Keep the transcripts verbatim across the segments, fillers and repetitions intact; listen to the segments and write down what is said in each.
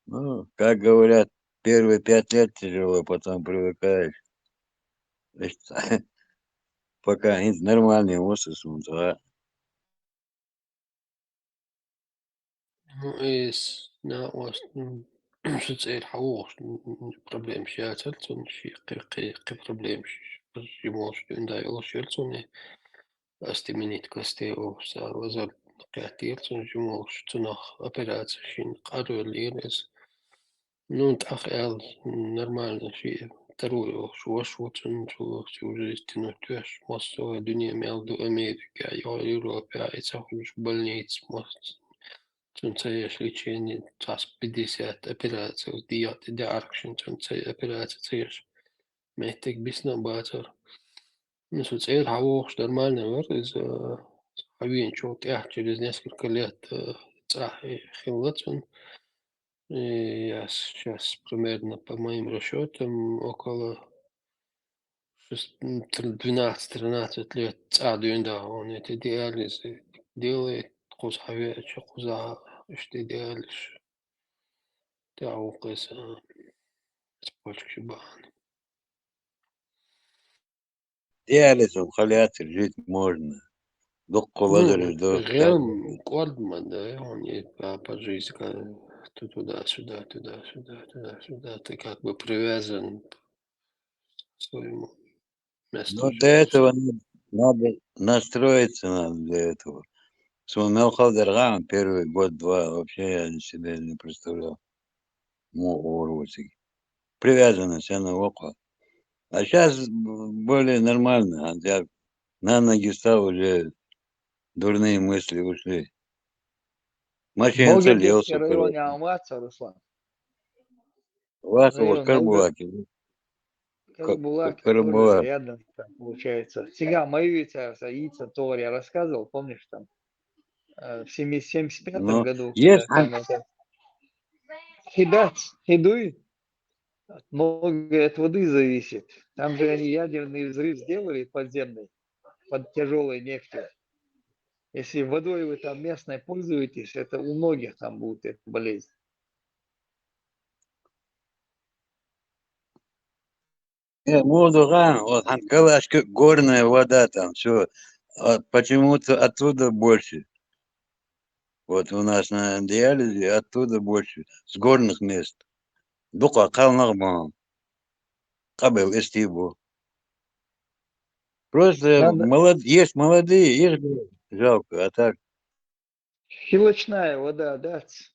Ну, как говорят, первые пять лет тяжело, потом привыкаешь. Значит, пока инц нормальный возраст, он, да. Ну, эс, на, ос, м, ши цӀер хьавогӀуш, м, м, проблемаш яцар цун, ши кхы, кхы, кхы проблемаш, жимолаш дуьнда йолуш яра цун, э, астеминит костей оха, са лазар кхеттера цун, жимолаш, цунах операци шин къарвеллера эс. Ну, тӀаккха аьлла, нормально ши таро йолуш, ваша ву цун, цо, цо уже тянуть веш, массо а дуьне мел ду, Америка, йо, Европа, и ца хуьлуш больница, массо. Цун ца еш лечение, цхьацца пятьдесят операций, дегӀ-, дегӀаргашна цун ца операций ца еш. Меттиг бисна бацара. Ну, со цӀера хьавогӀуш нормально вара, иза, хьавеъначул тӀаьхьа через несколько лет, э, цӀахь хилла цун. И я сейчас примерно, по моим расчётам, около шест-, м, тр-, двенадцать-тринадцать лет цӀа дуьйна дахьа, он эти диализы делает, кхуза хьавеача, кхуза иштта диализ. ТӀаьхьа вукху иза, цепочка бахьана. Диализом хала яцара, жить можно. Дуккха лазараш ду, гӀелм кӀордма да, он и по, по жизни, ка-, ту-, туда-сюда, туда-сюда, туда-сюда. Ты как бы привязан к своему месту жительства. Ну, для этого надо, надо настроиться надо для этого. Со мел хала дара гӀан первый год-два, вообще я себе не представлял. Муха гӀур ву цига. Привязанность, она вокхо. А щас б-, более нормально, хотя на ноги стал, уже дурные мысли ушли. Машина Богердецкий районе ам вац, Руслан? Вац, район Карабулаке. Карабулак, Карабулак. Тоже рядом там, получается. Цига мою ведь, а, Яйца Товар я рассказывал, помнишь, там, э, в семи-, семьдесят пятом году, есть, когда там это, хидац, хидуй, многое от воды зависит. Там же они ядерный взрыв сделали подземный, под тяжелой нефтью. Если водой вы там местной пользуетесь, это у многих там будет эта болезнь. Э, муха ду гӀан, вот, хьан галашка горная вода там, всё. А почему-то оттуда больше. Вот у нас на диализе оттуда больше, с горных мест. Дукха кхалнах бан. Къабел эсти бу. Просто молод-, есть молодые, их жалко, а так. Щелочная вода, да, ц-,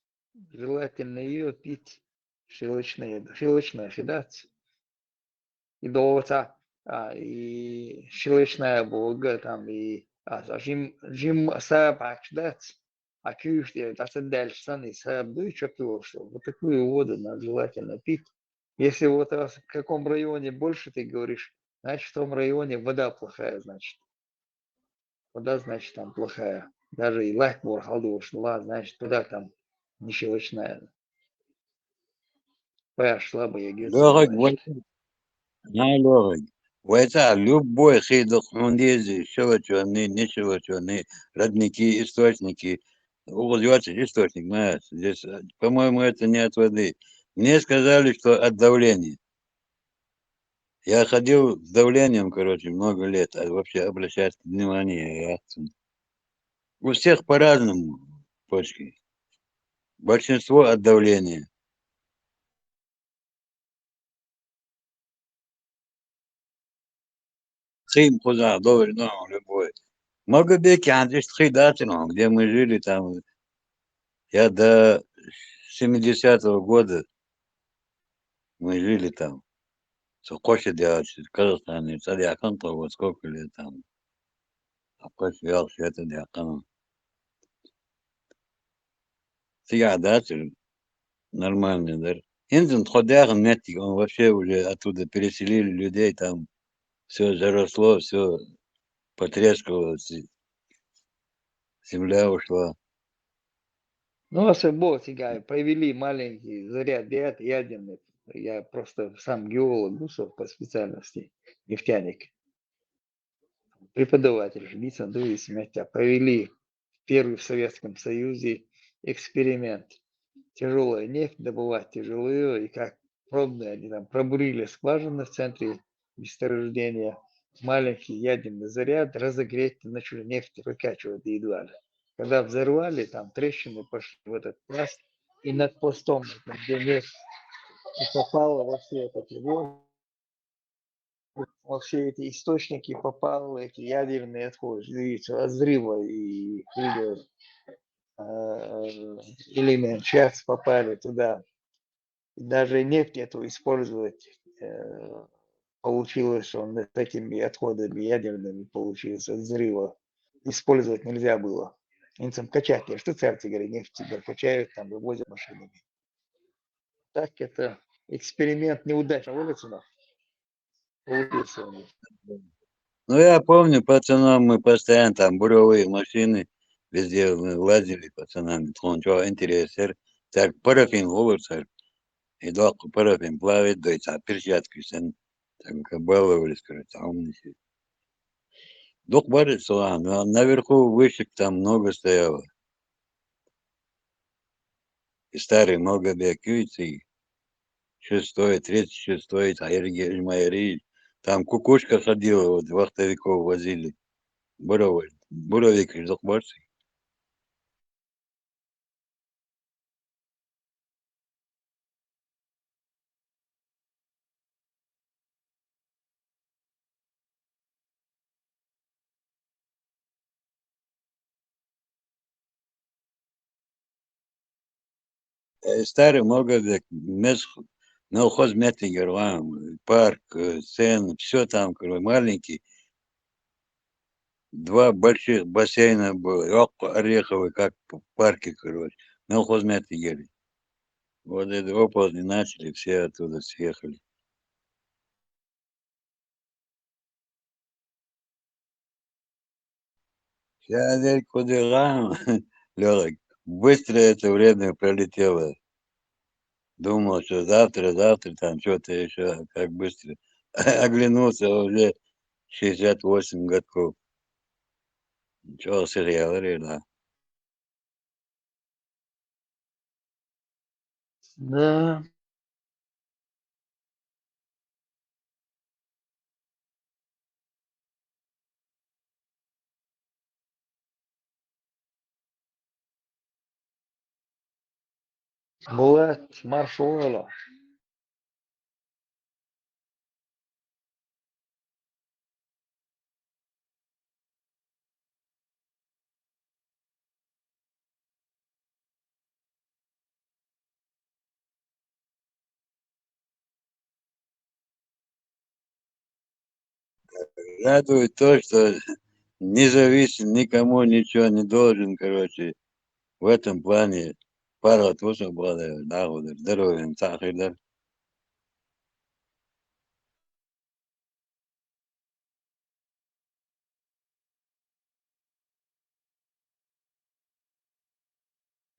желательно её пить. Щелочная, щелочная хидац. И долго ца, а, и щелочная бога там, и, а, жим, жим саб акш дац. А кюш, я, дац дальше сан, и саб, да и чё ты, что? Вот такую воду надо желательно пить. Если вот раз в каком районе больше, ты говоришь, значит, в том районе вода плохая, значит. Вода, значит, там плохая. Даже и лайк мор халдуш, ла, значит, вода там не щелочная. Паяш слабая, гез, лёгок, значит. Вай-, на, лёгок. Вайца любой хи дукха хьуна деза, щелочёный, не щелочёный, родники, источники. У вас есть источник, ма, здесь, э, по-моему, это не от воды. Мне сказали, что от давления. Я ходил с давлением, короче, много лет, а вообще обращать внимание, я, у всех по-разному почки. Большинство от давления. Хим кхузахь довр, ну, любой. Мага бекхьанца иштта хи дацара хьуна, где мы жили там. Я до семидесятого года мы жили там. Со кхо ши де аьлча, Казахстане цӀа даьккхина тхо, вот сколько лет там. А кхо ши ялх ши цӀа даьккхина. Цигахь дацара нормальный дара. ХӀинца тхо даьхна меттиг, он вообще уже оттуда переселили людей, там всё заросло, всё потрескалось, земля ушла. Ну, а с собой цигахь провели маленький заряд яд-, ядерный. Я просто сам геолог, ну, со-, по специальности, нефтяник. Преподаватель, лица, ну, и смерть, а провели первый в Советском Союзе эксперимент. тяжелая нефть, добывать тяжело её, и как пробные, они там пробурили скважины в центре месторождения, маленький ядерный заряд разогреть начали нефть выкачивать едва ли. Когда взорвали, там трещины пошли в этот пласт, и над пластом, там, где нефть, и попало во все эти вот, во все эти источники попало эти ядерные отходы, видите, от взрыва и, или, э, элемент часть попали туда. И даже нефть эту использовать, э, получилось, он с этими отходами ядерными получилось от взрыва. Использовать нельзя было. Они там качать, что царцы говорят, нефть, говорят, качают, там вывозят машинами. Так это эксперимент неудачный. Улицу на. Получился у них. Ну, я помню, пацанам мы постоянно там буровые машины, везде мы лазили пацанами, тхончо интересер, так парафин улицер, и док парафин плавит, да и та перчатки сен, так баловались, короче, а он не сидит. Док барит, слан, а наверху вышек там много стояло. И старый Малгобек, и шестой, тридцать шестой, та Ергеш Майри, там кукушка ходила, вот вахтовиков возили. Буровик, буровик из Акбарси. Э, старый Малгобек, мес-, мелхоз меттигер ван, парк, э, сцена, всё там, короче, маленький. Два больших бассейна было, и около ореховый, как в парке, короче. Мелхоз меттигер. Вот это оползни начали, все оттуда съехали. Сейчас куда, Лёлик, быстро это время пролетело. Думал, что завтра, завтра там что-то ещё, как быстро. Оглянулся, уже шестьдесят восемь годков. Ничего, сериал, да. Да. Булат, маршалла. Радует то, что не зависит, никому ничего не должен, короче. В этом плане пара туса бада, да, вот, здоровьем, сахарда.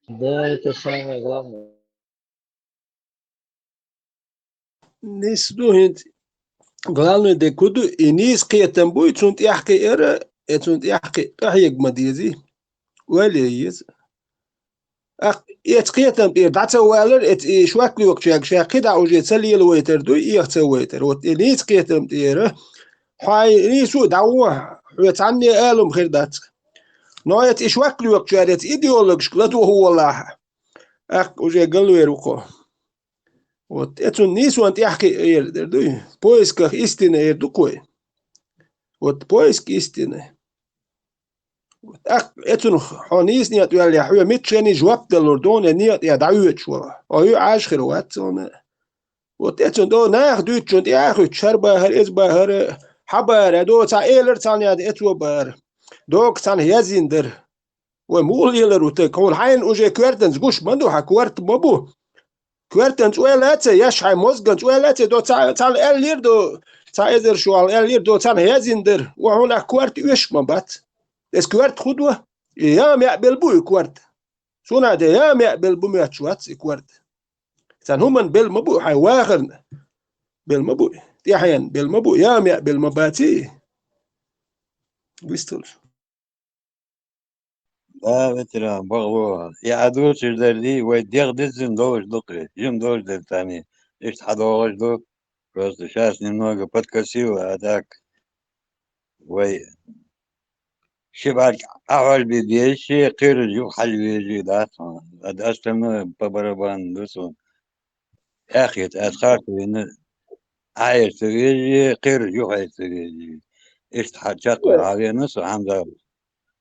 Да, это самое главное. Нийса ду хӀинца. Главное де куду, и нийса кхетам буй, цунна тӀехь кхиара, э, цунна тӀехь кхи-, тӀехьег ма дезий. Вале еза. Ах, эца кхетам тӀера дӀа ца валар, эца и швак лоькхучаьрга ша кхидӀа уже ца лелавайтар дуй, эха ца вайтар. Вот и нийса кхетам тӀера, хьай нийсу дӀавон, хьо цхьанне алум хир дац. Но эца и швак лоькхучар, эца идеологашка ладугӀу волахь. Ах, уже галвер ву кхо. Вот, эцун нийсван тӀехь кхи эр дер дуй. В поисках истины эр ду кхой. Вот, поиск истины. Вот, ах, эцун хьо нийса некъ ваьлла, хьо митчани жоп далур дона некъ я дӀавоьдуш вара. О, ю Ӏаш хир вац цуна. Вот, эцун до нах дуьйцучун тӀехь хуьттуш, хӀар бахар, эз бахар, хьа бара, до цхьа элар цхьана яда, эцо бара. Дог цхьана язйин дара. Вай мугӀал елар ву таг, хьуна хьайна уже коьртанца гуш ма ду, хьан коьрта ма бу. Коьртанца ойла а ца еш, хьайн мозганца ойла а ца до, ца-, цхьана аьллера до, цхьа эзар шоал аьллера до, цхьана хӀезина дара, ва хьуна ах коьрта оьшуш ма бац. Эс коьрта ху до? И яа меа бел бу и коьрта. Суна де яа меа бел бу моьттуш вац и коьрта. Цхьана хӀуман бел ма бу, хьайн вахарна бел ма бу. ТӀехьен бел ма бу, яа меа бел ма баций. Висталш. Да, ветеран, бакъ ду. И Ӏа дувцаш дерриг, вай дегӀ диззина долаш ду-кх, жима долаш дерриг тани. Иштта хьадоагӀаш ду. Просто щас немного подкосило, а так вай ши бӀарг Ӏохьожабе безаш, кхераш юха хьажа везаш дац хьона. А остальное по барабану ду сона. Аьхета, аз харц вина, Ӏаэца везаш, кхераш юха эца везаш. Иштта хьа-, чакхвала хьавена со, Хьамзат.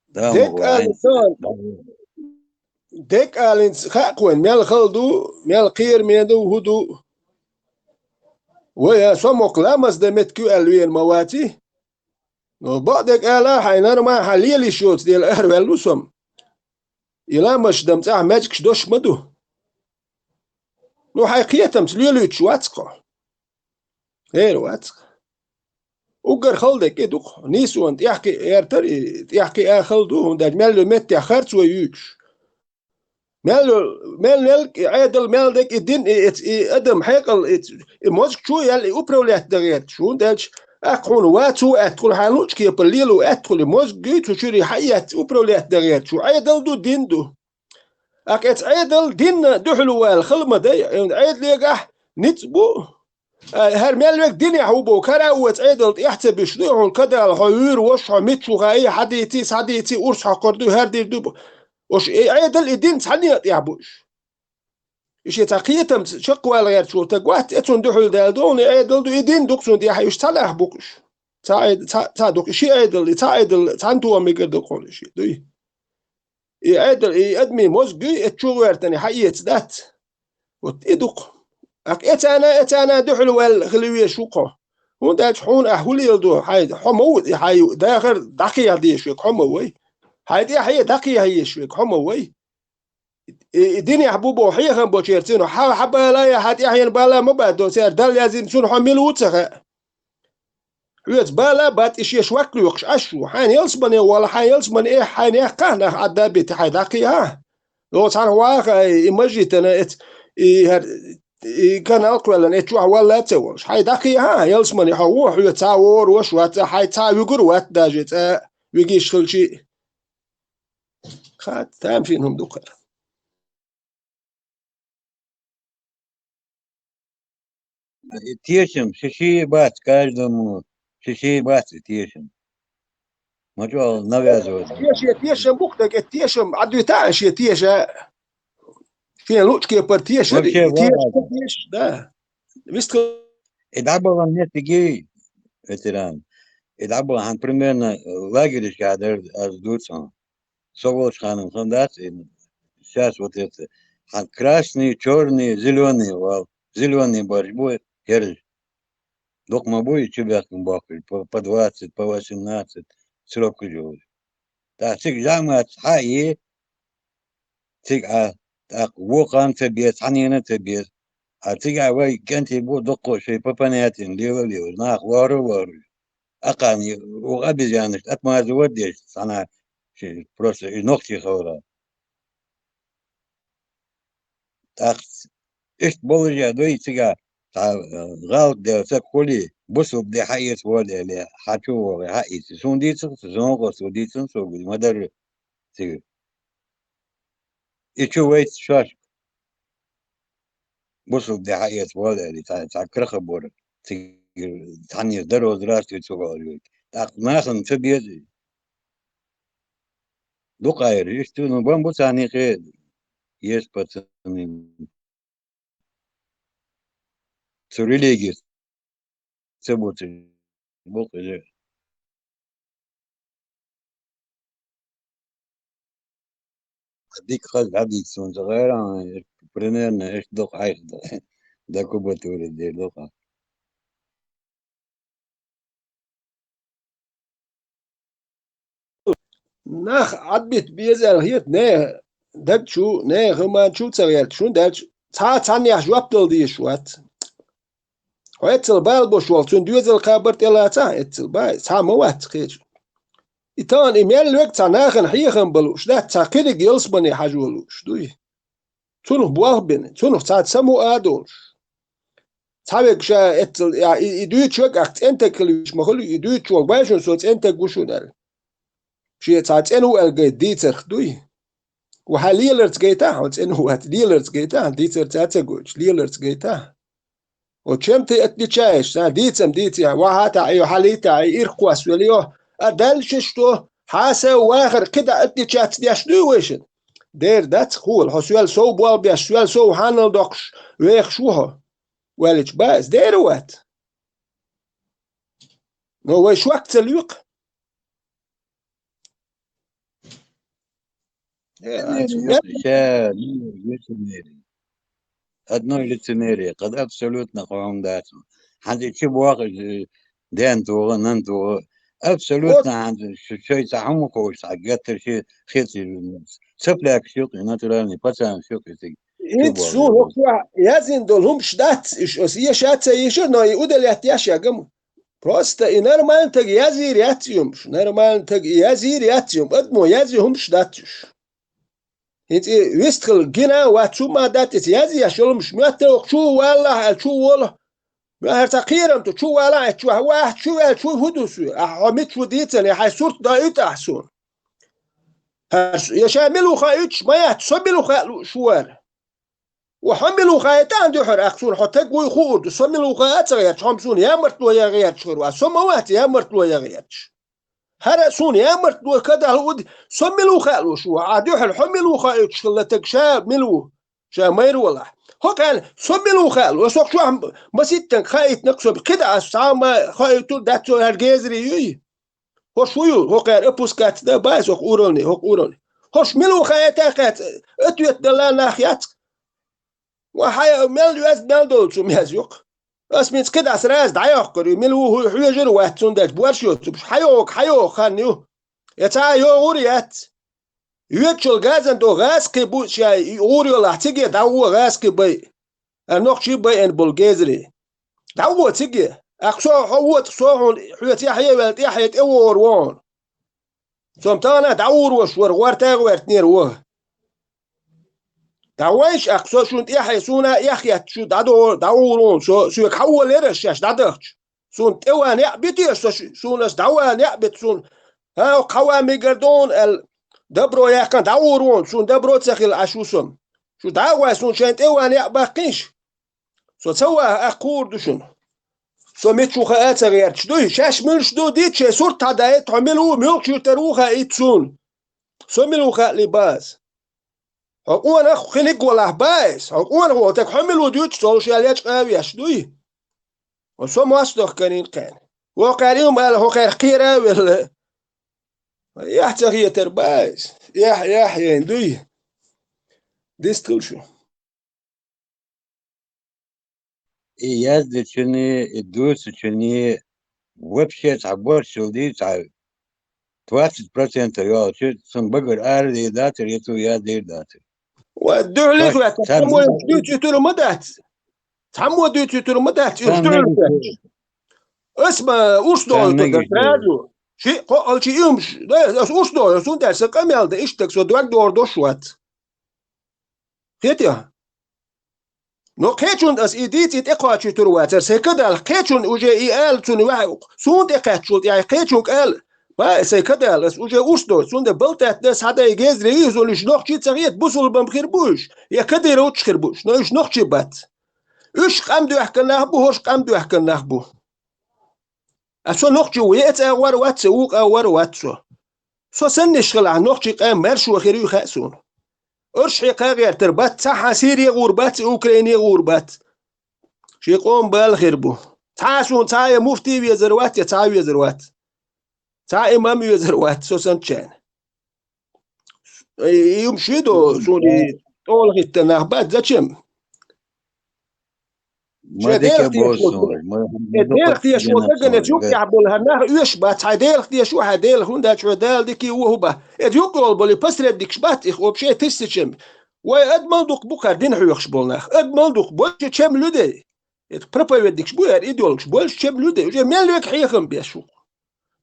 Да, Дек ма алин, вай. Дек алинца хаьа-кх вайна, мел хала ду, мел кхераме ду, хӀун ду. Вай, а, со мокх ламаз дан меттиг ю аьлла вена ма ваций. Но бакъдерг ала хьайна, нормально хьан лела йиш йоцу дела араваьлла ву со-м. И ламазаш дан цӀахь маьждигаш дош ма ду. Ну, хьайн кхетамца лелуьйтуш вац-кх хьо. Хера вац-кх. Уггар хала дерг и ду-кх. Нийсонан тӀехкхиа гӀертар и, тӀехкхиа хала ду, хӀунда аьлча мел йолу меттехь харц вай юьйцуш. Мел йолу, мел, мел и Ӏедал, мел дерг и дин, и, и, и адам хьекъал, и, и мозгачу ял и управлять дан гӀерташ. ХӀунда аьлча аккха хьуна вацо аьттехула, хьайн луъучу кепара лело аьттехула, и мозг гуй цу чуьра хьаэцна управлять дан гӀерташ. Ӏедал ду, дин ду. Аккха эца Ӏедал динна дуьхьал вала хала ма дай, Ӏедалегахь ницкъ бу. А, хӀара мел верг динехь ву боху, хӀара а оцу Ӏедал тӀехь ца буьсуш дуй хьуна, кадала хьо вуьйр вош, хьо мичча ву хаий, хьадийций, схьадийций, урс хьокхур дуй, хӀара дийр ду бу. Уьш и Ӏедал, и дин цхьанна а тӀехь бу уьш. И шен цхьа кхетамца чекхвала гӀерташ волу стаг вац, эцунна дуьхьал даьлла ду, и Ӏедал ду, и дин ду-кх цунна тӀехь, уьш цхьаннах бу-кх уьш. Цхьа Ӏед-, цхьа, цхьа ду-кх, и ши Ӏедал, и цхьа Ӏедал, цхьана тохамигара ду-кх хьуна и ши, дуй. И Ӏедал, и адамийн мозг гуй, эцу чу гӀоьртана хьаэца дац. Вот и ду-кх. Аккха эцарна, эцарна дуьхьал ваьлла хила везаш ву-кх хьо. ХӀунда аьлча хьуна ахь хӀун леладо, хьайн, хьо ма ву, хьайн дахар дӀакхехьа дезаш верг хьо ма вай. Хьайн тӀаьхье дӀакхехьа езаш верг хьо ма вай. И, и динехь бу боху хьехам болчеран цуьнан хьан, хьан бала я, хьан тӀаьхьенан бала ма бац, цара Далла яздина, цунна хьо мила ву ца хаьа. Хьоьца бала бац, и шен швак лоькхуш Ӏаш ву. Хьайна ялсамане вала, хьайн ялсамане эхь, хьайна яьккхахьа нах Ӏадда а битий, хьайн дӀакхехьа. Лоцу хьан ваха, и мажитана эц, и хӀара, и канал кхоьллина, эц чохь валла а ца волуш. Хьайн дӀакхехьа, ялсамане хьо ву, хьоьца цхьа вогӀур вош вац, хьайн цхьа вуьгур вац даже, цкъа вигиш хилчий. Ха, тамашийна хӀума ду-кх хӀара. И тешам, ши-ши бац, каждому ши-ши бац и тешам. Ма чӀогӀа навязывать. Шен, шен тешам бу-кх, дага тешам, Ӏадвита а шен теша. Шен луъучу кепара тешар, вообще, и теша, вала, теша, да. Вистхила. И дӀабахана меттиге, ветеран. И дӀабахана, хьан примерно лагерьшкахь дара, аз дуьйцу хьуна. Со волчу ханна хан дац, и сейчас вот это, хьан красный, чёрный, зелёный вал. Зелёный барш бу хӀерш. Дукха ма бу и чубехкан боккхуш, по, по двадцать, по восемнадцать срокаш йолуш. ТӀаккха цига жамац хьаъ е, цига Ӏа, тӀаккха вукхарна ца беза, цхьаннена ца беза. А цига вай кӀентий бу дуккха шайн по понятиям лела а лелаш, нах лору а лоруш. Акхарна, оха обезьянаш, отмазывать деш, цхьана ши-, просто и нохчий хиларал. ТӀаккха иштта боллаже а дуй, цига цхьа, э, гӀалат делла саг хуьлий, бусалба де хьаэца вогӀу аьлла, хьан чу вогӀий, хьаийца. Суна дийцира, сан гӀо, суна дийцина, со гуй ма дарра цига. И чу вайца шоашка. Бусалба де хьаэца вогӀу аьлла, цхьа, цхьа крахабора, цига цхьаннеца даро, здравствуйте, ца вогӀу вайга. ТӀаккха нахана ца беза. Дукха айра, иштта, ну, бан бу царна юкъе, есть пацаны. Цу религия ца буцуш бу-кх иза. Дика хаза дӀадийца суна ца гӀайра, примерно иштта дукха хьайх дан, дан кубатура дер дукха. Нах Ӏадбита беза аьлла хета, нехан даг чу, нехан хӀума чу ца гӀерта, хӀунда аьлча цхьа а цхьаннех жоп дала дезаш вац. Хьо эццал бала беш волу, цуьнан доьзал кхабар тӀелацахь, эццал бала, цхьа а ма вац кхечу. И тахана и мел верг цхьа нахана хьехам бан лууш дац, цхьа кхериг ялсамане хьажо лууш дуй. Цунах болх бина, цунах цхьа саму а долуш. Цхьа верг ша эццал, я, и, и дуьйцуш верг ахь цӀентаг хила везаш ма хуьлу, и дуьйцуш верг бай шуна, со цӀентаг ву шуна аьлла. Шен цхьа цӀена ву аьлла гайта дийцарх дуй. Ва хьан леларца гайтахь, хьо цӀена вац, леларца гайтахь, дийцар ца ца гойтуш, леларца гайтахь. О, чем ты отличаешься, а, дийцам дийци, ва хьа та, айо хьалийта, ай ирхкос велио, а дальше что? Хьаса вахар кхида отличаться деш дуй вайшин? Дер дац хула, хьо соьл сов бол беш, соьл сов хьанал доккхуш, вехаш ву хьо. Валич бац, дер вац. Но вай швак ца люкъ. Э, Лицемерие, а, ну, лицемерие. Лицемерие. Кхы да абсолютно хьуна дац. ХӀанз и чу бохуш, э, ден тугӀа, нан тугӀа. Абсолютно. Вот. ХӀанз шу-, шоай цхьа хӀума кхоуш, цхьа геттара ши хеций журналист. Цаплякаш юкъе, натуральный пацанаш юкъе цига. Ит шу бохуш. Су хӀокхо язйина долу хӀумаш дац, уьш аса еша а ца еша, но и удалять еш я гамма. Просто и нормально таг язйийр яц юмш, нормально таг и язйийр яц юм, адамо язйи хӀумаш дац уьш. ХӀинца и вистхила гина а вац, чу ма дац, иза язъеш йолу хӀумаш моьтту а, чу валлахь аьлла, чу волу. Моьхьар цхьа кхерам ту, чу валахь а, чу вахь, чу ваьлла, чу хӀу ду соьга? Ахьа хьо мича ву дийцина, я хьайн сурт доуьйту ахьа суна? ХӀара с-, я ша мила ву хаийтуш ма яц, со мила ву хаьа лууш вара? Ва хьо мила ву хаийтахьа дуьхьара, ахь суна хьо таг вуй хуур ду, со мила ву хаьа а ца гӀерташ, хьо-м суна ямартло ян гӀерташ хир вац, со ма вац ямартло ян гӀерташ. ХӀара а суна ямартло кадахьа луъуд, со мила ву хаьа лууш ву, ахь дуьхьара хьо мила ву хаийтуш хилла таг ша мила ву, ша майра валахь. ХӀокхаьлла со мила ву хаьа лууш, со чохь маситтанга хаийтинарг со, кхидӀа ас цхьа а ма хаийтур дац, цо хӀара гезаре юй? ХӀорш ву ю, хӀокхара опускаться дан бац хӀокху уровне, хӀокху уровне. ХӀорш мила ву хаийта а кхаьчча, ответ дала нах яц. Ва хьайн мел веза, мел долчу мез юкъа. Ас мин цкъа дас раз дӀайоккхур ю, мила ву хьоьжур а вац цундела, борш йоцурш, хьайогӀу, хьайогӀу хан ю. Я цхьа а йогӀур а яц. Йоьдучул газан до гӀазкхи бу шай, гӀур йолахь, циге дӀагӀо гӀазкхи бай. Ара нохчий байина болу гезарий. ДӀагӀо циге. Ахь со хьо воцу, со хьуна хьоьца яхье а ваьлла, тӀаьхье тӀе вогӀур ву хьуна. Со-м тахана дӀагӀур ваш вара, гӀортагӀа ваьртнера ву. ДӀагӀойша ахь со шуна тӀаьхье, суна а эхь етташ шу дӀадо-, дӀагӀур ву хьуна, со, соьга хьан воллера аш шаьш дӀадахча? Суна тӀе ван яа битий аш со шу-, суна аш дӀаван яа бит суна? ХӀан, хьан ван мегар ду хьуна аьлла, добро яьккхина дӀагӀур ву хьуна, суна добро ца хилла Ӏаш ву со-м. Шу дӀа а гӀой, суна шайн тӀе ван яа баккхийша? Со ца ваха, ахь кхуур ду шуна. Со мича ву хаа а ца гӀерташ дуй? Шаьш муьлш ду дийца, шайн сурт хьан даийта, хьо мила ву, муьлхачуьра тара ву хаийта суна. Со мила ву хаьа ли база? Хьо къонах хиниг валахь баьйса, хьо къонах волу таг хьо мила ву дуьйцуш долуш ял ячкъа а веш дуй? Хьо со мостагӀ карийна кхаьна. Вокхаьрий ма аьлла, хӀокхаьрах кхера а велла. Эхь ца хетар баьйса. Эхь, эхь яйна дуй? Дистхила шу. И яздечуьнний, и дуьйцучуьнний вообще цхьа борщ йолу дий, цхьа двадцать процентов йолчу, цунна багара ара дийр дацара, я цо яздийр дацара. Ва, дуьхьале хӀоьттина, цхьаммо дуьйцуьйтур ма дац. Цхьаммо дуьйцуьйтур ма дац, уьш дуьхьале хӀоьттина. Ас ма урс догӀур ду дан сразу. Ши, кхо, алчи юмш, да, ас урс догӀур, сунтаьр сан къамел да, иштта со дог догӀур дош вац. Хетий? Но кхечунна ас и дийца, и тӀекхочуьйтур вацара, сайн кадалах кхечунна уже и ала цунна ваьхьа, суна тӀекхаьччул тӀаьхьа кхечунга ала, ва, сайн кадала, ас уже урс дойу, цунна балтатта ас хьадай гезре иза, уьш нохчий ца хета, бусулбан хир бу уьш, я кадировчу хир бу уьш, но уьш нохчий бац. Уьш къам доьхкан нах бу, хӀорш къам доьхкан нах бу. А со нохчи ву, я цӀа вар вац, я вукъа вар вац со. Со санниш хилахь, нохчи къам маршо хир ю хаьа суна. Оршхье кхагӀертар бац, цхьа хьан Сире гӀур бац, Украине гӀур бац. Ши къом бала хир бу. Цхьа а суна, цхьа а я муфтий везар вац, я цхьа а везар вац. Цхьа а имам везар вац, со санчарна. И, и юмаш ши до, суна и тӀолахиттан нах бац, зачем? Ма дика бо суна, ма, э, Делах деш ву, дагана юкъехь болу хӀара нах оьшуш бац, хьайн Делах деш ву, хьайн Делах хӀунда аьлча хьо Дала дика ву хӀу бац. Эца юкъа йолу болу посредникаш бац, их вообще тысячами. Вай адамал дукха бу кхара дин хьоьхуш болу нах. Адамал дукха, больше чем людей. Эца проповедникаш бу, хӀара идеологаш, больше чем людей. Уже мел вега хьехам беш ву.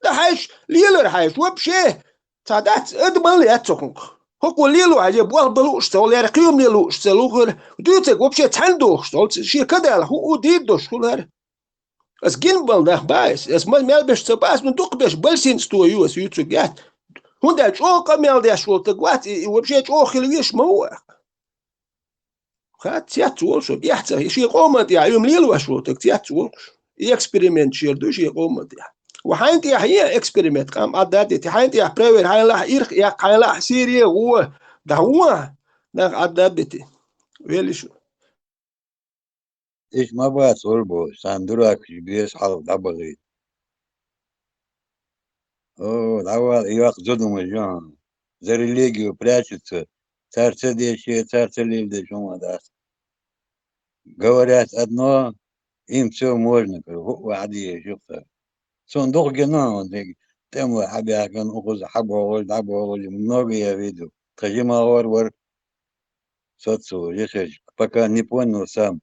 Да хьаьжча, лелар хьаьжча, вообще, цхьа дац, адамал яц цо хӀункха. ХӀокхо лело хьаьжча, болх бан лууш ца волу, яра кхиомане лууш ца лухара, дуьйцург вообще цхьаьна дохуш долу, шен кадалах хӀу у дийр долуш хуьлу хӀара. Ас гина болу нах бац, ас ма-, мел беш ца бац, ну дукха беш, бальсинство ю ас юьйцург яц. ХӀунда аьлча чӀогӀа къамел деш волу стаг вац, и, и вообще чӀогӀа хила везаш ма ву. Ха, цец волуш, эхь ца, шен къоман тӀехь уьйма лелош волу стаг цец волуш. И эксперимент шера ду шен къоман тӀехь. Ва хьайна тӀехь е эксперимент, къам Ӏадда а дети, хьайна тӀехь проверь, хьайна лахь ирх яккха, хьайна лахь сире гӀо, дӀагӀо, нах Ӏадда а дети. Велиш. Иш ма бац вур бу, сан дуракаш беза хьалха дӀабахийта. О, дӀавала, и йоккха зудамаш ю хьуна. За религию прячутся, цара ца деши, цара ца леладеши хӀума дац. Говорят одно, им всё можно, говорю, хӀуъа хьадийша юха цара. Суна дукха гина хьуна дерг, тӀемалой хьабаьхкина, укхаза хьабогӀуш, дӀабогӀуш, много я видел. Тхан жима гӀор вара, соцу жихарчу, пока не понял сам,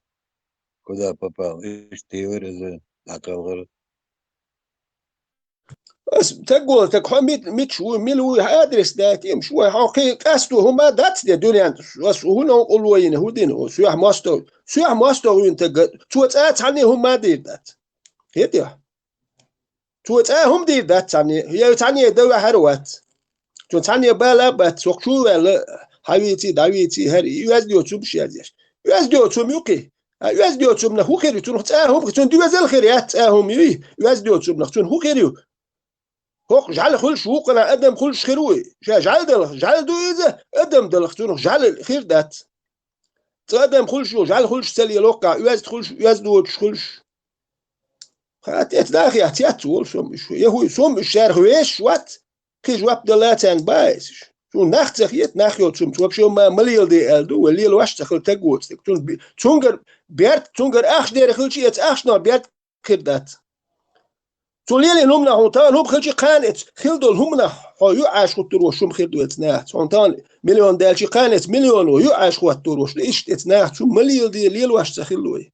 куда попал. Иштта йора иза, дӀакхалхара. Ас таггула, так хьо мит-, мича ву, мила ву, адрес даьтта, шу вай хьо кхин къасто хӀума дац де дуьнен, ас хӀун новкъарло йина, хӀун дина, о, соьх мостагӀ, соьх мостагӀ вуьйна таг, цо цӀа цхьанне хӀума дийр дац. ХӀетехь? Цо цӀа хӀума дийр дац цхьанне, я цхьанне дан ваьхьар вац. Цо цхьанне бала а бац, сох чу а ваьлла, хьавийций, дӀавийций, хӀара и оьзда йоцу хӀумаш язъеш. Оьзда йоцу хӀума ю кхин. А оьзда йоцу хӀуманах хӀун хир ю? Цунах цӀа хӀума, цунна доьзал хир яц цӀа хӀума юй? Оьзда йоцу хӀуманах цунна хӀун хир ю? ХӀокху жӀаьла хуьлуш вукхана адам хуьлуш хир вуй? Ша жӀаьла далахь, жӀаьла ду иза, адам далахь, цунах жӀаьла хир дац. Цкъа адам хуьлуш ю, жӀаьла хуьлуш ца лело кхаъ, оьзда хуьлуш, оьзда доцуш хуьлуш. Ха, тӀе нахе цец волу сом уьш. Я хӀуй, сом уьш шаьрах вешаш вац, кхин жоп дала царна баьйсаш. Цунна нах ца хета, нах йоцу хӀума, вообще ма, ма леладе аьлла ду, вай лелош ца хила таг воцу стаг. Цунна би-, цуьнгара берд, цуьнгара ахча дера хилча, эца ахчанах берд хир дац. Цо лелийна хӀуманах хьуна тахана хӀума хилча кхана эца, хила долу хӀуманах хьо юьхьӀаьш хӀуттур волуш хӀума хир ду эца нахаца. Хьуна тахана миллион даьлча кхана эца миллион ву юьхьӀаьш хӀуттур волуш, иштта эца нахаца хӀума ма леладе, лелош ца хила вай.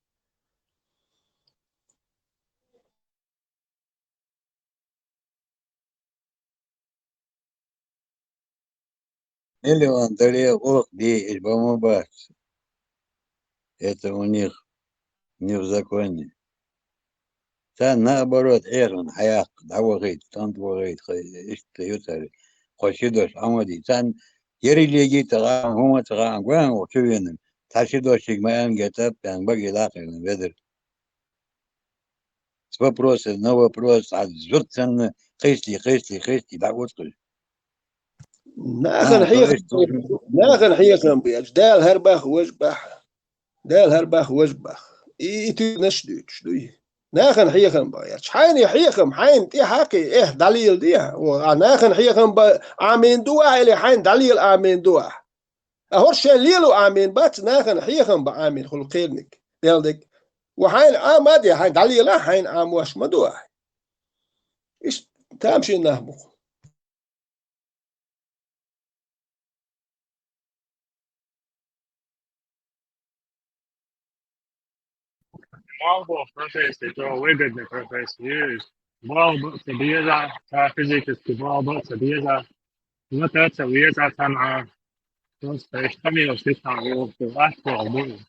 Миллион дале, ох, де, иш бан ма бац. Это у них не в законе. Царна наоборот, Ӏехана хьаяккха, дӀавахийта, кӀант вахийта, хай, иштта ю цара. Кхо ши дош Ӏамади. Царна ерриг легийта гӀан, хӀума ца гӀан, гуьн ву чу венан. Цхьа ши дошиг ма аьнна гетта, пен баге лакхийна ведар. С вопроса на вопрос, а зуд санна, кхести, кхести, кхести, дӀа уцкъуш. Нахана А, хьехан, то есть, нахана хьехан беш, Дала хӀара бах, важа бах. Дала хӀара бах, важа бах. И, и туьйнаш дуьйцуш дуй. Нахана хьехан бах, яч. Хьайна хьехан, хьайна тӀе хьакхи, эх, дӀалийла де. О, а нахана хьехан ба, амин ду ахь, или хьайна дӀалийла амин ду ахь. А хӀорш шайн лело Ӏамийна бац, нахана хьехам бан Ӏамийна хуьлу кхерниг, делдиг. Ва хьайна Ӏама а де, хьайна дӀалелахь, хьайна Ӏамош ма ду ахь. Иштта тамашийна нах бу-кх. Мало было профессий, то выгодной профессии. Бал бу ца беза, ца физически бал бу ца беза. Вот это веза сама. Просто истомил ситан волку, а что будет?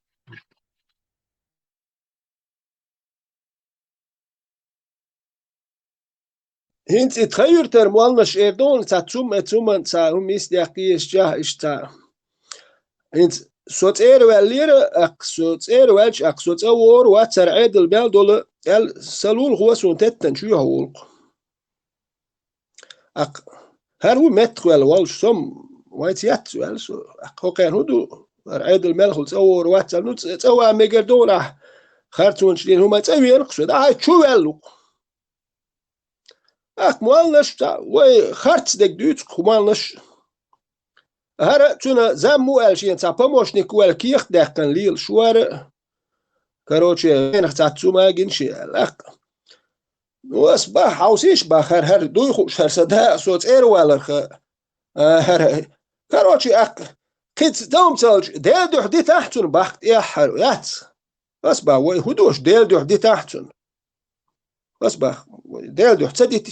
ХӀинца и тхан юьртара молланаш эр ду хьуна, цхьа цум а, цуман цхьа хӀума йист даккха езачехь иштта цхьа. ХӀинца со цӀера ваьллера, аккха со цӀера ваьлча, аккха со цӀа вогӀур вац, хӀара Ӏедал мел долу, аьлла, сан лулахо суна теттана чоьхьа волу-кх. Аккха, хӀара ву меттахваьлла волуш, со-м вайца яц ваьлла со. Аккха, хӀокхеран хӀун ду, хӀара Ӏедал мелхула цӀа вогӀур вац аьлла, ну, цӀа, цӀа ван мегар ду нах, харцонаш дина хӀума цӀа венакх со, дӀахьайча чу ваьлла ву-кх. Аккха молланаш цхьа, вай харц дерг дуьйцу-кх молланаш. ХӀара цуьнан зам ву аьлла шена цхьа помощник ву аьлла кехат даьккхина лелаш вара. Короче, хенах цхьацца цу магина шен аьлла. Аккха. Ну, ас бахьа, хьовсийша бахьа, хӀара, хӀара дуй хууш, хӀара сан да а, со цӀера валарх а, хӀара. Короче, аккха. Кхин цхьа товм ца хилча, Делан дуьхьа дитахь цунна бахка тӀехь хӀара, яц. Ас бахьа, вай хӀун дош, Делан дуьхьа дитахь цунна. Ас бахьа, вай Делан дуьхьа ца дита.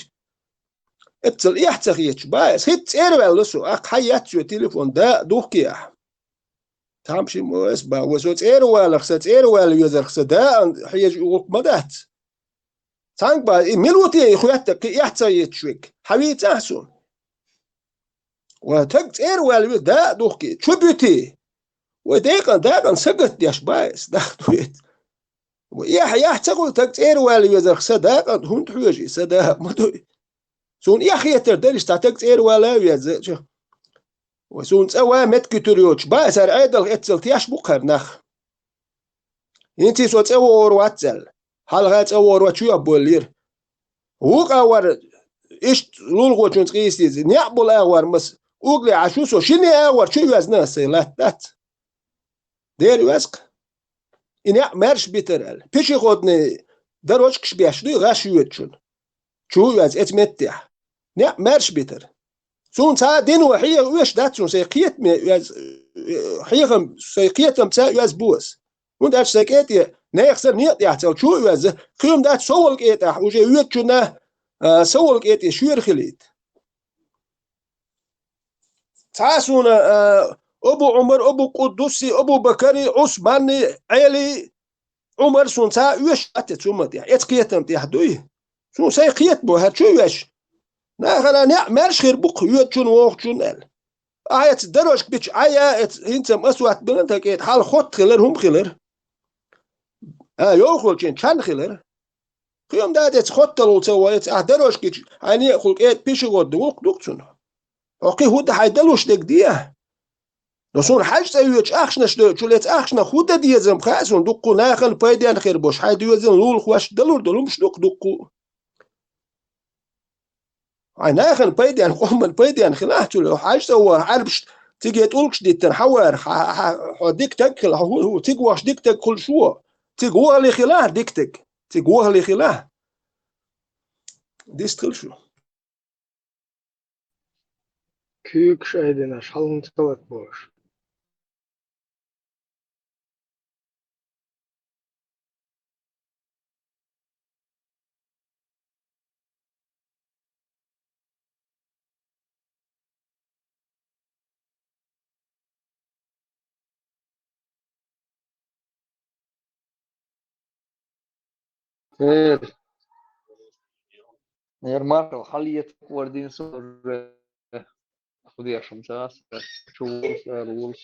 Эццал эхь ца хеташ, бахьа, ас хӀинца цӀера ваьлла со, аккха хьан яц соь телефон, да а духкехь. Тамашийна ма ас бахьа, вай со цӀера валарх, сан цӀера вала везарх, сан да а хьежа гӀуллакх ма дац. Цхьаьнга бахьа, и мила ву те, и хоьттарг, кхин эхь ца хеташ верг, хьан вийцахь суна? Ва таг цӀера ваьлла веза, даа духки, чу буьти. Вай декъан, дакъан сагатдеш баьс, дахтует. Ва яхь, яхь ца хуй таг цӀера ваьлла везарх са дакъан хӀунда хьоьжи, са даа ма дуй. Суна яхь хетар дариш цхьа таг цӀера ваьлла веза. Ва суна цӀа ва меткитур йоч, баьсар Ӏедалх эццал теш бу кхар нах. ХӀинций со цӀа вогӀур вац аьлла. Хьалха цӀа вогӀур вац чу а боллира. Вукъа вар, иштта лулахочун цӀийстизи, неӀ бул агӀор мас, угли Ӏаш ву со, шини агӀор чу везна ас сай латта дац. Дера везкъ. И неӀ маьрш битар аьлла. Пешеходный дорожкаш беш дуй, гӀаш йоьдучун. Чу вез эца меттехь. НеӀ маьрш битар. Цунна цхьа а дино хьеха оьш дац цунна сай кхетаме оьз, хьехам, сай кхетам ца оьз бос. ХӀунда аьлча сай кӀетӀе нехан сара некъа тӀехь цал чу а оьзза, кхин дац со волу кӀетӀехь, уже оьдучунна, а, со волу кӀетӀе шуьйра хилийта. Цхьа а суна, а, Абу Ӏумар, Абу Къуддуси, Абу Бакари, Ӏусманни, Ӏели, Ӏумар суна цхьа а оьш а те цу ма тӀехь, эца кхетам тӀехь дуй. Суна сай кхетабо, хӀара чу а веш. Нахана неӀ маьрша хир бу-кх, йоьдучун, вохучун аьлла. Ахьа эца дорожка бича Ӏай а, эца хӀинца-м асфальт бина тӀаккха, хьала хотта хилар, хӀума хилар. А, йовхалчен чан хилар. Кхин-м дац эца хотталгӀа ца вай, эца ахь дорожка гича, хьайн некъахула кӀетӀа пешеходный вулкх ду-кх цунах. Хьо кхин хӀун дан хьайн далуш дерг де ахь. Но суна хьаьжа цӀа йоьдучу ахчанаш доьдучул эца ахчанах хӀун дан дезам хаьа суна, дуккху нахана пайденна хир болуш, хьайн доьзална лулахошна далур долу хӀумаш ду-кх дуккху. Хьайн нахана пайденна, къоман пайденна хилахь цул, хьаьжа цӀа вахар, Ӏаьрбаш циге тӀулгаш диттина хьан вара, хьа, хьа, хьо дика таг хила, хьо хӀу, хӀу, цига вахаш дика таг хуьлуш ву. Цига вахале хилахь дика таг. Цига вахале хилахь. Дистхила шу. Куьйгаш айдинарш, хьалхун ца латаболуш. Эр, эр маршал, хьалъетта кхор дина со уже. Худеш хӀума ца аса, чу волуш, ара волуш.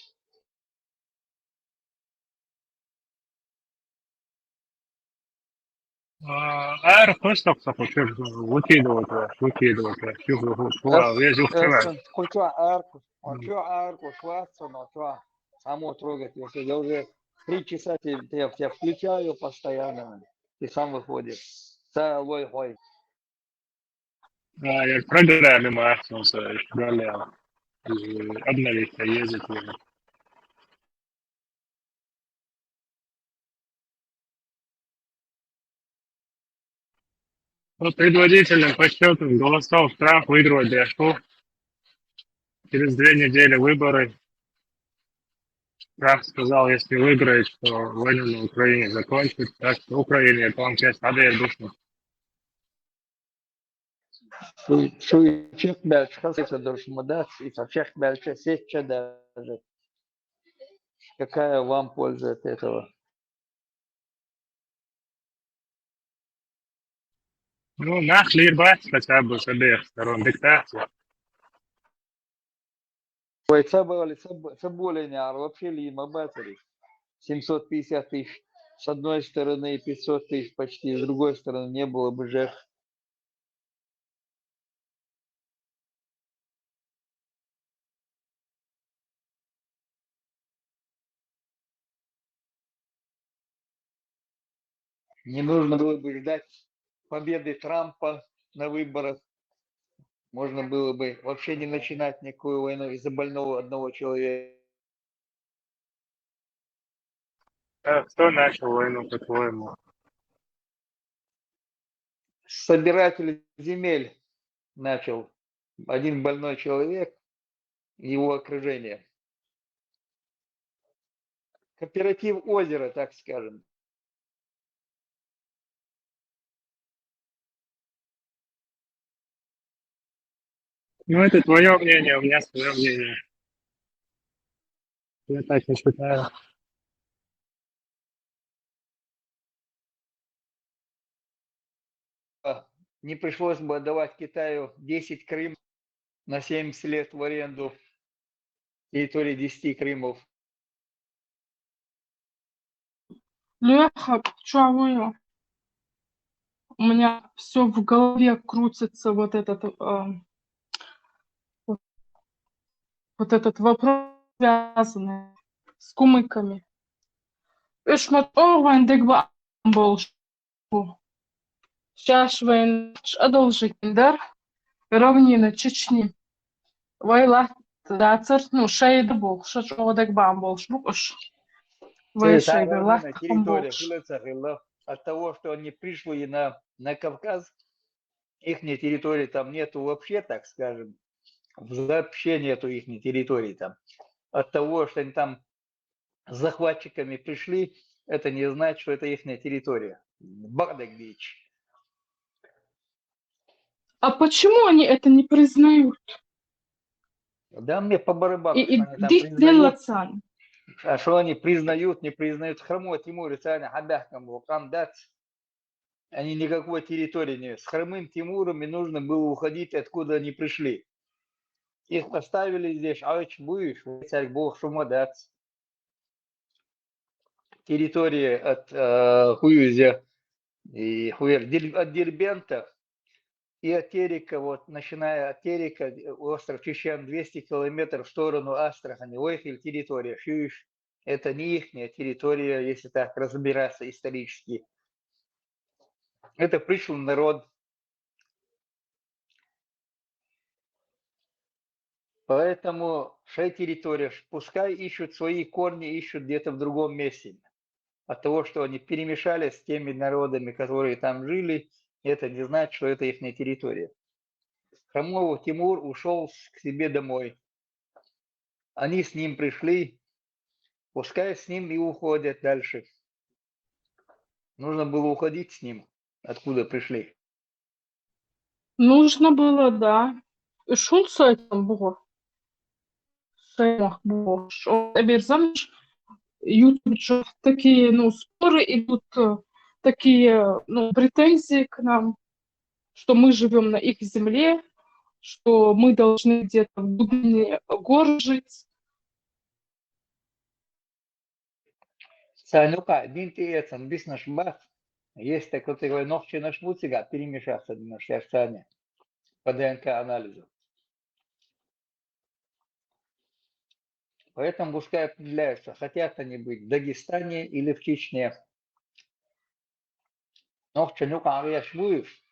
А, ара кхуьш токху со, кхуьш выкидывать ваьш, выкидывать ваьш, юха, юха, веза юха ца ваьш. Кху чохь ара кхуьш, кху чохь ара кхуьш вац со, кху чохь само трогать ваьш. Я уже три часа те, те, те включаю постоянно, ты сам выходишь. Ца лой хой. А, я программе махнулся, ещё далее. И обновить поездит. Вот предводителем по счету голосов Трамп выигрывает Дэшку. Через две недели выборы. Трамп сказал, если выиграет, то войну на Украине закончит. Так что Украине это он сейчас надо и душно. Шу, шу чекхбаьлча хаза ца долуш ма дац, и ца чекхбаьлча сетча даже. Какая вам польза от этого? Ну, нах лир бац, хотя бы с обеих сторон диктатор. Ой, ца бали, ца б-, ца более не ар вообще ли ма бацари. Семьсот пятьдесят тысяч с одной стороны и пятьсот тысяч почти с другой стороны не было бы жертв. Не нужно было бы ждать победы Трампа на выборах. Можно было бы вообще не начинать никакую войну из-за больного одного человека. А кто начал войну, по-твоему? Собиратель земель начал. Один больной человек, его окружение. Кооператив озера, так скажем. Ну, это твоё мнение, у меня своё мнение. Я так не считаю. Не пришлось бы отдавать Китаю десять Крым. на семьдесят лет в аренду территории десяти Крымов. Леха, чё вы? У меня все в голове крутится вот этот, э, вот этот вопрос, связанный с кумыками. Уж ма чӀоагӀа вайн дегабаам болуш бу. Шаьш вайн одолжить дара равнина Чечни. Вай латта дацар, ну, шайда бохуш, чӀоагӀа дегабаам болуш бу уж. Вай шайда латта территория хила ца хилла. От того, что они пришли на, на Кавказ, ихней территории там нету вообще, так скажем, вообще нету ихней территории там. От того, что они там захватчиками пришли, это не значит, что это ихняя территория. Багдагбич. А почему они это не признают? Да мне по барабану, и, что они там признают. А что они признают, не признают? Храмой Тимур и Саня Хабяхкам Вулкан дать. Они никакой территории не... С хромым Тимуром и нужно было уходить, откуда они пришли. Их оставили здесь, а очень будешь, царь Бог шумодац. Территория от э, Хуюзя и Хуер, от Дербента и от Терека, вот начиная от Терека, остров Чечен, двести километров в сторону Астрахани, Ойхель территория, Шуюш, это не их территория, если так разбираться исторически. Это пришлый народ. Поэтому шей территория, пускай ищут свои корни, ищут где-то в другом месте. От того, что они перемешались с теми народами, которые там жили, это не значит, что это их территория. Храмову Тимур ушел к себе домой. Они с ним пришли, пускай с ним и уходят дальше. Нужно было уходить с ним, откуда пришли. Нужно было, да. Шунца этим было. Шеймах было. Эберзамш YouTube, такие, ну, споры идут, э, такие, ну, претензии к нам, что мы живем на их земле, что мы должны где-то в глубине гор жить. Царна юкъа дин тӀеэцан биснарш бац. Есть такой нохчий наш бу цигахь перемешаться динарш яр царна по ДНК анализу. Поэтому пускай определяются, хотят они быть в Дагестане или в Чечне. Нохча юкъа гӀеш буй уж?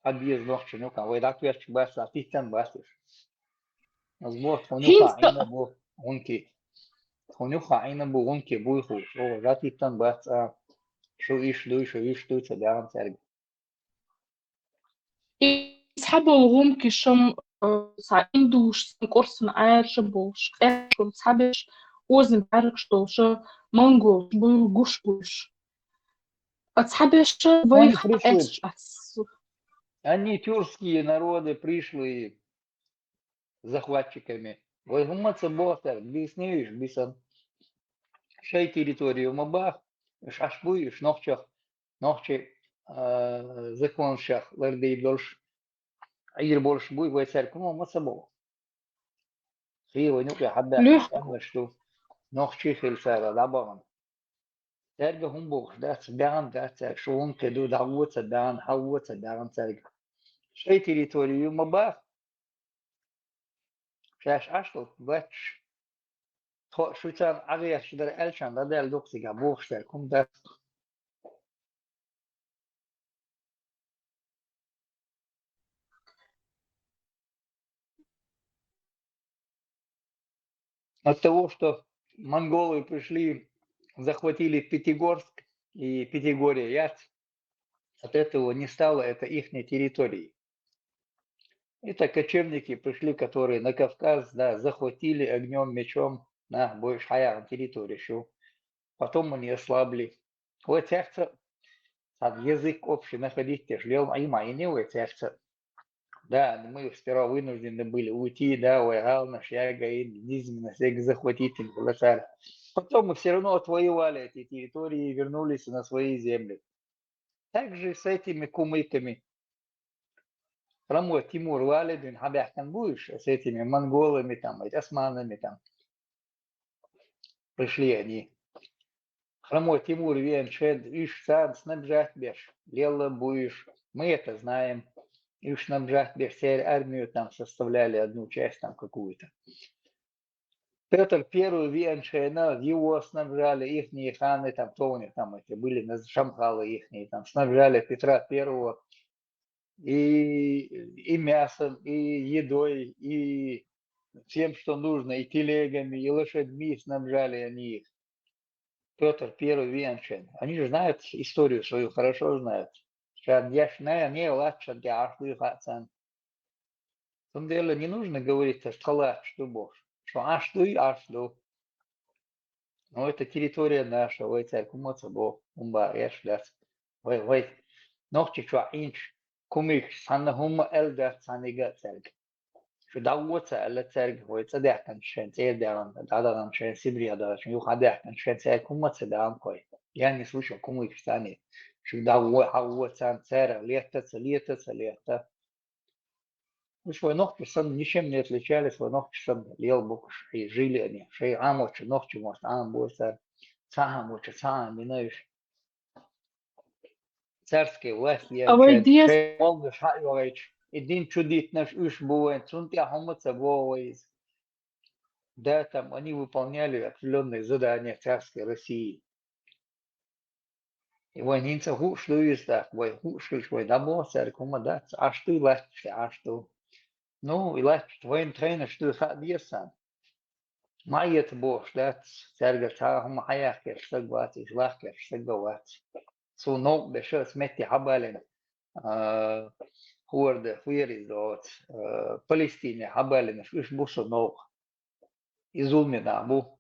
Хьан беза нохча юкъа? Вай дӀакхечча бац, дӀатиттан бац уж. Аз боху, тхуна юкъа Ӏийна бу гӀунки. Тхуна юкъа Ӏийна бу гӀунки буй хӀуш. О, дӀатиттан бац, а шу иш дуй, шу иш дуй, ца баьгӀан цаьрга. И цхьаболу гӀумкиш ам, э, цхьа индуш, сан кӀорсан Ӏаьржа болуш, къаьршо цхьаберш, озан бӀаьргаш долуша, монголаш буйла гуш буйш. А цхьаберш вайх къаьршачу ас. Они тюркские народы, пришлые захватчиками. Вай хӀумма ца боху цаьрга, бийсанийша, бийсан. Шайн территорию ма баха, уьш Ӏаш буй, уьш нохчех, нохчий, а, законшех лардийр долуш, Ӏийр болуш буй, вай цаьрга хӀумма ма ца боху. Хи вайн юкъе хьабаьхна тӀемаш ду, нохчий хила цара дӀабахана. Цаьрга хӀума бохуш дац, баьгӀна дац цаьрга, шу гӀункхи ду, дӀагӀо ца баьгӀна, хьагӀо ца баьгӀна цаьрга. Шайн территорию ма баха, шаьш Ӏаш долу баьчча, тхо шу царна ӀагӀерташ дара аьлча, дӀадаьлла дукха цигахь бохуш цаьрга хӀума дац. От того, что монголы пришли, захватили Пятигорск и Пятигорье, яц, от этого не стало это ихней территорией. Это кочевники пришли, которые на Кавказ, да, захватили огнём, мечом, да, больше хьаян территорию шу. Потом они ослабли. Вот цаьрца цхьа язык общий находить деш, лел Ӏийна ма Ӏийна вай цаьрца. Да, мы сперва вынуждены были уйти, да, вай гӀаланаш яга, и низмина сега захватить хилла цара. Потом мы всё равно отвоевали эти территории и вернулись на свои земли. Так же с этими кумыками. Хромой Тимур валийна хьабаьхкина бу уж с этими монголами там, и османами там. Пришли они. Хромой Тимур веанчен, уж царна снабжать беш лелла бу уж. Мы это знаем. Уж снабжать беш, церан армию там составляли одну часть там какую-то. Пётр Первый веанчен, его снабжали ихние ханы, там, кто у них там эти были, наз-, шамхалы ихние, там, снабжали Петра Первого и, и мясом, и едой, и всем, что нужно, и телегами, и лошадьми снабжали они их. Пётр Первый веанчен. Они же знают историю свою, хорошо знают. Ша деш, не, не лаьтта ша деш дуй хаьа царна. Цундела не нужно говорить, что лаьтта ду бохуш. Шо Ӏаш дуй, Ӏаш ду. Но это территория наша, вай цаьрга хӀумма ца боху, хӀумма бакъ еш дац. Вай, вай, Нохчийчохь Ӏийначу кумикаш санна хӀумма аьлла дац цхьаннега а цаьрга. Шу дӀагӀо ца аьлла цаьрга, вай цӀа даьккхинчу шайн цӀера даьлла, дӀадаханчу шайн Сибрех даханчу, юха дӀадаьккхинчу шайн цаьрга хӀумма ца баьхна кхой. Я не слышал кумыкаш царна. Шу дӀагӀо, хьагӀо царна, цара летта ца, летта ца, летта. Уж вай нохчий санна ничем не отличались, вай нохчий санна лела бокуш и жили они. Шайн Ӏамочу нохчий мотт Ӏамабо цара. Цхьа Ӏамочу, цхьа Ӏамина уж. Царская власть А вай яьлча, дес- шайн моллаш хьа а йогӀийча, и дин чу диттинарш уьш бу вайн, цунна тӀехь хӀумма ца боху вай иза. Да, там они выполняли определённые задания царской России. И вайн хӀинца хууш ду иза тӀаккха, вай хууш хилча, вай дӀабоху цаьрга хӀумма дац, Ӏаш ду, лаьтташ тӀе Ӏаш ду. Ну, и лаьтташ вайн тхайнаш ду, хаа деза царна. Ма эта бохуш дац, цаьрга цхьа а хӀума хьаяккхарш стаг вац, иза лахкарш стаг а вац. Цо новкъа беша аса метте хьабалина, а, хӀора де, хӀора иза доцу, а, Палестине хьабалинарш, уьш бу со новкъа. И зуламе нах бу.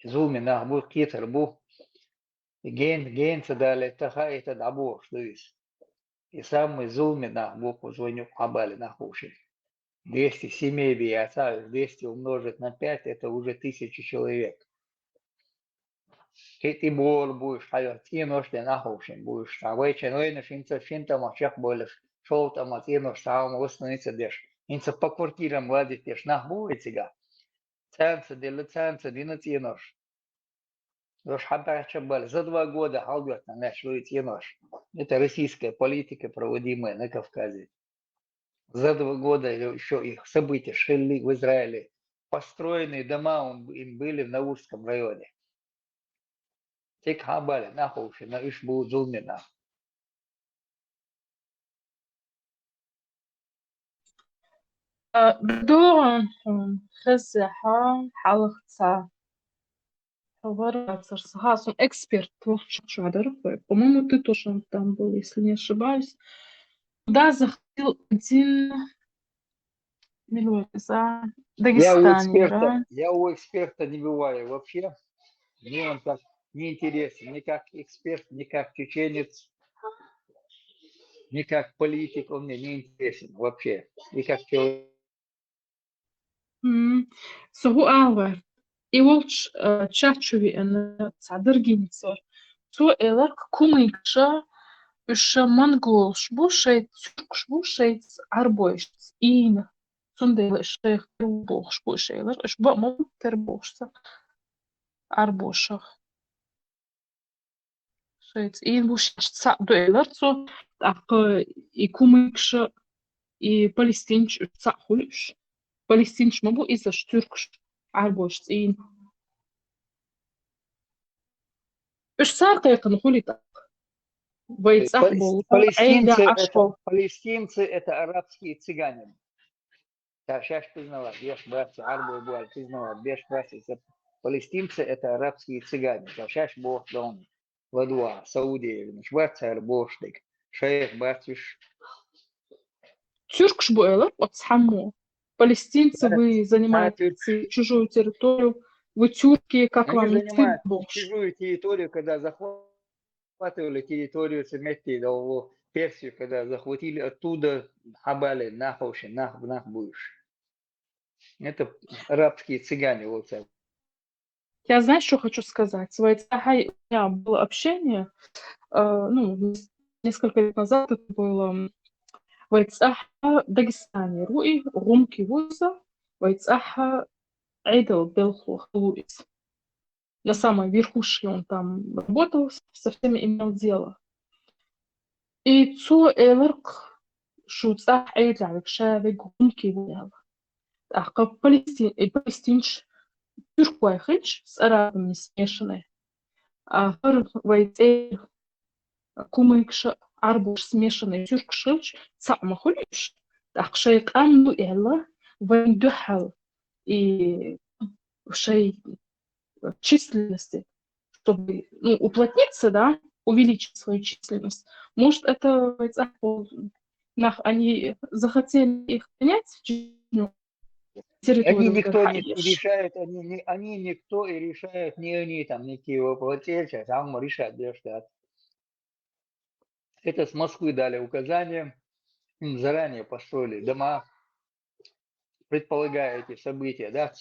И зуламе нах бу, кхетар бу. И ген-, гена ца далийта, хаийта дӀабохуш ду иза. И самый зуламе нах бу кхуза вайн юкъа хьабалина нах бу ши. Двести семей бен яц, а двести умножить на пять, это уже тысяча человек. ХӀетӀе бохуш бу уьш, хьайо цӀенош ден аховшина бу уьш. Цхьа вайчен вайнаш хӀинца шина тӀамах чекхбойлаш, шовзткъа тӀамах цӀенош цхьа хӀума восстановиться деш, хӀинца по квартирам лазить деш нах бу вай цигахь. Царна ца делла, царна ца дина цӀенош. Дош хьабаьхча бала, за два года хьалдоьттина лаьтташ ду и цӀенош. Это российская политика, проводимая на Кавказе. За два года ещё их события шилли в Израиле. Построенные дома им, им были в Наурском районе. Цига хьабалина нах бу ши, уьш бу зуламе нах. А, догӀан хьун хеззехьа хьалха ца хабар бацара сан. Ха, сан эксперт вахча чу дара вай. По-моему, ты тоже там был, если не ошибаюсь. Туда заходил один милой из, а, Я у Дагестана, эксперта, да? Я у эксперта не бываю вообще. Мне он так не интересен, ни как эксперт, ни как чеченец, ни как политик, он мне не интересен вообще. И как человек. М, со хӀу ала гӀерта? И волчу, э, чат чу веана цхьа даргинца. Цо элира, кумыкша уьш монголаш бу, шайца тюркаш бу, шайца Ӏарбойшца ийна. Цундела уьш шайх тера бу бохуш бу уьш элира. Уьш баа ма бу тера бохуш ца Ӏарбошах. Шайца ийна бу шаьш цхьаъ ду элира цо, тӀаккха и кумыкша, и палестинча уьш цхьаъ хуьлу уьш. Палестинча ма бу иза уьш тюркаш, Ӏарбойшца ийна. Уьш цара кхайкхина хуьлу тӀаккха. Вай Э, цӀахь палес-, болу, Ӏайда палестинцы Ӏаш это, болу. Палестинцы это арабские цыгане. Цара шаьш признавать деш бац, Ӏарбой бу аьлла признавать деш бац, иза палестинцы это арабские цыгане. Цара шаьш боху дона. Ладуа, Саудиевна, уьш бац цара бохуш дерг. Шайх бац уьш. Тюркаш бу элира оцу хьаммо. Палестинцы, Да, вы да, занимаете тюркаш. Чужую территорию, вы тюрки, как Они вам не стыдно занимают бохуш. Чужую территорию, когда захватывали территорию, цу метте, да, в Персию, когда захватили, оттуда хьабале наховши, нах, нах бу уьш. Это арабские цыгане, вот это. Я, знаешь, что хочу сказать? Свои цахай, у меня было общение, э, ну, несколько лет назад это было, м, вай цӀахь Дагестанера ву и, гӀумкий ву иза, вай цӀахь Ӏедал белхо хилла ву иза. На самой верхушке он там работал, со всеми имел дело. И цо элира-кх, шу цӀахь Ӏедалехь верг ша верг гӀумкий ву аьлла. ТӀаккха палестин-, и палестинцаш, тюркой хилча, с арабами смешанные. А хӀара вай цӀера кумыкаш, Ӏарбош смешанные, тюркаш хилча, цхьаъ ма хуьлу уьш. ТӀаккха шайн къам ду аьлла, вайна дуьхьал и шайн численности, чтобы, ну, уплотниться, да, увеличить свою численность. Может, это вай цӀахь болу нах, они захотели их принять, ну, территорию, они никто не решают, они, не, они никто и решают, не они там, никакие воплотители, там решать, да, что это с Москвы дали указания, им заранее построили дома, предполагая эти события, да?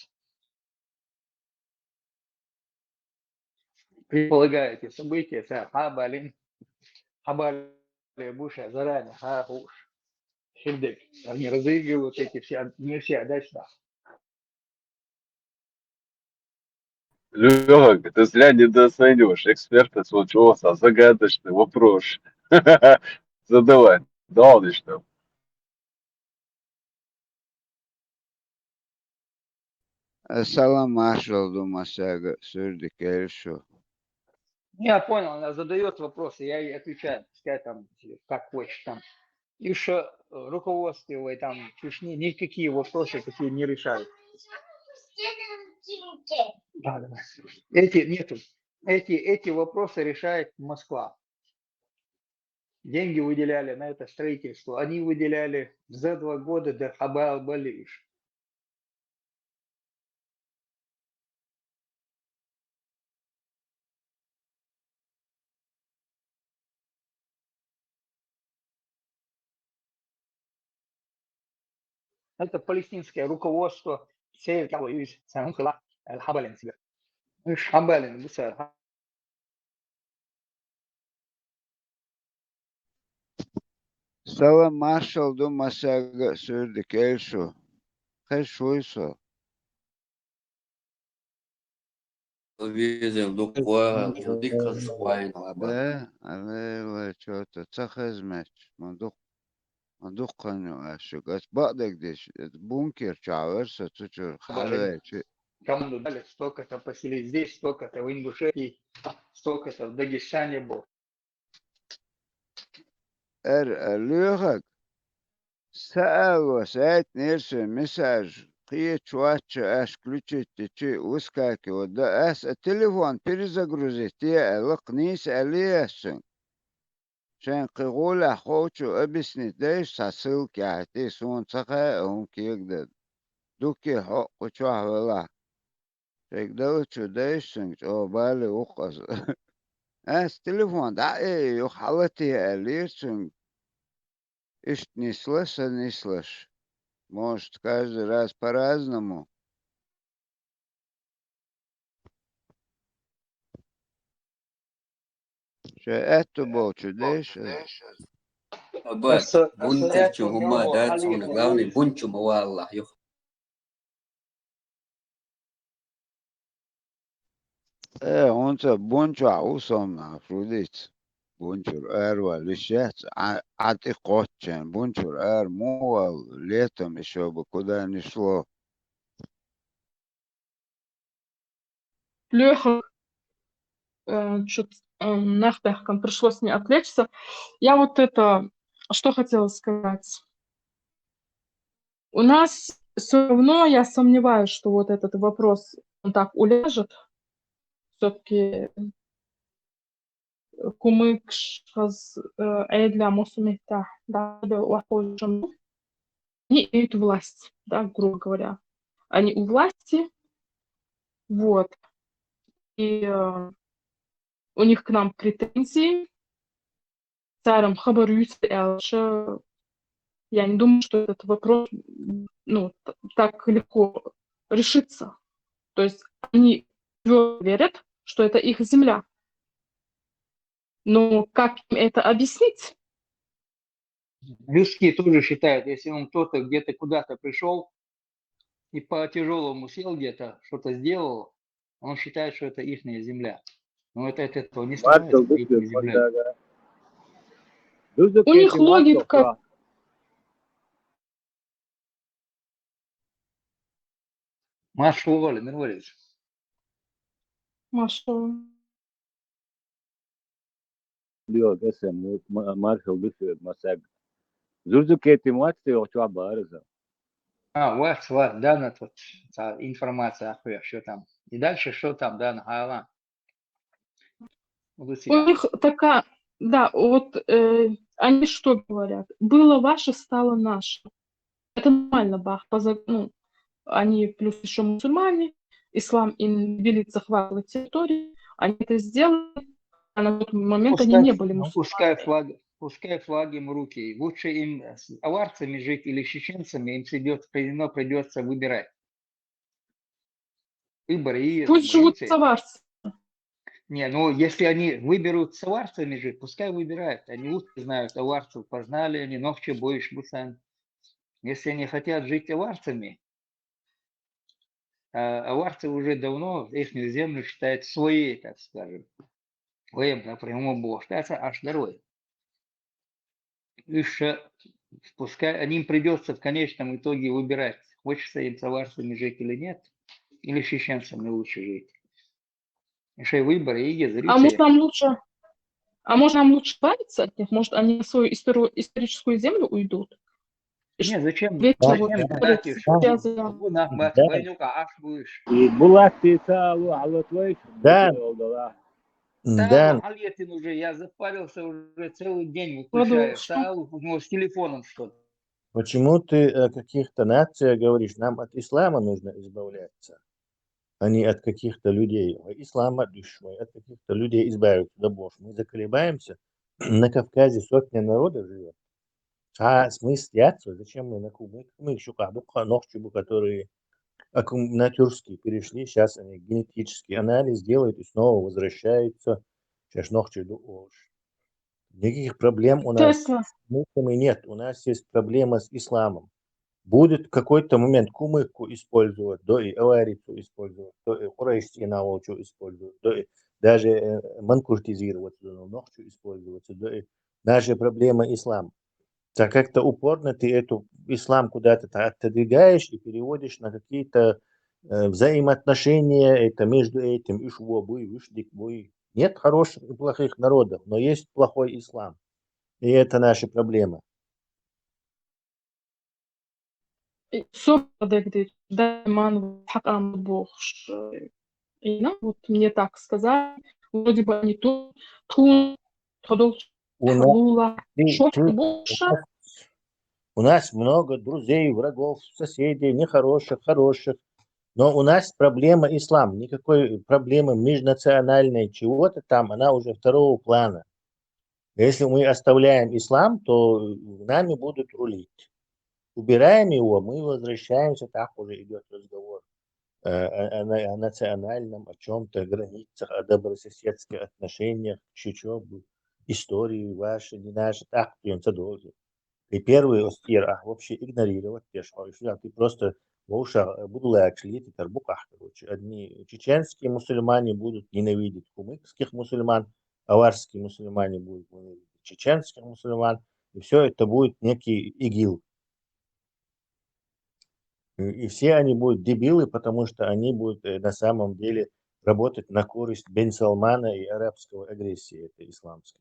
Предполагая эти события, ца хьабалин, хьабале буша заранее, ха хуш. Хирдек, они разыгрывают эти все, не все, а дальше, да. Лёха, ты зря недооцениваешь экспертность, вот чего за загадочный вопрос задавать. Да, он что? Салам, маршалла ду массаьрга, суьрдиг кӀел шу. Я понял, она задаёт вопросы, я ей отвечаю, пускай там, как хочет там. И что, э, руководство вай там Чечни никакие вопросы такие не решают. Да, да. Эти, нету. Эти, эти вопросы решает Москва. Деньги выделяли на это строительство. Они выделяли за два года до хьабалабалле уьш. Это палестинское руководство, север кӀел вай уьш, сан хӀун хила, аьлла хьабалин цигара. Уьш хьабалин буса. Салам, маршалла ду массаьрга а, суьрдиг кӀел шу. Хезаш вуй со? Везар дукха вахар, дика хаза вайна лаба. Да, алла, чё-то ца хезметташ, ма дукха, ма дукха хан ю ас шуьга. Ас бакъдерг деш, бункер чохь вара со цу чуьра хьалаваьлча. Кому дали столько-то поселить здесь, столько-то в Ингушетии, столько-то в Дагестане было. Эр, а, лоьхаг, са ало, сайтнера соьга мессаж, кхечу вачча аш включить дичи, выскакивать до ас, а телефон перезагрузить де аьлла, кхин нийса аьлла ас цуьнга. Шайн кхин гӀолехь ховчу объяснить дайша цхьа ссылка яхьийтий, суна ца хаьа хӀума кегадала. Дуккхе хьо а кху чохь велахь. Шайга даллачу дайша цуьнга чӀогӀа бале ву-кх аса. Ас телефон дӀа а юха хьалатехьа аьллера цуьнга. Иштта нисло сан нислаш. Может, каждый раз по-разному. Шайн аьтту болчу дайша. Аба, аса, аса бунтарчу аьтту хӀума дац хьуна, главный, бунчу ма валлахь, юха. Э, хӀунца бунчохь ву со-м нах, шу дийца. Бунчуьра аравала йиш яц, Ӏа, Ӏа тӀе кхоччен, бунчуьра ара муха валла, летом ещё бы куда ни шло. Лёха, э, чё-то, э, нах дахкан, пришлось мне отвлечься. Я вот это, что хотела сказать. У нас всё равно, я сомневаюсь, что вот этот вопрос, он так уляжет. Всё-таки кумыкаш хаза, э, Ӏедалехь массо а меттехь дӀадала охьаховшам. Они имеют власть, да, грубо говоря. Они у власти, вот. И, э, у них к нам претензии. Цара-м хабар юьйцур аьлча, я не думаю, что этот вопрос, ну, т-, так легко решится. То есть они твёрдо верят, что это их земля. Но как им это объяснить? Русские тоже считают, если он кто-то где-то куда-то пришел и по тяжелому сел где-то, что-то сделал, он считает, что это ихняя земля. Но это от этого не становится ихней землей. У них логика. Маршал, Владимир Валерьевич. Маршал. Лио, кесем, маршал дышит, масаг. Зурзу кети муатты, охчуа барыза. А, вот, вот, да, на тут информация, что там. И дальше что там, да, на Хайлан. У них такая, да, вот э, они что говорят? Было ваше, стало наше. Это нормально, бах, по, ну, они плюс еще мусульмане, ислам им велит захватывать территории, они это сделали, а на тот момент пускай, они не были мусульманами. Пускай флаг, пускай флаг им в руки. Лучше им с аварцами жить или с чеченцами, им придется, придется выбирать. Выборы и... Пусть живут с аварцами. Не, ну если они выберут с аварцами жить, пускай выбирают. Они лучше знают аварцев, познали они, ногче боишь бусан. Если они хотят жить аварцами, а аварцы уже давно их землю считают своей, так скажем. Вем, например, бо считается аж дорогой. Еще пускай им придется в конечном итоге выбирать, хочется им с аварцами жить или нет, или с чеченцами лучше жить. Еще выборы и А может нам лучше, а может нам лучше избавиться от них? Может они на свою историю, историческую землю уйдут? Не, зачем? Вечно Зачем вот тратишь? Связано. Войнука аш будешь. И булат ты талу алатлой. Да. Олдала. Да, Алетин уже, я запарился уже целый день, выключаю. Сал, ну, с телефоном что ли. Почему ты о каких-то нациях говоришь? Нам от ислама нужно избавляться, а не от каких-то людей. Ислама душой, от каких-то людей избавиться. Да боже, мы заколебаемся. На Кавказе сотня народов живет. А смысл яйца? Зачем мы на Кубы? Мы еще как бы ногчи, которые аккум- на тюркский перешли. Сейчас они генетический анализ делают и снова возвращаются. Сейчас ногчи ду- о, ш- Никаких проблем у нас Тесла. с мусульманами нет. У нас есть проблема с исламом. Будет какой-то момент кумыку использовать, да и аварицу использовать, да и курайш синалочу использовать, да и даже э, манкуртизировать, да, ногчу использовать, да и даже проблема ислам. Так как-то упорно ты эту ислам куда-то та- отодвигаешь и переводишь на какие-то э, взаимоотношения это между этим ишвобуй, вишдикбуй. Нет хороших и плохих народов, но есть плохой ислам. И это наша проблема. Сободегдит дайман хакам бохш. И ну, вот мне так сказали, вроде бы они тут, тут, подол У нас, лула, ты- шо ты- бохш. у нас много друзей, врагов, соседей, нехороших, хороших. Но у нас проблема ислам. Никакой проблемы межнациональной чего-то там, она уже второго плана. Если мы оставляем ислам, то нами будут рулить. Убираем его, мы возвращаемся, так уже идет разговор э, о, о на- о национальном, о чем-то, о границах, о добрососедских отношениях, чего бы, истории ваши, не наши, так и он должен. И первый остер, а вообще игнорировать те, что если ты просто Вовша будулач лети тарбуках, короче. Одни чеченские мусульмане будут ненавидеть кумыкских мусульман, аварские мусульмане будут ненавидеть чеченских мусульман, и все это будет некий ИГИЛ. И и все они будут дебилы, потому что они будут э, на самом деле работать на користь Бен Салмана и арабского агрессии, это исламской.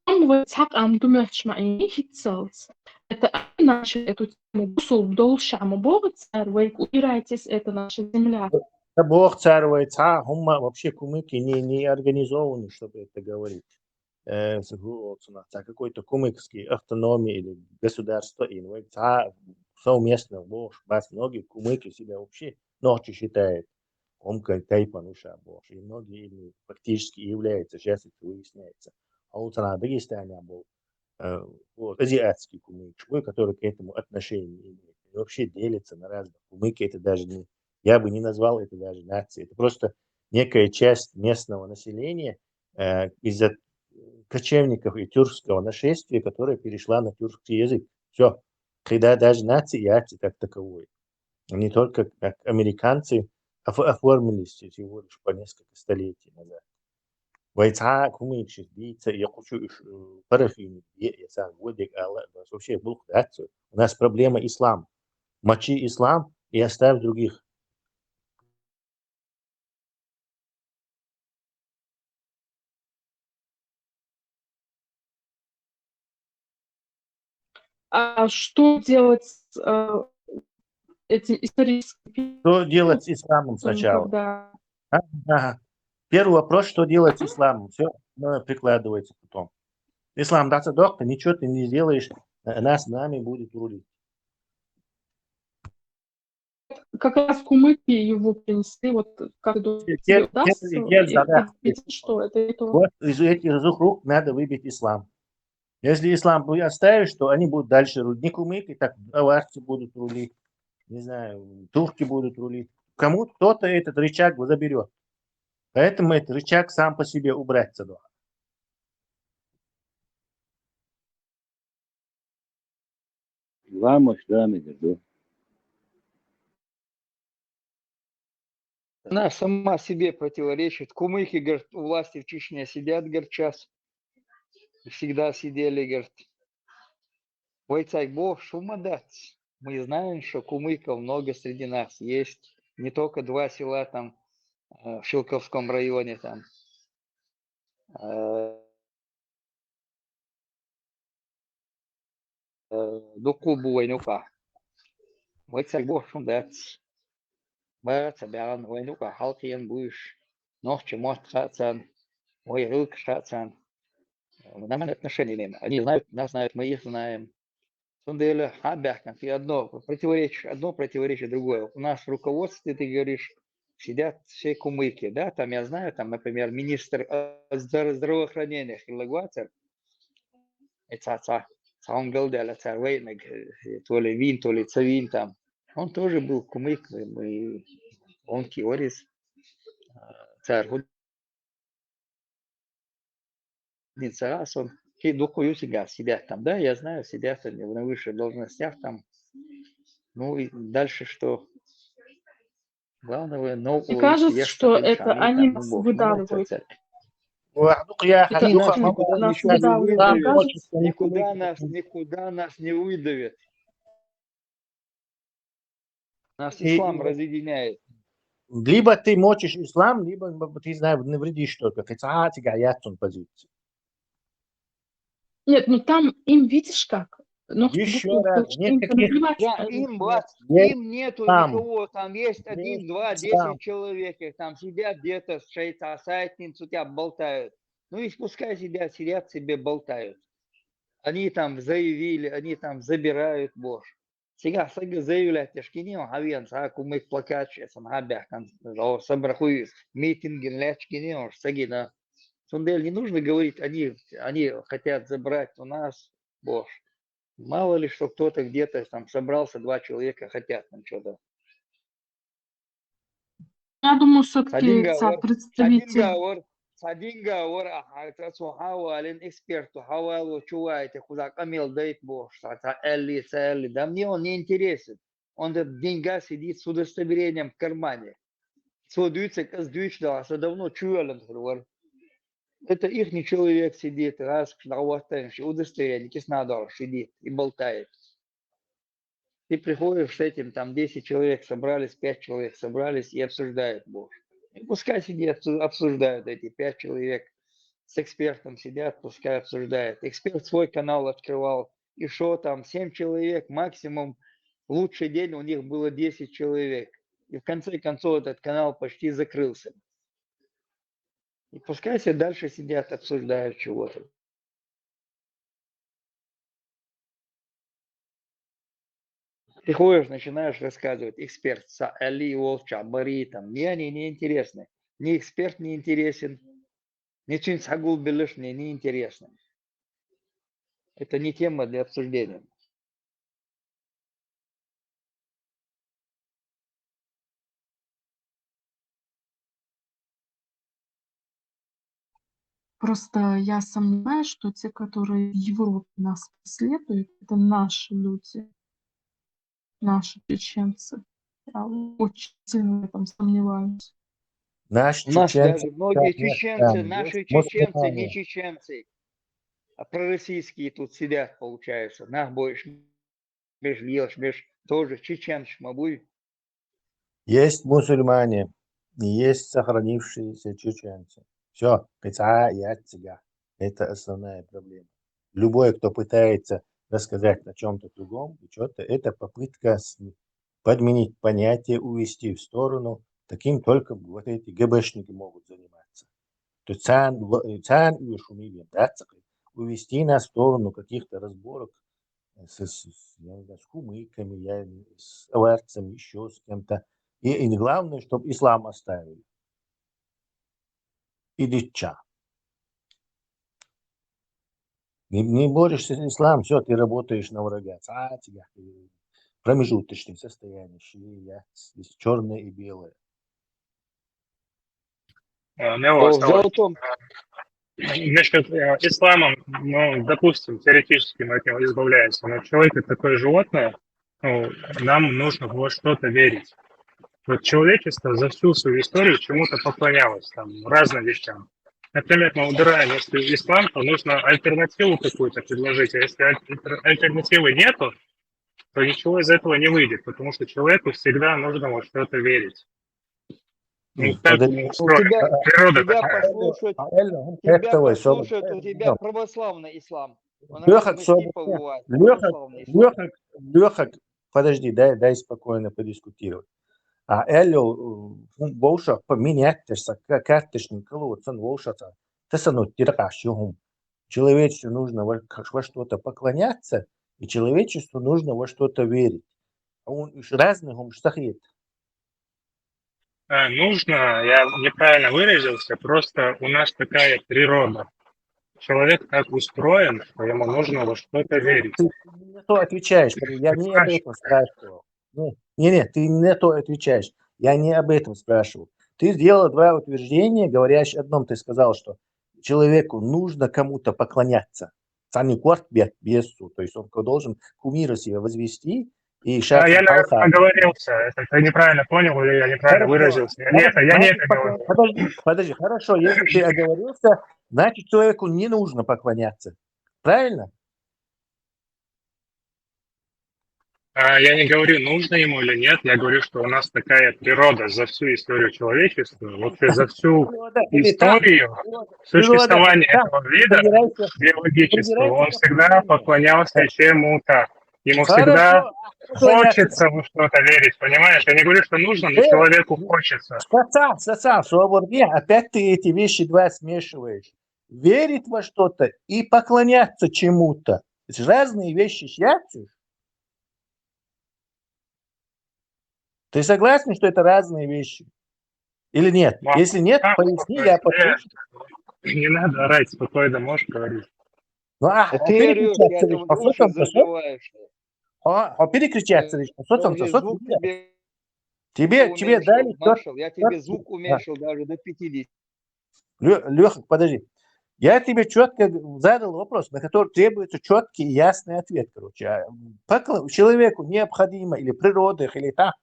Ам вот так ам думаешь, ма и хитцелс. Это они начали эту тему, бусул долшама богат царь, вы убирайтесь, это наша земля. Да бог царь, цхьа хӀума вообще кумыки не, не организованы, чтобы это говорить. Э, с- гу- вот, цуна, цхьа какой-то кумыкский автономии или государство, и вот, цхьа совместно бог, бас многие кумыки себя вообще ногчи считают. Хомка тайпан уша бог. И многие ими фактически являются. Сейчас это выясняется. А вот она Дагестане был э, вот, азиатский кумык, швы, который к этому отношение имеет. И вообще делится на разных. Кумыки это даже не, я бы не назвал это даже нацией. Это просто некая часть местного населения э, из-за кочевников и тюркского нашествия, которая перешла на тюркский язык. Все. Когда даже нации яйца как таковой. Не только как американцы оф- оформились всего лишь по несколько столетий назад. Вай цхьа кумыкши дийца я кучу иш парахини я сам водик ала вообще бух дацу. У нас проблема ислам. Мочи ислам и оставь других. А что делать с э, этим историческим Что делать с исламом периодом, сначала? Когда... А? Ага. Первый вопрос, что делать с исламом? Все прикладывается потом. Ислам, да, док, ты ничего ты не сделаешь, э, нас нами будет рулить. Как раз кумыки его принесли, вот как ты думаешь, Те- удастся те- те- да, да. перейти, что это и то? Вот из этих двух рук надо выбить ислам. Если ислам будет оставишь, то они будут дальше рулить. Не кумыки, так аварцы будут рулить. Не знаю, турки будут рулить. Кому кто-то этот рычаг заберет. Поэтому этот рычаг сам по себе убрать с этого. Ламоч да мегерду. Она сама себе противоречит. Кумыки, говорит, у власти в Чечне сидят, говорит, сейчас. И всегда сидели, говорит. Войцайк бо шумадат. Мы знаем, что кумыков много среди нас есть. Не только два села там э, в Шелковском районе там. Э, э, Дукубу войнука. Войцайк бо шумадат. Баца бян войнука халкиен буш. Нохчи мот хацан. Вой рылк хацан. Нормальное отношение имеем. Они знают, нас знают, мы их знаем. Сунделе, а бяхкан, ты одно противоречишь, одно противоречит другое. У нас в руководстве, ты говоришь, сидят все кумыки, да, там я знаю, там, например, министр э, здра- здравоохранения Хилагуацер, это ца, ца, он говорил, царь войны, то ли вин, то ли цавин там. Он тоже был кумык, и он киорис, царь Ницарасон, и духу юсига сидят там, да, я знаю, сидят они на высших должностях там. Ну и дальше что? Главное, но Мне кажется, что это они нас выдавливают. Вахдук я Это хадуха очень мабук нас исчез. выдавливают. Да, Мне кажется, Никуда нас, никуда нас не выдавит. Нас И- ислам разъединяет. Либо ты мочишь ислам, либо ты, знаю, навредишь только. Хотя а, тебя я тон позиции. Нет, ну там им видишь как? Ну, Ещё вот, раз, вот нет, им каких- поналивать, Да, э, им, вот, Есть им нету там. Никого, там есть один, Есть два, там. десять человек, их там сидят где-то с шейца сайтнин, у тебя болтают. Ну и пускай сидят, сидят себе болтают. Они там заявили, они там забирают, боже. Сега сага заявлять тяжкини, он хавиан са кумык плакат, сейчас он хабяхкан, за собрахуис, митинг лячкини, он сагина. Сундель не нужно говорить, они, они хотят забрать у нас, боже. Мало ли, что кто-то где-то там собрался, два человека хотят там что-то. Я думаю, все-таки Садинга ца авар, представитель. Садинга авар, Садинга авар, а, а, цу хавалин эксперту хавал, чувайте, куда камел дает бо, ца, ца, элли, ца, элли. Да мне он не интересен. Он этот деньга сидит с удостоверением в кармане. Содуется, сдуется, да, все давно чуялен, говорю. Это ихний человек сидит, раз, удостоверение, кис надо, сидит и болтает. Ты приходишь с этим, там десять человек собрались, пять человек собрались и обсуждают, боже. И пускай сидят, обсу- обсуждают эти пять человек. С экспертом сидят, пускай обсуждают. Эксперт свой канал открывал. И что там, семь человек максимум. Лучший день у них было десять человек. И в конце концов этот канал почти закрылся. И пускай все дальше сидят, обсуждают чего-то. Приходишь, начинаешь рассказывать, эксперт, са, Али, Волча, Бари, там, мне они не интересны. Ни эксперт не интересен, ни Цин Сагул Белыш мне не интересны. Это не тема для обсуждения. Просто я сомневаюсь, что те, которые в Европе нас преследуют, это наши люди, наши чеченцы. Я очень сильно в этом сомневаюсь. Наш У нас чеченцы, даже многие нет, чеченцы, да, наши есть чеченцы, мусульмане. Не чеченцы, а пророссийские тут сидят, получается. Нах больше, меж льёшь, меж тоже чеченцы, мабуй. Есть мусульмане, и есть сохранившиеся чеченцы. Все, это основная проблема. Любой, кто пытается рассказать о чем-то другом, и что-то, это попытка с- подменить понятие, увести в сторону. Таким только вот эти ГБшники могут заниматься. То есть цан, цан увести нас в сторону каких-то разборок с, с, с, я не знаю, с кумыками, я, с аварцами, еще с кем-то. И, и главное, чтобы ислам оставили. И дича. Не, не борешься с исламом, все, ты работаешь на врага. А, тебя, э, промежуточное состояние, шия, здесь черное и белое. Э, Мело, О, осталось. Золотом. Насчет э, ислама, ну, допустим, теоретически мы от него избавляемся, но человек это такое животное, ну, нам нужно во что-то верить. Вот человечество за всю свою историю чему-то поклонялось, там, разным вещам. Например, мы убираем, если ислам, то нужно альтернативу какую-то предложить. А если аль- альтер- альтернативы нету, то ничего из этого не выйдет, потому что человеку всегда нужно во что-то верить. Ну, Ну, так подожди. ему У устроено. тебя, Природа тебя такая. послушать, А, Эльна, тебя это вы, что вы, послушать, у Эльна, тебя ну, православный ислам. Он Лёха, разные что типа вы, бывает. Лёха, Православный ислам. Лёха, Лёха, подожди, дай, дай спокойно подискутировать. А Эллио, э, вовшах поменять, то есть, ка- карточный колодец, он вовшах, тесанут тиркаш юхум. Человечеству нужно во, во что-то поклоняться, и человечеству нужно во что-то верить. А он ещё разный гум штахит. Э, Нужно, я неправильно выразился, просто у нас такая природа. Человек так устроен, что ему нужно во что-то верить. Ты не то отвечаешь, я не об этом спрашивал. Ну, не-не, ты не то отвечаешь. Я не об этом спрашивал. Ты сделал два утверждения, говорящие одном, ты сказал, что человеку нужно кому-то поклоняться. Цани кварт бет бесу, то есть он должен кумира себе возвести и А шаг я, наверное, палха. Оговорился. Это ты неправильно понял, или я неправильно Хорошо. выразился. Я не это, я не это Значит, говорю. Подожди, подожди, хорошо, если ты оговорился, значит, человеку не нужно поклоняться. Правильно? А, Я не говорю, нужно ему или нет, я говорю, что у нас такая природа за всю историю человечества, вообще за всю Природа или там, историю природа, существования природа, этого вида собирайся, биологического, собирайся он всегда поклоняться. Поклонялся чему-то. Ему всегда Хорошо, а что я- Хочется во что-то верить, понимаешь? Я не говорю, что нужно, но Э, человеку хочется. Саца, саца, свободнее. Опять ты эти вещи два смешиваешь. Верить во что-то и поклоняться чему-то. Это же разные вещи, связь. Ты согласен, что это разные вещи? Или нет? Ма- Если нет, а, поясни, я слушай, подпишу. Не надо орать, спокойно можешь говорить. Ну, а, Да а ты орёшь, я перекричаться там ведь, по уши сути, по сути, закрываешь. а, а перекричаться ведь, по сути, Подожди, по сути, звук нет. тебе Тебе, тебе уменьшил, дали Маршал, я тебе чёткий- звук да. уменьшил даже до пятидесяти. Леха, подожди. Я тебе четко задал вопрос, на который требуется четкий и ясный ответ, короче. А, покла- человеку необходимо или природа, или так,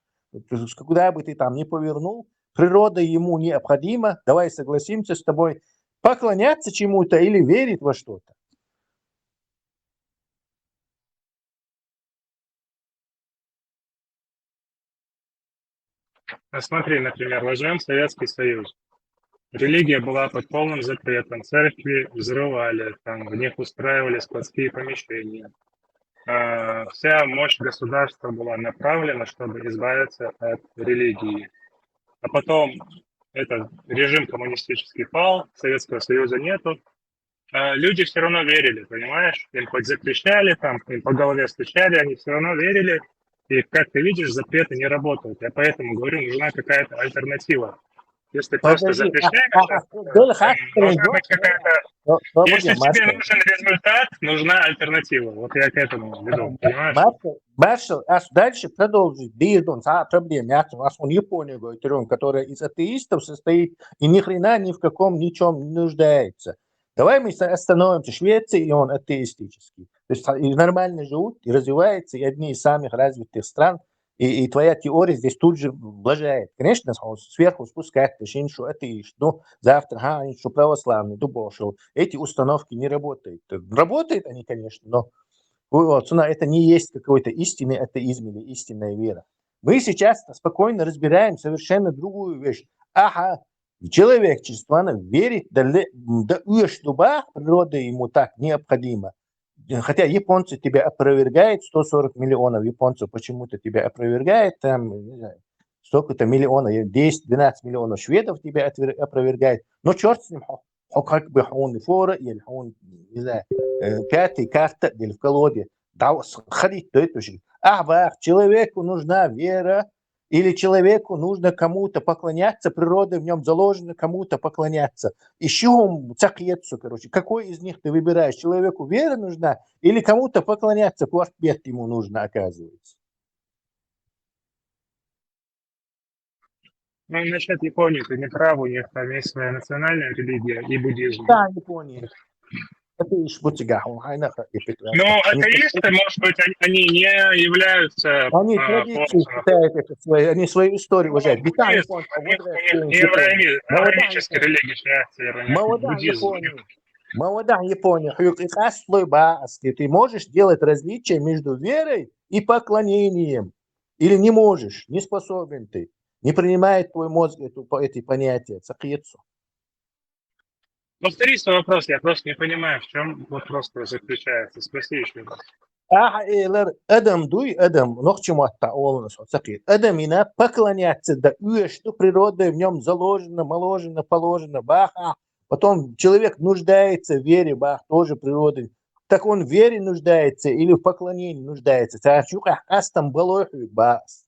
то есть куда бы ты там ни повернул, природа ему необходима, давай согласимся с тобой, поклоняться чему-то или верить во что-то. Ну, смотри, например, возьмем Советский Союз. Религия была под полным запретом, церкви взрывали, там в них устраивали складские помещения. А, Вся мощь государства была направлена, чтобы избавиться от религии. А потом этот режим коммунистический пал, Советского Союза нету. А, Люди все равно верили, понимаешь? Им хоть запрещали, там, им по голове стучали, они все равно верили. И, как ты видишь, запреты не работают. Я поэтому говорю, нужна какая-то альтернатива. Если просто Подожди, запрещаешь, а, а, то, Дэн Хас- м, должна быть какая-то... Но- но Если погоди, тебе Маршал. Нужен результат, нужна альтернатива. Вот я к этому веду, понимаешь? Маршал, Маршал, а дальше продолжи. Бирдон, а, проблема, я, у нас он Японию говорит, которая из атеистов состоит и ни хрена ни в каком, ни чем не нуждается. Давай мы с- остановимся в Швеции, и он атеистический. То есть и нормально живут, и развивается, и одни из самых развитых стран, и, и твоя теория здесь тут же влажает. Конечно, он сверху спускает, ты же что атеист, ну, завтра, а, что православный, дубошел. Эти установки не работают. Работают они, конечно, но вот, цена, это не есть какой-то истинный атеизм или истинная вера. Мы сейчас спокойно разбираем совершенно другую вещь. Ага, человечество, она верит да, ле- да уж дуба, природа ему так необходима. Хотя японцы тебя опровергают, сто сорок миллионов японцев почему-то тебя опровергает, там, не знаю, столько-то миллионов, десять-двенадцать миллионов шведов тебя отвер- опровергает. Но черт с ним, хо- хо- как бы он фора или он, не знаю, э, пятый карта или в колоде. Да, ходить, то есть, а человеку нужна вера, или человеку нужно кому-то поклоняться, природа в нем заложена кому-то поклоняться. И чего он цакъется, короче, какой из них ты выбираешь? Человеку вера нужна или кому-то поклоняться, квартбет ему нужно, оказывается. Ну, насчет Японии ты не прав, у них там есть своя национальная религия и буддизм. Да, Япония. Это ишь бутига, он хайна ха- и петра. Ну, атеисты, может быть, они, они не являются... Они а, традицию полностью- считают это свои, они свою историю уважают. Бита Буддизм, Япон, у них, у них Япон, не авраами- Молодая авраамические религии считаются, вернее, Молодая буддизм. Япония. Молодая Япония, хуюк, и каслой ба, аски. Ты можешь делать различия между верой и поклонением? Или не можешь, не способен ты? Не принимает твой мозг эту, по- эти понятия, цакъецу. Повтори свой вопрос, я просто не понимаю, в чем вопрос твой заключается. Спроси еще раз. Ага, элер, адам дуй, адам, нохчи матта, олнус, цакъет. Адам ина поклоняться да уж, что природа в нем заложена, моложена, положена, баха. Потом человек нуждается в вере, бах, тоже природы. Так он в вере нуждается или в поклонении нуждается? Царчука астам балой бас.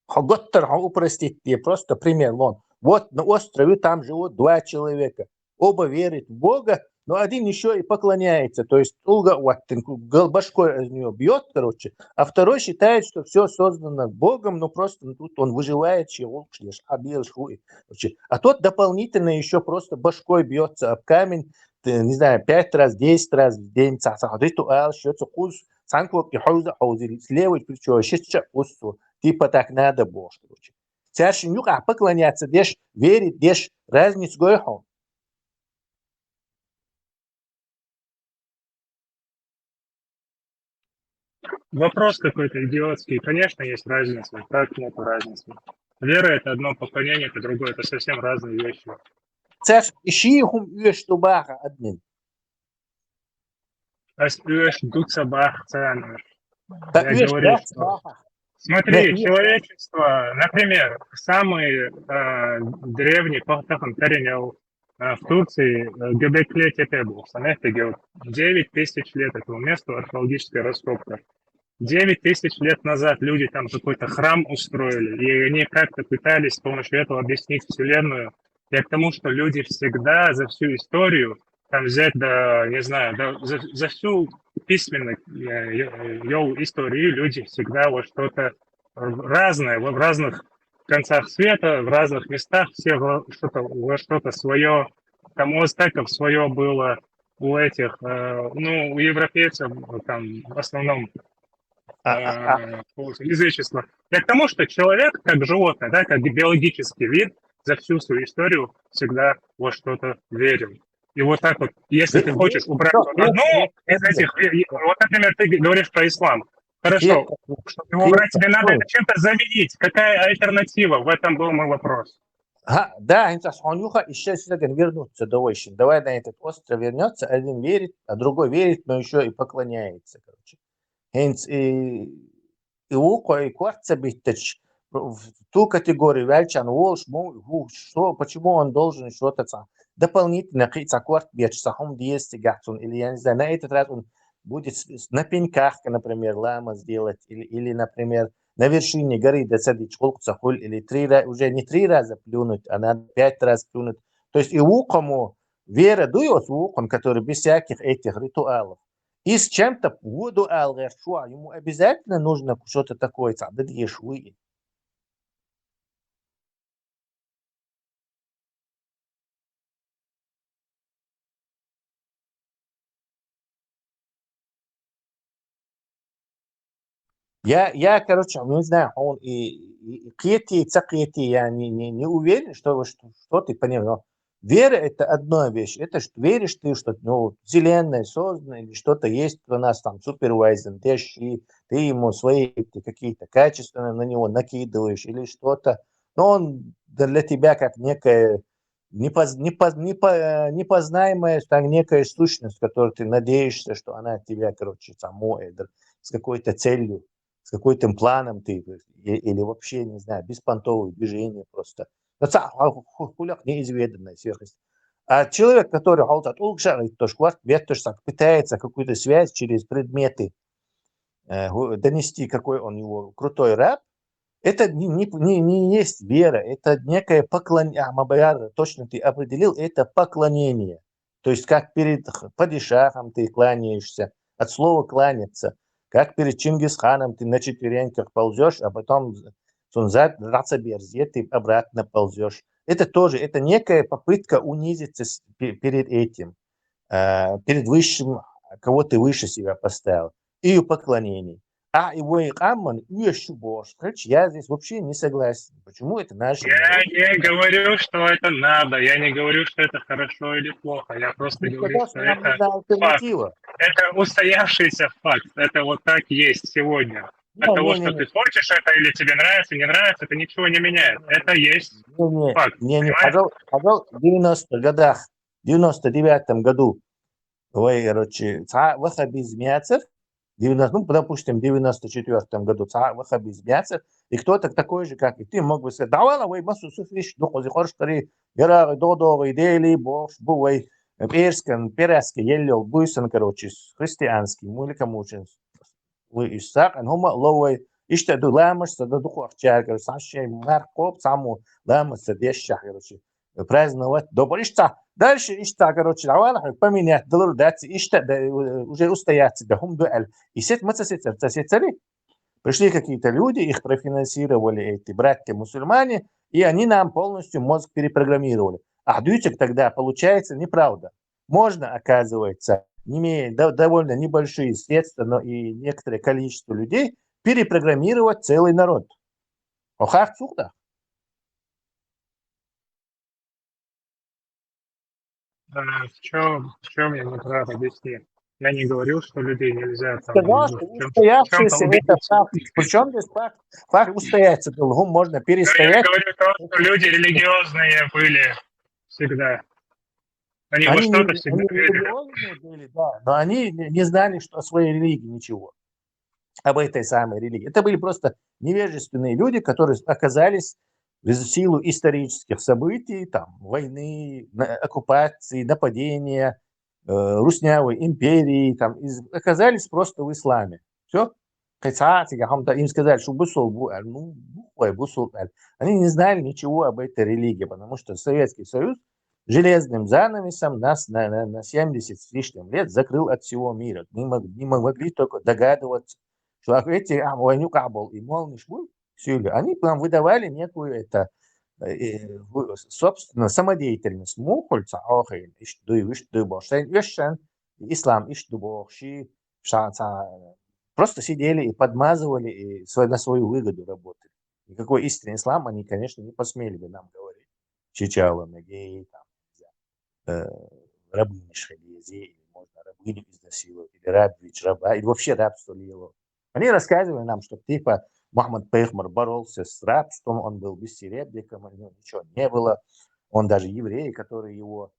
Хо готтар, хо упростить, я просто пример, вон. Вот на острове там живут два человека. Оба верят в Бога, но один еще и поклоняется. То есть улга уаттин, гол- башкой из нее бьет, короче, а второй считает, что все создано Богом, но просто ну, тут он выживает, чего короче. А тот дополнительно еще просто башкой бьется об камень, ты, не знаю, пять раз, десять раз в день, ца- ца- ходит, а, счётся куз, санквок и хоза, хоза, левый плечо, щитча кусу. Типа так надо, бо, короче. Царшин юк, а поклоняться деш, верить деш, разница гойхо. Вопрос какой-то идиотский. Конечно, есть разница. Как нету разницы? Вера — это одно, поклонение — это другое. Это совсем разные вещи. Царш, иши хум уж тубаха админ. А с- уж дуца бах цана. Да Я уж говорю, да что- баха. Смотри, Нет, нет. Человечество, например, самый э, древний пахтахан коренел э, в Турции э, Гебекли Тепе был. Представляете, где вот девять тысяч лет этому месту археологическая раскопка. Девять тысяч лет назад люди там какой-то храм устроили, и они как-то пытались с помощью этого объяснить Вселенную. Я к тому, что люди всегда за всю историю, там взять, да, не знаю, да, за, за всю письменную э, ё- ё- историю люди всегда вот что-то разное, в разных концах света, в разных местах, все во что-то, во что-то свое, там у ацтеков свое было, у этих, э, ну, у европейцев там в основном А, а, а, э, язычество. Я к тому, что человек, как животное, да, как биологический вид, за всю свою историю всегда во что-то верил. И вот так вот, если ты Нет, хочешь нет, убрать нет, вот нет, одну нет, из нет. Этих, ве- вот, например, ты говоришь про ислам. Хорошо, Нет, чтобы его убрать, тебе надо нет. Это чем-то заменить. Какая альтернатива? В этом был мой вопрос. Ха, да, хинца сон юха, ещё сюда вернуться, давай, давай на этот остров вернется, один верит, а другой верит, но еще и поклоняется, короче. Хинц и и у кой кварца биттач в ту категорию вяльчан волш му ху что, почему он должен что-то ца дополнительно кица кварт бечца хум десять гахцун, или я не знаю, на этот раз он будет с- с- на пеньках, например, лама сделать, или, или, например, на вершине горы досадить школкца хуль, или три раза, уже не три раза плюнуть, а надо пять раз плюнуть. То есть и у кому Вера дуй оцу вукхун, который без всяких этих ритуалов. И с чем-то воду алгъер чуа, ему обязательно нужно что-то такое, цхьа дан дезаш вуй. Я, я, короче, не знаю, он и, и, и кхетий, ца кхетий, я не, не, не уверен, что, что, что ты понял, но вера — это одна вещь. Это что, веришь ты, что, ну, вселенная создана или что-то есть у нас там, супервайзер, ты, и ты ему свои эти какие-то качества на, на него накидываешь или что-то. Но он для тебя как некая непоз-, непоз-, непо-, непознаемая, так, некая сущность, которую ты надеешься, что она тебя, короче, там, э, с какой-то целью, с какой-то планом ты, и- или вообще, не знаю, беспонтовое движение просто. Ну, ца-, а, ху-, хулях неизведанная сверхность. А человек, который хьалта тӀулгаш а гӀиттош, кварт бетташ, так, пытается какую-то связь через предметы, э, гу-, донести, какой он его крутой раб, это не, не, не, не есть вера, это некое поклонение. А, Мабаяр, точно ты определил, это поклонение. То есть как перед х-, падишахом ты кланяешься, от слова кланяться, как перед Чингисханом ты на четвереньках ползешь, а потом сунзат рацаберзе ты обратно ползешь. Это тоже, это некая попытка унизиться с- пе- перед этим, э, перед высшим, кого ты выше себя поставил. И поклонение. А его и камман, и ещё больше. Короче, я здесь вообще не согласен. Почему это наши Я народы? Не говорю, что это надо, я не говорю, что это хорошо или плохо, я просто Ты говорю, сказал, что что нам это нужна факт. Альтернатива. Это устоявшийся факт, это вот так есть сегодня. От Не, того, не, не, что ты не. Хочешь это или тебе нравится, не нравится, это ничего не меняет. Это есть Не, не, факт, не, не. Понимаешь? Хьажал, хьажал девяностых годах, девяносто девятом году, вай, короче, цхьа ваххабизм яцар, девяносто, ну, допустим, девяносто четвёртом году цхьа ваххабизм яцар, и кто-то такой же, как и ты, мог бы сказать: «Давай, вай, масу суфиш, дукъузи хорш кари, ярагъи, додогъи, дели, бохш, бу, вай, перскан, пераска еллел буйсан, короче, с христианский, муликамучен». Вы из сакъан хӀума ловай, иштта ду ламаш ца да дукхахчар, короче, сам шей марх кхоп, саму ламаш ца дешшах, короче, праздновать добр. Иштта, дальше иштта, короче, авала поменять доллар даци, иштта да, э, уже устояться да хӀума ду ал. И сет маца сецар, ца сецари. Пришли какие-то люди, их профинансировали эти братья-мусульмане, и они нам полностью мозг перепрограммировали. А дютик тогда, получается, неправда. Можно, оказывается, не имея до- довольно небольшие средства, но и некоторое количество людей, перепрограммировать целый народ. Охар цухта. А, в чем, в чем я не прав, объясни. Я не говорил, что людей нельзя там Сказал, ну, что в чём- в устоявшийся чём-то это убедиться. Факт. Причем здесь факт? Факт устояться должен, можно Но я перестоять. Говорю то, что люди религиозные были всегда. Они, во Они, что-то не, всегда они верили. Религиозные были, да, но они не, не знали, что о своей религии ничего, об этой самой религии. Это были просто невежественные люди, которые оказались в силу исторических событий, там, войны, на- оккупации, нападения, э, руснявой империи, там, из- оказались просто в исламе. Все. Им сказали, что бусул бу ал, ну, бу- ой, бусул ал. Они не знали ничего об этой религии, потому что Советский Союз железным занавесом нас на, на, на семьдесят с лишним лет закрыл от всего мира. Мы мог- не могли только догадываться, что эти а, войну кабул и молниш бу, сюли, они нам выдавали некую это, э, э, собственно, самодеятельность. Мухуль ца охин, иш дуй, иш дуй бошен, ишен, ислам иш ду боши, ша- ца- просто сидели и подмазывали, и свой- на свою выгоду работали. Никакой истинный ислам они, конечно, не посмели бы нам говорить. Чичало, Мегей, там, не знаю, э, рабыни шхелези, или можно рабыню изнасиловать, или раб ведь раба, или вообще рабство лило. Они рассказывали нам, что типа Мухаммад Пайхмар боролся с рабством, он был бессеребренником, у него ничего не было. Он даже евреи, которые его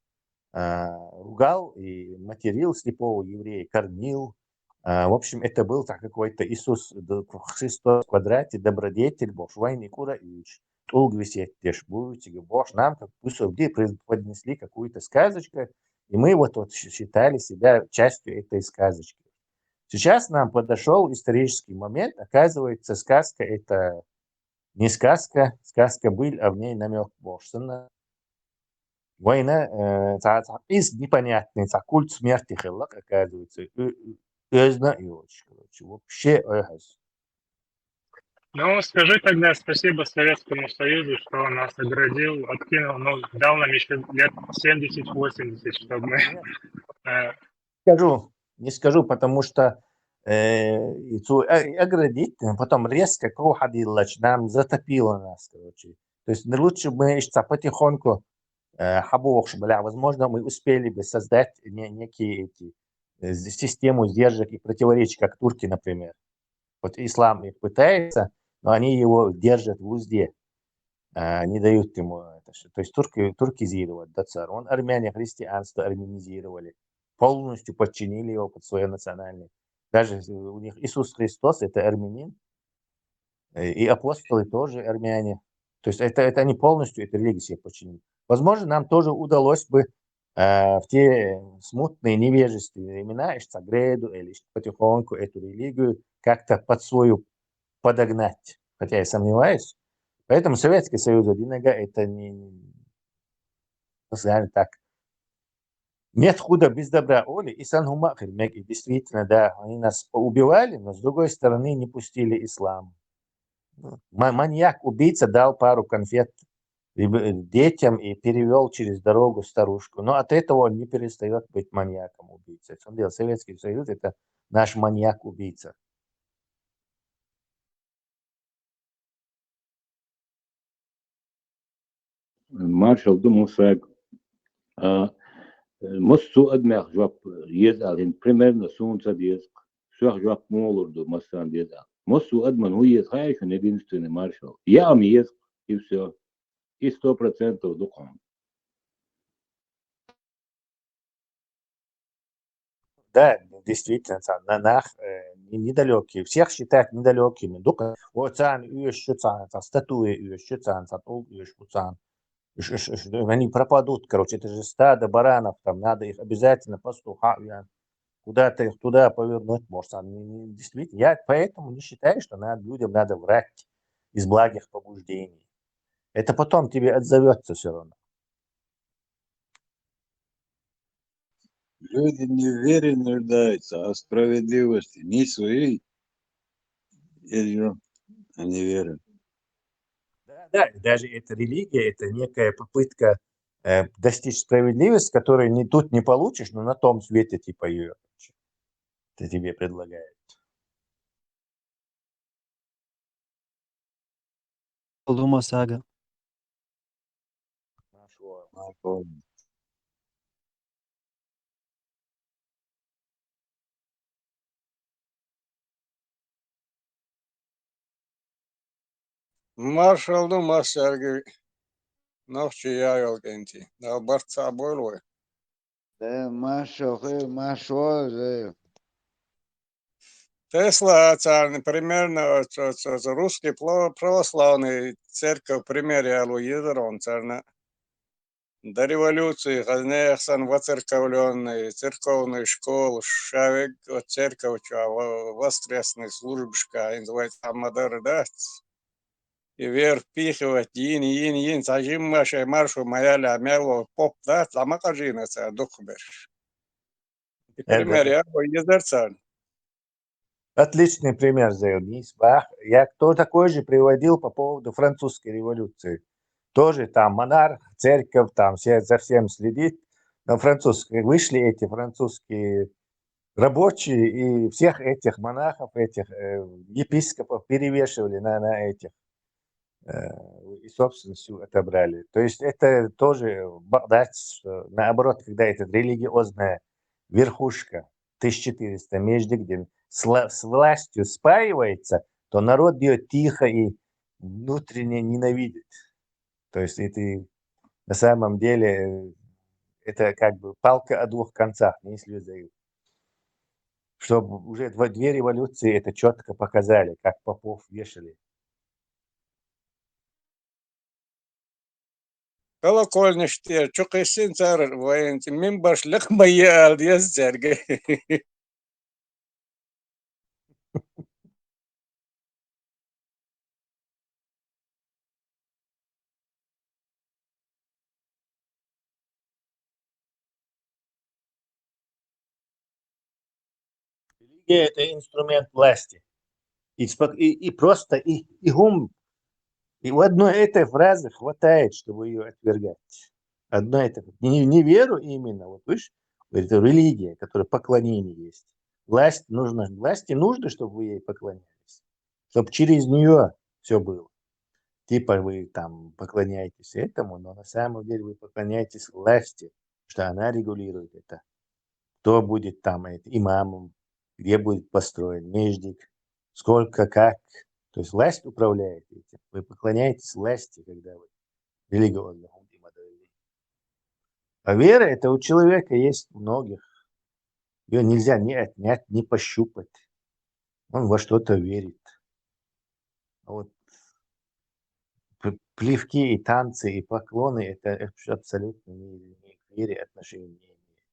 а, ругал и материл, слепого еврея кормил. А, в общем, это был так какой-то Иисус д- Христос в квадрате, добродетель, бо швайный кура и тулг висеть деш бу, тиги бо ш- нам как будто где преподнесли какую-то сказочку, и мы вот, вот щ- считали себя частью этой сказочки. Сейчас нам подошел исторический момент. Оказывается, сказка это не сказка, сказка быль, а в ней намек бошсана. Вайна, э, цхьа, цхьа къиза непонятный, цхьа культ смерти хилла, оказывается. Э, э, оьзна а йоцуш, короче, вообще оьхьаз. Ну, скажи тогда спасибо Советскому Союзу, что он нас оградил, откинул, ну, дал нам еще лет семьдесят-восемьдесят, чтобы мы, э, Скажу, не скажу, потому что, э, и цу-, э, оградить, э, потом резко кху хьадиллача, нам затопило нас, короче. То есть, ну, лучше бы мы ещё потихоньку, э, хьабохуш были, а возможно, мы успели бы создать не-, некие эти, э, с-, систему сдержек и противоречий, как турки, например. Вот ислам их пытается, но они его держат в узде. А, не дают ему это всё. То есть турки-, туркизировать, да, царь. Он армяне, христианство армянизировали, полностью подчинили его под своё национальное. Даже, э, у них Иисус Христос — это армянин, э, и апостолы тоже армяне. То есть это, это они полностью эту религию себе подчинили. Возможно, нам тоже удалось бы, э, в те смутные, невежественные времена, ишт ца греду или ишт потихоньку эту религию как-то под свою подогнать. Хотя я сомневаюсь. Поэтому Советский Союз один нога — это не, не, ну, скажем так, нет худа без добра, оли, и сан хӀума хир мег, и действительно, да, они нас поубивали, но с другой стороны не пустили ислам. Ма-, маньяк-убийца дал пару конфет ребё-, детям и перевёл через дорогу старушку. Но от этого он не перестаёт быть маньяком-убийцей. В том дело, Советский Союз — это наш маньяк-убийца. Маршал ду Мусаг. А, массо а адамех жоп еза аьлла, хӀинца примерно суна ца деза. Соьх жоп муха лур ду, массарна деза аьлла. Массо а адаман хӀун еза хаьий шуна, единственный маршал? Яа ма еза, и всё. И сто процентов ду-кх хьуна. Да, действительно, цхьа на-, нах, э, не-, недалёкие. Всех считать недалёкими. Дукха, о, царна оьшуш ю царна, цхьа статуя оьшуш ю царна, цхьа тӀулг оьшуш ю царна. Уж, уж, уж, они пропадут, короче, это же стадо баранов, там надо их обязательно пастуха, я, куда-то их туда повернуть, может, там, не, не, действительно. Я поэтому не считаю, что надо, людям надо врать из благих побуждений. Это потом тебе отзовётся всё равно. Люди не в вере нуждаются, а в справедливости. Не своей, её, они верят. Да, да, и даже эта религия — это некая попытка, э, достичь справедливости, которую не, тут не получишь, но на том свете, типа, её тебе предлагают. Лума сага. Маршал ду массаьрга, нохчий яа йолу кӀентий. Дала барт цхьаъ бойла вай. Да, маршо хир, маршо, да. Тесла царна примерно оцу, оцу, оцу русский пло-, православный церковь пример яло езар хьуна царна. До революции хаза нехан санна воцерковлённый церковный школа, ша вегга оцу церковь чохь ва-, воскресный службашка хӀинца вай цхьа ма-дарра дац. И вер впихивать йийна, йийна, йийна, цхьа жимма шайн маршо ма яьллехь, мел волу поп дац, цхьа ма къажийна цара дукхахберш. И пример яа вай езар царна. Отличный пример, Зейл, нийса боху. Я тоже такой же приводил по поводу французской революции. Тоже там монарх, церковь, там все за всем следит. Но французские, вышли эти французские рабочие и всех этих монахов, этих, э, епископов перевешивали на, на этих, э, и собственность всю отобрали. То есть это тоже бахьадоц, что наоборот, когда эта религиозная верхушка тысяча четыреста между, где с ла-, с властью спаивается, то народ её тихо и внутренне ненавидит. То есть это на самом деле, э, это как бы палка о двух концах, не слезаю. Чтоб уже дво-, две революции это чётко показали, как попов вешали. Колокольнаш тӀера чу кхиссина цара вайна, цу мимбарш лекха ма е ала деза цаьрга. Религия — это инструмент власти. И, спок- и, и просто и, и ум. И у одной этой фразы хватает, чтобы ее отвергать. Одной этой. Не, не веру именно, вот видишь, это религия, которая поклонение есть. Власть нужна, власти нужно, чтобы вы ей поклонялись, чтобы через нее все было. Типа вы там поклоняетесь этому, но на самом деле вы поклоняетесь власти, что она регулирует это. Кто будет там это, имамом, где будет построен междик, сколько, как. То есть власть управляет этим. Вы поклоняетесь власти, когда вы религиозно. А вера — это у человека есть многих. Ее нельзя ни отнять, ни пощупать. Он во что-то верит. А вот п- плевки и танцы и поклоны — это абсолютно не, не к вере отношения не имеет.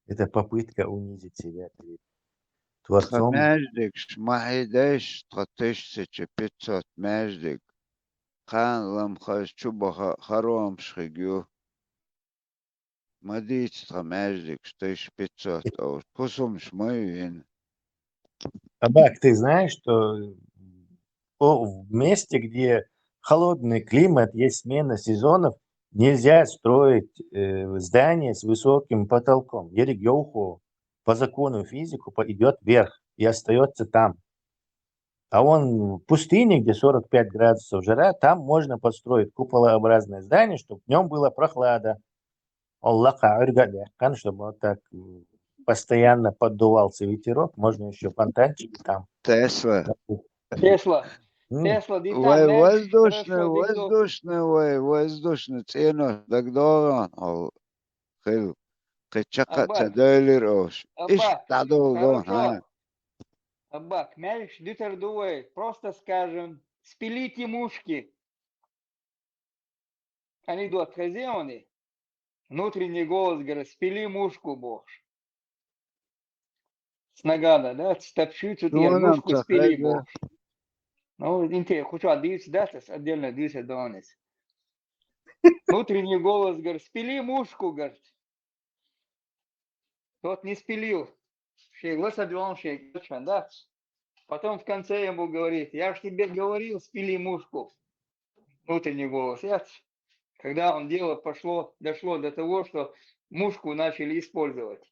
Это попытка унизить себя перед Тха Творцом. маьждигаш ма хьийдайш, тха тысяча пятьсот маьждиг. Кхана лам хаза чу баха хоромаш хиг ю. Ма дийца тха маьждигаш, тысяча пятьсот олуш. Кусумаш ма ю йина. Абак, ты знаешь, что о, в месте, где холодный климат, есть смена сезонов, нельзя строить э, здание с высоким потолком. Ериг йовхо по закону физику по- идет вверх и остается там. А вон в пустыне, где сорок пять градусов жара, там можно построить куполообразное здание, чтобы в нем была прохлада. Аллах, чтобы вот так м, постоянно поддувался ветерок, можно еще фонтанчики там. Тесла. Тесла. М, Тесла, ди Вай там, воздушный, хорошо, ди там. Воздушный, вай воздушный ценош дагдогӀан ол хил. Кхин чаккха а ца Абак. дойлира ош. Иштта Абак. дӀадолдо, хӀа. Хорошо. Абак, мягиш дитар ду вай, просто скажем, спилите мушки. Анекдот хазеони. Внутренний голос говорит: «Спили мушку», бохуш. С нагана, да? Стопчу тут я, Шуна мушку ца спили, хаза. Бохуш. Ну, инте, хочу отдыхать, да, то есть отдельно двигаться до нас. Внутренний голос говорит: «Спили мушку», говорит. Тот не спилил. Шей лоса дюан шей гачан, да? Потом в конце ему говорит: «Я ж тебе говорил, спили мушку». Внутренний голос. Я, когда он дело пошло, дошло до того, что мушку начали использовать.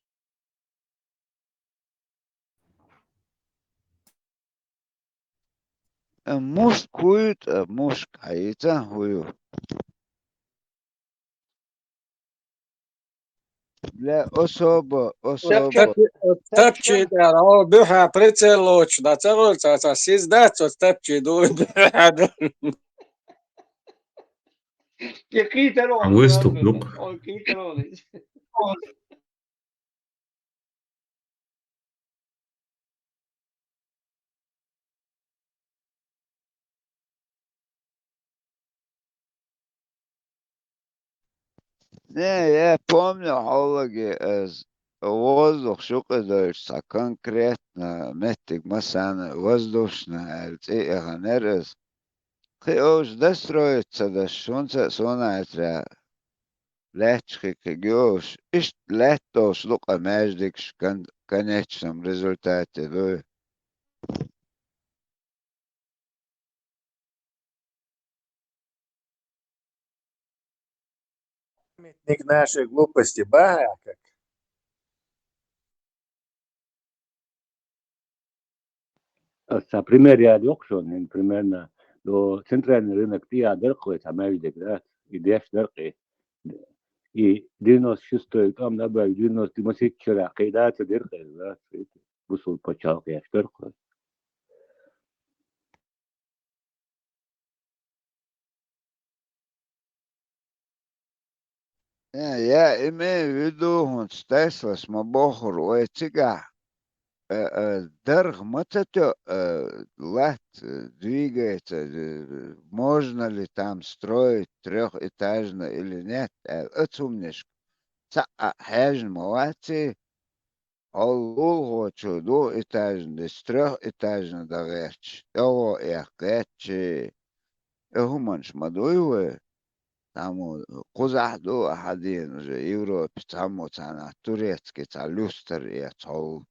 Э, мушка хӀу ю, э, мушка, хьаийца хӀу ю. Бля, особо, особо. Тапчи. Тапчи дара, о, буьхьа прицел лоцу, да, ца гӀолца, ца сиз дац, оцу тапчи ду, буьхьа ду. Какие-то А выступ, ну. Он какие-то. Не, я помню, хьолаги, э, воздух шукъа дойчу цхьа конкретно меттиг, масана, воздушно аьлла цӀе а яханера ас. Кхин ош достроить ца даш, шунца а сона а тра лаьтташ хи кхиг йош, иштта лаьтталш лукъа маьждигаш кон-, конечном результате дуй. Памятник нашей глупости. Бага как. Аса пример яд йокхушон, примерно, до центральный рынок тӀе а деркъой, цхьа маьждиг, да, и деш деркъи. И девяносто шестой, там, да, девяносто, масит чера, кхайда ца деркъи, да, бусул пачалкъ яш деркъой. Э, я имею в виду, хӀунца Теслас ма бохура вай цигахь, э, э, дарх ма ца тоьу, э, латт, э, двигается, э, можно ли там строить трёхэтажно или нет, аьлла, оцу хӀуманашка цхьа а хьаьжна ма вац и, хьо лулахочо двухэтажный дечу трёхэтажный дан гӀерташ, тӀегӀо эккха гӀерташ, и хӀуманаш ма дуй вай. Цхьаммо кхузахь ду а хьадийна уже Европе, цхьаммо цхьанхьа турецкий цхьа люстр эцхьол.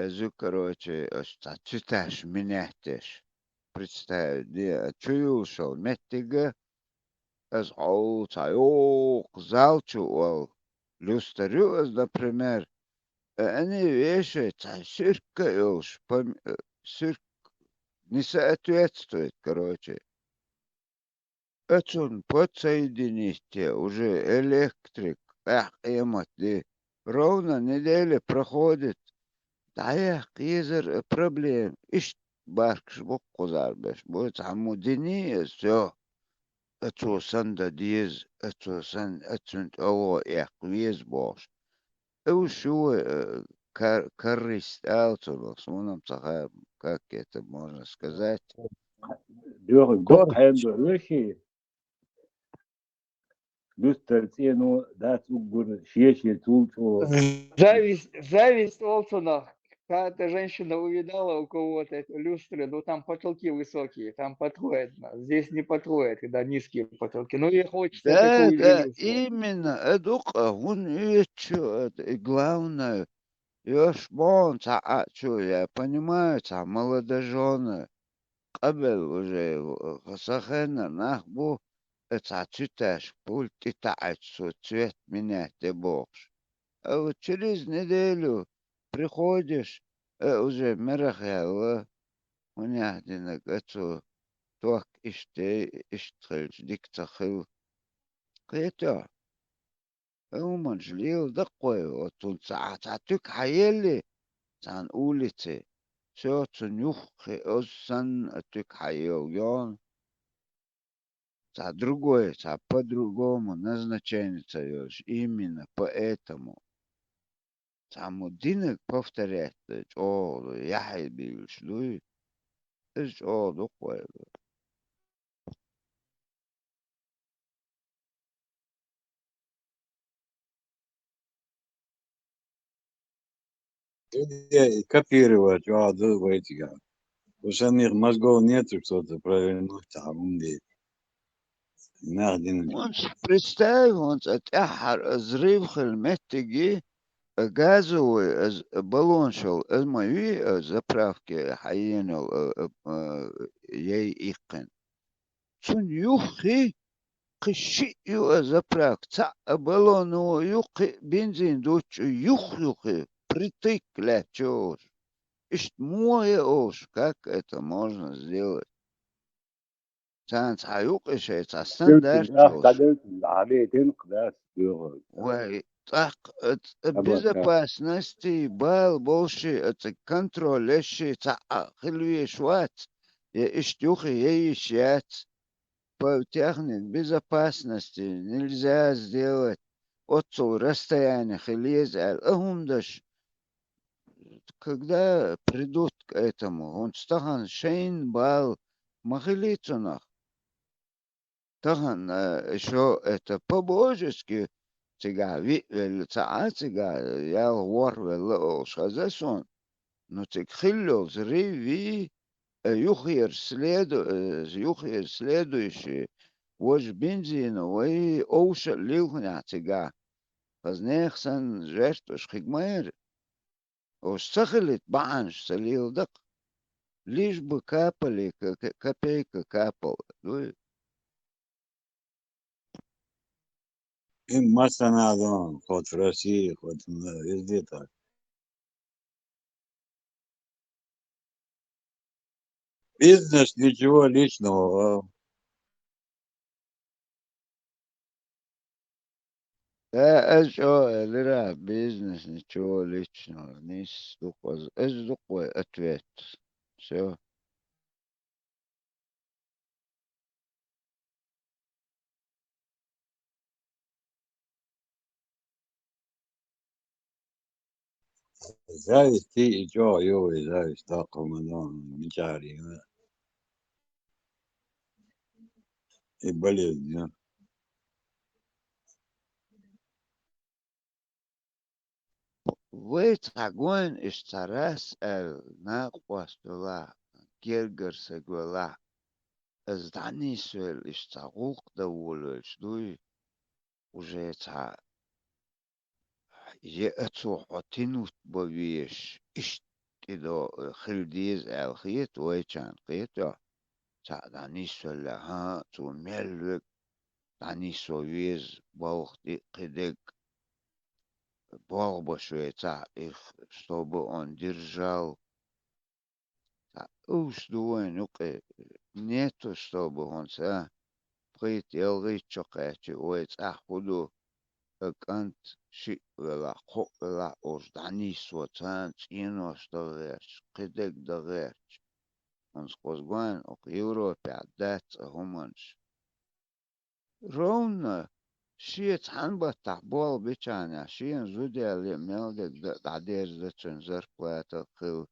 Эзу, короче, аш цхьа цуьташ минеттеш. Представить де, а чу юлшал меттига, аз хьол цхьа йоккха зал чу вал. Люстр ю аз, например, а они вешают цхьа сирка йолш, пом-, э, сирк не соответствует, короче. Оцун подсоединить уже электрик, къаьхь къемат ди. Ровно неделя проходит. ДӀаяккха езар а проблема. Иштта баркаш бу кхузара беш. Бу цхьаммо дини а, всё. Оцо санна дан деза, оцо санна, оцун тӀе оха эккха веза бохуш. Э, уж шу вай, э, кар-, корысталцунах, суна-м ца хаьа, как это можно сказать. Дуьхьа гоххьен ду веший. Люстр цӀено дац уггар, шен-шен цул чӀогӀа. Зависть, зависть олцунах. Когда женщина увидала у кого-то эту люстру, ну, там потолки высокие, там подходит, но здесь не подходит, когда низкие потолки. Ну, ей хочется Да, такую же да, люстру. Именно, э, дукъа, хӀун оьцу, э, и главное, йош боху цхьа а чу, я понимаю, цхьа молодожёны, къабел уже, э, сан хеннара нах бу, э, цхьа цуьташ пульт тӀе таӀачу цо цвет менять де бохуш. А вот через неделю приходишь, э, уже мерах яьлла, хӀун яхь динарг а цо, ток иштта, иштта хилча, дика ца хилла. Кхетий? Э, хӀуманаш леладаккхой, оцунца цхьа, цхьа туька хьаелли, цхьана улице. Всё, цунна юххе оз санна а туька хьаелла йолу. Цхьа другой, цхьа по-другому назначение ца йолуш, именно поэтому. Цхьаммо динарг повторять дан чӀогӀа ду, яхье буьйлуш дуй, иза чӀогӀа дукха вай ду. Копировать чӀогӀа ду вай цигахь. У самих мозгов нету что-то провернуть, а он де. Нах дина. Хьуна представь, хьуна цкъа тӀаьххьара взрыв хила меттиге, газовый, аз, баллоншал, аз ма вий, а, заправке хьаенал, а, а, а, яй иккхина. Цунна юххе кхин шиъ ю а заправка, цхьаъ а баллоно ю, кхин а бензин дуттуш, юх-юххе, притык лаьтташ йолуш. Иштта муха я олуш, как это можно сделать? Царна цхьа юкъа шайн цхьа стандарт йолуш. Вай, тӀаккха, э, ц-, э, безопасности бала болший, э, цига контроль ешший цхьаъ а хила веш вац, я иштта юххе яйиш яц. По технике безопасности нельзя сделать, оццул расстояние хила еза аьлла, а хӀума даш, когда придут к этому, хӀунца тахана шайна бала ма хилий цунах. Тахана, э, шо это по-божески цигахь виъ велла ца Ӏа, цигахь ялх ворхӀ велла олуш хеза суна. Ну, цига хилла йолу взрыв вий, э, юххера следу-, э, юххера следующий, важа бензина вай овша а лилхинехь цигахь. Хаза нехан санна жертваш хиг ма яра. Уьш ца хилийта бахьанаш ца леладаккха. Лишь бы капали, к-, к-, копейка капала. Дуй? И массанхьа дон, хоть в России, хоть в, везде так. Бизнес ничего личного. Да, аз чӀогӀа элира, бизнес ничего личного. Нийса ду-кх иза. Иза ду-кх вай ответ. Всё. Зависти и чӀогӀа ю вай зависть, доккха ма ду, мичара йина. И болезнь ю. Вай цхьа гойна иштта цхьа рас аьлла, накъост велахь, гергара саг велахь, аса дӀанисвелла иштта цхьа гӀуллакх дан волавелча дуй, уже цхьа е ацо хьо тянуть бан везаш, иштта и до, э, хила деза аьлла хета вайчарна, кхетий хьо? Цхьаъ дӀанисвеллехь, хӀан, цо мел вег дӀанисво веза, балха тӀе а кхидерг, болх беш вай цхьаъ, их, чтобы он держал. Цхьа уьш ду вайна юкъе, нету, чтобы хӀанз а пхийтта-ялхитта шо кхаьчча, вай цӀахь хӀун ду, а кӀант шиъ велахь, кхоъ велахь, уж дӀанисво, царна цӀенош дан гӀерташ, кхидерг дан гӀерташ. ХӀанз кхуза гойн, оха Европехь дац а хӀуманаш. Ровно шен цхьана баттахь болх бичахьана, шена зуда яле а, мел дерг дан а дӀадерзадац цуьнан, зарплата а хилла.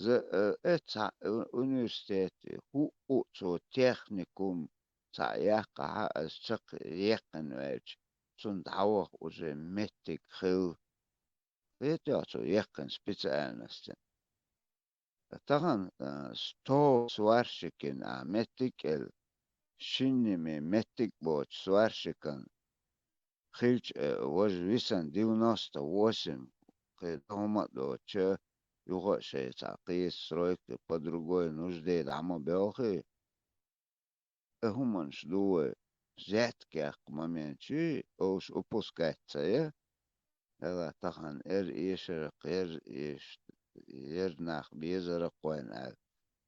За, э, э, цхьа, э, университете хӀуъу цо техникум цхьаъ яьккхахьа, ас чакх яьккхина ваьлча, цунна дӀаваха уже меттиг хилла. Кхетий хьо, цо яьккхина специальностина. Тахана, а, сто сварщикин ахь меттиг а элла, шинними меттиг а боцу сварщикан хилча, а, важа висина девяносто восемь, кхин дӀа хӀума а доцуча, юха а шайн цхьа кхета стройка, по другой нужде дӀа ма боьлхий. И хӀуманаш ду вай, взятки яккха момент чуьра, уьш упускать ца ян. Хьала тахана эр эшарх, эр эш-, эр нах безарх вайна аьлла.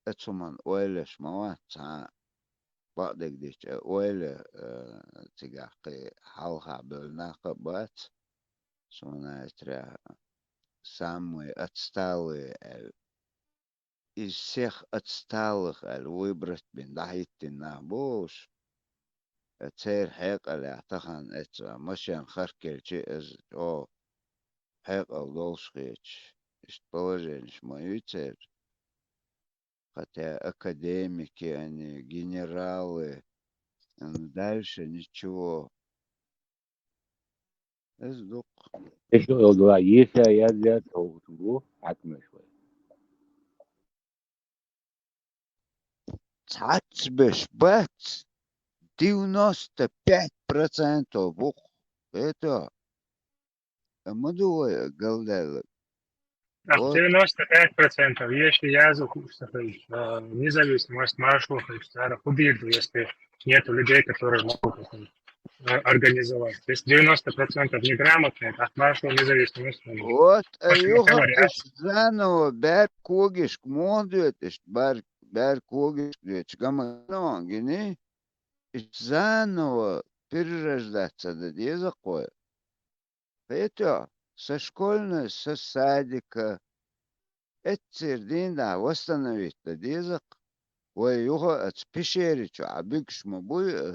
Оцу хӀуманна ойла еш ма вац цхьа а. Бакъдерг дийцича, ойла, э, цигахь кхин хьалха бевлла нах а бац. Суна хетарехь, самые отсталые аьлла. Из всех отсталых аьлла выбрать бина дӀахӀиттина нах бу уьш. Э, церан хьекъалехь тахана эцу машен харкелча, иза чӀогӀа хьекъал долуш хеташ, иштта положенеш ма ю церан. Хотя академики они, генералы, м, дальше ничего. Иза дукха. Эшо эл дала еша яз яз товгӀуш бу хьаькамаш вай. Цхьацца беш бац, девяносто пять процентов бу-кх. Это, а ма ду вай галдаьлларг. Ах, вот. Девяносто пять процентов, если я захочу, то есть, э, независимость, маршрут, то есть, наверное, уберу, если нету людей, которые могут это, э, организовать. То есть девяносто процентов неграмотные, а маршрут независимости. Вот, а может, юха говорят. Аш заново бер когишка муха доьду, аш бер, бер когишка доьду, гамма гини, аш заново перерождаться дан деза кхой. Кхетий хьо, со школьной, со садика, эццера дийнахь восстановить дан деза-кх. Вай юха а оцу пещери чохь буьгуш ма буй, э,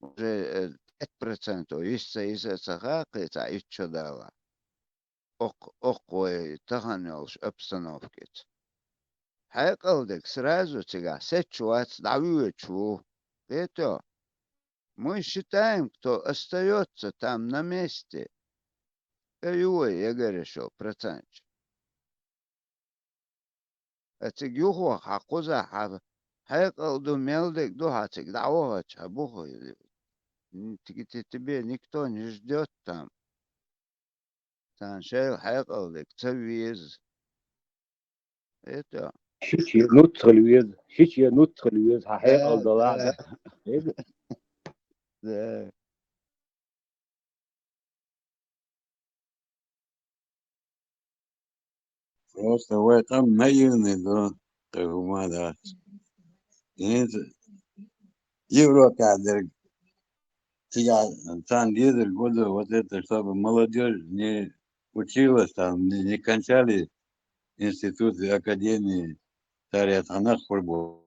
уже, э, пять процентов йиса ца, йиса ца хаьа кхин цхьа итт шо далахь. Окх-, окх вай тахана йолуш обстановкица. Хьекъал дерг сразу цигахь сецча вац, дӀавоьдуш ву. Кхетий хьо? Мы считаем, кто остаётся там на месте. Э, ю вай егар шо проценташ. Э, цига юха ваха, хьан кхузахь, хьан хьекъал ду, мел дерг ду, хьан цига дӀавахача, хьан буха. М, т-, т-, тебе никто не ждёт там. Царна шайла хьекъал дерг ца веза. Это. Шича нуц хила веза, шича нуц хила веза, хьан хьекъал далахь, да, да. Да. Просто вай къам наивный ду, кхин хӀума дац. ХӀинца Европехь дерг, цигахь царна дезарг ва ду, вот это, чтобы молодёжь не училась там, не, не кончали институты, академии, цара цхьа нах хир бу.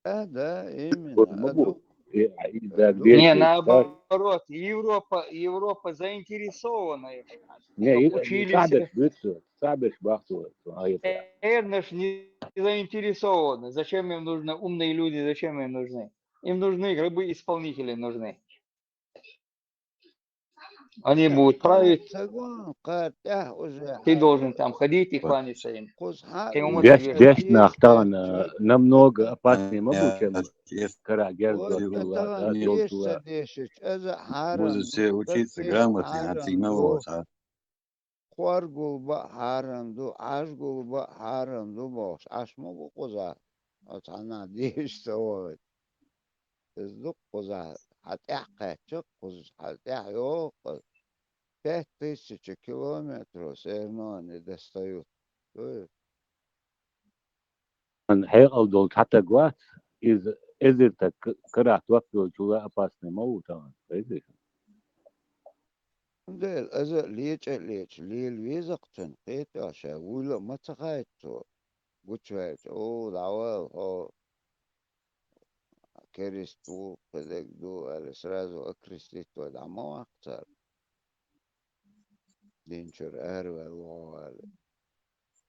Да, да, именно. Вот, а ду-, э, а, и, да, а ду-, не, наоборот, Европа, Европа заинтересована. Не, чтобы и, учились. Цхьаберш буьйцу, цхьаберш бахцу, а это. Наверное, ж не заинтересованы. Зачем им нужны умные люди, зачем им нужны? Им нужны рабы-исполнители нужны. Они будут править. Цагон кхар тӀехь уже. Ты должен там ходить и кланяться им. Кхуза хьа Ты ему деш, можешь деш нах тахана намного опаснее ма бу, чем кара герзо тула, да, дол тула. Деш ца дешич, аза хьарам. Буду все учиться грамотно, а ты мало, а. Кхор гулба хьарам ду, Ӏаш гулба хьарам ду бохуш, Ӏаш ма бу кхуза. Оцхьана деш ца вогӀит. Иза ду кхуза, хьа тӀехь кхаьчча, кхуза хьа тӀехь йогӀу кхуза. Пять тысяч километров все равно не достают. Дуй? Ан хьекъал долчу хьатаг вац, иза эзар таг к-, карахь топ йолчула опасный ма ву тахана, хезий? Дела, аза а леча а леча, лела веза-кх цуьнан, кхетий ша, вуйла а ма ца хаьтту цо. Гучуваьлча, о, дӀавала хьо, керист ву, кхидерг ду, аьлла, сразу окрестить вай дӀа ма ваккха цара. Динчуьра араваьлла ву хьо, аьлла.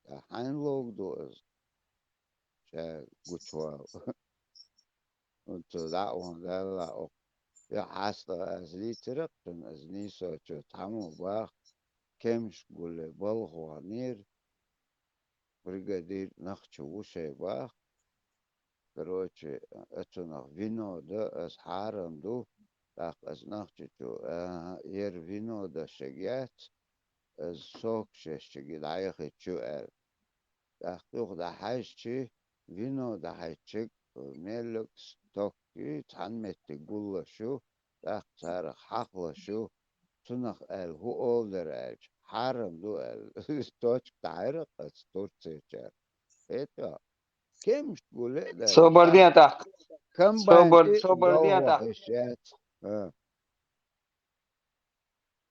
Ткъа хьайна ловга ду иза? Ша гучувала. Оцу дӀа а вахана, Далла окху. Я хьастагӀа аса дийцира-кх цунна, аса нийсочо цхьаммо баха, кемсаш гулле балха ваханера, бригадир нах чу ву шайн баха. Короче, оцунах вино дан аса хьарам ду, тӀаккха аса нах чу чу, аха, яра вино дан шег яц, аса сок шаьш чуьга дӀаяхийтча ю аьлла. ТӀаккха юха дӀахьаьжчи, вино дӀахьаьжчиг, меллаг стоккий цхьана меттиг гуллаш ю, тӀаккха царах хьахалаш ю, цунах аьлла, хӀун олу дара аьлча, хьарам ду аьлла. Точка дӀахьаьрра-кх аса Турцечара. ХӀета, кемсаш гулле а даьлла. Собар ден тӀаккха. Комбайн Собар, собар ден тӀаккха. Хиш яц. А.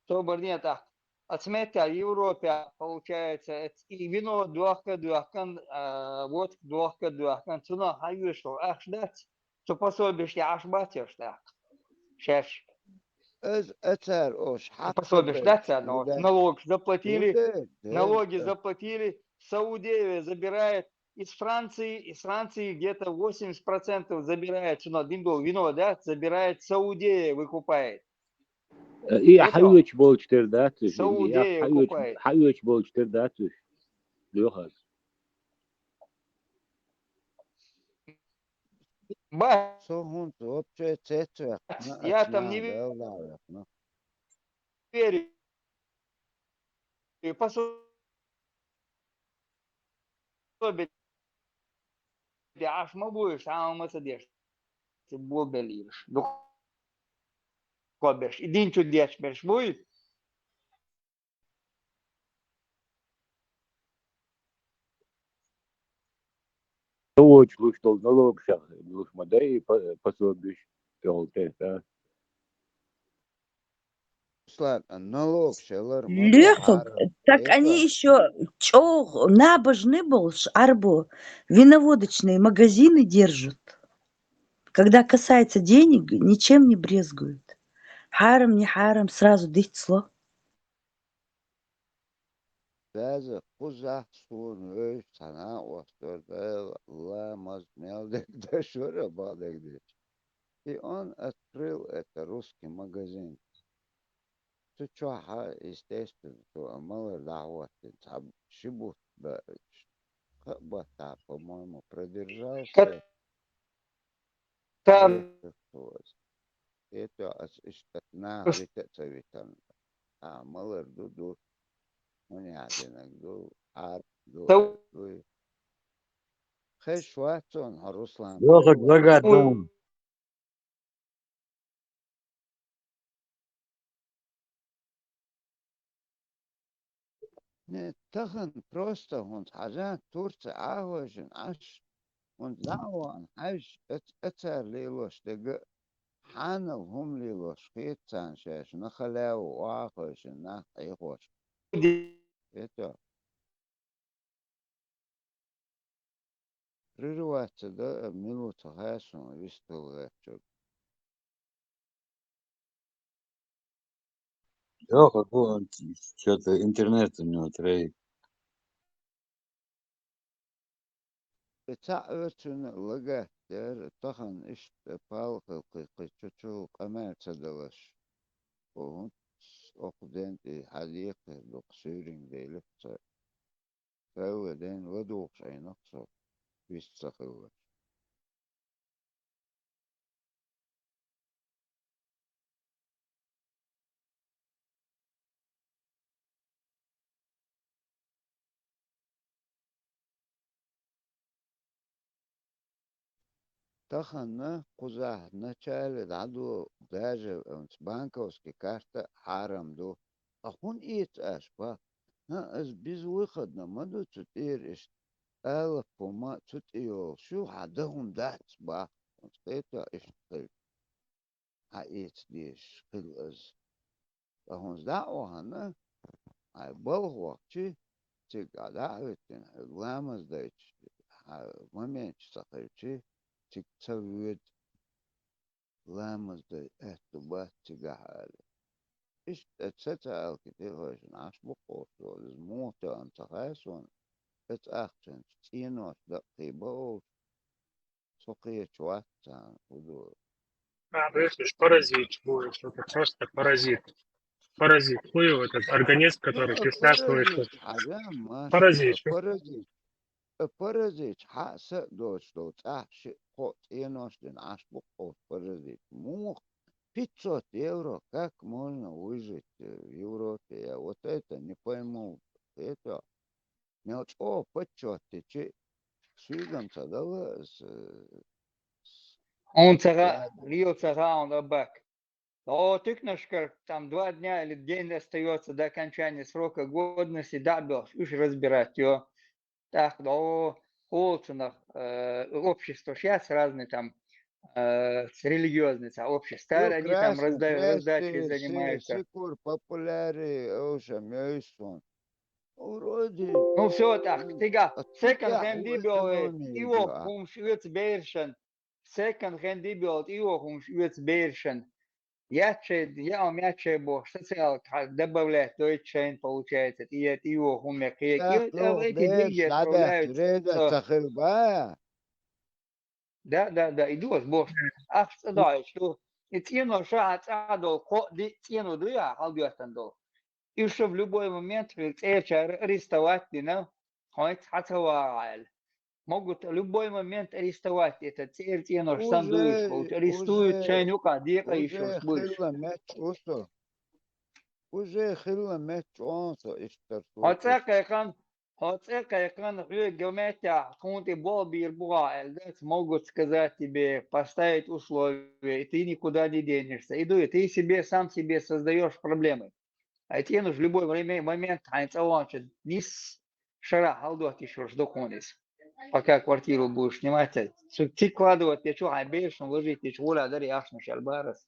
Собар ден тӀаккха. Оцу меттехь Европехь, получается, эц-, и вино дохка а доьхкан, а, водка дохка а доьхкан, цунах хьан оьшуш ахча дац, цу пособиеш тӀе Ӏаш бац уьш тӀаккха? Шаьш. Аса а цара ош хьакха пособиеш дац царна, налогаш заплатили, налоги заплатили, Саудевия забирает из Франции, из Франции где-то восемьдесят процентов забирает, цунах дина долу вино дац, забирает Саудевия, выкупает. И хьаоьцу болчу тера дац уьш, и хьаоьцу болчу тера дац уьш. Лоьхас. Ба. Со хӀунца вообще цецвехна, я там не верю. И посо- Ӏаш ма буй, ша ма ца деш. Цу бобеллаш. Дукха беш. И дин чу деш беш буй? Со вочу луш долу налогашах луш ма дай, и по-, пособиш тӀехула тӀе, да? Ислам, налог шелар ма Леха, бахьара, так это они ещё чӀогӀа набожный болуш, Ӏарбо, виноводочные магазины держат. Когда касается денег, ничем не брезгуют. Хьарам, не хьарам, сразу дицло. База кхузахь суна вевза цхьа накъостар, Дела, ламаз мел дерг дашвара, бакъдерг дечу. И он открыл это русский магазин. Цу чохь, естественно, цо а малар дӀахӀоттина, цхьа ши бутт баьлча. Кхаа баттахь, по-моему, продержался. Кат-, кан- Эх, Хьо аса иштта наха вита а ца витана. А, малар ду, ду. ХӀун яхьдинарг ду, Ӏарб ду, Тау- дуй. Хезаш вац хьуна хьо, Руслан? Йохаг лагат ду. Не, тахана просто хӀунца хьажа, Турция Ӏахойшина Ӏаш, хӀунца дӀа а вахана хьаьжча, эц-, эцара лелош дерг а, хьанал хӀума лелош хета царна шаьш, на халяву Ӏахойшина нах Ӏехош. Это. Прерваться, да, минута хасун вистал гаччур. Лёха, бу, он чё-то интернет у него троит. Ца оьцуна лагаттер, тахан иштта палхалкхий кхин чу-чу къамел ца далаш. О, хӀунц оцу ден тӀе хьалекхар дукха суьйринг делира цо. Цо а вай ден ладугӀуш Ӏийнакх со, вист ца хилла. Тахана кхузахь начале дӀадо даже оцу банковский карта хьарам ду. Ткъа хӀунда эца аша, бах? ХӀан, аса безвыходно ма ду цу тӀера иштта. Алаппо ма цу тӀе йолуш ю, хьан дан хӀума дац, бах. Оцу кхетахь иштта хилла. Хьан эца дезаш хилла аса. Ткъа хӀунца дӀа а вахана, хьайн балха вахчи, цига дӀа а хӀоьттина, хьоьга ламаз дайча, хьан моменташ ца хилчи, цига ца воьду, ламаз дай аьтту бац цигахь ала. Иштта ца ца алки тӀе хойшина Ӏаш бу кхочуш, иза муха тоьхна ца хаьа суна, эца ахчанчу цӀенош даккхий бан олуш, со кхечу вац царна хӀун ду. А, то есть уж паразит будешь, это просто паразит. Паразит. Хуев этот организм, который ты всасываешь. Паразит, хьажа, Маша, паразит. Паразит. Э, паразит, хьа а са а доцуш долу, цӀахь шиъ кхоъ цӀенош дина Ӏаш бу кхочу паразит. Муха? Пятьсот евро, как можно выжить, э, в Европе? Я вот это не пойму. Это Мел чӀогӀа паччахьтичи суьйгам ца дала аса, хьуна ца хаьа, лела ца хаьа хьуна, Аббак. О, тыкнашкара там два дня или день остаётся до окончания срока годности, дӀа а боьлхуш, уьш разбирать йо. ТӀаккха, о, кхоллацунах, э, общество сейчас разные там, э, с религиозные сообщества, они там раздают, раздачей занимаются. Сикур популяри, оша мёйсон. Вроде. Ну, всё, тӀаккха, цигахь секонд-хенд дибелла, тӀейогӀу хӀумаш оьцу берашна, секонд-хенд дибелла, тӀейогӀу хӀумаш оьцу берашна. Яц шайн, яа ма яц шайн бохуш, социалка хьа добавлять дойту шайна, получается, тӀе, тӀейогӀу хӀума кхе, эти деньги отправляются. Ца хилла бан? Да, да, да, и доьза бохуш. Ахча цӀа доӀуьйтуш ду. И цӀенош ша хьан цӀа долу кхоъ диъ цӀено ду я, хьалдоьттина долу. Уьш в любой момент хир цӀерачара арестовать дина, хьоьца хьан ца вагӀа аьлла. Могут любой момент арестовать, это цӀера цӀенош санна дуйуш болчу, арестуют шайна юкъахь декъа йиш йолуш буйш. Уже хилла метташ ву со. Уже хилла метташ ву со иштта. Хьо цӀа кхайкхина, хьо цӀа кхайкхина, хьоьга меттехь тхуна тӀе болх бийр бу хьан аьлла дац, могут сказать тебе, поставить условия, и ты никуда не денешься. И дуй, ты себе, сам себе создаёшь проблемы. Ай цӀенош любой время, момент хьайн цӀа вахча нис шарахь хьалдоттуш йолуш ду хьуна иза. Пока квартиру будешь снимать, цу цига кладывать, я чу хьайн берашна ложить, я чу гӀур а дарий ахчанаш аьлла бара аса.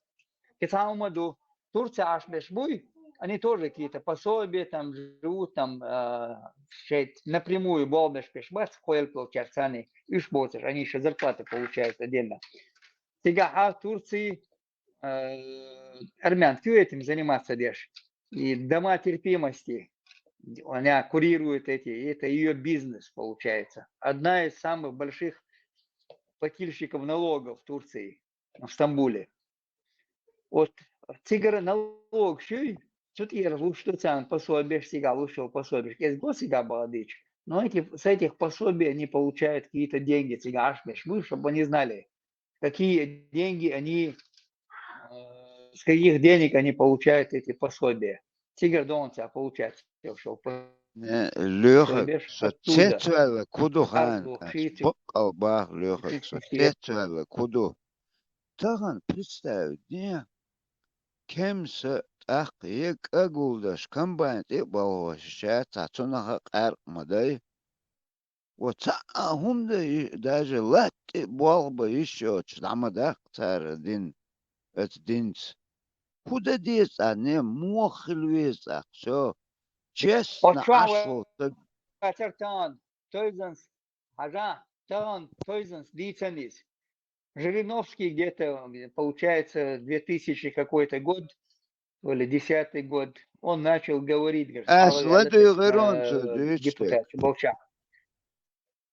И цхьа хӀума ду, Турция Ӏаш берш буй, они тоже какие-то пособия там живут, там, а, шейтта напрямую болх беш берш бац, кхоьлла получается, они уьш боцуш, они ещё зарплаты получают отдельно. Цигахь а Турции э, армянский этим заниматься деш. И дома терпимости. Она курирует эти, и это её бизнес получается. Одна из самых больших плательщиков налогов в Турции, в Стамбуле. Вот цигара налог шуй, цу тӀера луш ду царна пособиеш, цигахь луш йолу пособиеш, кӀезиг го цигахь бахьадийча. Но эти, с этих пособий они получают какие-то деньги, цигахь Ӏаш берш буй, чтобы они знали, какие деньги они, э, с каких денег они получают эти пособия. Цигара догӀна ца получается, что по-, не, Лёха, со цецваьлла куду хана, баккъал бах, Лёха, со цецваьлла куду. Тахана представить де, кемса тӀаккха е кӀа гулдеш комбайн тӀе а балхош ша, цхьа цунах а къаьркъа ма дай. Ва цхьа а хӀума дан и-, даже латта тӀе болх бан йиш йоцуш дӀа ма даккха цара дин, оцу динца. ХӀун дан деза царна, муха хила веза цӀаккха, всё. Честно, Ӏаш волу стаг. Тахана тойзанс, хьажа, тахана тойзанс дийцан иза. Жириновский где-то, получается, две тысячи какой-то год, то ли десятый год, он начал говорить, говорит, ас ладуьйгӀира оцу, э, дуьйцу депутат, Болчак.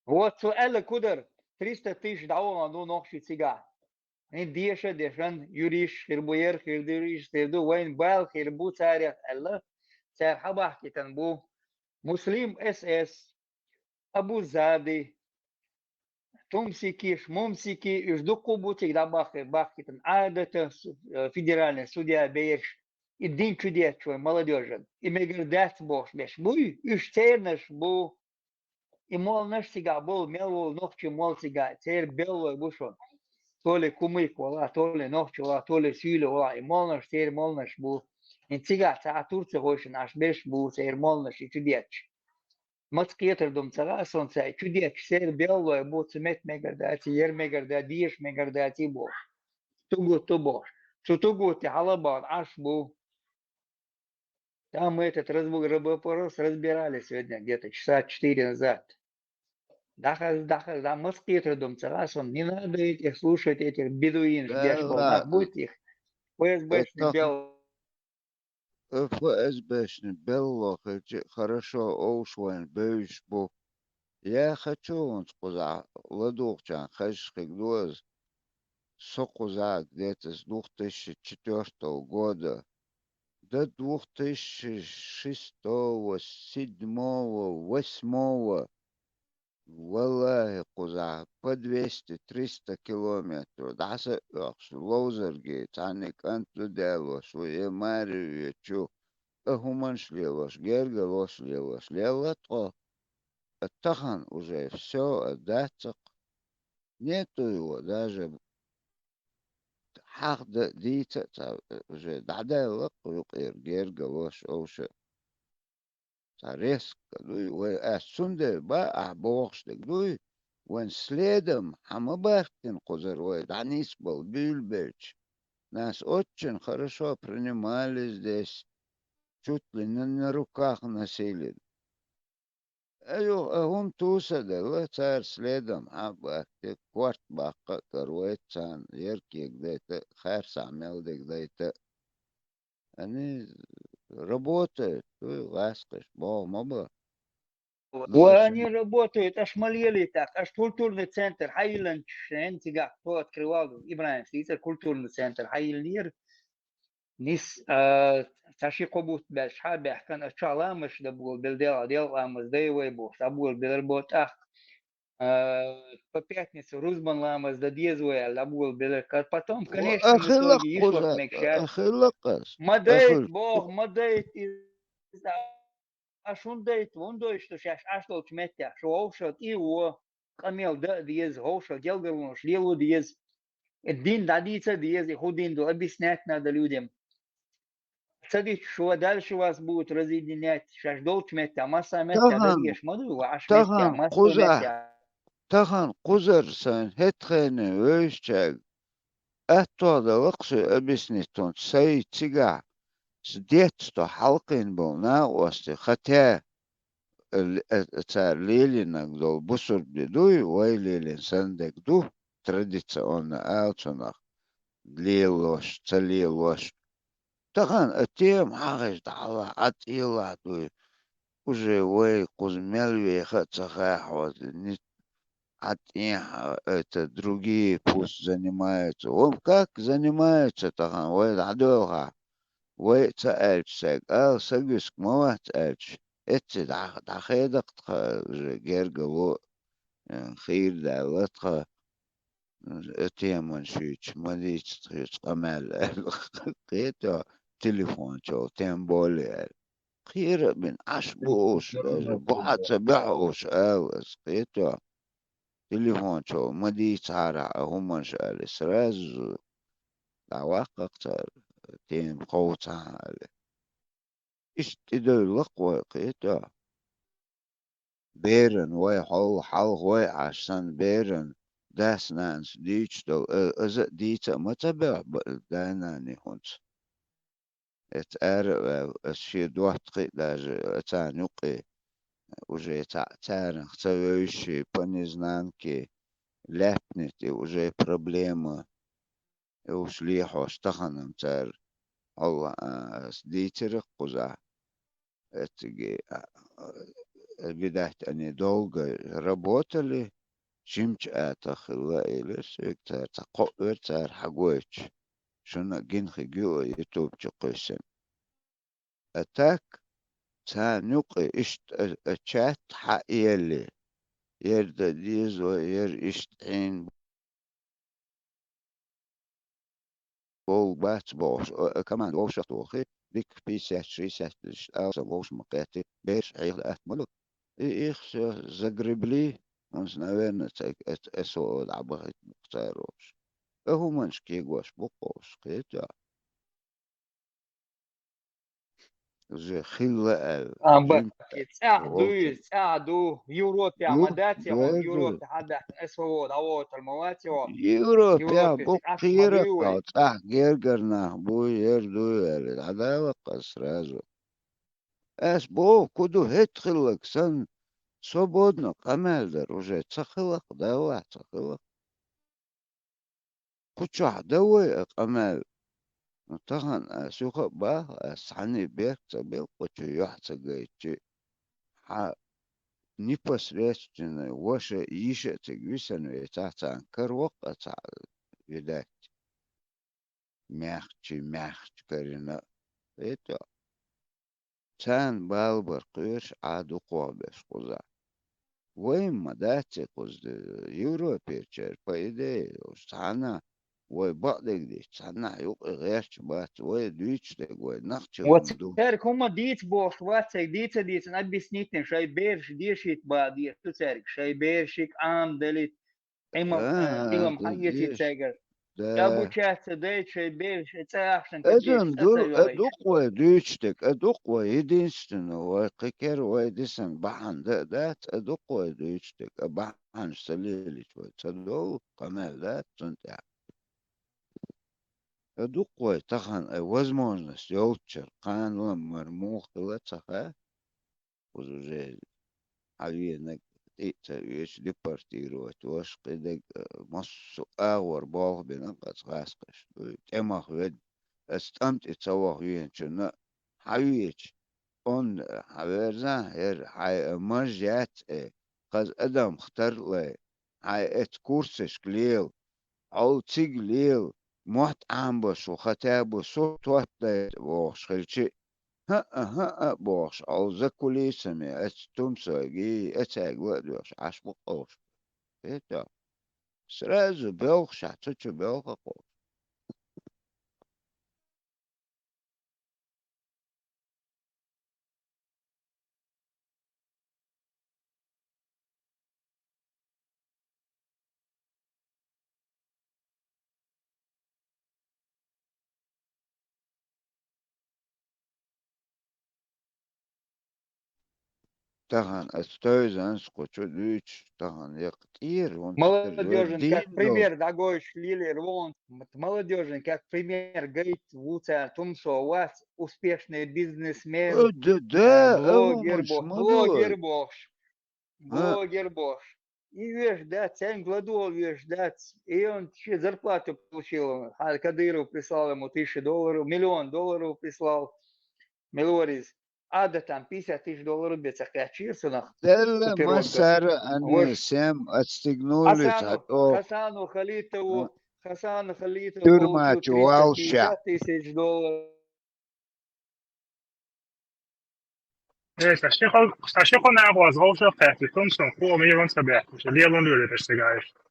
Вот цо аьлла кудар, триста тысяч дӀавахана ду нохчий цигахь. Деша а дешан, юристаш хир бу, ер хир ду, юристаш хир ду, вайна бала хир бу царех аьлла, цара хьабахкийтина бу Муслим С С, Абу Зади, Тумсики, Шмумсики, уьш дуккха бу цига дӀабахкийтина, Ӏадата, федеральный судья бераш, и дин чудетташ вай молодёжан. И мегар дац бохуш берш буй, уьш цернаш бу. И молланаш цигахь болу, мел волу нохчий молла цигахь, церан беллой бу шуна. То ли кумык вала, то ли нохчи вала, то ли суьйли вала, и молланаш церан молланаш бу. И цигахь цхьа а тур ца хойшина Ӏаш берш бу, церан молланаш и чудетташ. Маца кхетар ду-м ца хаьа суна, цхьа и чудетташ церан беллой бу, цу метта мегар дац, ер мегар дац, деша мегар дац и бохуш. Тугут ду бохуш. Цу тугутте хьалабахна Ӏаш бу. Там мы этот раз-, вопрос разбирали сегодня, где-то часа четыре назад. Дахаз, дахаз, да, маца кхетар ду-м ца хаьа суна, не надо этих слушать, этих бедуинов, да, беш болу нах, ладно. Будь их. Ф С Б-шный бел. Ф С Б-шный белло хилча, хорошо, овш вайна бевзаш бу. Я хочу, ванца кхузахь ладугӀучарна хезаш хиг ду аса. Со кхузахь где-то с двух тысячи четвёртого года до двух тысячи шестого, седьмого, восьмого. Валлахи, кхузахь по двести, триста километров дӀаса а оьхуш, ловзарге цхьанне кӀант ду даьллош ву, я маре вечу, а хӀуманаш лелош, гергалош лелош, лелла тхо. А тахана уже всё, а дац-кх. Нету его даже. Хьахда дийца а ца, уже дӀадаьлла-кх юкъера гергалош, овша. Цхьа резко дуй вай, ас цундела ба ахь бохуш дерг дуй, вайн следом хьан ма барккина кхузара вай дӀанисбала буьйлабелча. Нас очень хорошо принимали здесь, чуть ли не на руках носили. Аюх, а хӀума туса а делла, цара следом хьан а барккина, корта баккха а каравайта царна, ер кега дайта, харцахь мел дерг дайта. Они работают, дуй гӀаскхиш, боху ма бара. Ва, они работают, аш ма лелийтахь, аш культурный центр хьайилланчу шен цигахь кто открывал, Ибрахим Сийцар культурный центр хьайиллера. Нис, а, цхьа ши-кхо бутт баьлча хьа а баьхкина, ачу ламазаш дан болабелла, Делан, Делан ламаз дай вай бохуш, дӀаболабелар бо тӀаккха. А, по пятницу рузбан ламаз дан деза вай аьлла, дӀаболабелар. Потом, конечно, в итоге йиш лаха мегаш яц. Ма дайта, боху, ма дайта иза. Аш хӀунда дайта, хӀунда дойуш ду шаьш Ӏаш долчу меттехь? Шу вовшах тӀе а во, къамел дан а деза, вовшах гелгалонаш лело деза. И дин дӀадийца а деза, и хӀун дин ду, объяснять надо людям. Ца дича, шу дальше вас будут разъединять, шаьш долчу меттехь, массо а меттехь дан дезаш ма ду, ва Ӏаш меттехь, массо а меттехь. Тахана кхузара сайн хӀетахайна вевзачаьрга Аьттух далла-кх соь объяснить хӀунца, сай цигахь с детства хьалкхийна болу накъостий, хотя, э, э, цара лелийнарг долу бусург де дуй, вай лелийна санна дерг ду, традиционно ала цунах, лелош, ца лелош. Тахана а тема хьахийча дӀахьалахь, Ӏа тӀелахь дуй. Уже вай кхуза мел веха а ца хаьа хьоьца, ни-, Ӏа тӀехьа, это, другие пусть занимаются. Вон как занимаются тахана, вай дӀадоьлхахь. Вай а ца аьлча сайга, ала, сагуьск ма вац аьлча, эцци дӀа-, дӀахедакх тхан уже гергало, э, хийра даьлла тхан. Э, теман шуьйчу ма дийца тхоьца къамел аьлла. Кхетий, телефончул тем более аьлла. Кхера а бина, Ӏаш бу уьш, даже бухьа ца бехьа уьш, ала аса, кхетий. Телефончул ма дийцахьара хьан хӀуманаш аьлла, сразу дӀаваккхара цара, тема кховцахьа аьлла. Иштта тӀедевлла-кх вай, кхетий. Беран вай хьол хьалха вай Ӏаш санна, беран дас-нанас дийцуш долу, э, аза а дийца а ма ца бехьа ба-, да-нана хӀунца. Эца ара а ваьлла, аса шен доттагӀий а даже царна юккъе, уже ца-, царах ца вевзаш, по незнанке ляпнет, и уже проблема. И уьш лехьош тахана-м цара хьол, а, ас дийцира-кх кхузахь. Эциге, а, а, видать, они долго работали, жимачу атагӀа хилла, элира соьга цара, цхьа кхоъ вара цара хьагойтуш. Шуна гина хиг ю ютуб чу кхуьссина. А так, царна юкъе иштта а, а чат хьаелле, яра дан деза, яра иштта Ӏийна болу бац бохуш, а, а команда вовшах тохий, дика пятьдесят, шестьдесят тысяч алсам вовшах ма кхетти, бераш хьеха атта ма ду. И их всё загребли, хӀинца, наверное, ца, эс-, эс о дӀабахийта бу-кх цара вовш. А хӀуманаш кегош бу-кх вовш, кхетий? Уже хилла аьлла. Амма жимачу цӀахь ду вовчун иза, цӀахь ду. Европехь ма ду, дац хьуна, ду, ду. Европе хьан дац, эс о дӀавойтур ма вац хьуна. Европехь Европе бу-кх, кхерах ду вай. ЦӀахь гергара нах бу, яра ду аьлла, дӀадала-кх ас сразу. Ас боху, ку ду хӀетта хилларг санна, свободно къамел дар уже ца хилла-кх, даллахь, ца хилла-кх. Кху чохь дан вай а къамел. Ну, тахана ас юха а боху, ас цхьанне берг ца белла, кху чу юьхь ца гайтчи. Хьан непосредственный ваша йиша а цига висина вецахь, царна караваккха а ца видать. Мягче, мягче карина а. Царна бала бар кхоьруш Ӏа дукхох берш кхузахь. Вайн ма дац и кхуза, Европерчара, по идее, уж цхьанна вай бакъдерг дича, цхьаннахь юкъа гӀерташ бац, вай дуьйцуш дерг вай нах чу хӀума ду. Цаьрга хӀума дийца бохуш вац, цаьрга дийца а дийцина, объяснить дина, шайн бераш дешийта бан деза ду цаьрга, шайн берашка Ӏамадалийта, Ӏилма-, а, а, Ӏилма хьаэцийта цаьргара. Да. Обучаться дайта шайн бераш, цӀа ахчанаш кхетийта, цӀа ца йолуьйтуш. А ду-кх вай дуьйцуш дерг, а ду-кх вай единственно, вай кхин кара вай дисина бахьана дан а дац, а ду-кх вай дуьйцуш дерг, а бахьанаш ца лелийча вай ца довла, къамел дац цунна тӀехь. А ду-кх вай тахана, ай, возможность йолччара, кхана ламмар муха хила ца хаьа. Кхуза уже хьан венаг тӀе а ца оьцуш, депортировать ваша, кхидерг, э, массо а агӀор болх бина кхаца гӀаскхаш. ТӀемах ведда, аса тӀам тӀе ца ваха веначунна хьан веча, онда хьан верзахь, хӀара хьайн маж яц, э, хаза адам хтар а лай, хьайн эцу курсашка лела, хьол цига лела, мотт Ӏамбаш ву, хотя бы со тоттадайта бохуш хилчи, хӀаъ, хӀаъ бохуш, хьол за кулисами, эцу тумсойгий, эцаьрга ла а доьхуш, Ӏаш бу-кх уьш. Сразу боьлхуш ахь, цу чу боьлху-кх уьш. Тахана аса тевзанаш кху чу дуьйцуш, тахана яккха тӀера хӀунда. Молодёжин как пример дӀагойтуш лелийра вон. Молодёжин как пример гайта ву цара, тумсо вац, успешный бизнесмен, э, да, э, блогер бохуш, блогер бохуш. Блогер бохуш. И веш дац, цаьнга ладогӀа веш дац. И он шен зарплату получил, хьан Кадыров прислал ему тысячу долларов, миллион долларов прислал. Мелорис. А да там пятьдесят тысяч долларов бен ца кхаьчира цунах. Делла массара а не, всем отстегнули. Хасану, Хасану Халитову, Хасану Халитову получил триста пятьдесят тысяч долларов. Э, сан ши хо-, сан ши хӀун нагӀаза вовшах кхаьчна, тумсо, хӀума йолун ца баьхкаш, лелун лоьлуьйташ цига иштта.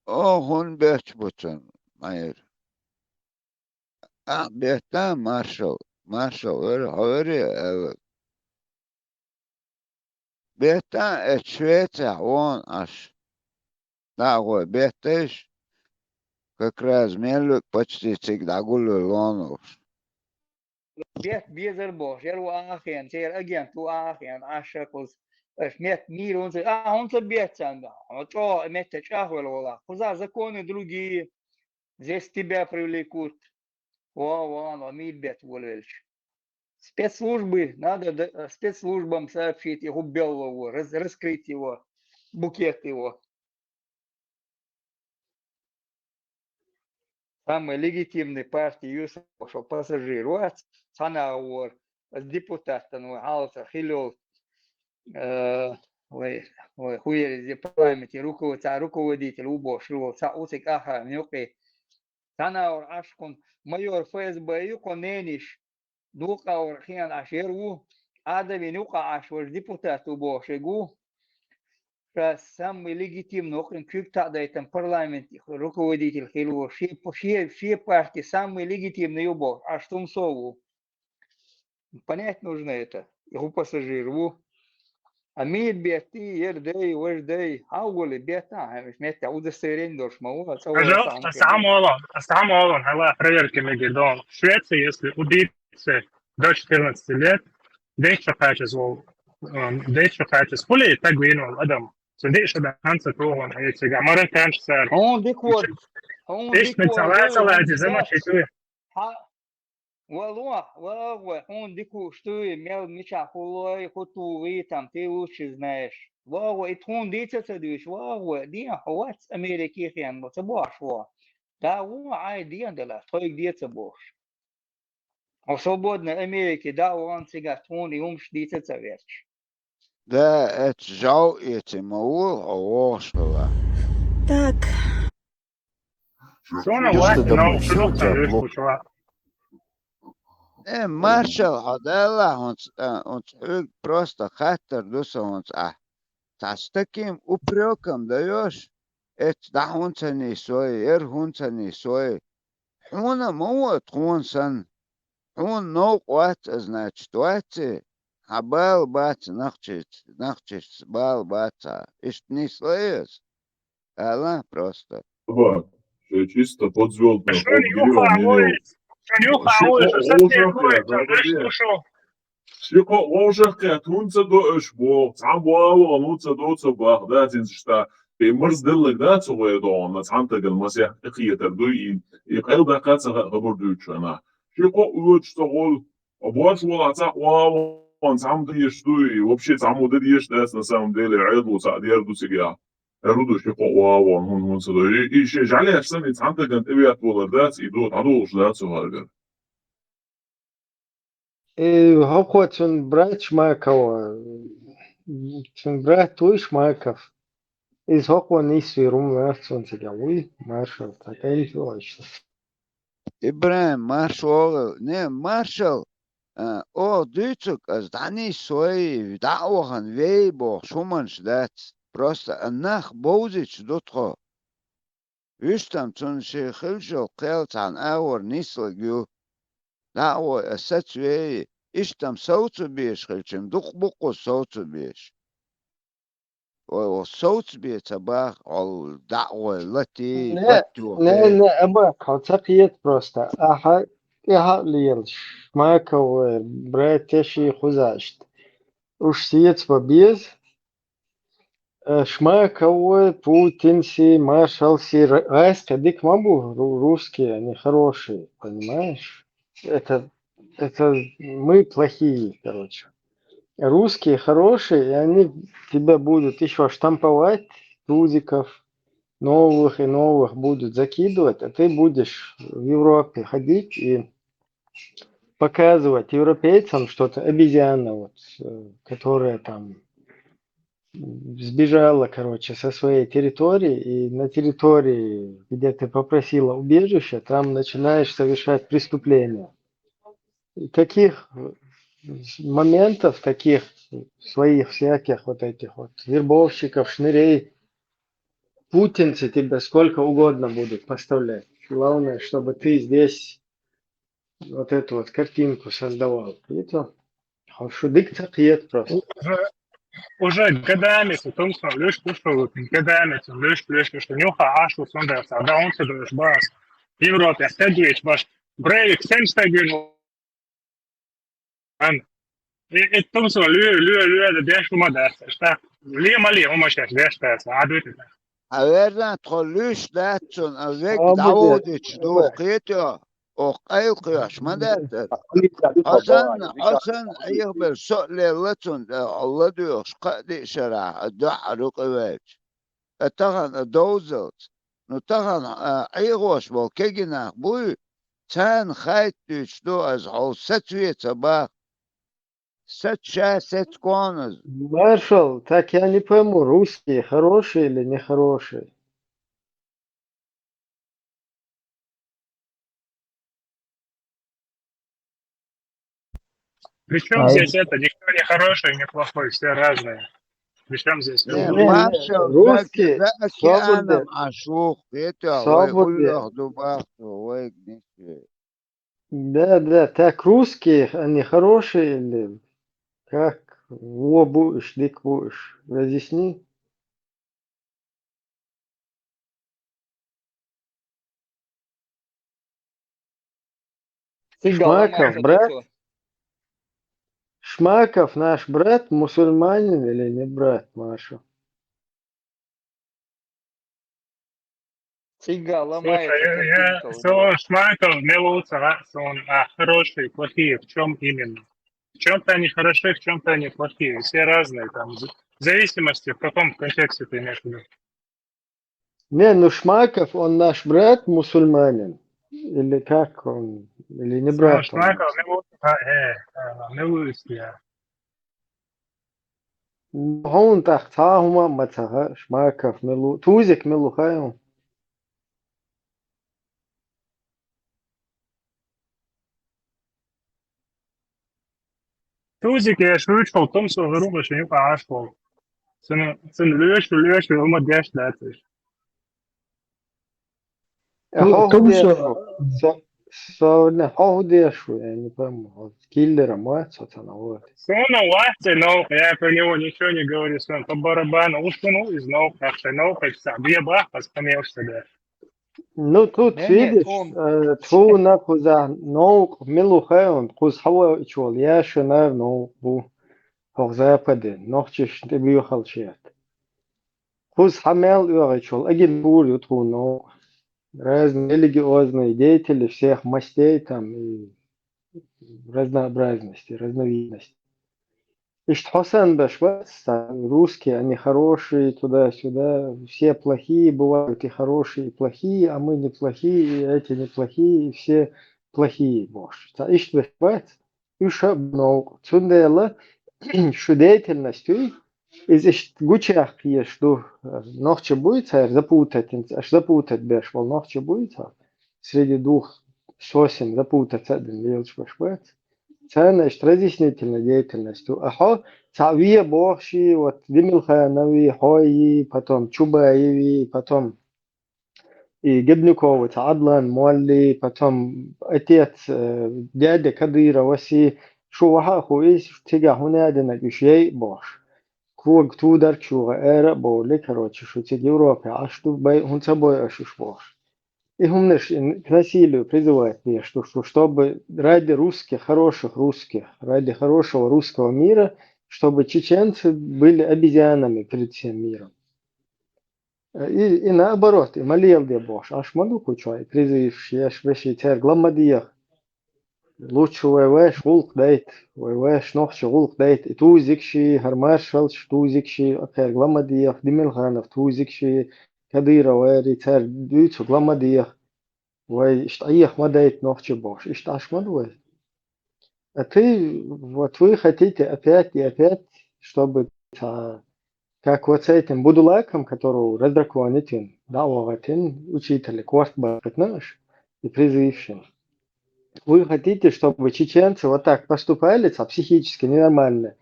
О, хӀун бетташ бу цунна, Майра? Ахь беттан маршал, маршал вара, хьо вара аьлла. Беттан эцу Швецехь вон Ӏаш. ДӀа а гӀой беттайш, как раз меллуг почти цига дӀагуллур лонуш. Бетта безар бохуш, яра ву ахена, церан агент ву ахена, Ӏаш шакхалц. Аш метта мийра хӀунца, а, хӀунца беттан, хьо чӀогӀа метта чӀагӀвелла волахь. Кхузахь законы другие. Здесь тебя привлекут. Ва, ва, ва, мийра бетта волавелча. Спецслужбы, надо д-, спецслужбам сообщить, и хӀун белло ву, раз-, раскрыть его, букет его. Самый легитимный партия ю со, шо пассажир вац, цхьана а вора, ас депутатан ву, хьалца хилол. э, вай, вай, хуерзи парламенте руковод-, цхьа руководитель ву бохуш, ву цхьа уциг ахьа мюкъи. Цхьана ур ашкун майор Ф С Б ю кхо нениш, дукъа ур хиан аш ер ву, Ӏадавин юкъа аш ваш депутат ву бохуш ву. Ша самый легитимный вакъин куьг таъдайтан парламент руководитель хилла ву, ши, ши, ши партия самый легитимный ю бохуш, аш тумсо ву. Понять нужно это. И хӀу пассажир ву. А мир бетти, ер дай, ваш дай, хьавгули бетта, хӀамаш метта удостоверение долуш ма ву, ца вара Пожалуйста, сан аса хӀама олу, аса хӀама олу, хьала проверка меги дон. Швеция, если убийца до четырнадцати лет, дечо качес вол, м, дечо качес пули, так вину адам. Цунди шада ханса тугон, а если га, мара канч сар. Хьун дик вор, хьун Иш дик вор, мецала, ду, цала, хьун ди дик зама вор. Читуи. Хьа, Валлахь, валлахь, хьуна дика уш дуй, мел мичахь хӀуллой, хӀу тухий, там, ты лучше знаешь. Валлахь, и тхуна дийца ца дуьйш, валлахь, ден хьо вац Америке хен, ца бохуш ву. Да ву, Ӏай ден дала, тхойга де ца бохуш. Хьо свободной Америке да ван цига тхуна и хӀумаш дийца ца верч. Да, это жав эти ма ву, хьо вогӀуш хила. Так. Шуна Юста вац да нов бу, шуна шуна луш тя бу. Кучула. Э, маршал, хьо дала, хьунц, а, хьунц хьуьг просто хаттар ду со хьунц ахь. Цхьа с таким упрёком даёшь, эц да хьунца нисой, ер хьунца нисой. Хьуна ма ву тхуна санна. Хьуна новкъа вац, а, значит, вац и? Хьан бала бац нахчиц, нахчиц бала бац хьан. Иштта нислай ас? Ала просто. Ба, шо чисто подзвёздно Шуна юха вуйш, шуна юха вуйш, шуна сатне вуйш, шуна вуйш, шуна. Ши кхо вовшах кхетта хӀунца до аш боху, цхьа боху, хӀунца до ца бах, да, цинца шта. И марз деллаг да ца гӀой догӀун, цхьан таган масех тӀекхетар дуй и, и къел даккха ца хабар дуьйцу шана. Ши кхо оьцу ца гӀол, а бош волахь цхьа ван, цхьамма деш дуй, и вообще цхьаммо де деш дац, на самом деле, Ӏедало цхьа дер ду цига. Эр ду ши кхо ван, хӀун, хӀунца до. И, и шен жӀалеш санна, и цхьан таган тӀевет волар дац, и до, дӀадолуш дац цу хьаргара. И хӀокхо цун брат Шмаков, цун брат вуй Шмаков. Иза хӀокхо нийсвийр ву, марш цунца тӀехь вуй, маршалла, цхьа кӀентий вац. ИбрахӀим, марш вогӀийла. Не, маршалла, а, оха дуьйцург ас дӀанисвой, дӀа а вахана вей бохуш хӀуманаш дац. Просто а нах бовзуьйтуш ду тхо. Вуьштам цунна шен хилчал кхел цхьана агӀор нислаг ю. ДӀа а вой, ас саца вей, иштта-м совцабеш хилча-м, дукха бу-кх совцабеш. Вай, вай, совцабе ца баха, хьол дӀа а вой, латий, Не, батто не, хей. не, Абак, хьо ца кхета просто. Ахьа, тӀаьхьа а лелаш, Шмаков вай, братья ши хузашт. Уж сеца бан беза. Э, Шмаковы, Путинси, Маршалси, ра-, гӀайскхи дика ма бу, ру-, русские, они хорошие, понимаешь? Это, это мы плохие, короче. Русские хорошие, и они тебя будут ещё штамповать, тузиков, новых и новых будут закидывать, а ты будешь в Европе ходить и показывать европейцам, что ты обезьяна, вот, э, которая там сбежала, короче, со своей территории, и на территории, где ты попросила убежища, там начинаешь совершать преступления. И таких, э, моментов, таких своих всяких вот этих вот вербовщиков, шнырей, путинцы тебя сколько угодно будут поставлять. Главное, чтобы ты здесь вот эту вот картинку создавал. И то, хьо шу дика ца кхета просто. Уже, уже годами цу тумсо луьш, кушал, годами цу луьш, луьш, луьш, нюха ашу сонда, да, он ца дуьш бас. Европе стегвич баш. Брейвик сен стегвин. Ан. И, и тумсо лю, лю, лю, да деш ума да. Шта? Ли мали, ума шеш деш да. Адвит. А верна тхо луьш дац цунна, а вег Абу де, дӀаводича ду, абу. Кхетайо, оха къайлакхоьхьуш ма дац. Хьо санна, хьо санна Ӏехабелла со а лелла цунна, тӀе хьо ладоьгӀуш кхаа-диъ шарахь, а дуьхьа рукъа ваьлча. А тахана а довзалц. Ну, тахана, а, Ӏехош болу кегий нах буй, царна хайта дуьйцуш ду ас, хьол сацаве ца баха. Саца ша, саца кхоаназа. Маршал, так я не пойму, русские хорошие или нехорошие? Причем здесь это, никто не хороший, не плохой, все разные. Причем здесь Не, Не, Маршал, русские за, за свободные. океаном ашух, это, Свободные. Ой, улах дубах, ой, гнеси. Да, да, так русские, они хорошие или как? Во будешь, дик будешь. Разъясни. Цигала Шмаков, брат? Шмаков наш брат, мусульманин или не брат, Маша? Цигала Слушай, я, я, со Шмаков, Милуца, он, а, хорошие, плохие, в чем именно? В чем-то они хороши, в чем-то они плохие. Все разные, там, в зависимости, в каком контексте ты имеешь в виду. Не, ну Шмаков, он наш брат, мусульманин. Или как он? Или не брат он? Шмаков, Милуца, э, э, Милуция. Хьуна тӀаккха цхьа а хӀума а ма ца хаьа, Шмаков мила ву, Тузик мила ву хаьий хьуна? Тузик, я шучу, том со грубо, что не пошел. Цен, цен лёшу, лёшу, ему деш дать. Э, хьо хӀу деш ву? Со, со, не, хьо хӀу деш ву, я не пойму. Вот киллером вац, вот она, вот. Сона вац, но я про него ничего не говорю, сон по барабану. Уж он из наук, так что наук, это сам. Я бах, посмеялся, да. Ну, тут, видишь, э, тхуна кхуза новкъа мила ву хаьий хьуна, кхуза хьавоагӀача волу яшанара новкъа бу хӀокху Западе, нохчашна тӀебоьхалла шеца. Кхуза хьа мел оьгӀача волу агентура ю тхуна новкъа. Разные религиозные деятели всех мастей там и разнообразности, разновидностей. Иштта хьо санна беш бац, цхьа русские, они хорошие, туда-сюда, все плохие, бывают и хорошие, и плохие, а мы не плохие, и эти не плохие, и все плохие бохуш. Цхьа иштта беш бац, уьш а бу новкъа. Цундела шу деятельность юй, иза иштта гучуяккха езаш ду, нохчи буй цара запутать, аша запутать беш болу нохчи буй цара, среди двух сосен запутаться а дина лелаш беш бац. Царна иштта разъяснительная деятельность ду. А хьо цхьа ве бохуш и, вот Демилханови, хьой, потом Чубаеви, потом и Гебнюкови, цхьа Адлан молли, потом отец, э, дядя Кадыровас и, шу ваха а хуу иза, цигахь хӀун а динарг уьш яй а бохуш. Кога тударг чугӀа ара а бовли, короче, шу цига Европе Ӏаш ду, бай, хӀун ца бой аша уьш бохуш. И хӀуманаш и к насилию призывать деш ду, что, чтобы ради русских, хороших русских, ради хорошего русского мира, чтобы чеченцы были обезьянами перед всем миром. И, и наоборот, и ма леладе бохуш, аш ма ду кху чохь, и призываш еш, веший цаьрга ла ма деха. Лучше вай ваьш гӀуллакх дайта, вай ваьш нохча гӀуллакх дайта, и тузикши, хӀара маршаллаш тузикши, кхаьрга ла ма деха, Демилханов тузикши, Кадыров ари, цаьрга дуьйцург ла ма деха. Вай иштта Ӏеха ма дайта нохча бохуш, иштта Ӏаш ма ду вай. А ты, вот вы хотите опять и опять, чтобы, а, как вот с этим Будулаком, которого раздраконить вина, да, вогӀатин, учителя корта баккхитна аша, и призывшин. Вы хотите, чтобы чеченцы вот так поступали, цхьа психически ненормально,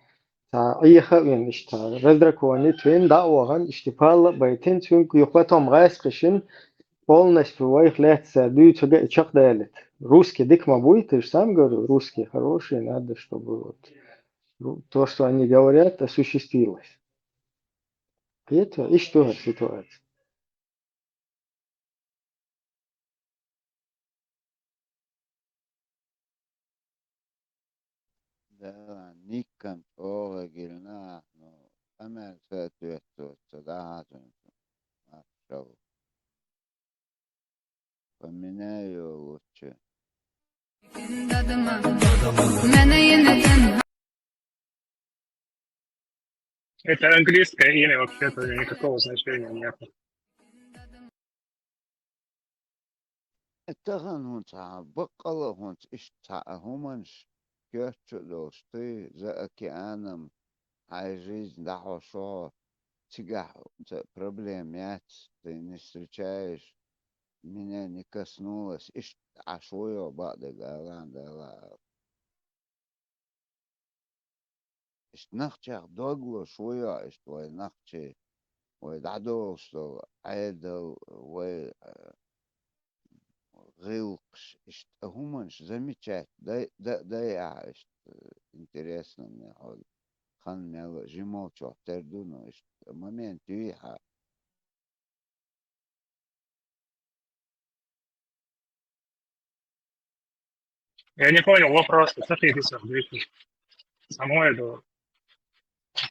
цхьа Ӏеха а вина, иштта раздраконить вина, да а вахана, иштта палла а байтина, цуьнга юха потом гӀайса кхишина, полностью вайх лаьцна дуьйцург а чекхдалийта. Русские дика ма буй, ты же сам говорил, русские хорошие, надо, чтобы вот, ну, то, что они говорят, осуществилось. Кхетий, иштта ду хӀара ситуация. Да, никкан чӀогӀа гилна, ну, къамел соответствуется, да, хьажа, маршалла. Поменяю лучше. Это английское имя, вообще-то никакого значения нет. Тахана хӀунца, баккъала а хӀунца иштта цхьа а хӀуманаш коьрта чу а долуш, туй за океаном хьайн жизнь дӀахьо шо хьо, цигахь ца проблема яц, ты не встречаешь, меня не коснулось, иштта Ӏаш ву йо бакъдерг алан Дала. Иштта нахчех дог луш ву йо, иштта вай нахчий, вай дӀадолуш долу Ӏедал, вай, а, гӀиллакхаш, иштта хӀуманаш замечать дай, да, дай ахьа, иштта интересно мне хьо хан мел жимолчохь тера ду, но иштта момент юй хьа. Я не понял вопроса, что ты писал, Дмитрий? Самой это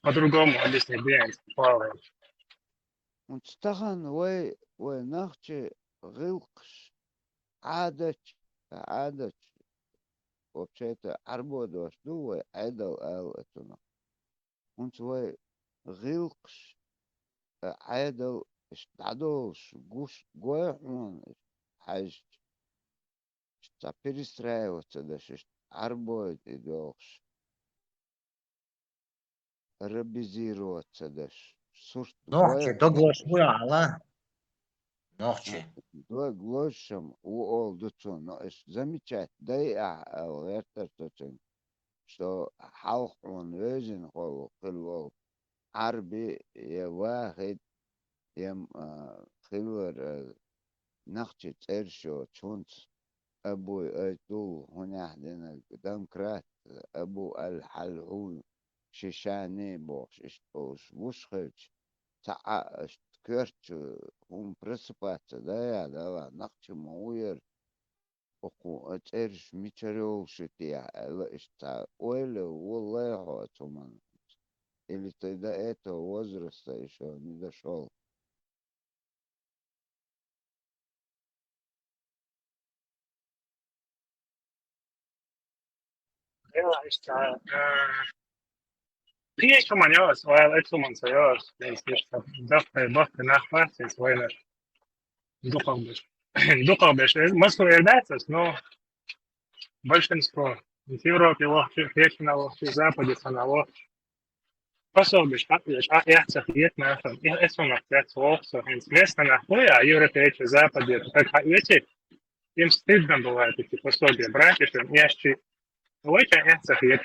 по-другому объяснить, где они слова. Унца тахана вай, вай нахчи гӀиллакхаш Ӏадатча, Ӏадатча, вообще-то, Ӏарбой дош ду вай, Ӏедал ала а цунах. ХӀунца вай гӀиллакхаш, а, Ӏедал иштта дӀадолуш гуш гой хьуна, иштта хьаьжча, иштта цхьа перестраиваться даш, иштта Ӏарбой тӀе доьлхуш, арабизироваться даш, сурт Нохчи гой дог хьуна лош ву иштта. Ала? Нохчи. Дог лош-м ву олу ду цунна, но иштта замечать дай ахьа ала гӀертара со цуьнга. Что хьалха хьуна вевзина хилла волу Ӏарби я вахид, я, а, хиллара, а, нахчи цӀераш йоцу хӀунца Абу Айтул, хӀунехь динарг Домкрат, Абу аль-Хьалхул, Шишани бохуш, иштта олуш вуш хилча, цхьа а иштта коьртачу хӀума просыпаться дай а дала, нахчи ма ву яра. Оцу цӀераш мичара йолуш ю те аьлла, иштта цхьа ойла ву лай хьо оцу хӀуманна. Или ты до этого возраста ещё не дошёл? Дело, что, э, Пиэчу ман йоас, ойл эцу ман ца йоас, если что, бахты, бахты нах вац, если война. Дукхагбеш. Дукхагбеш. Э, Москва эрдацас, но большинство. Из Европы вахчу, Хечина вахчу, Западе сана вахчу. Пособиш, а, а, я цех нет нахуй. Я эсу нах цех вахсу. Местно нахуй, а Европе эчу Западе, как эти, им стыдно бывает эти пособия брать, это ящи. Вай чай, э, цех ет.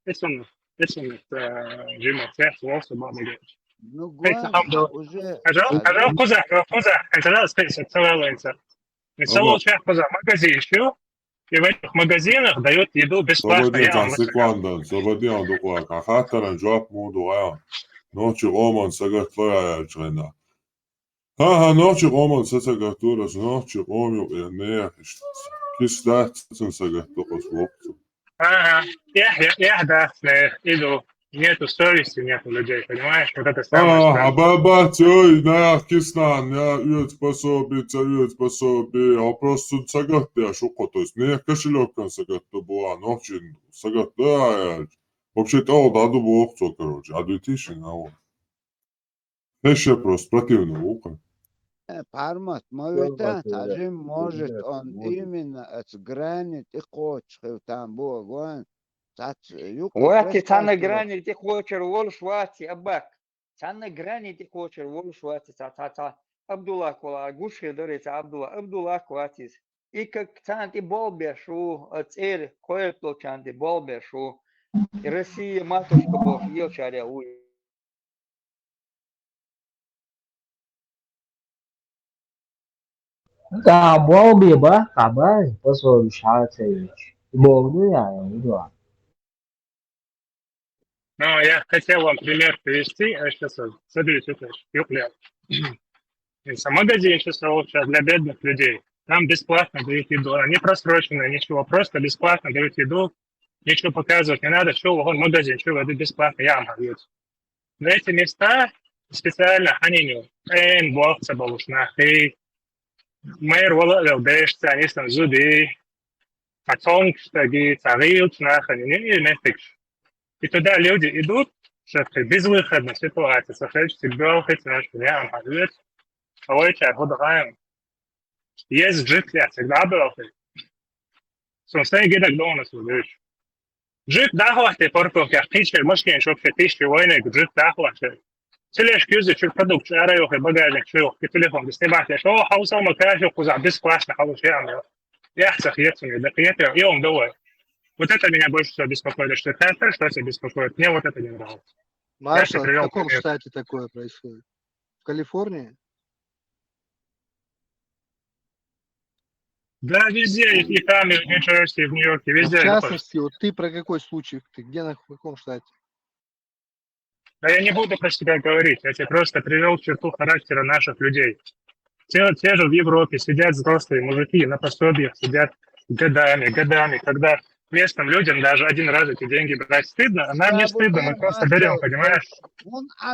Эсун, эсун, э, жима цех, волсу бабуге. Ну, Эй, гуан, сахам до. Уже Ажал, а, ажал, куза, куза, ажал, спейс, целая лайнца. И Ага. Соло чай, куза, магазин ещё. И в этих магазинах дают еду бесплатно. Сободин Я вам цан секундан, сободин дукуа, ка хаттаран жоп муду, а. Ночи роман сагат лоя, я чайна. ХӀан-хӀа, нохчи къоман сацагартур ас, нохчи къом юкъа нехан иштта кис дац, цун сагатдаккха воккху. Ага. Эх, эх, эх, да, эх, иду. Нету совести, нету людей, понимаешь? Вот это самое А, страшное. А баба, цой, нах кис нан, я, уьц пособи, ца уьц пособи, а просто цун сагатдеш укхо, то есть, нехан кошелёкан сагатду буа, нохчин сагатду, а, я. Вообще, тӀал даду боху цо, короче, а две тысячи на вот. Хеша просто противно ву-кх. Э, Пармат, ма витан, цхьа жим, может, он именно оцу грани тӀе кхочуш хила там бу агон, цац юкъа Вати цхьанна грани тӀе кхочур волуш ваци, Аббак. Цхьанна грани тӀе кхочур волуш ваци, цхьа, цхьа, цхьа Абдуллах вала, гуш хир дари цхьа Абдуллах. Абдуллах ваци иза. И как царна тӀе болх беш ву, а цӀера кхоьллачарна тӀе болх беш ву. И Россия матушка бохуш елчаре ву. Да, болх бе бац, къа бац, пособиш хьа ца йича. Боху ду я, я, ду. Ну, я хотел вам пример привести, а сейчас вот, смотрите, это юкля. Есть магазин сейчас лучше для бедных людей. Там бесплатно дают еду. Они просроченные, ничего, просто бесплатно дают еду. Ничего показывать не надо, что вон магазин, что воды бесплатно, я вам говорю. Но эти места специально, они не, эн, бокса балушна, эй, мэр вала вел бешца, они там зуды, а тонг, что ги, царил, нахани, не, не, не, И туда люди идут, что это безвыходная ситуация, сохранить себя, хоть, знаешь, я вам говорю, а вы чай, вот, даем. Есть жители, всегда был. Сосай гидак дома служишь. Жуьгти дӀахьош парковкехь, кхечу машенаш вообще тӀе йогӀуш, жуьгти дӀахьош. Тележка юзу, чуьра продукт чу ара йоху, багажник чу йоху, телефон снимать еш. О, хьовсал ма кхача, кхузахь бесквасно хьовсуш яхана. Яхь ца хета, да хета, и он давай. Вот это меня больше всего беспокоит, что это, что это беспокоит. Мне вот это не нравится. Я тебе Маршал, в привёл каком пример. Штате такое происходит? В Калифорнии? Да, везде, и, и там, и в Нью-Джерси, и в Нью-Йорке, Ну, в везде это тоже. Частности, вот ты про какой случай? Ты где, на в каком штате? Да я не буду про себя говорить, я тебе просто привёл черту характера наших людей. Те, те же в Европе сидят взрослые мужики на пособиях, сидят годами, годами, когда местным людям даже один раз эти деньги брать стыдно, а нам не стыдно, мы просто берём, понимаешь?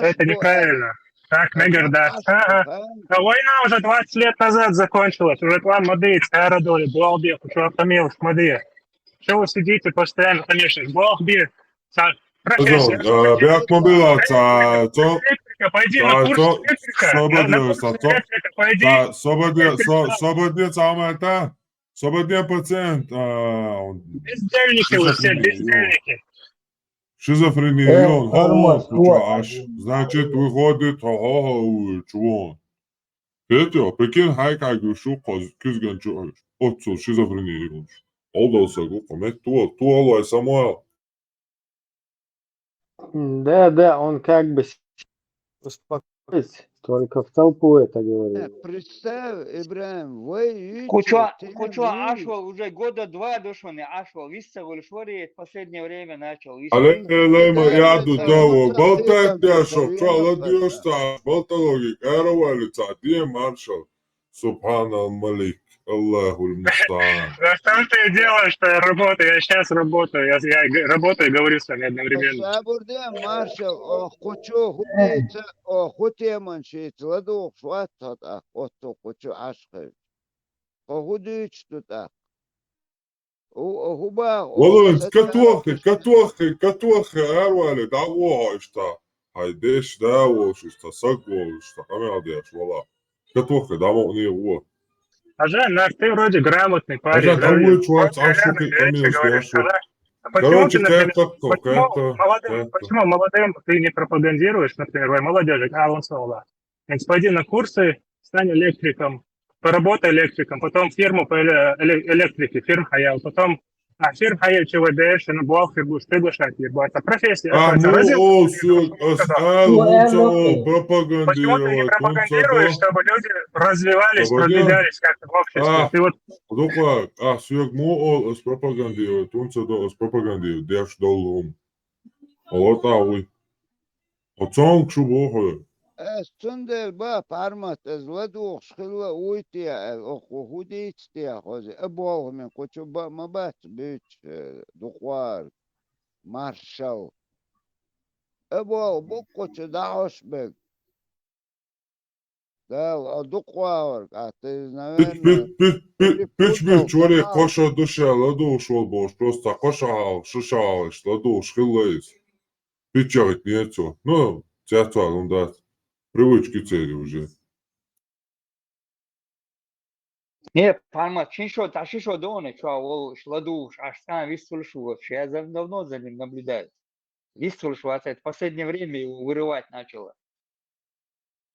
Это неправильно. Так, Мегар, да. Ага. А война уже двадцать лет назад закончилась, уже к вам молодые, стародоли, балды, что там мелочь, молодые. Чего вы сидите постоянно, конечно, балды, профессия. Бехк ма била, ца, ца, Электрика, пойди на курс электрика. На курс электрика пойди. Ца, сободне, со, сободне, самое та, сободне пациент, а, он Бездельники вы все, бездельники. Шизофрения, Э, он, Арман, он, вот. Аш. Значит, выходит, ха-ха-ха, чего он? Петя, прикинь, хай как бы шу, кизген чу, оцу шизофрения, он. Олдался, гу, комет, ту, ту, алай, Самуэл. Да, да, он как бы с- успокоится, только в толпу это говорит. Представь, Ибрагим, вы Кучу, кучу ашвал уже года два дошвани ашвал. Виса гуль швари, последнее время начал. Але, лема, я ду того, болтать я шо, чё, ладиёшта, болтологи, каравали, ца, дима, маршал. Субханал Малик, Аллахул Мустаан. Да в том-то и дело, что я работаю, я сейчас работаю, я, я г- работаю и говорю с вами одновременно. Сабур де, маршал, о, кучу, худица, о, хутеман шиц, ладу, шват, хат, а, оцу кучу ашхы. О, худич тут, а. У, о, хуба, о, Валуин, сатана катуахи, кучу. Катуахи, Катуахи, арвали, да, во, ишта. Хай деш, да, во, ишта, саг, во, ишта, камел деш, вала. Катуахи, да, во, не, во. А жаль, Наш, ты вроде грамотный парень, Ага, вроде да, вот, вот, правильные а что ты, вещи Аминский, говоришь, а что? да? А почему Короче, ты, например, как-то, почему как-то, молодым, как-то. Почему молодым ты не пропагандируешь, например, ой, молодежи, а он слова. Пойди на курсы, стань электриком, поработай электриком, потом фирму по эле- эле- электрике, фирм хаял, потом а фирм хаял чего дальше, ну, бог ты будешь приглашать, либо это профессия, А, это ну, разве- о, сюк, ас, а, лунца, о, Почему ты не пропагандировать, лунца, пропагандируешь, да. чтобы люди развивались, Чтобы не- продвигались как-то в обществе? А. Ты вот Дуква, а, сюк, му, о, ас, пропагандировать, лунца, да, ас, пропагандировать, деш, доллум. Вот, а, уй. Оцонг шу боху. Э, цундел ба, пармат, эз ладугъуш хилла уйти, э, оху худийцти, хози, э, болху мен кучу ба, ма бац, буч, э, дукъвар, маршал. Э, бол, бу кучу даош бег. Дал, а дукъвар, а ты, Пич, наверное, пич, пич, пич, пич, перепутал пич, чури, канал. Коша душа, ладугъуш вол бош, просто Коша хал, шиша хал, ладугъуш хилла из. Пич ягит нету. Ну, цецвал, он дац. Привычки цели уже. Не, формат, шин шо, та шин шо доне, чё, вол, ладугъуш, аш сам висулш вообще. Я за- давно за ним наблюдаю. Висулш, это последнее время его вырывать начало.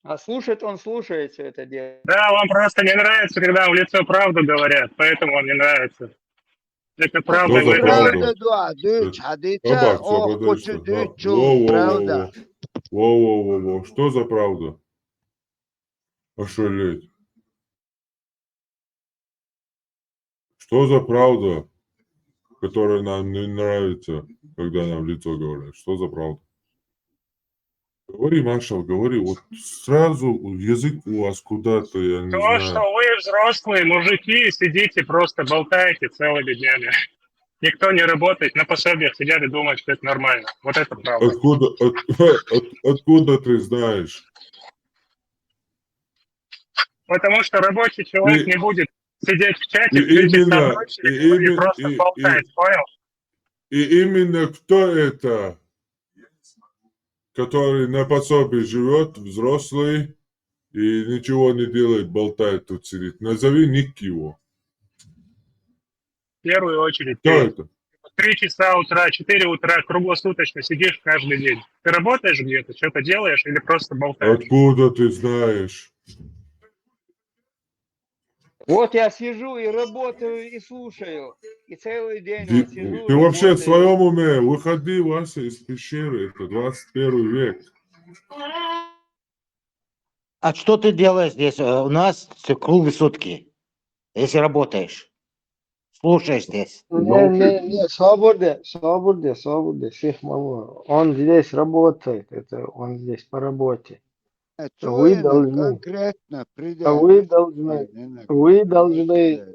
А слушать он слушает все это дело. Да, вам просто не нравится, когда в лицо правду говорят, поэтому вам не нравится. Это правда, Что за вы это правда? знаете. Правда, да, дыч, хадица, Собак, ох, собак, кучу да. дычу, Во, во, во, правда. во. Во, во, во, во. Что за правда? Ошалеть. Что за правда, которая нам не нравится, когда нам в лицо говорят? Что за правда? Говори, Маршал, говори. Вот сразу язык у вас куда-то, я не То, знаю. Что вы взрослые мужики, сидите, просто болтаете целыми днями. Никто не работает, на пособиях сидят и думают, что это нормально. Вот это правда. Откуда, от- от- откуда ты знаешь? Потому что рабочий человек И- не будет сидеть в чате, И включить именно, наушники и именно, и просто и- болтать, понял? И именно кто это, который на пособии живет, взрослый, и ничего не делает, болтает тут сидит? Назови ник его. В первую очередь, Кто ты. Это? три часа утра, четыре утра, круглосуточно сидишь каждый день? Ты работаешь где-то, что-то делаешь или просто болтаешь? Откуда ты знаешь? Вот я сижу и работаю, и слушаю. И целый день Ты, вот сижу, ты вообще в работаю. Своем уме? Выходи, Вася, из пещеры. Это двадцать первый век. А что ты делаешь здесь? Э, У нас всё круглые сутки. Если работаешь, слушаешь здесь. Не, не, не, свобода, свобода, свобода, всех мало. Он здесь работает, это он здесь по работе. А Вы чё должны. Конкретно А придя. вы должны, вы должны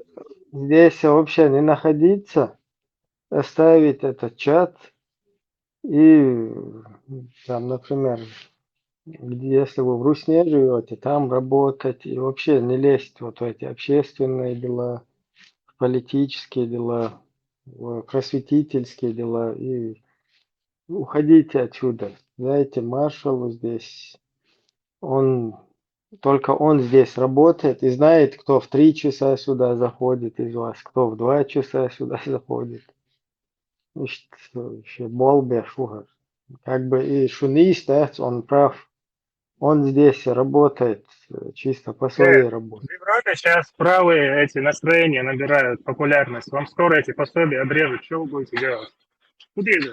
здесь вообще не находиться, оставить этот чат и там, например, где, если вы в Русне живете, там работать и вообще не лезть вот в эти общественные дела, в политические дела, в просветительские дела и уходите отсюда. Знаете, маршал здесь, он только он здесь работает и знает, кто в три часа сюда заходит из вас, кто в два часа сюда заходит. Значит, еще болбе шугар. Как бы и шунистец, он прав. Он здесь работает э, чисто по своей работе. В Европе сейчас правые эти настроения набирают популярность. Вам скоро эти пособия обрежут. Что вы будете делать? Куда это?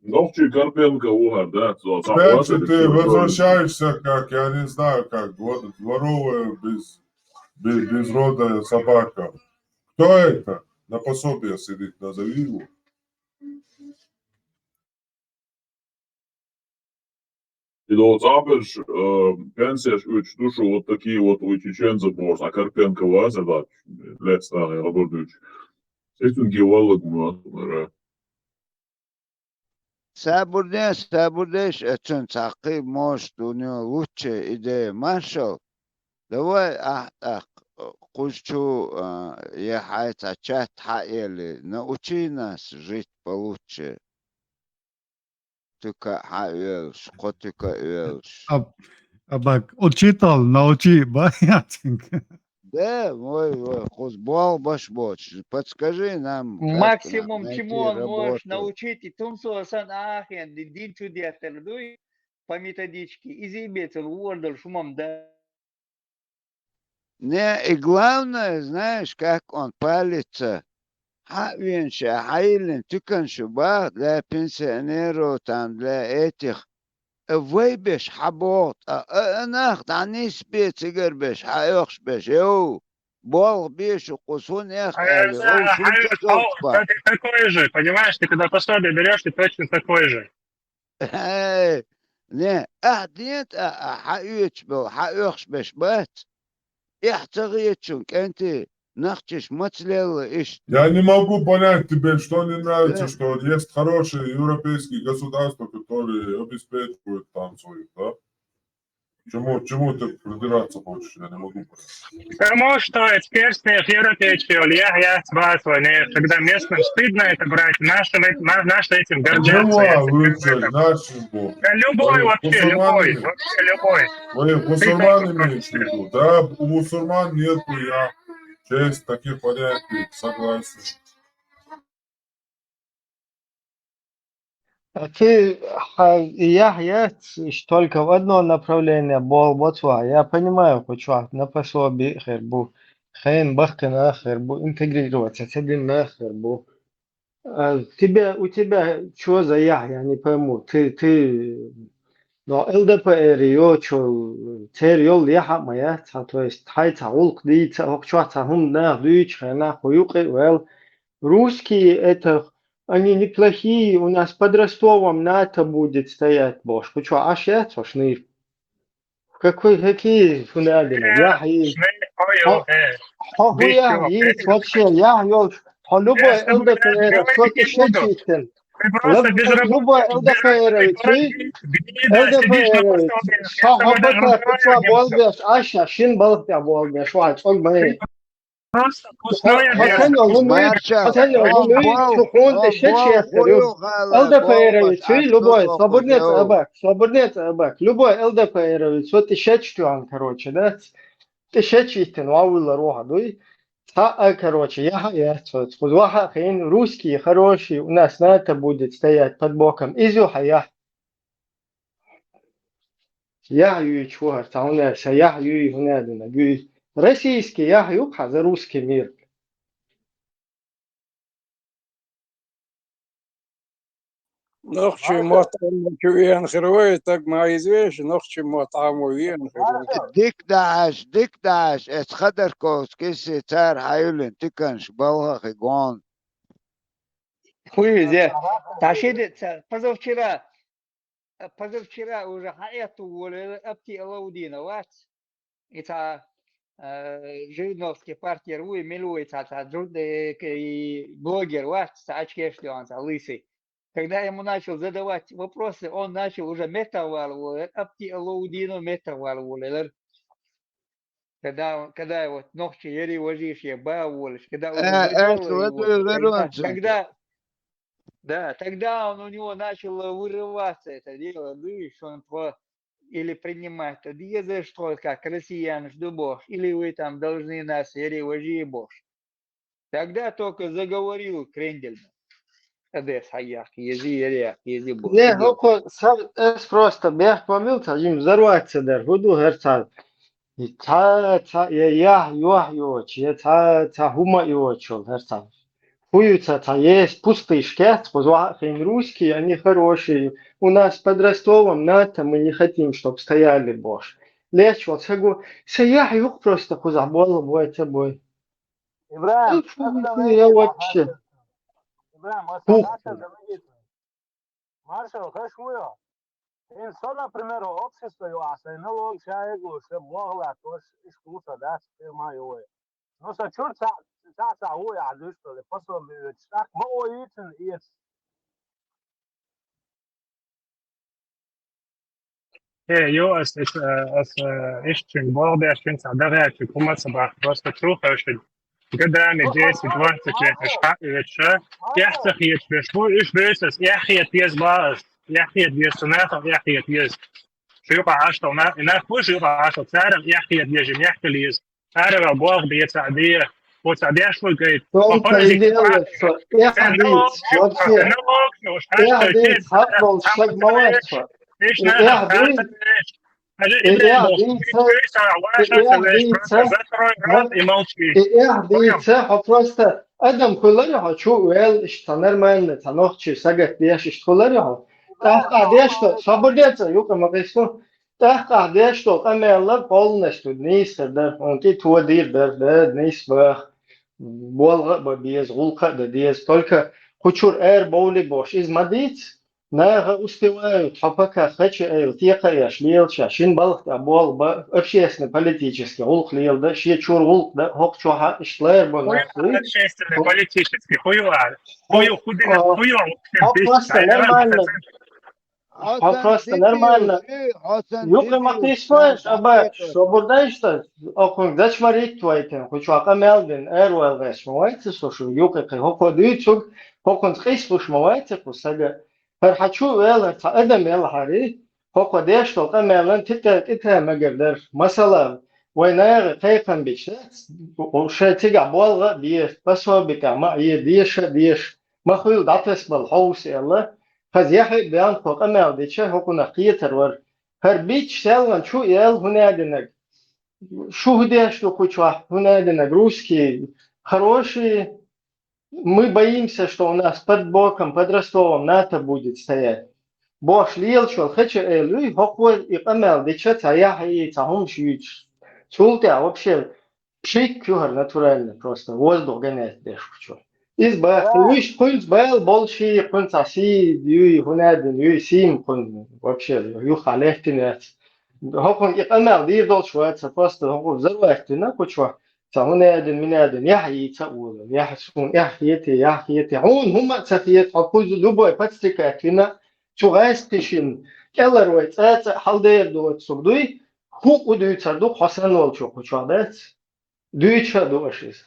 Нохчий Карпенко угар, да? Опять же, ты возвращаешься, как, я не знаю, как двор- дворовая без, без, безродая собака. Кто это на пособие сидит? Назови его. И до цапеш пенсияш уч душу вот такие вот у чеченцев борс, а Карпенко ваза да, лецна я гордуч. Сетунги валак муатмара. Сабурдеш, сабурдеш, эцун цакы, может, у него лучшая идея. Маршал, давай, а, так, кузчу, а, я хайца чат ха ели, научи нас жить получше. Тука ха велш, ко тука велш. А, а бак, учитель, научи, ба, я think. Да, ой, ой, куз бол баш боч. Подскажи нам, как Максимум, нам найти чему он может работу. Научить, и тумсо сан ахен, дин чудятер дуй, по методичке, изибецел уордал шумам да. Не, и главное, знаешь, как он палится. Ха венша, ха илин, тюкан шуба, для пенсионеров, там, для этих. Э, Вай беш, ха болт, а, а, а, нах, да не спи, цигар беш, ха ёхш беш, йоу. Бол беш, кусун эх, А, да, а, а, а, да, ты такой же, понимаешь, ты когда пособие берешь, ты точно такой же. Эй, не, а, нет, а, а, ха юч бо, ха ёхш беш бат. Эх, цаги ечун, кенти, нахчиш, мацлела, иш. Я не могу понять тебе, что не нравится, что есть хорошие европейские государства, которые обеспечивают там своих, да? Чему, чему ты придираться хочешь? Я не могу понять. Потому что экспертные в Европе чё, я, я спрашиваю, нет, когда местным стыдно это брать, нашим, эт- на- наши этим гордятся. Чего я лучше согласен. нашим был? Да любой Вы вообще, любой, мусульмане? вообще любой. Вы мусульмане имеете в виду? Да, у мусульман нету, я честь таких понятий, согласен. А ты, ха, я, я только в одно направление бол, вот ва. Я понимаю, кучвак, на пособие хербу, хен бахкана хербу, интегрироваться, седин на хербу. А тебя, у тебя что за я, я не пойму. Ты, ты, но ЛДПР, ё, чё, цер ёл я хама я, ца, то есть, хай ца, улк ди, ца, ок, чё, ца, хум, на, дуич, хай, на, хуюк, э, вел. Русские это, они неплохие, у нас под Ростовом НАТО будет стоять, бош. Вы чё, аш я, цо, шныр? Какой, какие фунадины? Я, и, Ой, ой, э. хо, хуя, Ты чё, и, э? вообще, я, ёл, хо, любой Я с тобой ЛДПР, разговаривать кто-то не буду. шестьдесят. Ты просто без работы. Любой ЛДПР, Гнида, сидишь на пособии, я с тобой даже разговаривать не буду. Аша, шин балык я болбеш, Аша, шин балык я болбеш, ва, цог мэй. Просто пустое Хасен место. Олумы, Маршал, Хасен он Олумы, бол, Сухун, он Дешече, бол, хуюк, ала, ЛДПР, бол, Цуй, любой, баш, свободнец, ала, Абак, свободнец, Абак, любой ЛДПР, вот ты щечтуан, короче, да? Ты щечтен, ва, уйла, роха, дуй. А, а, короче, яхь а яц хьоца. Кхуза ваха а хин, русские хорошие, у нас НАТО будет стоять под боком. Иза ю хьа яхь. Яхь юй чу хӀара, цхьа хӀуна, сан яхь юй, хӀуна дина, юй. Российский яхь ю хьа за русский мир. Нохчий мотт Ӏамо чу веана хир вай, таг ма из веший, нохчий мотт Ӏамо веана хир вай. Дика дахьаш, дика дахьаш, эцу Ходорковскийс цара хьаюллин тиканаш балхахи гон. Хуй, зе. Та ши де, ца, позавчера, позавчера уже хьаэтту волел Апти Алаудина вац. И цхьа, э, Жириновский партияра вуй, мила вуй, цхьа, цхьа жур-, э, к-, и блогер вац, цхьа очкеш лоьхна, цхьа лысый. Когда я ему начал задавать вопросы, он начал уже меттах вала волар, Апти Алаудино меттах вала волар. Когда, когда вот нохчий яри важиш я ба волаш, когда уже Э, э, задело вот его, вы тогда, вернётся. Тогда, да, тогда он у него начал вырываться это дело, ну, и что он тво-, или принимать то деза, что как россиян жду бош, или вы там должны нас яри важи бош. Тогда только заговорил Крендель. Эдес хьаях, ези, ерях, ези бо. Не, хӀокхо са-, эс просто бехк ма бил, ца жим взорваться дар, хӀу ду хӀара ца. И ца, ца, я, я, йох, йоч, я ца, ца, хӀума йочул, хӀара ца. Хую ца, ца, есть пустые шкет, позвал хин русские, они хорошие. У нас под Ростовом НАТО, мы не хотим, чтоб стояли бош. Лечь вот, сагу, са я, юх просто куза, болу, бой, ца, бой. Ибрагьим, Ну, фу, ас фу, дан я вегийта вообще. Маршал. Ибрагьим, ас Фу. Маршал дан вегийта. Маршал, хаш вуйо. Ин со, например, общество ю, а сай налог шаеглу, ше богла, тош, иш куса, да, фирма ю вай. Ну, са чур ца, ца, ца, вуй, а дышто, ле, пособие, штак, ма о, ицин, иец. Э, ё, ас, ас, э, ас, э, ишчин болдяшчин ца дагачи кумаца бах, просто чухающий. Годами десять, двадцать лет, аш ха, э, ша, я ца хиет, беш, бу, иш беш, ас, я хиет, ес баас, я хиет, ес, нахал, я хиет, ес. Шуюха аштал, на, и нах, бу, шуюха аштал, царам, я хиет, ес, я хиет, ес. Ара вел бог бе ца бе. Вот ца беш вот говорит. Только и дело, что эхь диц, вообще, эхь диц, хьабол шаг ма вац хьо. И эхь диц, и эхь диц, и эхь диц, и эхь диц, хьо просто адам хуьлар хьо чу вел, ишта нормально, ца нохчи сагат деш, ишта хуьлар хьо. ТӀаккха деш, что, собар де ца, юкъа ма къису. ТӀаккха деш долу къамел полностью нийса дар, хьуна тӀе тодийр дар, да, нийса баха, болга а бан беза, гӀуллакх а дан деза. Только кху чуьра ара бовли бош, иза ма дийца, наха успевают, хьо пока хача айла, текха а еш, лелача, шин балха тӀа болх бан, общественно-политический гӀуллакх леладан, шен чуьра гӀуллакх дан, хӀокху чохь а иштта лара бан нах хуьлу. Общественно-политический хуьлу, хуьлу, хуьлу, хьо просто нормально. Хьо просто нормально. Юкъа ма кхиссойша, аба, собар дайшта, окхунга дачмаритта вайтина, кху чохь къамел дина, эр вайл гӀеш ма вайца со шу, юкъа кхин, хӀокхо дуьйцург, хӀокхунца къийсалуш ма вайца кху сага. ХӀара хьан чу а вела, цхьа адам елахьарий, хӀокхо деш долу къамелан тӀе-, тӀе-, тӀе-, мегар дара. Масала, вай наха кхайкхам бича, шайн цигахь болга а беза, пособи тӀехь ма а е, деша а деша, ма хуьлу дӀатасабала хьовса аьлла, хаза яхье а бен, кхо къамел дича, хӀокхунах кхетар вара. ХӀара бича селхана чу а яьлла, хӀун а динарг. Шу хӀун деш ду кху чохь, хӀун а динарг, русские, хорошие, мы боимся, что у нас под боком, под Ростовом НАТО будет стоять. Бош лелаш волу хача айла вуй, хӀокхо и къамел дича, цхьа яхье, цхьа хӀумаш юьйцуш. Цул тӀаьхьа вообще пшик ю хӀара натурально, просто воздух гонять деш кху чу. Иза баха, вуьш кхуьнца бала болуш, кхуьнца сий юй, хӀун а дина юй, сийма кхуьнца вообще юххе лаьттина яц. ХӀокхунна и къамел дийр долуш вац, просто хӀокху взорвать вина кху чохь, цхьа хӀун а дина, мин а дина, яхь йийца а волу, яхь суна, яхь хетий, яхь хетий. Хьуна хӀумма а ца хета, хьо кхуза любой подстрекать вина, цу гӀайса кхишина, кӀелара вай цӀа-цӀа хьалдер доцург дуй, хӀуъу дуьйцур ду хьо санна волчо кху чохь, дац? Дуьйцуш а ду аша иза.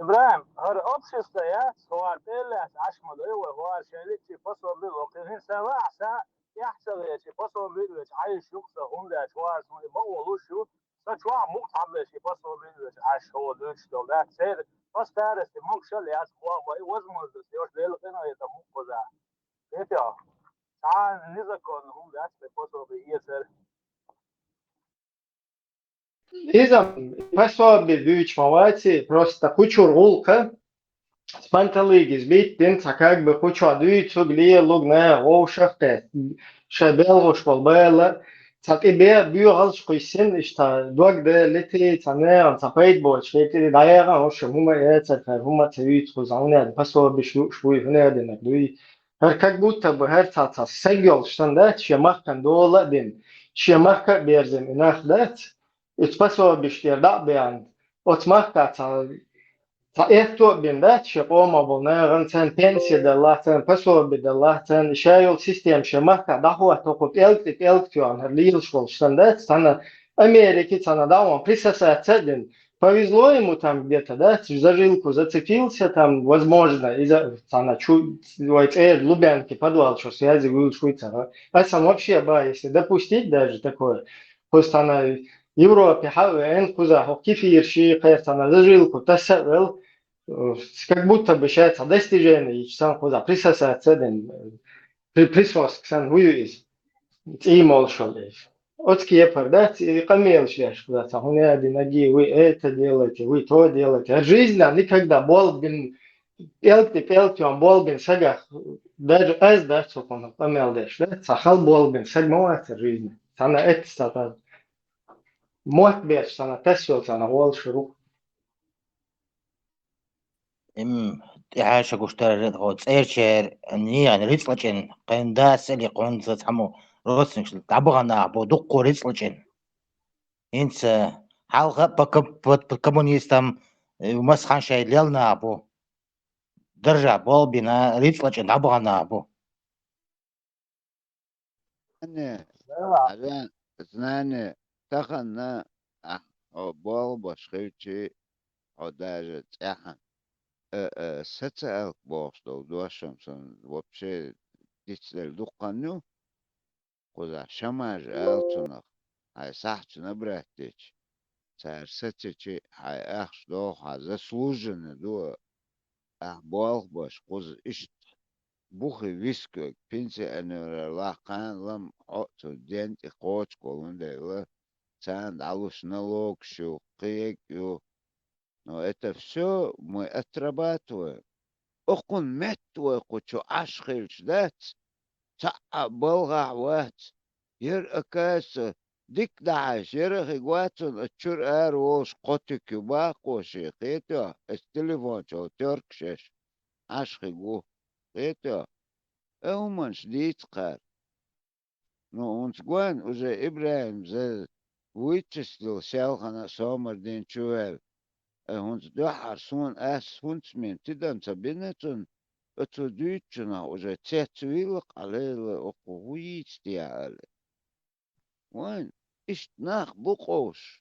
Ибрагьим, хӀара общество яц, хӀара тӀе а лаьцна Ӏаш ма дай вай, хӀара шайн личий пособие ло, кхин хӀинца сан ваьхьа, сан эхь ца веачий, пособие а веачий, Ӏайш юкъа сан, хӀунда аьлча хӀара суна и ма олуш ю, Ца чохь мукъ хьаммеш и пособие веш, Ӏаш хьо дуьйцуш долу дац. Церан по старости могуш а лаьцна хьо вай возможность йош Делан къинхетам мукъ кхуза. Эта, цхьа незаконно хӀума дац тхайн пособие эцар. Иза пособие дуьйцуш ма вац и, просто кху чуьра гӀуллакх, спонталлигис биттина, цхьа как бы кху чохь дуьйцург, лелург, наха вовшах а кхетта, шайн белхаш болу бала, цхьа тӀе бе-, боьхалш кхуьссина, иштта дог далийта, цхьа нахана цхьа пайда боцуш хетий, дӀаяхана, хӀума а эцар, хӀара хӀума а ца юьйцу кхуза, хӀунда аьлла пособиш лууш вуй, хӀунда аьлла дуй. ХӀара как будто бы хӀара цхьа, цхьа саг йолуш санна дац, шен махкана дола а дина, шен махка а берзина и нах дац, и пособиш тӀера дӀа а беана, оцу махка цхьа, цхьа аьтто а бина дац, шен къомах болу нахана царна пенсия даллахь, царна пособи даллахь, царна ша йолу система шен махка дӀахӀотто кху пӀелг тӀе пӀелг тоьхна, хӀара лелаш волуш санна дац, цхьана Америке, цхьана дӀа а вон, присосаться а дина, повезло ему там где-то, да, за жилку зацепился, там, возможно, иза цхьана чу, вай цӀера Лубянки подвал чу связи вуьйлуш вуй цара. А сам вообще, ба, если допустить даже такое, кхуза цхьана Европе хьа а веана, кхуза хӀокху кефир ши кхер цхьана за жилку тасса а велла, э, как будто бы ша цхьа достижение йича сан кхуза присосаться а дина, э, при-, присоска сан вуй иза. ЦӀий молуш вала иза. Оцу кепара дац, и къамелаш деш, кхуза цхьа хӀума яди, наги, вы это делаете, вы то делаете. А жизнь никогда болх бина, пӀелг тӀе пӀелг тоьхна болх бина сагах, даже аз дац цу хӀума къамел деш, дац, цхьа хала болх бина саг ма вац цу жизни. Цхьана эццахь, мотт беш, цхьана тасса йолу цхьана гӀолаш рух. Им, тӀаьхьа ша гуш дара, хьо цӀерачеран нехана рицкъ лачкъина, кхин дас или кхунца цхьаммо родственникаш дӀабахана нах бу, дуккха рицкъ лачкъина. ХӀинца хьалха а по ко-, по, по коммунистам, э, масхьан шайн лел нах бу. Даржа болх бина, рицкъ лачкъина дӀабахана нах бу. Знание, Дела. Хьажа, знание, тахана, а, хьо болх беш хилчи, хьо даже цӀехьа, э, э, социалка бохуш долу дош-м сан вообще дицделла дуккха ю. Кхузахь шамаж ала цунах, хьайн сахьташ набрать дичи, цара сацичи, хьайн ахча доху, хьан заслуженно ду, ахь болх беш, кхуза иштта бухе вискоьг, пенсионераллах кхана лам хьо а цу ден тӀе кхочуш волун дела, царна дӀалуш налогаш ю, кхин а ю. Но это всё мы отрабатываем. Окхун метта вай кху чу Ӏаш хилча дац, цхьа а балхахь вац. Яра, оказывается, дика дахьаш, яра хиг вацунна, оцу чуьра ара волуш кхо туька ю баккхо шен, кхетий хьо, оцу телефон чу тёркаш еш Ӏаш хиг ву, кхетий хьо. Э, хӀуманаш дийца кхара. Ну, хӀунца гойн уже ИбрахӀим за вычислил селхана а сомар дийна чу ваьлла. Э, хӀунца дуьххьара суна ас хӀунца мен тидам ца бина цунна, оцо дуьйцучунах уже цец вилла-кх, Ӏалела, окху хӀун йийца те аьлла. Вайн, иштта нах бу къовсуш.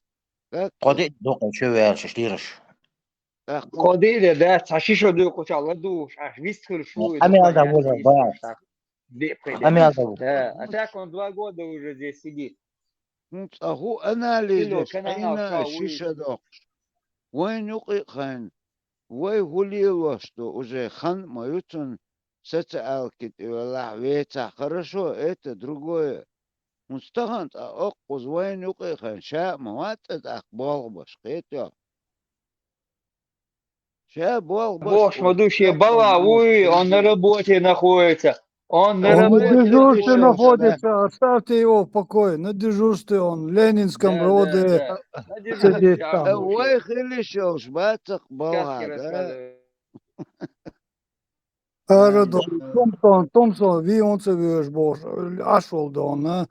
Как Кхо диъ дукха чу ваьлла шиш лираш. ТӀаккха Кхо диъ де дац, цхьа ши шо дуьйхучохь ладугӀуш, аш вист хир шу, Амел да вужа, ба. Де пхи де. Амел да вужа. Да, а так он два года уже здесь сидит. ХӀунца а хӀу анализ Кило деш, канал Ӏийна ша ши вуй. Ша доккхуш. Вайн юкъе а хайна, вай хӀу лелош ду, уже хан а ма ю цунна, социалки тӀе велахь, вецахь, хорошо, это другое. ХӀунца тахана цкъа оккхуза вайн юкъе а хайна, ша а ма вац цкъа тӀаккха болх беш, кхетий хьо? Ша болх беш Бохуш ма ду, шен бала вуй, он на работе находится. Он на Он на работе дежурстве находится. Находится, оставьте его в покое. На дежурстве он, в Ленинском Да, да, роде да. На сидит дежурстве, там. А а вай хилиш йолуш бацахь балха, Сказки да? Рассказывает. Ара Ай, до, да. Томсон, Томсон, ви он ца веш бохуш, Ӏаш волу дона,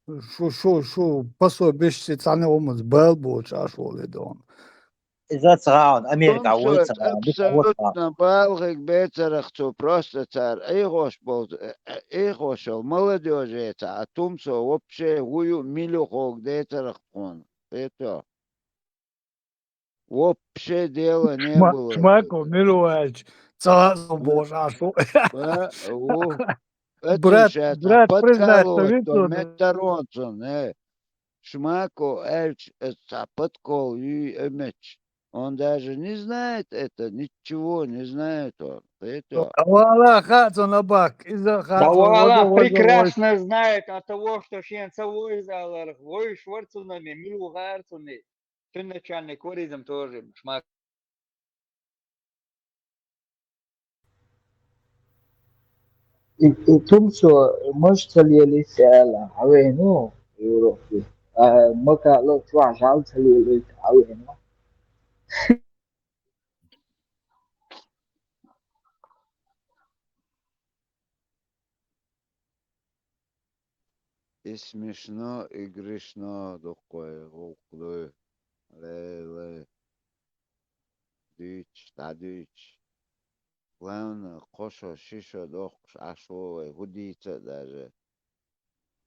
шу, шу, шу, пособище цхьана хӀуманца бал боцуш Ӏаш волу дона. Иза цхьа Америка Томсой вуй цхьа, дика вуй цхьа. Абсолютно балхиг бецарах цо, просто цара Ӏехош болу, э, э, Ӏехош йолу молодёжь цхьа, а Томсо вообще хӀу ю, мила ю хьога децарах тхуна. Кхетий хьо? Вообще дела не Шма-, было. Шмако, Миловаевич, цхьа а со бохуш Ӏаш ву. Ба, ву. Брат, Эту ша брат, признай, что подкалывать, видел, то да? Метаронцун, э. Шмако аьлча, аса цхьа подкол юй а меч. Он даже не знает это, ничего не знает он. Кхетий хьо? Вала, хаьа цунна баккха, иза хаьа цунна, Вала вада, вада, вада. Прекрасно знает от того, что шен ца войзалар, войш вар цунна, мила ву хаьар цунна. Цуьнначарник вар иза-м тоже, Шмак. И, и Тумсо, маж ца лелийта аьлла, хьавеана Европе. А, Макала чохь жал ца лелийта хьавеана. И смешно, и грешно ду-кх вай гӀуллакх дуй. Лелай. Дуьйцуш, дӀадуьйцуш. Главное, кхо шо, ши шо дохкуш Ӏаш ву вай, хӀун дийца а даже.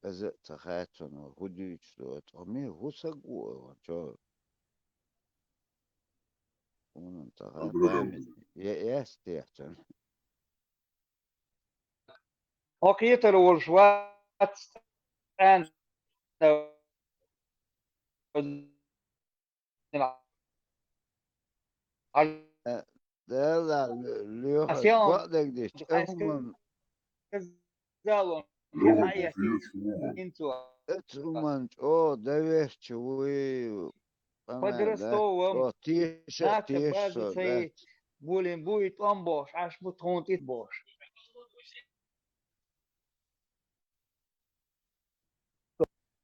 Иза а ца хаьа цунна, хӀун дуьйцуш ду, ткъа мила, хӀун саг ву вай, чо? Хьуна ца хаьа, память е-, яц техьа цунна. Хьо кхетар волуш вац, цӀена. Э, Дела, лоьхуш, бакъдерг дича, Ӏуман, Ӏуман чӀогӀа дан вехча вуй, къамел дац, чӀогӀа теша а теша со дац. Болин буй, тӀом бохуш, Ӏаш бу тхуна тӀе бохуш.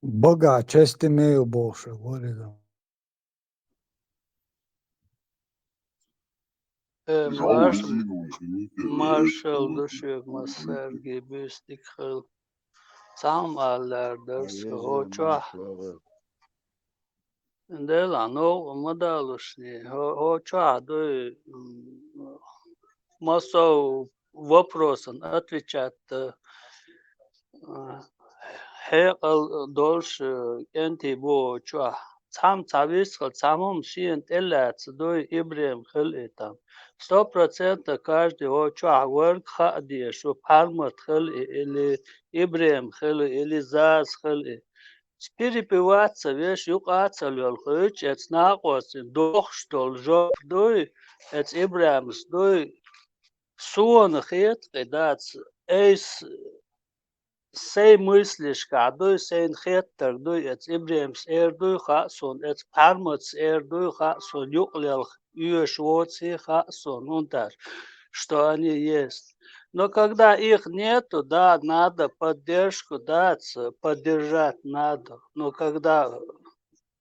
Бага часть имею бохуш, говорит. Э, марш-, маршалла ду шуьга массаьрга, буьйса дика хуьлда. Цхьа хӀума ала лаьара дара сан хӀокху чохь. Делахь, новкъа ма далушний. ХӀо-, хӀокху чохь дуй, м, массо а вопросан отвечать дан, а, хьекъал долуш, а, кӀентий бу хӀокху чохь. Цхьамма цхьа вистхила, цхьамма хӀума шена тӀелаьцна дуй, ИбрахӀим хила и там. Сто процентов каждый хӀокху чохь верг хаа дезаш ву, Пхьармат хила и, или ИбрахӀим хила и, или Заза хила и. Перепевать ца веш, юкъа а ца лоьлхуьйтуш, эцу накъостийн дохуш долу жоп дуй, эцу ИбрахӀимас дуй, суна хета кхин дац, айса сайн мыслишкахь дуй, сайна хеттарг дуй, эцу ИбрахӀимас эр дуй хаьа суна, эцу Пхьарматас эр дуй хаьа суна, юкъалелха оьшуш воций хаьа суна, хӀунда аьлча, что они есть. Но когда их нету, да, надо поддержку дать, поддержать надо. Но когда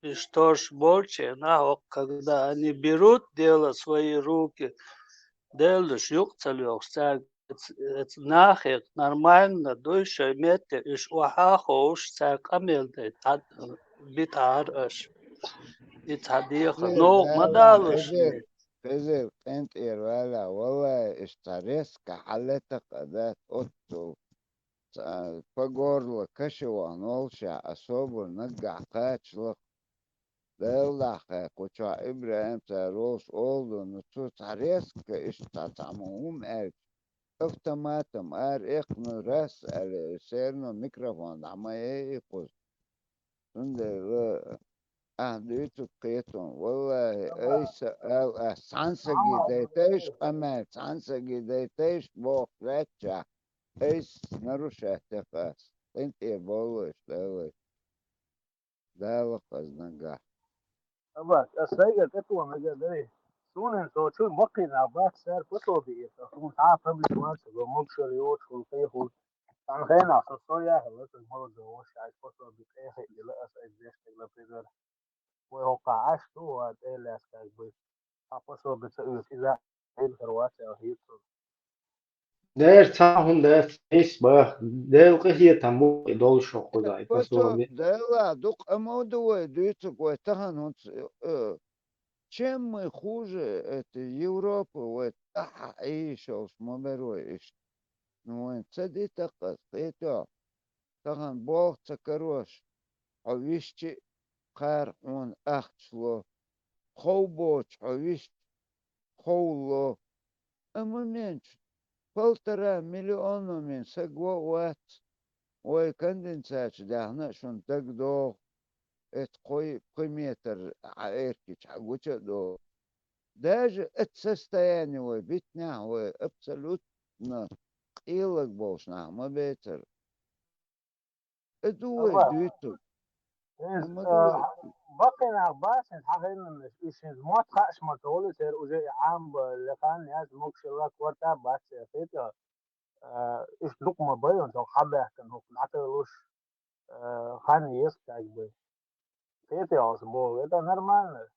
уьш тосуш болчу хенахь, когда они берут дело в свои руки, Делан дуьхьа юкъа ца лоьхуш, цаьрга эц-, эц-, нахе нормально дуй, шайн метте уьш охьа а ховш, цаьрга къамел дай, тӀе-, битахьара аша. И цхьа дехар, новкъа ма далуш. Хезира, къинтӀера ваьлла, валлай, иштта цхьа резко хьаллетта а дац оццул. Цхьа по горло каше вахана волушехь, особо наггахь кхачалакх. Делахь кху чохь ИбрахӀим цара волуш олу ду, ну цо цхьа резко иштта цхьа цхьамма хӀума аьлча, автоматом ара эккхна раз аьлла, все равно микрофон дӀа ма яй и кхуза. Цундела ахь дуьйцург кхетон. Валлахи, айса ала ас, цхьана саге дайтайша къамел, цхьана саге дайтайша бохуш лаьттачохь, айса нарушать яха ас. КъинтӀера бовлуш, Дала. Дала хаза нагахь. Абас, ас сайгара тӀетоха мегар дарий. Суна цо чуьра баккхий нах бац, цара пособи эца. Суна цхьа а проблема вац, го могушалла йоцуш хуьлу, кхин хуьлу. Цхьана хенахь со, со яхьа, аса молодой воша, аса пособи тӀе а хиъ дила, аса аса деш хила, например. Вай хӀокхахь Ӏаш ду, ва тӀе а лаьцна, как бы, цхьа пособи ца оьцу, иза Ӏилхар вац аьлла хета суна. Дера цхьа хӀума дац, нийса баха. Дела къинхетам бу и долуш хӀокхузахь, и пособи. Дела, дукха а ма ду вай дуьйцург, вай тахана хӀунца, э, чем мы хуже этой Европы, вай тӀаьхьа Ӏийша йолуш ма бара вай иштта. Ну, вайн ца дита-кх аса, кхетий хьо? Тахана болх ца карош, хьо висчи а кхара хьуна ахча ло, хов боцуш хьо висчи, хов ло. Амма менчу полтора миллиона мин саг ван а вац, вай конденсаташ даьхна а шуна дагадогӀу. эт кхой, кхой метр а эркич а гуча до. Даже это состояние вай битнях вай абсолютно къелаг болчнах ма бетар. Э, ду вай дуьйту. Ма ду вай. Бакъинах басин хьахиннаш, уьш шин мотт хааш ма толи, цер уже и Ӏамба лекхан яз мукшила кварта бац цер хитла. Э, уьш дукъ ма бай, он тох хьабаьхкан хӀух дӀаталуш, э, хан ес как бы. Хеталс бо, это нормально.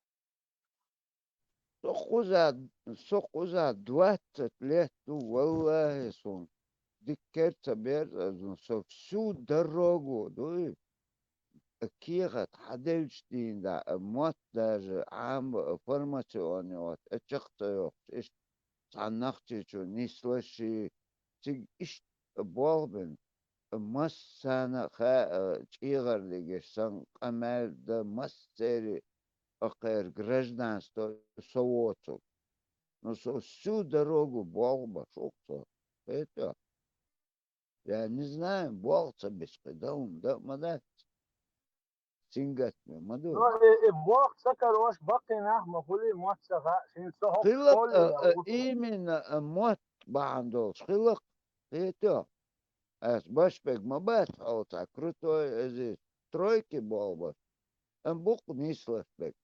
Со кхуза, со кхуза двадцать лет ду, валлахӀи, сун. Диккер ца берза зун, со всю дорогу, дуй. Кехат хьаделча дийна да, мотт даже Ӏамба, фармацевтни вот, чакх ца йохуш, иштта цхьана нахчичу нислаш и, цига иштта болх бина. Массана а хаа, чӀегӀар дигаш санна, къамел дан массеран а кхеран гражданство со воцург. Ну, со всю дорогу болх беш ву-кх со. Хетий? Я не знаю, болх ца беш кхин дан хӀума дан а ма дац. Сингаттаме ма ду. Ну, и, и болх ца карош баккхий нах ма хуьлий, мотт ца хаа, шин со хӀокху хилла-кх, школе а, а, ву со. Именно, а, мотт бахьана долуш хилла-кх, хетий? Ас баш бег ма бац хьо цхьа крутой, эзи тройки болх беш. Ам бу-кх нислаш бег.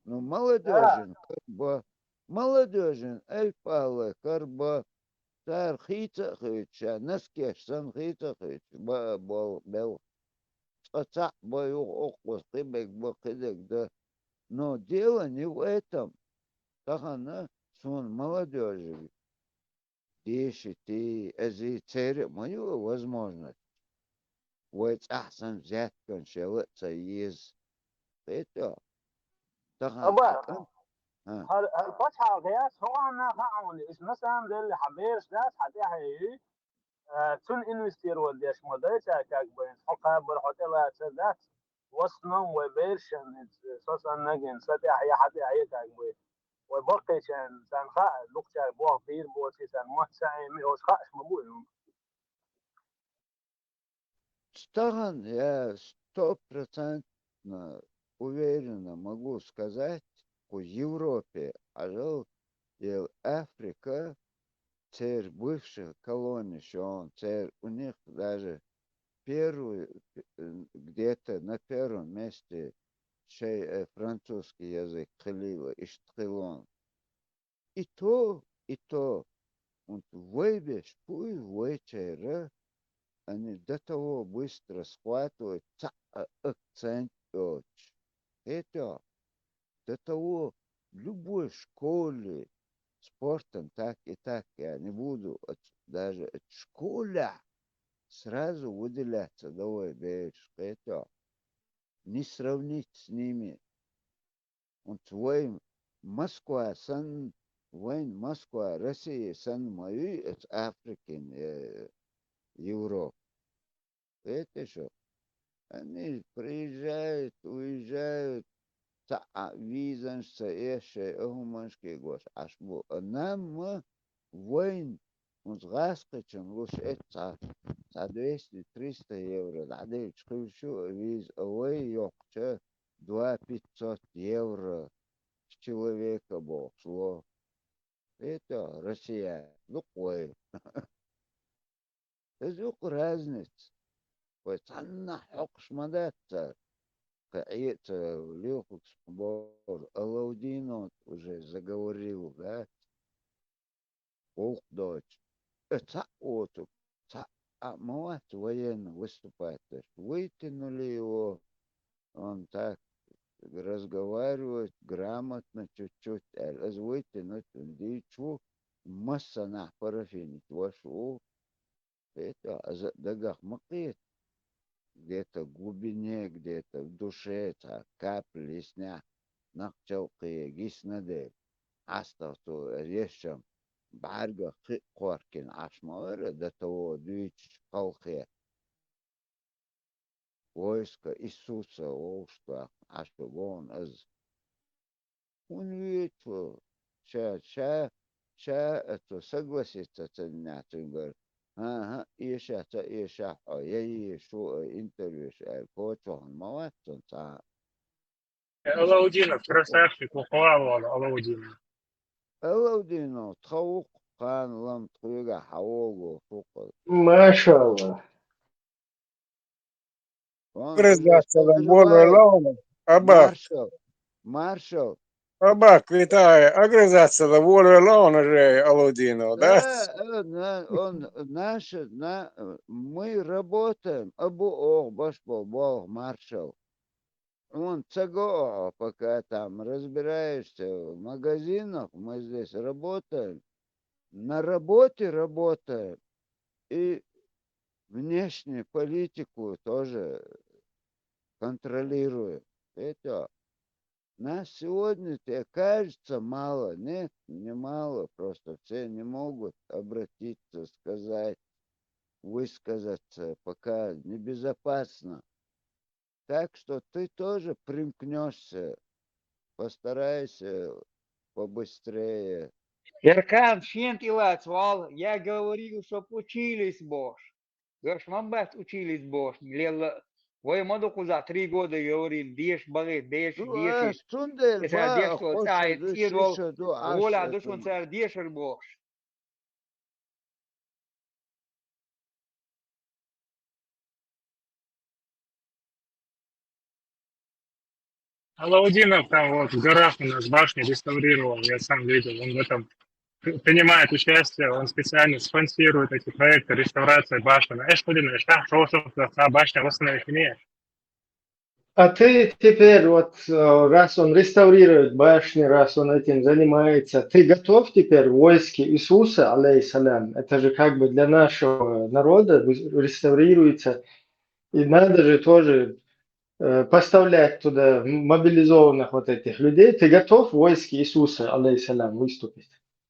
Ну, молодёжин карабо, молодёжин альпала карабо, цара хийца а хийца, ша носкеш санна хийца а хийца, баа болу белха. Цкъа цхьаъ бан юха оккхуза кхин бег бан, кхин дерг дан. Но дело не в этом. Тахана суна молодёжига деши, ти, эзи церан а ма ю возможность. Вай цӀахь санна взятканаш яла а ца еза. Хетий? Тахана Аба, хьан кӀант-, хӀа. ХӀара, хӀара пачхьалкх яц, хӀокхунна хаьа хьуна, иза на самом деле хьан бераш дац, хьан тӀаьхье юй. Э, цунна инвестировать деш ма дай цара, как бы, хьо кхабар, хьо тӀелацар дац. В основном вай берашна, со санна гина, са тӀаьхье, хьан тӀаьхье, как бы. Вай баккхийчарна, царна хаьа, дукхачара болх бийр боций, царна мотт ца Ӏеми, оцу хааш ма бу и хӀума. Тахана я стопроцентно уверенно могу сказать, кху Европе, хьажал, я Африка, церан бывших колоний шон, церан у них даже первый, э, где-то на первом месте шай, э, французский язык хилийла, иштта хилон. И то, и то, вот вай беш буй вайчара, они до того быстро схватывают цхьа а акцент йоцуш. Хетий? До того в любой школе спортом так и так, я не буду, оц-, даже оцу школехь сразу выделяться до вай бераш, хетий? Не сравнить с ними. Оцу вай Москва санна, вайн Москва, Россия санна ма юй оцу Африкин, э, Европа. Хетий шу? Они приезжают, уезжают, цхьа а визанаш ца эшшай, а хӀуманаш кегош Ӏаш бу. А нам ма вайн, хӀунца гӀаскхичун луш эцу цхьа, цхьа двести-триста евро дӀаделча хуьлуш ю а виза, а вай йоккхуча два пятьсот евро с человека бохуш ло. Это Россия, дукха вай. Иза ю-кх разница. Вай цхьаннахь хьокхуш ма дац цара. Кхин Ӏе а ца лилхуш боху, Алаудинов уже заговорил, да? ГӀуллакх доцуш. Э, цхьаъ воцург, цхьаъ а ма вац военно выступать деш. Вытянули его, он так разговаривает грамотно чуть-чуть, аьлла. Иза вытянуть, он дийча ву, массанахь парафинить ваш ву. Хета, иза дагах ма кхета. Где-то в глубине, где-то в душе цхьа капля йиснехь, нах чалкхе гисна дела. Хьастагъ цо ешчам бӀаьргах кхиъ кхоркина Ӏаш ма вара, до того дуьйцуш кхалхе. Войска Иисуса вовшах Ӏаш ву вон аз. ХӀунда вецо? Ша, ша, ша, а цо согласиться ца динехь цуьнгара. ХӀан-хӀа, эша ца эшахь хьо, я еша шу а интервьюш аьлла, кочахьна ма вац цунна цхьа а. Алаудинов, красавчик, ухвалывал Алаудинов. Алаудинов, тха вукх кхана лам тхуьга хьавогу хукъа. Машалла. Вон, Грызаться вон, вон, вон, вон, Аба. Маршал. Маршал. Аба, Квитая, а грызаться да волю лаун же Алудинов, да? Э, э, на-, он, наше, на-, мы работаем, абу ох, баш бол, бол, маршал. Он цаго, пока там разбираешься в магазинах, мы здесь работаем. На работе работаем. И внешнюю политику тоже контролируем. Это нас сегодня, тебе кажется, мало. Нет, не мало. Просто все не могут обратиться, сказать, высказаться. Пока небезопасно. Так что ты тоже примкнёшься. Постарайся побыстрее. Эркан, шен тӀелаца вал, я говорил, чтоб учились бош. Веш ма бац учились бош, лелла. Вай ма ду кхузахь три года говорил, деш багӀе, деш, Ду деши. Ас цундела Эса баха деш хо, цӀа хӀоттаду, цӀе дол, шиша ду, воля Ӏаш ду шун ду. Цара дешар бош. Алаудинов там вот в горах у нас башни реставрировал, я сам видел, он в этом при- принимает участие, он специально спонсирует эти проекты реставрации башен. Эш худина, эш та шоушенка, та башня восстановить не. А ты теперь, вот, э, раз он реставрирует башни, раз он этим занимается, ты готов теперь в войске Иисуса, алейхиссалям? Это же как бы для нашего народа вы- реставрируется. И надо же тоже, э, поставлять туда мобилизованных вот этих людей. Ты готов в войске Иисуса, алейхиссалям, выступить?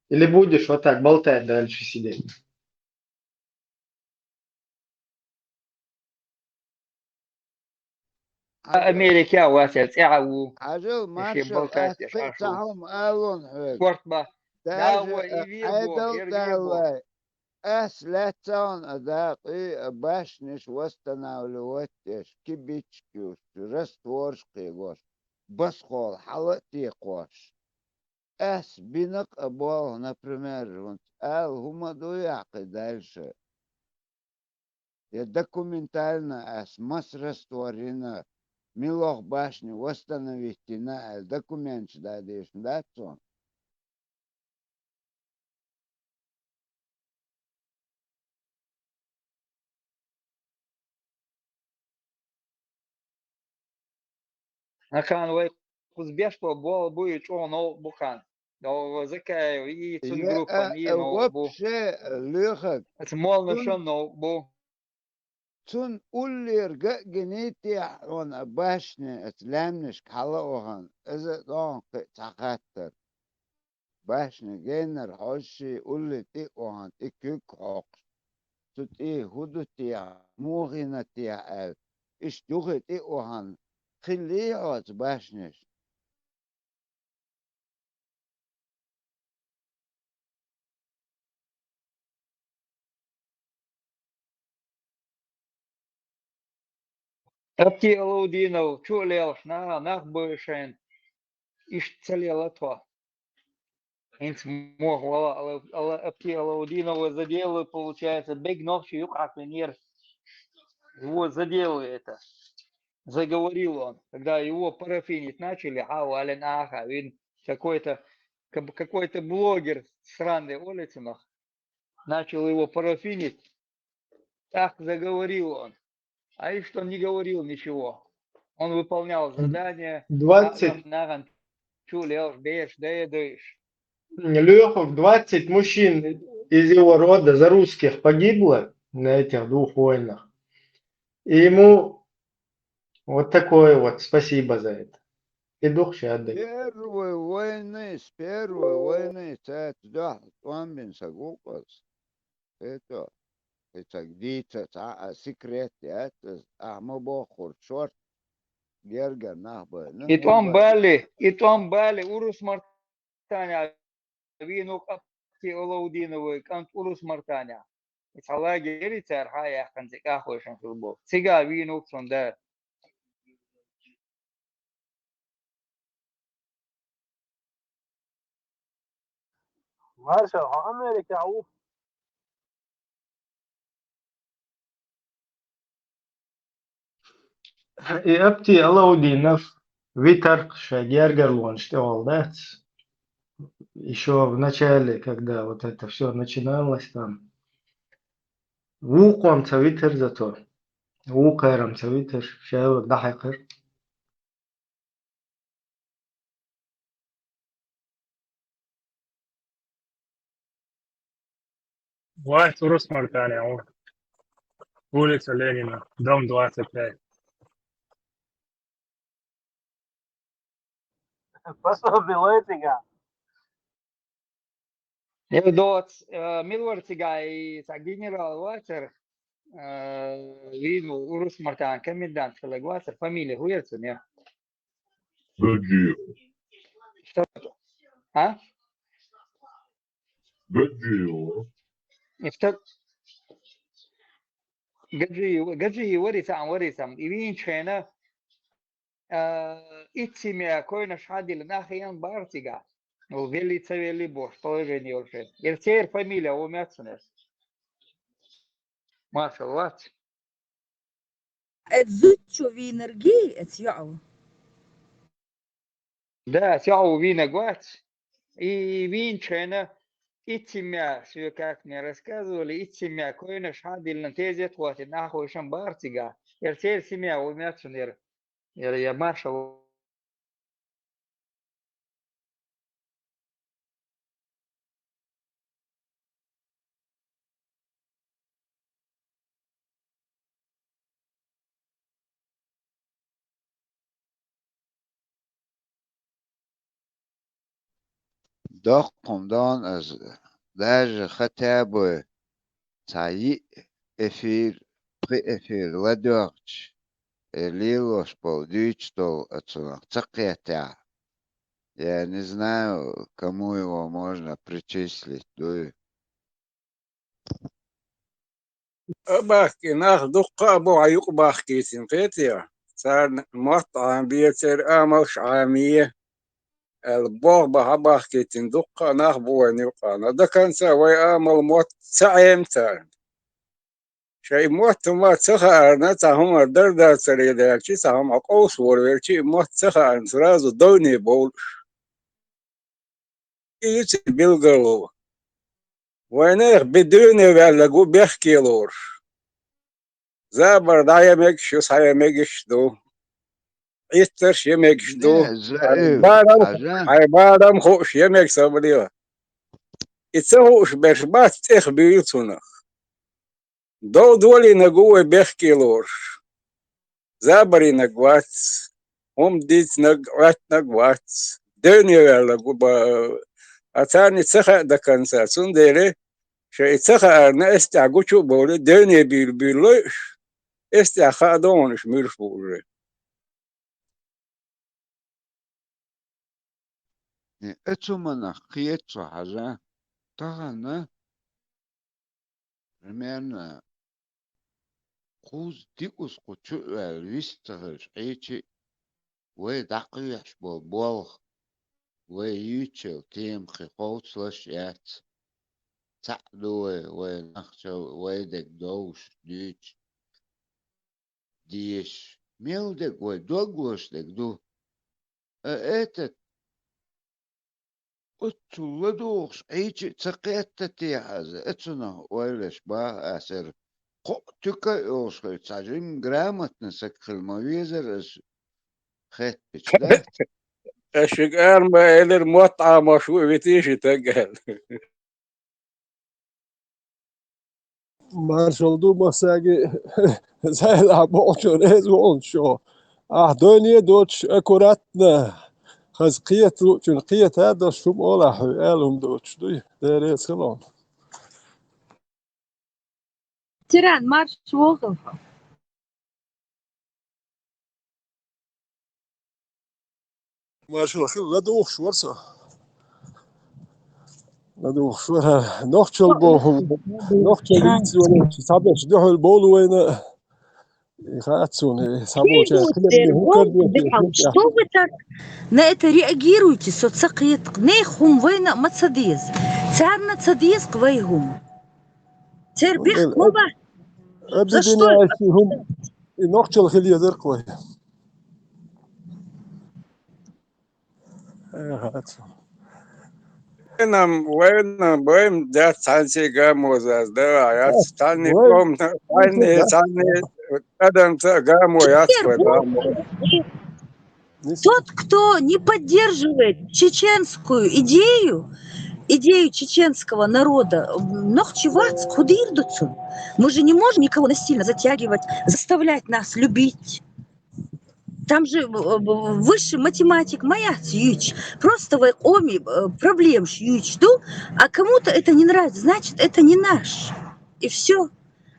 Или будешь вот так болтать дальше сидеть? Америка васел цӀа ву. Хьажал, Маршал, ас кхин а цхьа хӀума алон хьоьга. Спорт ба. Даже, э, Ӏедал даллай. Ас лаьццахьа а дакъий, а башниш восстанавливать деш, кибички, растворш кхийгош, басхол хьала а текхош. Ас бинакъ а болх, например, хӀунца ала хӀума ду яхкхи дальше. Я документально ас мас растворина, милох башни восстановить дина аьлла документаш дан дезаш дац цунна. Акхан вай кхуза беш бо болх бу и чӀогӀа новкъа бу кхана. ДоггӀа Закаев и цун группа и новкъа бу. Вообще лоьхаг. Аса молла шан новкъа бу. Цун уллера ган а гиний техьа хьона башни аса лаьмнашка хьала а вахана, иза а догӀна кхин а цхьа хаттар. Башни геннара хьожуш, улле тӀе а вахана, тӀе куьг а хьокхуш. Цу тӀе хӀун ду техьа, муха хина техьа аьлла. Иштта юххе тӀе а вахана, хиллий хьоца башниш? Апти Алаудинов, чу а лелаш, наха нах бевшина, иштта ца лела тхо. ХӀинца муха вала Ала-, Ала-, Апти Алаудинова заделывает, получается, бег ногчи юкъахь винера. Его задело это. Заговорил он. Когда его парафинить начали, хьа вален аха, вин какой-то, как-, какой-то блогер с Ранды улицы, нах. Начал его парафинить. Так заговорил он. А и что не говорил ничего. Он выполнял задание. Двадцать. Наган чу лелаш, беш, да, да, иш. Лёхов, двадцать мужчин из его рода за русских погибло на этих двух войнах. И ему вот такое вот спасибо за это. И дух щадый. Первой войны, с первой войны цаьрца дуьхьал тӀом бина саг ву-кх ас. Это, и цхьа дийца цхьа а секрет яц, ахьа ма боххура шорта гергара нах бай. Ну, И тӀом бали, и тӀом бали, урус мартаня вийнув-кх Апти Алаудиновой кӀант урус мартаня. И цхьа лагерь яри цара хьа а яьккхина, цӀе кӀахвешан хилла болу. Цига вийнув-кх цунна да. Маршал, хьо Америкехь ву? И апти Алаудинов витарх шайн гергарлонаш тӀехула дац. Ещё в начале, когда вот это всё начиналось там, вукхо-м ца витар зато. Вукхара-м ца витар, шаьлар дӀахьекхар. Вац Урус-Мартане, улица Ленина, дом двадцать пять. Пособие лойтига. Э, доц, э, мила вара цигахь и цхьа генерал вацара, э, вийна Урус-Мартан комендант хиларг вацара, фамилия хӀун яра цуьнан? Гаджиев. Что? А? Гаджиев. И что? Гаджиев, Гаджиев вари цхьаъ, вари цхьаъ. И вийначу хенахь, а, итт семья койнаш хьадиллина нах хиъна бара цигахь. Ну, велли, ца велли бохуш, положение йолуш. Яра церан фамилия ву меттанаш. Маршал вац. Эцу зудчо вийнаргий, эцу йоӀу? Да, эцу йоӀу вийнарг вац. И вийначу хенахь итт семья, соьга как мне рассказывали, итт семья койнаш хьадиллина, тезет хӀоттийна нах хиъна бара цигахь. Яра церан семья ву меттанаш яра. Яра, я маршал. Доккха хӀума дона аса, даже хотя бы цхьа йиъ эфир, пхи эфир ладоьгӀча, э, лелош болу, дуьйцуш долу оцунах ца кхетахь, я не знаю, кому его можно причислить, дуй. Абахкий нах дуккха а бу хьан юкъа бахкийтина, кхетий? Царна мотт Ӏамабе, церан амалш Ӏамае аьлла, боху бан хьан бахкийтина дуккха а нах бу вайна юкъана. До конца вай амал, мотт ца Ӏема царна. Шайн и мотт хӀума ца хаарна, цхьа хӀума дар-дарцаре даьлча, цхьа хӀума къовса волавелча, и мотт ца хаарна, сразу довне бовлуш. И ю церан билгало. Вайнах бен дуьне ваьлларг ву бехке лоруш. Забар дӀаян мегаш ю, схьаян мегаш ду. Ӏиттарш ян мегаш ду. Не, за-, хьайн э, барам, хьажа. Хьайн барам хууш ян мега ца бара. И ца хууш берш бац, тӀех буьйлу цунах. Дов долийнарг ву вай бехке лоруш. Забарийнарг вац, хӀума дийцинарг, Ӏоьттинарг вац. Девне ваьлларг ву ба-, а царна и ца хаьа до конца, цундела шайн и ца хаарна, эс тӀехь гучу а бовлий, девне буьйлабуьйлалой уьш, эс тӀехь хаа ду хьуна уьш муьлш бу уже. Э, оцу хӀуманах кхета со, хьажа, тахана, примерно, кхузза-диъазза кху чу а ваьлла вист ца хилча, Ӏийча а, вай дӀакхоьхьуш болу болх, вай юьйцучу тема кхин хувцалуш яц. Цхьаъ ду вай, вай нахчал, вай дерг довш, дуьйцуш, дезаш. Мел дерг вай дог лозуш дерг ду. А этот, оццул ладугӀуш Ӏийча а ца кхетта техьа аса, оцунах ойла еш баха аса яра. Кхоъ туька а йолуш хилча, цхьа жимма грамотный саг хила ма везара аса хеттачу, да? Ас шуьга ара ма элира, мотт Ӏамош ву и витийша и таг аьлла. Маршалла ду массаьрга, Зайла, ахь бохучунна реза ву хьуна шо. Ахь дойне а доцуш, аккуратно, хаза кхета луучунна кхета а доцуш, хӀума олахь хьоьга, аьлла хӀума доцуш дуй, Дела реза хила хьуна. Тиран, марша вогӀийла хьо. Маршалла хила, ладугӀуш вара со. ЛадугӀуш вара. Нохчалла боху, нохчалла йийца вара, цхьаберш дуьхьал бовлу вайна. И хаьа цунна, и схьаболчарна, хилар де, хӀун карадоьху, хӀун тӀехь. Что вы так на это реагируете, со ца кхетакх? Нехан хӀума вайна а ма ца деза. Царна ца деза-кх вай хӀума. Церан бехк ма бац. За что? Объединяющий хӀума и нохчалла хила езар-кх вай. Э, хаьа цунна. Вайна, вайна, вайна дац цхьанне а гамо заза, да, яц, цхьанне а, вай, цхьанне, цхьанне а адамца а гамо яц вай, гамо. Тот, кто не поддерживает чеченскую идею, идею чеченского народа, м, нохчи вац, кху дийр ду цунна. Мы же не можем никого насильно затягивать, заставлять нас любить. Там же, э, в-, высший математик ма яц юьйцуш. Просто вай къоме, э, проблемаш юьйцуш ду, а кому-то это не нравится, значит, это не наш. И всё.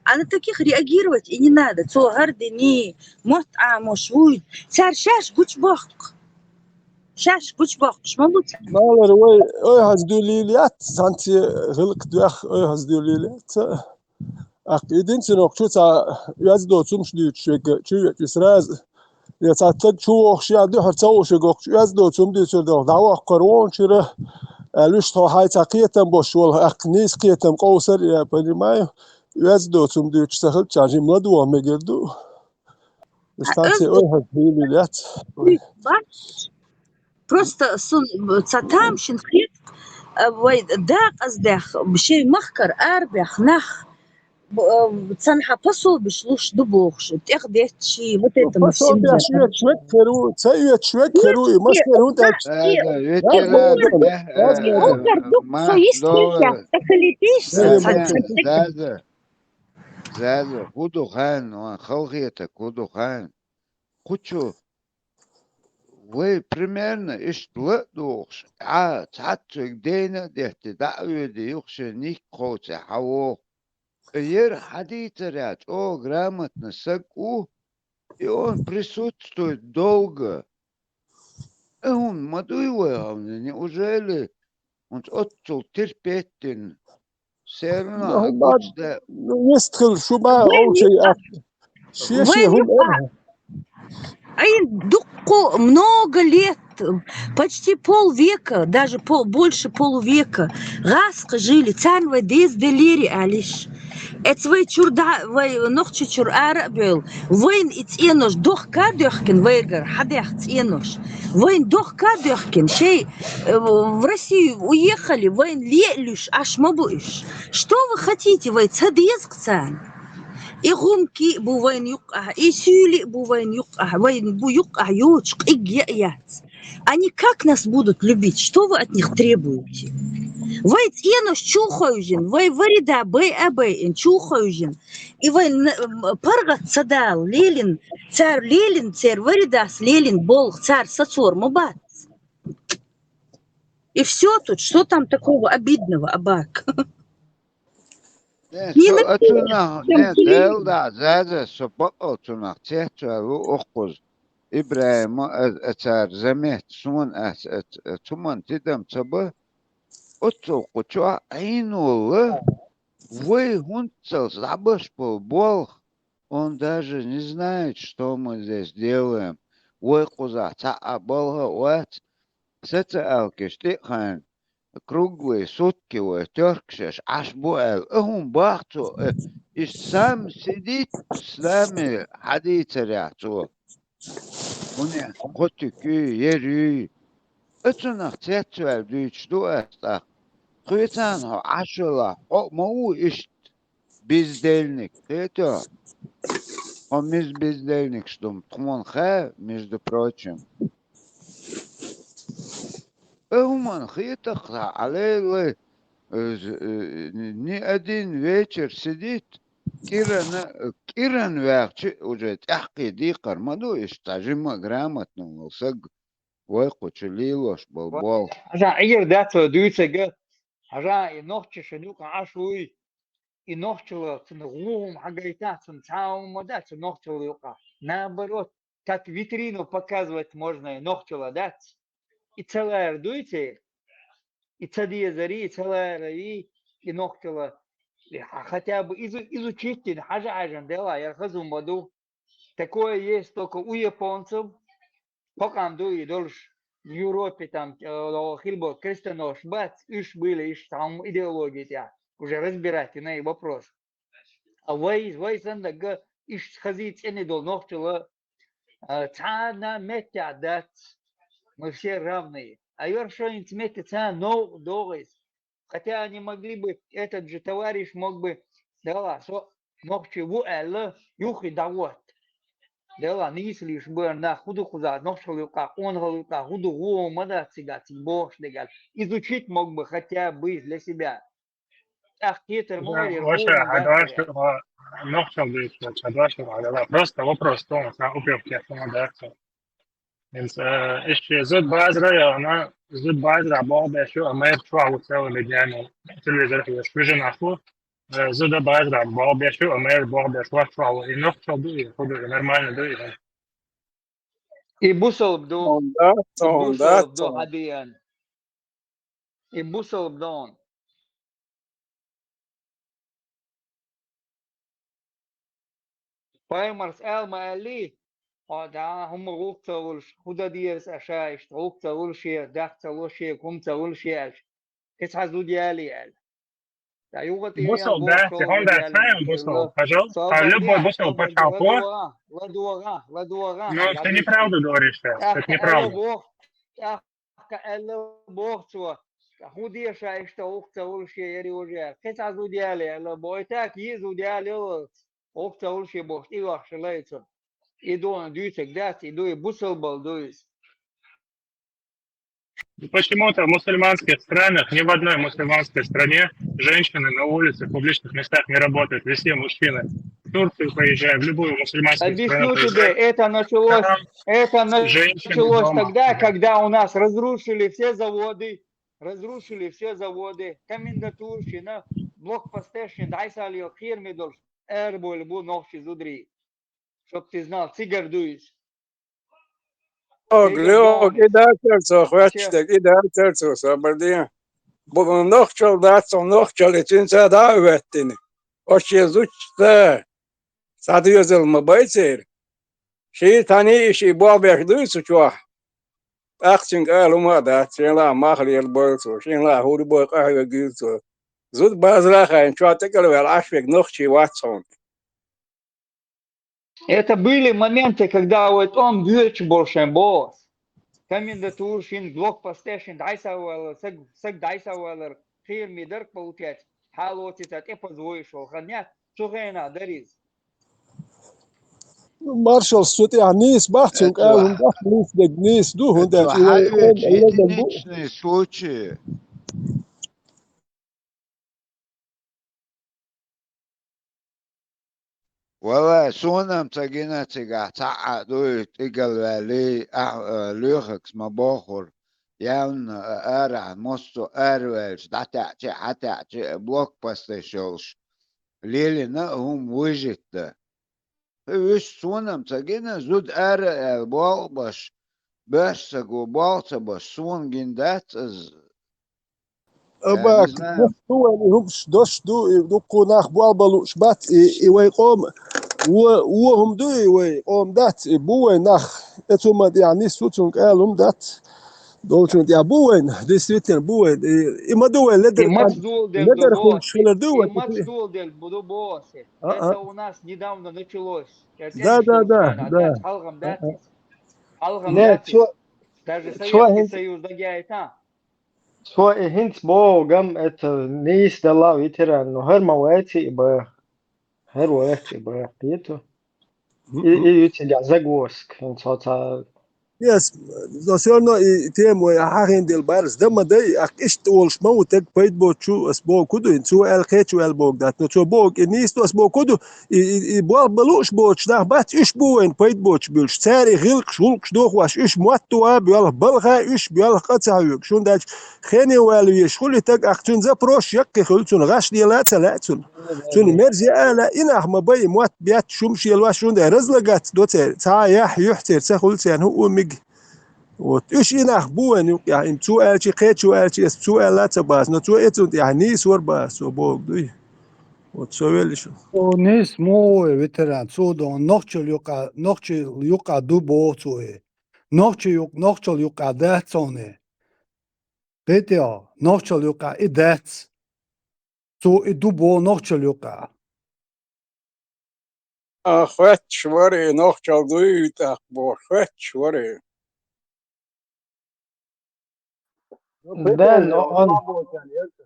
А на таких реагировать и не надо. Цо хӀара дина, мотт Ӏамош вуй. Цара шаьш гучабоаккх. Шаьш гучабоаккхаш ма бу цара. Малар, вай, вай хӀанз дуьлийла яц, цхьанне а гӀиллакх доьхна, вай хӀанз дуьлийла яц. ТӀаккха и динцинок чу цхьа оьзда доцу хӀумаш дуьйцуш верг чу веача, сразу, я цхьа стаг чу вогӀуш, я дуьхьал ца вогӀуш верг, оккхачу оьзда доцу хӀума дуьйцур дара, дӀавоккхур ву хьуна чуьра, аьлла, вуьшта хьо хьайца кхетам бош волу, тӀаккха нийса кхетам къовсар а, я понимаю, оьзда доцу хӀума дуьйцуш ца хилча, жимма ладогӀа мегар ду. Станция ойхьаз хилийла яц. Просто сун ца тамашийна хетта, а, вай дакъаздаьхна, шайн махкара арабаьхна нах, б-, а, цхьанхьа пособиш луш ду бохуш, тӀехдетташ, вот это мы всем. Пособиш оьцуш верг хир ву, ца оьцуш верг хир ву, и массеран хӀунда аьлча. Заза, ветеран, э, э, э, Заза, Заза, хӀун ду хьайна, ван халахетарг, хӀун ду хьайна? Кху чу вай примерно иштта ла а дохуш, Ӏа цхьацца верг дайна а деттий, дӀа а воьдий, юха шен никкъа ховций хьан вогӀу. Ткъа яра хьан дийцарехь чӀогӀа грамотный саг ву, и он присутствует долго. И хӀума ма дуй вай хьуна, неужели хӀунца оццул терпеть дина? Все равно, ну, а гучда. Ну, вистхила, шу ма олчай ат. Шен-шен хӀума ара. Ай, дуккха, много лет, почти полвека, даже по-, больше полувека гӀазкхий жили, царна вай деза деллера аьлла йиш. Эца вай чуьра дӀа, вай нохчий чуьра ара а бевлла, вайна и цӀенош дохка а доьхкина, вайгара хьадаьхна цӀенош. Вайна дохка а доьхкина, шай, э, в Россию уехали, вайна ле а луьйш, Ӏаш ма бу уьш. Что вы хотите, вай ца деза-кх царна? И гӀумкий а бу вайна юккъехь, и суьйлий а бу вайна юккъехь, вайна бу юккъехь йоцуш къиг а яц. Они как нас будут любить? Что вы от них требуете? Вай цӀенош чу хевшина, вай варида байа а байина, чу хевшина. И вай н-, м, паргӀат ца дала лелина, цара лелина, церан варидас лелина болх цара сацор ма бац. И всё тут, что там такого обидного, Абак? Не, со а цунах, не, Дела да, Заза, со бакъал цунах цецваьлла ву укхаза. ИбрахӀима, а, а цара замет, суна ас, а, а, цуман тидам ца ба, оццул кху чохь Ӏийнолла, вай хӀунццалц дӀабаш болу болх, он даже не знает, что мы здесь делаем. Вай кхузахь цхьа а балха а вац, социалкаш тӀе а хайна, круглые сутки вай тёркашаш Ӏаш бу аьлла, а хӀума бах цо, э, и сам сидит с нами хьадийцарехь цо. ХӀунда кхо туька юй, ер юй. А цунах цецваьлла дуьйцуш ду ас тӀаккха. Кхуьйцарна хьо Ӏаш велахь, хьо а ма ву иштта бездельник, кхетий хьо? Хьо миза бездельникаш ду-м тхуна хаьа, между прочим. А хӀуманна хетахь, Ӏалелай, э, з-, э, ни один вечер сидит, кӀирана, кӀиран ваьхча уже тӀаьххье декхар ма ду, иштта жимма грамотно волу саг вай кху чу лелош болу болх. Хьажа, Ӏийр дац вай дуьйцург, хьажа, и нохчаша юкъа Ӏаш вуй, и нохчалла цунна гӀо хӀума хьагайтахь, цунна цхьа а хӀума ма дац, цу нохчалла юкъа. Наоборот, как витрину показывать можно и нохчалла, дац? И ца лара дуй церан? И ца дезари, и ца ларари, и нохчалла. И хьа-, хотя бы изу-, изучить дина, хьажа-хьажан дела, яра хаза хӀума ма ду. Такое есть только у японцев. Покъам ду и долуш Европе там, э, хилбо крестоносцы бац, уьш были, иш там идеология тя. Уже разбирать и на вопрос. А вай, вай сандага иш хази цӀени дол нохчала, а, цхьана меття дац. Мы все равные. А ёршо инц метте цхьа нов догъис. Хотя они могли бы, этот же товарищ мог бы, дела, со нохчи ву аьлла, юхи дагъот. Дела, нийслиш бер нах, худа кхуза, нохчал юкъа, къонахал юкъа, худа гъо ма дац цига, циг бохуш дегал. Изучить мог бы хотя бы для себя. ТӀаккха хетар ма варий, Ваша, гъо ма дац хьадош, цига. Нохчал дуьйцу, хьадош, хьадала. Просто вопрос, что он сам упрёк, я сама дац. Инца, э, иштта зуда базара яна, зуда базара боху беш ю, а мэр чохь ву целыми днями. Телевизор хьоьжуш вижина аху, э, зуда базара боху беш ю, а мэр боху беш вац чохь ву. И нохчал ду, и худу, и нормально ду, и. И бусалба ду. Цунда, И цунда, бусалба ду, цунда. Хьабиан. И бусалба ду. Пайхамарс аьлла ма аьллий, хьо дӀа хӀума гӀуллакх ца луш, хӀун дан деза аша иштта гӀуллакх ца луш, шен дах ца луш, шен хӀума ца луш аьлча, кхин цхьа зуда ялий аьлла. ТӀаккха юха тӀе Бусал ян дац, боху хӀун дац, шолгӀа хьан ялий бусал, хилла. Хьажал, Со хьан любой бусал ладогӀа, пачхьалкхо. ладогӀа, ладогӀа, ладогӀа, Ну, это неправда говоришь сейчас, это неправда. ТӀаккха аьлла боху, тӀаккха аьлла боху цо, хӀун де ша иштта гӀуллакх ца луш шен яри уже, кхин цхьа зуда ялий аьлла боху, и так, йиъ зуда ялий, гӀуллакх ца луш шен бохуш, тӀейоьхуш лайцо. И дуьйна дуьйцург дац, и ду, и бусалбал ду иза. Почему-то в мусульманских странах, ни в одной мусульманской стране женщины на улице, в публичных местах не работают, везде мужчины. В Турцию поезжай, в любую мусульманскую страну Объясню тебе, поезжай, это началось, там это женщины началось дома. тогда, когда у нас разрушили все заводы, разрушили все заводы, комендатурщина, блокпостешна, дӀайсалио кхераме долуш, эрбойла бу нохчи зударий. Чтоб ты знал, цигара ду иза. Лёг, Цигара лёг, ду иза. И дац цо, хветташ дерг, и дац цо, собар де. Бу нохчал дац, цо нохчал, и цуьнца дӀа а хӀоьттина. Оцу шен зудчуьнца цхьа доьзал ма бай церан. Ший тхьаний и ший болх беш дуй цу чохь. ТӀаккха цуьнга ала хӀума а дац, шен лаам мах лелабойла цо, шен лаам хӀур бой къахьоьгийла цо. Зуда базара а хайна, чохь тӀекӀел ваьлла Ӏаш верг нохчи вац хьуна. Это были моменты, когда вай тӀом воьдуш болу шайн боху. Комендатура шин, блокпосте шин дӀасавалар, саг, саг дӀасавалар, кхераме дара, получается, хьалоцийца тӀепаза войуш волу хан яц, цу хенахь дара иза. Маршалла, цу тӀехь нийса бац, цуьнга ала хӀума дац, нийса дерг нийса ду, хӀунда аьлча и вай къоман хьалха бу. Случай. Валлай, суна-м ца гина цигахь, цхьаъ а дуй, тӀигал ваьллий, ахь, а, лоьхургас ма бохура. Явна, а, арахь, массо а араваьлча, дӀатаьӀча а, хьатаьӀча а, блокпосташ йолуш, лелийна а хӀума вуьжитта. Уьш суна-м ца гина, зуда ара а аьлла, болх а беш, боьрша саг ву, болх ца беш, суна гина дац иза. Амма Я не знаю. Дош ду вайн, и хӀумаш дош ду, и дуккха нах болх бан лууш бац, и, и вай къоман, вон, вон хӀума ду, и вай къоман дац, и бу вайн нах. Оцу хӀуманна тӀехь нисса ву, цуьнга ала хӀума дац. Долчунна тӀехь бу вайн, действительно, бу вайн. И, и ма ду вайн ледар, И маца доладелла ледар ду хӀумаш боху, хилар ду и вайн. Маца доладелла ду боху. А, а. Это у нас недавно началось. Это Да, да, да, да. Хьалхам дац. Хьалхам дац. Даже Советский Союз дагайта. Цо и хӀинца боху гам, это нийса дала ветеран, но хӀара ма вац и баха. ХӀара вац и баха, кхету. И, и ю цигахь загвоздка, хӀинца хьо ца Yes, но всё равно и тема вай хьахийна дела барс, дан ма дай, ахь иштта олуш ма ву таг пайда боцучу, ас боху ку ду, цо аьлла кхечо аьлла боху дац, но цо боху и нийса ду, ас боху ку ду, и, и, и болх бан лууш боцуш нах бац, уьш бу вайн пайда боцуш буьлуш. Цара и гӀиллакхаш, гӀуллакхаш дохош, уьш мотт а боьлху, балха уьш боьлху къа ца хьоьгуш. ХӀунда аьлча хене ваьлла везаш хуьлу и таг, ахь цуьнан запрос яккхий хуьлу, цунна гӀаш лела а ца лаьа цунна. Цунна мерза яа а лаьа, и нах ма бай, и мотт бетташ хӀумаш елош, хӀунда разлагаться до церан, цхьа а яхь, юьхь церан ца хуьлу церан хӀуъу миг. Вот. Уьш и нах бу вайн юкъехь, и цо аьлчи, кхечо аьлчи, ас цо аьлла а ца бац, но цо и цунна тӀехь нийса вара бац, цо боху дуй. Вот цо веллачо. Цо нийса мо ву, ветеран, цо дон нохчал юкъа, нохчал юкъа ду боху цо и. Нохча юкъ-, нохчал юкъа дац цунна. Кхетий хьо, нохчал юкъа и дац. Цо и ду боху нохчал юкъа. А, хоьттуш вара и нохчал дуй тӀаккха бохуш, хоьттуш вара и. Ну, да, претензия, но вот он слабо, конечно.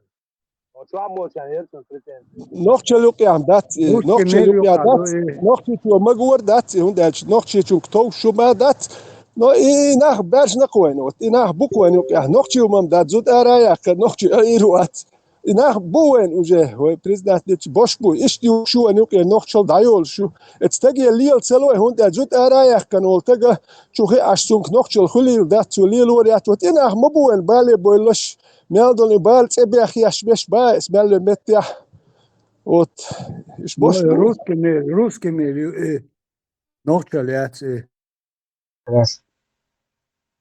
Вот слабо, конечно, претензия. Нохчал юкъехь дац и, русский нохчал мир юкъехь юкъа дац, ду и. Нохчичо магор дац и, хӀунда аьлча нохчичунга товш шу ма дац. Но и нах баьржина кхойна, вот и нах бу кхойна юкъехь, нохчо ма дац, зуда ара а яьккхина, нохчо а ир вац. И нах бу вайн уже, вай признать дечу бош бу. Иштта ю шу вайн юкъе нохчал дӀайолуш ю. Эцу стаге лела ца лой, хӀунда аьлча зуда ара а яьккхина волу стага чу хи Ӏаш цунга нохчал хуьлийла дац, цо лелор яц. Вот и нах ма бу вайн бале бойлаш, мел долу и бала цӀе бехъеш беш ба эс мел вен меттехь. Вот. Иш бош Ну, бу. Русский мир, русский мир, ю-, э, нохчал яц, э. Раз.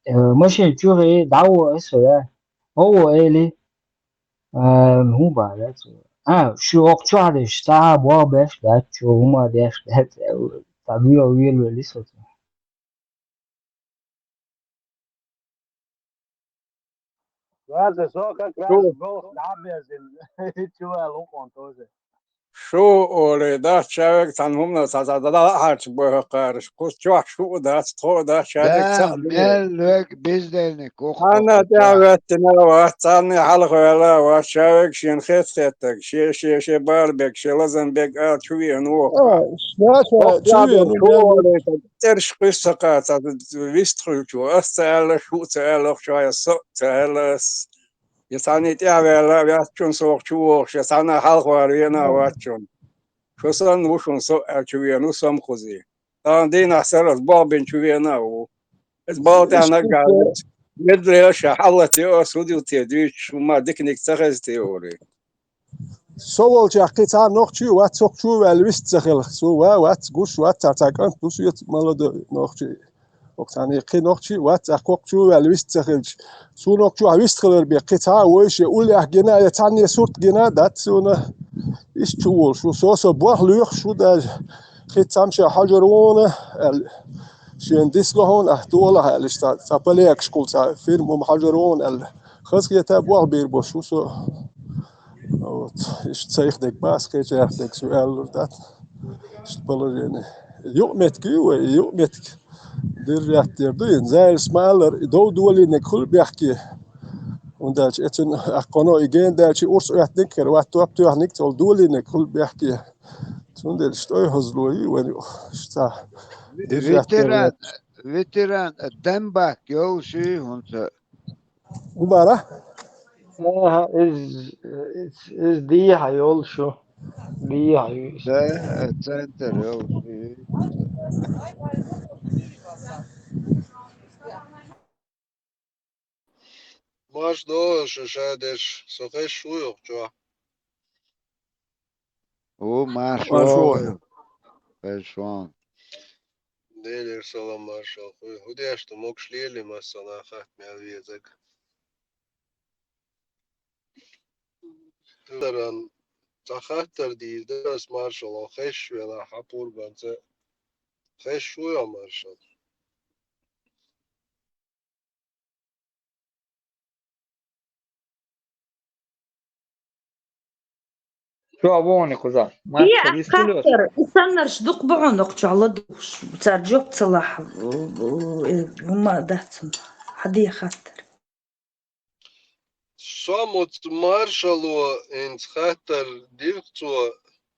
Э, машина чуьра дӀавоьду со, я. ХӀо ву эли. Э, хӀун бара, я цо? А, шу окху чохь деш, схьа боху беш дац, чу хӀума деш дац, э, та вио вийлавелли со цо. Ладно, со как раз Шу. Голос набезин. Чувал укъон тоже. Шу олий дац, шаверг цхьана хӀуманах цхьа, цхьа дала а хьарча боху кхараш. Кху чохь шу а дац, тхо а дац, шаверг Да, цхьаъ ду. Мел вег бездельник, ух, Хьанна ух, ух, тӀаьхьа веттина вац, царна хьалха ваьлла вац, шаверг шена хеца хеттарг, шен, шен, шен бала берг, шен лазам берг ала чу веана ву. А, ша, ша, Хьо чу веана, чу веана. Олий, цӀерш кхуьссу ца кхаца, вистхуьлучо, ас ца аьлла, шу ца аьлла, охча я со ца аьлла ас. Я цхьанна тӀаьхьаваьлла, ваьцчун сох чу вогӀуш, я цхьанна хьалхавала вена а вац шуна. Шу санна ву шуна со аьлла чу вена ву со-м кхузий. Тахана дийнахь сарралц болх бина чу вена а ву. Иза болх тӀехь наггахь вуьту. Медле ша хьаллатте аса хӀу ду те дуьйцуш, хӀумма диканиг ца хеза те олий. Со волчохь кхин цхьа нохчий вац, цо чу ваьлла вист ца хилла. Цо ва-, вац, гуш вац, цхьа, цхьа кӀант ву соьца, молодой нохчий. Оксана, кхин нохчий вац, цхьа кхокху чу ваьлла вист ца хилча. Суна окху чохь вист хилар бен, кхин цхьа а вовшийн уллехь гина, я цхьанне сурт гина а дац суна. Иштта чу волуш ву. Со, со болх лоьхуш ву даже. Кхин цхьамма ша хьажар ву хьуна, аьлла. Шена дисло хьуна, ахь толахь, аьлла, иштта цхьа, цхьа полякашкахула цхьа фирма хьуна хьажар ву хьуна, аьлла. Хазахета болх бийр болуш ву со. Вот. Иштта цайх дерг бац, кхечарех дерг со аьллур дац. Иштта положение. Юкъаметтиг ю вай, юкъаметтиг. Держать дер ду, и Зайлас ма-аллара, и дов долийнарг хуьлу бехке. ХӀунда аьлча эцун аккхано и гена даьлча урс оьттинарг хир вац, топ тоьхнарг цул долийнарг хуьлу бехке. Цундела иштта ойхазло ю вайн юкъа. Иштта цхьа держать дер Ветеран, вац. Ветеран, Дембак йолуш ю хӀунца. ХӀун бара? Аха, иза, иза, иза дехьа йолуш ю. Дехьа ю иза. Да, центр йолуш ю. Марш догӀу шу ша деш, со хезаш ву йохучохь. Ву, марш вогӀу. Марш вогӀу. Делера салам маршалла хуьлда. ХӀун деш ду, могуш лелий массанхьа хатта мел везарг. Даран цхьа хаттар дийр дара ас маршалла, хезаш велахь хьан пурбанца, хезаш ву йо маршалла. Чохь вогӀу кхузахь. Маршалла, и хаттар, и саннарш дукха бу хьуна кху чохь ладугӀуш. Цара жоп ца лахь, э, хӀумма дац хьуна. Хьан де хаттар? Со мо ц-, маршалло хӀинца хаттар дира цо,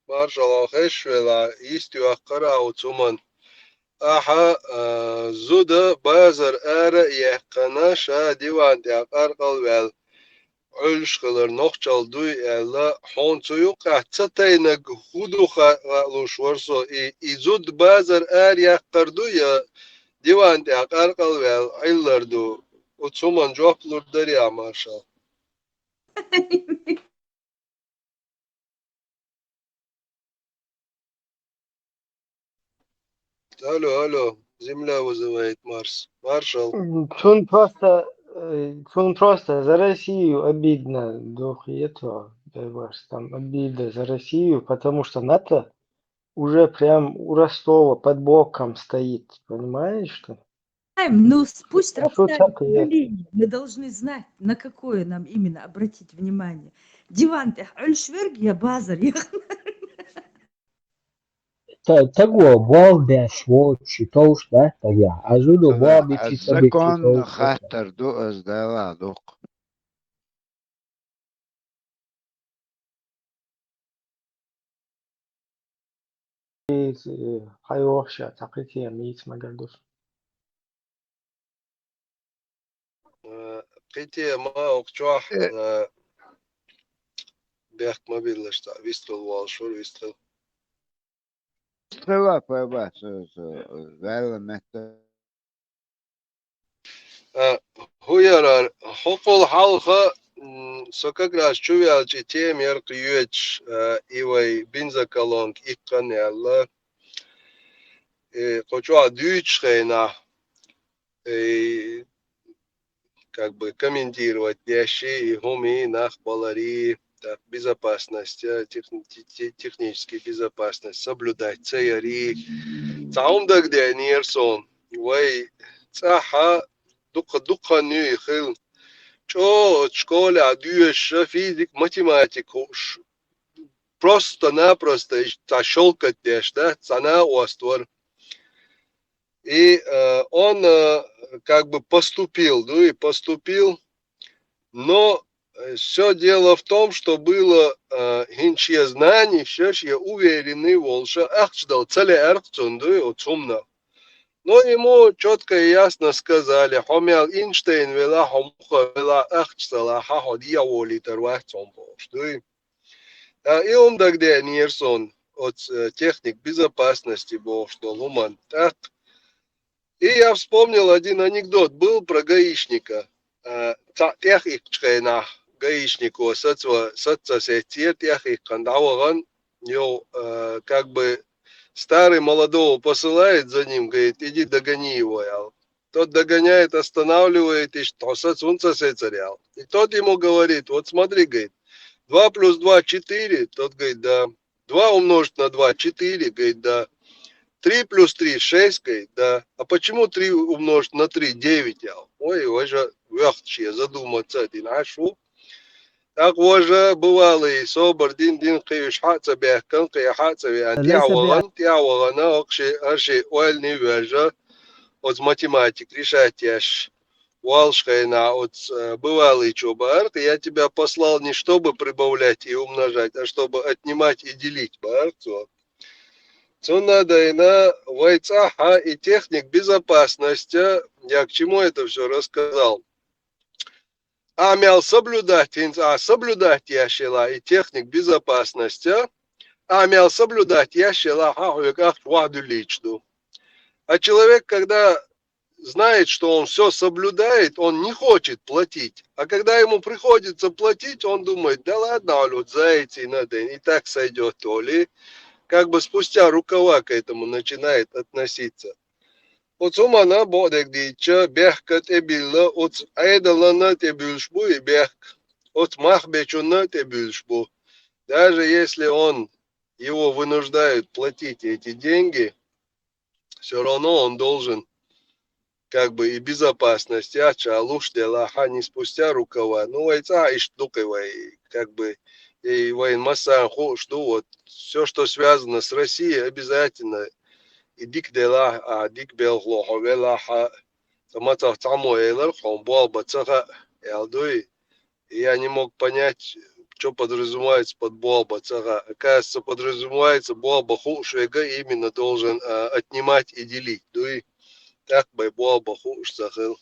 маршалла хезаш велахь, йист йоккхура оцу хӀуманна. Ахьа, а, зуда базар ара а яьккхина, ша диван тӀехь къаркъал ваьлла, Ӏуьллуш хилар нохчалла дуй аьлла, хьуна цу юккъехь ца тайнарг хӀун ду ха-, хаалуш вара со, и, и зуда базар ара яккхар ду я диван тӀехь къаркъал ваьлла Ӏиллар ду? Оцу хӀуманна жоп лур дарий ахь, маршалла? Алло, алло, земля вызывает Марс. Маршал. М, цунна просто, э, цунна просто за Россию обидно, дух ето. Поймаешь, там обида за Россию, потому что НАТО уже прям у Ростова под боком стоит, понимаешь, что? Знаем, ну с- пусть А что расставит так и есть? ударение. Мы должны знать, на какое нам именно обратить внимание. Диван тӀехь Ӏуьллуш верг я базар я. Та- Таго болх беш волчи товш да, тагя. А зуду болх бичи ца бичи Закон товш. хаттар ду аз дала дукх. Э, хьайохша, цхьа кхин тема йийца магар ду. Э, Кхин тема окх чохь, э, бехк ма биллаш, цхьа вистхила волуш вара, вистхила. Хила пойба, со, со, ваьлла метта. А, хӀу яра, хӀокхул хьалха, м, со как раз чуваьлча и тема яра кхин йоьдуш, а, и вай бензоколонка иккхина аьлла. И кху чохь дуьйцуш хенахь, и как бы комментировать деш и хӀума и нах балар и, так, безопасность, э, техни-, те-, те-, технический безопасность соблюдать ца яр и. Цхьа хӀума дагадеанера суна. Вай цӀахь дукха-, дукха хан ю и хилла. ЧӀогӀа оцу школехь доьшуша физик, математик хууш, просто-напросто иштта цхьа щёлкать деш, да, цхьа накъост вара. И, э, он, э, как бы поступил, ну и поступил, но, э, всё дело в том, что было, э, хӀинца шен знаний, шен уверенный волуша ахча дала ца лаьара цунна, дуй, оцу хӀуманах. Но ему чётко и ясно сказали, хьо мел Эйнштейн велахь, хьо муха велахь, ахча ца лахь, хьо дӀаволийтар вац хьуна бохуш, дуй. А, и хӀума дагадеанера суна, оцу, э, техник безопасности бохуш долу хӀуманна. ТӀаккха и я вспомнил один анекдот, был про гаишника. А, цхьаъ тӀехъиккхачу хенахь гаишнико саца, саца сецира, тӀехъиккхина дӀавахана, йо, а, как бы старый молодого посылает за ним, говорит: «Иди догони его», аьлла. Тот догоняет, останавливает, и что, саца хӀунда ца сецар аьлла. И тот ему говорит: «Вот смотри, говорит, два плюс два четыре?» Тот говорит: «Да». «Два умножить на два четыре?» Говорит: «Да». «Три плюс три шесть?» Говорит: «Да». «А почему три умножить на три девять?» Аьлла. Ой, важа вехче задуматься дина, а шу? ТӀаккха важа бывалый собар дин, дин кхиуьш хьа а ца баьхкан, кхи хьа а ца веан, тӀаьхьа вахана, тӀаьхьа вахана, окху ши, хӀара ши ойлани вежа, оцу математик решать еш, волуш хенахь оцу, э, бывалыйчо баьхкира: «Я тебя послал не чтобы прибавлять и умножать, а чтобы отнимать и делить», баьхкира цо. Цунна дайна вай цӀахь и техник безопасности, я к чему это всё рассказал? Ахьа мел соблюдать, хӀинца ахьа соблюдать еш елахь и техник безопасности, ахьа мел соблюдать еш елахь, хьан хьоьга ахча вахьа дуьллуьйтуш ду. А человек, когда знает, что он всё соблюдает, он не хочет платить. А когда ему приходится платить, он думает: «Да ладно, аль, вот за эти надо, и так сойдёт, то ли». Как бы спустя рукава к этому начинает относиться. Оцу хӀуманна бохург дийцича, бехка тӀебилла, оцу Ӏедална тӀебуьллуш бу и бехк, оцу мах бечунна тӀебуьллуш бу. Даже если он, его вынуждают платить эти деньги, всё равно он должен как бы и безопасность яц ша луш делахь, не спустя рукава. Ну, вай цӀа иштта ду кхин вай, как бы, и вайн массарна хууш ду, вот, всё, что связано с Россией, обязательно и дика делахь, а дика белхало хьо велахь, а, ца мацах цхьаммо элар, хьуна болх бан ца хаьа, аьлла дуй. Я не мог понять, чё подразумевается под болх бан ца хаьа. Оказывается, подразумевается, болх бан хууш верг именно должен, а, отнимать и делить. Дуй, тӀаккха бай болх бан хууш ца хила.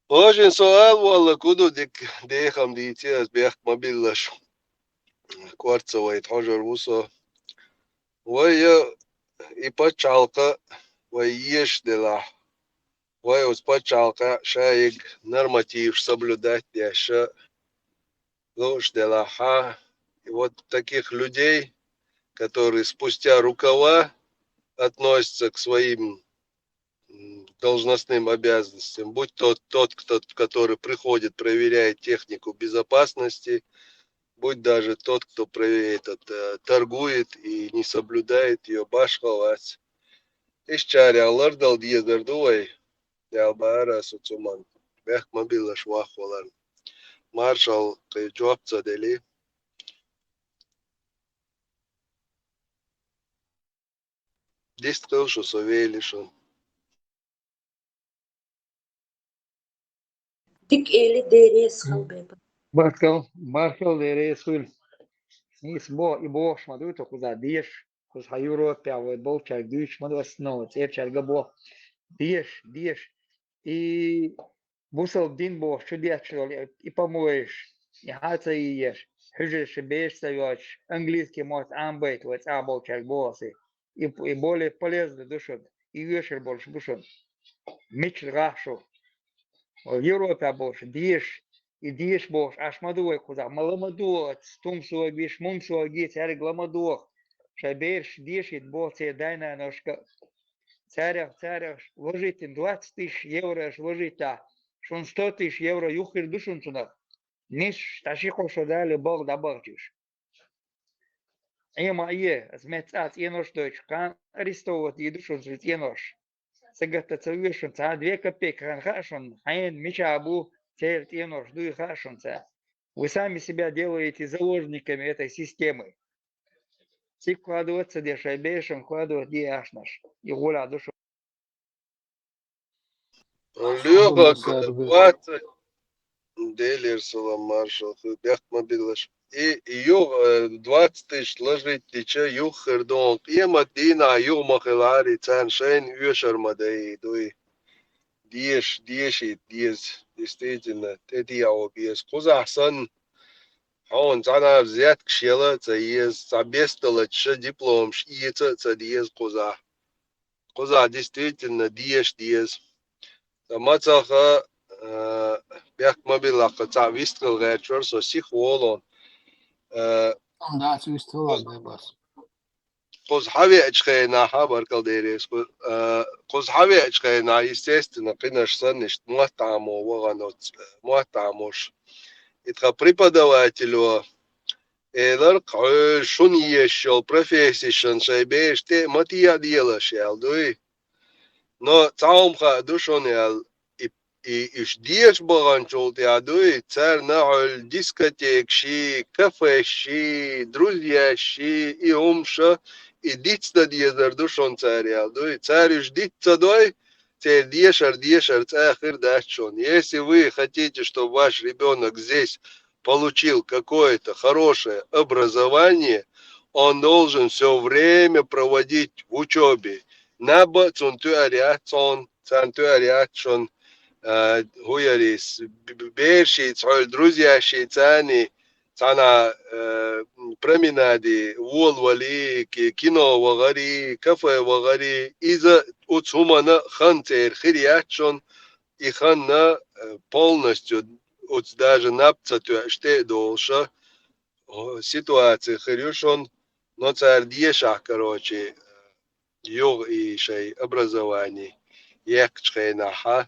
Божин со ала волла, куду дик дехам дийци ас, бехк ма биллаш. Корца вай тхьожар ву со. Вай я и пачхьалкха вай еш делахь. Вай оцу пачхьалкха шайиг нормативаш соблюдать деш лууш делахь, и вот таких людей, которые спустя рукава относятся к своим, м, должностным обязанностям, будь то тот, кто, который приходит, проверяет технику безопасности, будь даже тот, кто про-, этот, э, торгует и не соблюдает её, башха вац. Ишчарех лардала дезар ду вай, ял бара со цу ман. Бехк ма биллаш вахвалар. Маршал кхы жоп ца дели. Дистхил шу со вели шун. Дик эли дерес халбеба. Баркал, баркал дерес хуйла. Ис бо, и бохш ма дуй, то куза деш, куз ха Европе, а вай болчаг дуйш ма дуй, основа, цепчарга бо. Деш, деш. И бусал дин бохш, чу деш, и помоешь, и хаца и еш, хужеш, беш ца йоч, английский мот амбайт, вай цаболчаг боси. И, и более полезно душун, и вешер больше душун. Мичл гахшу. Европа больше, деш, и деш бохш, аш ма ду вай куза, мала ма ду, тум согиш, мум соги, цариг ла ма ду. Шай берш, дешит бо, це дайна ношка. Царях, царях, вложите двадцать тысяч евро, аш вложите, шун сто тысяч евро, юхир душун цунах. Ниш, таши кошо дали, Бог да бахчиш. Эма е, аз мет цац енош дойч, кан арестовать и душун цвет енош. Сагата ца вешун, ца две копейки хан хашун, хайн мича бу, цер енош, дуй хашун ца. Вы сами себя делаете заложниками этой системы. Цик кладываться дешай бешен, кладывать ди ашнаш. И гуля душу. Лёха, двадцать. Делер салам маршал, хы, бехт ма биллаш. И, и юг, э, двадцать тысяч ложить тича, юг хырдон. Къемат дина юг ма хилари, цан шайн уешар ма дай, дуй. Деш, деши, дез. Действительно, те дия обез. Кузахсан, хьон цана взятка шела, ца ез, ца бестала ша диплом ш, иеца, ца дез куза. Куза действительно деш, дез. Ца мацаха, э, бехк ма биллаха, ца вистхил герчвар, со сих волон. Э, Ам дац вистхил, куз-, ам дай бас. Куз хавеч хена, ха, баркал дерес. Ку-, э, куз хавеч хена, естественно, къинаш санниш, муаттамо ваган оц, муаттамош. Итха преподавателю, элар кхы шун ешшол профессишан шай беш те матия делаш ял дуй. Но цаум ха душон ял и, и иш деш баган чулт я дуй, цар на хьол дискотекши, кафеши, друзьяши, и умша, и дицна дезар душон цар ял дуй. Цар иш дицца дой, цар дешар, дешар цахир дачон. Если вы хотите, чтобы ваш ребёнок здесь получил какое-то хорошее образование, он должен всё время проводить в учёбе. Наба цун туариат цун, цан туариат шун, э, хуярис, б-, б-, берши, цхоль друзьяши, цани, цана, э, променади, волвали, ки-, кино вагари, кафе вагари, иза уц хумана хан цер хириат шун, и ханна, э, полностью, уц даже наб ца туа ште долша, о, ситуация хирюшон, но цар дешах, короче, юг и шай образование, ехч хена ха.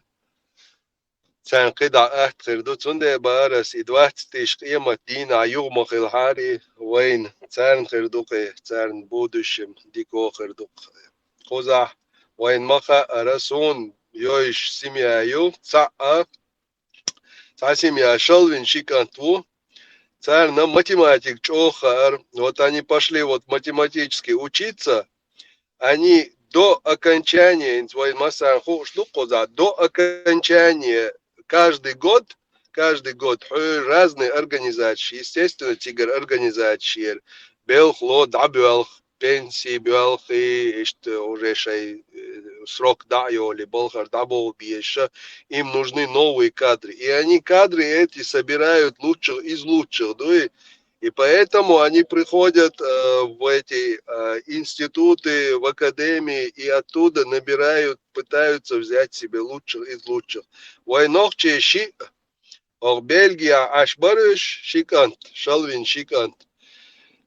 Цан кида ахт хирду, цунде барас и двадцать тысяч къемат дина юг ма хил хари, вайн царн хирдукъе, царн будущем дико хирдукъ. Куза, вайн маха арасун, йойш семья ю, ца а, Ца семья шалвин шикант ву. Царна математик чохар. Вот они пошли вот математически учиться. Они до окончания, инц вай масан хуш лукъуза, до окончания каждый год, каждый год ху-, разные организации, естественно, цигар организации, белх, ло, дабелх, пенсии бёлхи, ишт уже шай, э, срок да йоли, болхар да бо беша, им нужны новые кадры. И они кадры эти собирают лучших из лучших, да, и, и поэтому они приходят, э, в эти, э, институты, в академии, и оттуда набирают, пытаются взять себе лучших из лучших. Вай нохчи ши, Ох, Бельгия, аш барыш, шикант, шалвин шикант.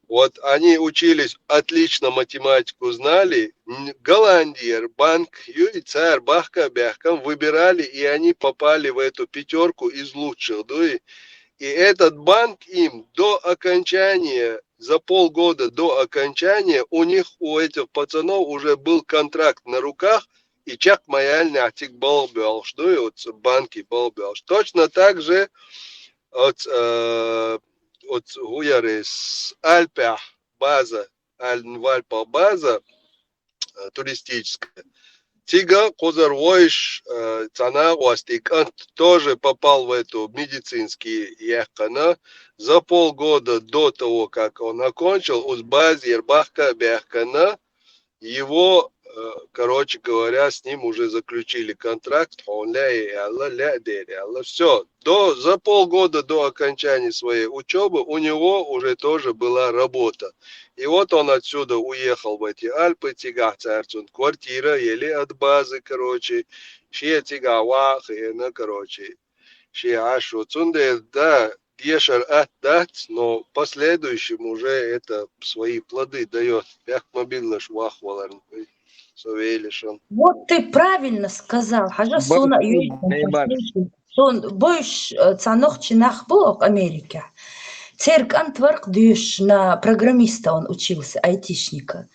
Вот они учились, отлично математику знали. Н-, Голландия, банк, юй, цар, бахка, бяхкам выбирали, и они попали в эту пятёрку из лучших, дуй. И этот банк им до окончания, за полгода до окончания, у них, у этих пацанов уже был контракт на руках, и чак маяльный артик балбялш, да, и вот банки балбялш. Точно так же от, э, от Гуярес, Альпях база, Аль-, в Альпах база, э, туристическая. Цига кхузара войш, э, цхьана гӀостий кӀант тоже попал в эту медицинский яхкана. За полгода до того, как он окончил, уз базер бахка бяхкана, его, э, короче говоря, с ним уже заключили контракт, он ля и ля, ля дер, ля, всё. До, за полгода до окончания своей учёбы у него уже тоже была работа. И вот он отсюда уехал в эти Альпы, цигахь царцун квартира, еле от базы, короче, шия цигахь ваха, хена, короче, шия ашу. Цундер, да, дешар ат дац, но последующим уже это свои плоды даёт. Бяхмабиллаш вахваларн, со велишан. Вот ты правильно сказал, хьажа, сона южный послушай. Сон бойш, э, цхьа нохчи нах бу окх Америке. Церг ант варх дуьш на программиста он учился, айтишника.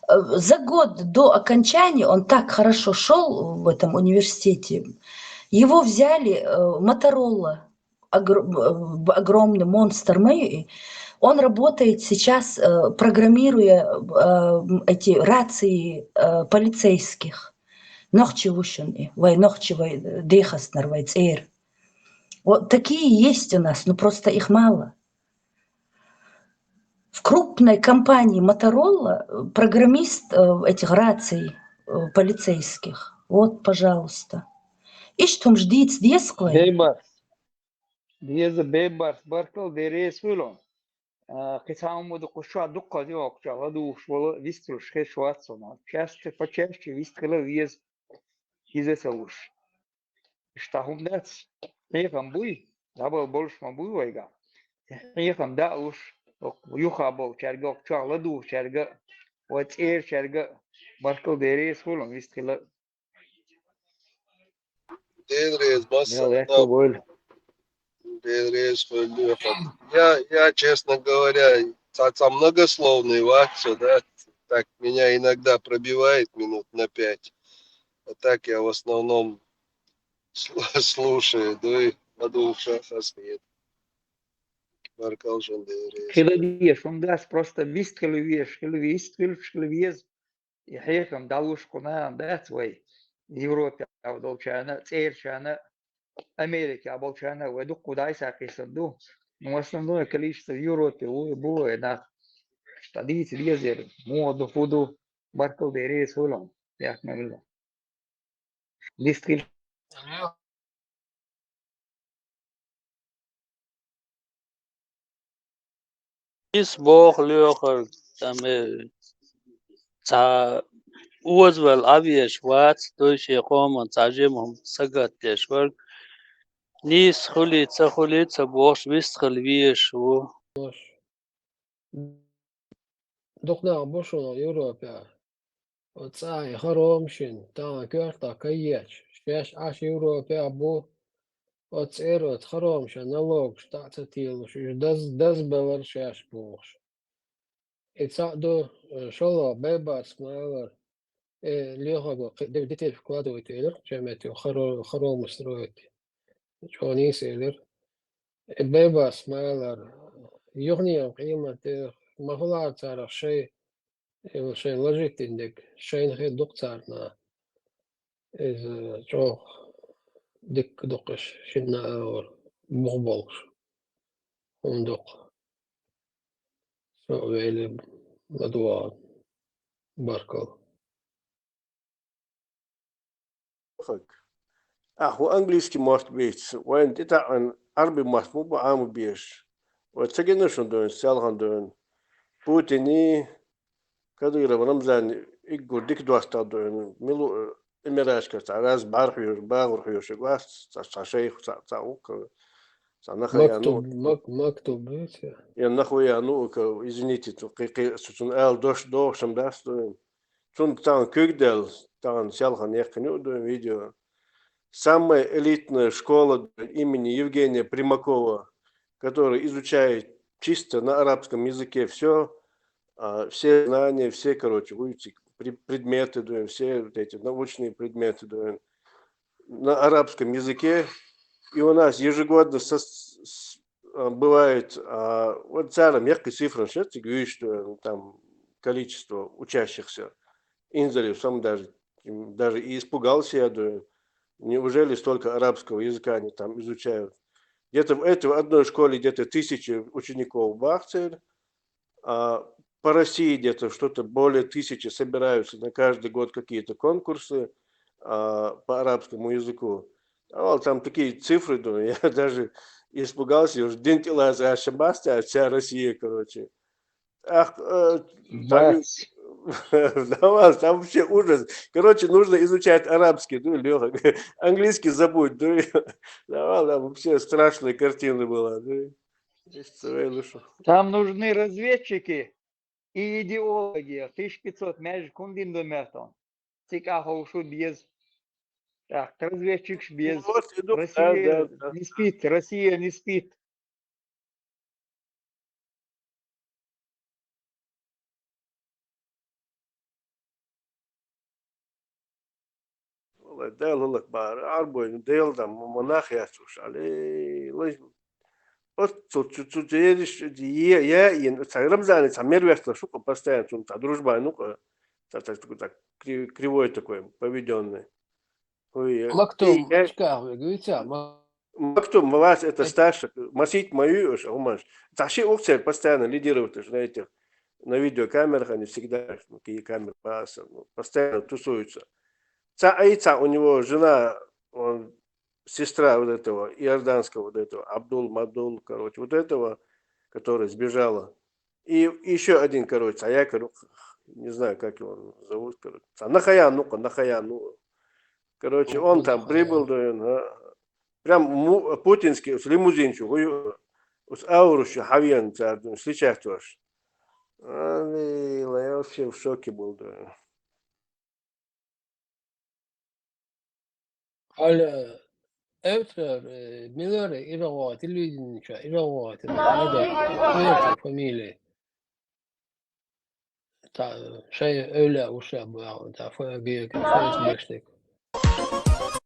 Э, за год до окончания он так хорошо шёл в этом университете. Его взяли, э, Motorola, огр-, э, огромный монстр мой. Он работает сейчас, э, программируя, э, эти рации, э, полицейских. Нохчи вушин и, вай нохчи, вай, э, дехаснар, вай цӀер. Вот такие есть у нас, но просто их мало. В крупной компании Motorola, э, программист, э, этих раций, э, полицейских. Вот, пожалуйста. Иштта хӀумаш дийца деза-кх вай. Бейбарс. Деза, Бейбарс, баркал, дерригаш хуьлу. А, кхин цхьа хӀума ду, кху чохь дуккха а йохкучохь ладугӀуш волу вистхуьлуш хезаш вац со. Часто, по части вистхила веза. Иза ца луш. Иштта хӀума дац. Хьехам буй, дӀабала болуш ма буй вайга. Хьехам даа луш, юха болчаьрга, чохь ладугӀучаьрга, вай цӀерачаьрга баркал, дерригаш хуьлу вистхила. Дерригаш, Ял, массарна. Экка бойла. Дерригаш хуьлу. Я, я, честно говоря, цхьа, цхьа многословный вац со, да, так меня иногда пробивает минут на пять. А так я в основном слу-, слушаю, да и подумавши хас нет. Баркал шун, дерригаш. Хила веза, хӀума дац, просто вистхила веза, хила вистхуьлуш хила веза. И хьехам дӀалуш кху нахана дац вай, Европехь долчарна, цӀерачарна, Америкехь болчарна вай дуккха дӀасса кхийсина ду. Ну, в основном количество в Европе ву-, бу вай нах. Ткъа дийца дезара, муха ду, хӀун ду, баркал, дерригаш хуьлу, яхна мила. Дистхила. Иза боху лоьхар, там, э, цхьа озавала Ӏавеш вац, той шен къоман цхьа жима хӀума сагатдеш верг. Нийса хуьлий, ца хуьлий ца бохуш, вистхила везаш ву. Дукха нах бу шуна Европехь. Оцу цӀахь и хоромашна, тахана коьртах кхайкхеташ, шаьш Ӏаш Европехь бу, оцу цӀера оцу хоромашна налогаш дӀа а ца телуш, уьш даз-, дазбалар шаьш бохуш. И цхьаъ ду, э, шолгӀа Бейбарс ма-аллара, э, лоьхарг ву кхин де-, детей вкладывать элира, чамет ю, хоро-, хоромы строить. ЧӀогӀа нийса элира. Э, Бейбарс ма-аллара, юханехьа къемат де, ма хуьлура царах шайн, э, шайн ложить дина дерг, шайна хир ду-кх царна. Иза чӀогӀа дика ду-кх уьш, шинна а агӀор бух болуш хӀума ду-кх. Со а велира, ладогӀа, баркалла. Ахь ву английский мотт бийца, вайна тӀетаьӀӀина Ӏарби мотт ма бу Ӏамо безаш. Вай ца гина шуна дуьйна, селхана дуьйна. Путиний, Кадыров Рамзаний уггар дика достагӀа дуьйна. Мила ву, э, Эмираташкара цхьа раз бӀарахьоьжуш, багӀар хьоьжуш вац, цхьа, цхьа шайх, цхьа, цхьа ву-кх, цхьа нах а яьнна ву-кх. Мактуб, мак-, мактуб ду цо? Я нах а яьнна ву-кх, извините, цу кхин, кхин, цу цунна ала дош догӀуш-м дац дуьйна. Цунна тахана куьг даьлла, тахана селхана яьккхина ю дуьйна видео. Самая элитная школа имени Евгения Примакова. который изучает чисто на арабском языке все, все знания, все, короче, уйти, предметы, да, все вот эти научные предметы, да, на арабском языке. И у нас ежегодно со- с- а, бывает, а, вот царам мягкой цифры, сейчас ты говоришь, что там количество учащихся. Инзали сам даже, даже и испугался, я думаю, неужели столько арабского языка они там изучают? Где-то в этой одной школе где-то тысячи учеников в Бахцель, а по России где-то что-то более тысячи собираются на каждый год какие-то конкурсы а, по арабскому языку. А вот там такие цифры, думаю, я даже испугался, уж дин тилаз ашамаста, вся Россия, короче. Ах, э, там, Бац. Да, там вообще ужас. Короче, нужно изучать арабский, ну, Лёха, английский забудь, ну, да, там вообще страшная картина была, ну, есть своя душа. Там нужны разведчики и идеологи. Тысяча пятьсот меж кундин до мертон. Цикахов шуд без. Так, разведчик без. Вот, иду, да, Россия да, да. Не спит, Россия не спит. Валлай, Дала лак бар, арбой, Дала да монах яцуш, али, лай. Вот цу цу цу ериш, я я ин, ца Рамзан, ца мервеста шука постоянно, цун ца дружба, ну-ка, ца ца такой так кри- кривой такой, поведенный. Ой, э, Мактум, и я- чках, говорится, ма- Мактум, Влас, это старший, масить мою уж, умаш. Ца ши укцер постоянно лидирует уж на этих, на видеокамерах, они всегда, ну, какие камеры, паса, ну, постоянно тусуются. Ца, а и ца, у него жена, он, сестра вот этого, иорданского вот этого, Абдул Мадул, короче, вот этого, которая сбежала. И еще один, короче, а я, короче, не знаю, как его зовут, короче. Ца, Нахаян, ну-ка, Нахаян, ну. Короче, он там прибыл, да, прям му- путинский, с лимузинчу, уй- с аурушью, хавьян, ца, встречать тоже. Али, я вообще в шоке был, да. Аля, эвтер, э, Миллер, Ирова, телевидение, чё, Ирова, это, это, фамилия. Та, шай, Эвля, уж я был, да, фамилия, фамилия.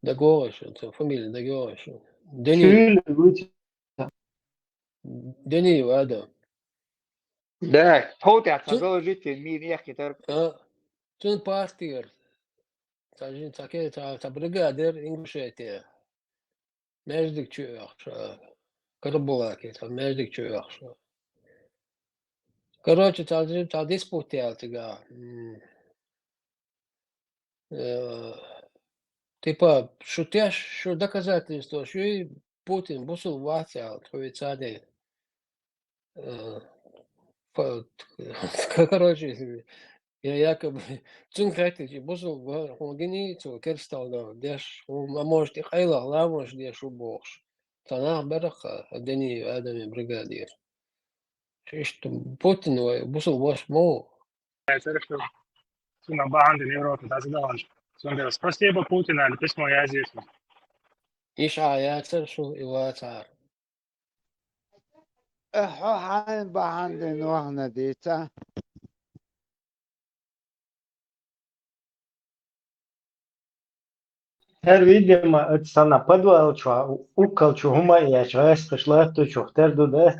Договоришь, это фамилия, договоришь. Дени, Шили быть. Дени, Адам. Да, хотя Чё? Продолжите мир, я хитар. А, цун партиер. Та жин таке, та, та бригадир Ингушетия. Междик чуяхша. Карабулаки, та междик чуяхша. Короче, та жин, та диспутия тига. М. Э, Типа, шутяш, шу доказательство, шу и Путин бусул ватял, твои цады. Э, по- Короче, я якобы цун хатти бусул гини цу керстал да деш, а может и хайла, ла может деш убохш. Танах бераха, а дени адами бригадир. Ишт Путин вай бусул ваш мо. Церкви. Суна баанды Европа, да, задаван. Сундер, спасибо Путина, или письмо я здесь. Иш а яцар шу и вацар. Эхо хайн баанды нуахна дица. Хэр видимо, это сана подвал чуа, уккал чу хума я чуа, эс кыш лафту чух, тер ду да.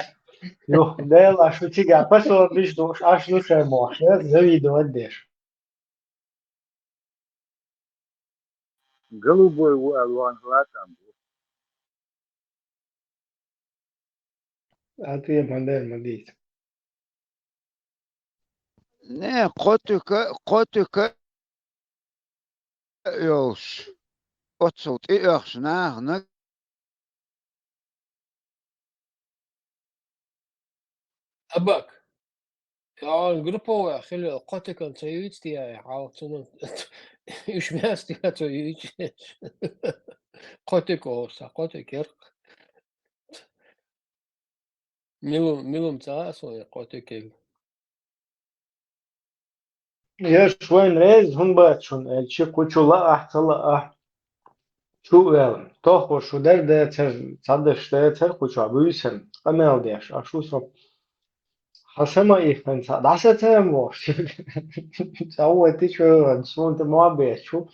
Юх, да, ла шу чига, посол биш душ, аш душе мох, завидовать деш. Голубой вуал ван латан. Ответ мандер мадит. Не, котика, котика. Ёлш. Отсулт и ёхш нах, на. Абак. Я групповая хиле котикан цаюйц тия, а цунун уж мяс тия цаюйц. Котик оса, котик ер. Милум, милум ца асо я котик ер. Я швен рез хун бачун, эл чи кучула ахтала ах. Чу эл. Тох шу дер де цер, цадыш де цер кучу абуйсен. къамел деш, а шу со. Хьан сама иххан ца, дӀасацам вохш. Ца вати чугӀан, сунта ма бечу.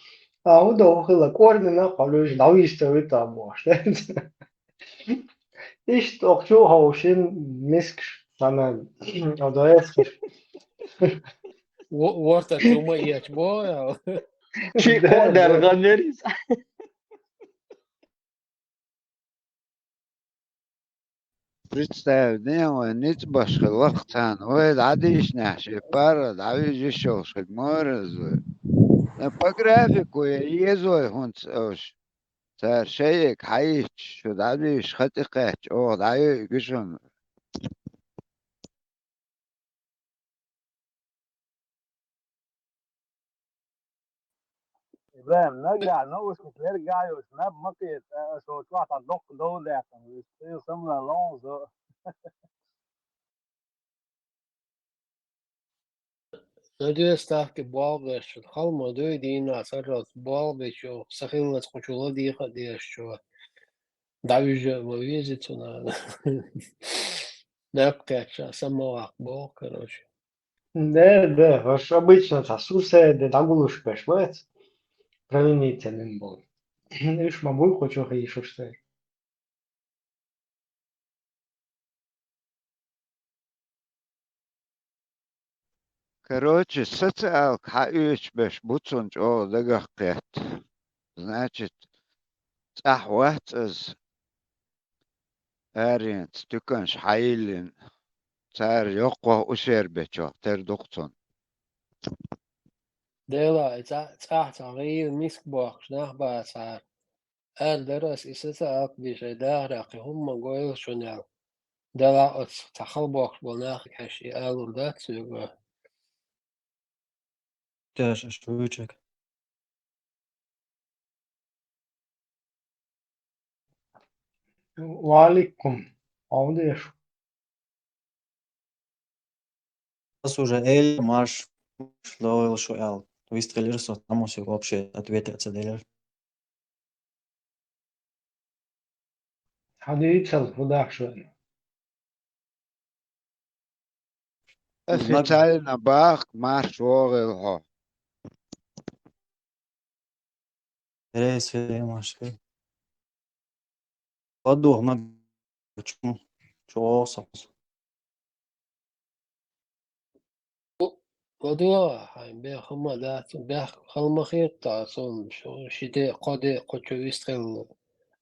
А хӀу до хила корнина, халуш, дӀависта вита бохш. Иштта охчу ховшин мискаш санан. Одоэсхиш. Во-, ворта чума иэч бо, я. Чи Да, кодар да. Гамерис. Представь, не, вай ницкъ баш хилла царна. Вай дӀадийшнехь, ши пара дӀавижиш йолуш хиг мораз вай. Э, по графику я езой хӀунца уьш. Цара шайиг хьаийцча, шу дӀадийша, хатӀи кхаьчча, оха дӀайойуьйту шуна. ИбрахӀим, нагахь наушник лергахь йолуш наб ма кхета, аса чохь цхьа доккха дов даьккхина, вуьш цӀийла самла лонгӀа со. Надеюсь, тахки болх беш, хала ма дуй дийнахь, сарралц болх бечу, сахиллалц кху чу ладийха а дезаш чу. ДӀавижа ма веза цунах. Наб кхаьчча, самаваккха болх, короче. Да, да, уж обычно цхьа суседи дӀагулуш беш бац, провинительный болу. Уьш ма буй кху чу хийшуш церан. Короче, социалка хьаоьцуш беш бу цунна чӀогӀа дагах кхетта. Значит, цӀахь вац иза, аренца туьканаш хьайиллина, цара йоккхох ушер бечох тера ду-кх цунна. Дела, и цӀа-, цӀахь цхьа гӀийла миска бохкуш нах бацахьара. Аьлла дара ас, и социалка бийшай дахарехь кхин хӀумма гойла шуна аьлла. Делахь оцу цхьа хала бохкуш болу нахе хьаьжча и алур дац соьга? Теш, аш вуьйчуьнга. Ва алейкум. Хьо хӀун деш? Ас уже элира марш, марш лойла шу аьлла. Вистхилира со, тамосиг вообще ответ а ца делира. Хьан дийцал, хӀун дахьаш вайна? Официально бахка марш вогӀийла хьо. Рейс фермашка. Подух на чому? Чего сам? ЛадугӀа, хьайн беха хӀума дац, бехк хала ма хета, цунна шу ши де, кхо де, кхо чу вистхилла,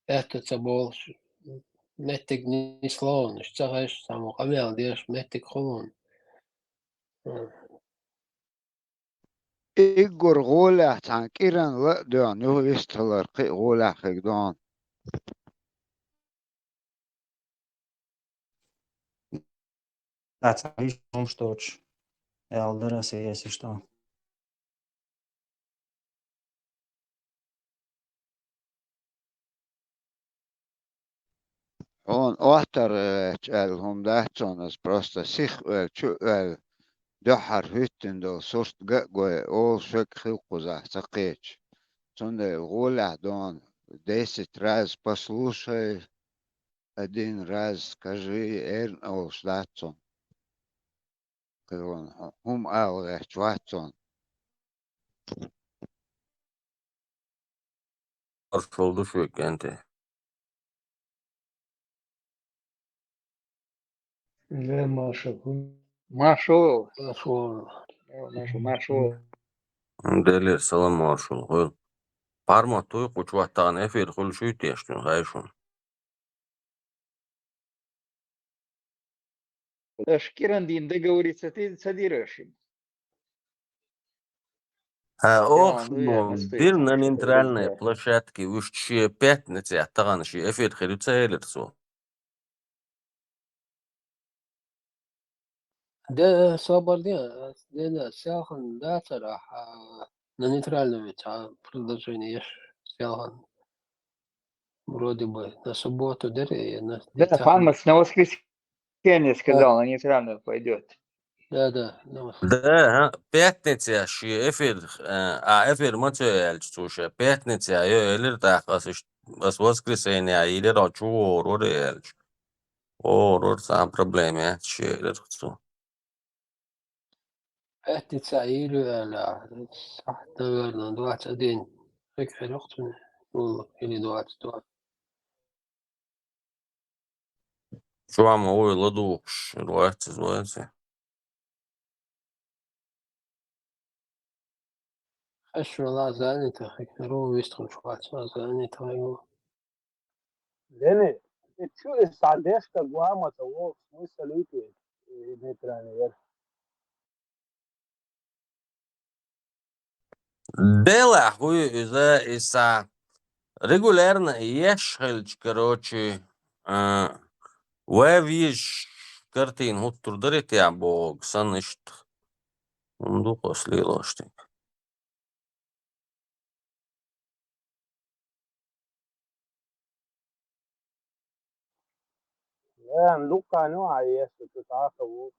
аьтто ца болуш, меттиг нислонаш, ца хезаш, цхьаммо къамел деш, меттиг хуун. Иггур гӀолехь цхьана кӀиран ла а доьгӀна, юха вистхилар кхин а гӀолехь хиг догӀна. Дац, виш хӀумаш доцуш, аьлла дара аса, ес иштта. Хьуна оттар гӀерташ аьлла хӀума дац цунна, аса просто сих а оьлла, чу а оьлла, дуьххьара хӀуьттина долу сурт ган а гой, олуш верг хилла кхузахь ца кхеташ. Цундела гӀолехь догӀна, десять раз послушай, один раз скажи, эрна олуш дац цунна. Кхин хӀума ала гӀерташ вац цунна. Маршалла ду шуьга, кӀентий. Ле, маршалла. Маршалла. Маршалла. Маршалла, маршалла. Делера салам маршалла хуьлда. Пармат туй кху чохь тахана эфир хуьлуш юй теша, хай шуна? Аш кӀиран дийна договориться ца дира аш? Ха, ох, ну, я, ну, настоящий дира на нейтральной площадке, уьш шен пятницехь тахана шен эфир хир ю ца элира цо. Де, собар де, де, де, селхан дацара, а, на нейтральном ведь, а, предложение еш, селхан. Вроде бы на субботу дери, на Да, Панмас на воскресенье сказал, на нейтральную пойдёт. Да, да, на воскресенье. Да, ага, пятница шен эфир, э, а, эфир ма ца аьлча цо шен, пятница йо элира тӀаккха ас иш-, ас воскресенье йилира чу вогӀур вара аьлча. Хора, цхьа проблема яц шерарх цу. Пятница йийр ю аьлла, сахьт, наверное, двадцать один. Хик хьерох цуьнан, или двадцать два. Чу ма вуй ладугӀуш, вац иза, вац иза. Хьаш вала занятый хьо, хӀара вистхуьлуш вац, вала занятый хьо. Дени, и чу и схьа дешка гуама ца вогӀу, смысл ю те, и нейтральный яр. Делахь хӀу ю иза, и схьа регулярно еш хилча, короче, а, вай вижа картина хӀуттур дарий те боху санна иштта. ХӀума ду-кх ас лелош дерг. Вайн дуккха а ю хьан еш, шу цхьа а ца ву.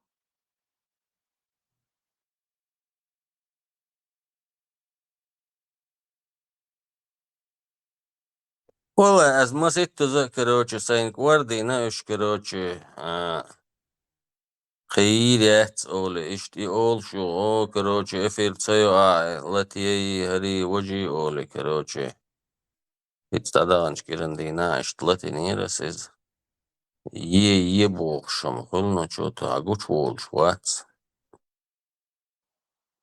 Валла, ас маситтаза, короче, сайна кӀордийна уьш, короче, а, кхин йийр яц олий, иштта и олуш ю, о, короче, эфир ца йо а, латайий, хӀарий, важий олий, короче. ХӀинца дӀадаханчу кӀиран дийнахь иштта латийнера ас иза. Е, е бохуш ма хуьлу, ну чё-то, а гучуволуш вац.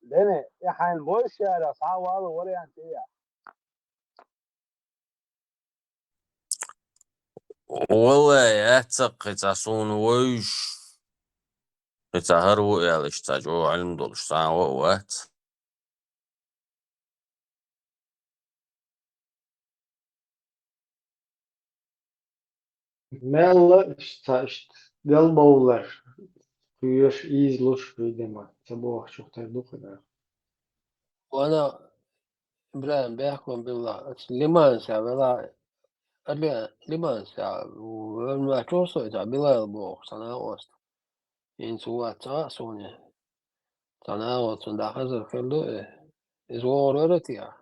Дени, и хьайна бойшера схьа а валу вариант е я? Валлай, яц-кх, кхин цхьа суна вевзаш, кхин цхьа хӀара ву аьлла, иштта цхьа чӀогӀа Ӏилма долуш цхьа а вац. Мелла иштта, иштта делбовлар, кхоьруш, ийзалуш, видимо, ца бохучух тера ду-кх и нах. Вана, ИбрахӀим, бехкам билла, оцу Лиманца вела, Лиманца, вевнаш чу со иза Билал бохуш, цхьа накъост. ХӀинца ву вац цхьа а суна. Цхьа накъост цунна дӀахазар хир ду и. Иза вогӀур вара те?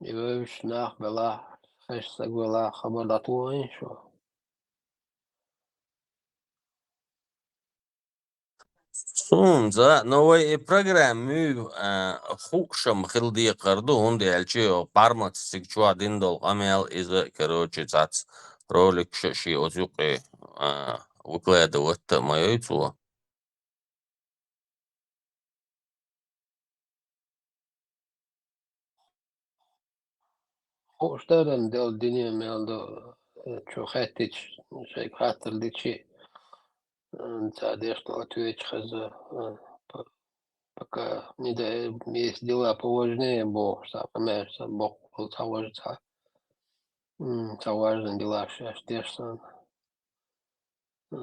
И вевзаш нах белахь, хезаш стаг велахь, хабар дӀатохийша шу. Суна за, но вай и программа муьйва, а, хууш-м хила декхар ду, хӀунда аьлча пармаца цига чохь дина долу къамел иза, короче, цхьацца роликаш а шен оцу юккъе, а, выкладывать а ма йой цо. Хууш даран делла дуьне мел ду, э, чу хаьттича, шайга хаттар дичи, э, цара деш долу ответаш хеза, э, п-, пока не до, есть дела поважнее бохуш, цхьа къамелаш сан боккха болу цхьа важа цхьа, м, цхьа важна дела шаьш деш сан. Э,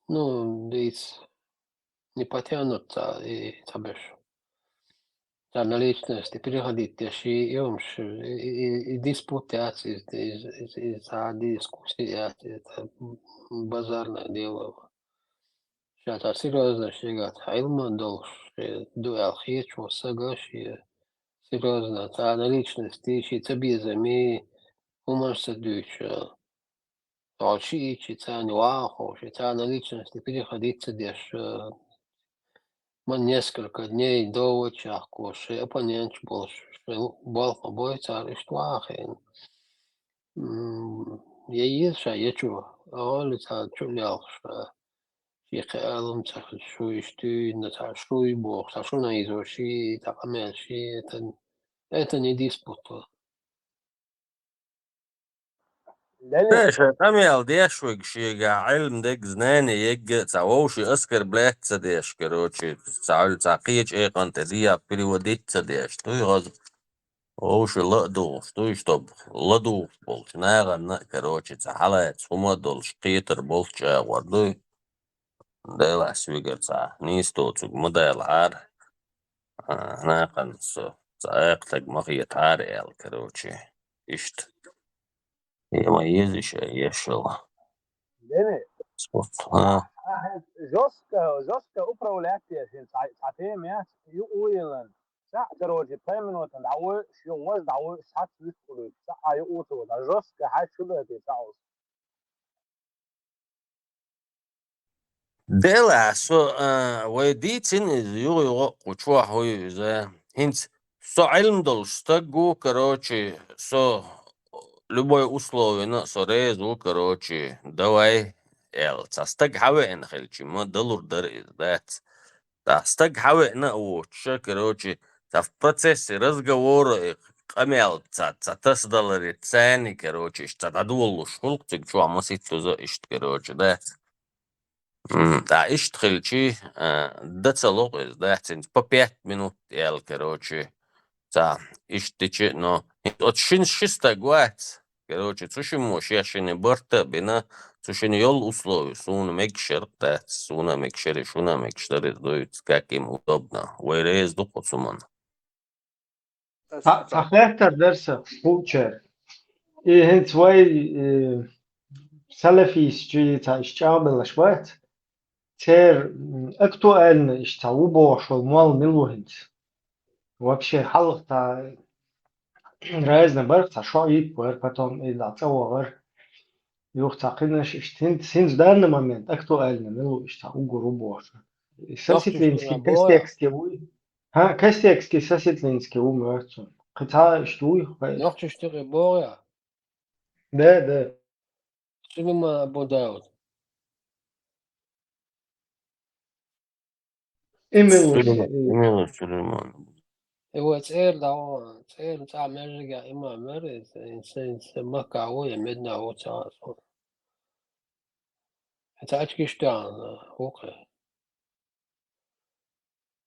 ну, дийца не потянут цхьа и цхьаберш. Цхьа на личности переходить деш и, и хӀумаш, и, и, и диспут яц, и, и, и, и цхьа дискусси яц, это базарное дело. Ша цхьа серьёзно шегахь цхьа Ӏилма долуш, шен ду аьлла хеташ волу сага шен серьёзно, цхьа на личности, шен цабезами, хӀуманаш ца дуьйцуш, Цо шиъ иччи царна ваха ховши, царна личности переходить ца деш, э, ма несколько дней до вачахь шайн оппоненташ болуш, шайн болх ма бой цара иштта ваха хиъна. М, я еза ша ечу, оли царна чу лелхаш, э, шен кхин алам ца хилча, шу иштта дуьйна, цара шуй бохуш, цара шуна йизо ши, цхьа къамел ши, это, это не диспут. Ша къамел деш вега шегахь Ӏилма дерг, знание ерг а ца вовши оскорблять ца деш, короче, ца Ӏуьллу цхьа кхечу экъан тӀе дехьа переводить ца деш. Дуй хаза вовши ла а дугӀуш, дуй, чтоб ладугӀуш болчу нахана а, короче, цхьа хьалаца хӀума а долуш, кхетар болчу агӀор дуй. Делахь ас вигар цхьа нийса доцург ма далахьара, а, нахана со цхьа акхатаг ма хетахьара аьлла, короче, иштта. Я ма еза ша ешал. Дени, спорт, а? Ахьа жёстко, жёстко управлять еш, цхьа, цхьа тема яц, юуйилан. Цхьаъ, короче, пхи минутан дӀавоьуш, юха важа дӀавоьуш, цхьацца вистхуьлуьйту. Цхьаъ а юуцо, дӀа жёстко хьаьж шу дайтий цхьаъ оцу. Делахь со, а, вай дийцина иза, юха-юха кху чохь вуй иза. ХӀинца со Ӏилма долуш стаг ву, короче, со любой условина со реза ву, короче, давай, аьлла. Цхьа стаг хьавеана хилчи, ма далур дара иза, дац. Цхьа стаг хьавеана а воцуша, короче, цхьа в процессе разговора и къамел ца, ца тасадаларе царни, короче, иштта цхьа дӀадолалуш хуьлу цига чохь маситтаза иштта, короче, дац. М, а, иштта хилчи, а, дан ца ло иза, дац, хӀинца по пять минут аьлла, короче, цхьа иштта дичи, но хӀинца оцу шин ши стаг вац. Короче, цу шиммо шех шина барт а бина, цу шина йолу условия, суна мегаш яра дац, суна мегаш яра, шуна мегаш дара, иза дуьйцу, как им удобно. Вай реза ду кху цуман. Цхьа, цхьа хеттар дара сан хӀуъучара. И хӀинца вай, э, салафистчий цхьа иштта чӀагӀбеллаш бац. Церан, м, актуально иштта цхьа ву бохуш волу молла мила ву хӀинца? Вообще, хьалха цхьа разный бара, цхьа шо итт бара, потом и дӀа цӀа вахара. Юха цхьа кхинаш иштта хӀинца, хӀинца данный момент актуально мила ву иштта цхьа уггар ву бохуш. И Сосетлинский, Костекский вуй? ХӀа, Костекский, Сосетлинский ву моьтту суна. Кхин цхьа иштта вуй, хӀа? Нохчаш тӀе боху я? Да, да. Сулейман Абу Дауд. Эмил Сулейман, Эмил Сулейман. И вай цӀера дӀа, цӀера цӀа мержига имам яра, и, и, и, и Макка ву, я Медина ву, цӀа, цӀа. ХӀинца ачкиш тӀехь, а, вукхе.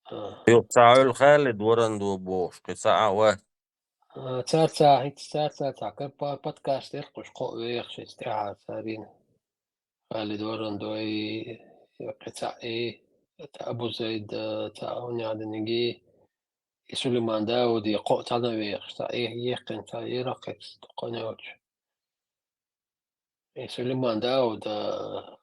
А. Юха цхьа Ӏуьллу Халид Варандо бохуш, кхин цхьа а вац. А, царца, хӀинца царца цхьа кар-, па-, подкаст яра кхуьш кхоъ вехаш, иза тӀаьхьа царийн. Халид Варандой, кхин цхьа и, цхьа Абу Зайд, цхьа Унядиниги, и Сулейман Дауди, кхоъ цхьаьна вехаш, цхьа и, ехкина цхьа яра кхин цхьа кхоъ йолчу. И Сулейман Дауд, а,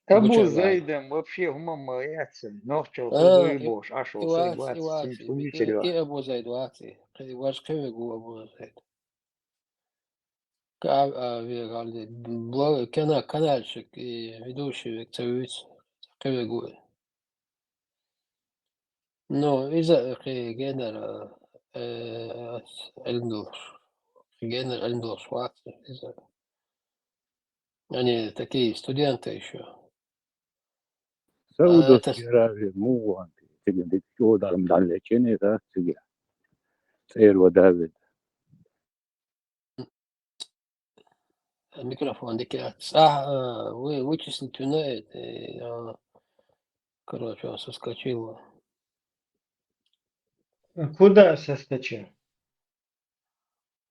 Абу Гучар ваьлла. Зайдан вообще хӀума ма яц, нохчалла А, хуьлуй и, бохуш, Ӏаш и волу стаг вац, вац, и вац, цуьнца и, хӀума и, чуьра и вац. Абу Зайд вац, и. Кхин, важа кхин вега ву Абу Зайд. Ка-, а, вега гӀалди, блог-, кана-, каналчик, и ведущий вега ца вуьйцу, кхин вега ву и. Ну, иза кхин генара, э, Ӏилма долуш, кхин генара Ӏилма долуш вац иза. Они такие студенты ещё. А, это с- Саудовская Аравия, муха ван, цига дика чӀогӀа дан лечение, да, цига. ЦӀера ван Давид. Микрофон дика яц. А, а, вы-, вычислить вина это, а, короче, он соскочил. А куда соскочил?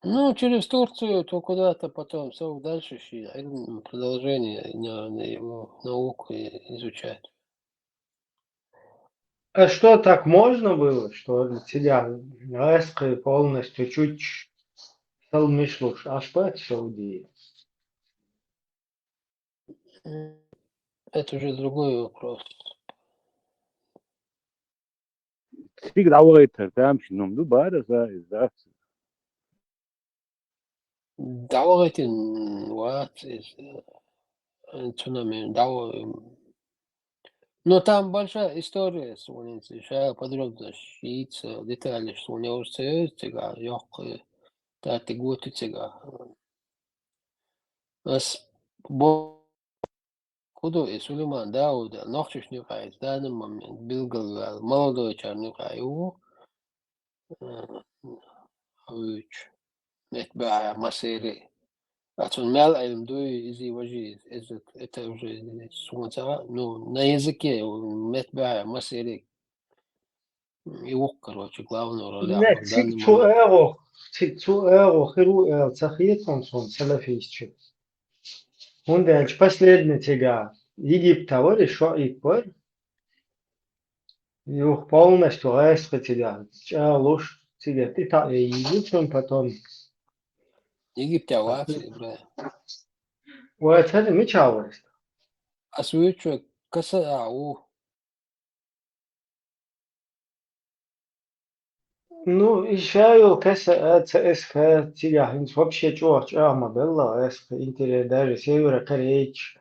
Ну, через Турцию, то куда-то потом, всё дальше шли, а, м, продолжение на, на его науку и изучать. А что, так можно было, что тебя резко полностью чуть салмишлуш ашпат Саудии? М, это уже другой вопрос. Цига дӀавахийтар тамашийна хӀума ду бара, аса иза дац. ДӀавахийтина вац иза, э, цунами дӀава-, но там большая история, суна ша подробно шица деталеш суна уже ца йоьзу цига, йоккха, тати гути цига. Ас бо-, Кху ду и Сулейман Дауд, нохчашна юкъахь иза данный момент билгалваьлла, молодойчарна юкъахь и ву, э, хьуьйчу, метбаьхьа масери. А цунна мел Ӏилма дуй, иза важи, иза, это уже суна ца, ну, на языке, метбаьхьа масери. И ву, короче, главную роль Нет, цига цу агӀо, цига цу агӀо хир ву аьлла ца хета суна салафистчу. ХӀунда аьлча последний цига Египта вара, шо итт вара. Юха полностью гӀайскхи цига чӀагӀлуш, цига тӀе таӀийна цунна потом. Египта вац, Ибрахим. Вац, хӀара мичахь вара? Ас вуьйцу, каса а ву. Ну, и ша йолу каса а ЦСКА цигахь хӀинца вообще чӀогӀа чӀагӀ ма белла, эс интерес даже Северо-Корейчу,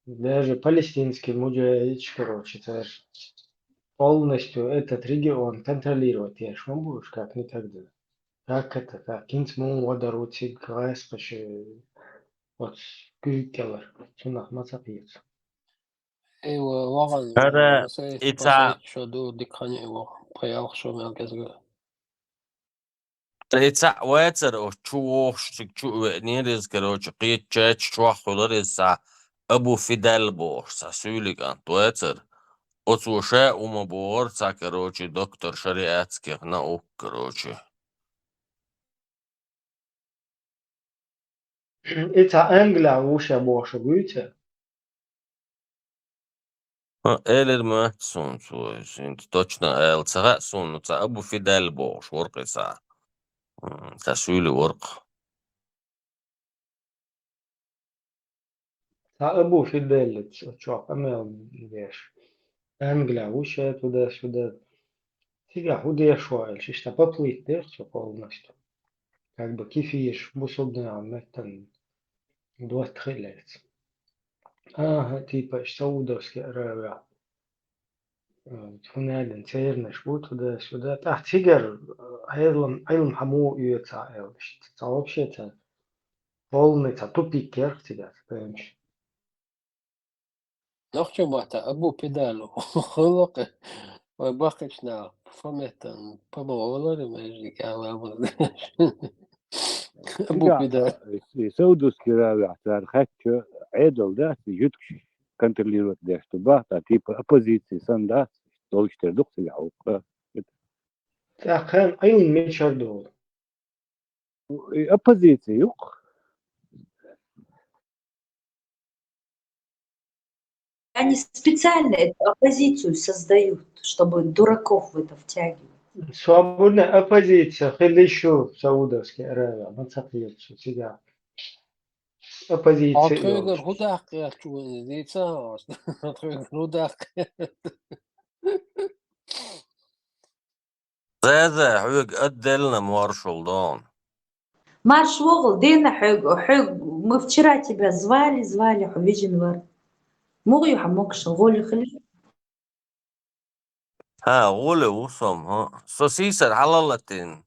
Даже палестинский муджахидаш, короче, цар полностью этот регион контролировать деш ма бу уж, как никогда. Как это так? ХӀинца муха вадар ву цига гӀаскхаша, оцу куьйга кӀелара? Цунах ма ца кхета. Э, ва-, вагӀан, ХӀара э, ИцхӀа- шо ду, дика хан и ваха, пхи-ялх шо мел кӀезга. ИцхӀа вацара оцу чу вогӀуш, цига чу а веанера иза, короче, кхечу чача чохь хуьлура иза цхьа Абу Фидал бохуш, цхьа суьйлиг кӀант вацара. Оцо ша а ву ма бохура цхьа, короче, доктор шариатских наук, короче. И цхьа Англия ву ша бохуш вуьйцу? А, элира моьтту суна цо, иза хӀинца точно ала ца хаьа суна, ну, цхьа Абу Фидал бохуш вара-кх иза. М, цхьа суьйлиг вара-кх. Цхьа Абу Фидал, чохь къамел деш. Англия ву ша туда-сюда. Цигахь хӀун деш ву аьлча, иштта поплыть деш цо полностью. Как бы кефираш бусулбанийн меттан доттагӀий лаьцна. Аха, типа, иштта Саудовский Аравия. Э, хӀун аьлла, цернаш бу туда-сюда. ТӀаккха цигара, э, Ӏилма, Ӏилма хьан муха оьцу аьлла, иштта. Цхьа вообще цхьа полный цхьа тупик яра-кх цигахь, понимаешь? Нохчийн маттахь Абу Фидал хуьлу-кх, вай баккхийчу наха по меттан, по-моему, валар и между кӀяла. Абу Фидал. И Саудовский Аравия цара хаьттича, Ӏедал дац, и жуьгташ контролировать деш ду бах, типа оппозиция санна дац, долуш тера ду-кх цигахь ву-кх. ТӀаккха Ӏилма мичара долу? И оппозиция ю-кх. Они специально эту оппозицию создают, чтобы дураков в это втягивать. Свободная оппозиция хила йиш ю Саудовский Аравия, ма ца кхета цигахь. Оппозиция. Хьо тхоьгара хӀун даккха гӀерташ ву иза, дийца хьо? Хьо тхоьгара хӀун даккха гӀерташ? Заза, хьоьга а делла маршалла дона. Марш вогӀал, дена хьоьга, хьоьга, мы вчера тебя звали, звали, хьо вижина вара. Муха ю хьан могуш, гӀоли хили? ХӀа, гӀоли ву со-м, хӀа. Со сийсара хьала а латийна.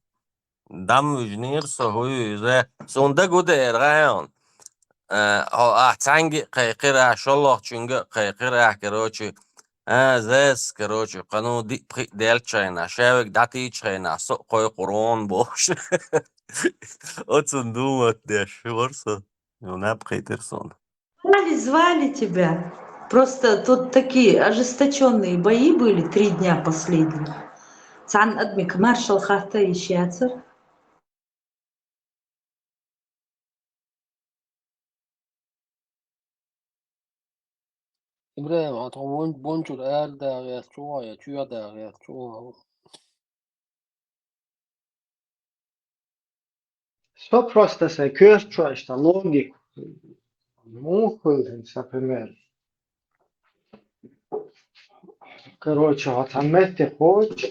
Дам вижинера со, хӀуй, иза. Суна дага гу деара гӀайон. Э, хьо ахь цхьаьнга а кхайкхира, шолгӀачуьнга а кхайкхира ахь, короче. А, зес, короче, кхано диъ-пхиъ делчхьайна, шаьвиг дӀатийчхьайна, со а кхойкхур вон бохуш. Оцунна думат деш, вара со. Ю наб кхийтира суна. Звали, звали тебя. Просто тут такие ожесточённые бои были три дня последних. Цхьана адамиг маршалла хатта йиш яцара. Ибрахим, а тхо вон-, вончура арадаха гӀерташ ву хьо я чоьхьа даха гӀерташ ву хьо? Со просто сайн коьртачохь иштта логика. Муха хуьлу хӀинца, например. Короче, хьо цхьана метте кхочу,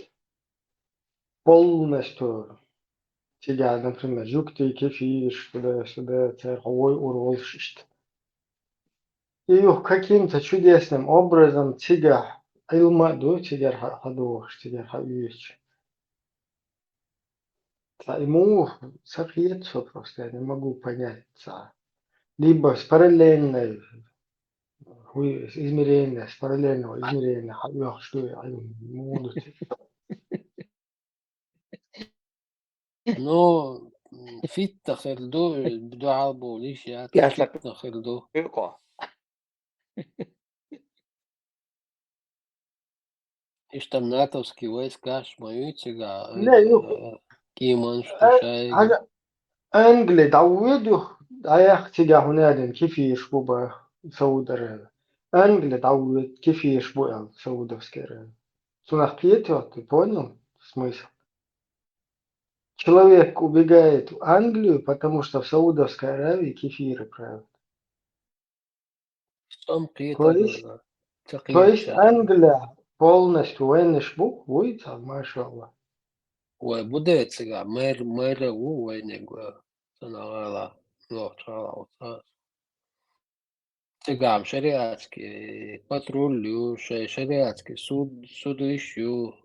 полностью цигахь, например, жуьгтий, кефираш, туда-сюда, церан хьо вуьйр волуш иштта. И юха каким-то чудесным образом цигахь Ӏилма а ду, цигара хьа-, хьадохуш, цигара хьаоьцуш. Цхьа и муха, ца кхета со просто, я не могу понять цхьа. Либо с параллельной, хӀуй, измерения, с параллельного измерения хьаоьхуш ду и Ӏилма, муха ду цигахь. Ну, м, фитна хир ду, дуьхьал бовлийша яц, фитна хир ду. Иштта натовский войскаш ма ю цигахь, э, кеманаш ду шайга. Англи дӀавоьду, дӀаяхьа цигахь хӀунда аьлла кефираш бу баха Сауд Аравия. Англи дӀавоьду, кефираш бу аьлла Саудовский Аравия. Цунах кхета хьо, ты понял смысл? Человек убегает в Англию, потому что в Саудовской Аравии кефиры правят. Сом кхета То есть, вара. Ца то есть кхета. Англия полностью вайнаш бу, вуй цхьа, машалла. Вай бу де цигахь, мэр, мэр ву вайниг, сан гӀала, лохчу гӀала ву ца. Цигахь шариатский патруль ю, ша-, шариатский суд, судыш ю.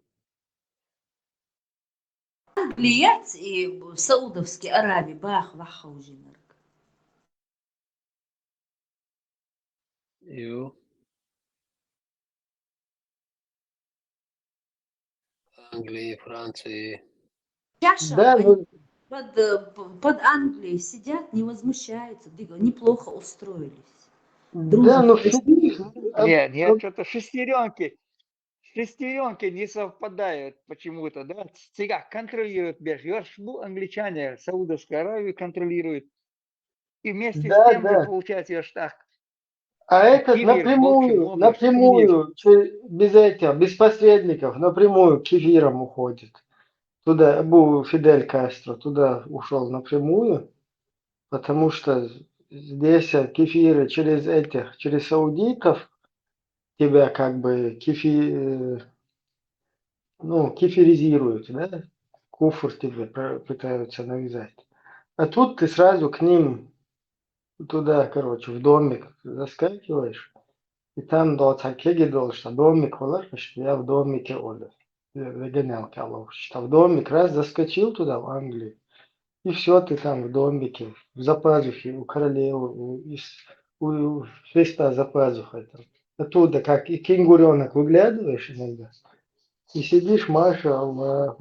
Англия и Саудовская Аравия баха ваххаужинарг. Ю. Англии, Франции. Чаша, Да, они ну, под, э, п- под Англией сидят, не возмущаются, дык-, неплохо устроились. Да, ну, Дружат. ши- а, Нет, нет, ну, что-то шестеренки. Шестеренки не совпадают почему-то, да? Цигахь контролируют беш. Ёрш бу англичане, Саудовскую Аравию контролируют. И вместе с Да, тем не да. получается, ёрш так. А этот Кивер, в общем, напрямую, он напрямую, че- без этих, без посредников, напрямую к кефирам уходит. Туда, бу Фидель Кастро, туда ушел напрямую, потому что здесь э, кефиры через этих, через саудитов тебя как бы кефи, э, ну, кефиризируют, да? Куфр тебе про- пытаются навязать. А тут ты сразу к ним туда, короче, в домик заскакиваешь, и там до кеги должен, а домик валар, значит, я в домике Оля. Вегенялки, а в домик раз заскочил туда, в Англию, и все, ты там в домике, в запазухе у королевы, у, из- у, у Христа за пазухой там. Оттуда, как и кенгуренок, выглядываешь иногда, и сидишь, Маша Аллах.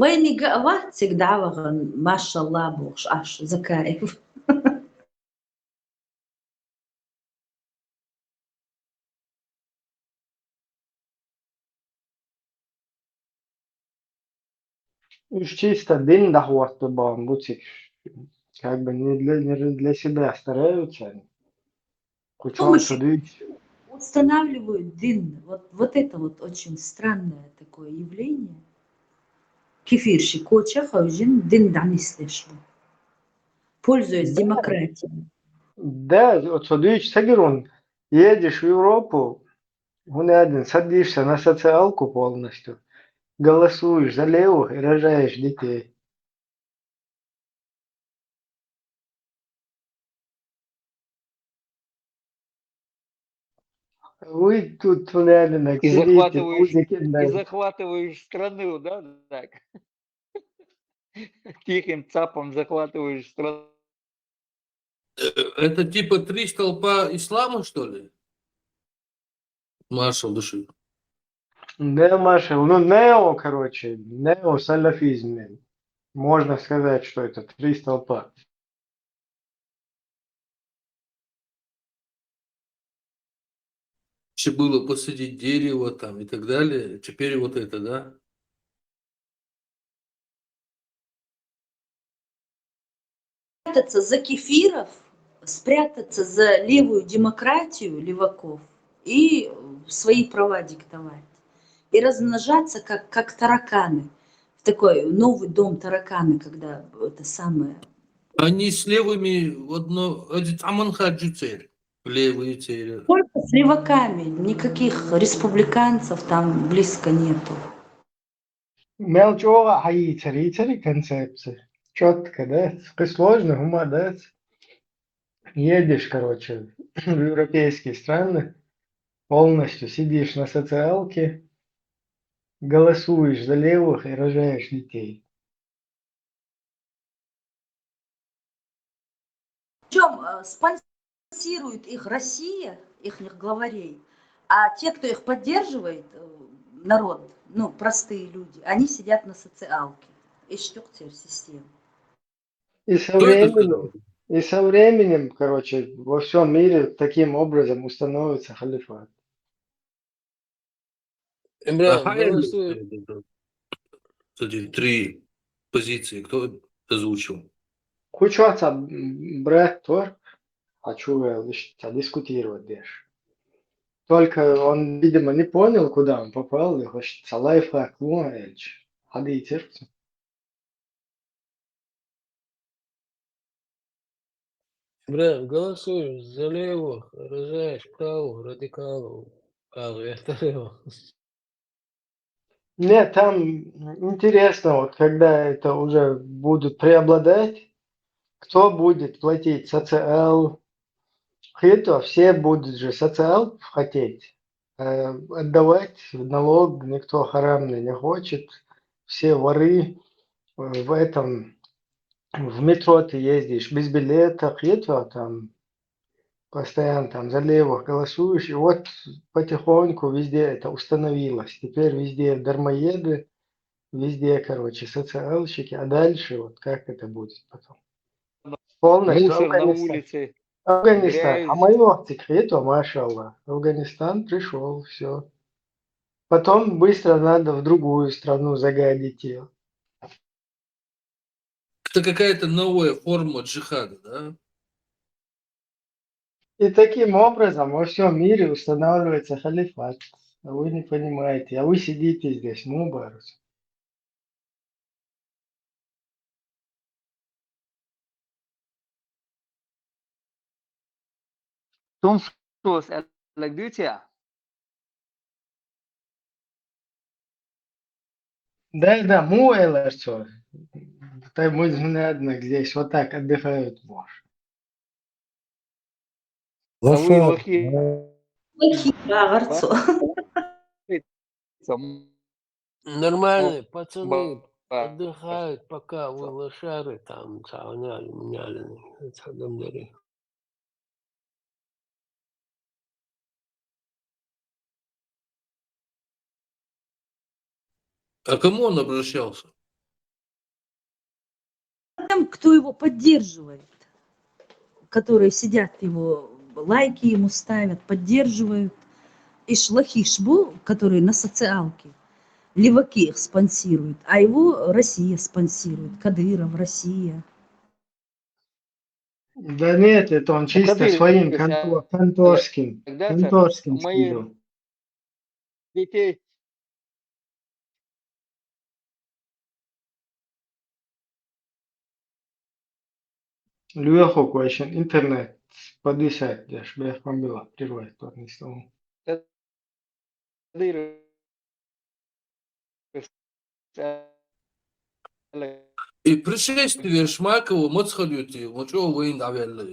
Вайнига ава цига дӀавахана, машалла бохуш, аш Закаев. Уж чисто дин дӀахӀотта бан бу цига. Как бы не для, не для себя стараются они. Кучом Помощь. Шадуич. Устанавливают дин. Вот, вот это вот очень странное такое явление. Кефирши коча хавжин дин данислеш бу. Пользуясь Да. Демократией. Да, вот Шадуич Сагирун, едешь в Европу, вон один, садишься на социалку полностью, голосуешь за левых и рожаешь детей. Вы тут, вон один, И сидите, захватываешь, музыки, и да. Захватываешь страну, да, так? Тихим цапом захватываешь страну. Э, Это типа три столпа ислама, что ли? Маршал души. Да, Маша, ну, нео, короче, неосалафизм. Можно сказать, что это три столпа. Раньше было посадить дерево там и так далее. Теперь вот это, да? Спрятаться за кефиров, спрятаться за левую демократию леваков и свои права диктовать. И размножаться, как, как тараканы. В такой новый дом тараканы, когда это самое. Они с левыми одно, один аманха джуцер, левые цели. Только с леваками, никаких республиканцев там близко нету. Мел чӀогӀа хьаийцар, ийцар и концепция. Чётко, да? Кхы сложно, хӀума дац. Едешь, короче, в европейские страны, полностью сидишь на социалке, голосуешь за левых и рожаешь детей. Причём, э, спонсирует их Россия, ихних главарей, а те, кто их поддерживает, э, народ, ну, простые люди, они сидят на социалке. Иштук система. И со Кто это временем, и со временем, короче, во всем мире таким образом установится халифат. Имран, Ага, ну, я если Эти три позиции кто озвучил? Кучу ца брат тор, хочу я лишь ца дискутировать деш. Только он, видимо, не понял, куда он попал, и хочет ца лайфхак луна эльч. Хадий терпцу. Бля, голосуем за левых, рожаешь правых радикалов. А, это левых. Нет, там интересно, вот когда это уже будут преобладать, кто будет платить социал, хето, все будут же социал хотеть, э, отдавать в налог, никто харамный не хочет, все воры, э, в этом, в метро ты ездишь без билета, хето, там постоянно там за левых голосуешь, и вот потихоньку везде это установилось. Теперь везде дармоеды, везде, короче, социалщики, а дальше вот как это будет потом? Полностью Мусор на Афганистан. улице. Афганистан. Грязь. А моего тикхето, машаллах. Афганистан пришел, все. Потом быстро надо в другую страну загадить ее. Это какая-то новая форма джихада, да? И таким образом во всем мире устанавливается халифат. А вы не понимаете, а вы сидите здесь, мубарус. Тун соос эллагдыця. Да, да, му элэрцо. Тай мы знатно здесь вот так отдыхают, может. А вы Лошадь, лохи. да. Лохи, да, гарцо. Сам- Нормально, О, пацаны, ба- отдыхают, пока вы лошары там сауняли, меняли. Это добре. А кому он обращался? Тем, кто его поддерживает, которые сидят его, лайки ему ставят, поддерживают. Иш лохиш бу, которые на социалке. Леваки их спонсируют, а его Россия спонсирует. Кадыров, Россия. Да нет, это он чисто Кадыров, своим это контор- конторским, тогда это конторским мои скидывал. Детей. Луэху квайшин интернет подвисать деш, бэх бамбила прервать тот не стал. Кадыров. И пришествие Шмакова мацхалюти, мочо войн авелла.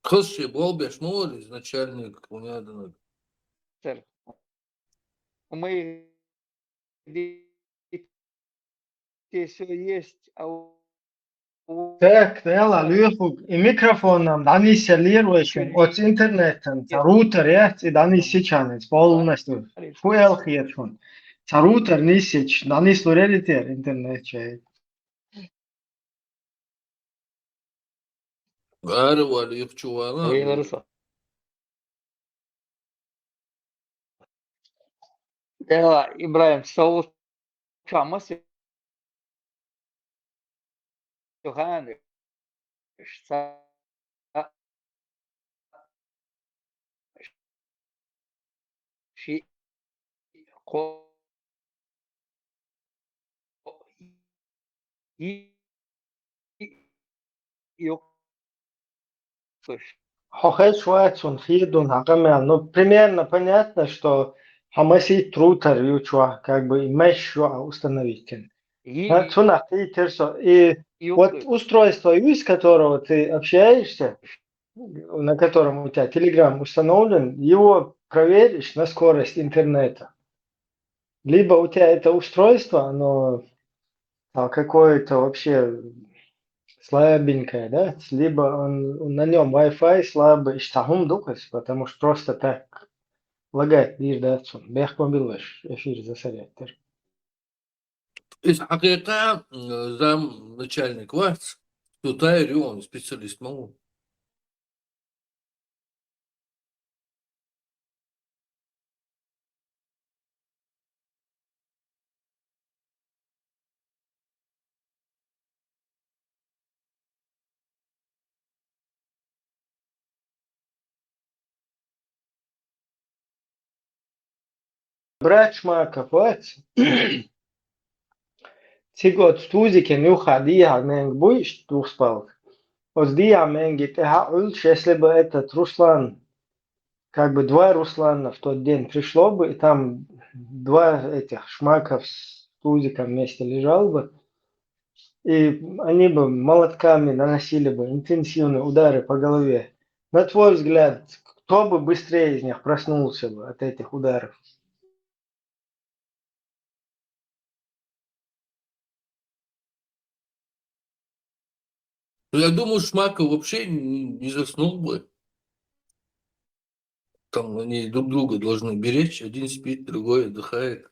Хосче болбеш морис, начальник унядана. Сэр. У моих детей все есть, а у у- Так, тела, луэху, и микрофонам данис лируешен, от интернетом, ца рутер, я, и данис сичанец, полностью. Фуэл хиершун. Ца рутер нисич, данис лурелитер интернет чай. Гары вали их чувала. Ой, Лариса. Тела, Ибрахим, соус чамас. Йохан. Ши. Ко. И. И. Йо. Слышь. Хохел швайцун хиедун хакамян. Ну, примерно понятно, что хамаси трутер ючуа, как бы, и меш установить. И. А, цуна хитерсо. И Ю- вот устройство, из которого ты общаешься, на котором у тебя Telegram установлен, его проверишь на скорость интернета. Либо у тебя это устройство, оно а, какое-то вообще слабенькое, да? Либо он, на нем Wi-Fi слабый, иштахум дукас, потому что просто так лагать дир да цун. Бехком билвеш эфир засорять. Из хакъикъа, э, зам начальник вац, тутари он специалист могу. Брат Шмаков, вот. Цигот тузикен юха дия менг буйш двух спалк. Оз дия менги тӀехьа улч, если бы этот Руслан, как бы два Руслана в тот день пришло бы, и там два этих Шмаков с тузиком вместе лежал бы, и они бы молотками наносили бы интенсивные удары по голове. На твой взгляд, кто бы быстрее из них проснулся бы от этих ударов? Ну, я думаю, Шмаков вообще не, не заснул бы. Там они друг друга должны беречь. Один спит, другой отдыхает.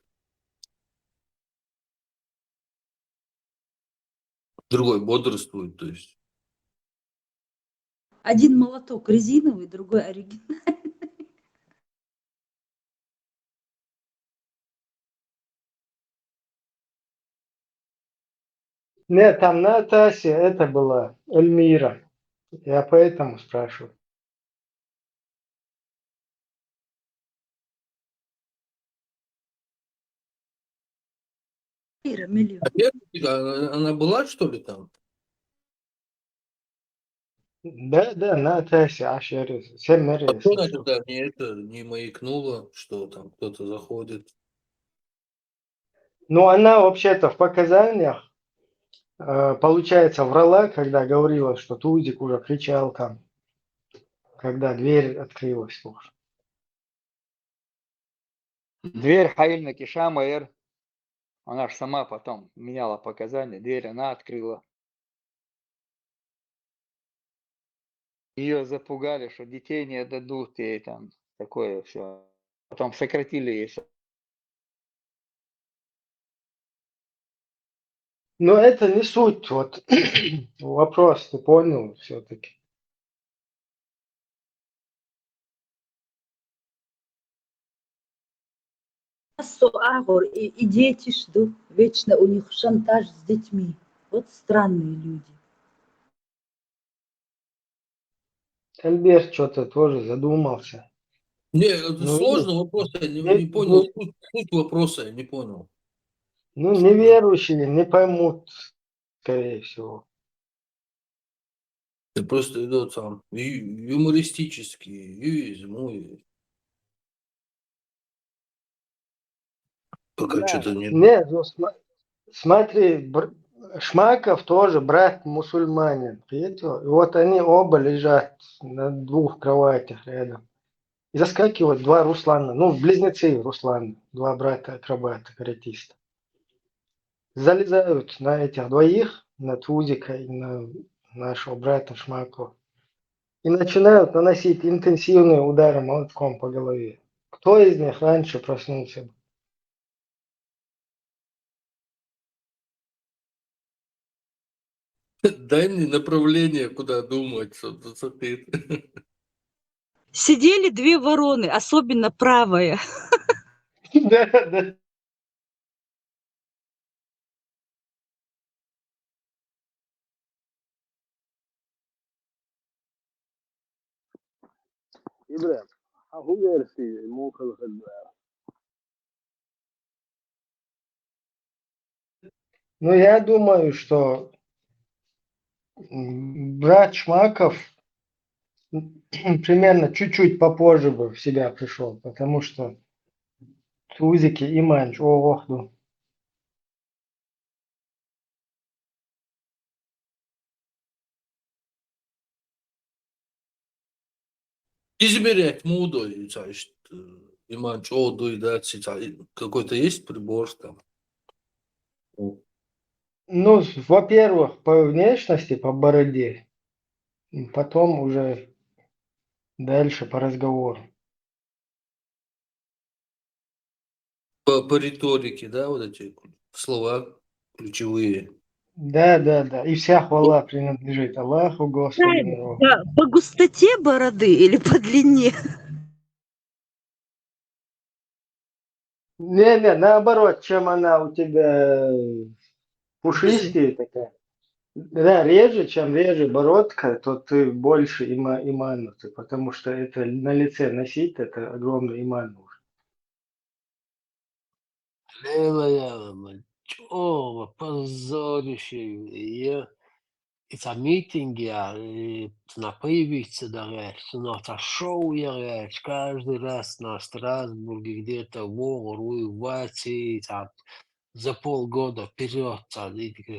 Другой бодрствует, то есть. Один молоток резиновый, другой оригинальный. Нет, там на Тасе это была Эльмира. Я поэтому спрашиваю. Ира, Милю. А первая, она, она была, что ли, там? Да, да, на Тасе, а, ещё раз. Всем А мере, что она если что. Тогда мне это не маякнула, что там кто-то заходит? Ну, она вообще-то в показаниях, э, получается, врала, когда говорила, что Тузик уже кричал там, когда дверь открылась тоже. Дверь хаильна кишама эр. Она ж сама потом меняла показания. Дверь она открыла. Ее запугали, что детей не отдадут ей там. Такое все. Потом сократили ей. Но это не суть, вот вопрос, ты понял все-таки. Со агор и, и дети ждут. Вечно у них шантаж с детьми. Вот странные люди. Альберт что-то тоже задумался. Не, это Ну, сложный вопрос, я не, не- не понял. не- Суть, суть вопроса я не понял. Ну, неверующие не поймут, скорее всего. Это просто идут там ю- юмористические, юизму. Пока Да. что-то не... Не, ну, сма- смотри, бр- Шмаков тоже брат мусульманин. И это- и вот они оба лежат на двух кроватях рядом. И заскакивают два Руслана, ну, близнецы Руслана, два брата-акробата, каратиста. Залезают на этих двоих, на Тузика и на нашего брата Шмакова. И начинают наносить интенсивные удары молотком по голове. Кто из них раньше проснулся бы? Дай мне направление, куда думать, что зацепит. Сидели две вороны, особенно правая. Да, да. Ибрем, а ху версии мухал хадвар? Ну, я думаю, что м, брат Шмаков м, примерно чуть-чуть попозже бы в себя пришел, потому что Тузики и Манч, о, ох, ну. Измерять мудой, значит, э, иман чёдуй, да, ци- ци- какой-то есть прибор там. Ну, Ну, с- во-первых, по внешности, по бороде, и потом уже дальше по разговору. По, по риторике, да, вот эти слова ключевые. Да, да, да. И вся хвала принадлежит Аллаху, Господу миров. Да, по густоте бороды или по длине? Не-не, наоборот, чем она у тебя пушистая такая. Да, реже, чем реже бородка, то ты больше има, иманутый, потому что это на лице носить, это огромный иман нужен. Лейла Яла, блин. чӀоагӀа позорище я. И цхьа митинг я, и цхьа появиться да гӀерташ, цхьа шоу я гӀерташ, каждый раз цхьа Страсбурге где-то воагӀар вуй, Ваци, цхьа за полгода вперёд, цхьа, и дика,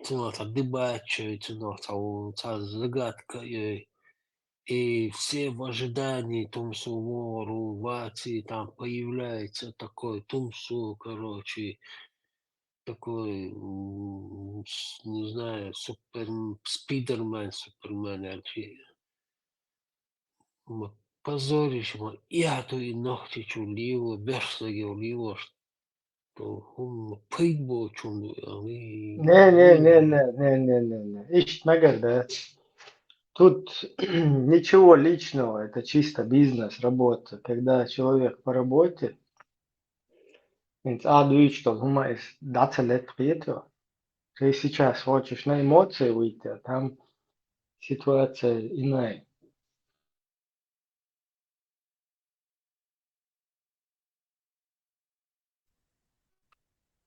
цхьа дебаташ, цхьа, цхьа, цхьа загадка, и, и все в ожидании, тумсо воагӀар вуй, Ваци там появляется такой, тумсо, короче, такой, м, с-, не знаю, супер-, Спидермен, Супермен, я чи-, м, позорище, ма, я то и нохчий чу лело, беш саги лело, что, м, пайда боацаш ду, ай. Не, не, не, не, не, не, не, не. Иштта мегар дац. Тут ничего личного, это чисто бизнес, работа. Когда человек по работе, хӀинца а дуьйцуш долу хӀума, эс дӀа ца летта хетар. Ты сейчас хочешь на эмоции выйти, а там ситуация иная.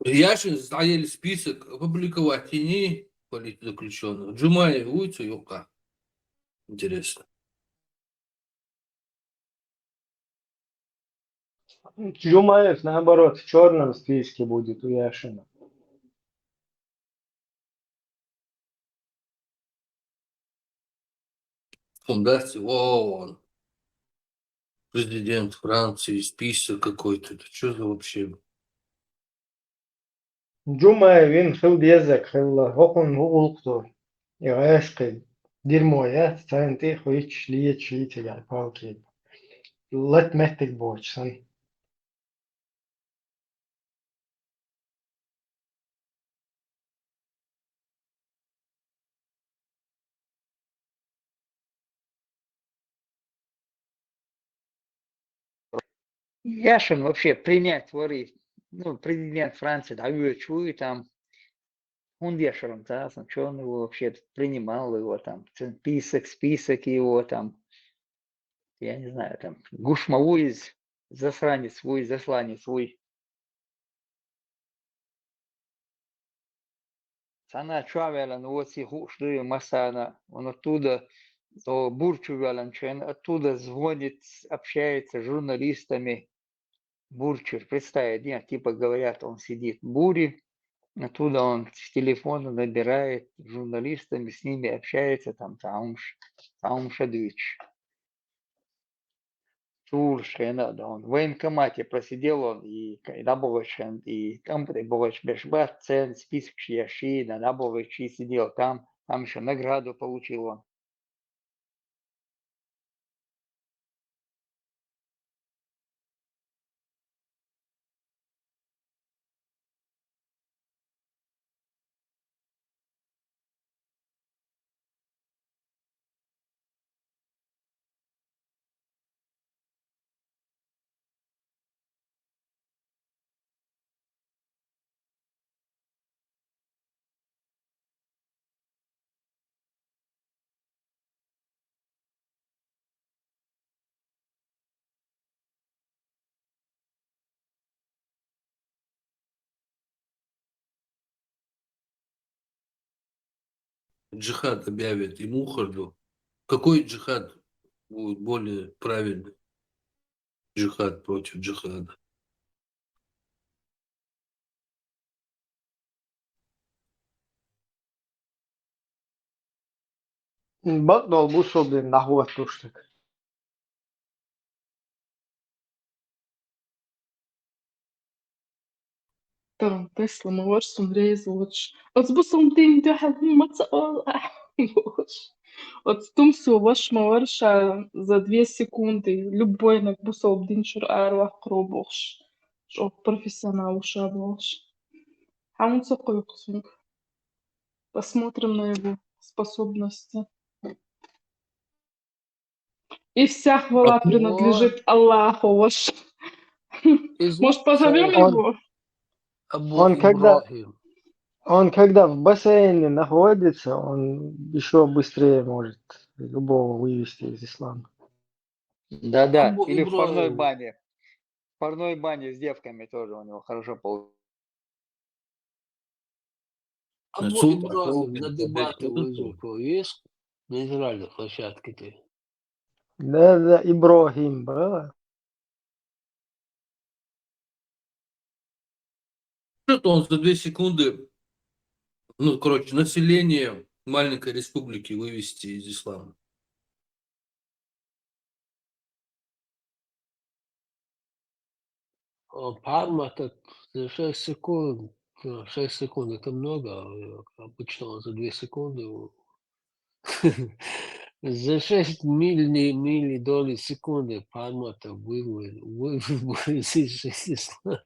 Яшин, дӀаелла список опубликовать йиний политзаключённых. Джумаев вуй цу юккъехь? Интересно. Джумаев, наоборот, в чёрном списке будет у Яшина. Он даст его, он. Президент Франции, список какой-то. Это чё за вообще? Джумаев вина хила дезарг хилла, хӀокхунна хӀун гӀуллакх ду? И гӀешкхий дерьмо яц, царна тӀе а хуьйцуш, леташ, хӀинццигахь палкий. Лата меттиг боцуш санна. Яшин вообще принять варий, ну, президент Франции, дӀавоьдуш вуй там, хӀун дешар, цхьа а сан, чё он его вообще принимал его там, ц-, список, список его там, я не знаю, там, гуш ма ву иза, засранец вуй, засланец вуй. Цхьана чохь ваьллина воций хууш ду и массарна, он оттуда, о, бур чу ваьллинчу хенахь, оттуда звонит, общается с журналистами бур чуьра. Представить, нет, типа говорят, он сидит в буре, оттуда он с телефона набирает журналистами, с ними общается, там, цхьа хӀумаш, цхьа хӀумаш а дуьйцуш. Чулаш хенахь а дан. В военкомате просидел он, и к-, и дӀабохуьйтуш хен, и тӀампа тӀе бохуьйтуш берш бац, церан спискаш еш, и дӀабохуьйтуш, и сидел там, там ещё награду получил он. Джихад объявят, и мухар ду. Какой джихад будет более правильный? Джихад против джихада. Бакъдолу бусалба дин дӀахӀоттуш стаг. Тан Тесла ма вара суна реза воцуш. Оцу бусалба дин дуьхьал хӀумма ца олу ахь бохуш. Оцу тумсо ваша ма вара ша за две секунды любой наг бусалба дин чуьра араваккхаро бохуш. ЧӀогӀа профессионал ву ша бохуш. Хьан ца кхойкху цуьнга? Посмотрим на его способности. И вся хвала принадлежит Аллаху, ваш. Может, позовём его? Он, он когда, он когда в бассейне находится, он ещё быстрее может любого вывести из ислама. Да-да, или в парной бане. В парной бане с девками тоже у него хорошо получается. Кому Цу- Ибрагим на дебаты вызвал, есть? На нейтральной площадке ты. Да, да, Ибрагим, да. Что-то он за две секунды, ну, короче, население маленькой республики вывести из ислама. Пармата за шесть секунд. Ну, шесть секунд это много, а обычно он за две секунды. За шесть миль, не мили доли секунды Пармата вывел, вывел из ислама.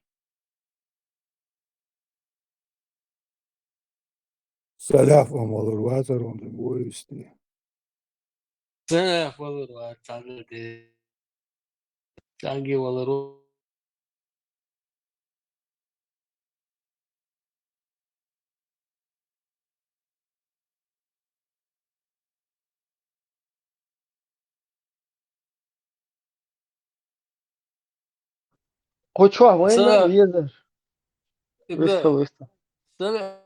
Салаф амалур вацар онда вывести. Салаф амалур вацар де. Санги валару. Кучуа вайна Сара- везер. Ибра- Выставка, выставка. Салаф.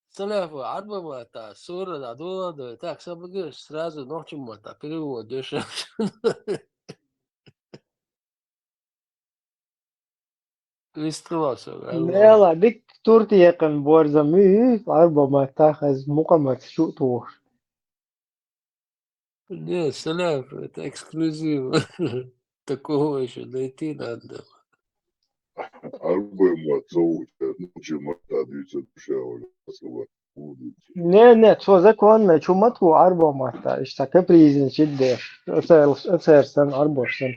Салаф, арба мата, сура да, дула да. Так, сам будешь сразу ночью мата, перевод дыши. Выстрелился. Нела, дик турти якын борза мүй, арба мата хаз мукамат шут вор. Не, Салаф, это эксклюзив. Такого еще найти надо. Арба мата, ночью мата дюйца душа, особо. Не, не, цо закон ме чумат ву арба мата, ишта капризин чидде. Оцерсан арбошсан.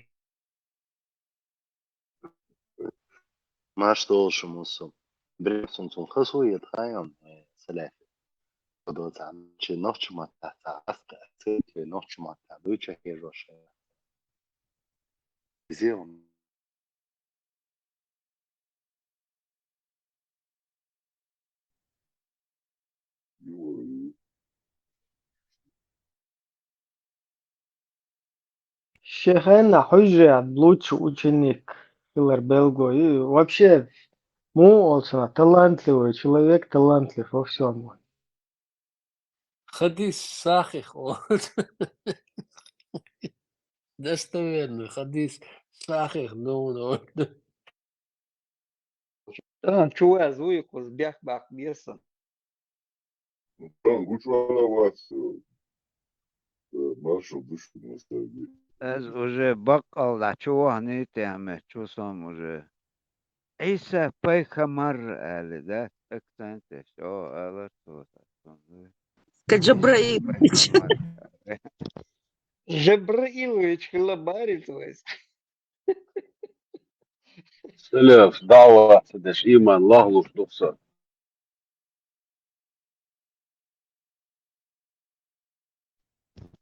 Маш толшу мусу. Брексун сун хасу ет хайон, э, Салаф. Подо цан чи ночью мата, ца аста, церкви ночью мата, дуча хежоше. Зион. Шехена хужа лучший ученик хилар белгой. Вообще, му олсана талантливый человек, талантлив во всем. Хадис сахих. Достоверный хадис сахих, но он. Чуваз уйкус бях бах беса. Там гучвала вас. Маршал душ. Аз уже бакъал да чувахни тяме, чусам уже. Иса пайхамар али да, акцент, что ала то. Джабраилович. Джабраилович хилабарит вас. Салаф, дава, деш иман, лахлуш духса.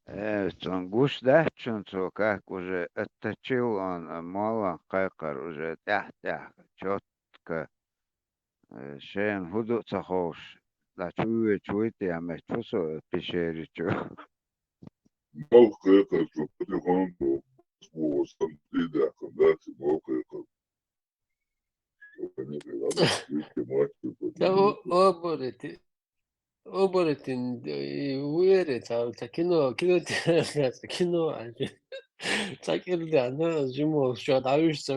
Э, цун гуш дачун цо как уже отточил он, э, молан кайкар уже тях-тях, четко. Э, шен худу цахош. Да чуе чуйте, а ме чусо пещери чу. Мал кайкар чу, потихоньку, способом, да, да, мал кайкар. Да, о-, оборотень. Оборотень, э, и уверен, ца, ца кино, кино, ца кино, а, ца кирда, на, жимо, что, да, уж ца,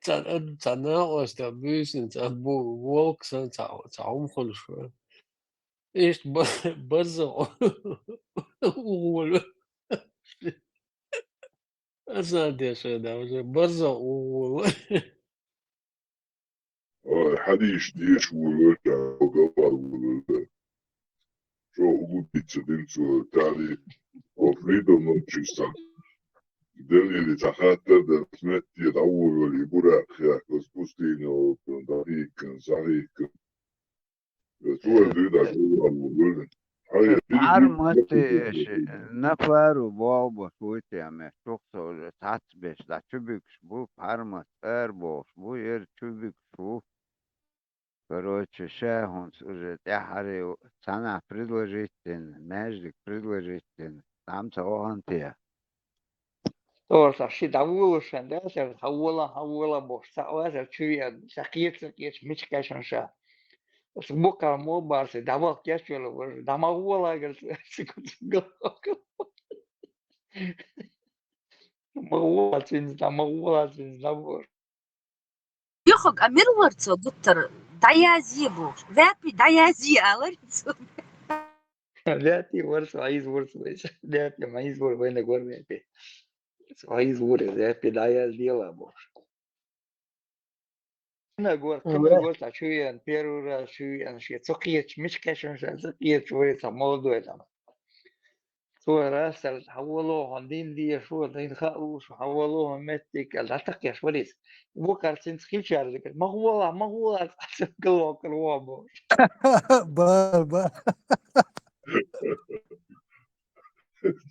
ца, ца на, оста, бюсин, ца, бу-, волк, ца, ца, ца, ум, холш, ишт, б-, база, уволь. Азан дешеда уже барза уволь. Ой, хадиш деш уволь, уговор уволь. Что углубиться динцу тали. О, фридом ночиса. Делили цахата да сметти да уволь, и бурак, я, кос пустыня, да хикан, сахикан. Парматы нафару болбо шуйтяме, чухсо уже цацбеш, да чубикш бу, пармат эр болш бу, ер чубикш бу. Короче, шехунс уже тяхари цана предложить дин, междик предложить дин, там ца охантия. Тора ца ши дӀаволуш сан, да, цара хьавола, хьавола бохуш, ца вазар чу веана, ца кхеча, ца кхеча, мича кхаьчна ша. Аса буккъара мо бара ца дӀаваха кечвелла вара, дӀа ма гӀолахьара ца, ца, ца, ма гӀолахьара цуьнца, дӀа ма гӀолахьара цуьнца, дӀа бохуш. Юхаг, а мила вара цо гуттара дӀаязъе бохуш? Ваьппе дӀаязъе алар цо. Ваьппе вара цо, Ӏийза вара цо вайца. Ваьппе ма Ӏийза вара, вайнаг вара Ваьппе. Цо Ӏийза вара, Ваьппе дӀаязъела бохуш. Кхин а гора, кхин а гора цхьа чу веана, первый раз чу веана, шен цу кхеча, мича кхаьчна ша, цу кхеча вара цхьа молодой там. Цо растар хьаволо хьуна дин деша, дин хаалуш, хьаволо хьуна меттиг аьлла, дӀатакхеш вара иза. Вукхар цуьнца хилчара дигар: «Ма гӀолахь, ма гӀолахь», цхьа галвоккхур вон бохуш. Ба, ба.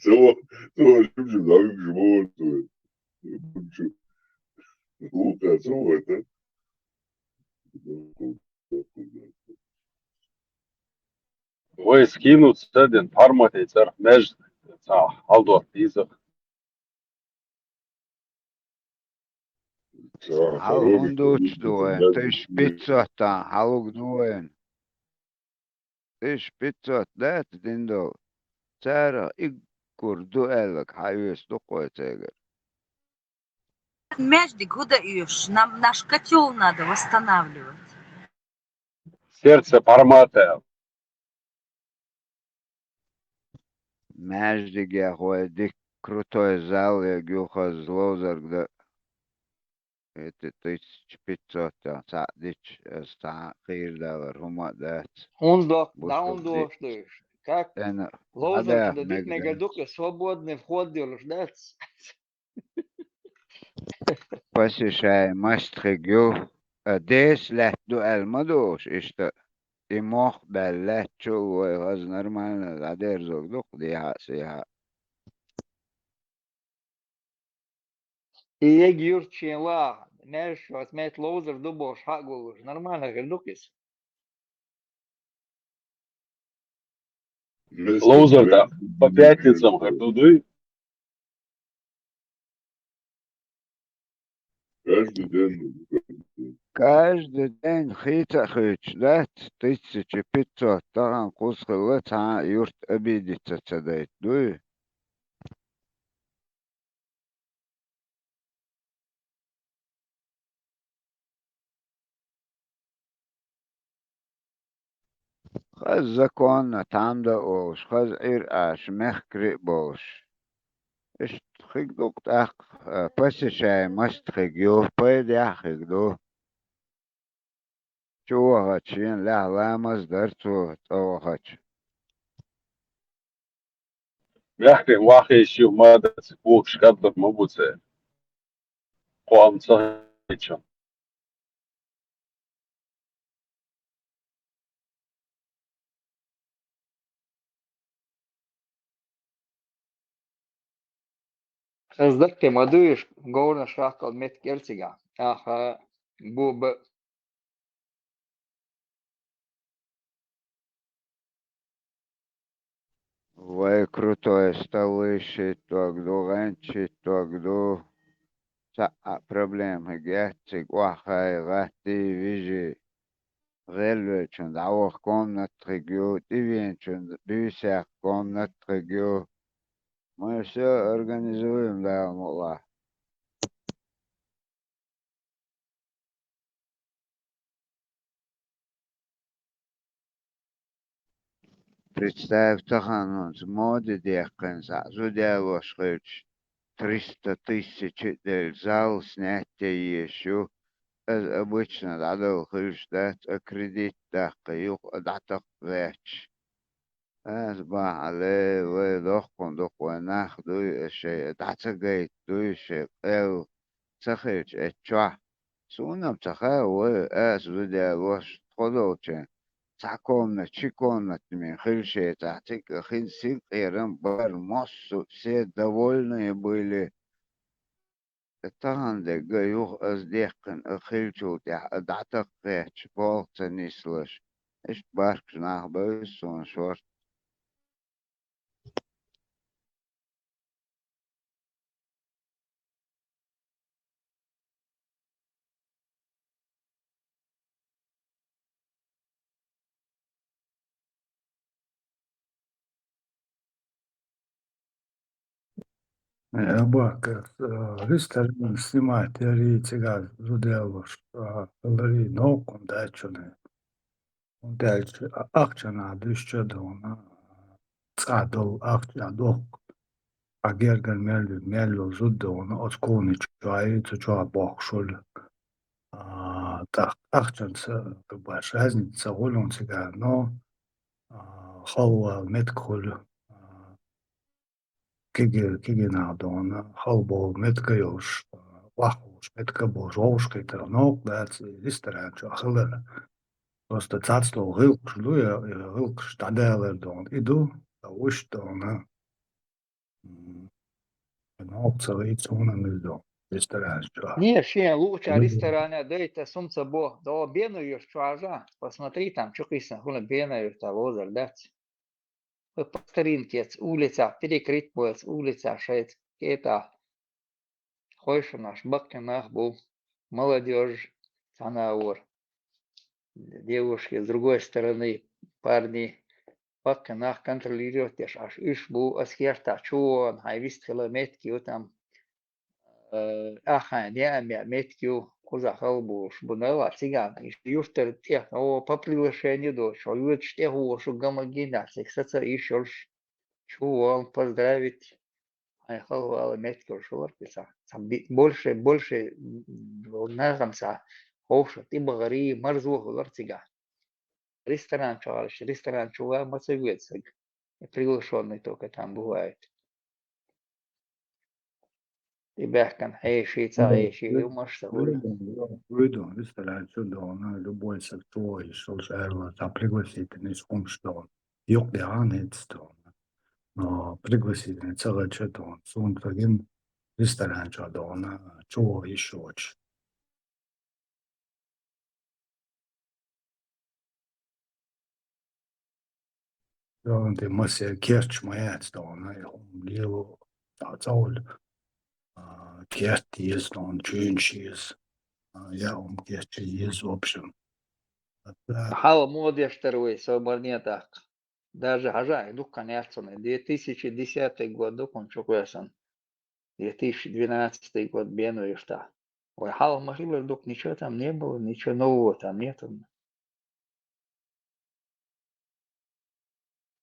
Цо, цо жим-жим дӀавуьгуш ма вара цо. Вукхар цо вара, да? Вай скинуть ца ден, пхьармате цӀарах маьждиг ца хьалдор дийза. Хьал хӀунда доцуш ду вайн? Тысяча пятьсот тахана хьалуг ду вайн. Тысяча пятьсот дац дин долу. Царах иггур ду аьлларг хьаоьцу ду-кх вай цигара. Маьждиг хӀун дан оьшуш? Нам наш котёл надо восстанавливать. Сердце пхьармата. Маьждигех вай дика крутой зал я гуьлхаз ловзарг дан. Эти тысяча пятьсот цхьаъ дича, аса цхьа а кхийра далар хӀума а дац. ХӀунда дохку, дӀа хӀунда дохуш ду уьш? Как? Ловзарг дан дика мегар ду-кх, свободный вход йолуш дац? Посещаемость хиг ю, а, деса лаьтта ду аьлла ма ду уьш иштта. И мох баьлла лаьттачул вай хаза нормально дӀадерзорг ду-кх дехьа а, сехьа а. И ега юрт шен лаахь, маьждигаш оцу метта ловзар ду бохуш хьа а гуллуш, нормально хир ду-кх иза? Ловзар да, по пятницам хир ду, дуй? Каждый день. Каждый день хийца а хуьйцуш дац, тысяча пятьсот, тахана кхуза хилла, цхьа а юрт обидеться ца дайта, дуй? Хаза законна тхьамда а волуш, хаза Ӏир Ӏаш, мехкарий а болуш. Иштта хиг ду-кх тӀаккха, а, посещаемость хиг ю, пайдехь а хиг ду. Чу вахача шена лаьхьа ламаз дара цо, цӀа вахача. Мехкарий вахийша юха ма дац, когаш кӀаддар ма бу церан. Кхо амма ца хилча. Хаза даккхий ма дуй уьш, говраш хьаккхал меттиг яра цигахь. Аха, бу ба. Вай крутой столы шийтторг ду, гӀант шийтторг ду. Цхьа а проблема хӀига яц цига, охьахаий, гӀаттий, вижий. ГӀелвеллачун дӀаваха комнат хиг ю, тӀевеанчун буьйса яккха комнат хиг ю. Мы всё организуем, Дала мукълахь. Представь, тахана хӀинца моде даьккхина цхьаъ зуда ялош хилча, триста тысяч а делла, зал снять е езаш ю. Аса обычно дӀадала хуьлуш дац, а кредит даккха юха а дӀатакхаваьчча. Аса бахьа ле, вай доккхун ду-кх вай нах дуй, аса шайн дӀа ца гайта дуй, шайн къел ца хилча эцу чохь. Суна-м ца хаьа вай, аса зуда ялош тхо долчийн цхьа комнат, ши комнат мин хила шецахь, цига хин синкъерам бара, массо а все довольные были. Тахана дерг а юха аса дехкина а хилчул тӀаьхьа а дӀатакхаваьчча, болх ца нислуш. Иштта бахкаш нах бевза суна шорта. Э, баккхар, э, ресторан снимать яри, цигара зуда яллуш, э, хилари, новкъа дац шуна. ХӀунда аьлча а-, ахчанах дуьсча а догӀна, цкъа долу ахча дохку. Хьан гергара мел, мел йолу зуда догӀна, оцу кухни чохь, цу чохь бохкуш хуьлу. А, тӀаккха ахчанца, как бы, разница ца хуьлу цигара, но, а, халвала меттиг хуьлу. А, кегий, кегий нах догӀна, халбовла меттиг а йолуш, а, охьаховш меттиг а болуш, вовшахкхетар новкъа дац и ресторан чохь хилар. Просто цхьацдолу гӀиллакхаш ду, я, я гӀиллакхаш дӀадалар догӀна. И ду, ткъа вуьш догӀна. М, новкъа ца вийца хӀунда мила ду ресторан чохь? Не, шен лууча ресторана дайта сум ца бо, до бена йош чуьра, посмотри, там чу кхийсина хӀуна бена йош, та лозар дац. По старинке улица, перекрыть бойлс улица шайца кета. Хойшанаш баккхий нах бу, молодёжь цхьана вара. Девушки с другой стороны, парни, баккхий нах контролировать деш, аш уьш бу, ас кертахь чу вон, хьайн вист хила меттиг ю там. Э, аххайн неа меттиг ю, кхузахь халбуш бу, нала цигана, иш юртара тӀех, о, по приглашению доцуш, хьо йоьдуш тӀехвошу гамма гинахь, цига саца йиш йолуш, чу вон, поздравить, хьайн халвала меттиг йолуш вара кхузахь. Цхьа би-, больше, больше, м, нахана цхьа ховша тӀебахари, марзо хилар цигахь. Ресторан чу гӀалаш, ресторан чу ван ма ца воьду саг. Приглашённый только там бывает. И баьхкан хьеший, ца хьеший, юмаш ца хуьлу. Вуьйду, ресторан чу догӀна, любой саг чу вогӀуш, шаьрла, там пригласительный хӀумаш догӀна. Юкъ дегӀан хӀинца догӀна. Но пригласительный ца гӀача догӀна. Суна цагин ресторан чу догӀна, чу вогӀуш йиш йоцуш. ДогӀна тӀе масех керчаш ма яц догӀна, и хӀума лело, цхьа цӀа волу, а, керт еза догӀна, чуьнаш еза, а, я хӀума керча еза, в общем. Хьала модеш тара вай, со марне тӀаккха. Даже хьажа, и дуккха яц цунна, две тысячи десятый год ду кхунна чу кхоьссина. Две тысячи двенадцатый год бен вуьйш тӀаккха. Вай хьалха ма хилар дукха, ничего там не было, ничего нового там нету.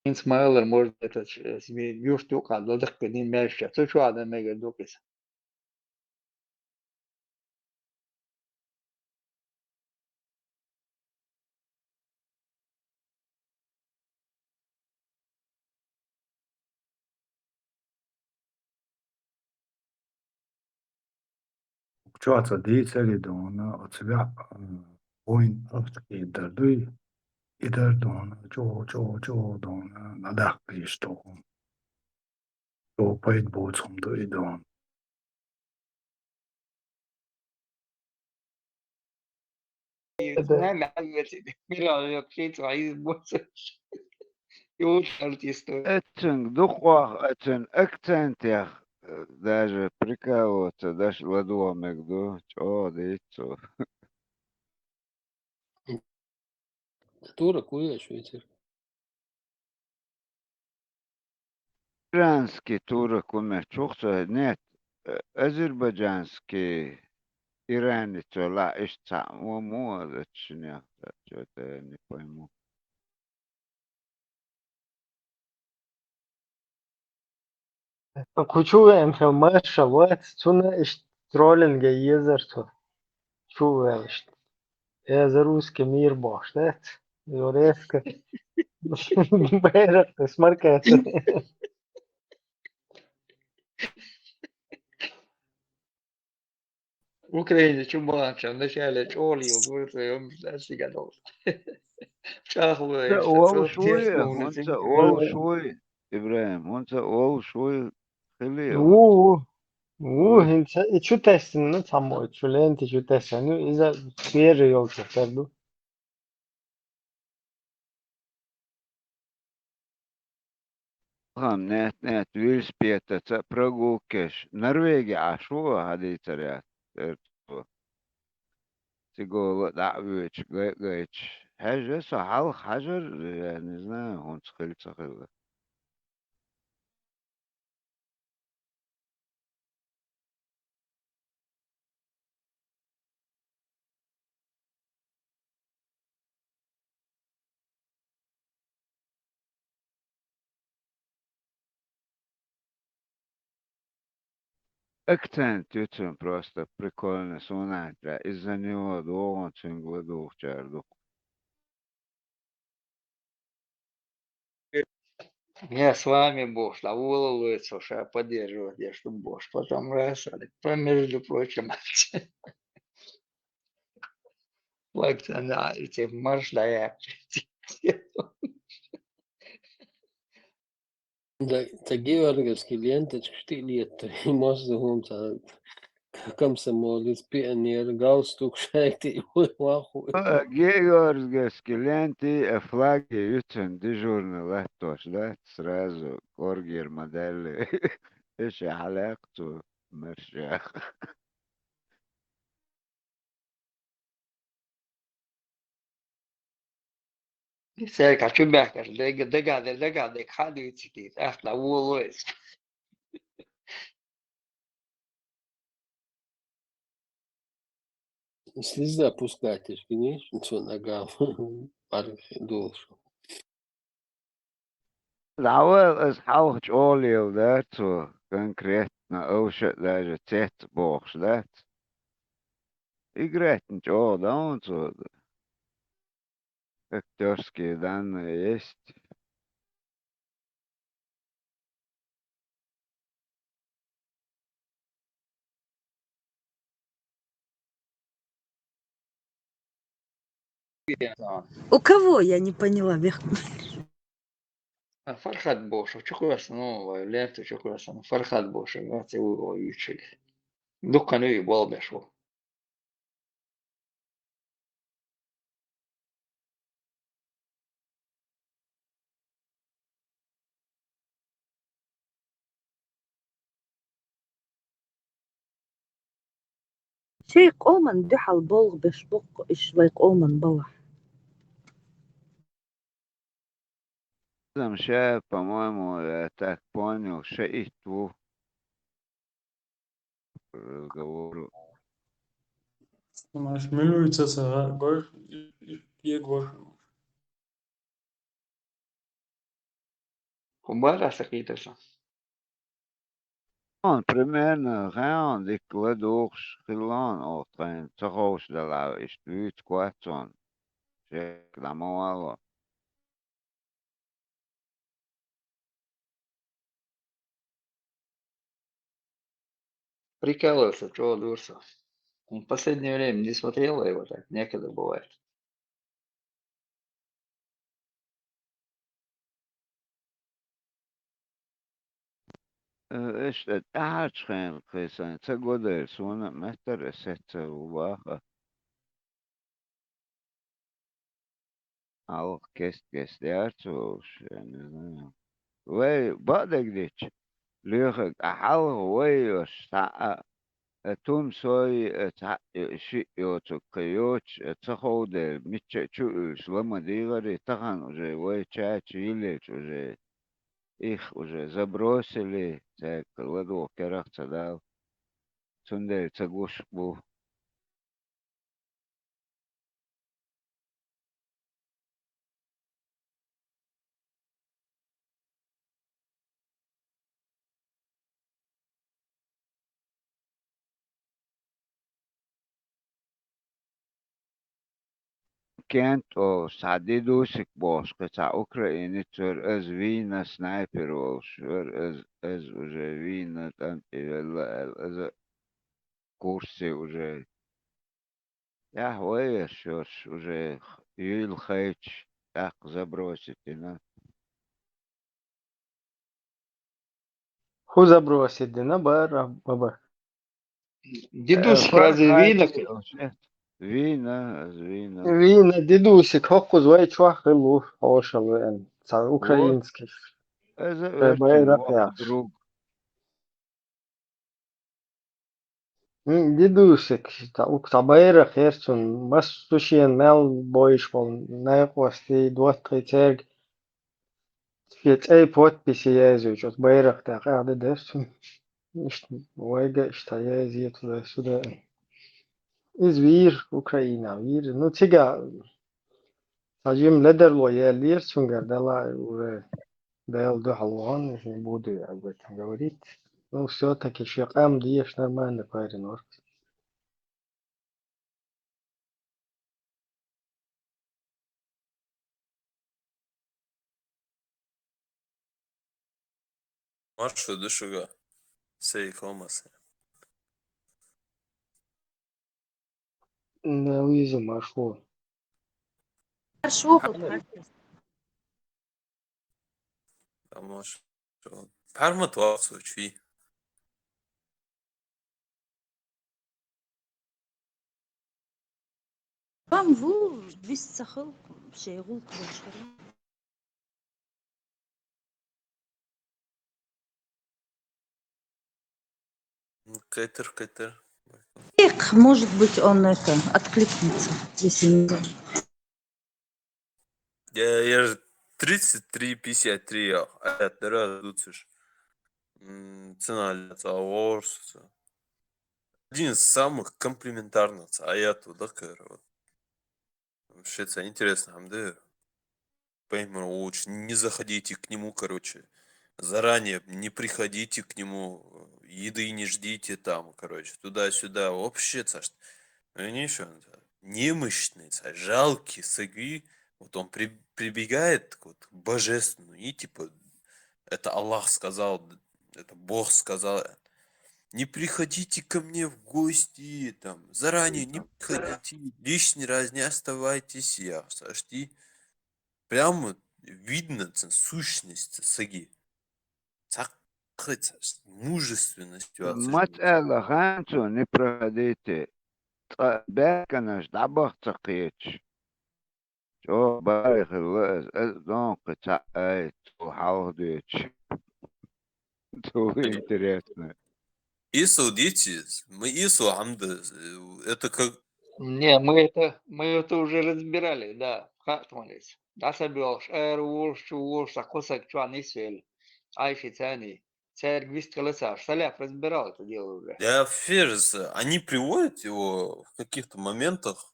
ХӀинца ма аллара, может, это, э, себе юрт юкъа ладаккха дин мелча, цу чу адам мегар ду иза. Чохь ца дийцари дона, оцу веа, а, вайн ахча кхийдар дуй, и дар дона, чӀо, чӀо, чӀо дона, надаккхийш тоху. Чо пайда боцу хӀума ду и дона. Эцунг дукхох, эцун акцентех, э, даже прикалываться, даш ладогӀа мега ду, чӀогӀа дийца цо. Турок вуй аша вецара? Иранский турок ву мега чух ца нет, э, азербайджанский иранец вала иштта цхьаъ ву ма ву, чё-то я не пойму. Кху чу веана хила маршал вац, цунна иштта троллинге езар цо. Чу веана иштта. Я за русский мир бохуш дац. Резко. Байракх смаркается. Украине чу баханча начале чӀогӀа йолу гур тхоьмаш дац цигахь долуш. ЧӀагӀло ХӀунца иштта, олуш вуй, тешна хӀунца олуш вуй, Ибрахим, хӀунца олуш вуй, хили. Ву, ву. Ву, хӀинца и чу тесна цхьаммо, чу ленти чу тесна, ну, иза свежий йолчух тера ду. Хам, нет, нет, велосипедаца прогулкаш. Норвеги Ӏаш ву хьан дийцар яц, церта ву. Цигола дӀа а воьдуш, гай а гайташ. Хьаьжа со хьалха хьажар, я не знаю, хӀунца хила ца хилла. Акцент ю цуьнан просто прикольно, суна хетарехь, из-за него догӀун цуьнга ладугӀучара дукха. Я с вами бохуш, дӀаволалой цо ша поддерживать деш ду бохуш. Потом раз, а, по, между прочим, лакта на эти марш дӀаяьккхи. Да, ца Георгиевский ленточка шти летта, мосто хӀума ца комсомолец, пионер, галстук шайти, ой, ваху. А, Георгиевский ленти, а, флаги ю цуьнан дежурный латтош дац, сразу кӀоргера ма даьлла. Иша хьалаьккха цо, марша. Цаьрга хьан чу баьхкаш, дега, дега, дега, дега, дега, хьан дуьйцу кийца, ахьа воло иза. Слеза пускать, конечно, цо нагал. ПаргӀат долуш. ДӀаваьлла, аса хьалха чӀогӀа леладара цо, конкретно, овша а даже цец бохуш дац. Играть-м чӀогӀа дан ву цо. Актёрские данные есть. У кого? Я не поняла. Бех-, А, Фархад бохуш, чу кхоьссина, ну, вай лента чу кхоьссина, Фархад бохуш, вац и вуй вай вуьйцург. Дуккха нуьй болх беш ву. Шайн къоман дуьхьал болх беш боккху иш вай къоман балахь. Там ша, по-моему, я так понял, шаитт ву разговору. Маш милуйца сага гой, и, и, и гой. ХӀун бара аса кхетар сан? Он примерно хаьон дикка ладугӀуш хилла он оха тхайна ца ховшадала, иштта вуьйцу кхоьссина. Шек дӀа ма вало. Прикалывается, чё, дурса? Он в последнее время не смотрел его так, некогда бывает. Э, иштта тӀаьхьарчу хенахь кхин сайн ца го дара, суна а меттара аса сецна ву баха. Хьалха кест-кест яра цо уьш, я не знаю. Вай бакъдерг дича, лоьхург, а хьалха вай йош цхьаъ а, э, тумсой, э, цхьаъ, э, шиъ йоцург кхин йоцуш, э, ца ховдера, мичча а чу уьллуш ла ма дийгӀаре, тахана уже вай чача йиллача уже, их уже забросили, цаьрга ладугӀу керах ца дала. Цундела ца гуш бу. Кент олуш цхьа дидусик бохуш, кхин цхьа украинец вара, иза вийна, снайпер волуш вара, иза, иза уже вийна, тӀам тӀе велла аьлла, иза курсе уже. Тӏаккха вай веш йолуш уже юьйла хайташ, тӏаккха забросить дина. ХӀун забросить дина, бара, баба? Дидус, э, разве вийна? Вийна, аз вийна. Вийна, дидусик, хӀокхуза вай чохь хилла ву, хьошалла веана. Цхьа украинский. Иза, э, оьрсийн байракх воккха яхаш. Друг. М, дидусик, цхьа ук-, цхьа байракх яра цуьнан, массо а шена мел бойуш болу, найкъостий, доттагӀий цаьрга шен цӀе подписи яздеш, оцу байракх тӀехь къаьхьа де дара цуьнан. Иштта вайга иштта язйе туда-сюда. Иза вийра, Украина вийра. Ну, цига цхьа жима ледарло яьллера цуьнгара, дала уже Дала дуьхьал вахана, и буду я об этом говорить. Ну, всё-таки, ещё къам диеш, нормальный парень, может. Маршо душуга. Сей комас. На виза маршо. Маршо хот. Тамаш. Парма туаксу чи. Вам ву вист сахал шейгул курушкара. Кетер, кетер. Эх, может быть, он это, откликнется, если не... Я, я же тридцать три пятьдесят три, а, а я три раз дуцишь. М, цена для того, что один из самых комплиментарных аятов, да, кэр, вот. Вообще, это интересно, хамды. Пойму, лучше не заходите к нему, короче. Заранее не приходите к нему, еды не ждите там, короче, туда-сюда. Вообще, цаш. Они ещё немощные, цаш, жалкие, сагви. Вот он при-, прибегает вот к божественному, и типа, это Аллах сказал, это Бог сказал. Не приходите ко мне в гости, там, заранее не приходите, лишний раз не оставайтесь, я, цаш, ти. Прямо видно, ца сущность, саги. Цакхы, ца мужественность, ца. Мацала ханцу не проходите. Ца беканаш дабах ца кеч. Чо барихла, э, э, дон кы ца ай, цу халх деч. Цу интересно. Ису дитис, мы Ису хамды, э, это как... Не, мы это, мы это уже разбирали, да, хатмалис. Да, сабиолш, эр волш, чу волш, сакосак, чуан исвел. Айши цани. Церг вист каласаш. Саляф разбирал это дело уже. Я ферз, они приводят его в каких-то моментах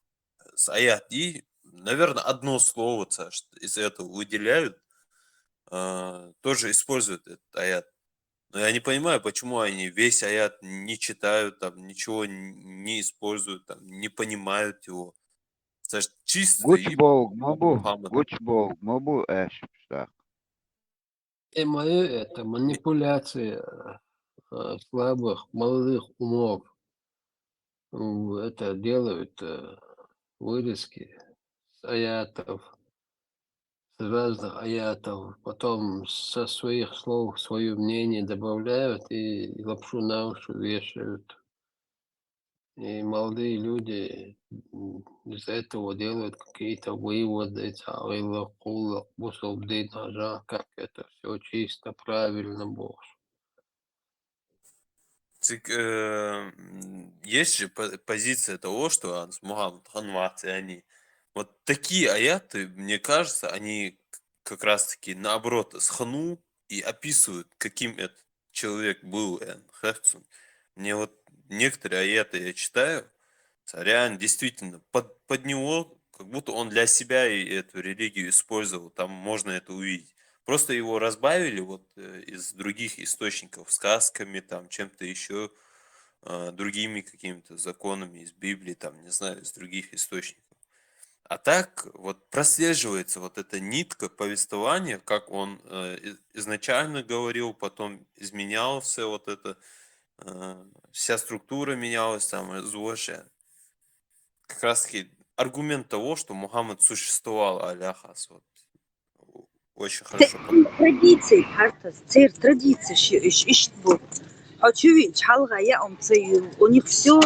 с аят, и, наверное, одно слово, ца, что из этого выделяют, а, тоже используют этот аят. Но я не понимаю, почему они весь аят не читают, там, ничего н-, не используют, там, не понимают его. Ца, чисто гуч и болг ма бу, Мухаммад. Гуч болг ма бу, эш, так. Э, моё это манипуляция, э, слабых, молодых умов. М, это делают, э, вырезки с аятов, с разных аятов, потом со своих слов своё мнение добавляют и лапшу на уши вешают. И молодые люди, м, из этого делают какие-то выводы, цагъыллыкъ, къуллукъ, бусулба дин, ажа, как это всё чисто, правильно болуш. Цик, э, м, есть же по-, позиция того, что анс Мухаммад ханват, и они. Вот такие аяты, мне кажется, они к-, как раз-таки наоборот, схану и описывают, каким этот человек был, э, Хефцун. Мне вот некоторые аяты я читаю, ца, реально, действительно, под, под него, как будто он для себя и эту религию использовал. Там можно это увидеть. Просто его разбавили вот, э, из других источников, сказками, там, чем-то ещё, э, другими какими-то законами из Библии, там, не знаю, из других источников. А так вот прослеживается вот эта нитка повествования, как он, э, и-, изначально говорил, потом изменялся вот это, э, вся структура менялась, там, э, зуэше. Как раз-таки аргумент того, что Мухаммад существовал, аляхас, вот. Очень хорошо. Традиция, хартас, цер традиция ши-, иш-, ишт бу. Очевидно, чалга я ом цею. У них всё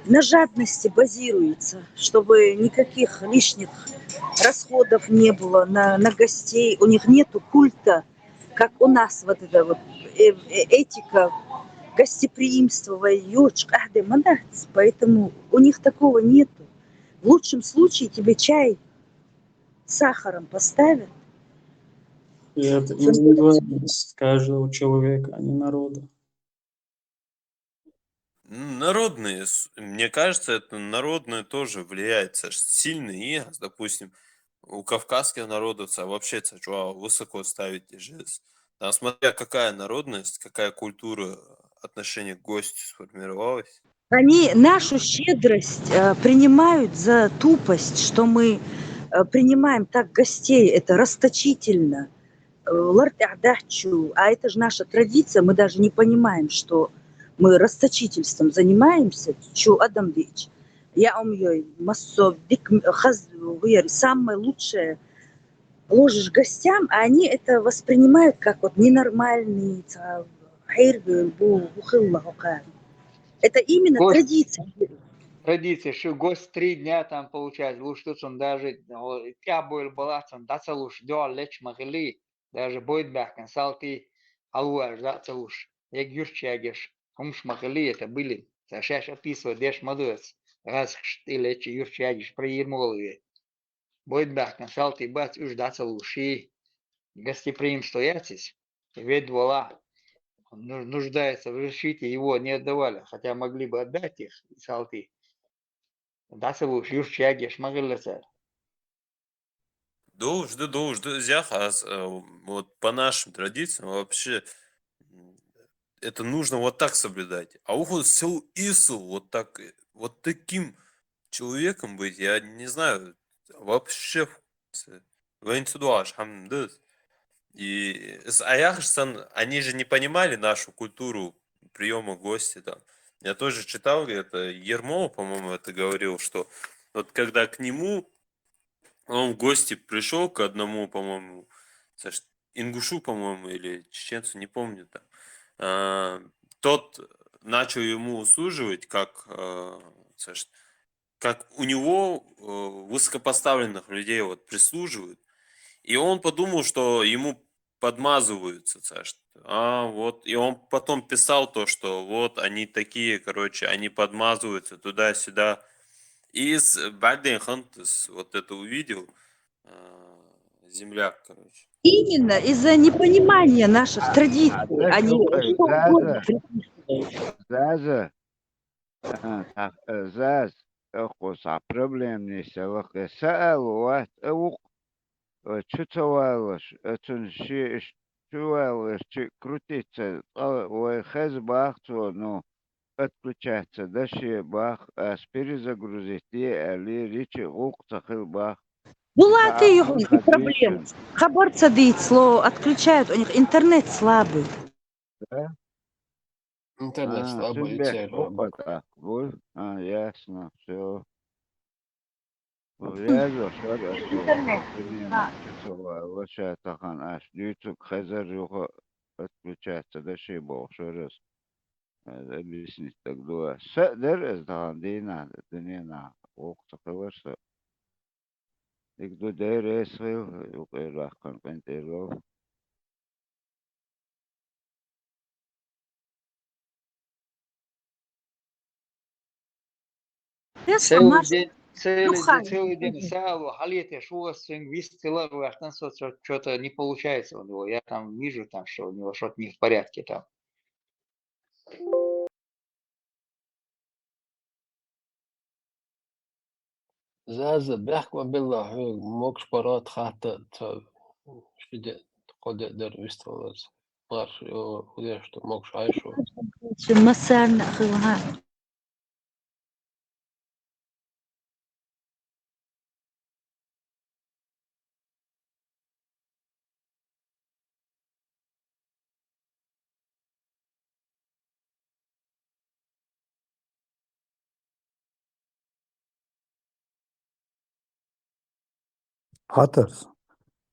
на жадности базируется, чтобы никаких лишних расходов не было на, на гостей. У них нету культа, как у нас, вот это вот, э, э, этика гостеприимства, вай, ёч, къахьде манац, поэтому у них такого нету. В лучшем случае тебе чай с сахаром поставят. И это индивидуальность каждого человека, а не народа. М, народные с-, мне кажется, это народное тоже влияет, ш-, сильно. И, допустим, у кавказских народов ца вообще ца чуа высоко ставить же с-, Там смотря какая народность, какая культура, отношение к гостю сформировалось. Они нашу щедрость э, принимают за тупость, что мы э, принимаем так гостей, это расточительно. Э, ларт а это же наша традиция, мы даже не понимаем, что мы расточительством занимаемся, чё адам дич. Я умею, массо, дик, хаз, самое лучшее ложишь гостям, а они это воспринимают как вот ненормальный, ца, хайр бу, бу хылла хокаан. Это именно Гость. Традиция. Традиция, что гость три дня там получается, лучше тут он даже, о, тя бойл балацан, даца луш, дёл леч махали, даже бойд бахкан, салти, алуаш, даца луш, яг юрчагеш, хумш махали, это были, сашаш описывает, деш мадуэц, раз хшт и леч юрчагеш, проир молве. Бойд бахкан, салти, бац, уж даца луши, гостеприимство яцис, вед вала, ну- нуждается в защите, его не отдавали, хотя могли бы отдать их, салти. Даца луш, юрчагеш, махали цар. Должды, должды, зяха, а с- э, вот по нашим традициям вообще м, это нужно вот так соблюдать. А уход сел ису вот так, э, вот таким человеком быть, я не знаю, вообще в- с- вэнь цудуаш, хам, да. И с- а я хаш сан, они же не понимали нашу культуру приема гостя там. Я тоже читал, это Ермолов, по-моему, это говорил, что вот когда к нему он в гости пришел к одному, по-моему, саш- ингушу, по-моему, или чеченцу, не помню там. А, тот начал ему услуживать, как, э, саш- как у него э, высокопоставленных людей вот прислуживают. И он подумал, что ему подмазываются, саш- а, вот, и он потом писал то, что вот они такие, короче, они подмазываются туда-сюда. И с Байден Хантес вот это увидел, э, земляк, короче. Именно из-за непонимания наших А- традиций. а знаешь, Они слухай, что угодно Заза, придумывают. Заза, а, а, э, Заз, э, хус а проблемный селах, э, саал ват, э, ух, э, чу цавалаш, э, цун ши иш чу вал, э, чи крутиться, а, ой, хез бах цо, ну, отключаться, да ши бах, а, перезагрузить, е, али, ричи, гук цахил бах. Булаты а, юхун и ходить проблем. цун. Хабар цадит сло, отключают, у них интернет слабый. Да? Интернет А, слабый, цун бек, цер, опа, так, вот. А, ясно, все. Врезал, что ли, а что? Примерно, часовая, вот сейчас тахан аш, дюйцук хезер юха отключаться, да ши бог, что раз. Э, объяснить так дуа. Са дер эз тахан дина, дунена, ох, цахилар са. Ик ду дер эс хил, юк эр вахкан, кент эр вал. Сейчас Целый Маша день, целый, Юха. Целый день сало, халите, шуга свинг, вистила, вахтан, что-то не получается у него. Я там вижу, там, что у него что-то не в порядке там. Заза, бяхк ма билла хьоьга, могуш паргӀат хатта ца ши де, кхо де дара вистхиларца. Марш, о, хӀун деш ду, могуш Ӏайшо. Ши массарна хилла. Хьатарс.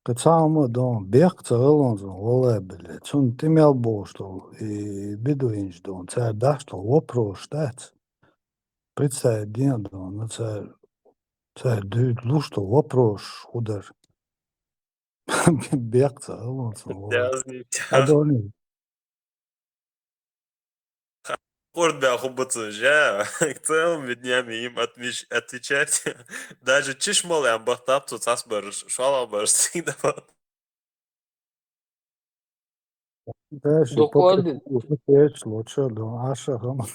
Кхы цхьа хӀума дон, бехк ца гӀалонзон, валлай билла. Цунна тӀе мел болуш долу, и бедуинаш дон, цара дахьаш долу вопросаш дац. Представить ден а дон, ну, цара, цара дуьйцу луш долу вопросаш хӀун дара. Бехк ца гӀалонзон, валлай. Язни. Хьадоне. Хурдбаьху бацан жа, целыми днями им отмеч-, отвечать. Даже чиш мал ям бахтап цу цас бараш, шала бараш сигда бахт. Дальше Дукъордин. Петр Петрович лучше, да, Аша хама.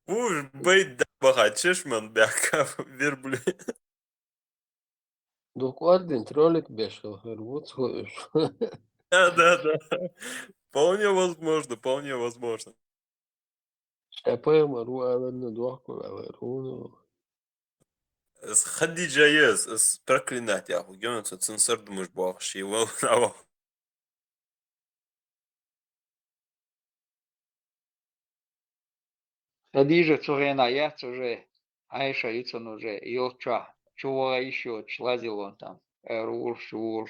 Уж бай да баха чиш ман бяка верблю. Дукъордин ролик беш хир вуц ху уж. Да, да, да. Вполне возможно, вполне возможно. Шоай пайхамар ва аьлар, дохко аьлар, хӀана? Из Хадижа еза, из проклинать яхаш, гёнца цун сардамаш бохаш, и вон ава. Хадижа цу хенахь яц уже, Айша ю цунна уже, йолччохь, чу ваха йиш йоцуш лазийла ван там, аьрру вуьйш, чу вуьйш.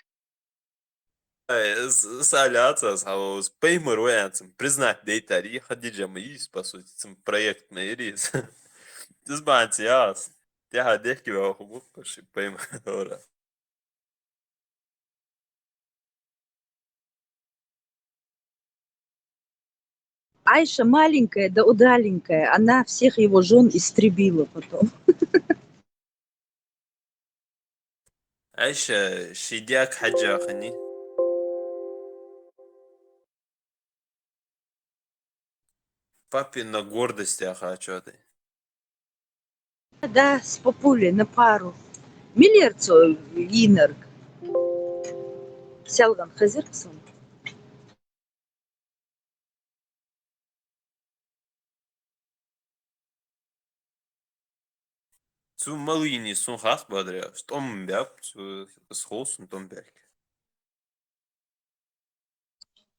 Ай, с-, с-, аьлла ца, ас хьалха, пайхамар ву аьнна, цунна признать дайтар, и Хадижа ма йийс, по сути, цунна проект ма йийс. Из бан ца яц. Тяха дехке ваха бу, ши пайхамар дора. Айша маленькая да удаленькая, она всех его жён истребила потом. Айша ши дика хьаьжжа хиннай. Папина гордость яха чо дай. Да, с папулей на пару. Миллиард со йийнарг. Селган хезира цунна. Цу малыйни сун хас бадря, тӀом бяп, цу схол сун тӀом бяк.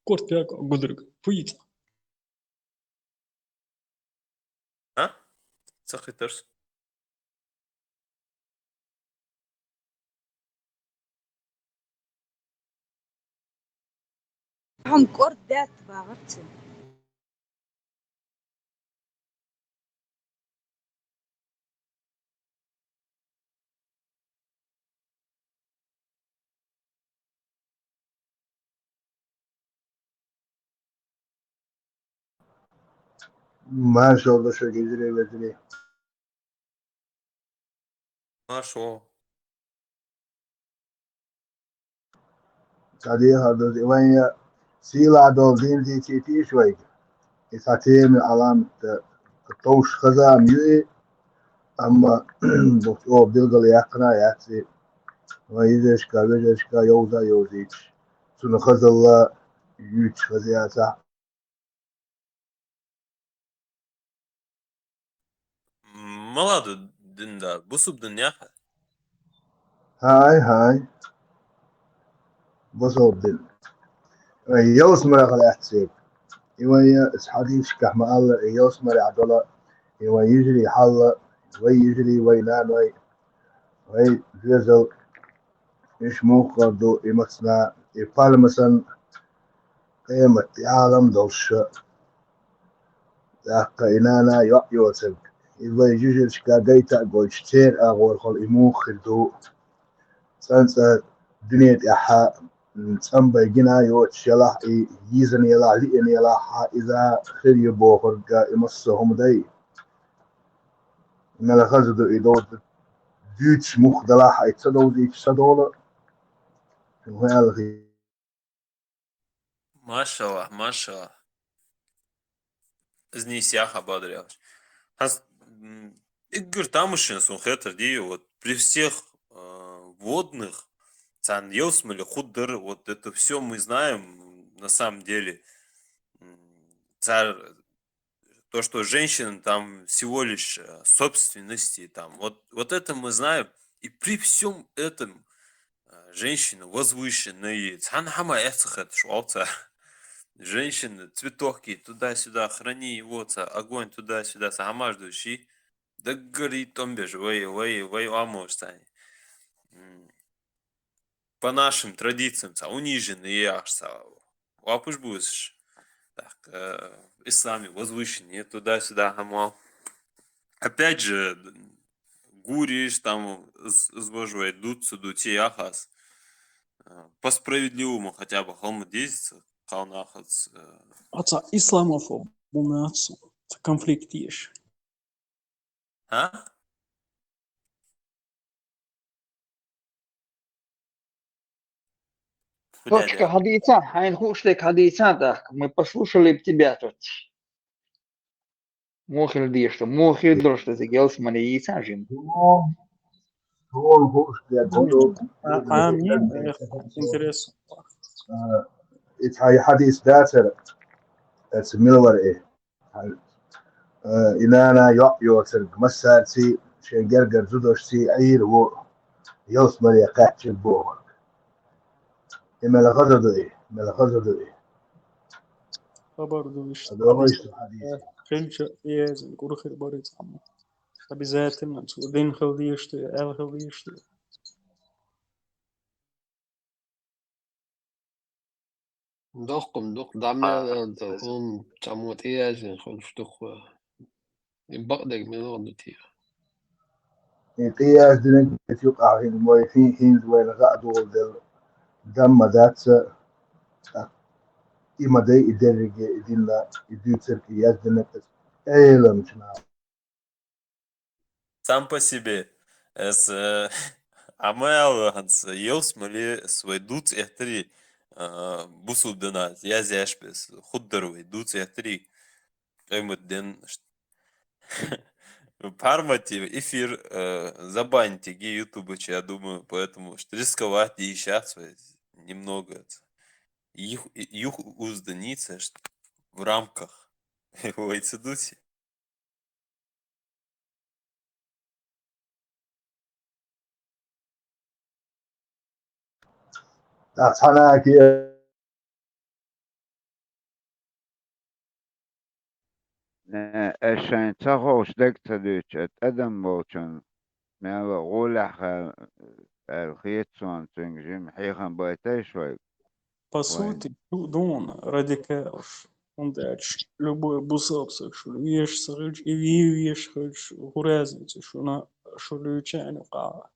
Корт бяк гудраг, пуйца. А? Ца хитарс. Хьан корт бяк багӀар цу. Маршалла ду шуьга, вежарий, вежарий. Маршо. Ца дехар ду, и вайн я сийлахь долу дин дийцийта йиш вайга. И цхьа тема Ӏаламат товш хаза ма ю и, амма боху чӀогӀа билггал яьккхина а яц и. Вайн йижаршка, вежаршка йовза а йовзуьйтуш, цунна хазалла юьйцуш хаза яцахь. Мала ду дин да? Бусуб дин яха? ХӀай, хӀай. Бусуб дин. Ай, ялсмарах лаьцна. И вайн я хьадисашкахь ма-аллара, и ялсмарехь долу, и вайн йижарий хьал, вай йижарий, вай наной, вай доьзал, уьш муха хир ду, и массанхьа, и пальма санна, къематде Ӏалам долуш. ТӀаккха и нана йоӀ йоцург, и вай йижаршка гайта а гойтуш, церан агӀор хила и муха хир ду. ЦӀанцӀа дуьне тӀехь, м, цӀанбай гина йоцуш ялахь, и йизина ялахь, лиъна ялахь, иза хир ю бохург и массо а хӀума дай. Мела хаза ду и довза, дуьйцуш муха далахь, и ца довзуьйтуш ца долу. ХӀун аьлла хи- Машаллах, машаллах. Иза нийса яха бадар яхаш. Хьан с-, м, иггар тамашийна суна хетар ди, вот при всех, э, водных, царна ялсмале хӀун дар, вот это всё мы знаем, на самом деле. М, цар то, что женщина там всего лишь, э, собственность, и там, вот, вот это мы знаем. И при всём этом, э, женщины возвышенные, цхьана хӀума эцна хеташ вац цара. Женщины, цветочки туда-сюда, храни его, ца, огонь туда-сюда, ца хӀумаш ду ши. Даггара и тӀом беш, вай, вай, вай, амош царна. М. По нашим традициям, ца, униженные ахча, ца, лапаш бузаш. Так, э, в исламе возвышенные, туда-сюда хӀума. Опять же, гуриш, там, з-, звоживает, дуться, дути яхас. Э, по справедливому хотя бы хӀума деза, кхалнахац, э. Аца исламофоб у нас, ца конфликт еш. А? Точка хьадийца, хьайна хууш дерг хьадийца, так, мы послушали б тебя тут. Муха хила дезаш ду, муха хила долуш ду, ялсмале йийца жима. Суна хууш дерг хьо ду. А, а, нет, э, интересно. А, Ицхьа хьадис дацара, эца мила вара и? Хьан-, э, и нана йоӀ йоцург массарций, шен гергара зудашций Ӏийр ву, ялсмале кхаьччиг бохург. И мела хаза ду и? Мела хаза ду и? Хабар ду иштта. Хабар ду иштта хьадис. Хилча еза, кура хир бара цхьамма. Обязательно, цо дина хила дезаш ду, аьлла хила дезаш ду. Доккха-м дукха дӀа мел аьлла, хӀума цхьаммо тӀеяздина хуьлуш дукха. И бакъдерг мила ду те? И тӀеяздинарг юкъахь хӀинца вай хин-, хӀинца вайна хаа доладелла дам ма дац, и ма дай и дерриге, и дина, и дуьйцург, и яздинарг Ӏеламчу наха. Сам по себе. Эс, э, Ӏамал хӀанз йовс мали свой дуц эттари, э, бусул дана, я зяш бес, худдар вай дуц эттари, къемат ден. Пармати эфир, э, забаньте ги ютубача, я думаю, поэтому что рисковать и сейчас немного это. Юх, юх узданица, что в рамках. Вай ца дуси. Ахьа цхьана а кхе. Э, аш шайн ца ховш дерг ца дуьйцу, тӀадам болчун мела гӀолехь аьлла хета суна, цуьнга жима хьехам байтайша вайга. По сути, шу дуна радикалаш, хӀунда аьлча любой бусалба саг шу везаш ца хилча, и вий везаш хилча, хӀун разница шуна, шу луьйча а юкъахь?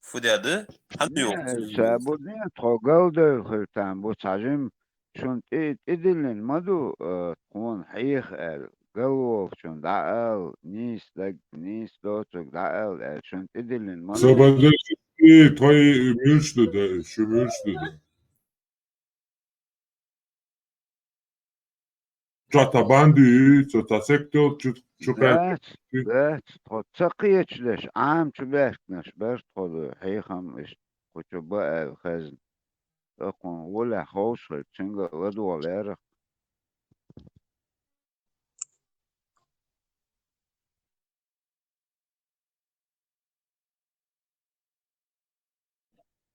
Фу де ду? Хьан ю? Ша бу ден, тхо галдевлла хила там бу цхьа жима, шуна тӀе-, тӀедиллина ма ду, э, тхуна хьеха аьлла, галволчун дӀаала, нийса даг, нийса доцург дӀаала аьлла, шуна тӀедиллина ма ду. Ца базар шу, тхо муьлш ду дан, шу муьлш ду дан. Ца цхьа банди, ца цхьа сектор чу, чу кхаьчча. Дац, дац, тхо ца кхечдеш, Ӏамчу баьхкинарш бара тхо ду, хьехам иштта кху чу бан аьлла хезна. ТӀаккха гӀолехь ховш хилча, цуьнга а ладогӀа лерах.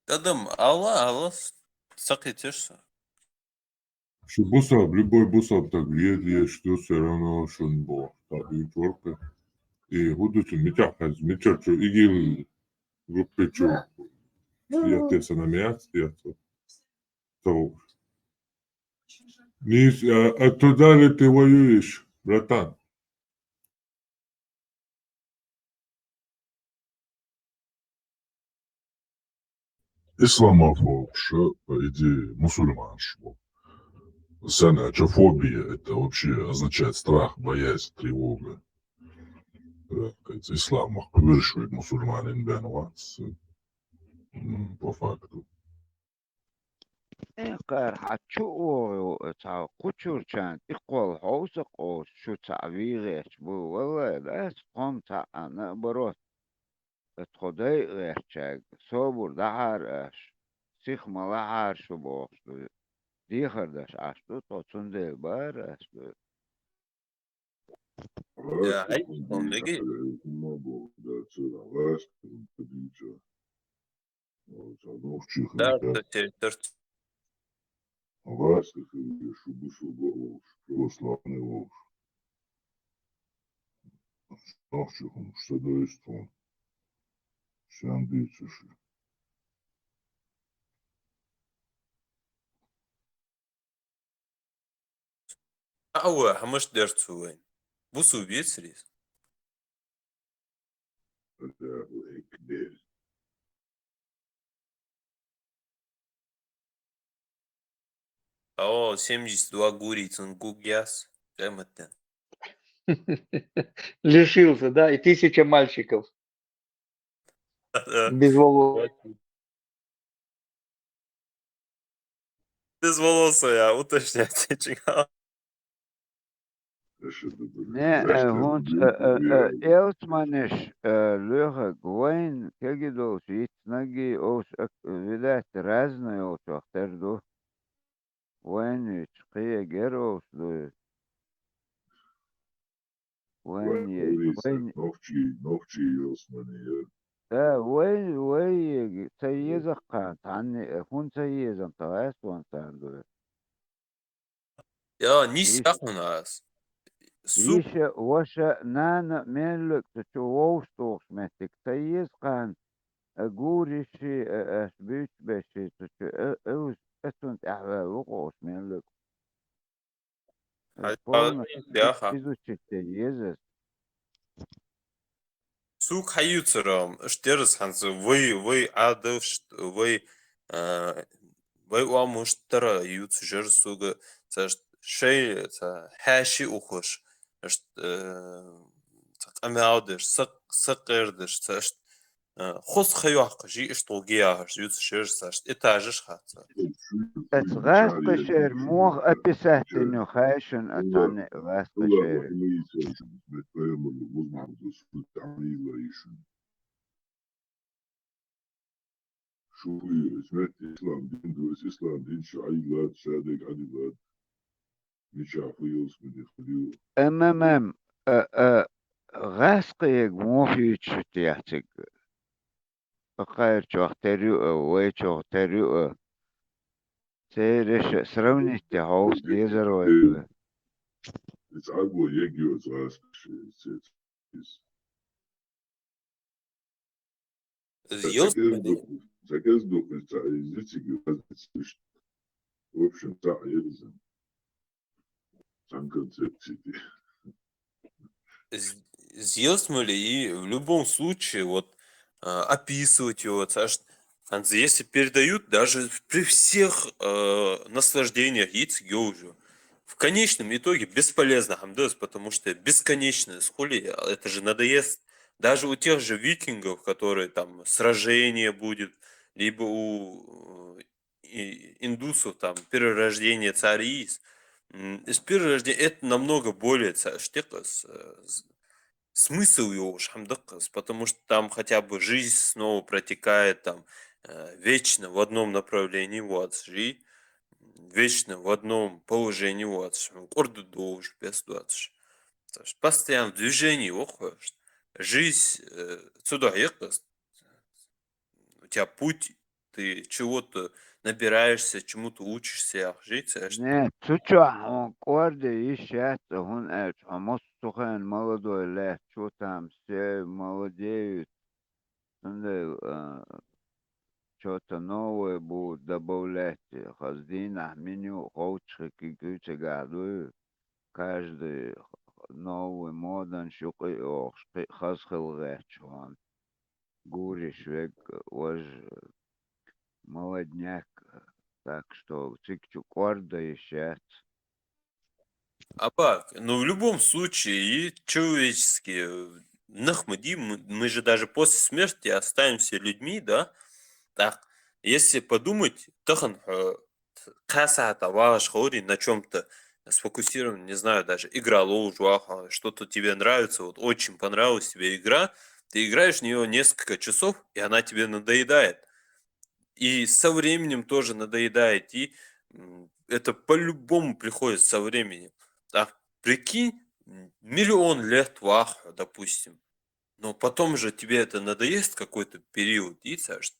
Адам, алла, алла, сакхетеш со. Шу бусалба, любой бусалба так везде, что всё равно шун бо, так и чёрка. И худуцу мичахь хаз, мичахь чу игил группе чу. Я те са на мяц, я то. То. Нис, а, а туда ли ты воюешь, братан? Исламофобша, по идее, мусульманш бу. Сенна, чё фобия, это вообще означает страх, боязнь, тревога. Э, это исламах кхуьршвиг мусульманин бен вац, м, по факту. Э, кхара хьан чу оха ю, цхьа кхучурчарна тӀекхолла хьовсакъ оцу шу цхьаъ вийгӀечу бу, валлай, дац тхо-м цхьаъ а, наоборот. Тхо дайа гӀертачаьрга, собар дахьара аш, сиха ма лахьара шу бохуш ду, дехар даш Ӏаш ду тхо, цундела бара аш ду. Да, ай, он меги. Да, цура, ласка, да, да, да, да. Ваьсса хир ю шу бусулба волуш, православный волуш. Нохчо хӀума ша дойстон. Шен дийцуш. Ава, хӀамаш дер цу вайн. Бусу вецарис. Аллаху акбар. О, семьдесят два гури цун гуг яс, къематтен. Лишился, да, и тысяча мальчиков. Да. Без волос. Без волоса я уточнять. Не, э, хӀунца, э, э, э, элцманаш, э, лоьхург вайн кегий долуш йицнаргий, оцу, э, видать, разный йолчох тера ду. Вайн вича кхиягера олуш ду иза. Вайн Вайн еш, вайна вайна. Нохчий, нохчий йолсмани яр. Да, вай, вай, ца еза кхана, цхьанне, э, хӀун ца еза, тха гӀаьстон царна ду. Я, нис Иш, яхана ас. Су- иша, ваша, нана, меллак цу чу вовш тухуш меттиг ца еза кхана, а гуриши, а, аш буьйцу беши цу чу, а, а, уж, а цунна тӀаьхьаваьлла ву кху уж меллак. Хьай Полностью бяха. Изучить еза. Сук хьаюцарам, аш терас хьанца, вай, вай Ӏадавшт, вай, а, вай уамушт тара юцу жар суга, цаш шай, ца хьаши ухуш, аш, э, ца къамялдаш, сак, сакъердаш, цаш, э, хус хайохка, жи иш толги яхаш, юцу жар саш, этажаш хаца. Эс гӀаскъа шер, мох описать диню хайшин, а цанне гӀаскъа шер. Шу хуй, исмет ислам дин ду, ис ислам дин шу Ӏилла, шадег Ӏилла. Мича хуй йолсмани хуй. М М М, э, э, гӀаскъиег муха юьйцуш ю техьа цига? Кхайрчох тер ю а, вайчох тер ю а. Цереш сравнить де хьовса дезар вай. Ис Ӏаго ег йоз гӀаскъаш, ис, ис. Йос- Заказ духу, заказ духу, ца, изициги, в общем, ца, ерзан. Сан концепции. З-, зъяснули, и в любом случае, вот, а, описывать его, цаш, анзы, если передают, даже при всех, э, наслаждениях яц гёжу, в конечном итоге бесполезно, хамдас, потому что бесконечность, хули, это же надоест. Даже у тех же викингов, которые там сражение будет, либо у, э, и индусов там перерождение царь яц. М, из перерождения это намного более ца-, штекъас, э, з-, смысл его уж хамдакъас, потому что там хотя бы жизнь снова протекает, там, э, вечно в одном направлении, вот, жи, вечно в одном положении, вот, ш-, курд должен без двадцать. Постоянно в движении уходишь. Жизнь, э, сюда ехас. У тебя путь, ты чего-то набираешься, чему-то учишься, ахжица, аш- Не, цу чохь хьуна кӀорда йиш яц, хӀунда аьлча хьо массо а хенахь молодой лаьтташ ву там, все молодеют. Цундела, а, чё-то новое будут добавлять, хаза дийнахь меню, кхочушхи куьйцигахь дуй, каждый новый моданаш юкъа а йохуш, кхин а хаза хила гӀерташ хьуна. Гуриш вег, важа, молодняк, так что цига чу кӀорда йиш яц. А пак, ну, в любом случае, и человеческие, э, нах мы, ди-, мы, мы же даже после смерти остаемся людьми, да? Так, если подумать, тахан, э, кхаа сахьта вагӀаш хилар, на чём-то сфокусирован, не знаю, даже игра лоуж ваха, что-то тебе нравится, вот очень понравилась тебе игра, ты играешь в неё несколько часов, и она тебе надоедает. И со временем тоже надоедает, и, м, это по-любому приходит со временем. Так, прикинь, м, миллион лет ваха, допустим. Но потом же тебе это надоест какой-то период, и цаш.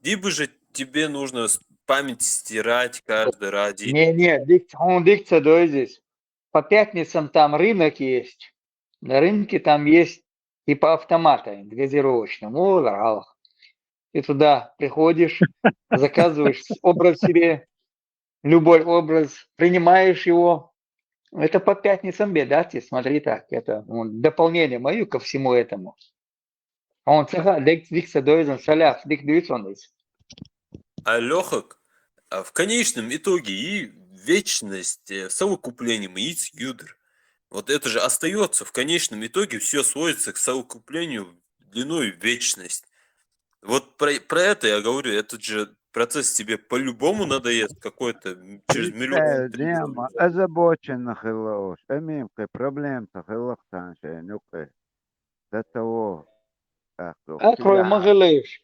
Либо же тебе нужно с-, память стирать каждый раз. И не, не, дик-, он дикция, да, здесь. По пятницам там рынок есть. На рынке там есть типа автомата газировочного. О, ралх. Ты туда приходишь, заказываешь с-, образ себе, любой образ, принимаешь его. Это по пятницам бе, да, ты смотри так, это, вот, дополнение моё ко всему этому. Он цаха дик-, дикса доизан саляф, дик дуйцун дис. А лёхак, а в конечном итоге и вечность, э, совокупление мы яц гюдр. Вот это же остаётся, в конечном итоге всё сводится к совокуплению длиной в вечность. Вот про, про это я говорю, этот же процесс тебе по-любому надоест какой-то, м, через миллион, э, три миллиона. Дема, озабоченный хилла уж, эмин кхы проблема ца хилла цхьана шайн юкъе. До того, так что, Открой всегда. Ма хилла уж.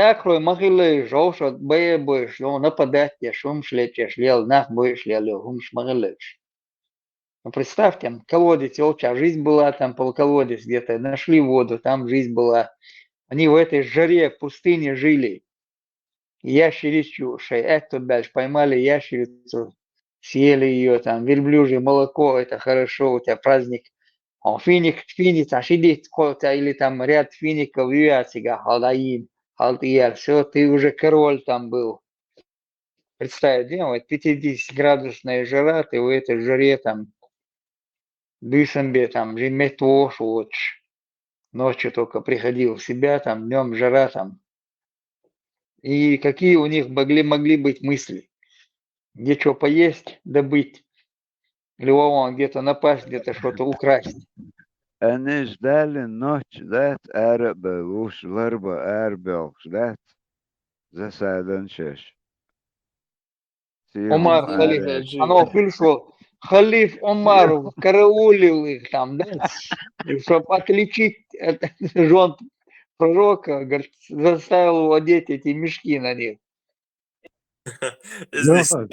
Эккхрой ма хиллай уж, вовшашка бай а беш, йо, нападать деш, хӀумаш лечкъаш лела, нах бойуш лела, йо, хӀумаш ма хиллай уж. Ну, представь, там колодец йолча жизнь была, там полколодец где-то, нашли воду, там жизнь была. Они в этой жаре, в пустыне жили. Ящерицу шоай аьттув баьлча поймали ящерицу, съели её, там, верблюжье молоко, это хорошо, у тебя праздник. О, финик, финица, ши дитт кхо у тебя, или там ряд фиников юя цигахь хьалдӀайийна, хьалтӀаяьлла. Всё, ты уже король там был. Представь, где вот пятидесятиградусная жара, ты в этой жаре там, дуйсанбе там, же метта вовшах воцуш. Ночью только приходил в себя, там, днём жара там. И какие у них могли, могли быть мысли? Где чё поесть, добыть? Или вон где-то напасть, где-то что-то украсть? Они ждали ночь, да, ара а бовлуш, ларба ара а боьлхуш, да, засада шаьш. Омар, халиф, оно пришёл. Халиф Омар караулил их там, да? И чтоб отличить от жён пророка, говорит, заставил его одеть эти мешки на них. Здесь Лёха,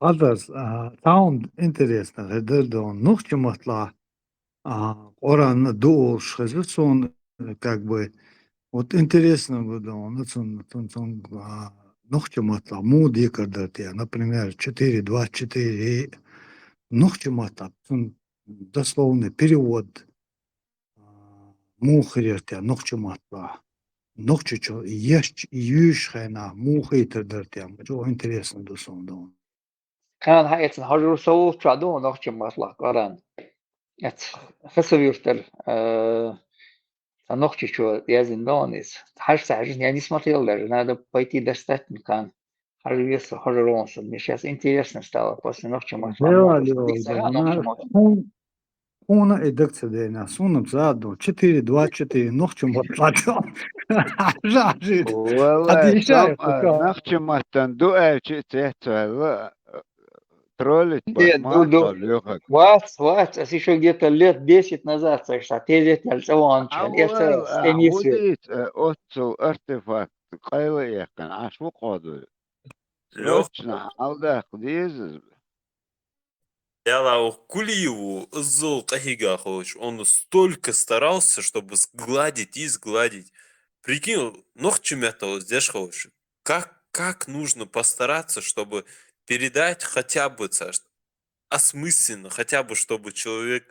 хьадас, а, таун интересно, хӀедердон, нохча маттахь, а, Къуръан дуолуш хеза суна, как бы, вот интересно бы дон, цун, цун, цун, а, нохча маттахь муха декар дар те, например, четыре двадцать четыре, нохча маттахь, цун дословный перевод, а, муха хир яра те нохча маттахь? Нохчочо еш, юьйш хенахь муха хетар дара те? Чо интересно ду суна дон. Кхана хьаэцна хьожур со волчохь ду нохча маттахь Къуръан. Эц хасавиртар, э, сан нохчочо яздина дон иза. Хьажа ца хьажа, я не смотрел даже, надо пойти достать кхана. Хьажа веза хьожур вон со. Мне сейчас интересно стало после нохча маттахь. Хьуна и даг ца дайна, суна-м ца а ду, четыре двадцать четыре нохча маттахь. Валлай, нохча маттахь ду аьлча а цецваьлла, троллить баш ма ду, ду. Вац, вац, ас ещё где-то лет десять назад ца иштта, тезетнел цӀа ваханча, а, эца стенис ве. Оццул артефакт къайла а яьккхина, Ӏаш ву кхо дуй? Лёха. Точно, хьалдаккха деза. Дела, у Кулиеву иззал къахьийга ховш, он столько старался, чтобы сгладить и сгладить. Прикинь, нохча меттала деш ховш. Как, как нужно постараться, чтобы передать хотя бы ца-, осмысленно, хотя бы, чтобы человек,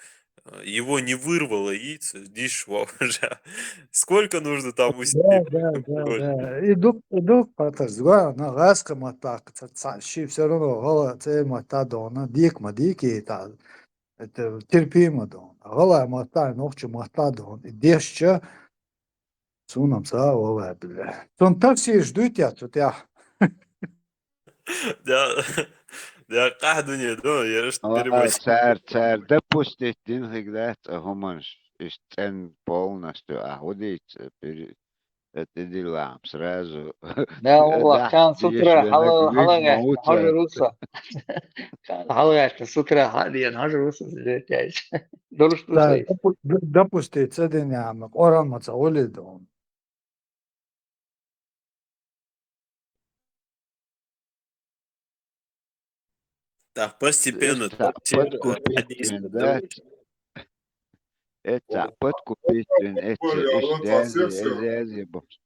э, его не вырвало, и ц-, диш ва уже. Сколько нужно там усилий? Да, да, да, да. И ду-, и ду-, патас, гуа, на гӀазкхи маттахь ца, ца, ши всё равно гӀала цӀе маттахь дона, дика ма дика, и та, это терпимо дона. ГӀалгӀай маттахь, нохча маттахь дона, и дешча, суна-м ца а валлай, бля. Цунна тафсираш дуй те цу тӀехь? Да, да, къахь дуьне ду, ераш. Ва, переводить. Цара, цара допустить дина хиг дац а хӀуманаш, иштта цӀена полностью а хӀу дийца, пере-, э, тӀедиллахь-м сразу. Да, валлахь, кхана сутара хьала-, хьалагӀаьттина хьожур ву со. Кхана хьалагӀаьттина сутара хьадеана хьожур ву со, жертяйча. Долуш ду сай. Допу-, допустить ца дина, ама Къуръан ма ца гӀули ду. Так, постепенно, эццахь подкупить вина, да? Эццахь подкупить вина, эццахь иштта яьзна, яьзна, яьзна бохуш.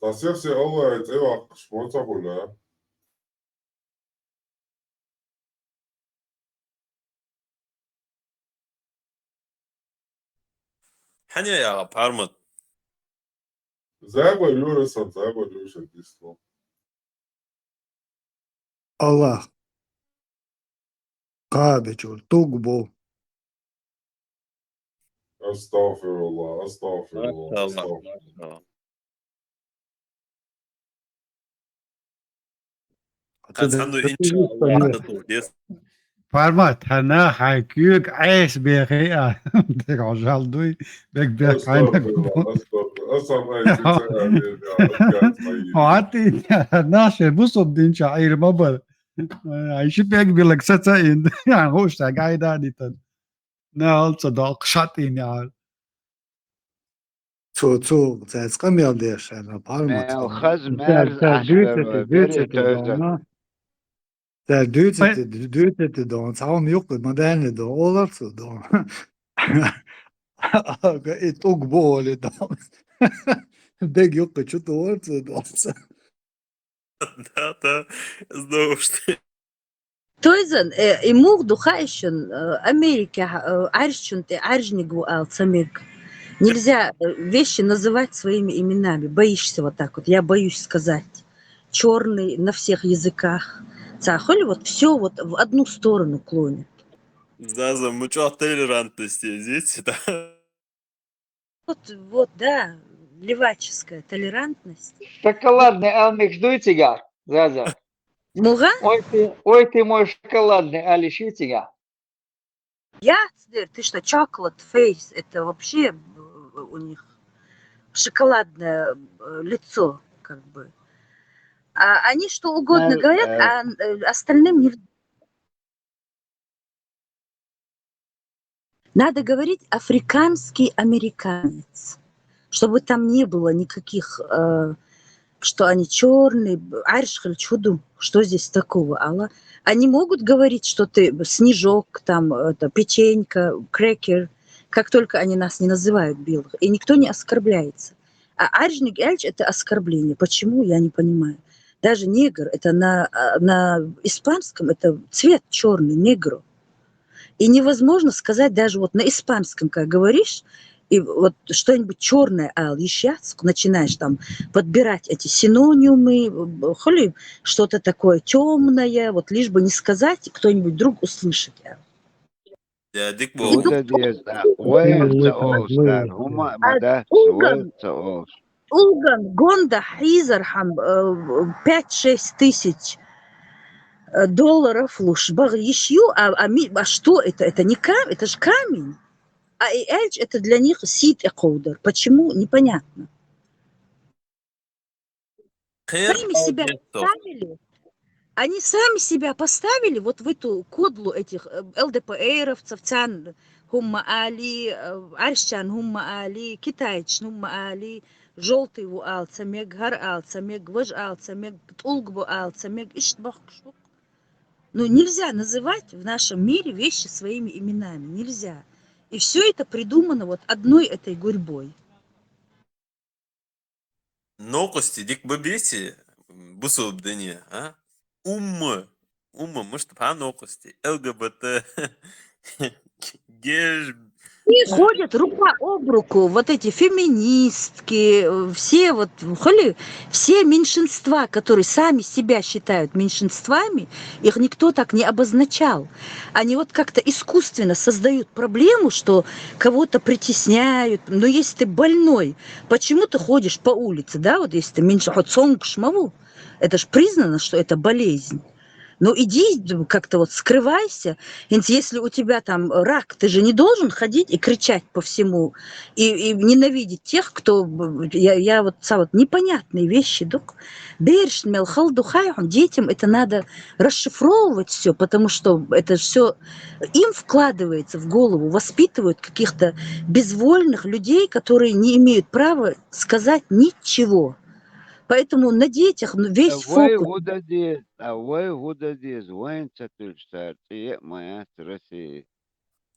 Сан сехьсехьа АллахӀе цӀе ваккхаш ма ца хуьлу. Хьан яха пармат? Забар юра сан, забар юра сан дисто. АллахӀ кхабечул туг бу. Астагфирулла, астагфирулла, астагфирулла. Пармат, хьан нах хьайн куьйга Ӏеса бехи а, дерг хьожал дуй, бег бех хьайнаг бу. Хьатти, нах шайн бусурба динча Ӏийр ма бара. Ай ши бег билаг саца ин, хьайн хууш ца гайда дитан. На алца доккха шатӀийна яхьар. Цо, цо, цаьрца къамел деш аьлла, парма. Мел хаза, цаьрца, мел цаьрца дуьйцуьйту, дуьйцуьйту дона. Цаьрца дуьйцуьйту, дуьйцуьйту дона. Цхьа хӀума юккъе ма даьнна дона, олар цо дона. Ага, и тӀулг бу олий дона. Дег юккъе чу тохар цо дона. Да, да, знову ж таки. Тойзан, э, и мугӀ ду хаьий шуна, э, Америкехь, э, Ӏаьржачун тӀе Ӏаьржаниг ву ала ца мег. Нельзя, э, вещи называть своими именами. Боишься вот так вот. Я боюсь сказать. Чёрный на всех языках. Цхьа хуьлу, вот всё вот в одну сторону клонит. Заза, мы чё, толерантность здесь, да? Вот, вот, да, леваческая толерантность. Шоколадный ала мегаш дуй цигахь, Заза? МугӀа? Ой ты, ой ты мой шоколадный ала йиш ю цигахь. Яц дера, ты что, chocolate face, это вообще, э, у них шоколадное, э, лицо, как бы. А они что угодно говорят, а, э, остальным не Надо говорить африканский американец, чтобы там не было никаких, э, что они чёрные, б-, Ӏаьржа хилча хӀун ду, что здесь такого, ала? Они могут говорить, что ты снежок, там, это, печенька, крекер, как только они нас не называют белых, и никто не оскорбляется. А Ӏаьржаниг аьлча, это оскорбление. Почему? Я не понимаю. Даже негр, это на, а, на испанском, это цвет чёрный, негро. И невозможно сказать даже вот на испанском, как говоришь, и вот что-нибудь чёрное ала йиш яц, начинаешь там подбирать эти синонимы, б-, хули что-то такое тёмное, вот лишь бы не сказать, кто-нибудь вдруг услышит. Я дика боху. ХӀун дан деза, а, вайх ца олуш дара, хӀума а ма дац, вайх ца олуш. ТӀулган гондахь хьийзархьама, э, пять-шесть тысяч, э, долларов луш, баха йиш ю, а, а ми-, а что это? Это не кам-, это же камень. А и аьлча, это для них сий тӀе кховдар. Почему? Непонятно. Сами себя поставили, они сами себя поставили вот в эту кодлу этих, э, ЛДПРовцев, царна хӀума али, э, Ӏаьржачарна хӀума али, китайцашна хӀума али, жёлтый ву ала ца мег, хӀара ала ца мег, важа ала ца мег, тӀулг бу ала ца мег, иштта бохкуш бу. Ну, нельзя называть в нашем мире вещи своими именами, нельзя. И всё это придумано вот одной этой гурьбой. Новкъостий дика бан беций, м, бусалба дине, а? Умма, умма, мишта бу новкъостий, ЛГБТ, геж. И ходят рука об руку, вот эти феминистки, э, все вот, хули, все меньшинства, которые сами себя считают меньшинствами, их никто так не обозначал. Они вот как-то искусственно создают проблему, что кого-то притесняют. Но если ты больной, почему ты ходишь по улице, да, вот если ты меньше, хоть цомгуш ма ву, это ж признано, что это болезнь. Ну, иди, д-, как-то вот скрывайся. Ведь если у тебя там рак, ты же не должен ходить и кричать по всему, и, и ненавидеть тех, кто, б-, я, я вот, ца вот непонятные вещи, дук. Берашна мел хала ду хаьий хьуна, детям это надо расшифровывать всё, потому что это всё им вкладывается в голову, воспитывают каких-то безвольных людей, которые не имеют права сказать ничего. Поэтому на детях, ну, весь фокус. Вай хӀун дан деза, а вай хӀун дан деза, вайна ца туьллуш цара цӀе а ма яц России.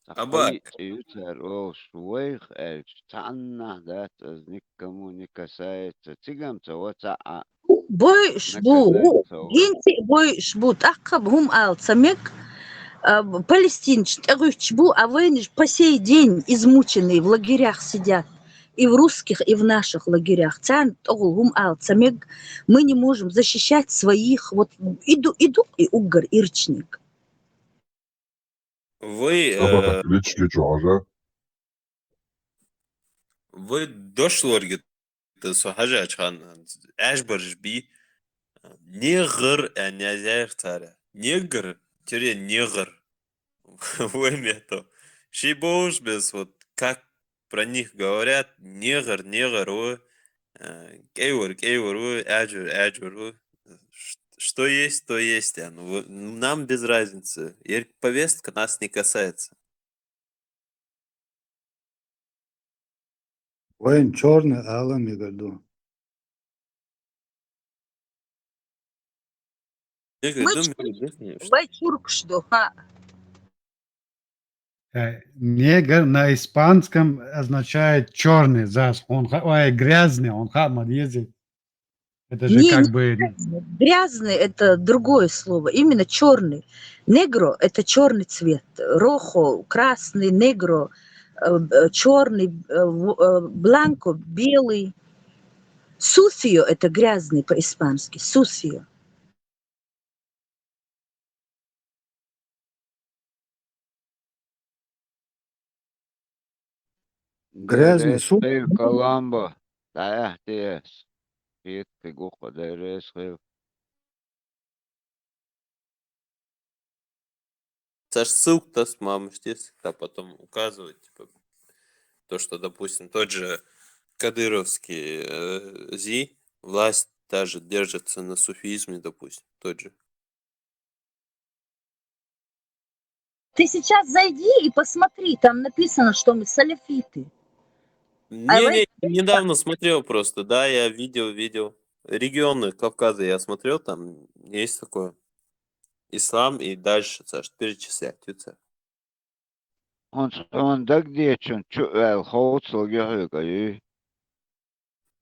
Ткъа кхо йиъ цӀе ю цара олуш, вайх аьлча, цхьаннахьа дац, из никому не касается, цигам ца во цхьа а. Бойуш бу, наказать ца во. ГӀинтӀе а бойуш бу, тӀаккха а хӀума ала ца мег, а, палестинцаш тӀегӀуьттуш бу, а вайна по сей день измученные в лагерях сидят, и в русских, и в наших лагерях. Царна тӀехула хӀума ала ца мег, мы не можем защищать своих, вот и ду-, и ду-, и уггар ирчаниг. Вай, э, вай дошлорга, со хьажачхьан, аьшбарж би, негр, а, нязяех цара. Негр, тире негр. Вай мето. Ши боуш без, вот как про них говорят, негр, негр ву, э, кӀайвар, кӀайвар ву, аьжар, аьжар ву. Ш-, что есть, то есть, а, ну, в-, нам без разницы. Ер-, повестка нас не касается. Вайн чёрный аьле мегаргда. Мегаргда, мегаргда, конечно. Вай чуркшду, ха. Э, негр на испанском означает чёрный, зас, он ха-, ой, грязный, он ха-, мадьези. Это же не, как не бы грязный. Грязный — это другое слово, именно черный. Негро — это черный цвет. Рохо — красный, негро — черный, бланко — белый. Сусио — это грязный по-испански. Сусио. Грязный суп. Коломбо. Да, я, ты. Пит, фигуха, да, резко. Саш, ссылку-то с мамой, естественно, потом указывать, типа, то, что, допустим, тот же кадыровский э, зи, власть даже держится на суфизме, допустим, тот же. Ты сейчас зайди и посмотри, там написано, что мы саляфиты. Не, не, недавно смотрел просто, да, я видел, видел. Регионы Кавказа я смотрел, там есть такое. Ислам и дальше, Саш, перечислять, Юца. Он, он дагдечун чуэл хоуцлоги хойгаю.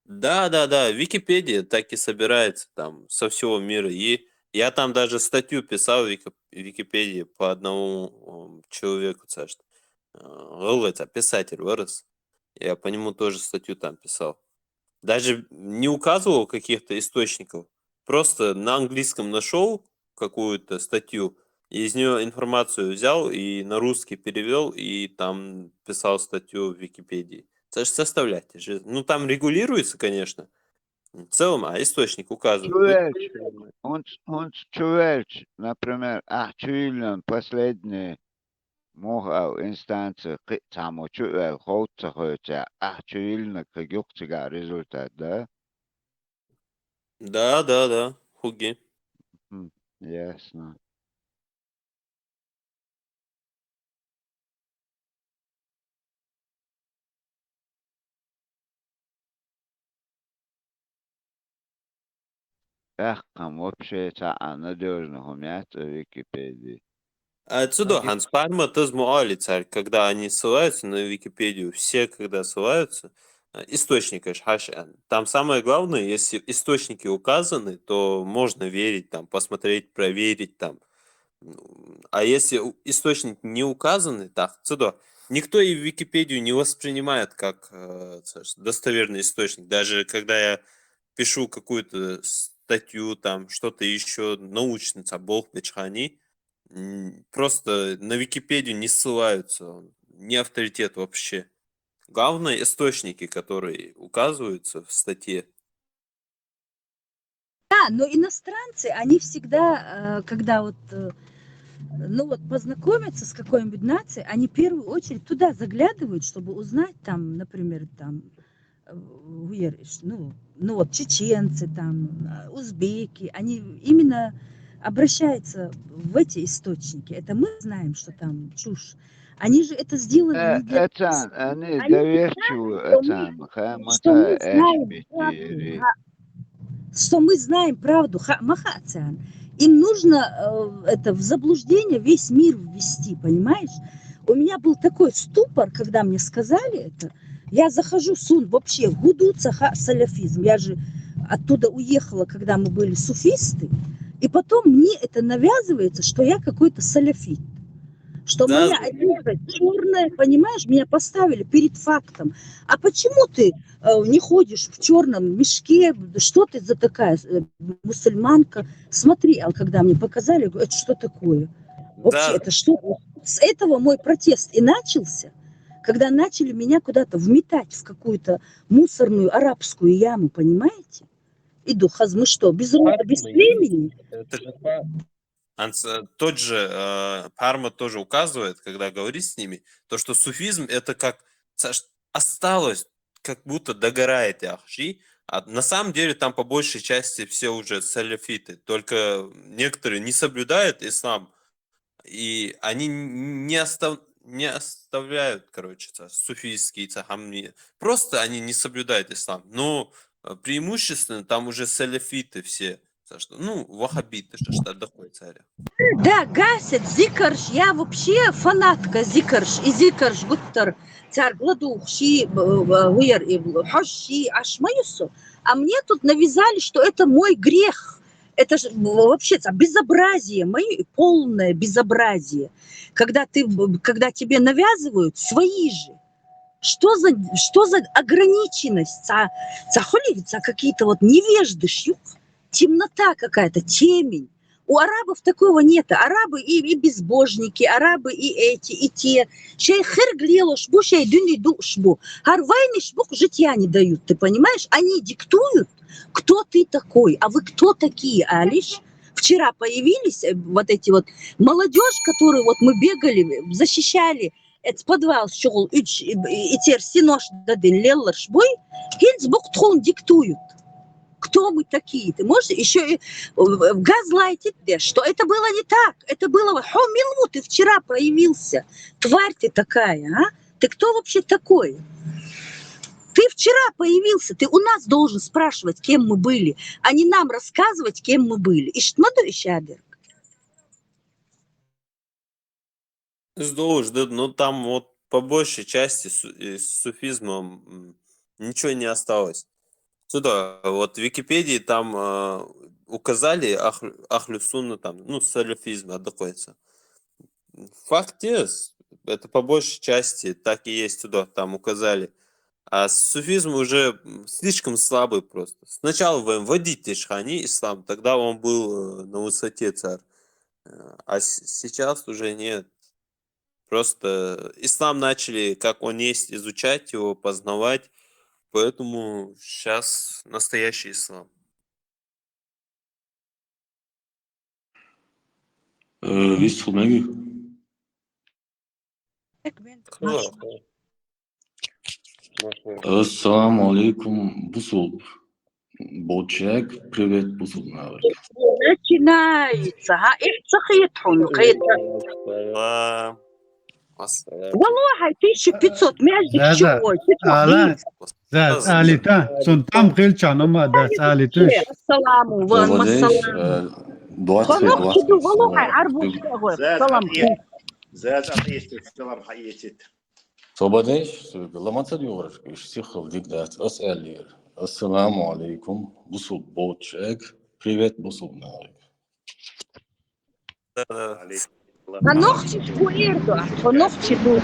Да, да, да, Википедия так и собирается там со всего мира. И я там даже статью писал в Вики- Википедии по одному м, человеку, Саш. Э, Гылыца, писатель вырос. Я по нему тоже статью там писал. Даже не указывал каких-то источников. Просто на английском нашел какую-то статью, из нее информацию взял и на русский перевел, и там писал статью в Википедии. Саш, составлять же. Ну, там регулируется, конечно. В целом, а источник указывает. Он, он чувельч, например, а, чуильнан последний мугал инстанция кы- само чувел хоуца хойца, а, чуильна кыгюк цига результат, да? Да, да, да, хуги. М, Ясно. Эх, там вообще ца надежно хумят Википедии. Отсюда Ханс Парма тоже муали царь, когда они ссылаются на Википедию, все, когда ссылаются, э, источник, конечно, хаш, э, там самое главное, если источники указаны, то можно верить, там, посмотреть, проверить, там. Ну, а если у- источник не указаны, так, отсюда никто и Википедию не воспринимает как э, царь, достоверный источник. Даже когда я пишу какую-то статью, там, что-то еще научно, там, Болх Бечхани, м, просто на Википедию не ссылаются, он не авторитет вообще. Главное — источники, которые указываются в статье. Да, но иностранцы, они всегда, э, когда вот, э, ну вот познакомятся с какой-нибудь нацией, они в первую очередь туда заглядывают, чтобы узнать там, например, там, э, уер- ш- ну, ну вот чеченцы, там, э, узбеки, они именно обращаются в эти источники. Это мы знаем, что там чушь. Они же это сделали не для нас. Эцан, они Они доверчивы, знают, что мы, эцан, хэ, что мы мата, знаем эшпити, правду, ри. ха- что мы знаем правду, ха- маха эцан. Им нужно э, это в заблуждение весь мир ввести, понимаешь? У меня был такой ступор, когда мне сказали это. Я захожу, сун, вообще, гудуца ха саляфизм. Я же оттуда уехала, когда мы были суфисты. И потом мне это навязывается, что я какой-то саляфит. Что Да. Моя одежда черная, понимаешь, меня поставили перед фактом. А почему ты э, не ходишь в черном мешке? Что ты за такая э, мусульманка? Смотри, а когда мне показали, я говорю, это что такое? Вообще, Да. Это что? С этого мой протест и начался, когда начали меня куда-то вметать в какую-то мусорную арабскую яму, понимаете? Иду, хаз, мы что, без рода, без Парма, племени? Это же па- Анс- э, тот же э, Парма тоже указывает, когда говорит с ними, то, что суфизм — это как, Саш, осталось, как будто догорает, яхши. А на самом деле там по большей части все уже саляфиты, только некоторые не соблюдают ислам, и они н- не остав... не оставляют, короче, ца, суфийские, ца, хамни. Просто они не соблюдают ислам. Но э, преимущественно там уже салафиты все. Ца, что, ну, ваххабиты, что, что такое царя. Да, гасят, зикарш, я вообще фанатка зикарш, и зикарш гуттар, цар гладух ши, б-, б-, уяр, и хож ши, аш маюсу. А мне тут навязали, что это мой грех. Это же вообще ца безобразие, мое полное безобразие. Когда ты, б-, когда тебе навязывают свои же. Что за, что за ограниченность? Ца, ца хули, ца какие-то вот невежды шьюк. Темнота какая-то, темень. У арабов такого нет. Арабы и, и безбожники, арабы и эти, и те. Шей херг лелош бу, шей дюни душ бу. Гар вайны шбук житья не дают, ты понимаешь? Они диктуют, кто ты такой, а вы кто такие, Алиш? Вчера появились э, вот эти вот молодежь, которую вот мы бегали, защищали, это подвал щёл, и, и, и тер синош дадин леллар шбуй, хильц бук тхун диктуют. Кто мы такие? Ты можешь еще и э, газлайтить, да, что это было не так, это было, хо, милву, ты вчера появился, тварь ты такая, а? Ты кто вообще такой? Ты вчера появился, ты у нас должен спрашивать, кем мы были, а не нам рассказывать, кем мы были. Иштмаду ишадер. Здолуш, да, но там вот по большей части су- э, с суфизмом м, ничего не осталось. Сюда, вот в Википедии там э, указали ахлю, ахлю сунна, там, ну, салафизм, а такой ца. Факт есть, это по большей части так и есть, сюда там указали. А суфизм уже м, слишком слабый просто. Сначала вы вводите шхани ислам, тогда он был э, на высоте, царь. Э, А с- сейчас уже нет. Просто ислам начали, как он есть, изучать его, познавать. Поэтому сейчас настоящий ислам. Э, Вис хумеги. Хорошо. Ассаламу алейкум, бусул болчак. Привет, бусул навык. Начинается, га, их цахит хун, кайта. Ассалам. Ассалам. Валлахи, тысяча пятьсот, между Да, да. чего? Ала, да, алита, сунтам хилчан, ома, да, алита. Ассаламу, ван Добрый день, массалам. э, двадцать, Хонок чиду, двадцать, валлахи, э, арбу ты- шагой. Заз Салам. атеет, заз атеет, салам хаетит. Собадеш, ламаца дюграш, иш сихал дик дат, ас алир. Ассаламу алейкум, бусул болчак. Привет, бусул навык. Да, да. Алейкум. Хонок чиду, ирду, хонок чиду.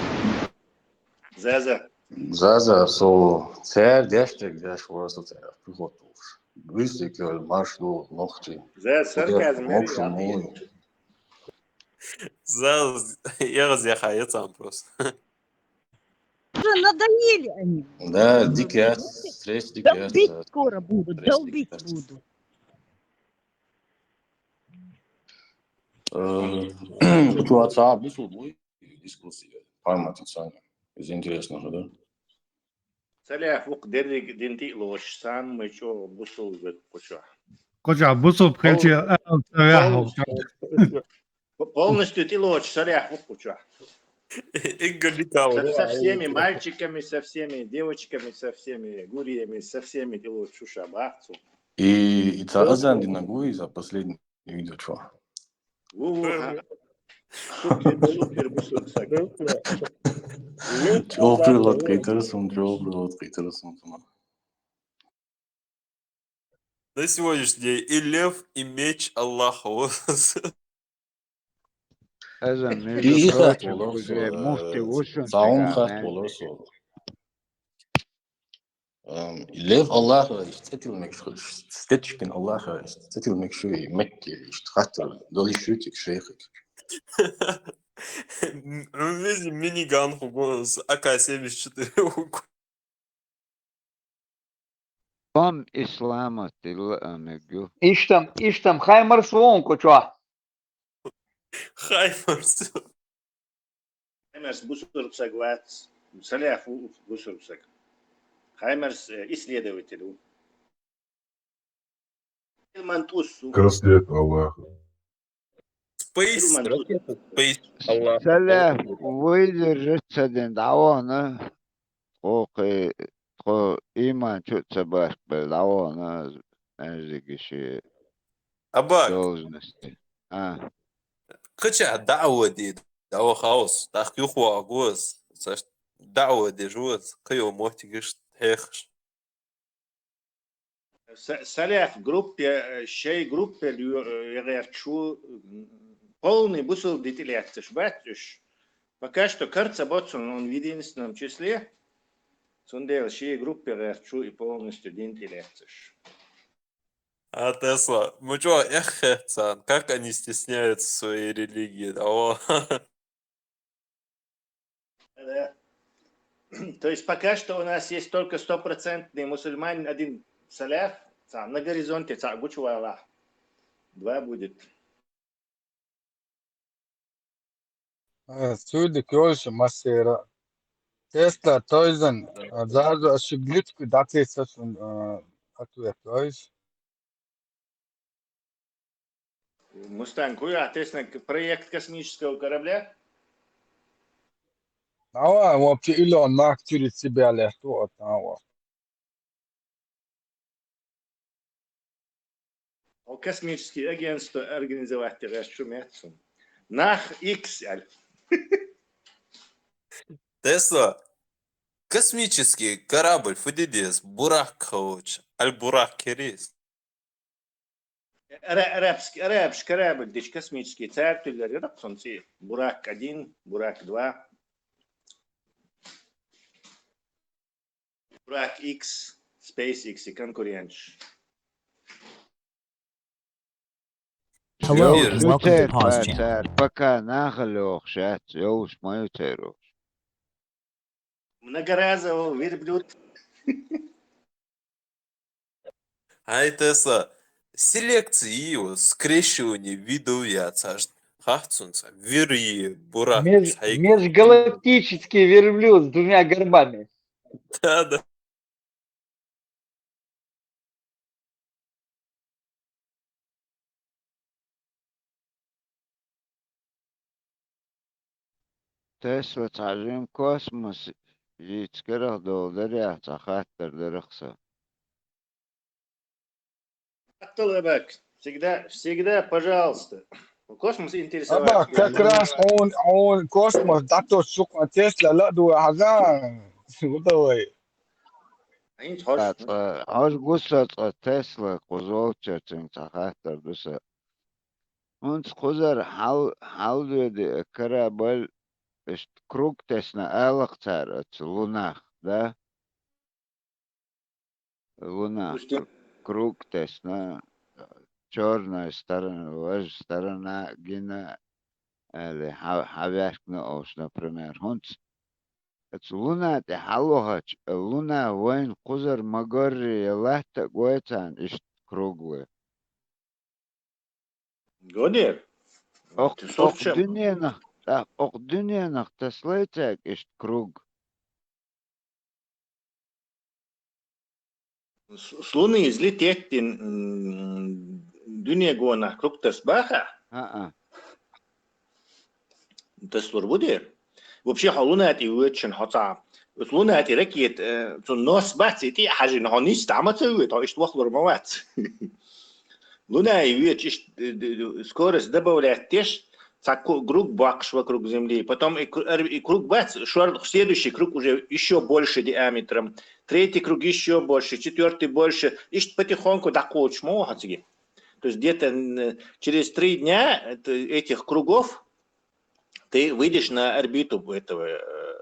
Заза. Заза, со цер дяштек дяш ворсо цер приготовш. Высокий марш до ногти. Заз сарказм, Мокшу я мой. Заз, я разъяхается просто. Уже надоели они. Да, дикая, стресс дикая. Долбить скоро будут, долбить будут. Э, Ситуация бусул мой дискуссия. Поймать сами. Из интересного, да? Саляф вук дерриг динти лош сан мы чо бусул бет куча. Коча бусул хилчи, а, а, Полностью ти лош саляф вук куча. Игорь Николаевич. Со всеми мальчиками, со всеми девочками, со всеми гуриями, со всеми ти лош чуша бахцу. И, и та азан динагуи за последний видео, чё? Ву-ву, ха. Супер, супер, бусул сак. Чё прилад кайтерсун, чё прилад кайтерсун, тама. На сегодняшний день и лев, и меч Аллаха. Вот. Азан, И между их прочим, болор уже со, муфти э, ушун саун таган, хат э, болор со. Эм, лев Аллаха, истетил мекшу, истетчикин Аллаха, истетил мекшу, и Мекке, ишт хатыр, дали шутик шейхик. Вези миниган хугос, А К семьдесят четыре хугос. Пам ислама тилла амегю. Иштам, иштам, хаймар суон куча. Хаймарс. Хаймарс бусурбсаг вац, саляф бусурбсаг. Хаймарс э, исследователь у. Илман туссу. Каслет Аллаха. Пейс, ракета, пейс. Аллах. Салаф вайзар ца дин дӀавахана, тхо кхе-, тхо иман чу а ца баркбелла дӀавахана, маьждиге ши Абак. Должность. А. Кхыча даӀва де, даӀва хаус, тӀаккха юхавоагӀа гуз. Цаш даӀва де жуз, кхы йо моттигаш хьехаш. Са-, салаф группе, э, шей группе лю-, э, ягӀерчу, м, полный бусул дитилецаш бац уж. Пока что карца боцун он в единственном числе. Цундела шей группе гӀерчу и полностью дин тилецаш. А Тесла, мы чё, эх, цан, как они стесняются своей религии, да, о. Да. То есть пока что у нас есть только стопроцентный мусульманин, один саляф, ца, на горизонте, ца, гучуала. Два будет. Э, цуйдик йолча массера. Тесла тойзан, э, зазу аши глючку датеса сун, э, ответ, то есть. Мустанг, хуя, тесна к-, проект космического корабля? Ава, вообще Илон Маск через себя лет, вот, ава. О, космический агентство организовать, ты говоришь, шумятся. Нах икс, аль. Тесла, космический корабль фу де деза, Бурак хавча, аль Бурак керис. Ара-, арабский, арабский корабль, деш космический, царь тюллер, я так солнце. Бурак один, Бурак два. Бурак X, SpaceX и конкуренташ. Hello, Йовш, and welcome to цер, Pause Channel. Цер, пока нахал йохуш яц, йовш ма ю цер йохуш. Многоразовый верблюд. Ай, Тесла, селекция и его скрещивание видов яц аш хахцунца. Вир и Бурак Меж-, цхьайг. Межгалактический верблюд с двумя горбами. Да, да. Тесла, цхьа жим космос жийца карах долу дарехь цхьа хаттар дарах сан. Хаттал, Абак. Всегда, всегда, пожалуйста. Космос интересовать. Абак, как раз он, он космос, да, тот, сука, Тесла, ла, дуа, хазан. Давай. Хьинца хьожа. Ткъа, хьожа гуса ткъа Тесла кхуза волчуьра цуьнга цхьа хаттар ду сан. ХӀинца кхузара хьал-, хьалдоьду корабль, иштта круг тесна алакх цара оцу лунах, да? Лунах Пустим. Круг тесна, чёрная сторона, важа сторона гина, аьлла, хьа-, хьаваьхкина олуш, например, хӀинца. Оцу луна тӀе хьалвахача, луна вайна кхузара ма горри я латта а гой царна иштта круглый. Годер? Окх-, Ты окх слушай. Дуьненах, а, окх дуьненах тасалай цаьрга иштта круг. С-, с Луны излететь дин, м, дуьне гонах круг тас баха? А-а. Тас лур бу де? Вообще, хьо луна тӀе воьдучун хьо цхьа. Луна тӀе ракета, э, цу нос бац, и тӀе а хьажина, хьо нийса дӀа ма ца воьду, хьо иштта вахлур ма вац. Луна и воьдуш, иштта, э, д-, д-, скорость добавлять деш, цхьа ку-, круг боккхуш вокруг Земли. Потом и кру-, ар-, и круг бац, шор-, следующий круг уже ещё больше диаметром. Третий круг ещё больше, четвёртый больше. Иштта потихоньку дӀакхочуш ма ву хьо цига. То есть где-то, н-, через три дня это, этих кругов ты выйдешь на орбиту этого, э,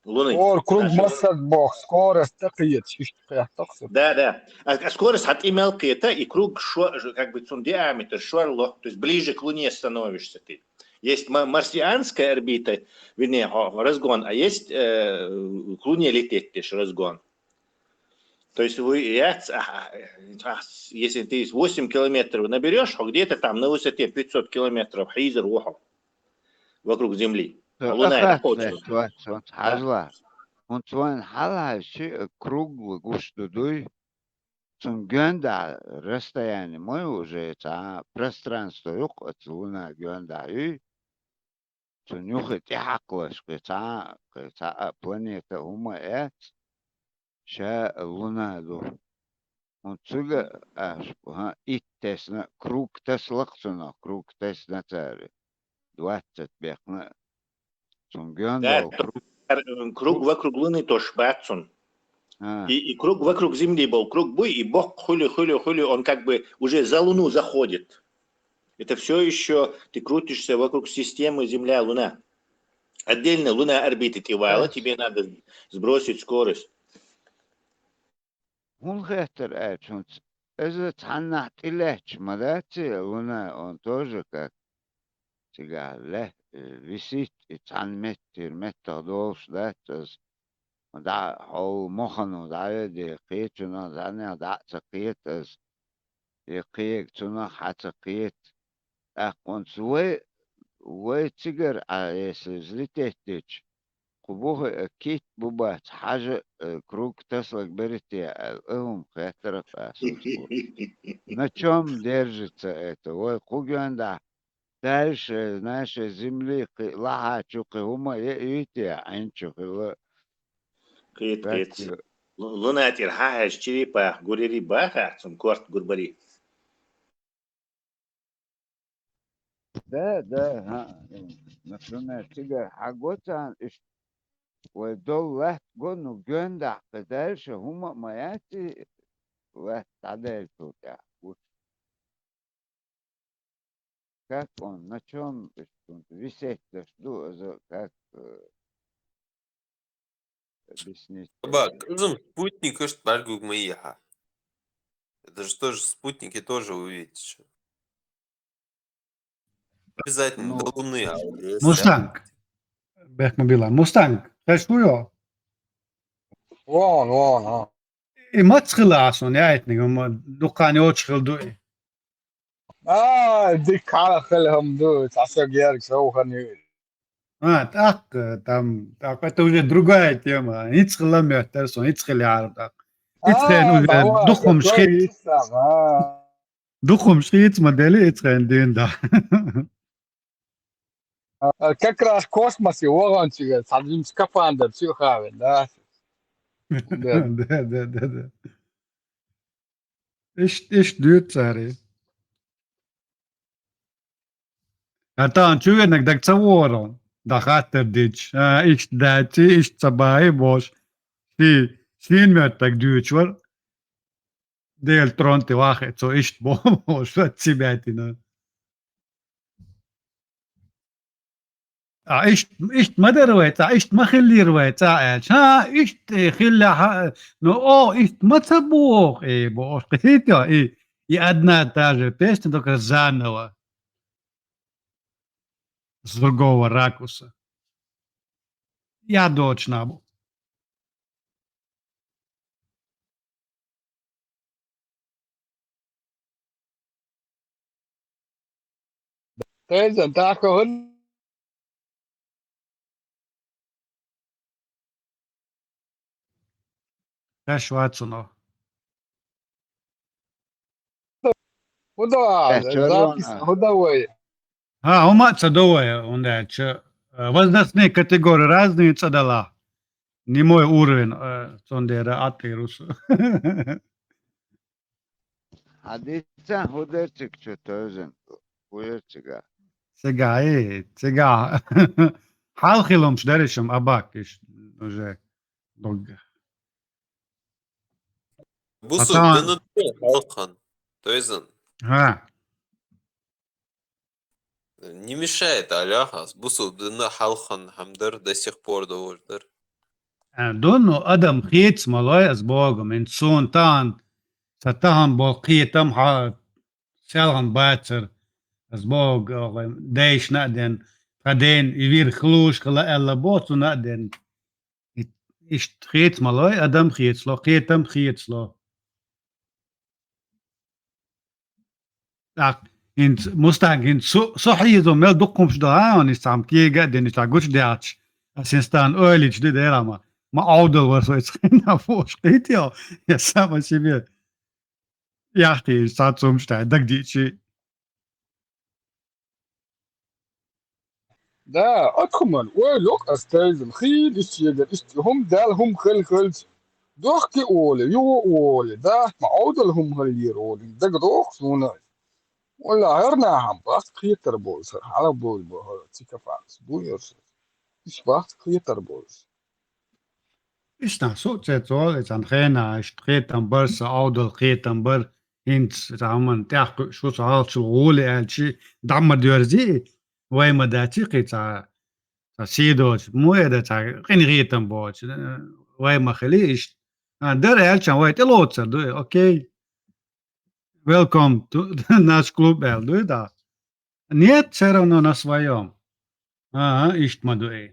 Луны. Ор круг массаг бох, скорость такъет, иштта кхетахса. Да, да. А, а скорость хьан тӀе мел кхета, и круг шо-, ж-, как бы цун диаметр шорло, то есть ближе к Луне становишься ты. Есть ма-, марсианская орбита, вернее, хо-, разгон, а есть, э, к Луне лететь деш разгон. То есть вы, я ц-, а, а, а, если ты восемь километров наберёшь, хьо где-то там на высоте пятьсот километров хьийзар ву хьо вокруг Земли. Э, Луна ахац это точно. Лаьтта вац, вац, хьажла. ХӀунца вайн хьалхьаьжчи, э, круглый гуш ду дуй? цун гондахь расстояние ма ю уже, цхьа пространство ю-кх оцу луна гондахь юй. Цунна юххе тӀехьакхалаш кхин цхьа, кхин цхьа а планета а хӀума а яц, ша а луна ду. ХӀунда цига аш, хӀа, итт тесна, круг тасалакх цунах, круг тесна цара. Двадцать бехна. Цун гон Да, долу то- круг. Круг вокруг Луны тоже бац цун. А, И, и круг вокруг Земли был, круг буй, и боккха хуьлу, хуьлу, хуьлу, он как бы уже за Луну заходит. Это все еще ты крутишься вокруг системы Земля-Луна. Отдельно Луна орбиты ты вала, Эс. тебе надо сбросить скорость. ХӀун хеттара аьлча, хӀунца иза цхьаннахь тӀелаьтташ ма дац и луна, он тоже как цигахь ле-, э, висит и цхьана меттера меттах долуш дац иза. ДӀа хьол мохано дӀаведе, кхечунах цхьаннех дӀа а ца кхета иза. И кхега цунах хьа ца кхета. ТӀаккха оцу вай, вай цигара Ӏа, если взлететь дича, кху бухе а кит бу бац, хьажа, э, круг тасалаг берите аьлла, а хӀума хеттарах а соцур. На чём держится это? Вай кху гондахь дальше нашей земли кхин лахьачу кхин хӀума е а юй те, Ӏин чу хилла? Кхета, кхета. Лу-, луна тӀера хьахьаьжча, черепах гурери бахахь, цунна корта гурбари. Да, да, хӀа, например, цигара хьаго царна иштта вай долу лаьтта го, ну, гондахь кхин дальше хӀума а ма яц и лаьтта дӀадаьллачул тӀаьхьа гуш. Как он, на чём иштта висеть даш ду, иза как, э, объяснить? Бак, иза спутник иштта бӀаьргуг ма ехьа. Это же тоже спутники, тоже увидите, что. Обязательно Ну, до Луны, а вот если Мустанг. Бехмобила. Мустанг. Хеш хуё? Вон, вон, вон. И маца хила ас он яйтниг, ма дуккхани йоцуш хила ду и. А, дика хьала хила хӀума ду, цхьа со герга совхани. А, тӀаккха, там, тӀаккха это уже другая тема. Ицхила моьттар сон, ицхила яра тӀаккха. Ицхен А, уже давай, духумш это хит. Ислам, а. Духумш хит ма дели ицхен дин да. А, как раз космосе вогӀанчигара цхьа жим скафандр чу а хавина, да? Да. Да, да, да, да. Ишт-, ишт дуьйцу цара. А тахана чу венаг даг ца вора, дан хаттар дича. А, ишт даьци, ишт ца баи, бош. Ши, шин моьттаг дуьйцуш вара. Дела трон тӀе вахе, цо ишт бо-, бош, ци баьтина. А, ишт, ишт ма дара вай цӀа, ишт ма хиллера вай цӀа аьлча. ХӀа, ишт, э, хилла, хӀа, ну, о, ишт ма ца боху, э, боху, кхетий, и, и одна та же песня, только заново. С другого ракурса. Я точно бу. Тезан, тӀаккха хӀун? Теш вацуно. ХӀун до, Э, чё запись, рона? ХӀун до вай? ХӀа, хӀума а ца до вай, хӀунда аьлча, э, возрастные категории разные цӀа дала. Не мой уровень, э, цундела а тӀе русу. Хьадица хӀу дерциг чу тевзан, хӀу ерцига? Цига, э, цига. Хьал хилумш даришам абакиш уже дог. Бусу Атан. Дана ду халкъан, тевзан. ХӀа. Не мешает, Алёха, бусу дина халкъан хӀамдар до сих пор довурдар. Э, дунну адам хец малой аз Богом, ин сун тан, са тахам бол кхетам ха, селгам бацар, аз Бог, э, дейшна ден, каден, и вир хлуш, хла элла боцуна ден. И-, ишт хец малой, адам хецло, кхетам хецло. Так, ин ц-, Мустанг, ин цу-, со хьийзо мел дуккхумш до, а, он ис цхьам кега а ден, ис цхьа гуч дяч. А син стан ойлич ди дерама. Ма Ӏовдал вар со ис хина фош кхетел. Я сам о себе. Яхтийча, цхьацца хӀумнаш тӀехь дагадеъча. Да, ат хӀуман, ой, локх ас тайзан, хийла иштта егар, иштта хӀума даьлла хӀума хила хилча, дохке оле, юха оле, да, ма Ӏовдал хӀума хилира оле, дагадоху суна. Валла, гӀернахьа бац кхетар болуш, хьала болу боху, цикафанс, буйнарш. Иштта бац кхетар болуш. Иштта со а цецвала, и цхьана хенахь, иштта кхетам бар, сан Ӏовдал кхетам бар, хӀинца цхьа хӀуманна тӀехь кхуьуш ву со хьалхачул гӀоле аьлча, дӀа ма доьрзи, вай ма дац кхин цхьа, цхьа сий доцуш, мо эда цхьа къинхетам боцуш, вай ма хили иштта. А, дара аьлча, вай тӀелоцур ду, окей. Welcome to наш клуб аьлла дуй да? Нет, всё равно на своём. Ага, иштта ма ду и.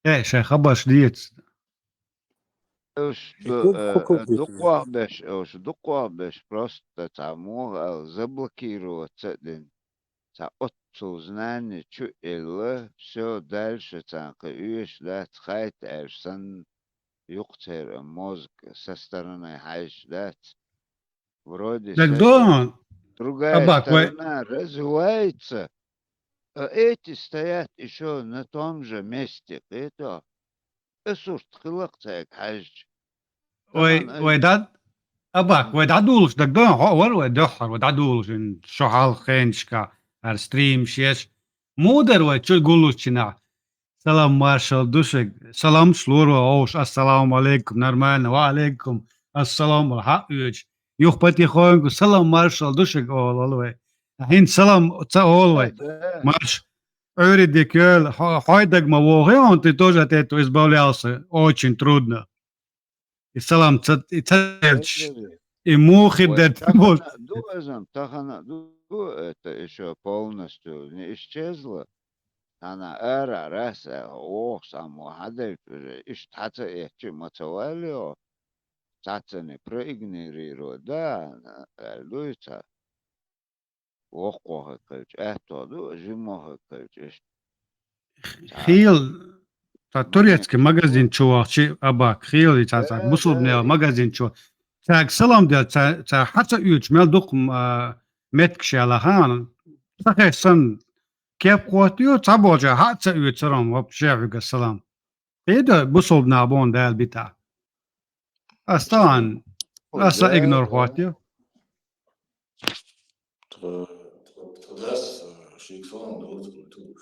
Э, шайн хабарш деца. Уж ду-, э, дукхох беш, уж дукхох беш, просто цхьа муха аьлла заблокироваться а дина. Цхьа оццул знание чу а элла, всё, дальше царна кхин оьшуш дац, хайта аьлча санна, юкъа церан мозг со стороны хьаьжча дац. Вроде дагадогӀу, другая сторона развивается, а эти стоят ещё на том же месте, кхетахь? Ас сурт хилла-кх цаьрга хьаьжча. Вай, вай дӀа-, Абак, вай дӀадолуш дагадогӀу, хьо а вара вай дуьххьара, вай дӀадолуш, ин шо хьалха хенашка, хӀара стримаш еш. Муха дара вай чу гуллучу дийнахь? Салам маршалла ду шуьга. Саламаш лора вай вовшашка. Ассаламу алейкум, нормально, ва алейкум ассалам, ала хьаъ оьцуш. Юха потихоньку салам маршалла ду шуьга олу вай. ХӀинца салам ца олу вай. Марш, Ӏуьйре дика йойла, хьо-, хьой дага ма вогӀий хьуна, ты тоже от этого избавлялся. Очень трудно. И салам ца, и ца делча, и муха хир дара тхуна. Тахана ду, тахана ду, это ещё полностью не исчезло. Хьана ара раз, э, оху сам мо хьаделча уже, иштта хьа ца эцча ма ца валио. Цацани проигнорировать, да, аьлла дуй ца. Воккхо хӀекхелча, аьтто ду, жиммо хӀекхелча, иштта. Хийла, цхьа турецкий магазин чу вахча, Абак, хийла, и цхьа, цхьа бусулбанел магазин чу. Цаьрга салам делла, цхьа, цхьа хьа ца оьцуш, мел дукха, а, меттигаш яьлла, хан. Ца хезаш санна, кеп хӀоттайо, цхьаболчара хьа а ца оьцура, вообще хьоьга салам. Кхийда бусулба нах боху Дала бита. Ас тахана, аса игнор хӀоттайо. Тхо, тхо, тхо дас, э, шийга салам доцург ду.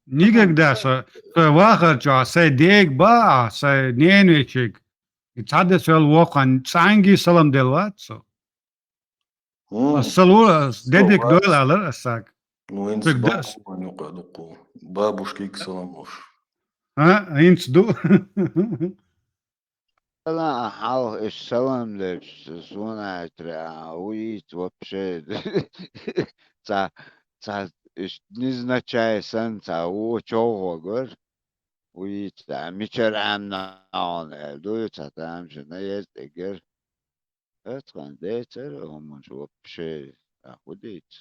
Никогда со, со вахар чохь, сайн дега ба а, сайн ненавечиг. И цхьа де соьл вокхан цхьаьнгге салам делла вац со. Ас салур, ас дедик дойла алар ас саг. Ну, хӀинца бабушкиг салам луш. А, хӀинца ду. Ала а хьалха уьш салам делча, суна хьаьжча, а, уьйца вообще. Ца, ца, уьш низначай санна, ца, ву човхо гар. Уьйца, а, мичара Ӏаьмна хьуна аьлла ду, ца тамашийна еза тӀегар. Ацкъан децара хӀуманаш вообще, а, хӀу дийца?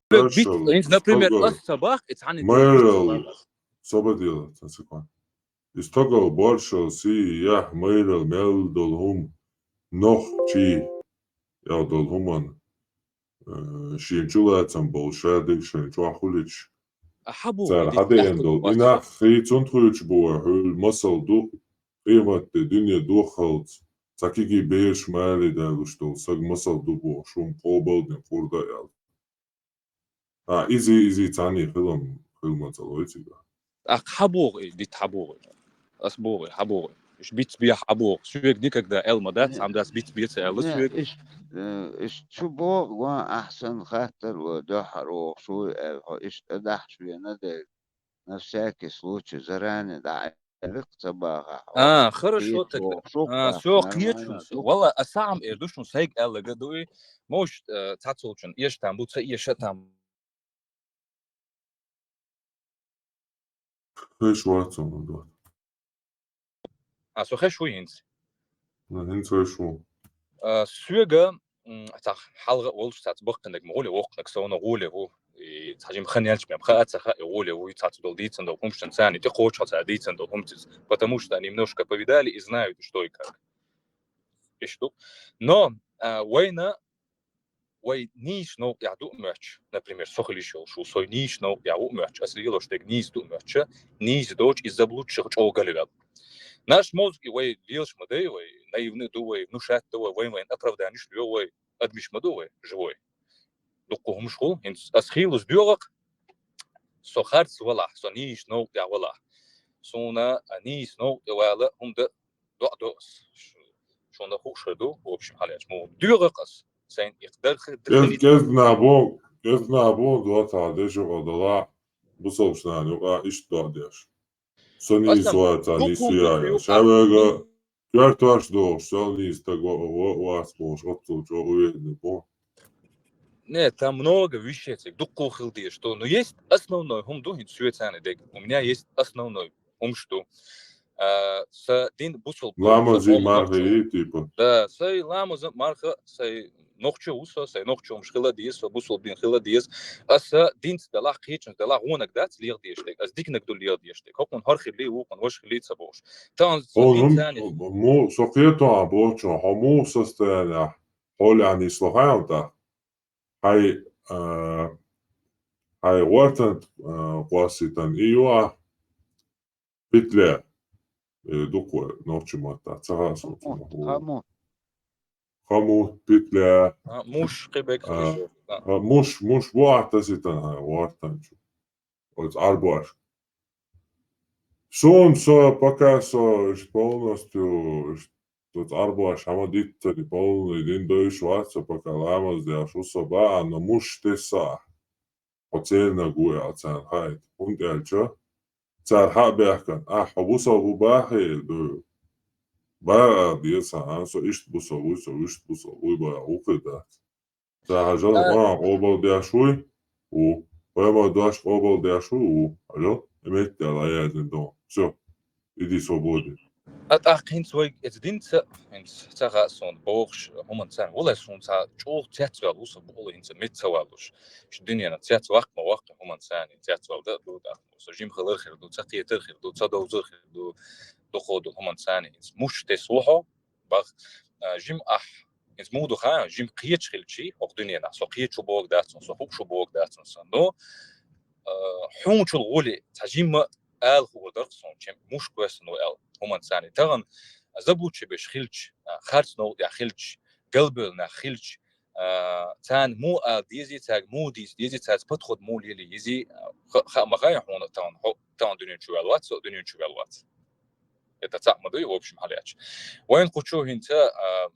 Бит, например, ас ца бах, и цхьанна майрал, собадила, цхьа секунд. Из тагал боршал, сий, яхь, майрал, мел долу хӀума, нохчий, ял долу хӀуманна, э, шен чулацам болу шадерг шайн чохь хуьлуьйтуш. Цара хьадеана долу. И нах хийцунна хуьлуьйтуш бу вай, хьуьлла масал ду, къемат де дуьне дохалц, цхьа кегий бераш мали далуш долу саг масал ду боху, шуна къобалдина хурда аьлла. А, изи, изи, цхьаьний хилам, хила ма ца лой цига. Ахь хьан боху и, бит хьан боху и? Ас боху и, хьан боху и? Иш биц бехьа хьан боху? Соьга никогда аьлла ма дац, хьан дац биц беца аьлла соьга. Иш, э, иш чу боху, ван ахь санна хаттар ло, дуьххьара воху суй аьлла, хьо иштта дахьаш вена дерг. На всякий случай, заранее дӀа Ӏеллакх ца баха хьо. А, хорошо тогда. А, всё, кхечун. Валла, а сам эр ду шун сайга аьллага ду и. Муш, э, цхьа цолчун, эш там бу, ца эша там. Хеш вацун ду. А, со хеш ву хӀинца. Ну, хӀинца хеш ву. А, соьга, м, цхьа хьалха а волуш, цхьацца баккхинарг ма гӀоле, воккханарг совна гӀоле ву, и цхьа жимма хан яьлча, мем хаа а ца хаьа, и гӀоле ву, и цхьацца долу дийцина долу хӀумаш царна тӀекхочуш, цара дийцина долу хӀуманца, потому что они немножко повидали и знают, что и как. Иштта ду. Но, а, вайна, вай нийса новкъа тӀехь ду а моьттуш, например, со хила йиш йолуш ву, со нийса новкъа тӀехь ву а моьттуш, аса лелош дерг нийса ду а моьттуш, нийса доцуш, иза заблудших чӀогӀа галваьлла. Наш мозги вай лелаш ма дай, вай наивный ду, вай внушать ду, вай вайн-вайн оправданиш лоьху вай, адамаш ма ду вай, живой. Дуккха хӀумаш хуьлу, хӀинца аса хийлаза доьгӀу-кх, со харц валахь, со нийса новкъа тӀехь валахь. Суна а нийса новкъа тӀе вала хӀума дан доӀа до ас. Шуна хууш хир ду, в общем, хьалаьцча ма ву. ДоьгӀу-кх ас. Сайн и дарх-, кӀез-, кӀезиг нах бу, кӀезиг нах бу, доцахь деш юкъа далахь, бусалбачу нахана юкъа иштта доӀа деш. Со нийса вац, нийса яц. Ша вайга коьртош дохуш, со нийса стаг ва-, ва-, вац бохуш, оццул чӀогӀа уверенный бу. Не, там много вещей, цига дуккха хила дезаш ду. Но есть основной хӀума ду, хӀинца соьца цхьаьна дерг. У меня есть основной хӀумаш ду. А, са дин бусалба ду, ламазий, са мархий, типа. Да, сай ламаза марха, сай нохчо ву со, сай нохчо хӀумаш хила деза, со бусалба дин хила деза. Аса динца далахь, кхечунца далахь, вонаг дац леха дезаш дерг. Аса диканаг ду леха дезаш дерг. ХӀокхунна хӀара хила, вукхунна важа хила ца бохуш. Тахана со дин царна, м-, м-, со кхетахь бохучунна, хьо муха состояниехь, хьол ян нисло хьайна тӀаккха? Хьай, а, хьай гӀортан, а, къоссийтан и ю ахь? Петля. Э, дукха вай нохчийн маттахь ца хаьа суна. Хомут, хомут. Хомут, петля. А, муш кхибек. А, хилча. А, муш, муш бу ахь тасийтан хьайн гӀортанчу? Оцу Ӏарбош. Суна со, пока со уьш полностью, уьш, оцу Ӏарбош хьан ма диттари, полный дин дойуш вац со, пока ламаз деш ву со баа, но муш тесса ахь. Хьо цернаг ву аьлла царна хаийта. ХӀунда аьлча, цара хьа а баьхкина, ахь хьо бусалба ву бахьий ду. Баа ала деза сан, а, со иштта бусалба вуй, со вуьшта бусалба вуй баа, вукхе дац. Ца хьажал, а, Къуръан къобалдеш вуй? Ву. Пайхамар дош къобалдеш вуй? Ву. Хьажал, и метте аьлла, а, яздина ду. Всё. Иди свободен. А тӀаккха хӀинца вайга эца динца, хӀинца ца хаьа суна бохуш, хӀуманца царна. Валлай, суна ца чӀогӀа цецваьлла ву со букъала хӀинца меца ца валлуш. Шу дуьненан цецваккха ма ваккха хӀуманца царна, цецваьлла дан а ду тӀаккха. Со жима хилар хир ду, ца кхетар хир ду, ца довзар хир ду, дукха долу хӀуманца царна хӀинца. Муш тесса ву хьо, бах, а, жима ахь, хӀинца муха ду хаьа, жима кхеташ хилчий, хӀокху дуьненахь, со кхеташ ву бохург дац суна, со хууш ву бохург дац суна, но, а, хьуначул гӀоле, цхьа жимма ала хуур дара суна, чем муш коьртана ву аьлла, хӀуманца царна. Тахана заблудший берш хилча, а, харц новкъа тӀехь хилча, галбевлла нах хилча, а, царна муха ала дезий, цаьрга муха дийца дезий, цаьрца подход муха лелае езий, а, ха-, хаа ма хаьа хьуна тахана, хьо тахана дуьнен чу ваьлла вац, со а дуьнен чу ваьлла вац. Это цхьаъ ма дуй, в общем, хьалаьцча. Вайн кху чу хӀинца, а,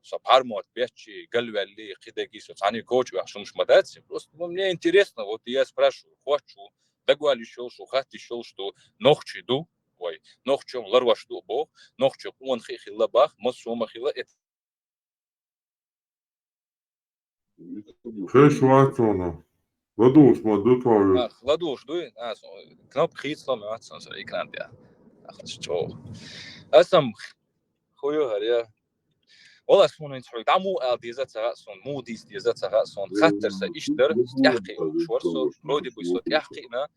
со пхьармота беттий, галваьллий, кхидерг со цхьаьна коча ваьхьаш хӀумаш ма дац. Просто, ну, мне интересно, вот я спрашиваю, хоьттуш ву, дагавала йиш йолуш ву, хатта йиш йолуш ду, нохчий ду, вай, нохчо ларвеш ду боху, нохчо къонахий хилла бах, массо а ма хилла, это Хеш вац хьуна. ЛадугӀуш ма ду тхо вуьш? А, ладугӀуш дуй? А, со, кнопка хийцало ма вац сан, со экран тӀехь. Ахлаш чӀогӀа. Аса-м хӀу ю хӀара я. Вала суна хӀинца хьоьга дӀа муха ала деза ца хаьа суна, муха дийца деза ца хаьа суна. Хаттар сан иштта дара, тӀаьхьакхиъна лууш вара со, вроде бы со тӀаьхьакхиъна,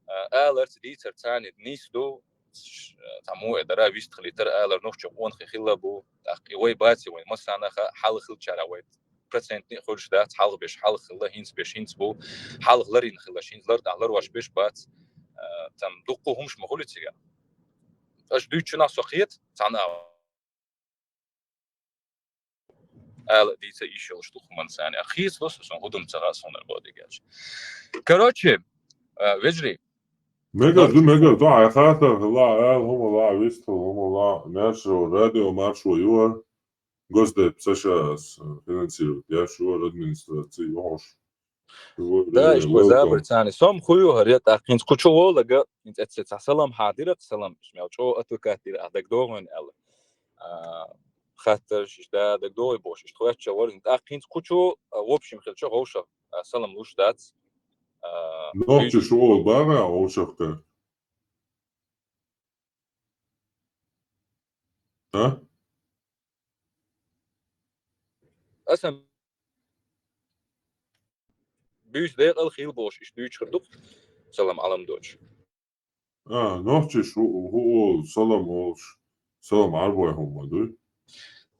а, аларца, дийцарца царна нийса ду, ш-, цхьа муха дара, вистхилийтар алар нохчо къонахий хилла бу. ТӀаккха и вай баций, вайн массанахьа хьалха хилчара вай процентний а хуьлуш дац, хьалха берш хьалха хилла, хӀинца берш хӀинца бу, хьалха ларйина хилла, хӀинца лартӀехь ларвеш берш бац. А, там дуккха хӀумаш ма хуьлу цига. Аша дуьйцучунах со кхета, цхьана ала дийца йиш йолуш ду хӀуманца царна. Хийцало со, сон хӀу ду ца хаьа суна боху дигача. Короче, а, вежарий. Мегар ду, мегар ду, хьайн хаттар хилла, ала хӀума лахь, вистхила хӀума лахь, маршо, радио маршо ю хӀара, Госдеп ца ша ас, финансировать еш ю хӀара, администраци ю хьуш. Да, иштта забар царна. Со-м хӀу ю хӀара, я тӀаккха хӀинца кху чу волага, хӀинца эццахь салам хьадира, салам, мел чӀогӀа адвокат дира, ахь дагадогӀу хьуна аьлла. А, хаттарш, иштта дагадогӀий бохуш, иштта хоьттуш вара. ТӀаккха хӀинца кху чу, а, в общем хилча, хӀовшах, а, салам луш дац. А, нохчи шу олу бара хӀовшах тера? А? Асан буьйса декъал хил бохуш, иштта дуьйцуш хир ду-кх, салам Ӏалам доцуш. А, нохчаша хӀу, хӀу олу, салам олуш, салам Ӏарбой хӀума дуй?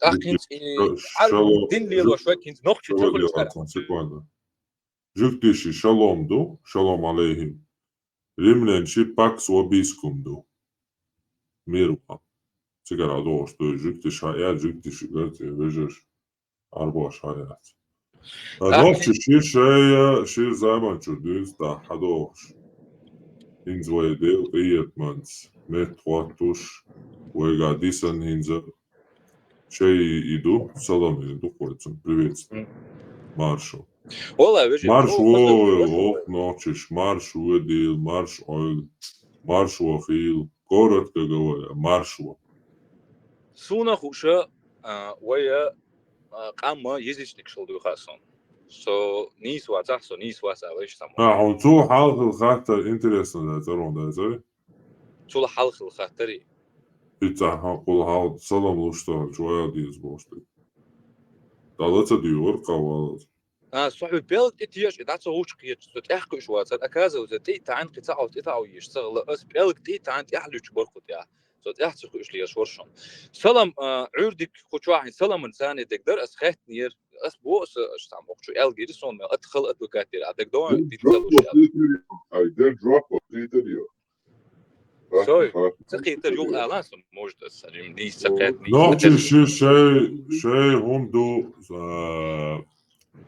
ТӀаккха хӀинца и Ӏарб дин лелош вай хӀинца нохчий ца хуьлуш дара. Жуьгтиша шалом ду, шалом алейхим. Римлянчий пакс вобискум ду. Мир вам. Цигара догӀуш ду, жуьгтиша хьаэр, жуьгтиша гар цӀе вежарш. Ӏарбоша хьаяц. А нохчаша шира шайя, шира заманчуьра дуьйна тӀаккха хьадохуш. ХӀинца вай Дела къинхетамца меттахӀоттуш, вайгахь дисина хӀинца шай и ду, салам и ду кхойцун, приветствие. Маршо. Ола, вежарий, марш вогӀийла, оха нохчаша, марш вогӀийла, марш Ӏойла, марш вогӀийла, коротко говоря, марш вогӀийла. Суна хууш, а, вай, а, къам язычникаш хилла дуй хаьа суна. Со нийса вацахь, со нийса вац а вайша самой. А, хьуна цул хьалха хилла хаттар интересно дац, цӀарон дац, ой? Цул хьалха хилла хаттарий? ХӀинца хьан кхул хьал салам луш ца хилча, вайл деза бохуш ду. ДӀала ца дуьйгӀура кхаваллалц. А, со хьуьй пӀелг тӀе теш, и дӀа ца гӀучу кхеташ, со тӀехь кхуьуш вацара, оказывается, тӀе а таьӀна кхин цхьа Ӏов, тӀе а Ӏов еш ца хилла, ас пӀелг тӀе а таьӀна тӀехь луьттуш бара кху тӀехь. Со тӀехь ца кхуьуш лелаш вара шуна. Салам, а, Ӏуьйрдиг кху чохь хьайн саламан царна дегдар, ас хаьттинера, ас боху, аса, аш цхьа мохчу аьлла гира суна, мел ат хала адвокат дира, а дагадогӀу, дитта ца луш аьлла. Ай, дер жоп, дитар ю. Сой, ца кхетар юха алан со, может, аса, рим, нийса ца кхетта, нийса ца кхетта. Нохчий ши шай, шай хӀума ду, а,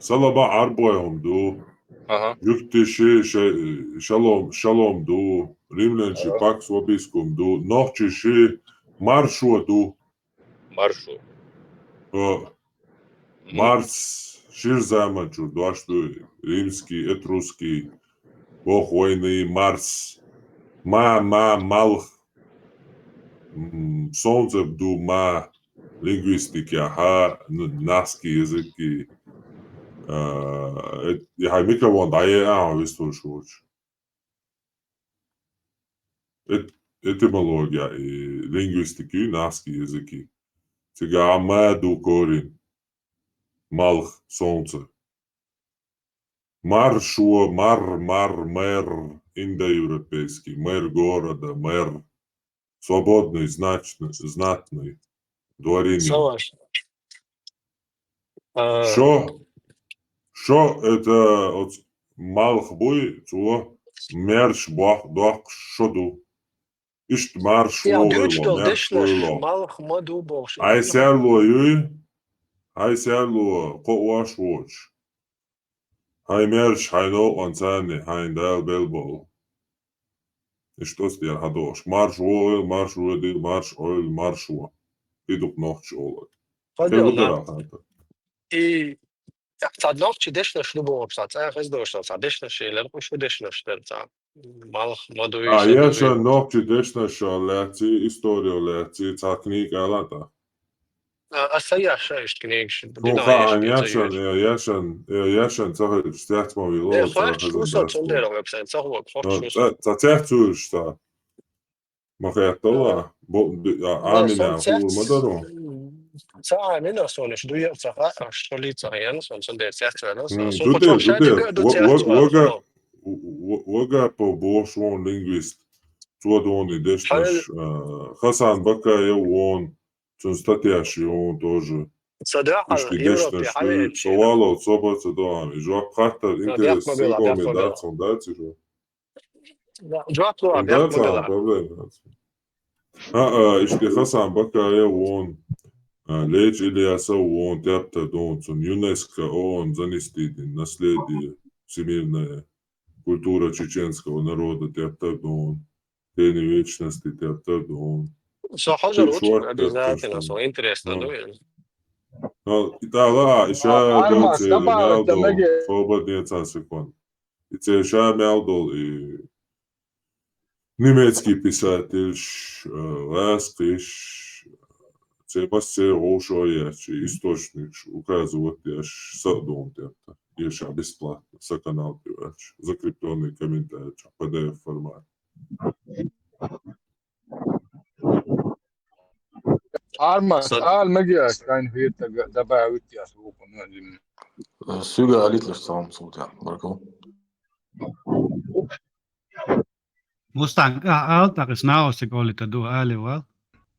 салама Ӏарбой хӀума ду. Аха. Жуьгтий ши шай, шалом, шалом ду. Римлянчий пакс вобискум ду. Нохчий ши маршо ду. Маршо. О. Марс, шира заманчуьра дош ду, римский, этрусский, боху вайний Марс. Ма, ма, малх. М, солнце ду ма, лингвистикехь, н-, нахский языки. А, э, и хьайн микрофон дӀае а, хьо вистхуьлуш волчу. Эт-, этимология и лингвистики, нахский языки. Цигахь ма ду корень. Малх, солнце. Маршо, мар, мар, мэр, индоевропейский, мэр города, мэр. Свободный, значный, знатный, дворянин. Шо, шо это оц-, малх буй, цо мерш бох-, доккхуш шо ду. Иштта марш вогӀийла, мерш вогӀийла. Малх ма ду бохуш. Хьайн серло юй, хьайн серло кхоош воцуш. Хьайн мерш, хьайн новкъан царни, хьайн Дала белла болу. Иштта оцу тӀера хьадохуш. Марш вогӀийла, марш вогӀийла, марш Ӏойла, марш вогӀийла. И ду-кх нохчаша олу. Хьан ду-кх дара хаттар? И цхьа нохчийн дешнаш ду бохуш, цхьа цӀа хездошна, цхьа дешнаш елира, кху шу дешнаш дара цхьа. Малх ма ду. А, яшан нохчийн дешнаш лаьцций, история лаьцций, цхьа книга алан тӀаккха. А, аса яша иштта книгаш. Шу хаан яшан, я яшан, я яшан ца хилча, цец ма вило, э, ца хаза дац. Цундела вебсайт ца хӀуо, хӀорш шу. Ца, ца цец вуьйш ца. Ма хеттала, бо-, ди-, а, амина хӀур ма даро. Ца амина сон иш дуьйа ца ха, а, шули ца ян сон, сон дер цец вена сон. Ду дер, ду дер. Вага, вага по бошон лингвист. Цо дони дешнаш, а, Хасан Бакаев вон. Цуьнан статьяш ю хьуна тоже. Ца дуьхьал, иштта Европе дешнаш хьалаьцча, со валлал, со бац а доам. И жоп хаттар, интерес, сагоме дац хьуна, дац и жоп? Да, жоп ло, хьуна дац, проблема дац. А, а, иштта Хасан Бакаев вон, а, Лечи Ильясов вон, тептар ду хьуна цунна, ЮНЕСКО, ООН занести дина, наследие всемирное, культура чеченского народа, тептар ду хьуна. Тени вечности тептар ду хьуна. Со хьожур ву, обязательно, со интересно ду. Ну, и тӀала, и ша, а, Арма, ца мел долу, свободнее цхьа секунд. И ца ша мел долу, и немецкий писательш, э, ласкиш, ца массе вовшо еш, и источникш указывать еш, са а ду хьуна тептар. Еша бесплатно, са канал тӀе ваьлча. Закреплённый комментарий, П Д Ф формат. Арма, Са- ала магиаш, кайн хетага дабавит яс вукуна зим. Сюга алитлаш сам султя. Баркал. Мустанг, а, ал, так и снова се голи та ду, али вал.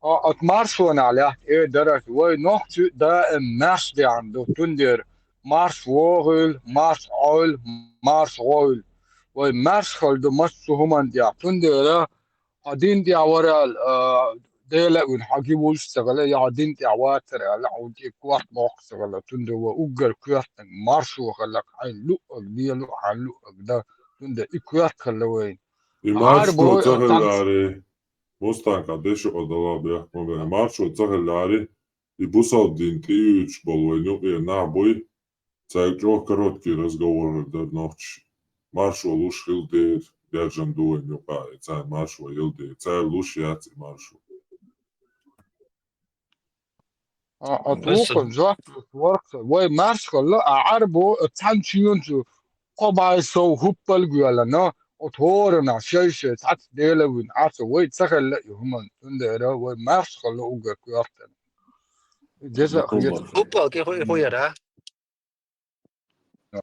А, от маршона ля, э, дараш, вой нохчи да, э, марш дян ду, тундер, марш вогыл, марш ойл, марш ойл. Вой марш хол ду, марш сухуман дя, тундера, а дин дя варал, а, дела ун хаги вулш сагала, я дин дя ватар ала, а ди кварт мох сагала, тунде ва уггар кварт марш вогылак, ай лу, аг, ди лу, ай лу, аг, да, тунде и кварт хала вой. И маршо цагьлари, Мустанка дешу одала бяхмабе. Маршо цагьлари, и бусал дин тиюч бол вай нюкъе на буй. Цай чох короткий разговор дар нохч. Маршо луш хилдер, бяжан дуй нюкъа, и цай маршо йилдер, цай луш яц и маршо. А, а Бесед. Тухун жок воркса. Вай марш хала, а арбо, а цан чиюн чу, кобай сов хуппал гуяла, но, от хорна, шай шай, тац делавин, аца, вай цагьла, и хуман, тундера, вай марш хала, уга куяхтан. Деза, Хуппал. Хуппал, ке хуй, хуяра.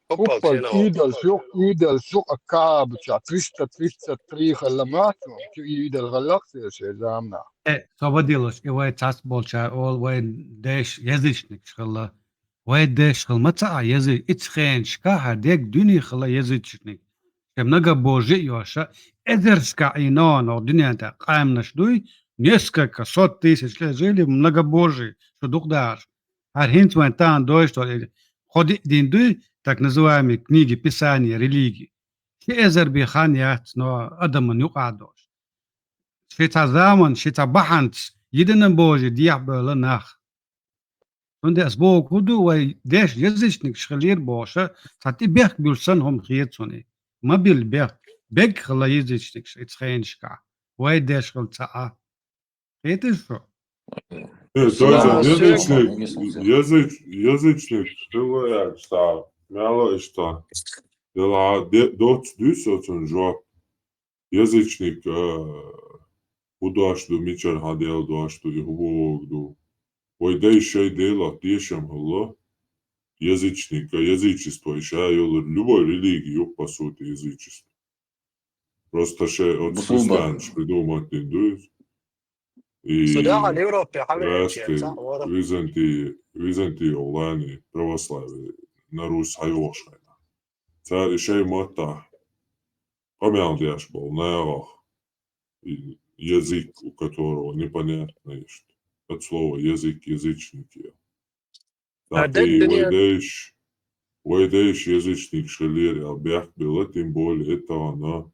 Хуппал, Хуппал, кено. Идал, шук, идал, шук, а кабча, триста тридцать три хала мачо, ки идал халак се, се замна. Э, собадилош, и вай цас болча, ол вай деш язычник хала. Вай деш хал маца а язы-, ицхеншка ха дег дуни хала язычник. Ше многобожие йоша, эзерска и но, но дунянта къаймнаш дуй, несколько сот тысяч лет жили в многобожии, что дух даш. Ар хинц вайн тан дой, что ли, ходи дин дуй, так называемые книги, писания, религии. Ши эзер би хан яц, но адаман юкъа дош. Ши та заман, ши та баханц, единым Божий дьяхь бала нах. Тунде ас бо куду вай деш язычник шхалир боша, та ти бех бюлсан хом хиет суни. Ма бил бех, бег хала язычник ши ицхеншка. Вай деш хал ца а. Хетиш шо? Э, то есть Слава язычник, Богу, не слушай. Языч-, язычник, ты говоришь, что, мало и что. Дела, де-, доц дюс оцун жо. Язычник, э, удаш ду, мичар хадел дуаш ду, и хубог ду. Вай дай шай дела, дешам хала. Язычник, э, язычество, иша, любой религии, по сути, язычество. Просто ше от Бусулба. Христианч придумать индуиз. И Сюда, а, Европе, а, Европе, Рясти, а, Европе. Византии, Византии, Олани, православие, на Русь хайошайна. Царь ишей мота. Помял дяш был, наявах. И язык, у которого непонятно есть. От слова язык, язычники. А Так и дальше не вайдейш, вайдейш язычник шелер, а бях было, тем более это она.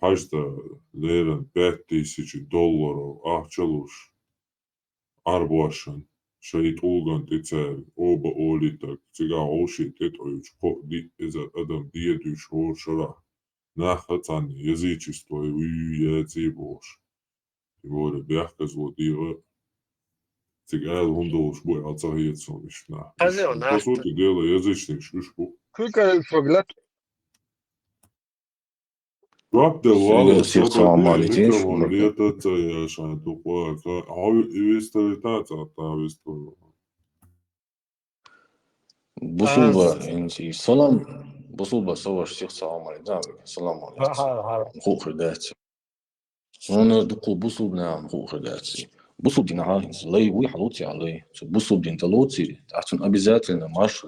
Хажда леран пять тысяч долларов, а чалуш. Арбуашан, шаит улган тицер, оба олитак, цига оши тет оюч, ко ди эза адам диедуш хор шара. Нах хацан язычество, и уй яци бош. И море бяхказ ло дива. Цик айл хундолш буй алцах ецон ишна. Хазео, По нахта. Сути дела, язычник шуш бу. Кука фаглат. Жоп да Сюда вала, всех собади, салам алейкум. Никого нету, цая шан тупа, ка, а инвесторы та, та, та, инвесторы. Бусулба, А, инси, салам, бусулба, саваш, всех салам алейкум. Салам алейкум. Ага, ага. Хухрдец. Сонер дуку бусулбна хухрдец. Бусулб дина хал инси, лей уй халути алей. Цу бусулб дин талоци, а цун обязательно марш.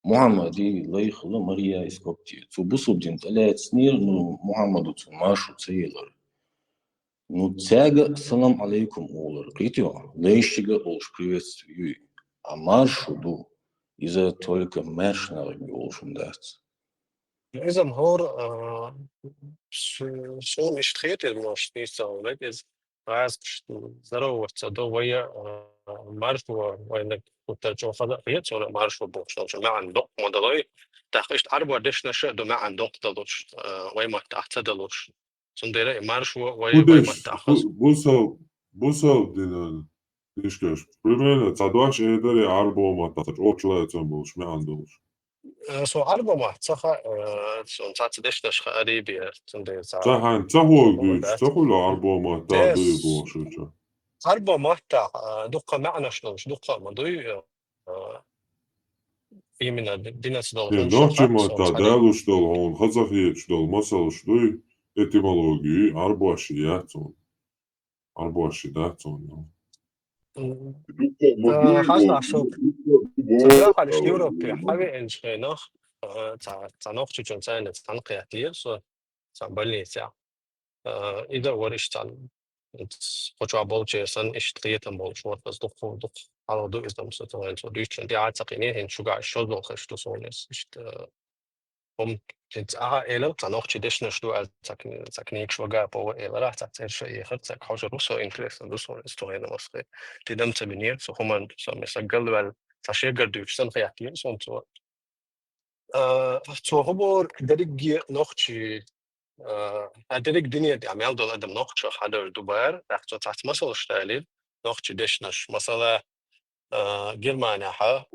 Мухаммади лей хала Мария из Копти. Цу бусулб дин талецнир, ну, Мухаммаду цун маршу цейлар. Ну, цяга салам алейкум олар. Китио, лейшига олш приветствую. А маршу ду. Иза только марш на олшум дац. Изам хор, а, с-, сум ишт хетир, может, не сам, ведь из раз, что здороваться до вая, а, марш, вайна кутта чё хаза, хет, сора марш, бо, что, что, ман док, модалой, так, ишт арба дешна ше, до ман док, далуш, а, вай мат, а, ца далуш. Сундера, марш, вай, вай Будеш, мат, а, хаз. бу-, бусал, бусал динан. Ишкаш. Примерно, ца дуаш эдери арба мат, а, ца чё, чё, ца болш, ман долш. Э, со арбома, цаха, э, сон цаца деш дашха арибия, цунде ца. Цахан, цахуг Бога дуч, да. Цахула арбома, та Дес. Дуй бошуча. Ӏарба маттахь, а, дуккха маьӀнаш долуш, дуккха а ма дуй, а, именно ди-, динца долу Э, хӀуманаш нохчи хатта маттахь цхьаьна. далуш долу хьуна хаза хеташ долу масалш дуй, этимологи, Ӏарбоши яц хьуна. Ӏарбоши дац хьуна. М, а, хьажа, шу, цу дуьхьал иштта Европе хьавеанчу хенахь, а, цхьа, цхьа нохчичун цайна цхьаьна кхеттера со, цхьа больницехь. А, иза вара иштта цхьаьна, кху чохь болчеран санна, иштта кхетам болуш вара, аса дукха, дукха хьалха ду иза, амма со ца вайн, цо дуьйцучун тӀаьхьа ца кхине, хӀинца шуьга шу долхуш ду суна иза, иштта, а, хӀума, хӀинца ахьа элира, цхьа нохчи дешнаш ду аьлла, цхьа кни-, цхьа книгаш вага а пова элира, цхьа цӀераш а эхира, цхьа хьожур ву со, интересно ду суна иза, цу хенахь массо а. Тидам ца бинера, со хӀуманна, со, ме сан галваьлла, цхьа шегара дуьйцуш санна хеттера суна цо. А, цо хӀун бохура, дерриге нохчи, а, а, дерриг дуьне тӀехь мел долу адам нохчех хьадар ду бара, тӀаккха цо цхьацца масалш далийра, нохчи дешнаш, масала, а, Германехьа,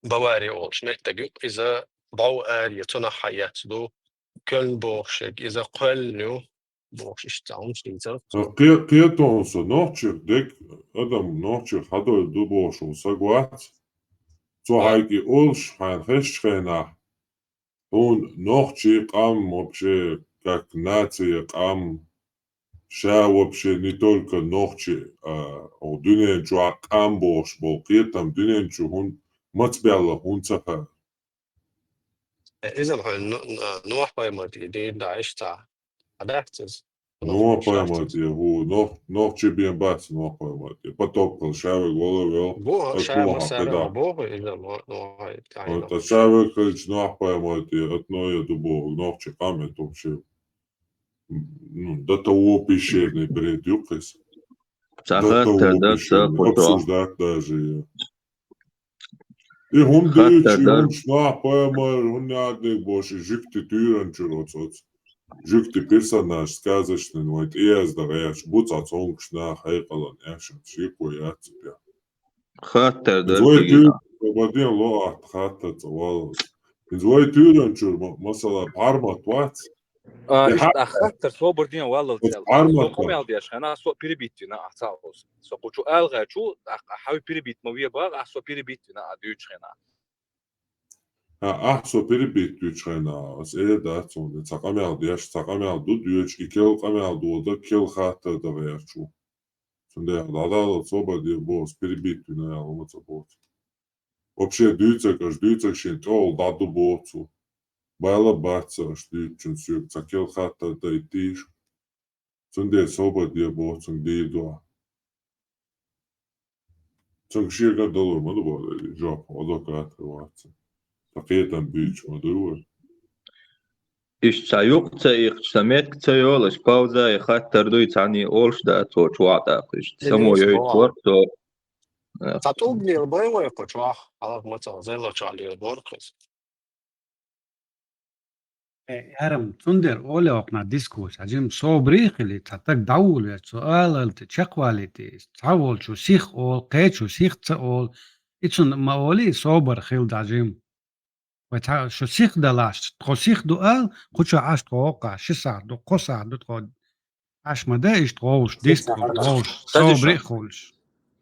Бавари олуш меттиг ю, иза бӀов аре, цунах хьаэцна ду, Кёльн бохуш ерг, иза кхоьллина ю, бохуш иштта цхьа хӀумнаш дийцира. Кхе-, кхетон со, нохчех дерг адам нохчех хьадойла ду бохуш волу саг вац. Цо хьайга и олуш, хьайна хезчу хенахь, хьуна нохчи къам вообще, как нация къам, ша вообще не только нохчи, а, хӀокху дуьнен чохь къам бохуш болу кхетам дуьнен чу хӀун, маца баьлла хӀунда ца хаьа. Э, иза хьуна ну-, ну-, Нохь-пайхамар тӀе дийр даьӀаш цхьа. Хьадац иза? Нохь-пайхамар тӀе, хӀу, нох-, нохчи бен бац Нохь-пайхамар тӀе. Потоп кхалла ша верг вала а вел, боху, аса ша Нохьа массара а кхидӀа. Боху иза Нохь-, Нохь-, Вот, аса ша верг хилча Нохь-пайхамар тӀе, ат Ноя ду боху, нохчи къам это вообще. Ну, до того пещерный бред ю кхис. Цхьа хаттар дац, обсуждать даже. И хӀума дуьйцуш, и хӀумаш Нохь-пайхамар, хӀунда аьлла дерг бохуш, и жуьгти туьйранчуьра оцу, оцу. Жуьгти персонаж сказочный, вайн тӀеязда гӀерташ бу цхьа цомгуш наха хьекъалан, аьшан шеко яц цу тӀехь. Хаттар дар вай туьйра, баден ло ахта хаттар цӀа валлалц. Иза вай туьйранчуьра, ма-, масала, бӀармат вац? А, и иштта хьа-, а хаттар собар ден валлалц аьлла. Со къамел деш хьайна, со перебить вина а ца олуш. Со кху чу алгӀачу, а, а хьай перебить ма ве бах, а со перебить вина а дуьйцу хьайна. А, ахь со перебить дуьйцу хьайна, ас э дац хьуна, цхьа къамел деш, цхьа къамел ду доьчу, и кел къамел дода, кел хаттар дан гӀерташ ву. Цундела дӀадала собар де боху, ас перебить вина аьлла, ма ца боху. Вообще дуьйцург, аша дуьйцург шен тӀехула дӀаду боху цо. Бала бац ца аша дуьйцучун соьга цхьа кел хаттар дайтийша. Цундела собар де боху цунга дийр ду. Цунга шега а далур ма ду боху, жоп, адвокат вац. Ткъа кхетам буьйцуш ма дуй вай. Иштта цхьа юкъ ца иккхича, сан меттиг ца йолуш, пауза и хаттар дуй, цхьаьний олуш дац, цо чохь тӀаккха иштта. Само йойтуш вара цо. Цхьа тӀулг лела бай вай кху чохь, хьалха ма ца, зело чохь лела бора кхуьнца. Э, Ярам, цундела оле окхна дискуссия, хьажим, собаре а хили, цхьа таг дӀавулаве, цо алалти, чекхвалийти, цхьа волчу сих олу, кхечу сих ца олу, и цунна ма олий, собар хила дӀажим. Вай цхьа шу сих далаш, тхо сих ду ала, кху чохь Ӏаш тхо воккха, ши сахьт ду, кхо сахьт ду тхо. Аш ма дан иштта гӀовш, дистхуьлуш, гӀовш, собаре а хуьлуш.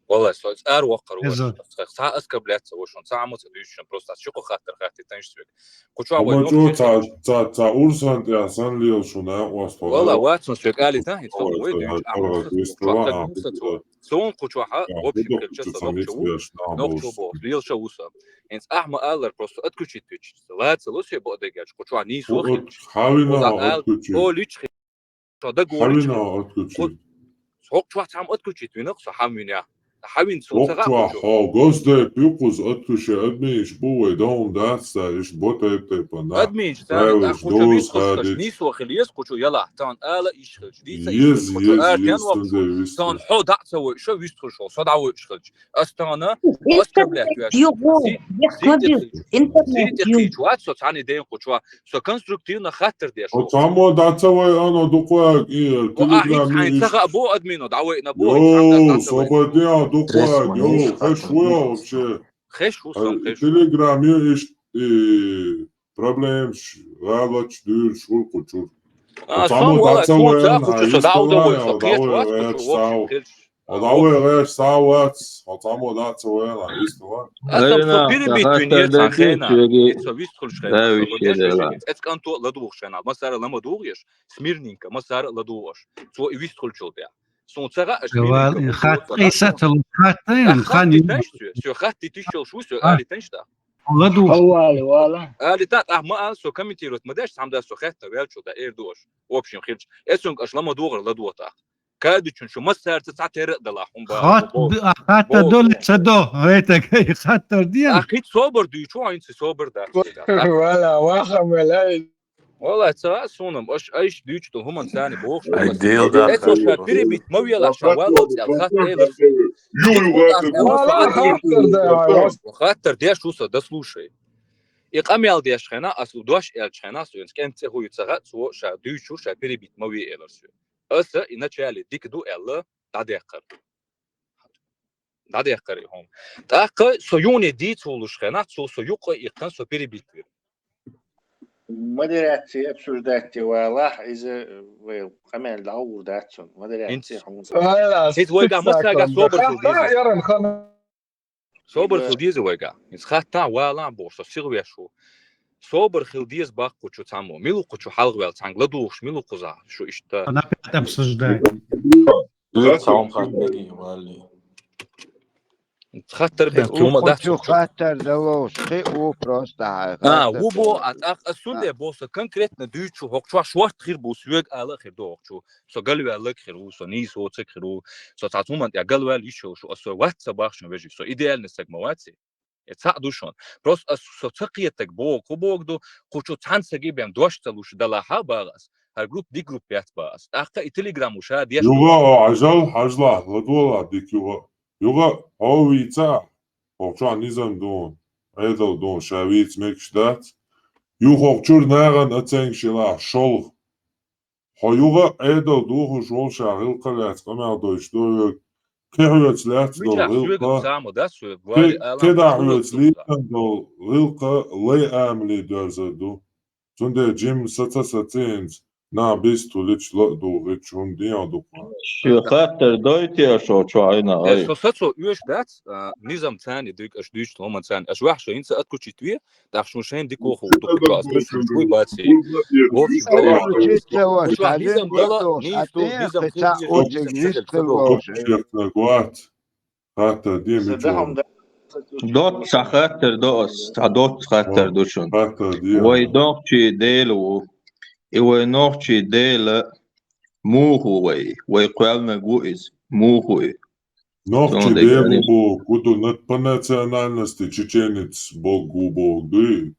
Валлай, со ара ваккхар ву, цхьа оскорблять ца ву шуна, цхьа а ма ца дуьйцу шуна, просто ас ши-кхо хаттар хаттийтан иштта соьга. Кху чохь вай нохчий цхьа, цхьа, цхьа урсан тӀехь санна лела шуна, а, оста. Валлай, вац сан соьга алийтан, хӀинца хӀума вай дуьйцу, а, со. Со вон кху чохь, а, вообще хилча, со нохчо ву, нохчо боху, лелша ву со. ХӀинца ахьа ма аллара, просто отключить вича. Лаца ло се бакъдерг аьлча, кху чохь нийсо хилча. Хьавина отключить. Олич хи-, со даго олич хи-, хьавина отключить. Хьо-, хьо чохь цхьа ма отключить вина, со хьан вина. Хьавин цо ца гӀа чохь. Хьо госдеп ю кхуза отключить, админаш бу вай, даун дац ца, иш бо тайп-тайпана. Админаш ца, правилаш кху чу доз вист хадич. Нийсо хил ес кху чу яла, тан ала иш хилч. Вица иш хилч, кху чу артен вакцу. Тан хьо даъ ца вой, шо вист хилч, со даъ вой иш хилч. Астана, оскорблять веш. Интернет югу, интернет югу. Со цхьаьна ден кхучу, со конструктивно хаттар деш. О, цхьаммо даца вай ано дукхаг, и, о, а, Telegram хӀинца хьайн ца хаъ бо админо, дӀавайна бо, йо, хӀинца даца вай. Собар де а дукхаг, йо, хеш ву вообще. Хеш ву сан, хеш ву. Telegram ю иш, и, проблемаш, гӀалач, дуьрш, хӀур кхучур. А, цхьаммо даца вай ана, хӀинца дӀавай, со кхеш вац, кхучу, вообще, хеш. Хьо дӀавоьгӀеш, схьа а вац, хьо цхьаммо дӀа а ца воьгӀна, вистхила. Аса со перебить вина еза цхьан хенахь, со вистхуьлуш хенахь, со деш вешин, цӀе цкъанто а ладугӀуш хенахь, ма сара а лама дугӀу еш, смирненько, ма сара а ладугӀу аш. Цо и вистхуьлчул тӀехь. Суна ца хаьа, аш хатта, хатта, хан ю. Тенш цо, со хатта тиш йолуш ву, со али тенш тӀаккха. ЛадугӀу. Али тӀаккха, ах, ма ала, со комментировать ма деш, цхьамда со хатта ваьлчул тӀехь эр ду аш. В общем, хилча, эцунга аш лама дугӀар ладугӀу тӀаккха. Кадучун шу массаьрца цхьа тера а далахь, хӀун бахьа. Хатта доле ца до, вайтаг, хаттар де. А хит собар дуьйчу, хӀинца собар дац. Вала, ваха мелай. Вала, ца а сунам, аш айш дуьйчу ду хӀуман цани бохуш. Ай, дел да. Эцо ша перебить ма велахь, ша валлалц аьл хатта элар. Вала, хаттар да. Хаттар деш ву со, да слушай. И къамел деш хенахь, ас дош аьлча хенахь, со кӀентан цӀе хӀу ю ца хаьа, цо ша дуьйчу, ша перебить ма ве элар со. Аса и начале дика ду аьлла, дӀадаьккхар. ДӀадаьккхар и хӀума. ТӀаккха со юхане дийца волуш хенахь, цо со юккъе а иккхина, со перебить вира. Модераци обсуждать де валахь, иза вай къамел дӀагӀур дац цунна. Модераци хӀума. Иза вайгахь массагахь собар хила деза. Собар хила деза вайгахь. Иза хаттахь валахь бохуш, со сиха веш ву. Собар хила деза баккхучу цхьаммо. Мила ву кху чу хьалха ваьлла, цхьаьнга ладугӀуш мила ву кхузахь, шу иштта. Опять обсуждать. Цхьа хӀума хатта мегий, валли. Хаттар бен, хӀума дац. Хаттар далош, кхин а ву просто хьайн. А, ву бо, а тӀаккха ас цундела боху, со конкретно дуьйцу, хӀокху чохь шорта хир бу, соьга ала а хир ду хӀокху чу. Со галваьлларг хир ву, со нийса воцург хир ву, со цхьацца хӀуманна тӀехь галваьлла йиш йолуш ву, ас со вац ца бахча вежарий, со идеальный стаг ма вац и. И цхьаъ ду шуна. Просто ас со ца кхетаг боху, хӀун боху ду, кху чу цхьана сага бен дош ца луш далахь а баху ас. ХӀара группа дика группа яц баху ас. ТӀаккха и телеграм ву ша деш. Юха, хьажал, хьажалахь, ладогӀалахь дика юха. Юха, хьо вийца, хӀокху чохь низам ду, Ӏедал ду, ша вийца мегаш дац. Юха хӀокху чуьра нахана оценкаш елахь, шолгӀа. Хьо юха Ӏедал духуш волу ша гӀиллакх лаьцна къамел дойтуш ду хьоьга, кхин хьоьца лаьцна долу гӀиллакх, кхин дӀа хьоьца лийтина долу гӀиллакх лай амале доьрзур ду. Цундела жимма саца сацийна, нах бистхуьлуьйтуш ла а духуьйтуш хӀума дехьа ду-кх. Шен хаттар дойтий аша хӀокху чохь Ӏина? Э, со сацо оьшуш дац, а, низам царна дерг аша дуьйцучу хӀуманна царна. Аша ваьхьа шо хӀинца отключить ве, тӀаккха шун шайна дика вохур ду кху чохь, ас дуьйцуш шуна чуй баций. В общем, кху чохь низам дала, нийса ду, низам хир деза, низам ца делла ца до. Хаттар де, мича ву? Доцца хаттар до ас, цхьа доцца хаттар ду шуна. Хаттар де. Вай нохчий Дела ву. И вай нохчий Дела муха ву вай? Вай кхоьллинарг ву иза? Муха ву и? Нохчий Дела ву боху, куду нат по национальности чеченец бог ву боху дуй?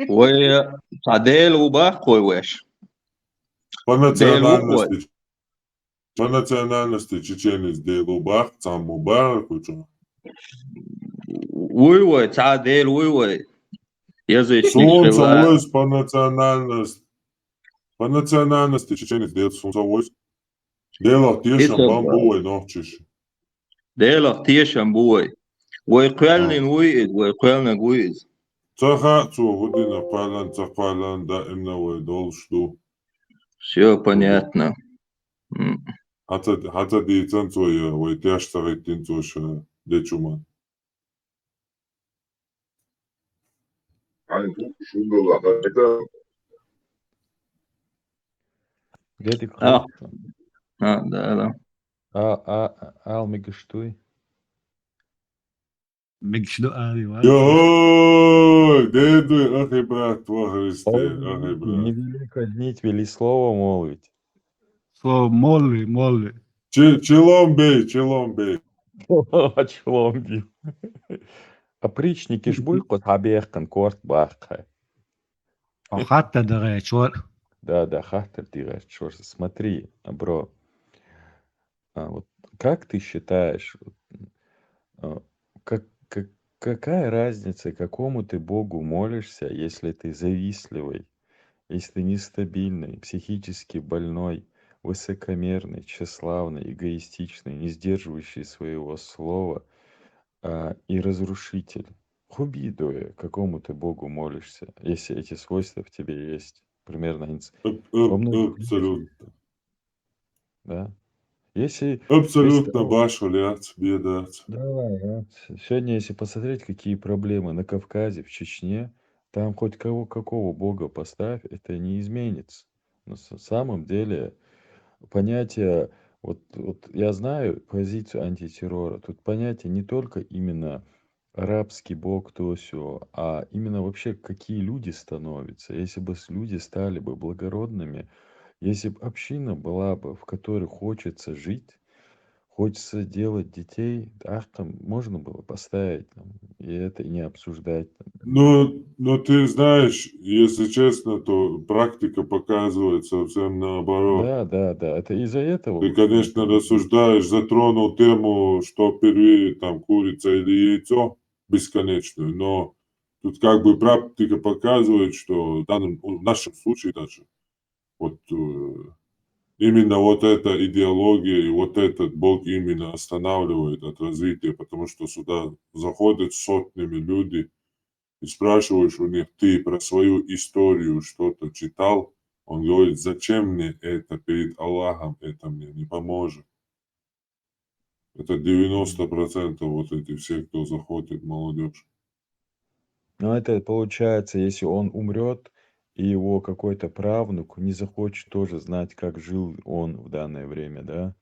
Вай цхьа Дела ву баккхой веш? По национальности, по национальности чеченец Дела ву баккха, цхьаммо бахара кху чохь? Вуй вай, цхьа Дела вуй вай. Язычник. Суна ца войза по национальности. По национальности чеченец Дела суна ца войза. Делах тешам бан бу вай нохчаш. Делах тешам бу вай. Вай кхоьллина вуй иза, вай кхоьллинарг вуй иза. Ца хаьа цо хӀун дина, кхоьллина, ца кхоьллина, даимна вай долуш ду. Всё понятно. М. Хьан ца, хьан ца дийцина цо я, вай теш ца хӀиттина цо ша дечу ма. Гетик. А, да, да. А, а, ал мегаш дуй? Мегаш ду ави ва. Йой, де дуй, ахи брат, ва Христе, ахи брат. Не вели казнить, вели слово молвить. Слово молви, молви. Чи-, чилом бей, чилом бей. Чилом бей. Опричники ж буй, кху цхьа бехкан корт баккха. О, хаттар дагӀе чор. Да, да, хаттар дагӀе чор. Смотри, бро. А вот как ты считаешь, вот, а, как, как, какая разница, какому ты Богу молишься, если ты завистливый, если ты нестабильный, психически больной, высокомерный, тщеславный, эгоистичный, не сдерживающий своего слова, а, и разрушитель? Хубидуя, какому ты Богу молишься, если эти свойства в тебе есть? Примерно. Абсолютно. Да? Если Абсолютно башхале яц, беда яц. Давай, а. Сегодня, если посмотреть, какие проблемы на Кавказе, в Чечне, там хоть кого, какого бога поставь, это не изменится. На с- самом деле понятие, вот, вот я знаю позицию антитеррора, тут понятие не только именно арабский бог, то все, а именно вообще какие люди становятся. Если бы с- люди стали бы благородными, если бы община была бы, в которой хочется жить, хочется делать детей, ах, там можно было поставить, там, и это и не обсуждать. Там. Ну, ну, ты знаешь, если честно, то практика показывает совсем наоборот. Да, да, да, это из-за этого. Ты, конечно, рассуждаешь, затронул тему, что первее, там, курица или яйцо, бесконечную, но тут как бы практика показывает, что в данном, в нашем случае даже, вот э, именно вот эта идеология и вот этот Бог именно останавливает от развития, потому что сюда заходят сотнями люди, и спрашиваешь у них, ты про свою историю что-то читал? Он говорит, зачем мне это перед Аллахом, это мне не поможет. Это девяносто процентов вот эти все, кто заходит, молодежь. Но это получается, если он умрет, и его какой-то правнук не захочет тоже знать, как жил он в данное время, да?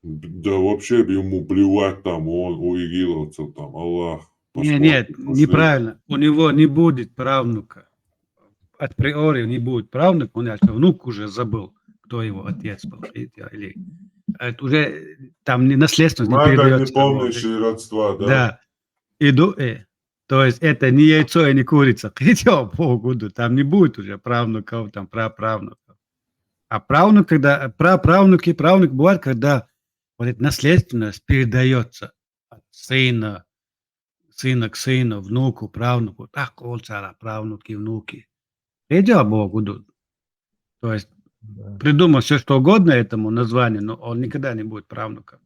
Да вообще ему плевать там, он у игиловцев там, Аллах. Не, нет, неправильно. У него не будет правнука. Априори не будет правнука, он это внук уже забыл, кто его отец был. Или это уже там не наследственность не Мать передается. Не помнящие родства, да. Да. И ду, э, то есть это не яйцо и не курица. Идем по году, там не будет уже правнуков, там праправнуков. А правнук, когда праправнуки, правнук бывает, когда вот эта наследственность передается от сына, сына к сыну, внуку, правнуку. Так, олцара, правнуки, внуки. Идем по году. То есть придумал все, что угодно этому названию, но он никогда не будет правнуком.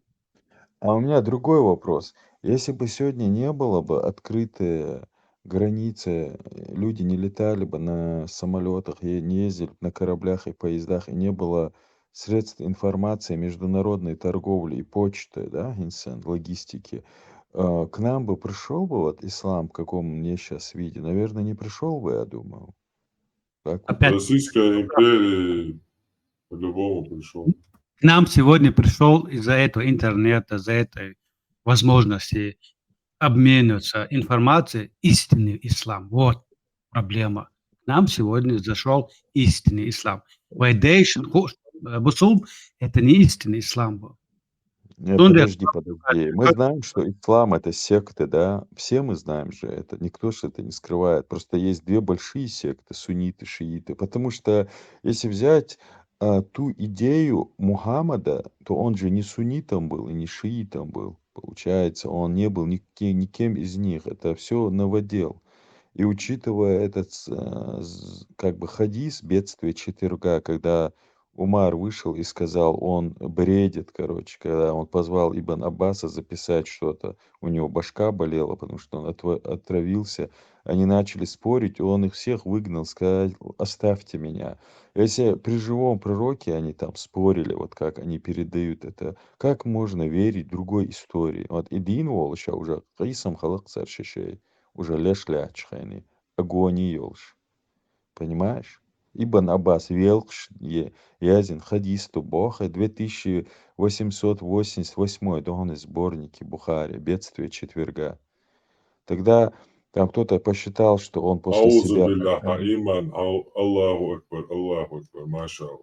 А у меня другой вопрос. Если бы сегодня не было бы открытые границы, люди не летали бы на самолетах, не ездили на кораблях и поездах, и не было средств информации, международной торговли и почты, да, инсан, логистики, э, к нам бы пришел бы вот ислам, в каком мне сейчас виде? Наверное, не пришел бы, я думаю. Как Российская империя по-любому пришел. К нам сегодня пришел из-за этого интернета, из-за этой возможности обмениваться информацией истинный ислам. Вот проблема. К нам сегодня зашел истинный ислам. Вайдейшн, Бусулб, это не истинный ислам был. Нет, подожди, подожди. Мы знаем, что ислам — это секты, да? Все мы знаем же это. Никто же это не скрывает. Просто есть две большие секты, сунниты, шииты. Потому что если взять а, ту идею Мухаммада, то он же не суннитом был и не шиитом был. Получается, он не был никем, никем из них. Это все новодел. И учитывая этот как бы хадис, бедствие четверга, когда Умар вышел и сказал, он бредит, короче, когда он позвал Ибн Аббаса записать что-то, у него башка болела, потому что он отравился. Они начали спорить, и он их всех выгнал, сказал, оставьте меня. Если при живом пророке они там спорили, вот как они передают это, как можно верить другой истории? Вот и дин волыша уже кайсам халык саршишей, уже леш лячхайни, агони йолш. Понимаешь? Ибн Аббас велкш, язин хадис ту бохе, две тысячи восемьсот восемьдесят восьмой догоны сборники Бухари, бедствие четверга. Тогда там кто-то посчитал, что он после Аузу себя... билляха иман, ау- Аллаху акбар, Аллаху акбар, машалла.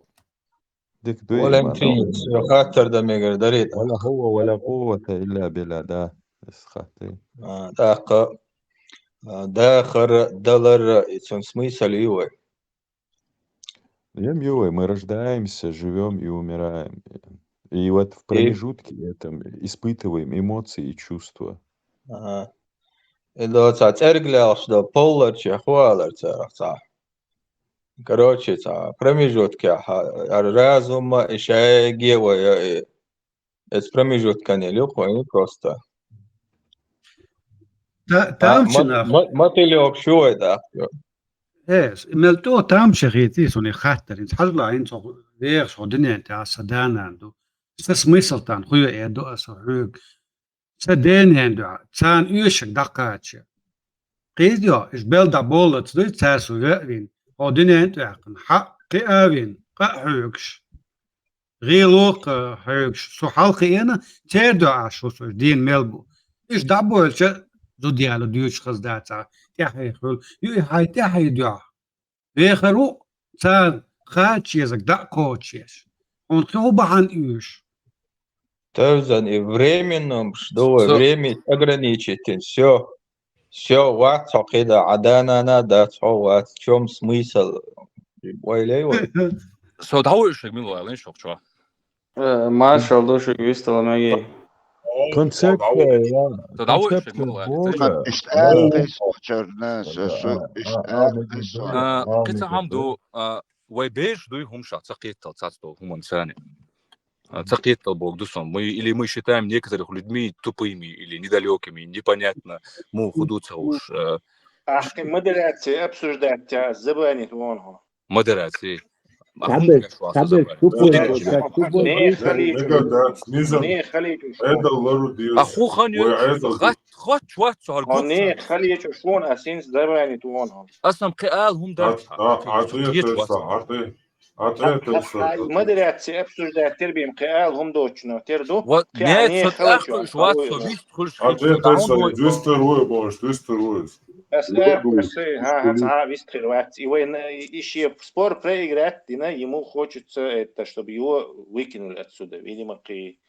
Дик Валентин, хаттар да мегар дарит. ولا حول ولا قوة إلا بالله, да. Исхаты. Даха, дахар, далар, и цун смысл ювай. Ем ювай, мы рождаемся, живем и умираем. И вот в промежутке этом испытываем эмоции и чувства. Ага. Ило ца церглялш да поллар че хуалар царах ца. Короче, ца промежутке ха- разума и шайге вая и эц промежутка не люхвай просто. Та- Тамчинах. Мотылек шуой да. Э, мел то тамча хити суни хаттар. Инц хазла инц вех шо динен та саданан ду. Са смысл тан хуй эр ду аса хьоьга. Са денен дуьхьа, царна оьшург дӀакхача. Кхийдайо, уж бел дӀаболлац дуй, цар со веа вина. Хьо динен тӀехкана, хьа кхиа вина, къа а хьоьгуш. ГӀело а кхиа хьоьгуш, со хьалкхиъна, церан дуьхьа аш хӀусуш дийна мел бу. Уж дӀабойлча, зуда яла дуьйцуш хаза дацахь, тӀаьхье хуьлу. Ю и хьай тӀаьхье дуьхьа. Вехар ву, царна кхача езарг дӀа а кхочуш. Хьуна кхин хӀун бахьана оьшу? Тевзан и временном, что вы, время ограничите, всё. Всё, вац хьо кхидӀа, Ӏа да-нана дац хьо, вац, в чём смысл? Вайлей вай. Со дӀавоьшург мила ваьлла шух чохь? Э, маршалла ду шуьга, вистала Маги. Концепция, да. Со дӀавоьшург Концепция мила ваьлла? Бога. Иштта Да. Аьлла тайсо чарна, со, Да, со, да, иштта да, Аьлла да, тайсо. Да, А, да, кхин цхьа да, хӀама да. Ду, а, вай бежа дуй хӀума ша, ца кхеттал цац долу хӀуманца царна. А, ца кхеттал бог ду сон. Мы, или мы считаем некоторых людьми тупыми, или недалёкими, непонятно, муха ду ца уж. Э, Ахкин модерация обсуждать тя забанит вон хо. Модерация. А хӀун Кабель, деш вац кабель, забанит? Тупой, Худин как тупой. Не, халичу. Мега дац, низам. Не, халичу. Эдал лару диус. А ху хан Вай ю, эдал хат, хат, хат, хат, хат, О, не, халичу, шун а синс забанит вон хо. Асам кхи ал хӀум дар. Ат, а, ат, ат, ат, ат, ат, Модерация обсуждать тербим, кхи ал хӀум дочно, тер ду. Вот, кхи не, а не цо халачу, тӀаккха уж вац, со халуй. Вист хуьлуш А хӀума тӀе тайса, халуй. Вистер вуй, баш, вистер вуй. Ас Вистер вуй. Ас, ха, ха, ца вист хир вац. И вай на, и, и ши спор проиграть, дина, ему хочется это, чтобы его выкинули отсюда. Видимо, кхи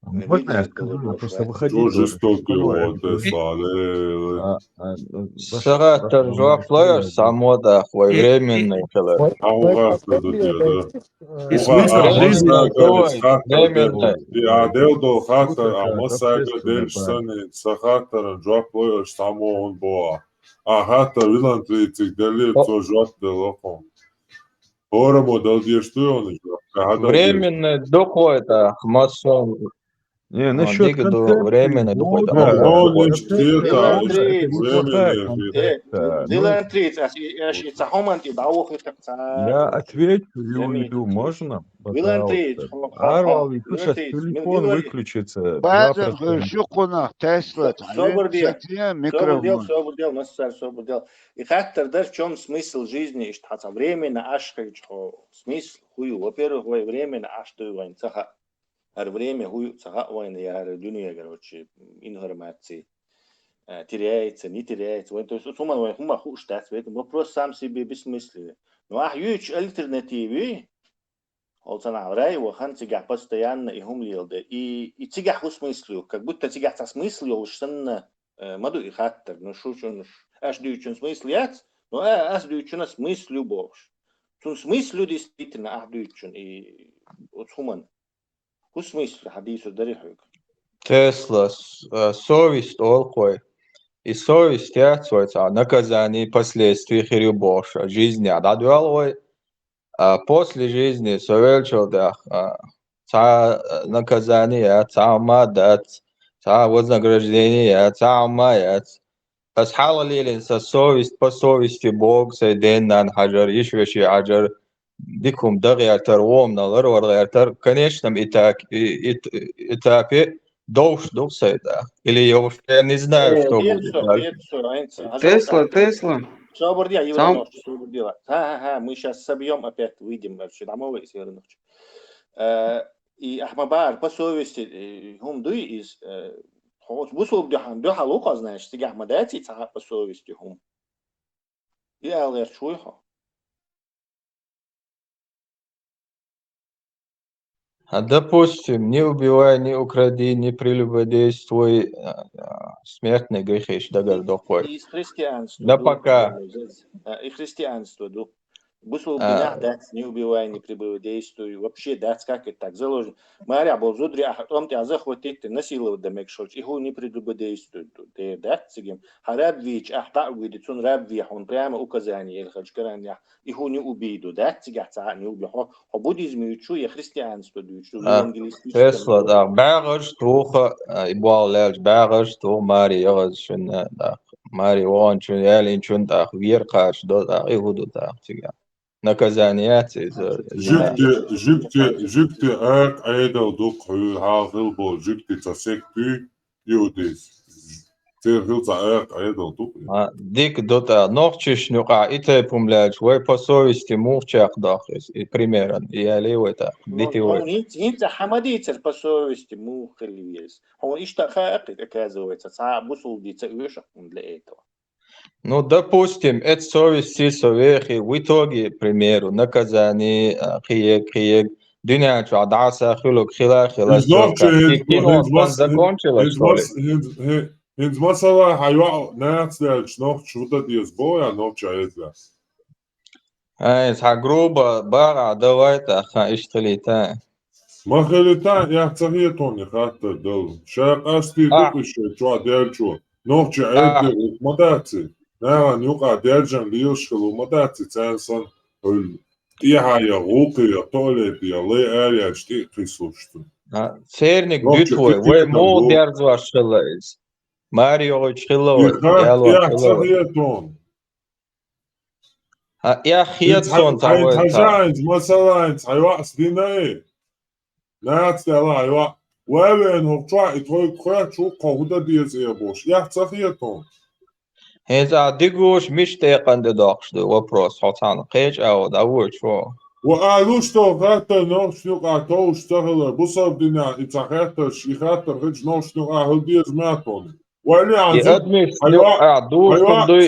Можно я скажу? Я просто выходить Тоже должен. Жестокий вот это, да. А, а, Сагатар жоп лоьш, самода, хвай временный хилар. Хавгас да. И смысл жизни. Временный. И адел до хатар, а масага дельш сани, сахатар жоп лоьш, самоон боа. А хатар вилан трицик дели, цо жоп делохом. Хора модал деш ту он. Временный дохойта, масон. Не, насчёт концепции времени духой. Да, он лишь где-то, Вилан трицик, ас, ас, ас, ца хоман ти даух и так ца. Я отвечу и уйду, можно? Вилан трицик, Арвал, и слушай, телефон выключится. База, шукуна, Тесла, собор дел, микрофон. Собор дел, собор дел, массар, собор дел. И хаттар дар, в чём смысл жизни, ишт хаца временно аш хо смысл хую. Во-первых, вай временно аш дуй вайн цаха. ХӀара время хӀу ю ца хаьа вайна, яра дуьне, короче, информаци, э, теряется, не теряется. Вайн, то есть, цуман вайн хӀума хууш дац, поэтому вопрос сам себе бессмысленный. Но ахь юьйцу альтернатива юй, хьол ца нахь рай вахан, цигахь постоянно и хӀума лелде. И, и цигахь хӀу смысл ю? Как будто цигахь цхьа смысл йолуш санна, э, ма ду и хаттар. Ну, шу чун, аш дуьйцун смысл яц, но, э, ас дуьйцуна смысл ю бохуш. Цун смысл ю действительно ахь дуьйцун и оцу хӀуман. ХӀу смысле хьан дийцур дарий хьоьга? Тесла, с-, э, совесть олу-кх вай. И совесть яц вай цхьа наказание, последствия хир ю бохуш, жизнь дӀадоьлла вай. А после жизни со велчул тӀехь, а, цхьа, а, наказание яц, цхьа хӀума дац, цхьа вознаграждение яц, цхьа хӀума яц. Ас хьалха лелийна сан совесть, по совести Бог, сайн ден-нана хьажар, йиш-веший хьажар, дика хӀума дан гӀертар, воманал ларвар гӀертар, в конечном итак-, и-, ит-, этапе довш ду сайн да. Или я вообще не знаю, что будет дальше. Тесла, Тесла. Собар де, Иван, собар де. Ха-ха-ха, мы щас собьём опять, выйдем вообще, домой, если вернуться. Э, и ахма бар, по совести, э, хӀума дуй из, э, Хьо оцу бусулба дуьхьал, дуьхьал ву хьо, значит, цигахь ма дац и цхьа по совести хӀума. И ала гӀерташ вуй хьо? А, допустим, не убивай, не укради, не прелюбодействуй, а, а, смертный грех ещё дагар дохой. Из христианства. На ду, пока. А, и христианство ду. Бусулба динехь дац, не убивай, не прелюбодействуй, вообще дац, как это так заложено. Марехь болу зударий ахь тӀом тӀехь захватить, насиловать дан мегаш хилча, и хӀу не прелюбодействуй, те дац цига. Хьан раб вийча, ахь дӀа а вуьйди, цунна раб вехьа, хьуна прямо указание елла хилча Коранехь, и хӀу не убий ду, дац цигахь цхьа а не убий. Хьо, хьо буддизм юьйцуш ву я христианство дуьйцуш ву, евангелистическое. Тесла, да, бӀаьгӀарш туху, а, и болх лелча бӀаьгӀарш туху, маре яхаза шуна, да, маре ваханчун, ялийначун, да, вер кхача до, да, и хӀу ду, да, цигахь. наказание яц иза. Жугти, жугти, жугти акъ Ӏедал ду-кх хьуьлла хьалха хилла болу жугти цхьа сектуй, иудейс. Церан хилла цхьа акъ Ӏедал ду-кх. А, дика ду тӀаккха. Нохчашна юкъахь и тайпа хӀума лаьлча, вай по совести муха чекхдоккху иза? И примерно, и ялий вай тӀаккха? Дити вай. ХӀинца, хӀинца хьан ма дийцар по совести муха хила веза? Хьуна иштта хаьа-кх, оказывается, цхьа а бусулба дин ца оьшу-кх хьуна для этого. Ну, допустим, эта совесть со вехи, в итоге, к примеру, наказание, а, кхиег, кхиег, дуьнен чохь дӀаса хуьлуг хила, хила, Иза нохча, хӀинца, кино хӀинца мас-, закончилось, хӀинца что ли? Мас-, хӀинца, хӀи-, хӀинца масала хьан йоӀ нахаца даьлча нохча хӀун дан деза боху, я нохча Ӏедалехь? Ай, цхьа груба багӀа давай тӀаккха, иштта хилийта. Ма хилийта, эхь ца хета хьуна и хаттар дала. Ша къастий ду-кх иза шайн чохь даьллачо. Нохча Ӏедале гӀуллакх ма дац и. Нахана юкъахь даьржина лелаш хила хӀума дац и, царна санна хьуьлла тӀехьа я, гӀуллакхе я, туалете я, лай ара яьлча тӀе а кхийсалуш цунна. А, церниг дуьту вай, вай муха дерзош хилла иза? Маре йогӀуьйтуш хилла вай, ялош хилла вай. Эхь ца хета хьуна. Хьан эхь хета суна цхьа вай хьажа, хьайна масала, хьайна цхьа йоӀ дина и? Нахаца даьлла хьан йоӀ, вай вена хӀокху чохь и тхойга кхоьттуш ву-кх, хьо хӀун дан деза э бохуш, эхь ца хета хьуна? ХӀинца ахь дигуш мича декъан де доккхуш ду вопрос, хьо цхьаьна кхечу агӀо дӀавоьдуш ву. Ва алуш тхо хаттар нохчашна юкъахь товш ца хилар, бусалба динехь и цхьа хаттарш, и хаттар хилча нохчашна юкъахь хила деза ма хьуна. Вай лехьа, и адамашна юкъахь духур дуй?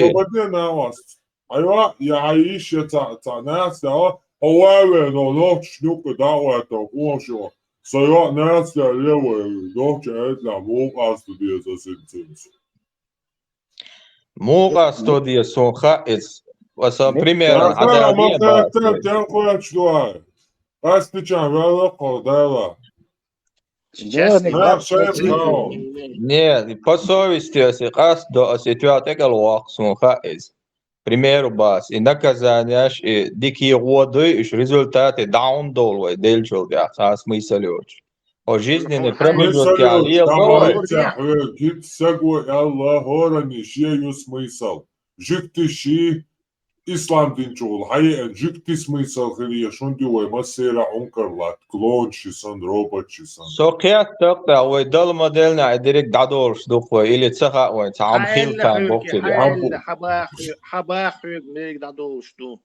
Хьан йоӀ, я хьан йиш, я цхьа, цхьа нахаца даьлла, хьо вай вена нохчашна юкъа дӀа а гӀоьттина, къонахчо, сан йоӀ нахаца даьлла вай, нохча Ӏедалехь муха къасто деза аса хӀинца? Муха къасто деза, суна хаьа иза. Аса примерно хьан дала. Къастича ваьлла кхо Дала. Сейчас не, по совести аса къасто до, аса и тоьл тӀекӀел воккху, суна хаьа иза. Примеру бац, и наказанеш, и дикий гӀо дуй, уьш результате дӀа хӀунда довлу вай деллачул тӀаьхьа, цхьа а смысл йоцуш. Хьо жизненный промежутке лела вай. ХӀинца саго аьлла, хӀоранна шен ю смысл. Жуьгтий ши, ислам дин чухула хьаеана жуьгтий смысл хила еш хӀунда ю вай массеран а Ӏункар латта, клонаш ши санна, роботаш ши санна? Со кхетта-кх тӀаккха, вай Дала ма-деллинехь и дерриг дӀадолуш ду-кх вай, или ца хаьа вайн цхьа хӀума хилла царна боху цига. Хьан бу- Хьан баха хьоьга, хьан баха хьоьга дерриг дӀадолуш ду?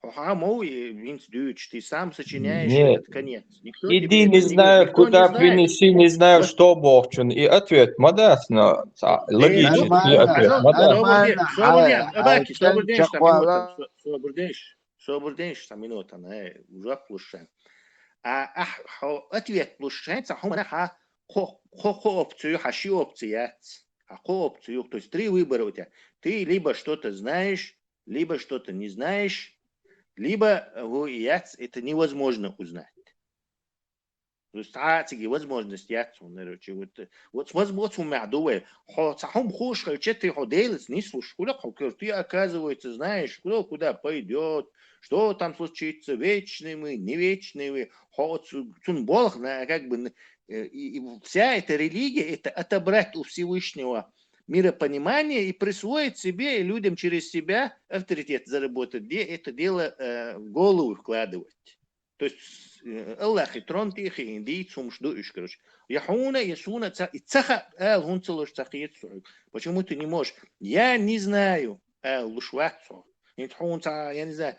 Хьо хьан ма ву и хӀинца дуьйцуш, ты сам сочиняешь этот конец. Никто тебе это не говорит. Иди, не знаю, куда принеси, не знаю, что бохучун. И ответ ма дац, но цхьа логический ответ ма дац. Нормально, нормально. Собар де, собар де, Абаки, собар де, собар де, собар де, цхьа минута, э, ужак луш шайн. А, ахь, хьо ответ луш шайн, цхьа хӀуманах хьан кхо, кхо, кхо опцию, хьан ши опцию яц. Хьан кхо опцию, то есть три выбора у тебя. Ты либо что-то знаешь, либо что-то не знаешь, либо, э, хӀу и яц, это невозможно узнать. То есть цхьа а цига возможность яц хьуна, короче, вот, э, вот возможность хӀумма ду вай. Хьо цхьа хӀума хууш хилча, ты хьо Делаца нислуш хуьлу-кх хьо, кер, ты, оказывается, знаешь, кто куда пойдёт, что там случится, вечный мы, не вечный мы. Хьо оцу-, цунна болх на, как бы, н-, э, и, и вся эта религия, это отобрать у Всевышнего миропонимание и присвоить себе и людям через себя авторитет заработать, где это дело, э, в голову вкладывать. То есть, э, Аллахьан трон тӀе а хиъна дийца хӀумаш ду уьш, короче. Я хьуна, я суна ца, и ца хаьа ала хӀунда ца луш ца хета со хьоьга. Почему ты не можешь? Я не знаю, ала луш вац хьо. ХӀинца хьуна цхьа, я не знаю,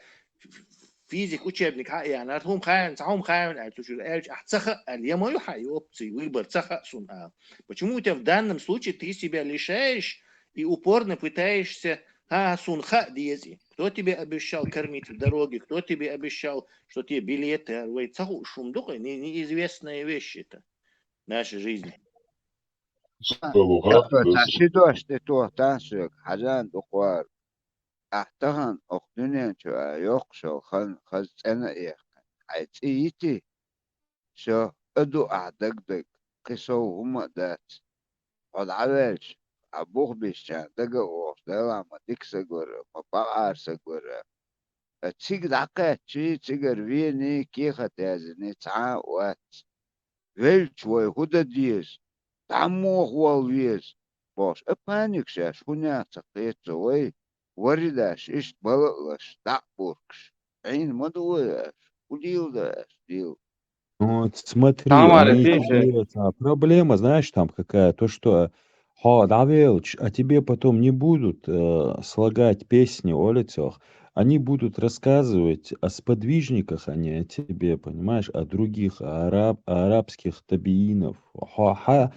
физик учебник хьа а яьхна, хӀума хаийна, цхьа хӀума хаийна аьлла, цу чуьра аьлча, ахь ца хаьа аьлла, я ма ю хьан и опций, выбор, ца хаьа суна ала. Почему ты в данном случае ты себя лишаешь и упорно пытаешься, а, суна хаьа деза и. Кто тебе обещал кормить в дороге? Кто тебе обещал, что тебе билеты? Вай ца хууш хӀума ду-кх, не-, неизвестная вещь это в нашей жизни. Цхьа ши дош тӀе тохтан соьга, хьажан дукхор. Ахь тахана окху дуьнен чу а йоккхуш йолу хан хаза цӀена а яьккхина, хьайн цӀе йитий? Всё, а ду ахь дагдаг, кхин сов хӀумма а дац. Хьо дӀаваьлча, ахь бух бисчарна дага а вогӀуш, Дала ма дика саг вара, ма бакъара саг вара. Ткъа цига дӀакхаьччий, цигара вений, кехат язйиний цхьа а вац. Велча вай хӀун дан деза? ДӀа муха вала веза? Бохуш, а паникаш еш хӀун яц ца кхета цо вай, вари даш, иштта бала а лаш, дӀа а буркаш. Ӏийна ма ду вай аьлча, хӀун дийла да аьлча, дийла. Ну, вот смотри, Тамара, они ты же тебе, а, проблема, знаешь, там какая? То, что хьо дӀавелча, а тебе потом не будут э, слагать песни о лицах. Они будут рассказывать о сподвижниках, а не о тебе, понимаешь, о других, о араб, о арабских табиинов. Хьо, хьа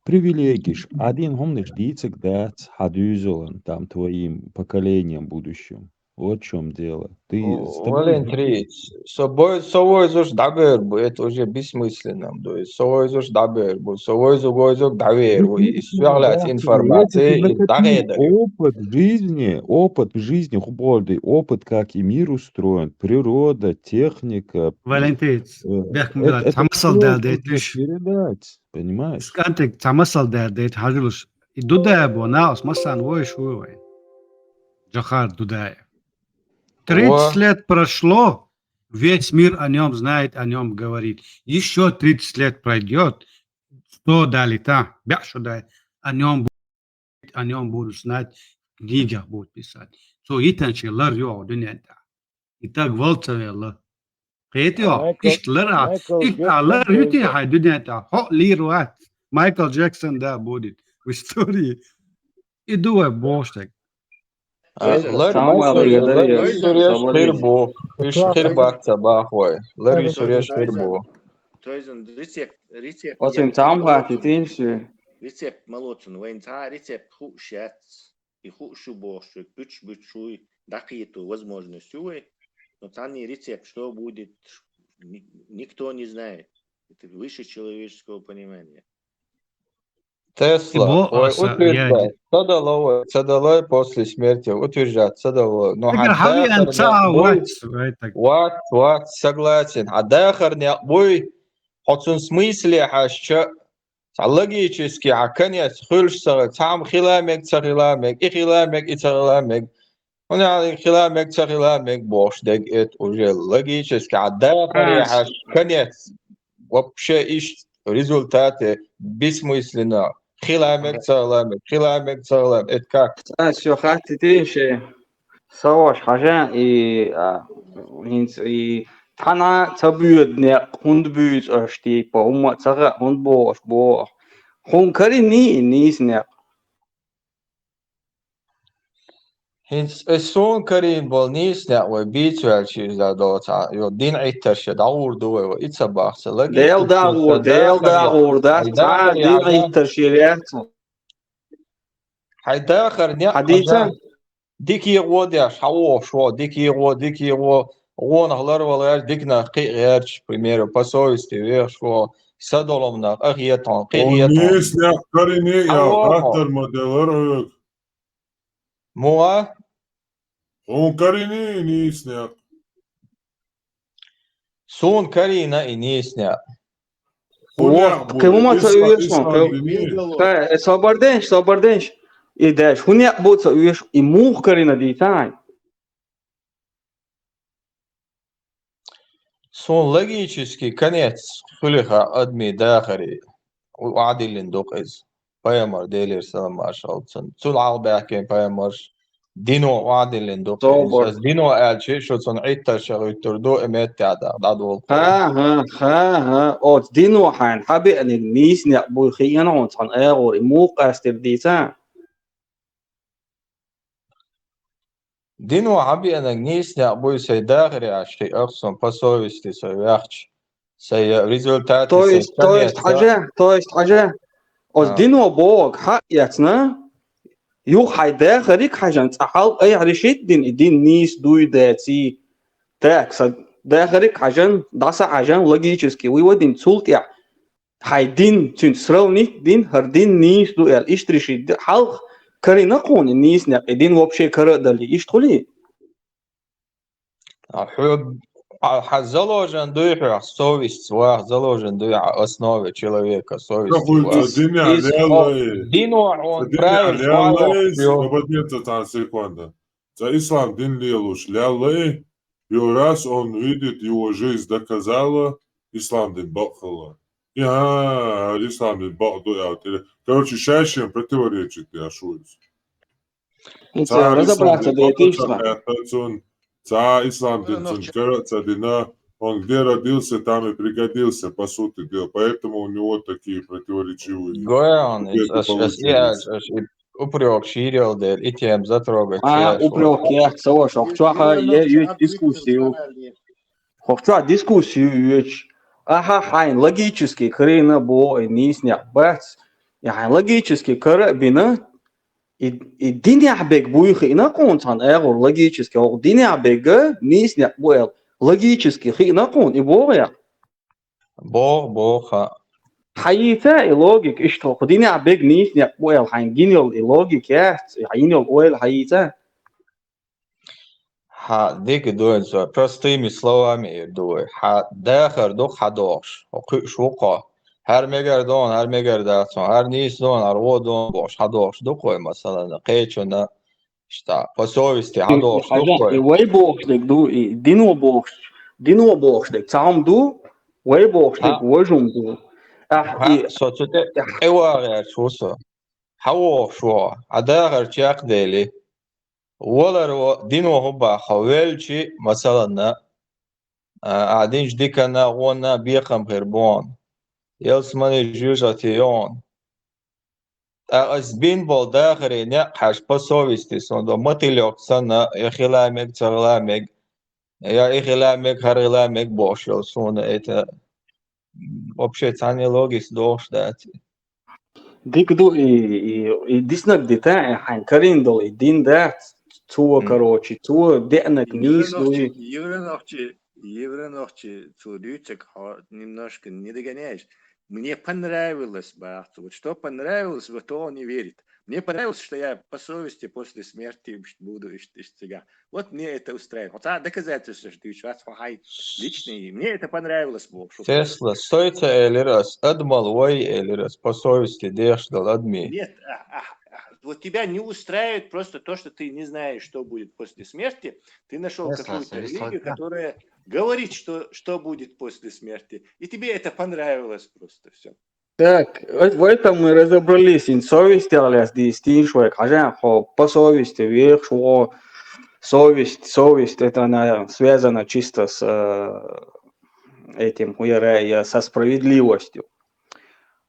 привилегиш, один хӀуманаш дийцаг дац, хьа дуьзалан, там, твоим поколением будущим. Вот в чём дело. Ты с тобой Валентин, со бой, со войзуш дӀабер бу, это уже бессмысленно. То есть со войзуш дӀабер бу, со войзу войзуг дӀавер бу, и соглас информация, и дӀагӀеда. Опыт жизни, опыт в жизни, хуболди, опыт, как и мир устроен, природа, техника. Валентин, э, бехк это, это цхьа масал всё дала нужно дайтуш. Передать, понимаешь? Скантик цхьа масал дала дайта хьажулуш. И Дудаев бо, наус массан вой шу вай. Джохар Дудаев. Тридцать лет прошло, весь мир о нем знает, о нем говорит. Еще тридцать лет пройдет, сто далита, бяшу дай, о нем о нем будут знать, в книгах будут писать. Цо йитанчи лар йоагӀу дуьнен тӀа. И таг вал ца велла. Кхетий хьо? Ишта лар а, ишта а лар юти хьай дуьнен тӀа. Хьо лир вац. Майкл Джексон да будет в истории. И ду вай бохуш дерг. Лар Самуэл Юрьевич, Суреш хир бу. Иш хир бац ца бахой. Лар Суреш хир бу. Тойзун рецепт, рецепт. Оцин цхьа хӀума хаттийтийша шуна. Рецепт ма лоцун, вайн цхьа рецепт хууш яц. И хууш ю бохуш, буьтуш буьтуш вуй, дӀакхету возможность ю вай. Но цхьанний рецепт, что будет, ни- никто не знает. Это выше человеческого понимания. Тесла, Бо- ой, аса- утверждать. я- Ца дало вай, ца дало вай после смерти, утверждать, ца дало. Но Эгер хьавиан ца а вац, вай так. Вац, вац, согласен. Хьа дахар некъ буй, хьо цун смысле хьаьшча, цхьа логически хьа конец хуьлуш ца хила, цхьа хӀума хила мег, ца хила мег, и хила мег, и ца хила мег. ХӀуна аьлла, хила мег, ца хила мег бохуш дерг это уже логически хьа дахаре хьаьшча конец. Вообще иш результате бессмысленно. Хила мег, ца хила мег, хила мег, ца хила мег. Это как? Ас шо хаттитийша шен. Саваш хьажа и, а, хӀинца и тхьана ца боьду некъ, хӀунда буьйцу аша, типа, хӀумма а ца хаьа, хӀунда боху аша, боху. Хьуна кариний и нийса некъ? ХӀинца ас суна карийна болу нийса некъ вай бийца ваьлча иза долу цхьа, йо, дин Ӏиттарш дӀагӀур ду вай, вай и ца бахса, лагий Дел дӀагӀур, Дел дӀагӀур дац, цхьа а дин Ӏиттарш яц. Хьайн дахар некъ хьадийца? Дика гӀо деш, хьан вохуш ву, дика гӀо, дика гӀо, гӀонах ларвала гӀерташ, диканах кхиа гӀерташ, к примеру, по совести вехаш ву, садолумнах къахетахьун, кхиа хетахьун. Нийса некъ кариний, я хаттар ма делара хьоьга. Муха? Хьуна кариний нийса некъ? Суна карийна и нийса некъ. Кхин хӀума ца оьшу хьуна, кхин. Ха, э, собар деш, собар деш. И деш, хӀун некъ бу ца оьшу, и муха карийна дийца хьайн? Суна логически конец хуьлу хаа адамийн дахаре, охьадиллина ду-кх иза. Пайхамар, Делера салам-маршалла хуьлда цунна. Цул хьалха баьхкина пайхамарш, дино охьадиллина ду-кх иза. Аса дино аьлча, шу цунна Ӏиттарш а гӀуьттур ду, и меттехь дӀадолу. Ха, ха, ха, ха. Оцу дино хьайна хьан беаниг нийса некъ буй хиъна хьуна цхьана агӀор, и муха къастира дийца? Дино хьан беаниг нийса некъ буй, сайн дахаре Ӏаш хиъна суна, по совести со ваьхча, сайн результате. То есть, то есть, хьажа, то есть, хьажа, оцу дино бохург хьаэцна, юха хьайн дахариг хьаьжна, цкъа хьалха айхьа решить дина, и дин нийса дуй, даций. Так, сан дахариг хьаьжна, дӀаса хьаьжна, логически вывод дина, цул тӀаьхьа хьайн дин цуьнца сравнить дина, хӀара дин нийса ду аьлла, иштта решить ди-, хьалха карийна-кх хьуна и нийса некъ, и дин вообще кара а далий, иштта хуьлий? А хьо, а хьан заложен дуй хьох совесть ваха, заложен дуй хьан основе человека совесть ваха. Иза дино хьуна правильно ваха. Секунда. Цкъа ислам дин лелош леллай, и раз он видит, его жизнь доказала, ислам дин бакъ хилла. И хӀа, ислам дин бакъ ду аьлла тӀера. Короче, шайшен противоречит деш ву иза. Цара разобраться дайтийша. Цун Цхьа ислам дин цунна кара а ца дина, он где родился, там и пригодился, по сути дела. Поэтому у него такие противоречивые Goeon, ответы es, es, получились. Es, es, упрёк ширел дер, и тем затрогать. А, упрёк, я, цо, хохчоха, я, я дискуссию. Хохчоха дискуссию, юч. Аха, хайн логически кырина бо, и нийсня бац. Я хайн логически кара бина, и, и динех бег буйхи ина кун цан эгур логически, о динех бега, нийсня буэл, логически хи ина кун, и бо я. Бо, бо, ха. Хьаийца и логик, иштта ху динех бег нийсня буэл, хайн гинел и логик яц, хайн гинел уэл хьаийца. Ха, дика дуэн со, простыми словами ир дуэ. Ха, дахар дух ха дохш, о куш вукхо. Хар мегар дон, хар мегар дацон, хар нийс дон, хар во дон, бош ха дохш дукхой, масалана, кечуна, шта, по совести ха дохш Хажа, и дукхой. вай бохш дег ду, и дино бохш, дино бохш дег, цам ду, вай бохш дег, Ха. вожум ду. Ах, Ха, и, со цу те, эвагар шуса. Ха вох шо, а дахар чакх дели. Волар во, дино хубаха, велчи, масалана, а, а динж дикана, гонна, бекам хир бон. Елс мани жужа ти ён. Та ас бин бол дахаре не хаш по совести сон до мотылёк сана, я хила мег, царла мег. Я и хила мег, хар хила мег бошел сона, это вообще цане логис дохш дати. Дик ду и, и, и диснаг дита, и хайн карин дол, и дин да, цуо, М. короче, цуо, деанак, нийс ду и. Евренохчи, евренохчи, цу дючек, хо, немножко не догоняешь. Мне понравилось, бах, вот что понравилось, вот он не верит. Мне понравилось, что я по совести после смерти буду ищ-, ищ-, сега. Вот мне это устраивает. Вот, а, доказательства, что ты, вас, хай, личные. Мне это понравилось, бо, что Тесла, стойца элирас, адмал вай элирас, по совести деш дал адми. Нет, а, а, а, вот тебя не устраивает просто то, что ты не знаешь, что будет после смерти. Ты нашел Тесла, какую-то Тесла, религию, да. Которая говорит, что, что будет после смерти. И тебе это понравилось просто все. Так, в этом мы разобрались, ин совесть, а, лес, действительно, человек, а же, хо, по совести, вверх, шо, совесть, совесть, это она связана чисто с, э, этим, хуяра, я, со справедливостью.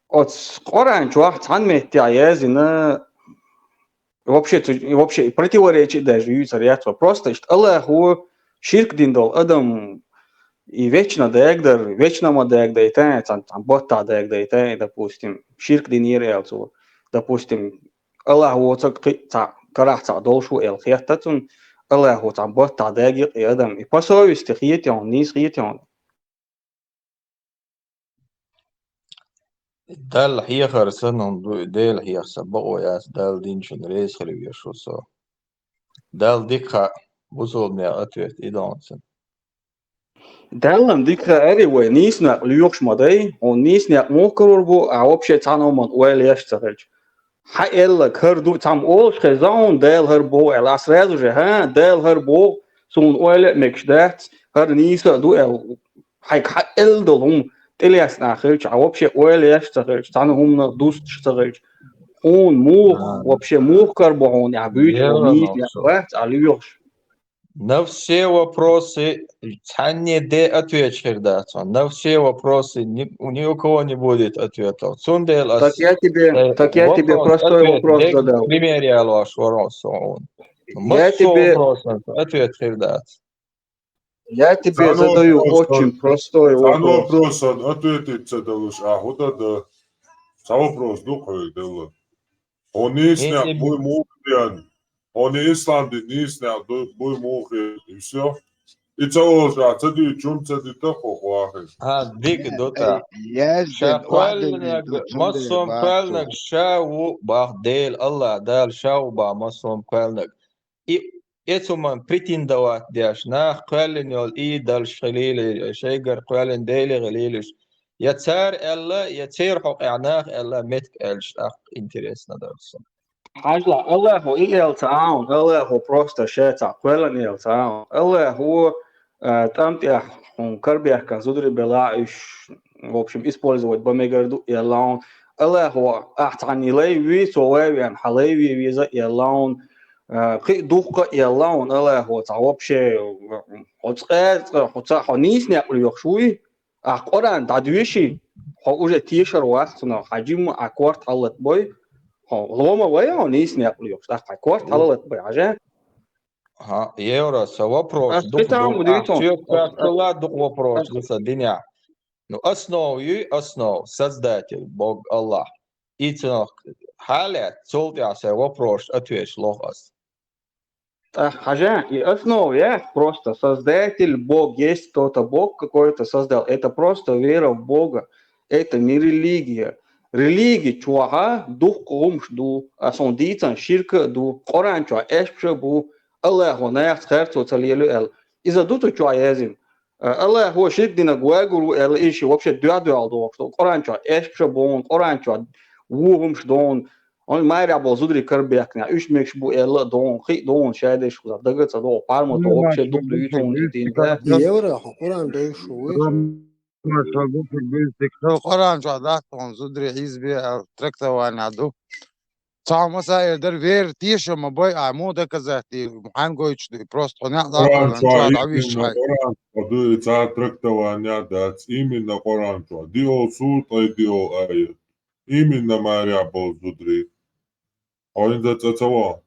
От с-, Коран чуах цан метте, а я зина, вообще, цу-, вообще противоречит даже, юцар яцва. Просто, что Аллаху ширк дин дол, адам и вечно дегдар, вечно ма дегдай, та, цан, цан, ботта дегдай, та, допустим, ширк дин ир элцу, допустим, Аллаху ца, ца, карах ца долшу эл хетта цун, Аллаху цан ботта деги и адам, и по совести хетен, низ хетен. Дал хьехар санун ду, дел хьехса бакъо яц, дал динчун рейс хир вешо со. Дал дикха бусулмя ответ идонцин. Даллам дикха ари вай, нийснак луйохш ма дай, он нийснак мохкарур бу, а вообще цан оман уэл яш цахач. Ха элла кар ду, цам олш хе заун, дел хар бу, эла сразу же, ха, дел хар бу, сун уэле мекш дац, хар нийса ду эл, хайк ха эл дол хум, тилес на хилч, а вообще уэл яш цахач, цан хумна дуст цахач. Хун мух, А. вообще мух кар бу хун, я бюч, Дело он нийс в я том, бац, а луйохш. На все вопросы цанне де ответ хирдац. На все вопросы ни, ни у кого не будет ответов. Цундел ас, Так я тебе, э, так я тебе вопрос, простой ответ, вопрос дег задал. Пример я луаш вопрос он. Я Массо тебе, вопросам ответ хирдац. я тебе Цан задаю вопрос, очень простой цан вопрос. Вопрос ответить ца далуш, а худа да. Ца вопрос ду хой дала. Он нийснак Если буй мух ян. Он ислам ди нийснак ду-, буй мух ян. И все. И ца олжа, ца ди чум ца ди та хо хуахи. А, дик дута. Я Ша же вахдами квалнаг, ду чум массом бахту. Квалнаг ша ву бах дел Аллах, дал ша ву ба массом Квалнаг. И эцуман претендовать деш, нах квалин йол и дальш хилили, шейгар квалин дели хилилиш. Я цар элла, я цер хокъя нах элла метк элш ах интересно дарсу. Хажла, Аллаху и эл цаун, Аллаху просто ше ца, квелан эл цаун. Аллаху, э, там тя хун карбяхкан зудри бела иш, в общем, использовать ба мегарду элаун. Аллаху ах цан илей ви, цо вай вян халей ви виза элаун. Кхы а дуккха а аьлла хьуна Аллахо цхьа вообще, хьо цкъа, цкъа, хьо ца, хьо нийса некъ лоьхуш вуй, ахь Къуръан дӀадоьший, хьо уже тешар вац цунах, хьан жимма а корта хьаллатабой, хьо лома вай хьо нийса некъ лоьхуш, тӀаккха хьан корта хьаллатабой, хьажа? ХӀаъ, евро, са вопрос дукха ду. Ахь соьга кхаьччалла дукха вопрос ду са динехь. Ну, основа юй, основа, Создатель, Бог, Аллах. И цунах хьалаьцна, цул тӀаьхьа сайн вопрос отвечать лох ас. ТӀаккха хьажа, и основа яц, просто Создатель, Бог, есть кто-то, Бог какой-то создал. Это просто вера в Бога. Это не религия. Религи чохь дуккха хӀумаш ду, а суна дийцина ширк а ду, Къуръан чохь эшпаш а бу, Аллахо нахаца харцо ца лело аьлла. Иза ду цу чохь яздина. Аллахо ширк динарг вагур ву аьлла, и ши вообще дуьхь-дуьхьал дохуш ду. Къуръан чохь эшпаш а бу, Къуръан чохь вон хӀумаш ду, хьуна майрехь болу зударий карабаьхкина, уьш мегаш бу аьлла а ду, хи а ду, шадерш хуза дага а ца догӀу, пармато вообще дукха дуьйцу хьуна и дин, да? Евро, хьо Къуръан дойуш ву вуй? Къуръан чохь дац хьуна зударий хьийзабе аьлла, трактование ду. Цхьа масаил дара, вер теша ма бой, а муха доказать ди, хьан гойтуш ду, просто хьо неӀ Къуръан дӀакъовлан, чохь дӀависча хьайн. Къуръан чохь ду, и цхьа трактование а дац, именно Къуръан чохь. Диъол сур, ткъе диъол аят. Именно майрехь болу зударий. Хьо хӀинца цӀа ца вахана.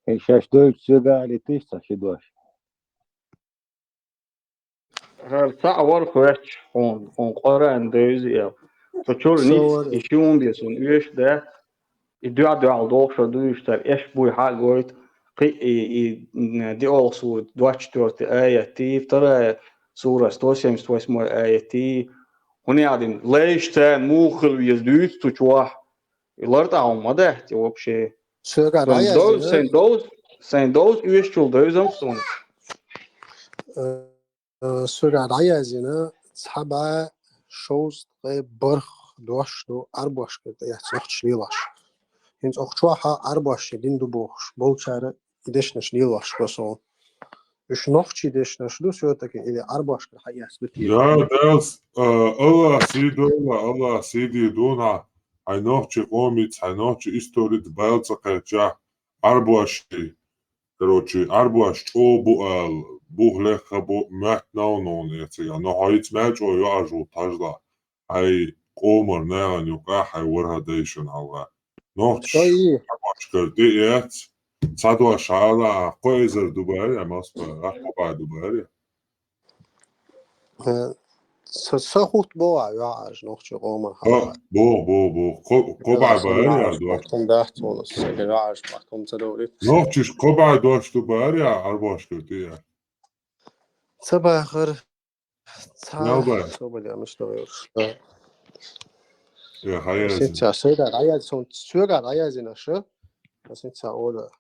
Хье, шаьш доьлчу соьга а летийша цхьа ши дош. ХӀара цхьаъ вара хоьттуш хьуна, хьуна Къуръан девза аьлла. Со чуьра ницкъ, и ши хӀума бен суна оьшуш дац, и дуьхь-дуьхьал дохуш а дуьйцуш цара, эшпаш буй хьа а гойту, кхин а и, и, м, диъолгӀа сура, двадцать четвёртый аят, вторая сура, сто семьдесят восьмой аят, хӀунда аьлла дина, лайш царна муха хила веза дуьйцу цу чохь. И лартӀахь хьуна ма дац и вообще. Соьга дӀаяздина. Сайн довз, сайн довз оьшучул девзам суна. Э, соьга дӀаяздина цхьа бӀе шовзткъе бархӀ дош ду Ӏарбошкара тӀеэцна нохчаша лелош. ХӀинца оха чохь Ӏарбоша дин ду бохуш болчара и дешнаш лелош бу суна. Уьш нохчийн дешнаш ду, всё-таки, или Ӏарбошкара хьаэцна ду те? Я, Дала, а, Аллах сий дойла, Аллах сий дийр ду нах. Хьайн нохчийн къомица, хьайн нохчийн историца бала ца кхаьчча, Ӏарбоший, короче, Ӏарбош чӀогӀа бу ала, бух лехха бу, моьтту новкъа новкъа эцарехь. Но хьо хӀинца мел чӀогӀа йоӀаж ву тхьажла. Хьайн къоман нахана юкъахь, хьайн ворхӀ дайшна хьалха. Нохчаша Ӏарбошкара тӀеэцна, цхьа дош хьала, кхо эзар ду бара, я масса бара, кхо бӀе ду бара. Э, са, са хӀутту боху ахь, йоӀаж, нохчийн къоман хьала. Боху, боху, боху. Кхо, кхо бӀе бара, я дош. Мартом дац вала, сага йоӀаж, мартом ца доврит. Нохчаша кхо бӀе дош ду бара, я Ӏарбошкара тӀеэцна. Ца бахара. Ца, собале муш ду вевраш. Я хьаяздина. Синца, соьга дӀаяздина, сон соьга дӀаяздина аша. Синца ода.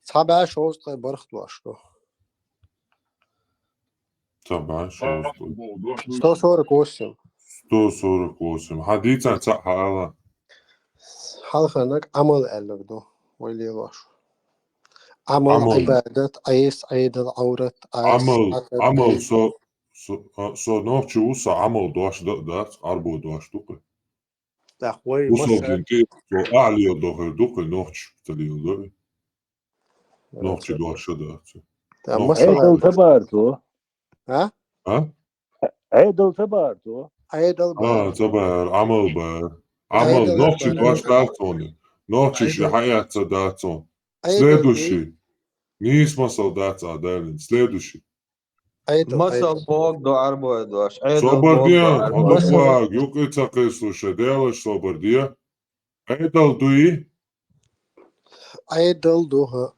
Цхьа бӀе шовзткъе бархӀ дош ду. Цхьа бӀе шовзткъе. Сто сорок восемь. Сто сорок восемь. Хьан дийцан цхьаъ хьала? Хьалхарниг Ӏамал аьлларг ду. Вай лелош. Ӏамал, Ӏамал. Ӏибадат, Ӏеса, Ӏедал, Ӏаврат, Ӏаса, Ӏамал, Ӏатар, Ӏамал, Ӏе. Со, со, а, со нохчи ву, со Ӏамал дош дан а дац, Ӏарбо дош ду кхы. ТӀаккха вай масал масал дин тӀе, со ахь леладо хир ду кхы, нохчи ца леладо. Нохчи дош а дац. ТӀаккха нохчи масал Ӏедал ца бара цо? А? А? Ӏедал ца бара цо? Ӏедал бара. А, ца бара, Ӏамал бара. Ӏамал, Ӏедал нохчи бара. Дош дац цунна. Нохчи ши Ӏедал. Хьаэцна дац цунна. Ӏедал. Следующий. Нийса масал дац а далин. Следующий. Ӏедал, масал Ӏедал. Бог ду Ӏарбой дош. Ӏедал собар Бог де, ду Ӏарбой. Масал. Хьо юкъе ца кхийсалуш, делаш собар де. Ӏедал дуй? Ӏедал ду, хӀаъ.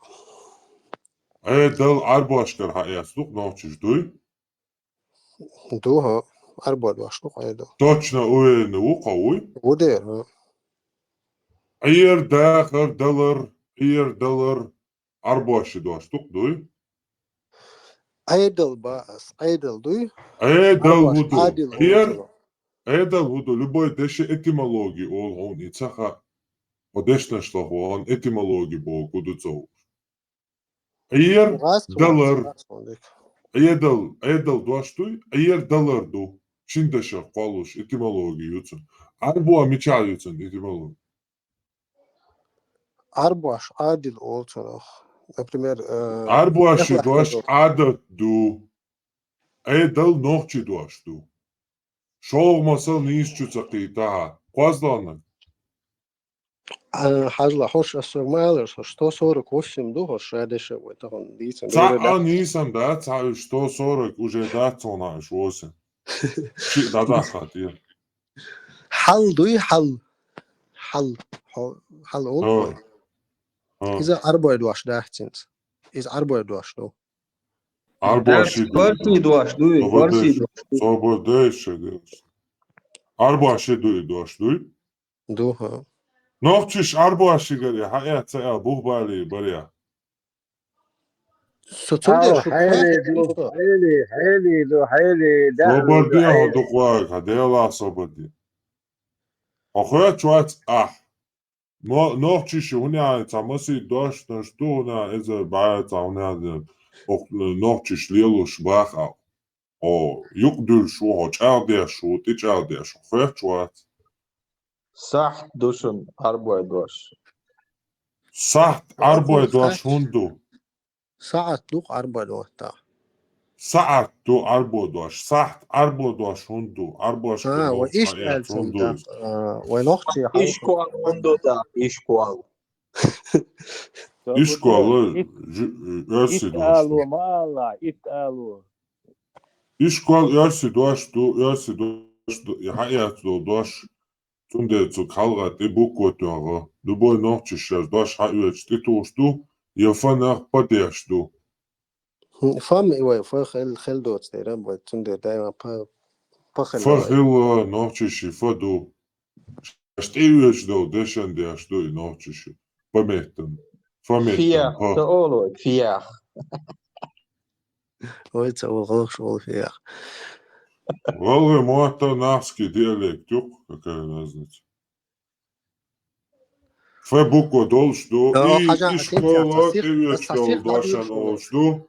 Ӏедал Ӏарбошкара хьаэцна ду-кх нохчаша, дуй? Ду, хӀаъ. Ӏарбой дош ду-кх Ӏедал. Точно уверенный ву-кх хьо, вуй? Ву дера, хӀаъ. Ӏер, дахар, далар, Ӏер, далар, Ӏарбоши дош ду-кх, дуй? Ӏедал ба ас, Ӏедал дуй? Ӏедал хӀу ду? Ӏедал хӀу ду? Ӏедал хӀу ду? Любой деши этимологи олу хьуна, и ца хаьа. Хьо дешнаш лахь вахана этимологи боху хӀу ду ца хууш. Ӏер, далар. Ӏедал, Ӏедал дош дуй? Ӏер, далар ду. Шин дешах кхоллуш этимологи ю цуьнан. Ӏарбо мичахь ю цуьнан этимологи? Ӏарбош Ӏадил олу цунах. Например, э, Ӏарбоши эхлахь дош хӀуьжу. Ӏадат ду. Ӏедал нохчи дош ду. ШолгӀа масал нийса чу ца кхийтахьа. КхозлагӀниг. А, хьажла, хӀорш ас ма аллара, хӀорш сто сорок восемь ду, хӀорш ша дешан вай тахана дийцина. Цхьа а нийсан дац, цхьа уьш сто сорок уже дац хьуна уьш восемь. Шиъ дӀадахьа тӀера. Хьал дуй, хьал. Хьал. Хьо-, хьал олу Хо. вай. Хо. Иза Ӏарбой дош дац хӀинца. Иза Ӏарбой дош ду. Ӏарбоши ду. Фарси дош дуй, Собар фарси деш. дош дуй. Собар деш ша деш. Ӏарбоши ду и дош дуй. Ду, хӀа. Нохчиш Ӏарбошигара хьаэца а бух бали баря. Со цундела Ау, шу хьели кхаьчна ду, со. хьели, хьели ду, хьели, да, Собар ду, де хьо хьели. дукъаг, хьа Дела собар де. Хьо хоьттуш вац ахь. Мо-, нохчиш хӀуна цхьа масий дош, дош ду хӀуна эзар бӀаьр цхьа хӀуна де. Ох, нохчиш лелуш бах а. О, юкъ дуьлуш ву, хьо чӀагӀдеш ву, тӀечӀагӀдеш ву, хоьттуш вац. Сахьт ду шун Ӏарбой дош. Сахьт Ӏарбой дош хӀунда ду? СаӀат ду Ӏарбой доттагӀа. СаӀат ду Ӏарбой дош. Сахьт Ӏарбой дош хӀунда ду? Ӏарбошка А, вай дош иштта хьаэца аьлла хӀунда цунна ду иза? тӀаккха, а, вай нохчий хьал- Ишкол хӀунда ду, да, ишкол. Ишкол, Ит, жи-, оьрси ит дош. ало, ма ала, ит ало. Ишкол оьрси дош ду, оьрси дош ду, и хьаэца долу дош. Цундела цу кхалгӀа тӀе буква тоьгӀа. Любой нохчиш шаьш дош хьаоьцуш тӀе тухуш ду, я фанах па деш ду. Хм, фам и вай, фа хел, хел доцу дера, вай цундела даима па, па хел Фа вай. хила нохчиши фа ду. Шаьш тӀеоьцуш долу дешан деш ду и нохчиши. Паметтан. Паметтан. Фиях, Па. ца олу, фиях. Вай ца олу, гӀалгӀаш олу фиях. ГӀалгӀай мотт а нахский диалект ю-кх, какая разница. Ф буква долуш ду, Да, и, хьажа, и а школа, сих-, и оьцуш а долу сих дошан хьажа, олуш ду.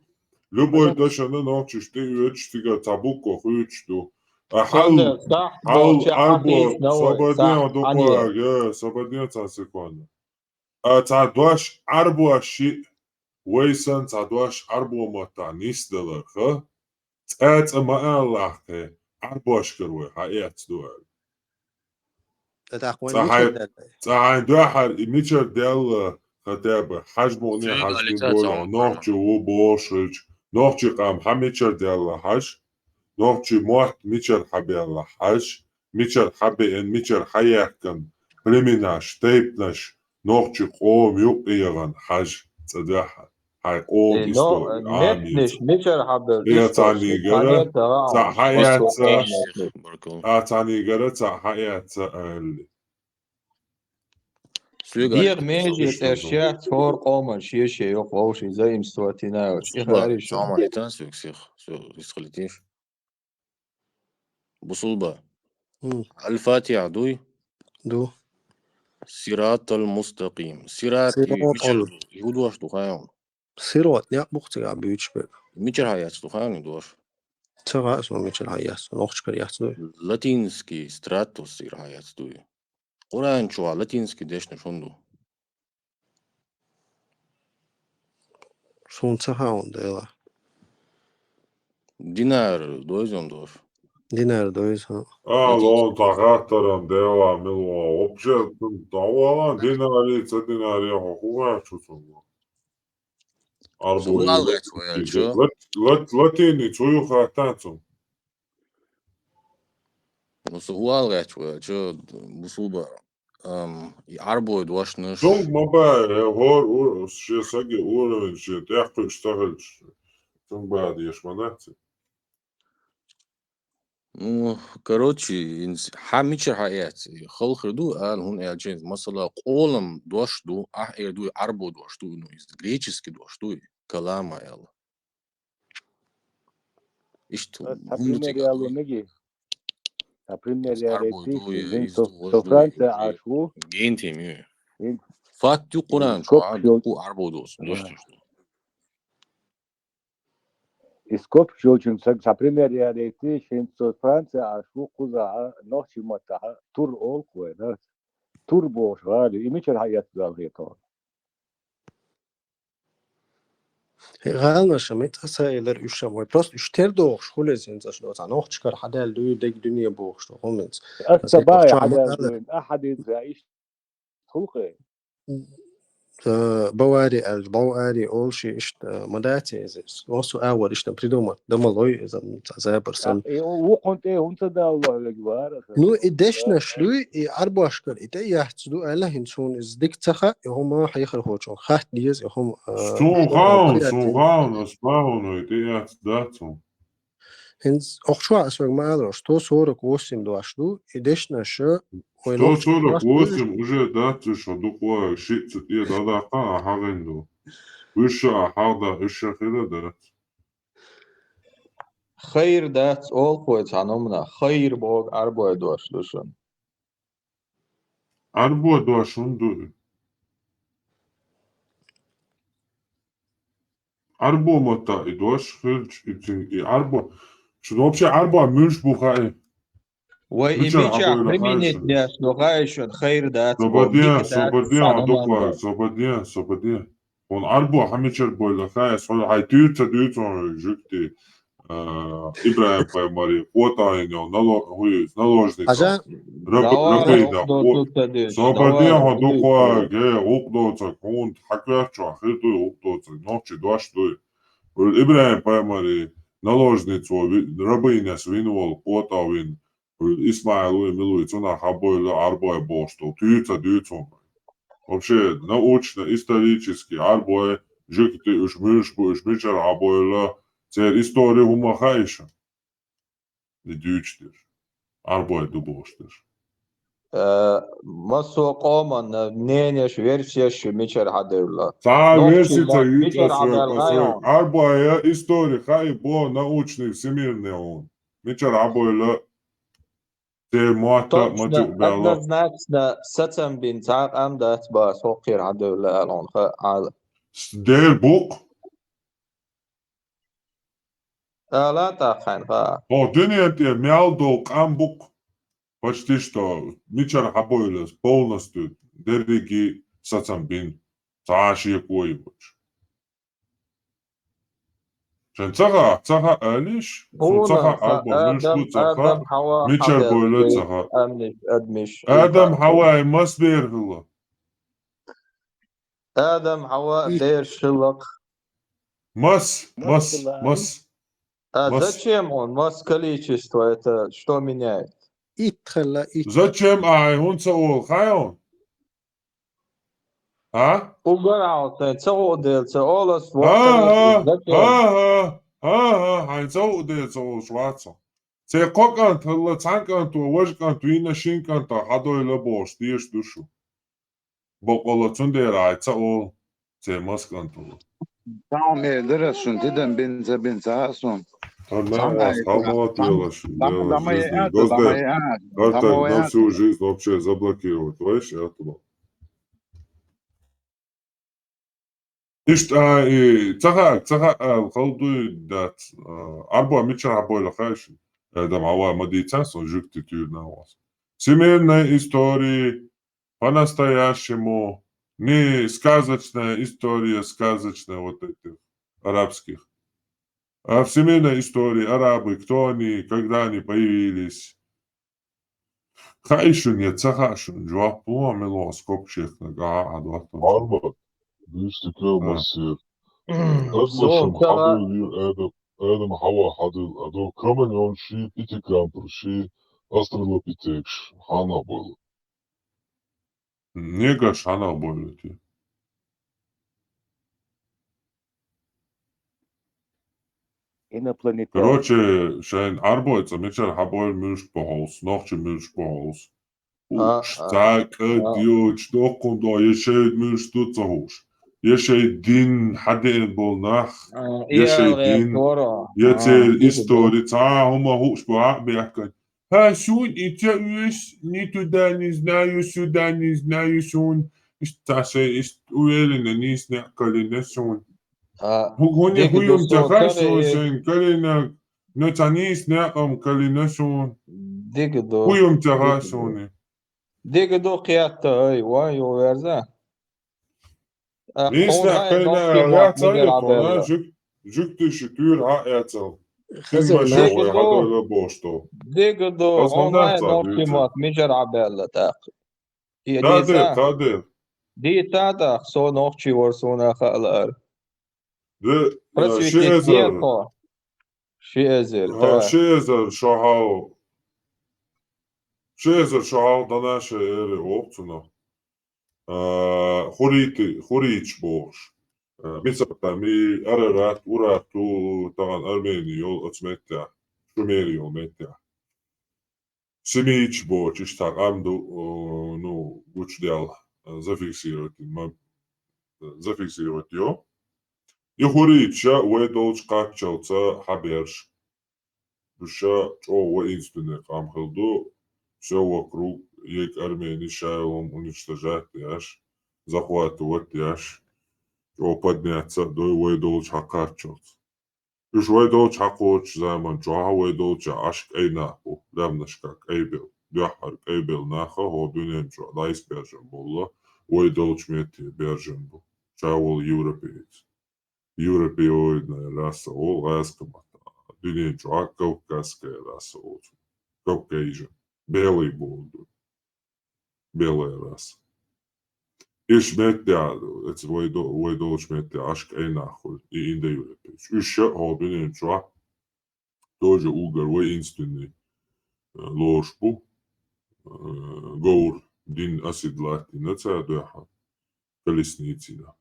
Любой Ага. дошана нохчиш тӀеоьцуш, цигара цхьа буква хуьйцуш ду. А хьал, Хьанна сахь хьал, долча арбо, хьатийсна вай, собар ден сахь, дукха, хьанна. я, собар ден цхьа секунда. А цхьа дош арбоши, вай сан цхьа дош арбо маттахь нисдаларха, цӀа-цӀа ма аллахь кхе, арбошкара вай хьаэц ду аьлла. ТӀаккха вайн Цхьа мичара хьай-, даьлла? Цхьа хьайн дуьхьара и мичара даьлла, хотя бы, хьажа мукъане хьажа дин долу, нохчи ву бохуш хилча, нохчи къам хьан мичара даьлла хьажа, нохчи мотт мичара хьабаьлла хьажа, мичара хьабеана, мичара хьаяьккхина, племенаш, тайпанаш, нохчи къоман юкъе яхана хьажа, цӀа дуьхьа, хьайн къоман истори, Ӏамийца. Меттанаш мичара хьабевлла, цхьанигара цхьа хьаэца, а цхьанигара цхьа хьаэца аьлла. ДегӀ меже тӀе шех хӀора къоман шен-шен йоккха вовшийн заимствовать йина йолуш. И хари шу. Бусулба. Аль-Фатиха дуй? Ду. Сиратал мустаким. Сират и мичара ду? Юдош ду хьайна? Сирот некъ бу-кх цигахь буьйцуш берг. Мичара хьаяц ду хьайна и дош? Ца хаьа суна мичара хьаяц, нохчашкара яц дуй. Латинский стратос ира хьаяц дуй. Къуръан чохь латинский дешнаш хӀунда ду? Суна ца хаьа хӀунда, Дела. Динар дойзан дош. Динар дойза, хӀа. А, лон, цхьа хаттаран, Дела, мила ван. Вообще, динарий, ца динарий, хьо хӀун гӀерташ ву цунна? Арбо ю латиница, лат-, лат-, латиница хӀун ю хаттан цунна? Ну, со хӀун ала гӀерташ ву аьлча, бусулба, ам, и арбой дошнаш. Цунга ма баьа, э, хӀора ур-, шен саги уровень шен тӀекхуьуш ца хилча, цунга баьа деш ма дац. Ну, короче, инс-, хьан мичара хьаэц, и халхар ду, ала, хӀунда аьлча, масала, къолам дош ду, ахь эр ду, и арбо дош ду, ну, иза греческий дош ду, и калама аьлла. Иштта, ас цхьа хӀунда пример яло меги. Цхьа пример ялайти, иза хӀинца со, со Франция Ӏаш ву. Гентем ю. Фат ю Къуръан чу, а, дуккха арбо дош, дош ду. И скобкаш йолчун саг цхьа пример ялайти, хӀинца со Франция Ӏаш ву, кхузахь, нохчийн маттахь, тур олу-кх вай, да? Тур бохуш гӀала ю, и мичара хьаэц ду аьлла хета хьуна? ГӀаланаш ма ца элира уьш ма, вай просто уьш тера дохуш хуьлу иза хӀинца аш доцахь. Нохчашкара хьадаьлла дуй дерг дуьне бохуш ду хӀума хӀинца. Аса бай хьадаьлла дуй, ахьа дийца иш хӀулхе. Бавари аьлча, Бавари олуш иштта ма дац иза. Осу агӀор иштта придумать дан ма лой иза, забар сан. Вукхун тӀе хӀунца далла ваьллиг вара. Ну, и дешнаш луй, и Ӏарбошкара и тӀе яц ду аьлла хӀинца хьуна иза дика ца хаьа, и хӀума хьехархочун хатта деза, и хӀума. Суна хаьа, суна хаьа, ас ма хьуна и тӀе яц дац хьуна. ХӀинца охчо ас вайга ма аллара, сто сорок восемь дош ду, и дешнаш вай сто сорок восемь уже дац, уьш хьо дукха шиъ ца тӀе дӀадаккха а хьагӀин ду. Уьш а хьагӀда, уьш а хила дац. Хайр дац, олу кхой цхьана хӀуманах, хайр боху Ӏарбой дош ду шуна. Ӏарбой дош хӀунда ду? Ӏарбо матта и дош хилча, и цин, и Ӏарбо. Шу вообще Ӏарбо муьлш бу хаьа? Вай и мича применить деш ду хаьа шуна, хайр дац. Собаден, собаден, дукха, собаден, собаден. Хьуна Ӏарбо хьан мичара бойла хаьа, хьуна хьайн туьйца дуьйцу хьуна жуьгти. ИбрахӀим-пайхамари къотӀа йина йолу нало-, хӀуй, наложница. Раб-, рабина къо-, собаден хьо дукха, ге, гӀуллакх доцург, хьуна хьан коьртачохь хир дуй гӀуллакх доцург, нохчи дош дуй. ИбрахӀим-пайхамари наложницо ви-, рабинас вина волу, къотӀа вина. Исмаил вуй, мила вуй, цунах хьан бойла Ӏарбой бохуш долу, туьйца дуьйцу хьуна. Вообще, научно, исторически, Ӏарбой, жуьгти, уьш муьлш бу, уьш мичара хьан бойла, церан истори хӀума хаьа шуна? И дуьйцуш дерш. Ӏарбой ду бохуш дерш. Э, массо а къоман мнениеш, версиеш мичара хьан девлла? Цхьа а верси ца юьйцу ас вайга, ас вайга. Ӏарбой истори хаьа бо научный всемирный хьуна. Мичара хьан бойла? Церан мотта а ма чу а баьлла. Однозначно сацам бина цхьа а къам дац бах, со кхера хьан девлла аьлла хьуна хаьа. Дера бу-кх. Ала тӀаккха хьайна хаьа. Хьо дуьнен тӀе мел долу къам бу-кх. Почти что мичара хьан бойла полностью дерриге сацам бина. Цхьа а шеко йоцуш. Шайн ца хаьа, ца хаьа алиш, суна ца хаьа, Ӏарбой муьлш бу ца хаьа, мичара бойла ца хаьа. Адам, Хьава мас бер хилла? Адам, Хьава бераш хилла-кх. Мас, мас, мас. А зачем он? Мас количество, это что меняет? Итт хилла, итт. Зачем а хьуна ца олу, хаьа хьуна? А? Угар а хьуна ца хуу дела, ца олу ас. Ха-ха, ха-ха, ха-ха, хьайн ца хуу дела ца олуш вац хьо. Церан кхо кӀант хилла, цхьана кӀанто важа кӀант вийна, шина кӀанта хьан дойла бохуш, дезаш ду шу. Бакъволла, цундела хьайн ца олу, церан мас кӀант ву. Цхьа хӀума эр дара ас шуна, тидам бина ца бина ца хаьа суна. Цхьана ас хьалмалат велаш, Дамай а, дамай а. Карта на всю жизнь вообще заблокировать, слышишь, это. Иштта, а, и, ца хаьа, ца хаьа, а, хала дуй дац, а, Ӏарбой мичара хьан бойла хаьа шуна? Адам, Хьава ма дийцахь суна, жуьгти туьйранна а вац. Всемирная история, по-настоящему, не сказочная история, сказочная вот этих арабских. А всемирная история, арабы, кто они, когда они появились. Хаьа шуна я ца хаьа шуна, жоп ло, мила ван скобчехнаг а хьан доттам. Мармат, дишти кема сер. Ардашам хьадур вир Адам, Адам Хьава хьадур, а до Кроманьон ши, Питикампр ши, Австралопитекш, хьана бойла. Негаш хьана бойла ти. Инопланетяне. Короче, шайн Ӏарбой цӀа мичара хьан бойла муьлш бу хьовса, нохчи муьлш бу хьовса. Уш цхьа кӀад йоцуш доккхун до, я шайн муьлш ду ца хууш. Я шайн дин хьадеана болу нах, я шайн дин, я церан истори, цхьа хӀума хууш бу хьа а бехкан. Ха, шуна и ца оьшу, ни туда не знаю, сюда не знаю, шуна. Иштта шайн, иштта уверенно нийса некъ калина шуна. ХӀуна хӀуюм ца хаьа шуна шайн калина, но ца нийса некъам калина шуна. Дика ду. ХӀуюм ца хаьа шуна. Дика ду кхетта, ай, вай, ю верза. Нийсна хӀайна яцалла, жугтиши туьйра хьа яцал. Хаза, хӀунда хьадойлла бохуш ду. Дегадо, хӀунда нохчи мат мижар хьабаьлла тӀаккха? Дийца тӀаккха, со нохчи вар суна хаалаар. Просветить дехо. Ши эзар, ши эзар шо хьал. Ши эзар шо хьал данаша эри оцуна. А, хурийти, хурийча бохуш. А, мисал, там, и Арарат, Урарту, тахана Армени йол оцу меттехь, Шумери йол меттехь. Семитча бохуш, иштта къам ду, о, ну, гучудаьлла, а, зафиксировать ма-, зафиксировать йо. И хурийча вай долчу кхаччалца хьаберш. Уьш чӀогӀа воинственный къам хилла ду, всё вокруг, ек армени шайолам уничтожать деш, захватывать деш, чӀогӀа подняться а дой вай долчу хьакхаччалц. Уьш вай долчу хьакхочу заман чохь вай долчу Ӏаш кӀай нах бу, лаьмнашка кӀай бел, дуьххьара кӀай бел наха хӀо дуьнен чохь дӀасабаьржина болла, вай долчу метте баьржина бу, ша волу европеец. Европеоидная раса олу гӀазкхи маттахь, дуьнен чохь кавказская раса олу. Caucasian. Белый болу ду. Белая раса. Иш меттехь, эца вай до-, вай долчу меттехь Ӏаш кӀай нах хуьлу, и индоевропейцы. Уьш а хӀо дуьнен чохь тоже угар воинственный, э, лоруш бу, э, говр дин оседлать дина цара дуьхьал, колесницина,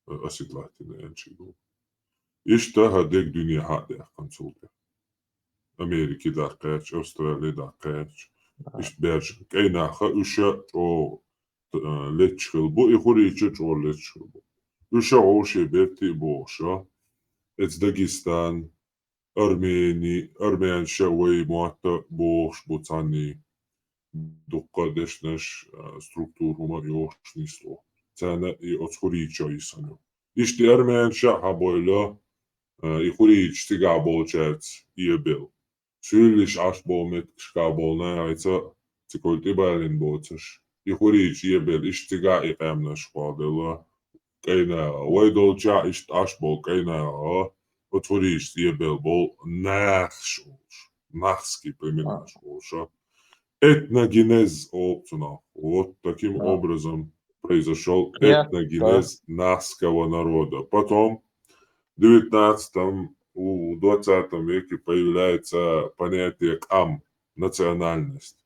э, оседлать дина аьлча бу. Иштта хӀара дег дуьне хьа а даьккхина цул тӀе. Америки даккхаьчча, Австрали даккхаьчча, иштта баьржина. КӀай наха уьш а чӀогӀа, э, летча хилла бу, и хурийча чӀогӀа летча хилла бу. Уьш а вовшийн берти а бохуш а, эца Дагестан, армени, армянаш а вай мотта бохуш бу цхьанний. Дуккха а дешнаш, а, структура хӀума а йохуш нисло. Царна и оцу хурийча йисана. Иштта и армянаш а хьабойла, а, и хурийча цигахь болчаьрца ебел. Суьйлиш Ӏаш болу меттигашка болу нахаца цикуьйла тӀебалийна боцуш. И хурийча ебел, иштта цигахь и къаьмнаш кхолделла. КӀай наха, вай долчохь иштта Ӏаш болу кӀай наха, оцу хурийча ебел болу нахаш олуш, нахский племенаш олуш а. Этногенез олу цунах. Вот таким образом произошёл этногенез нахского народа. Потом в девятнадцатом, у, в двадцатом веке появляется понятие къам, национальность.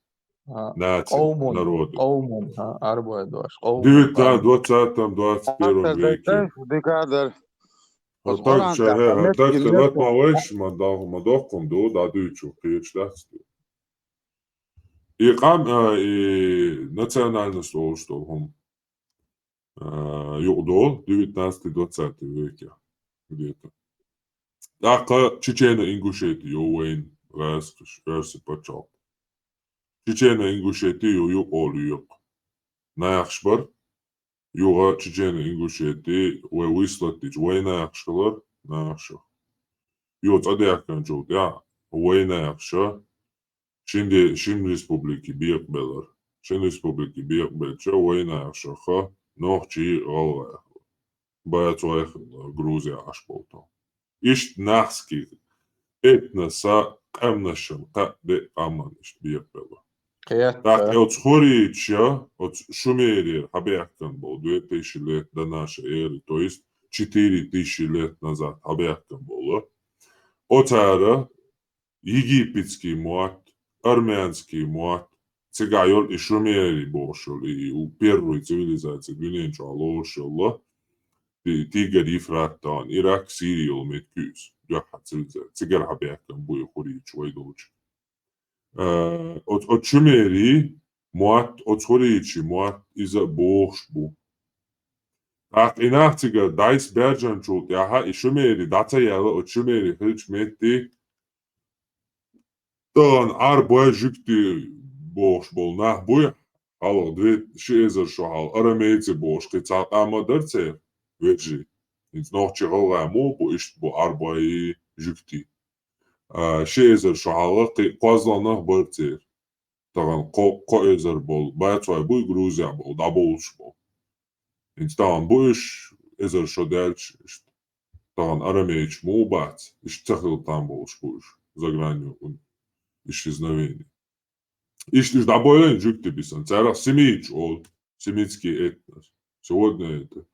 Наций, народы. Къовмун, а, арбой дош, къовмун, девятнадцатом, двадцать первом веке. Дегадер. Так, шайхе, так, латма вайш, ма дал-, ма доккхун ду, дӀадуьйцу, кхечу дац ду. И къам, а, и национальность олуш долу хӀума. А, юкъадолу девятнадцатый, двадцатый веке где-то. ТӀаккха Чечено-Ингушети йо вайн гӀазкхаш, оьрсийн пачхьалкх. Чечено-Ингушети йо юкъа олу юкъа. Нахаш бара, юха Чечено-Ингушети вай вуйслаттича вай нахаш хилар, нахаша. Юха цӀа даьхкинчул тӀаьхьа вай нахаша, Шин де-, шин республике бекъабелар. Шин республике бекъабелча вайнахашаха нохчий, гӀалгӀай хилла. Бацой хилла, Грузия Ӏаш болу тӀом. Иштта нахский этноса къаьмнашан кхаъ де къаман иштта бекъабелла. ТӀаккха оцу хӀорийча, оцу Шумерера хьабаьхкан болу две тысячи лет до нашей эры, то есть четыре тысячи лет назад хьабаьхкан болу. Оцара египетский мотт, армянский мотт, цигахь йолу и шумери бохуш йолу, и у первый цивилизация дуьнен чохь лоруш йолу, и Тигр, Ефрат тахана, Ирак, Сири йолу меттиг ю иза, дуьххьара цивилизация. Цигара хьабаьхкан бу и хӀорийча вай долчу. Э, оц-, оцу шумери мотт, оцу хӀорийчи мотт, иза бохуш бу. ТӀаккха и нах цигара дӀайса баьржанчул тӀаьхьа, и шумери дӀа ца яьлла, оцу шумери хилча метти, тахана Ӏарбой жуьгти бохуш болу нах буй, хьалха две, ши эзар шо хьалха арамейци бохуш, кхин цхьа къам а дара церан вежарий. ХӀинца нохчий, гӀалгӀай муха бу, иштта бу Ӏарбой жуьгти. А, ши эзар шо хьалха кхин кхозлагӀнах бара церан. Тахана кхо, кхо эзар болу, бацой буй Грузия болу, дӀаболуш болу. ХӀинца тахана бу уьш, эзар шо даьлча, иштта тахана арамейча муха бац, иштта ца хила там болуш бу уьш, загранникаш, исчезновение. Иштта уьш дӀабойла жуьгти бисана. Царах семиташ олу, семитский этнос. Сегодня это,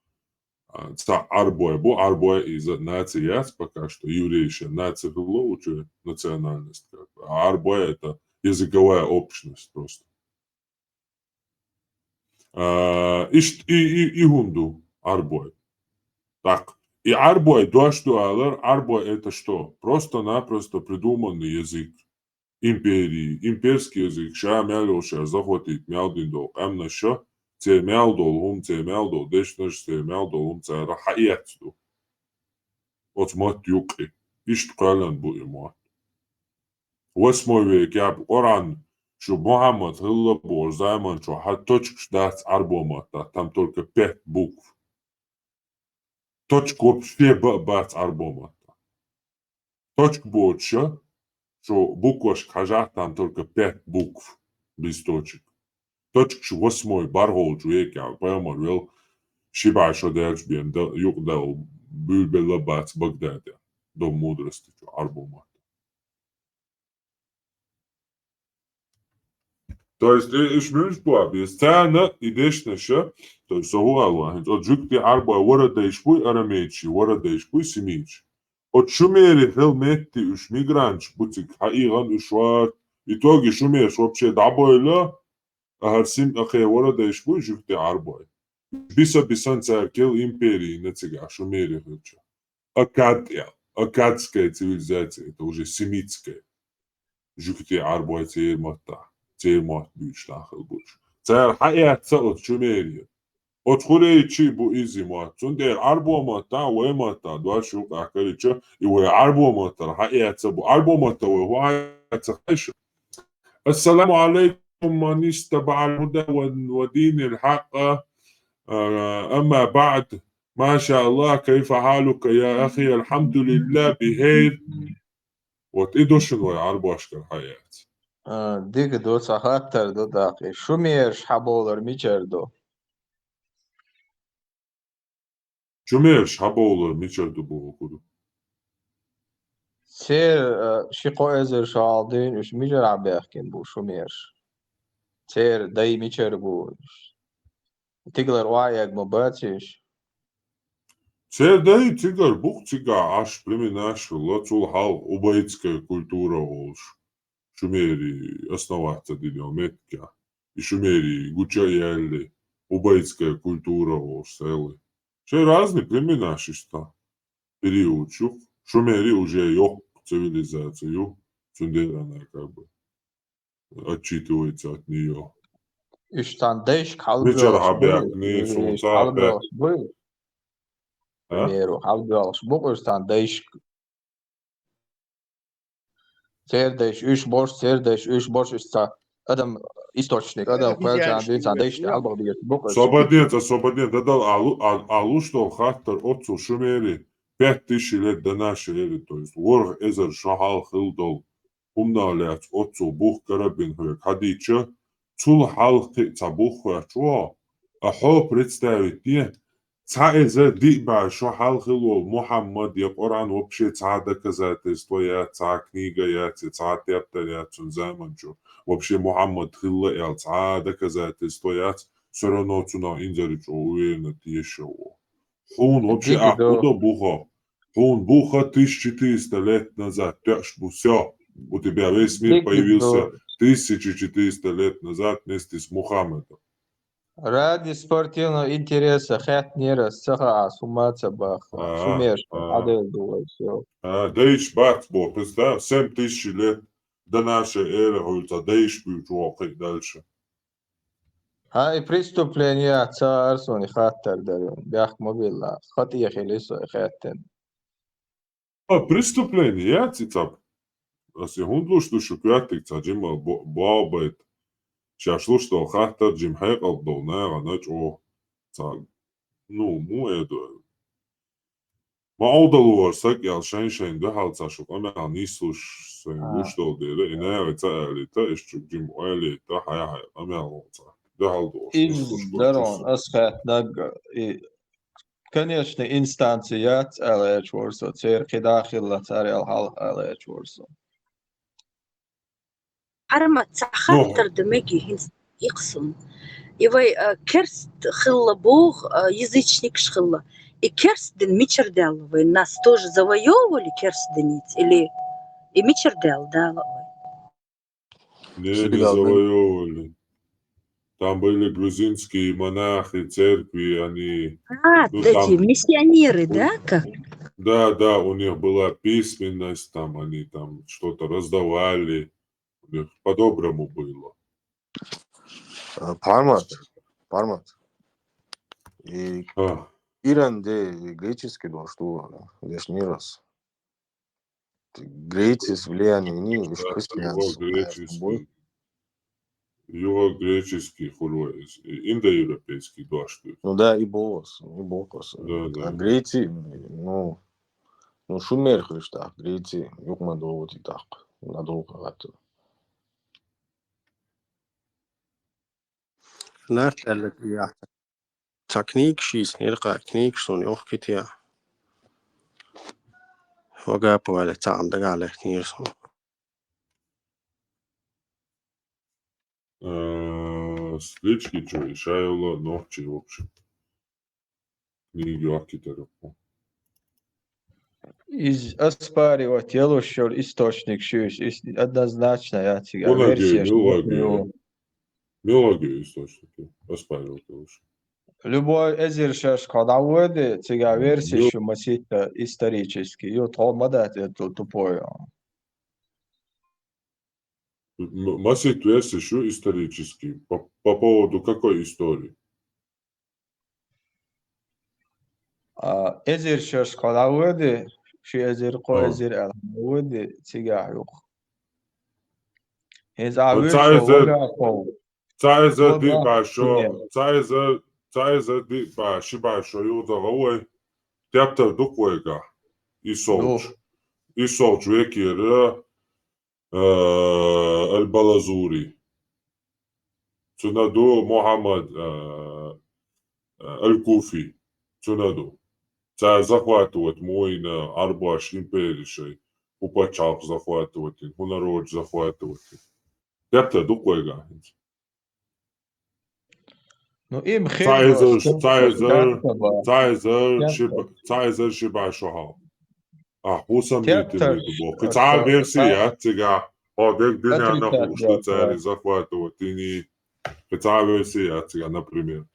а, цхьа Ӏарбой бу, Ӏарбой иза наци яц пока что, еврейша наци хилла учу национальность, как бы. А Ӏарбой это языковая общность просто. А, иштта и, и, и хӀун ду Ӏарбой. Так, и Ӏарбой дош ду алар, Ӏарбой это что? Просто-напросто придуманный язык империи, имперский язык, ша мел йолуш ша захватить мел дина долу къаьмнаша, церан мел долу хӀума, церан мел долу дешнаш, церан мел долу хӀума цара хьаэцна ду оцу матта юккъе. Иштта кхоьллина бу и мотт. Восьмой векехь Къуръан шу Мухьаммад хилла бохуш заманчохь хьан точкаш дац Ӏарбо маттахь, там только пять букв. Точка вообще ба-, бац Ӏарбо маттахь. Точка боцуша, шу буквашка хьажахь, там только пять букв без точек. Точкаш восьмой бархӀолчу векехь пайхамар велла, ши бӀе шо даьлча бен дан, юкъадала буьйлабелла бац Багдадехь, дом мудрости чу Ӏарбо маттахь. То есть, э, уьш муьлш бу беза? Царна и дешнаша, то есть, со хӀун аьлла, хӀинца оцу жуьгти Ӏарбой вородайш буй, арамейчий вородайш буй, семиташ. Оцу шумери хила метти уьш мигранташ бу цига, хьаийгӀан уьш вара. Итоге шумераш вообще дӀабойла, а хӀара сим-, а кхе вородайш буй жуьгти Ӏарбой. Биса-бисан цара кел империйна цигахь шумери хилча. Аккад аьлла. Аккадская цивилизация, это уже семитская. Жуьгти Ӏарбой церан маттахь, церан мотт буьйцуш нах хила буьйцуш. Цара хьаэцна оцу шумери. Оцу хурайчий бу иза мотт. Цундела Ӏарбо маттахь, вай маттахь дош юкъахь карийча, и вай Ӏарбо маттара хьаэцна бу. Ӏарбо матта вай хӀун хьаэцна хьайша? السلام عليكم من اتبع الهدى و-، ودين الحق. آه، أما بعد. ما شاء الله، كيف حالك يا أخي؟ الحمد لله بخير. Вот и ду шуна вай Ӏарбошкара хьаэцна. А, дика ду, цхьа хаттар ду тӀаккха. Шумераш хьабовлар мичара ду? Шумераш хьабовлар мичара ду бохург? Церан, а, ши-кхо эзар шо хьалха дуьйна уьш мичара хьабаьхкина бу шумераш? Церан дай мичара бу уьш? Тигалара охьаэгна ма бац уьш? Церан дай цигара бу-кх, цигахь Ӏаш племенаш хилла, цул хьалха убайдская культура олуш. Шумери основаться дина йолу меттигехь. И шумери гучу а яьлла, убайдская культура олуш цхьаьлла. Шайн разный племенаш иштта период ю. Шумери уже йоккха цивилизация ю, цундела она как бы отчитывается от неё. Уьш цхьана дайшка хьалабоьлхуш бу, хьалабоьлхуш бу. А? Шумеру хьалабоьлхуш бу-кх уьш цхьана дайшка. Церан дайш уьш болуш, церан дайш уьш болуш, уьш цхьа адам источник, адам кхел чан дуьйна цхьана дайшна хьалабаха дезаш бу-кх уьш. Свободец, свободец, дадал алу-, а-, алуш долу хаттар оццул шумери пять тысяч лет до нашей эры, то есть ворхӀ эзар шо хьалха хилла долу хӀуманах лаьцна оццул бух карабина хьоьга хьадийча, цул хьалха кхин а цхьа бух хоьттуш ву, а хьо представить де, цхьа эзар диъ бӀе шо хьалха хилла волу Мухьаммад я Къуръан вообще цхьа доказательство яц, цхьа книга яц, я цхьа тептар яц цуьнан заманчу. Вообще Мухьаммад хилла аьлла цхьа доказательство яц, всё равно цунах инзаре чӀогӀа уверенно тешаш ву. Хьуна вообще ахь хӀун до бухах? Хьуна буха тысяча четыреста лет назад тоьуш бу, всё. У тебя весь мир появился тысяча четыреста лет назад вместе с Мухаммадом. Ради спортивного интереса хаьттинера, ас ца хаьа, ас хӀумма а ца боху. Шумераш хьадевлла ду вай, всё. А, дайш бац боху, представь, семь тысяч лет до нашей эры хьуьлца дайш буьйцу воккхий дальше. Хьан и преступление ца ара суна и хаттар дара, бехк ма билла, хатӀе хили со и хаьттина. А, преступление яц и цхьа. Ас и хӀунда луш ду шу коьртиг цхьа жима бо-, бобайта. Шаьш луш долу хаттар жима хьекъал долу нахана чӀогӀа цхьа, ну, му эдо. Ма Ӏовдалора саг аьлла шайн-шайн дуьхьал ца шу къамел нийслуш сайн луш долу дела, и наха ца алийта, иш чу жима ойлийта, хьай-хьай къамел вон цхьа. дӀахьалдоалаш. Из дарон ас хатнаг и, конечно, инстанция яц аьлла аьлча вар со, церан кхидӀа хилла цар аьлла хьалха аьлла аьлча вар со. Арма ца хаттар да меги хӀинца икхсун. И вай, а, керст хилла боху, а, язычникаш хилла. И керст дин мичара даьлла вай? Нас тоже завоевывали керст диница? Или и мичара даьлла Дала вай? Не, не завоевывали. Там были грузинские монахи, церкви, они... А, Ну, эти там миссионеры, да, как? Да, да, у них была письменность, там они там что-то раздавали. У них по-доброму было. Пармат, Пармат. И А, Иран де греческий дон, что здесь не раз. Греция с влиянием не, уж да, христианство, юго-греческий. Юго-греческий хуруэс, индоевропейский дошт. Ну да, и бос, и бокос. Да, да. А Греция, ну, ну, шумер христа, Греция, юг ма доводи так, надолго гату. Нарт аьлла яц. Ца книгаш йийцинера кхаа, книгаш суна йохкития. Вагапа ваьлла цхьаъ дагахь лаьттинера суна. А, Сличкичу и шайла нохчи, в общем. Книги йохкитарапу. Из оспаривать йолуш йолу источник шуьйш, ис-, однозначно яц цигахь. Мунаге, Версеш миллаге. ю. Миллаге источники оспаривать йолуш. Любой эзар шерш кхо дӀавоьди, цигахь версеш ю маситта исторически. Ю тхо ма дац это тупой. М-, масит версеш ю исторически. По, по поводу какой истории? А, эзар шерш кхо дӀавоьди, ши эзар, кхо А. эзар аьлла дӀавоьди, цигахь юкъа. ХӀинца а А вуьйш ца хьо эзар, вагахь хьо. ца эзар Вагахь диъ бӀе шо, хьо. ца эзар, ца эзар диъ бӀе ши бӀе шо юха гӀо вай, тептар ду-кх вайгахь. И солчу. И солчу векера, а, Аль-Балазури. Цуьнан ду Мухьаммад, а, а, Аль-Куфи. Цуьнан ду. Цара захватывать ма вайна Ӏарбош импери шайн. ХӀу пачхьалкх захватывать йина, хӀу народаш захватывать йина. Тептар ду-кх вайгахь хӀинца. Ну, им Ца эзар, хир ца эзар, ца эзар ши бӀе, ца эзар ши бӀе шо хьал. А, хӀу сомнительный ду боху. Кхин цхьа а версия яц цигахь. Хьо дерг дуьненна хууш ду цара захватывать йиний. Кхин цхьа а версия яц цигахь, например.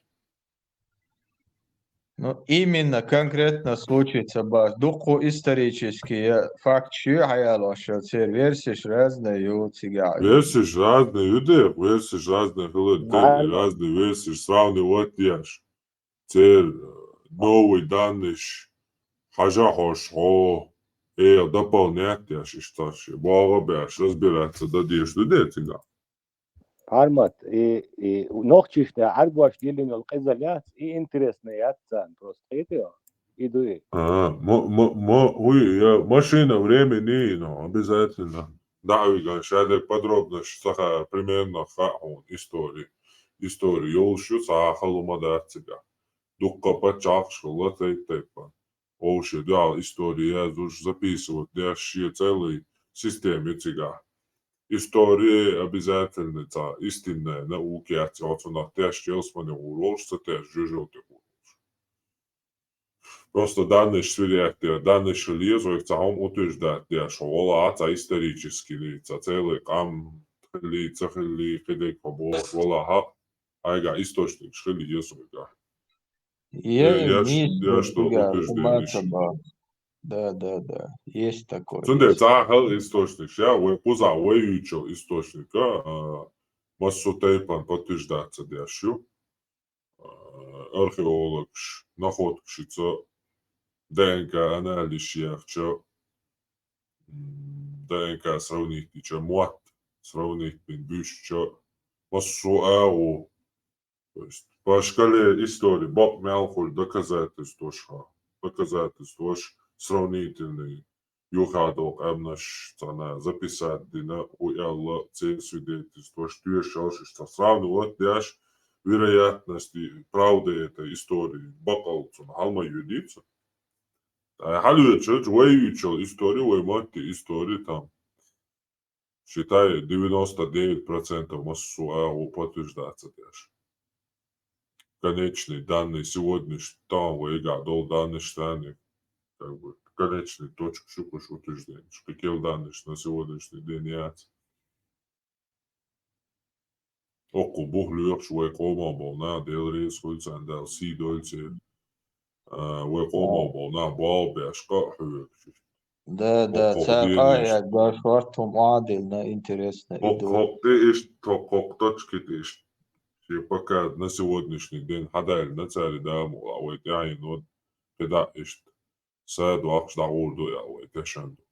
Ну, именно конкретно случай ца бац. Дуккха исторический факт шу хьаялош, церан версеш разные ю цигахь. Версеш разные ю дехь, версеш разные хилар, разные версеш сравнивать еш. Церан, э, новый данныш хьажа хьош хьо, э, дополнять еш иштта ши. БогӀу беш, разбираться дан дезаш ду де цигахь. Пармат, и, и нохчишна Ӏарбош диллина йолу къизал яц, и интересно яц царна просто. Хетий? И ду и. А, мо, мо, мо, уй, я машина времени, но обязательно. Да, уй, ган, шадерг подробно, саха, примерно, ха, он, история. История йолуш ю, саха халума дац цигахь. Дуккха пачхьалкхаш хилла тайп-тайпана. Вовше дуьхьал история язуш, записывать деш, шен целый система ю цигахь. История обязательно ца истинная наука яц, оцунах теш челсмане гӀур волуш, ца теш жужал тӀе гӀур волуш. Просто данныш сверять деш, данныш хила еза, вайх цхьа хӀума утверждать деш, хьо вала а цхьа исторический, цхьа целый къам хилли, ца хилли, кхидерг хьо бохуш, вала хьа, айгахь источникаш хила еза вайгахь. Е, Я, я ш-, миссия я что цигахь, утверждение хӀума ца ши. бац. Да, да, да. Есть такое. Цундела Есть. Цхьа хала источник, я, вай кхузахь вай юьйцу источник, а, массо тайпана подтверждаться деш ю. А, археологаш, находкашца, Д Н К анализ яхча, м, Д Н К сравнить дича, мотт сравнить бина буьсча, массо агӀо, То есть, по шкале истории, бакъ мел хуьлу доказательстваш хьа, доказательстваш сравнительные, юхадо къаьмнаш цхьана записать дина, хӀу аьлла, церан свидетельстваш, тоьшаллаш, иштта сравнивать деш, вероятность, и правда это истории, бакъал цунна хьал ма йоьдий цо. Ай, хьалоьцуш, вай юьйцуш йола истори, вай матти истори там, считай, девяносто девять процентов массо а подтверждаться деш. Конечный данный сегодняшний, там вайгахь дола данный страны, как бы, конечный точка шукуш утверждение. Кхы кел данный на сегодняшний день яц. Оккхул бух лоьхуш вай къоман болу нах, Дела реза хуьлда царна, Дала сий дойла церан. А, вай къоман болу нах болх беш къа а хьоьгуш. Да, да, цара къа а эгга, шорта хӀума а диллина, интересно, и ду. Хоккхе иштта, хоккхе точки тӀе иштта. Шен пока на сегодняшний день хьадаьлла цара, да, ма вай тӀаьхьено, кхидӀа иштта. Са дохкуш дӀагӀур ду аьлла вай тешан ду.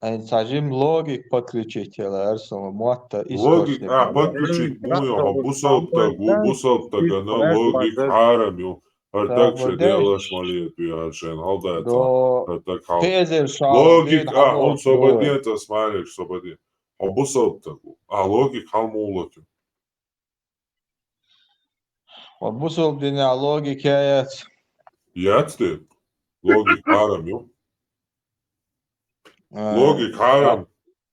Айн цхьа жим логик подключить яла, арсума мотта источник. Логик, а, подключить бу йо, хьо бусалба таг ву, бусалба тагана логик хьарам ю. ХӀара таг ше делаш ма лету, яра шайн хьалдаца. ХӀара таг хьал. Логик, а, хьо собаден ца смайлик, собаден. Хьо бусалба таг ву. А, логик хьал муллак ю. Ва бусалба динехь логика яц. Яц те? Логик хьарам ю. А, логик хьарам.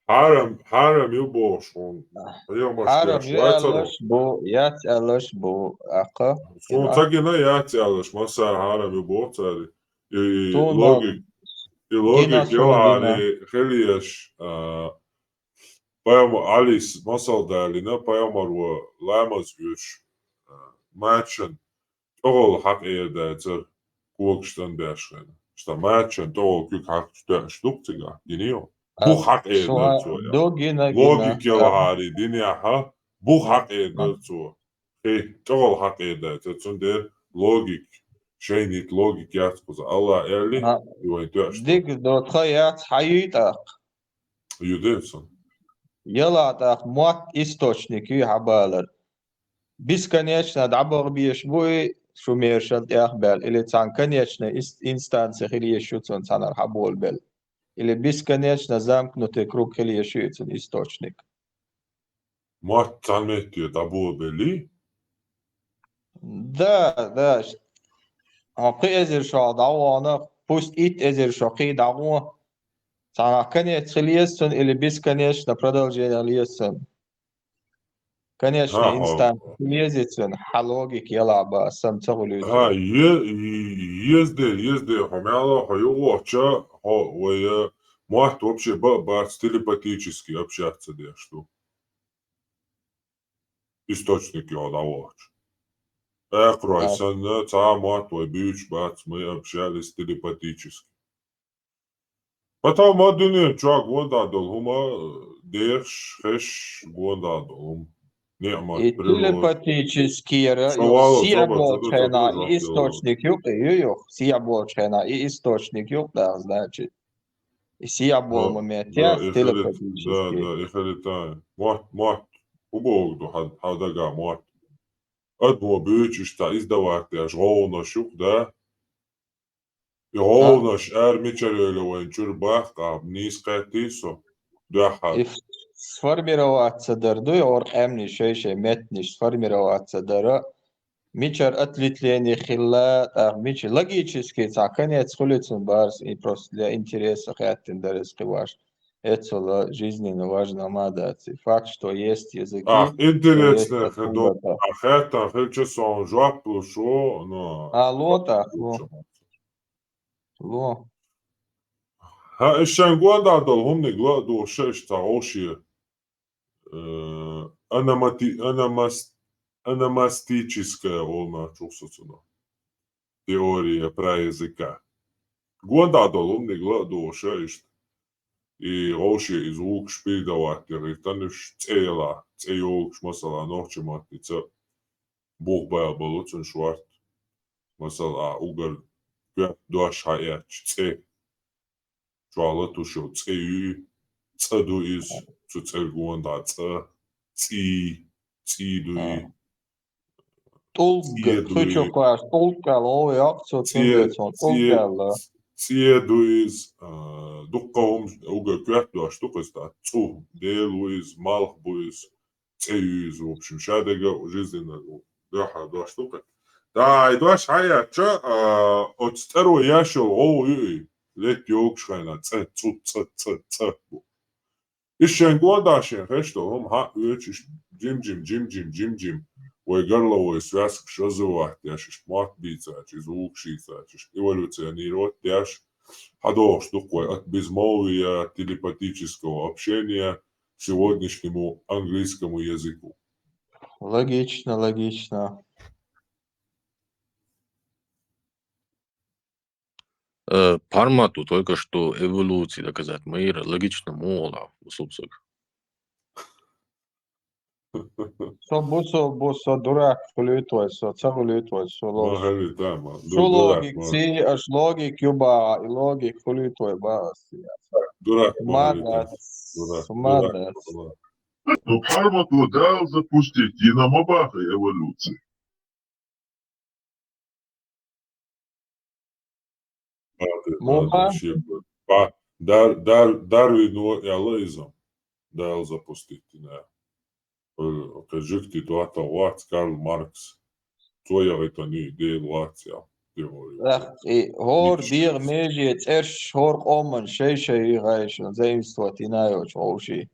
Хьарам, хьарам ю бохуш хьуна. Хьарам ю аьллаш бу, яц аьллаш бу, аккха. Суна ца гина яц аьллаш, масса хьарам ю боху цара. И логик, и логик йохьари хила еш, а, Пайхамар Ӏалис масал далийна, пайхамар ван ламаз оьцуш, а, мачан тӀехула хьакъ эр дацара, когаш тӀан беш хенна. Шта мачан тӀехула куьг хьакхача тоьаш ду-кх цигахь, гина ю? Бух хьакъ эр дара цо, я. Логик йохьари динехьа, бух хьакъ эр дара цо. Хи, тӀехула хьакъ эр дацара, цундела логик, шайнит логик яц кхуза. Алла аьлли, и вайн тоьаш ду. Дика до тха яц, хьан юй тӀаккха? Юдесан. Яла тӀаккха мотт источник юй хьабалар. Бесконечно дӀабаха беш бу и шумершал тӀехбаьлла, или цхьана конечный ис-, инстанция хила еш ю цунна цхьанара хьаболабелла. Или бесконечно замкнутый круг хила еш ю и цунна источник. Мотт цхьана метте дӀаболабеллий? Да, да. Ш-, а, кхин эзар шо дӀагӀо, пусть итт эзар шо кхин дӀагӀо. Цхьана конец хила еза цунна или бесконечно продолжение хила еза цунна? Конечный инстанс хила еза цунна, хьан логика яла ба, сам ца хуьлуьйту. Ха, е-, е-, езде, езде, хьо мела, хьо югӀоча, хьо, вай, э, мотт вообще ба-, бац, телепатически общаться деш ду. Источник йохьа дӀавахча. Экхарой санна, цхьа а мотт вай буьйцуш бац, мы общались телепатически. Потом а дуьнен чохь гонда долу хӀума, дехаш, хезаш гонда долу хӀума. Неъмат, и природа. Телепатически яра, сия болчу хенахь и источник ю-кх, ю-, ю, сия болчу хенахь и источник ю-кх, да, значит. И сия болу момент яц телепатически. Да, да, и хилита. Мотт, мотт. ХӀун боху ду хьан, хьан дага мотт? Адамо буьйцуш цхьа издавать деш гӀовгӀанаш ю-кх, да? И гӀовгӀанаш ара мичара йойла вайн чуьра баккха, нийса кхеттий со, дуьххьара. И сформироваться дар ду, и гӀор къаьмнаш шай-шай меттанаш сформироваться дара. Мичара ответвление хилла, тӀаккха мича логически цхьа конец хуьлу цунна барс, и просто для интереса хаьттина дара иза кхин ваш. Эццала жизненно важно ма дац. И факт, что есть языки, а, интересно, что есть хи ду, откуда-то. А, хаьттан хилча сон жоп луш ву, но. А, ло тӀаккха, ло. Ло. Хьан, иш шайн гонда долу хӀуманиг ла а дугӀуш, ша иштта цхьа гӀовше, э, аномати-, аномас-, аномастическая олу нах чухсацунах. Теория про языка. Гонда долу хӀуманиг ла а дугӀуш, ша иштта. И гӀовше иза вукхуш передавать де гӀиртанаш цӀе яла, цӀе йолуш, масала, нохча маттица бух бала болу цунна шорта. Масала, а, угар коьрта дош хьаэцча, цӀе. Чохь латуш йолу цӀе ю, цӀа ду иза, цу цӀерга гонда цӀа, цӀий, цӀий ду и. ТӀулг, цӀе ду и. Хуьчу кхоьш, тӀулг аьлла, гӀо йоккху цо, цӀе, цундела цунна тӀулг цӀе, аьлла. ЦӀе ду иза, а, дуккха хӀума, угар коьрта дош ду-кх иза, цӀу, дела ву иза, малх бу иза. цӀе ю иза, в общем, шадерг а жизненный дуьхьал дош ду-кх. Да, ай дош хьаяьлча, а, оцу цӀеро еш йолу гӀовгӀа ю и, летта йогуш хенахь, цӀе, цӀу, цӀа, цӀа, цӀа бу. Иза шен гонах шен хеш долу хӀума хьаъ оьцуш, жим-жим, жим-жим, жим-жим, вай горловой связкаш развивать деш, иштта мотт бийцача, звукаш йийцача, иштта эволюционировать деш, хьадогӀуш ду-кх вай от безмолвия, телепатического общения к сегодняшнему английскому языку. Логично, логично. Э, Парма тут только что эволюции доказать. Мира логично мугӀала, бусулба саг. Со бусулба, со дурак хуьлуьйту вай, со ца хуьлуьйту вай, со логик. Ма хӀали тама, со ду-, дурак, логик, ма. Си, аш логик ю баха, и логик хуьлуьйту вай баха си. Дурак, ма хӀали тама. Мадац, дурак, мадац. Дурак, дурак. Ну, Парма тут дал запустить, и на ма баха эволюция. Муха? Дар-, Дар-, Дарвино аьлла иза, Дала запустить дина. Э, кхин жуьгти доттагӀа вац Карл Маркс. Цо яхийтина ю, Дела вац аьлла, теория. Эх, и хӀора дегӀан меже цӀерш, хӀора къоман шай-шай гӀайшна заимствовать йина йолчу гӀовший.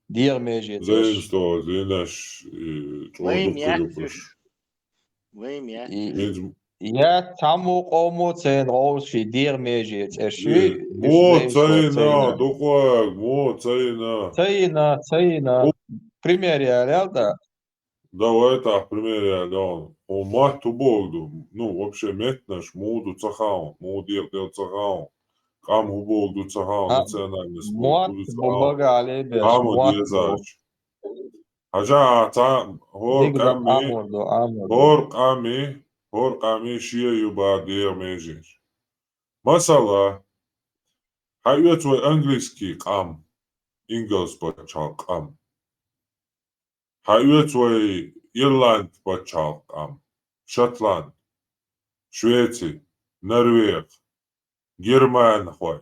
ДегӀан меже цӀерш. Заимствовать йинарш, и, чӀогӀа дуккха ю уьш. Вайн яц уьш. И, хӀинца я цхьаммо къомо церан гӀовший дегӀан меже цӀерш ю, и, уьш мо ца йина, дукха, мо ца йина. Ца йина, ца йина. Пример ялал да. Давай тӀаккха пример яла. Хьо мотт хӀун боху ду? Ну, вообще, меттанаш муха ду ца хаьа, муха декъаделла ца хаьа. Къам хӀун боху ду ца хаьа, национальность боху ду ца хаьа. Къам ду дезача. Хьажа, а, цхьа хӀора къамий, хӀора къамий, хӀора къамий шен ю баха дегӀан меже. Масала, хьаоьцу вай английский къам, ингалс пачхьалкх къам. Хьаоьцу вай Ирланд пачхьалкх къам, Шотланд, Швеци, Норвег, германхой.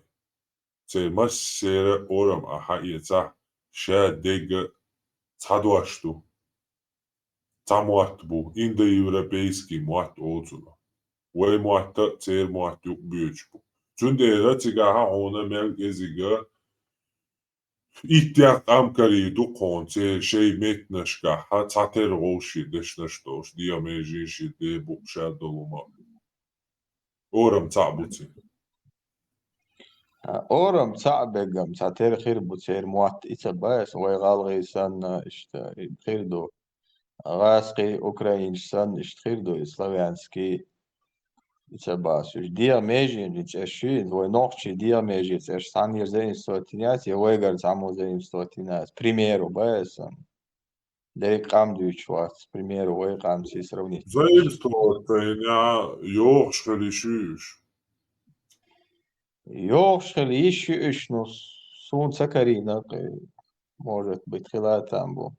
Церан массеран а орам а хьаэцахь, ша дегга цхьа дош ду. Цхьа мотт бу, индоевропейский мотт олу цунах. Вай мотт а, церан мотт юкъа боьдуш бу. Цундела цигахь хьуна мел кӀезига иттех къам карийна ду-кх хьуна, церан шайн меттанашкахь цхьатерра гӀовший дешнаш долуш, дегӀан меже шен ден букъ ша долу ма. Орам цхьаъ бу церан. А, орам цхьаъ бегам, цхьатерра хир бу церан мотт, и ца баьс, вай гӀалгӀий санна, иштта, и хир ду. ГӀаьскхий, украинаш санна, иштта хир ду, и славянский, и ца баьс. Уьш дегӀан меженийн цӀерш ю, вай нохчийн дегӀан меже цӀерш цхьаннера заимствовать йина яц, я вайгара цхьаммо заимствовать йина яц. Примеру баьс сан. Дерриг къам дуьйцуш вац, примеру, вай къамций сравнить. Заимствовать йина йогӀуш хила йиш ю уьш. ЙогӀуш хила йиш ю уьш, ну, суна ца карийна, кхе, может быть, хила а там бу.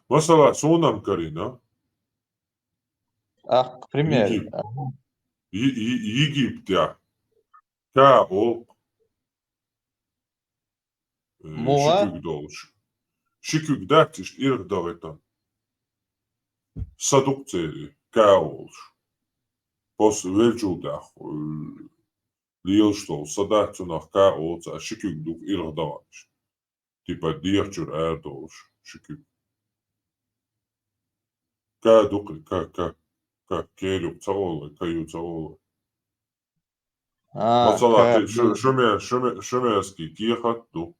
Масала, суна-м карийна. Ах, пример. Егип-, Ага. Е-, Е-, Египтехь. Ка олу. Э, муха? Ши куьг долуш. Ши куьг дац иштта ирх дахийтан. Са ду-кх церан, ка олуш. Пос велчул тӀехь, э, лелаш долу са дац, цунах ка олу цара, ши куьг ду-кх ирх даханаш. Типа дегӀ чуьра арадолуш ши куьг. Ка ду-кх, ка, ка, ка, керук ца олу, ка ю ца олу. А, масала, ка, кхин шу-, ду. Шуме-, шуме-, шумерский кехат ду.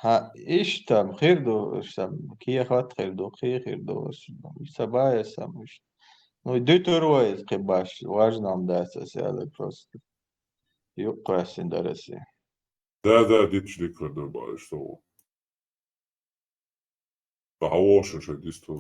Хьа, иштта хир ду, иштта кехат хир ду, кхин хир ду, иштта ца баьс ам иштта. Ну, дуьтур вай иза кхин баш, важно ам дац аса аьлла просто. Юккъе кхоьссина дара аса. Да, да, диташ дика хир ду бохуш со ву. Ткъа хьан вовшашка дисту?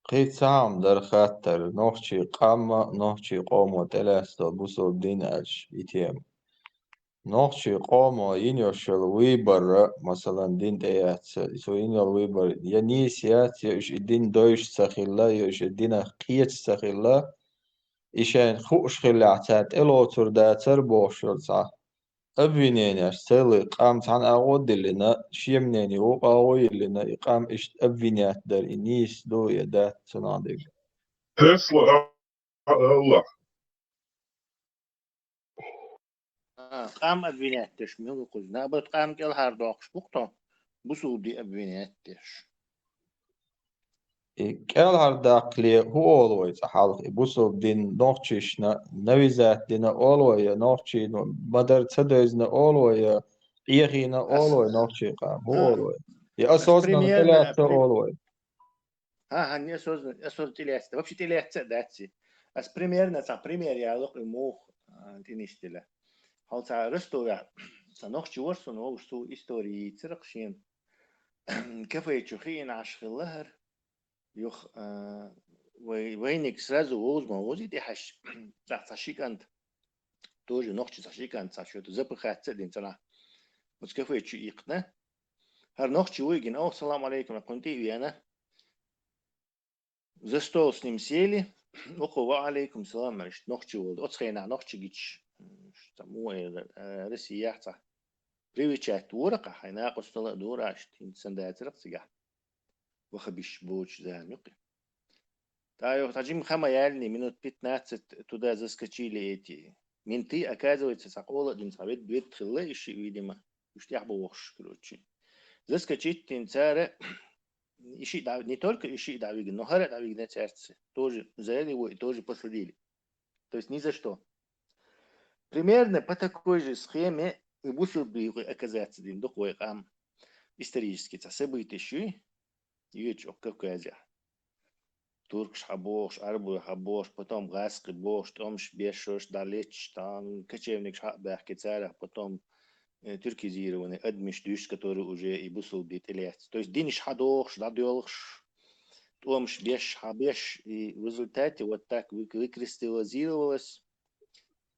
Кхин цхьа хӀума дара хаттар, нохчийн къам а, нохчийн къомо тӀелаьцна бусулба дин аьлча, и тема. Нохчий къомо йина йолу выбор, масалан, дин тӀе яц, цо йина йолу выбор я нийса яц, я уьш и дин дойуш ца хилла, я уьш и динах кхеташ ца хилла, и шайна хууш хиллехь, цара тӀелоцур дацара бохуш йолу цхьа обвиненеш, целый къам цхьана агӀо а диллина, шен мнение вукху агӀо а йиллина, и къам иштта обвинять дара, и нийса ду я дац цунах дерг. Тесла а, а, Аллах. А, къам обвинять деш мила ву кхуза? Набат къам кӀелхьардоккхуш бу-кх тхо, бусулба дин обвинять деш. И кӀелхьардаккхале хӀун олу вай цкъа хьалха? И бусулба дин нохчашна навязать дина олу вай, я нохчийн ма-дарра ца девзина олу вай, я Ӏехийна олу вай нохчийн къам? ХӀун олу вай? Я осознанно тӀелаьцна олу вай? ХӀан-хӀа, неосознанно, осознанно тӀелаьцна. Вообще тӀелаьцна а дац и. Ас примерно, цхьа пример яло-кх и муха, а, тӀе нисделла. Хьал цхьа Ростовехь цхьа нохчи вара суна волуш, цо истори йийцира-кх шена. Кафе чу хиъна Ӏаш хилла хӀара. Юха, а, вай, вайниг сразу вовза ма вовзий тӀехьаьжча, цхьа, цхьа ши кӀант, тоже нохчи цхьа ши кӀант, цхьа что-то запыхаться а дина цунах. Оцу кафе чу иккхина. ХӀара нохчи вуй гина, ох, салам алейкум, кхунна тӀе а веана. За стол с ним сели, вукхо ва алейкум салам, аьлла, иштта нохчи волу. Оцу хенахь нохчи гича, м, цхьа муха эр, э, Россияхь цхьа привечать вора-кх, хьайн накъосталла а дора аьлла, иштта хӀинца санна дацара-кх цигахь. Ваххабисташ боцуш зама ю-кх и. ТӀаккха юха цхьа жимма хан ма яьллий, минут пятнадцать туда заскочили эти менты, оказывается, цхьа къола а дина, цхьа вед-, ведда хилла и шиъ, видимо, уьш тӀехь бохуш, короче. Заскочить дина цара, и шиъ дӀа-, не только и шиъ дӀавигна, но хӀара а дӀавигна цаьрца. Тоже взяли его и тоже посадили. То есть ни за что. Примерно по такой же схеме и бусулба дин оказаться дина ду-кх вай къам. Исторически цхьа событеш юй, йоьдуш окху Кавказехь. Туркаш хьабохуш, Ӏарбой хьабохуш, потом гӀазкхий бохуш, тӀомаш беш, шоьш дӀалеташ, там кочевникаш хьа а баьхкий царах, потом, э, тюркизированный адамаш дуьйш, которые уже и бусулба дин тӀелаьцна. То есть динаш хьадохуш, дӀадоьлхуш, тӀомаш беш, хьабеш, и в результате вот так вы-, выкристаллизировалось,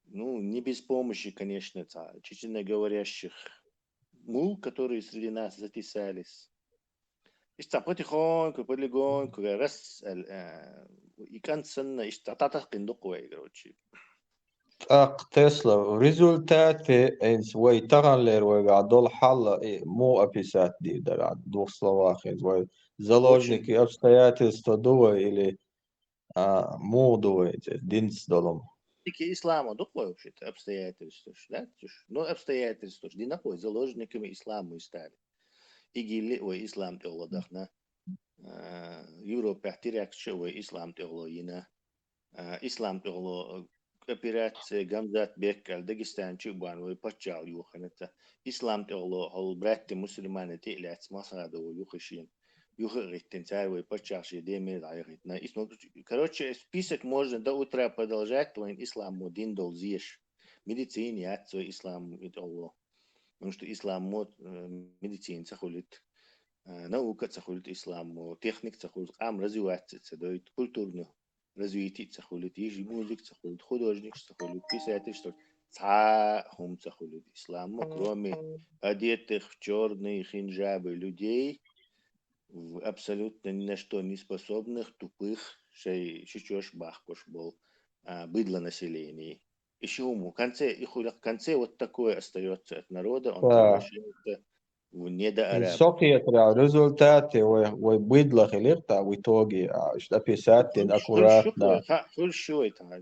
ну, не без помощи, конечно, цхьа чеченоговорящих мул, которые среди нас затесались. Иштта цхьа потихоньку, полигоньку, раз, э, и кӀант санна, иштта дӀатаьккхина ду-кх вай, короче. ТӀаккха, Тесла, в результате, хӀинца вай таханлера вайгахь долу хьал, и муха описать дийр дара, в двух словах, хӀинца вай заложники обстоятельства ду вай или, а, муха ду вай, динца долу? Дика ислама ду-кх вай вообще-то обстоятельстваш, да? Ну, обстоятельстваш дина-кх вай, заложниками ислама мы стали. ИГИЛ а вай ислам тӀехула дахана. А, Европехь теракташ а вай ислам тӀехула йина. А, ислам тӀехула операция Гамзат Бек аьлла Дагестан чу а бахна вай паччахьалла йохийна цхьа. Ислам тӀехула хьал братья мусульмане тӀе а лаьцна Масхадов юха шена. Юха а гӀиттина, цара вай паччахь шен ден мел дӀаяхийтина. Ис-, ну, короче, список можно до утра продолжать, вайн исламо дин долу зеш. Медицина яц вай исламо тӀехула. Потому что исламо, э, медицина ца хуьлуьйту, э, наука ца хуьлуьйту исламо, техника ца хуьлуьйту, къам развиваться ца дойту, культурно развитие ца хуьлуьйту, йижи музыка ца хуьлуьйту, художникаш ца хуьлуьйту, писательш ца хуьлуьйту, цхьа а хӀума ца хуьлуьйту. Исламо, кроме одетых в чёрные хинжабы людей, в абсолютно ни на что не способных, тупых, шай шичош бахкуш болу, а, быдло население. И ши хӀума, конце, и хуьлу, конце вот такое остаётся от народа, он превращается в недоарабов. Со кхетарехь, результате вай, вай быдло хилира тӀаккха в итоге, а, иштта описать дина, аккуратно. Хуьлуш ю вай тӀаккха,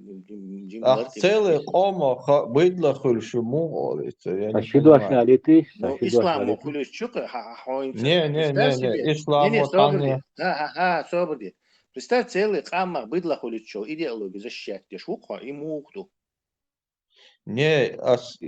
ТӀаккха целый къомо ха-, быдло хуьлуш ю муха олу иза? Я не понимаю. Ну, исламо хуьлуш ю-кх, хьа-, хьа-, хьо хӀинца. Не, не, не, не, исламо тӀаккха не. Хьа-, хьа-, хьа, собар де. Представь, целый къам быдло хуьлуш йолу идеологи защищать деш ву-кх хьо, и муха ду? Не, ас,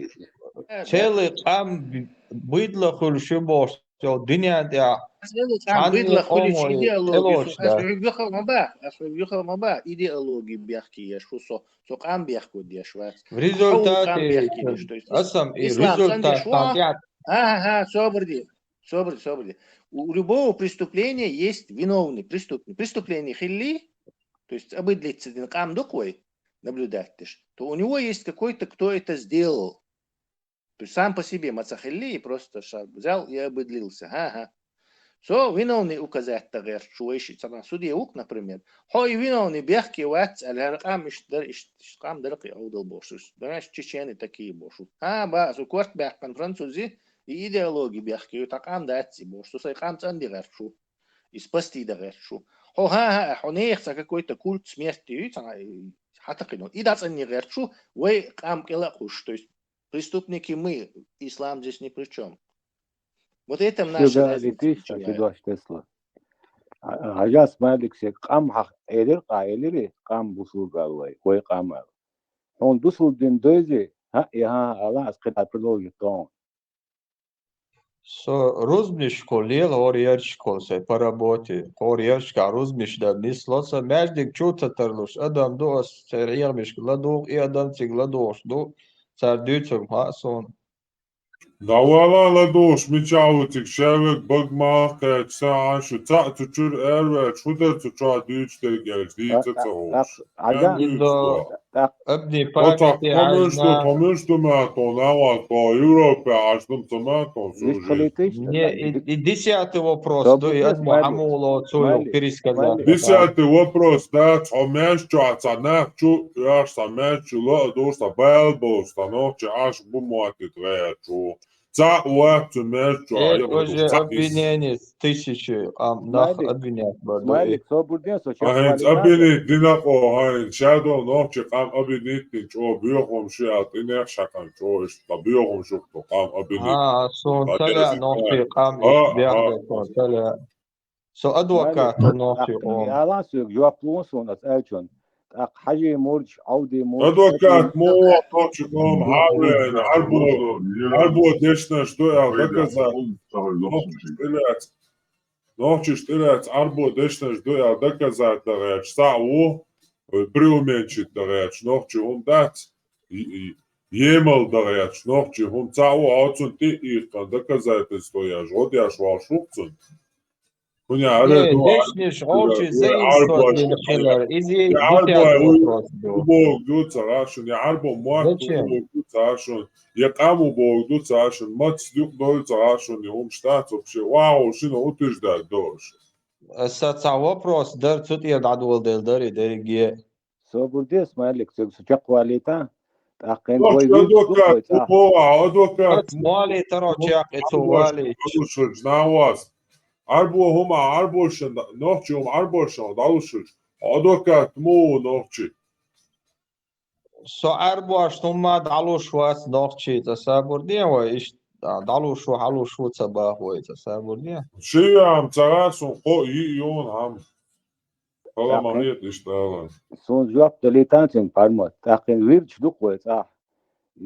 целый къам б-, быдло хуьлуш ю бохуш, цо дуьнен тӀехь. Целый къам быдло хуьлуш идеологи, ас хьоьга юха ма баха, ас хьоьга юха ма баха, идеологи бехке еш ву со, со къам бехке деш вац. В результате, ас-м и результат. Ага, ага, собар де, собар де, собар де. У, у любого преступления есть виновный, преступник. Преступление хилли, то есть абыдлица дина къам ду-кх вай, наблюдать деш, то у него есть какой-то, кто это сделал. То есть сам по себе ма ца хилли, просто ша взял и определился. Ха-ха. Со виновный указать дан гӀерташ ву вайши, цхьана суде ву-кх, например. Хьо и виновный бехке вац аьлла, хӀара къам иштта дар, иштта, иштта къам дар-кх и Ӏовдал бохуш. Знаешь, чечены такие бохуш. Ха, ба, со корта баьккхина французи, и идеологи бехке ю, тха къам дац и бохуш. Со сай къам цӀанде гӀерташ ву. И спасти дан гӀерташ ву. Хьо, ха-ха, хьо нехан цхьа какой-то культ смерти ю, цхьа, и, хьатакхино. И дӀацӀанне гӀерташ ву, вай къам кӀела а кхуссуш. То есть преступники мы, ислам здесь ни при чём. Вот это в нашей Сюда разница летишь, а начинается. Сюда, что ли? А, а, Хьажас Малик се къам хьах элира, къа элири, къам бусулба вай, вай къам аьлла. Хьуна бусулба дин дойзи, хӀаъ, я хӀаъ, ала, аз кхидӀа продолжить дон. Со рузбанашкахула лела, хӀора ярташкахула сай по работе. ХӀора ярташкахь рузбанаш дар нисло сан, маьждиг чу ца тарлуш адам ду, ас церан хьехамашка ладугӀу, и адам цига ладугӀуш ду, цара дуьйцург хаьа суна. ДӀавала ладугӀуш мичахь ву цига, шаверг бага ма кхаьчча, сан Ӏаш ву, цхьаъ цу чуьра араваьлча, хӀун дара цу чохь дуьйцуш дерг аьлча, дийца ца хууш. Хьан дуьйцуш ду? Абни памяти хьажна. Тхо муьш ду, тхо муьш ду ма тхо, нагӀа тхо Европе Ӏаш ду ма ца ма тхо, служить. Не, и, и десятый вопрос ду, и адамо хьан муха лоцу, пересказать. Десятый вопрос дац, хьо маьждиг чохь цхьа нах чу, яш цхьа маьждиг чу ла а душ, цхьа бала болуш, цхьа нохчи Ӏаш бу моттит гӀерачу. Цхьаъ вац цу маьждиг чохь, уже обвинение тысячи, а, нах обвинять бан ду. Смайлик, собар де, со чекх валийта. ХӀинца обвинить дина кхо, хӀинца шадолу нохчи къам обвинить дина чӀогӀа боьхамаш ю аьлла, тӀе нехаш хьаькхна чӀогӀа иштта, ткъа боьхамаш ю кху къам обвинить. А, суна ца лаьа нохчи къам иштта бехке, суна ца лаьа. Со адвокат ву нохчи къоман. Алан соьга жоп лун суна аса аьллачун. ТӀаккха Хьажи мурдаш, Ӏовди мурдаш. Адвокат ма ву нохчи къоман, хьан веана, Ӏарбо, Ӏарбо дешнаш ду аьлла доказать. Нохчаш тӀелаьцна, нохчаш тӀелаьцна Ӏарбо дешнаш ду аьлла доказать дан гӀерташ цхьаъ ву, преуменьшить дан гӀерташ нохчи хӀума дац, и, и, емал дан гӀерташ нохчи хӀума цхьаъ ву, хьо цунна тӀе а иккхина доказательство еш, гӀо деш волуш ву-кх цунна. Э, дешнаш гӀолчи заинствовать дина хилар, иза десятый вопрос ду. Убогу ду ца гӀа шуна, я Ӏарбо мотт убогу ду ца гӀа шуна, я къам убогу ду ца гӀа шуна, мацаш юкъа дойла ца гӀа шуна, и хӀумаш дац вообще, вахьо шина утверждать до аша. Аса цхьа вопрос дара, цу тӀера дӀадоладелла дара и дерриге. Собар де, Смайлик, цига со чекхвалийта, тӀаккха хӀинца вай вирдаш ду вай цӀа. Адвокат, адвокат. Ас валийтаро чекх, и цо валийча. ДӀалуш хилча, нагӀа вац. Ӏарбо хӀума, Ӏарбошна, нохчи хӀума Ӏарбошна дӀалуш хилча, хьо адвокат ма ву нохчи. Со Ӏарбошна хӀума дӀалуш вац нохчи, цкъа сабур де вай, иштта дӀалуш ву, хьалуш ву ца боху вай, цкъа сабур де. Ши веана ца гӀа суна кхоъ йиъ юна хӀама. Хала ма хета иштта ала. Суна жоп далийтан цуьнга пармат. ТӀаккха хӀинца вирдаш ду-кх вай цӀахь.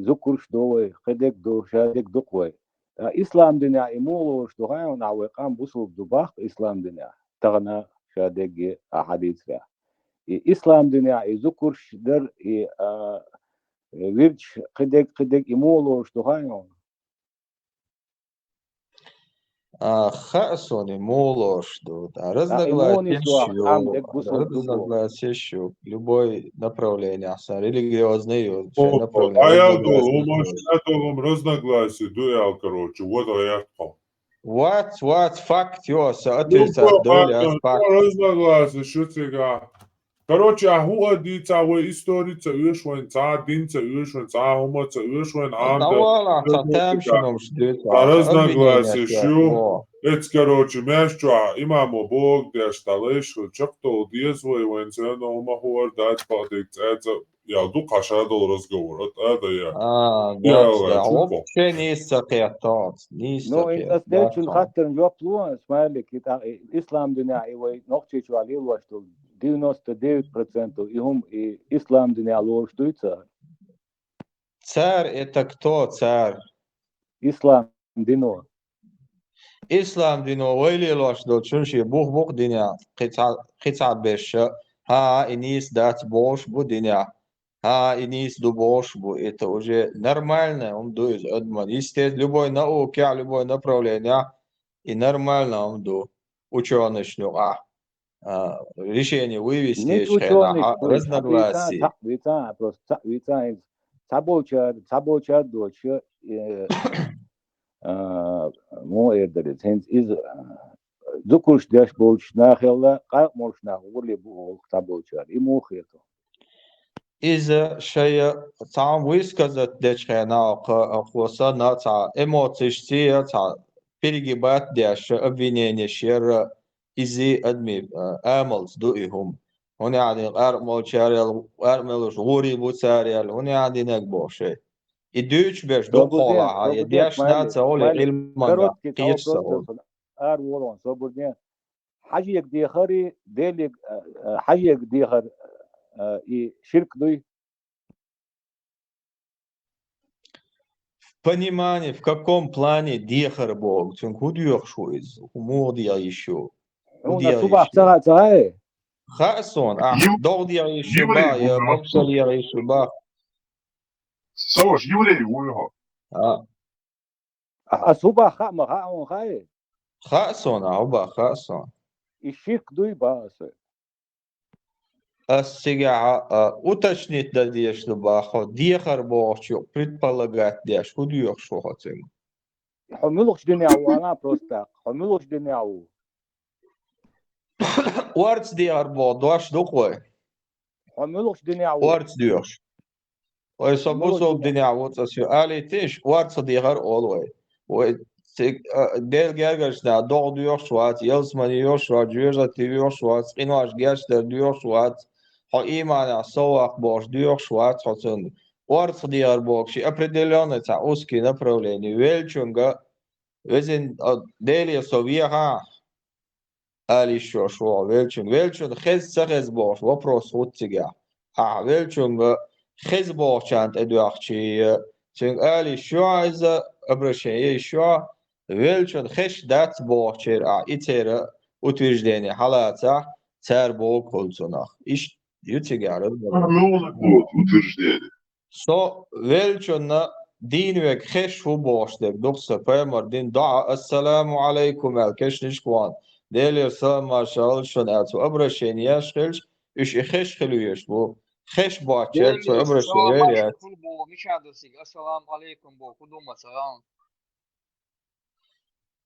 Зукарш ду вай, кхидерг ду, шадерг ду-кх вай. Ткъа ислам динехь и муха лоруш ду хаьий хьуна, вай къам бусулба ду боху ислам динехь, тахана шадерг а хьадийцарехь. И ислам динехь и зукарш дар, и, а, вирдаш, кхидерг, кхидерг и муха лоруш ду хаьий хьуна? А, хаьа суна, и муха лоруш ду. ТӀаккха разногласия ю, разногласия ю, любой направлениехь сан, религиозный ю, шайн направление. Хьаял долу, хӀума шадолу разногласия ду аьлла, короче, вот гӀерта хьо. Вац, вац, факт ю, аса отрицать дойла аса факт. Разногласия шу цигахь. Короче, ахь хӀуъа дийцахь, вай истори ца оьшу вайн, цхьа а дин ца оьшу вайн, цхьа а хӀума ца оьшу вайн, Ӏамда. ДӀавала, цхьа тамашийна хӀумаш дуьйцу, цхьа разногласия ю. Эцу, короче, маьждиг чохь имамо бохург деш, дӀалайша хила чекхдовла деза вай, вайн церан хӀума хӀора дац, бакъдерг цӀа а ца ял ду кхаша долу разговор, ат а да я. А, я, да, вообще нийса ца кхетта, нийса ца кхетта. Ну, ас делчун хаттарна жоп ло, Смайлик, и тӀаккха и ислам динехь и вай Нохчийчохь лелош долу девяносто девять процентов и хӀума и ислам динехь лоруш дуй цара? Цара, это кто цара? Ислам дино. Ислам дино вай лелош долчун шен бух бу-кх динехь, кхин цхьа, кхин цхьа бешша, хӀан-хӀа, и нийса дац бохуш бу динехь, хӀан-хӀа, и нийса ду бохуш бу. Это уже нормально хӀума ду иза адаман. Естественно, любой наукехь, любой направлениехь и нормально хӀума ду. Учёныйшна юкъахь, а, решение вывести ечу хенахь, разногласия. Цхьаъ вийцахь, просто цхьаъ вийцахь, хӀинца цхьаболчара, цхьаболчара доцуш, э, а, муха эр дара иза, хӀинца иза, а, зукурш деш болчу нахелла, къаркъа молуш нах гӀур ле бу оха цхьаболчара. И муха хета? Иза шайна цхьа высказать дечу хенахь, кхо санна цхьа эмоцешца я, цхьа перегибать деш, обвиненеш яра, иза адамийн, а, амалца ду и хӀума. ХӀунда аьлла къаркъа молчара аьлла, къаркъа мелуш гӀур бу цара аьлла, хӀунда аьлла динарг боху шайн. И дуьйцуш берш ду кхолахьа, я дешна ца гӀо, я Ӏилманга кхеташ ца гӀо. Ара волон, собар де. Хьажега дехар и, Делега, а, а, хьажега дехар, а, и ширк дуй? В понимании, в каком плане дехар боху? Цуьнга хӀун доьхуш ву иза? ХӀун муха деха йиш ю? ХӀун Хьуна деха субах йиш ю? Ца хаьа, ца хаьа? Хаьа суна, ахь догӀа деха йиш ю бах, я мовсал деха йиш ю бах? Саваш, еврей вуй хьо? А. А, ас хӀун бах хаьа ма хаьа хьуна, хаьий? Хаьа суна, а хӀун бах хаьа суна. И ширк дуй бах аса. Ас цигахь, а, уточнить дан дезаш ду бах хьо, дехар бохучу предполагать деш, хӀун доьхуш ву хьо цуьнга? Хьо муьлхачу динехь ву, ана просто, хьо муьлхачу динехь ву? Орца дехар боху дош ду-кх вай. Хьо муьлхачу динехь ву? Орца доьхуш. Вай со бусалба динехь ву цӀа соьга алийтийша, орца дехар олу вай. Вай цига, а, Делан гергарчу наха догӀа доьхуш вац, ялсамани йоьхуш вац, жоьжахати йоьхуш вац, къинош гечдар доьхуш вац, хьо ийманехь совваккха бохуш доьхуш вац хьо цунна. Орца дехар бохуш, и определённый цхьа узкий направление, веллачуьнга, везан, а, Деле со вехахь, ала йиш йолуш ву хьо веллачуьнга. Веллачунна хеза, ца хеза бохуш вопрос хуц цигахь. Ахьа веллачуьнга хеза бохучарна тӀедоьхчий, цуьнга ала йиш ю хьо иза, обращение йиш ю хьо, веллачунна хезаш дац бохучеран ахьа и церан утверждение хьалацахь, цара боху-кх хӀума цунах. Иштта ю цигахь разговор. Муьлха боху утверждение? Со веллачунна дийна верг хезаш ву бохуш дерг ду-кх сан, пайхамар дина доӀа, «Ассаламу Ӏалайкум», аьлла, кешнашка вахана, Делера салам-маршалла хуьлда шуна аьлла, цо обращение еш хилча, уьш и хезаш хила везаш бу. Хезаш боцучеран цо обращение еш. Ассаламу Ӏалайкум боху, хӀун ду ма ца гӀан?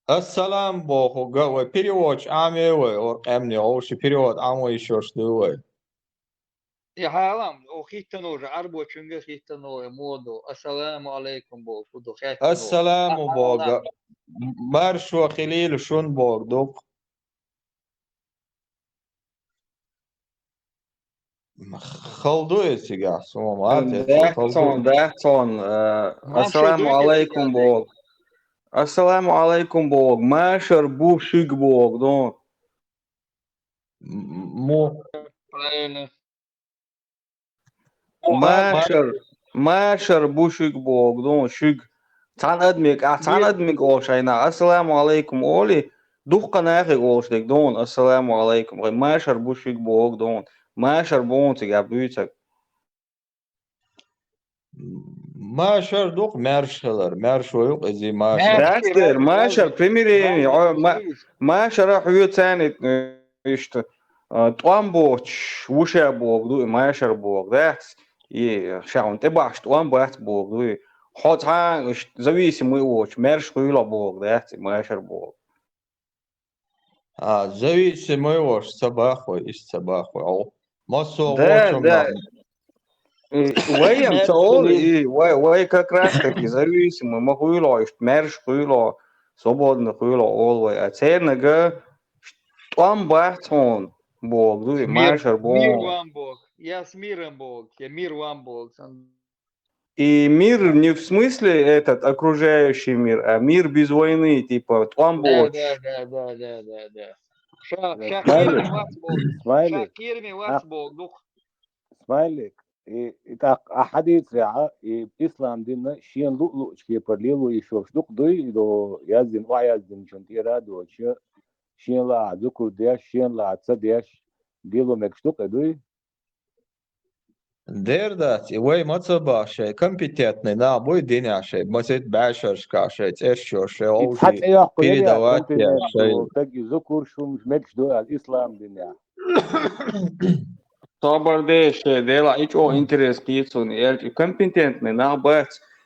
Ассалам бохург вай переводча Ӏаме вай, хӀора къаьмнийн гӀовши перевод Ӏамо йиш йолуш ду вай. И хьалам, о, хӀиттано уже, Ӏарбочуьнга хӀиттано, э, моду, «Ассаламу Ӏалайкум» боху, ду, хаьттано. Ассаламу боху, маршо хилийла шуна боху ду-кх. Хала ду иза цигахь, суна ма дац, дац хала ду. Сон, дац сон, э, «Ассаламу Ӏалайкум» боху. «Ассаламу Ӏалайкум» боху, «Машар бу шуьга» боху, ду. М-, мо. Правильно. Машар, машар бу шуьга боху, ду, шуьга. Цхьана адамега, ахь цхьана адамега олу шайна, «Ассаламу Ӏалайкум» олий, дуккха нахе олуш дерг, ду, «Ассаламу Ӏалайкум», вай, «Машар бу шуьга» боху, ду, машар бу цигахь буьйцург. Машар ду-кх маьрша хилар, маьршо ю-кх иза, машар. Дац дера, машар, примирение, о, ма-, машара хьоьца царна, э, иштта, а, тӀом боцуш ву ша боху ду и, машар боху, дац? И ша хьуна тӀебахьаш тӀом бац боху ду и. Хьо цхьа а иштта зависимый воцуш, маьрша хуьйла боху, дац и, машар боху. А, зависимый вош ца бахой, иштта ца бахой. О, массо а вочунга. Да, да. И вай ца олу, и вай, вай как раз таки зависимый ма хуьйло, иштта маьрша хуьйло, свободно хуьйло олу вай. А цернага тӀом бац хьуна боху, ду и, машар боху. Мир вам Бог. Я с миром Бог. Я мир вам Бог. И мир не в смысле этот окружающий мир, а мир без войны, типа, тӀом боцуш. Да, да, да, да, да, да, да. Ша, ша кхераме вац боху. Ша кхераме вац боху, дукха. Смайлик. И, и тӀаккха ахьа хьадийцарехь, и ислам дин шена луъ-луъчу кепара лело йиш йолуш дукха дуй, и до яздина, охьаяздинчун тӀера а доцуш, шена лаахь зукур деш, шена лаахь ца деш, лело мегаш дукха дуй? Дер дац, и вай ма ца баху шайн, компетентный нах буй динехь шайн, масийтта бӀешерашкахь шайн, цӀерш йолуш шайн, вовшийн передавать деш шайн. Стаг и зукурш хӀумаш мегаш ду аьлла ислам динехь. Собар де шайн, делахь и чӀогӀа интерес кхета суна, и аьлча и компетентный нах бац,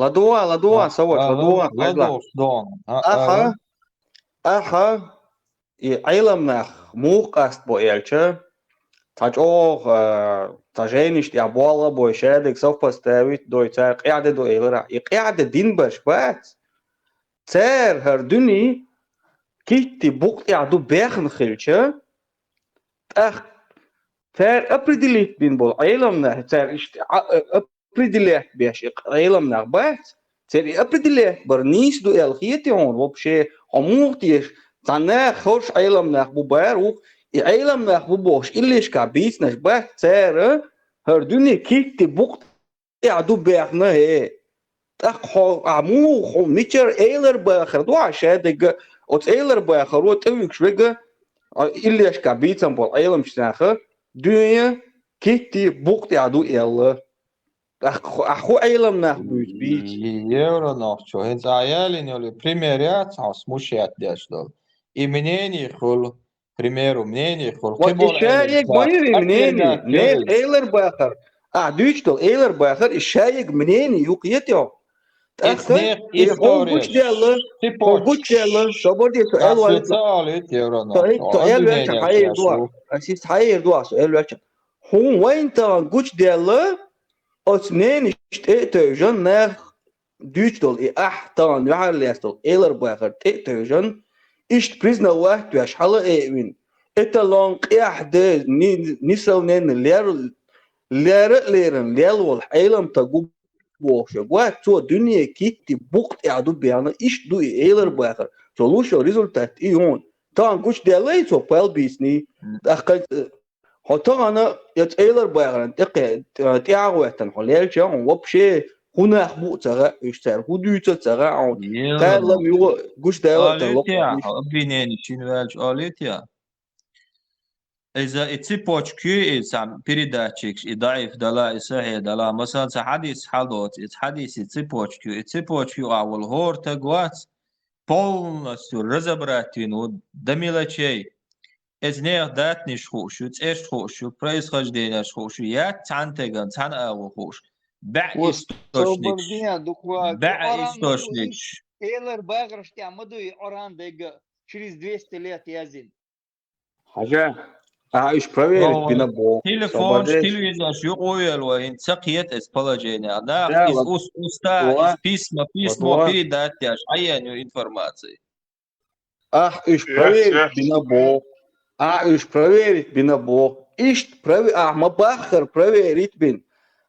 Ладуван, ладуван, Савват, ладуван, ладуван. Ахьа, ахьа, и Ӏеламнах муха къастабо аьлча, цхьа чӀогӀа, цхьа жайнаш тӀехь болх а бой, шадерг совпоставить дой, цара къаьхьа де ду элира. И къаьхьа де дина бараш бац. Цара хӀара дуьне китти букъ тӀехь ду баьхна хилча, тӀаккха цара определить бина болу Ӏеламнах, цара иштта а, а, определять беш и Ӏеламнах бац, цара и определять бар нийса ду аьлла хетий хьуна вообще, хьо муха теша, цхьа нах хорш Ӏеламнах бу бара ву, и Ӏеламнах бу бохуш иллешкахь бийцинарш бац, цара хӀара дуьне китти букъ тӀехь ду баьхна, хӀе. ТӀаккха хьо, ахьа муха, хьо мичара элар бахар ду ахьа шадерг, оцу элар бахаро тӀевуьгуш вега, а, иллешкахь бийцам болу Ӏеламчу наха, дуьне китти букъ тӀехь ду аьлла. ТӀаккха хьо, ахьа хӀун Ӏеламнах буьйцу бийца? Евро нохчо, хӀинца ахьа ялийна йолу пример яц хьо смущать деш долу. И мнение хуьлу, примеру, мнение хуьлу. Вот и шаерг ма ю и мнение, нехан элар бахар. Ахьа дуьйцуш долу элар бахар, и шаерг мнение ю, кхетий хьо. ТӀаккха и хьуна гучудаьлла, хьуна гучудаьлла, собар де, со аьлла ваьлла. Со аьлла ваьлча, хьайр ду ахьа, ас иштта хьайр ду ахьа, со аьлла ваьлча. Хьуна вайн тахана гучудаьлла, оцу мненеш тӀе а тевжан нах дуьйцуш долу и ахь тахана юьхьарлаьцна долу элар бахар тӀе а тевжан, иштта признавать веш хьала а эвина, эталон къехь де, ни-, нисалненна лер-, лера а лерина лел волу Ӏеламтаг ву бохуш вац, цо дуьне китти букъ тӀехь ду бехна, иштта ду и элар бахар. Цо луш йолу результат и ю хьуна. Тахана гучудаьллий цо пал бийцний? ТӀаккха, э, хьо тахана я цӀелар бахаран тӀе кхе-, тӀе-, тӀе а гӀоьттина хьо лелча, хьуна вообще хӀун нах бу а ца хаьа, уьш цара хӀун дуьйцу а ца хаьа хьуна. Кхаьлла ма юха гучудаьлла а тан локхуш. Обвинение шина ваьлча олуьйту я? Иза и цепочка ю, и цхьа передатчикаш, и даӀиф дала, и сахьихь дала. Масалан, цхьа хьадис хьалдоцу, и хьадис и цепочка ю, и цепочка ю а волу хӀора таг вац, полностью разобрать вина ву до мелочей. Эцу нехан датанаш хууш ю, цӀерш хууш ю, происхождениеш хууш ю, яц цхьана теган, цхьана агӀо хууш. БӀе источникаш, бӀе источникаш. Элар бахарш тӀехь ма ду и Къуръан дегга через двести лет язйина. Хьажа, а уьш проверить бина боху. Телефонаш, телевизорш юкъа а йолу вай, хӀинца ца кхета эцу положениях. Нах иза ус-, уста, иза письма, письмо передать деш, хьаена ю информация. Ахь уьш проверить бина боху. Ахь уьш проверить бина боху. Иштта прове-, ахь ма баххара проверить бина.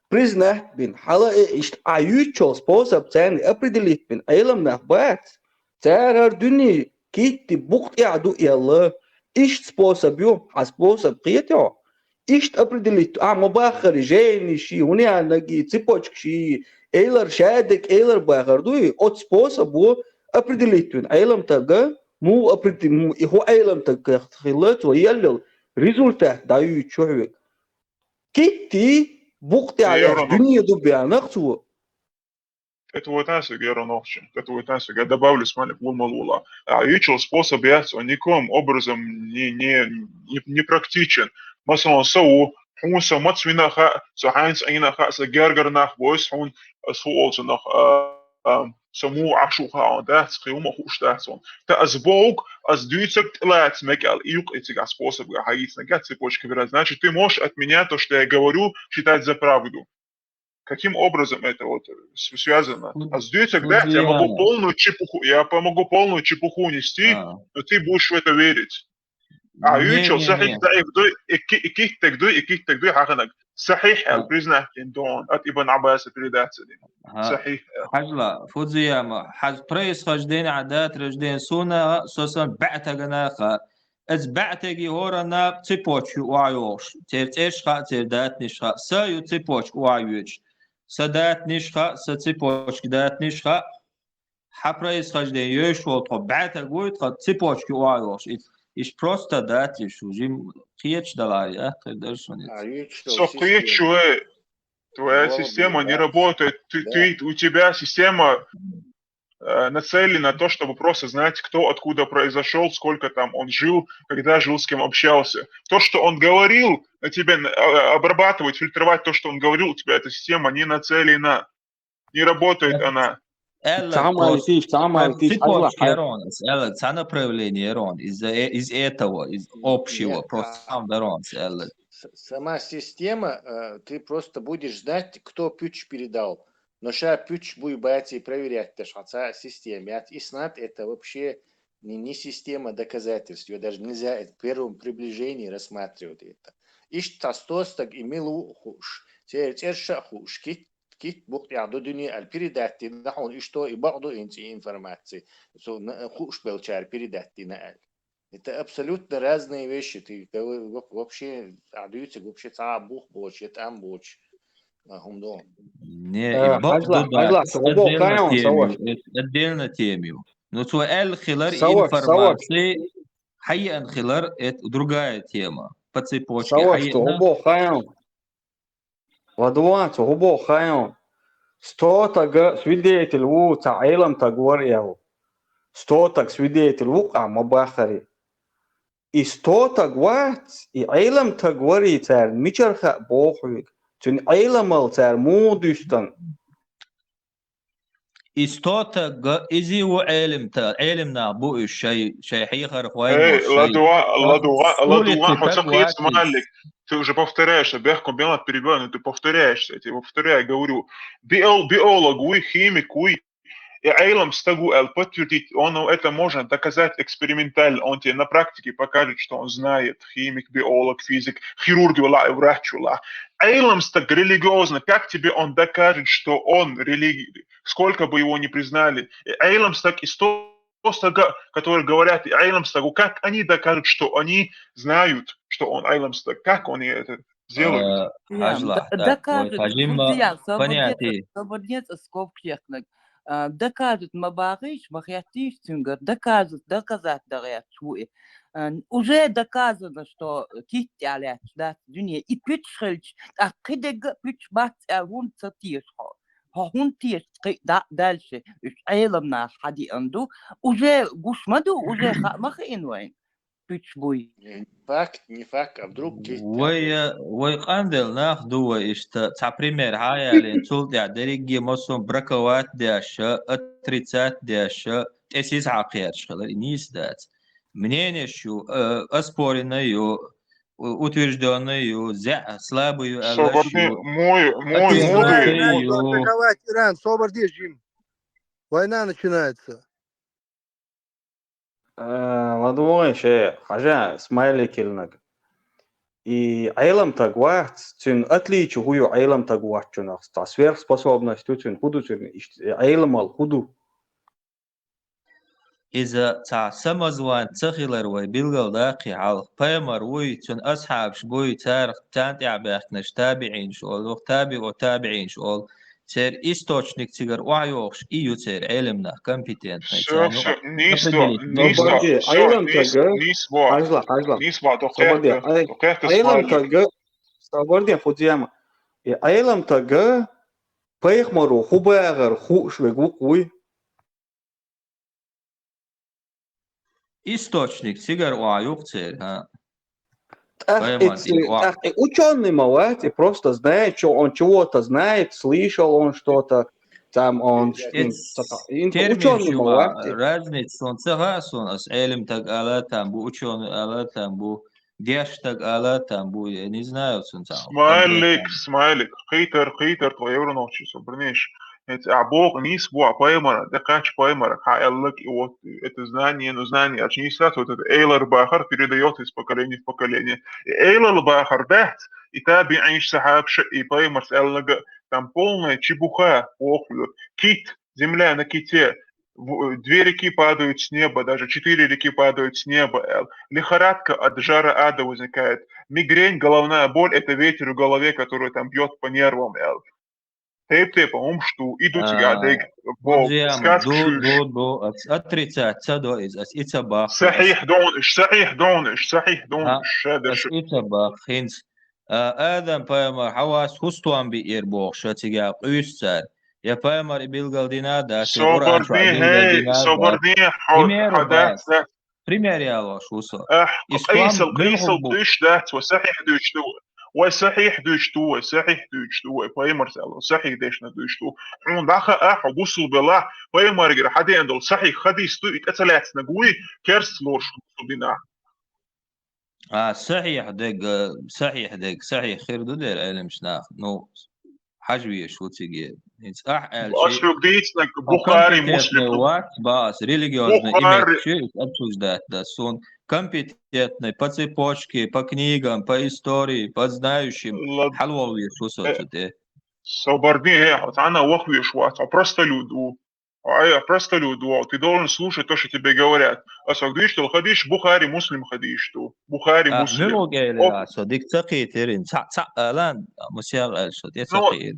Признать бина. Хьала а иштта а юьйцучул способ царна определить бина. Ӏеламнах бац. Цара хӀара дуьне китти букъ тӀехь ду аьлла. Иштта способ ю, хьан способ кхетий хьо? Иштта определить, а, ма баххара, жайнаш и, хӀунда аьлла нагий, цепочкаш и, элар шадерг, элар бахар дуй, оцу способо определить вина Ӏеламтага, муха опреде-, му-, и хӀун Ӏеламтаг хилла, цо еллал результат дӀаюьйцу хьоьга. Китти букъ тӀехь дуьне ду беанах цо. ТӀетавойтан соьга, Ярон Охча, тӀетавойтан соьга, я добавлю, смайлик ву ма лула. А, юьйцучул способ яц, он никоим образом не, не, не, не практичен. Масалан, со ву, хьуна со маца вина хаьа, со хьайнца Ӏийна хаьа, со гергара нах бойс, хьуна ас хӀу олцу нах, а, а, со муха Ӏаш ву хаьа, он дац, кхин хӀума хууш дац он. Та ас боху, ас дуьйцург тӀелаца мега аьлла, и юкъа и цига способ хьайийцинарг, цепочка вира. Значит, ты можешь от меня то, что я говорю, считать за правду. Каким образом это вот, э, с-, связано? А с дуьйцург дац, я могу полную чепуху, я по-, могу полную чепуху нести, но ты будешь в это верить. А, не, юьйцучул не, сахьихь, даӀиф дуй, и ки-, и киттаг дуй, и киттаг дуй хьаханаг. Сахьихь аьлла признать дина ду он, от Ибн Ӏаббаса передать дина. Сахьихь аьлла. Хьажала, Фудзияма, хьажа происхождение, а дата рождения суна, со сан баьӀ тагана хаьа. Иза баьӀ теги хӀоранна цепочка ю охьайогӀуш. Церан цӀерш хаьа, церан датанаш хаьа. Сан ю цепочка охьайоьдуш. Сан датанаш хаьа, сан цепочка датанаш хаьа. Хьан происхождение йоьшуш волу тхо баьӀ таг вуй, тхан цепочка ю охьайогӀуш. Иш, иш просто датанаш ву, жим кхеташ далахь, я, тхай дара шуна. Со кхеташ ву, твоя система не работает. Ты, ты, у тебя система э, нацелен на то, чтобы просто знать, кто откуда произошёл, сколько там он жил, когда жил, с кем общался. То, что он говорил, на тебя н-, а, обрабатывать, фильтровать то, что он говорил, у тебя эта система не нацелена. Не работает она. Аьлла, Цхьа хӀама просто итийш, цхьа хӀама итийш, цепочка хьажал, хьажал. Ярон, аьлла, цхьа направление Ярон, из-за э- из этого, из общего, Нет, просто а, сам Ярон, аьлла. с- сама система, э, ты просто будешь знать, кто пуч передал. Но ша пуч буй бац и проверять деш хьа цхьа система яц. И снат это вообще не, не система доказательств. Её даже нельзя это в первом приближении рассматривать это. Иштта сто стаг и мила ву хууш, церан цӀераш а хууш, кит, кит бухтӀехь ду дуьне аьлла передать дина хьуна, иштта и бакъду инца и информация. Цу на- хууш белчара передать дина аьлла. Это абсолютно разные вещи. Ты го- го- вообще а дуьйцург вообще цхьа а бух боцуш, я тӀам боцуш. А, хӀума ду. Не, Э, и бакъду хьажла, да, хьажла, это цу хӀума боху отдельно кхайна, тема Саваш. ю, это отдельно тема ю. Ну, цо аьлла хилар Саваш, Саваш. информация, хьаеана хилар, это другая тема. По цепочке Саваш, цу хӀума хьаеана. Боху кхайна. Ладуван, цу хӀума боху кхайна. Сто таг свидетель ву, цхьа Ӏелам таг вара аьлла. Сто таг свидетель ву, къа ма бахари. И сто таг вац, и Ӏелам таг вари царна мичара хаьа боху хьоьга? Цуьнан Ӏеламал цара муха дуьстан? И сто таг, иза ву Ӏелам та-, Ӏелам нах бу уьш шай, шай хьехархой Эй, бу, шай. Ладуван, Ладуван, С Ладуван, улицы хьо ца таг кхета, вац иза. Смайлик, ты уже повторяешься, бехком белан перебиваю, но ты повторяешься, я тебе повторяю, говорю, биол-, биолог вуй, химик вуй, и Ӏелам стаг ву аьлла подтвердить, он это можно доказать экспериментально, он тебе на практике покажет, что он знает, химик, биолог, физик, хирург вала, врач вала. Ӏелам стаг религиозно, как тебе он докажет, что он религи-, сколько бы его ни признали, и Ӏелам стаг и сто стага, которые говорят и Ӏелам стагу, как они докажут, что они знают, что он Ӏелам стаг? Как они это сделают? Э, хьажла, Да, да, докажет, ой, хьажимма фу диял, собар понятие. дец, собар дец, скобка ехнаг. А, докажет ма бахиш, ма хеттиш цуьнгар, докажет, доказать дагӀеш ву и. А, уже доказано, что кит тӀехь лаьтташ дац дуьне. И пуьчаш хилча, тӀаккха кхидерг а пуьчаш бац аьлла хӀунда ца теша хьо? Хьо хӀунда теша кхин а да-, дальше? Уьш Ӏелам нах хьадиъан ду. Уже гуш ма ду, уже хаа ма хиъна вайн. Пуьчаш буй. Не факт, не факт, а вдруг кит Вай, э, вай къанделла нах ду вай иштта. Цхьа пример хьаяьллин, цул тӀаьхьа дерриге массо браковать деш, отрицать деш, тӀе сиз хьакхераш хилар, и нийса дац. Мнениеш ю, э, оспоренный ю, у-, утверждённый ю, зя-, слабый ю, аьллаш Собарни, ю. мой, мой, Ответ мой. зацею. Можно атаковать Иран, собар деш, Жим. Война начинается. Э, Ладуван, ше, хьажа, Смайлик илнаг. И Ӏелам таг вац, цуьнан отличие хӀу ю Ӏелам таг воцчунах? Цхьа сверхспособность ю цуьнан, хӀу ду цуьнан? Иштта Ӏеламал хӀу ду? Иза цхьа самозванец ца хилар вай билгал даккхий хьалха. Пайхамар вуй, цуьнан асхьабаш буй, царах, царна тӀаьхьа баьхкинарш табиӀинаш олу, табиӀу табиӀинаш олу. Церан источник цигара охьайохуш, и ю церан Ӏелам нах компетентный. Всё, всё, нийса до, нийса до, Собарди, всё, Ӏелам нийса, тага, нийса во. хьажла, хьажла. Нийса во, до Собарди, кхехта, Ӏе-, до кхехта, Ӏелам Смайлик. тага, собарди, хӀу дема. И Ӏелам тага пайхамаро хӀу бахар хууш верг ву-кх вуй? Источник цигара охьа ю-кх церан, хӀа. ТӀаккха Пайхамар и, дина охьа. тӀаккха и учёный ма вац, и просто знает, что он чего-то знает, слышал он что-то, там он Эц ин-, ца-, ин-, терминаш учёный ю ма а, вац. разница суна ца хаьа суна, ас Ӏелам таг ала там бу, учёный ала там бу, деш таг ала там бу, я не знаю, суна цхьа Смайлик, конкретно. Смайлик, кхийтар, кхийтар, тхо евро нохчи со, бирниш. Это а бог нийса бу а пайхамара, де кхач пайхамара, хьа аьллаг, и вот это знание, ну, знание, аж нийса дац, вот это эйлар бахар передаёт из поколения в поколение. И эйлар бахар дац, и табиӀинаш, сахьабаш, и пайхамарс аьллага, там полная чепуха, охула, кит, земля на ките, в-, две реки падают с неба, даже четыре реки падают с неба, аьлла. Лихорадка от жара ада возникает. Мигрень, головная боль, это ветер в голове, который там бьёт по нервам, аьлла. Тайп-тайпа хӀумаш ду, и ду цига а, дайга, бо, друзья мои, скажешь, ду, ду, ду, ас отрицать ца до иза, ас и ца бахху. Сахьихь дон, сахьихь дон, сахьихь дон, ша даш. Ас и ца бахху, хӀинца. А, Адам пайхамар Хьавас хӀустом биъира бохуш, ша цига къуьйсу цара. Я пайхамар и билгал дина а дац, я Къуръан чохь билгал дина а дац. Собар дин, хьо, хьо дац, дац. Пример ялош ву со. Ахь, къийсал, къийсал дуьш дац, ва сахьихь дуьш ду. Вай сахьихь дуьйцуш ду, вай сахьихь дуьйцуш ду, вай пайхамарца аьлла сахьихь дешна дуьйцуш ду. Хьуна дӀахаа, хьо бусулба велахь, пайхамаргара хьадеана долу сахьихь хадис ду, и тӀе ца лаьцнарг вуй, керста лоруш бусулба динахь. А, сахьихь дерг, э, сахьихь дерг, сахьихь хир ду дера Ӏеламчу нах. Ну, хьажа везаш ву цига. ХӀинца ахь аьлча, ас хьоьга дийцинарг Бухари, Муслим ду. Вац, ба ас, религиозный Бухари. Иметчи обсуждать да. Суна компетентный по цепочке, по книгам, по истории, по знающим. Ладно. Хьалвала везаш ву со цу тӀе. Собар де, хьо цхьанна ваха везаш вац, хьо простолюд ву. Ай, простолюд ву, ты должен слушать то, что тебе говорят. Ас хьоьга дийцина долу хадисаш Бухари, Муслим хадисаш ду. Бухари, Муслим. Муьлха элира со, дика ца кхийтира, цхьаъ, цхьаъ алан, масех аьлла со, тӀе ца кхиира.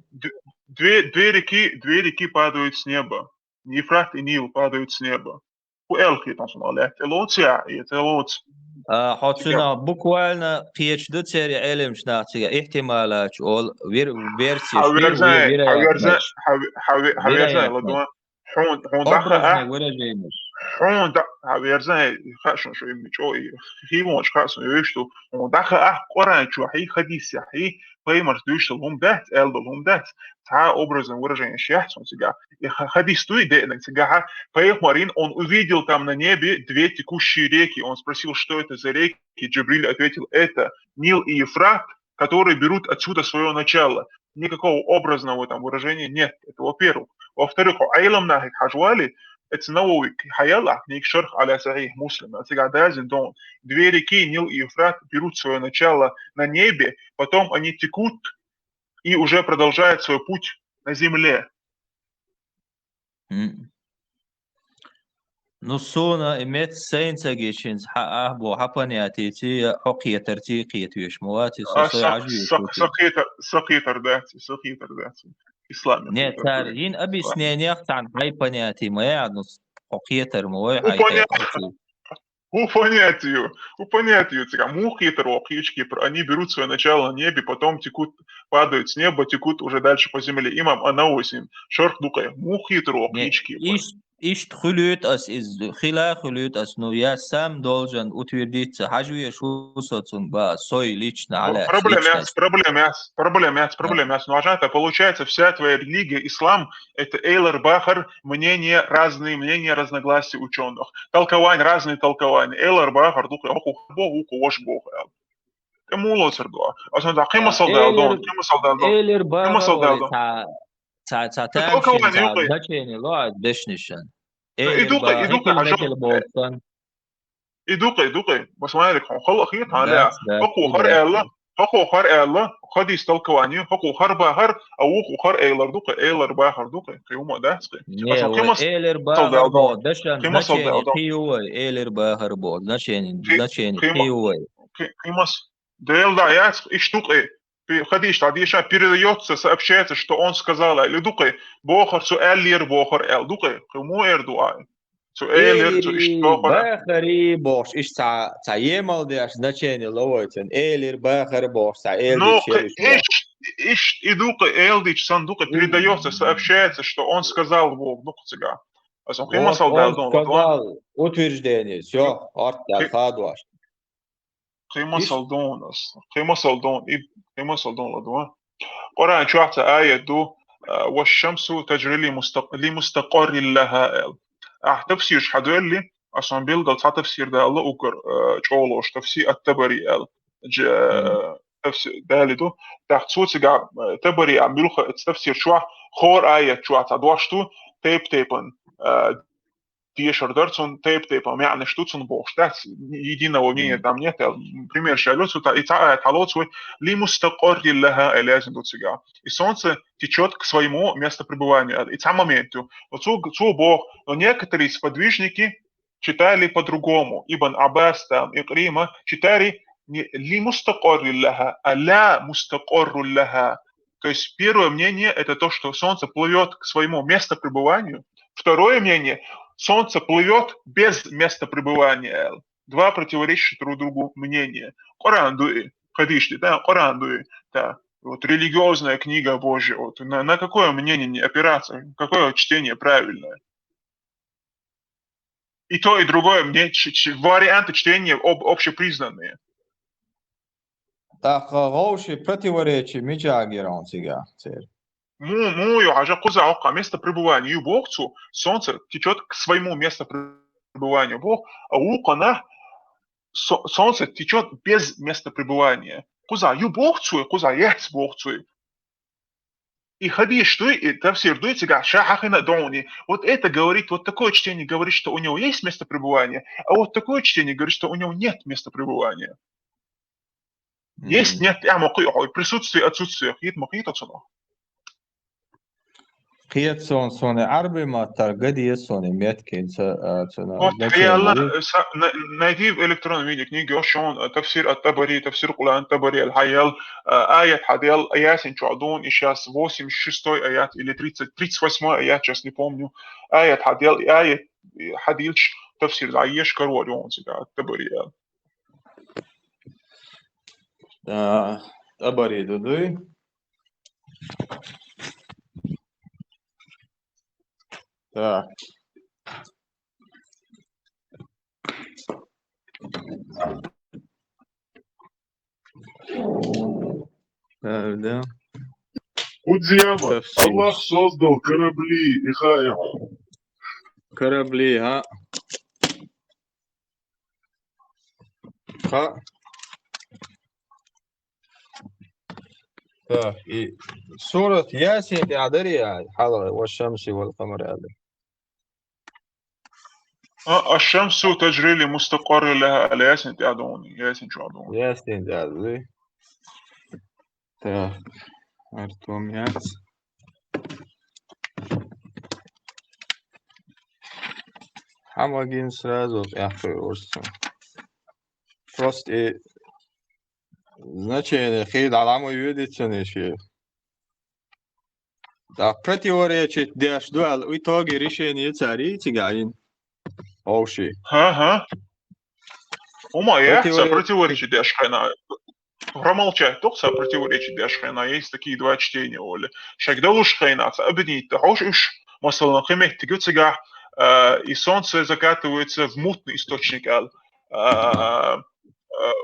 Две, две реки, две реки падают с неба. Ефрат и Нил падают с неба. ХӀун аьлла кхеташ ма лаьтта, тӀе лоцу я, и тӀе лоцу. А, хьо цуьнан буквально кхеташ ду церан Ӏеламчу нах цига ихтималачу олу вер-, версия, хьан верзан, хьан верзан, хьан ве-, хьан ве-, хьан верзан, ладо. Хьуна, хьуна даха, а? Образный выражение. Хьуна да, хьан верзан, хаа шуна шу имни чӀо, и хивонаш хаа шуна йоьш ду. Хьуна даха, а, Къуръан чохь, хадисехь, пайхамарс дуьйцуш долу хӀума дац, аьлла долу хӀума дац. Цхьа образный выражение шех цунна цига. И ха-, хадис дуй деънарг цигахьа, пайхамарин, он увидел там на небе две текущие реки. Он спросил, что это за реки? Джабриль ответил, это Нил и Ефрат, которые берут отсюда своё начало. Никакого образного там выражения нет. Это во-первых. Во-вторых, Ӏеламнахе хьажа вале, это Навави хьаяьлла книга Шарх аля Сахих Муслим. Цигахь даьзна дон. Две реки, Нил и Ефрат, берут своё начало на небе, потом они текут и уже продолжают свой путь на земле. М. Ну, суна и мет сайна ца гичинца хьан ахь бо хьан понятийций, я хьо кхетарций кхетавеш ма вац, и со сой хьажа веш ву. Са кхетар, са кхетар дац, са кхетар дац. Исламе. Не, цара йина объяснениях цхьана хьайн понятий ма яц, ну, хьо кхетар ма вай хьайн кхетарций. По понятию, по понятию, цигахь муха кхетар ву кхечу кепара? Они берут своё начало на небе, потом текут, падают с неба, текут уже дальше по земле. Имам Ан-Навави, шарх ду кхе, муха кхетар ву кхечу кепара? Иш-, иштта хуьлуьйту ас иза, хила хуьлуьйту ас, ну, я сам должен утвердиться, хьажа веш ву со цунна, ба, сой лично, Ӏалаьцна. Проблема яц, проблема яц, проблема яц, проблема яц. Ну, а это получается, вся твоя религия, ислам, это эйлар бахар, мнения разные, мнения разногласия учёных. Толкования, разные толкования. Эйлар бахар ду кхе, хӀокхо хӀара боху, хӀокхо ваша боху аьлла. ТӀе муха лоцур ду? Аса дан кхин масал дала дон, кхин масал дала дон. Эйлар бахар, кхин масал дала дон. Цхьа, цхьа, цхьа тамашийна, цхьа значение ло а дешнашан. И ду кхе, и ду кхе, хьажа. И ду кхе, ду кхе. Посмотри, хьуна хала хета, хьан лаьа. ХӀокхо хӀара аьлла, хӀокхо хӀара аьлла, хадис толкование, хӀокхо хӀара бахар, а вукхо хӀара эйлар ду кхе, эйлар бахар ду кхе, кхин хӀума дац кхе. Не, аса кхин масал дала дон. Кхин масал дала дон. Кхин масал дала дон. Кхин масал дала дон. Кхин масал дала дон. Кхин масал дала дон. Кхин масал дала дон. Кхин масал дала дон. Эйлар бахар боху, дашан значение кхин ю вай, эйлар бахар боху, значение, значение кхин ю вай. Кхин, кхин мас-, Дела дӀа яц, иштта ду кхе. Пе-, хадиш дӀадеша, передаётся, сообщается, что он сказал, или ду кхе, бохар цо аьллера бохар аьлла ду кхе. Кхин муха эр ду а? Цо элира, цо иштта бохар. Эйлар бахар бохуш, иштта цхьа, цхьа емал деш значение ло вай цуьнан. Эйлар бахар бохуш, цхьа эл дечу. Ну, кхе, иштта, иштта и ду кхе, эл дечу санна ду кхе, передаётся, сообщается, что он сказал боху ду кхе цигахь. Аса кхин масал дала дон, вот он сказал, утверждение, всё, орц даьлла хадош. Кхин масал дон ас. Кхин масал дон, и кхин масал дон ладо. Къуръан чохь цхьа аят ду, а, «Ваш-шамсу таджри ли мустак-, ли мустакъаррин лаха», аьлла. Ахь тафсираш хьадоьлли, аса билггал цхьа тафсир далла уггар, а, чӀогӀа лоруш тафсир Ат-Табари аьлла. Дж-, тафсир далла ду. ТӀаккха цо цигахь, а, Табари а муьлха тафсир чохь, хӀора аят чохь цхьа дош ду, тайп-тайпана, а, дешар дара цунна, тайп-тайпана маьӀнаш ду цунна бохуш дац, единого мнения там нет, аьлла. Пример ша ло цу, и цхьа аят хьалоцу вай, «Ли мустакъаррин лаха», аьлла яздина ду цигахь. И солнце течёт к своему месту пребывания, и цхьа момент ю. Но цо, цо боху, но некоторые сподвижники читали по-другому. Ибн Аббас, там, Икрима читали не «Ли мустакъаррин лаха», а «Ля мустакъаррин лаха». То есть первое мнение — это то, что солнце плывёт к своему месту пребыванию. Второе мнение — солнце плывёт без места пребывания. Два противоречащих друг другу мнения. Коран дуи, хадишти, да, Коран дуи, да. Вот религиозная книга Божья. Вот на, на какое мнение не опираться? Какое чтение правильное? И то, и другое мне ч-, ч-, варианты чтения об-, общепризнанные. ТӀаккха гӀовши противоречие мичахь гира хьуна цигахь церан? Му-, муха ю хьажа, кхузахь хӀокху место пребывания ю боху цо, солнце течёт к своему месту пребывания боху, а вукхунах со-, солнце течёт без места пребывания. Кхузахь ю боху цо, кхузахь яц боху цо. И хадийш дуй, и тафсир дуй, цигахь ша хьахина а ду хьуна. Вот это говорит, вот такое чтение говорит, что у него есть место пребывания, а вот такое чтение говорит, что у него нет места пребывания. Есть, нет, я могу, присутствие, отсутствие, хит ма хит отсюда. Кхета суна, суна Ӏарбий маттара ган деза суна меткинца, а, цуьнан Хьо дацар хьаелла, вуй. Са-, на-, найди в электронном виде книги, ошон, э, тафсир ат-Табари, тафсир Къуръан Табари аль-Хьаял, э, аят хьаделла, Ясин чохь дуна, и сейчас восемьдесят шестой аят или тридцать, тридцать восьмой аят, сейчас не помню. Аят хьаделла, и аят, и хьадилча тафсир дӀаеша карор ю хьуна цигахь ат-Табари аьлла. А, ТӀабари ду дуй? Так. Э, да. Удзияма. Совсем. Аллах создал корабли, и хаеху. Корабли, а? Ха. Так, и сурат Ясин тӀехь дарий хьалха, «Ва шамси вал къамари» аьлла? А, «Аш-шамсу таджри ли мустакъаррин лаха», аьлла, Ясин тӀехь ду хьуна, Ясин чохь ду хьуна. Ясин тӀехь ду. Так, артом яц. Хьамагин сразу тӀехь орцу. Просто и значение хи дӀа ма йоьдуьйту цунна шен. Так, противоречить деш ду аьлла, в итоге решение цара йийцигахь йина. Овши. Ха-ха. Ума яц, ца противоречить деш хьайна. Промолчать ду-кх ца противоречить деш хьайна, есть такие два чтения, Оля. Шайга далуш хьайна, ца объединить ду хьовш уьш. Масала, кхин меттиг ю цигахь, а, и солнце закатывается в мутный источник аьлла. А, а,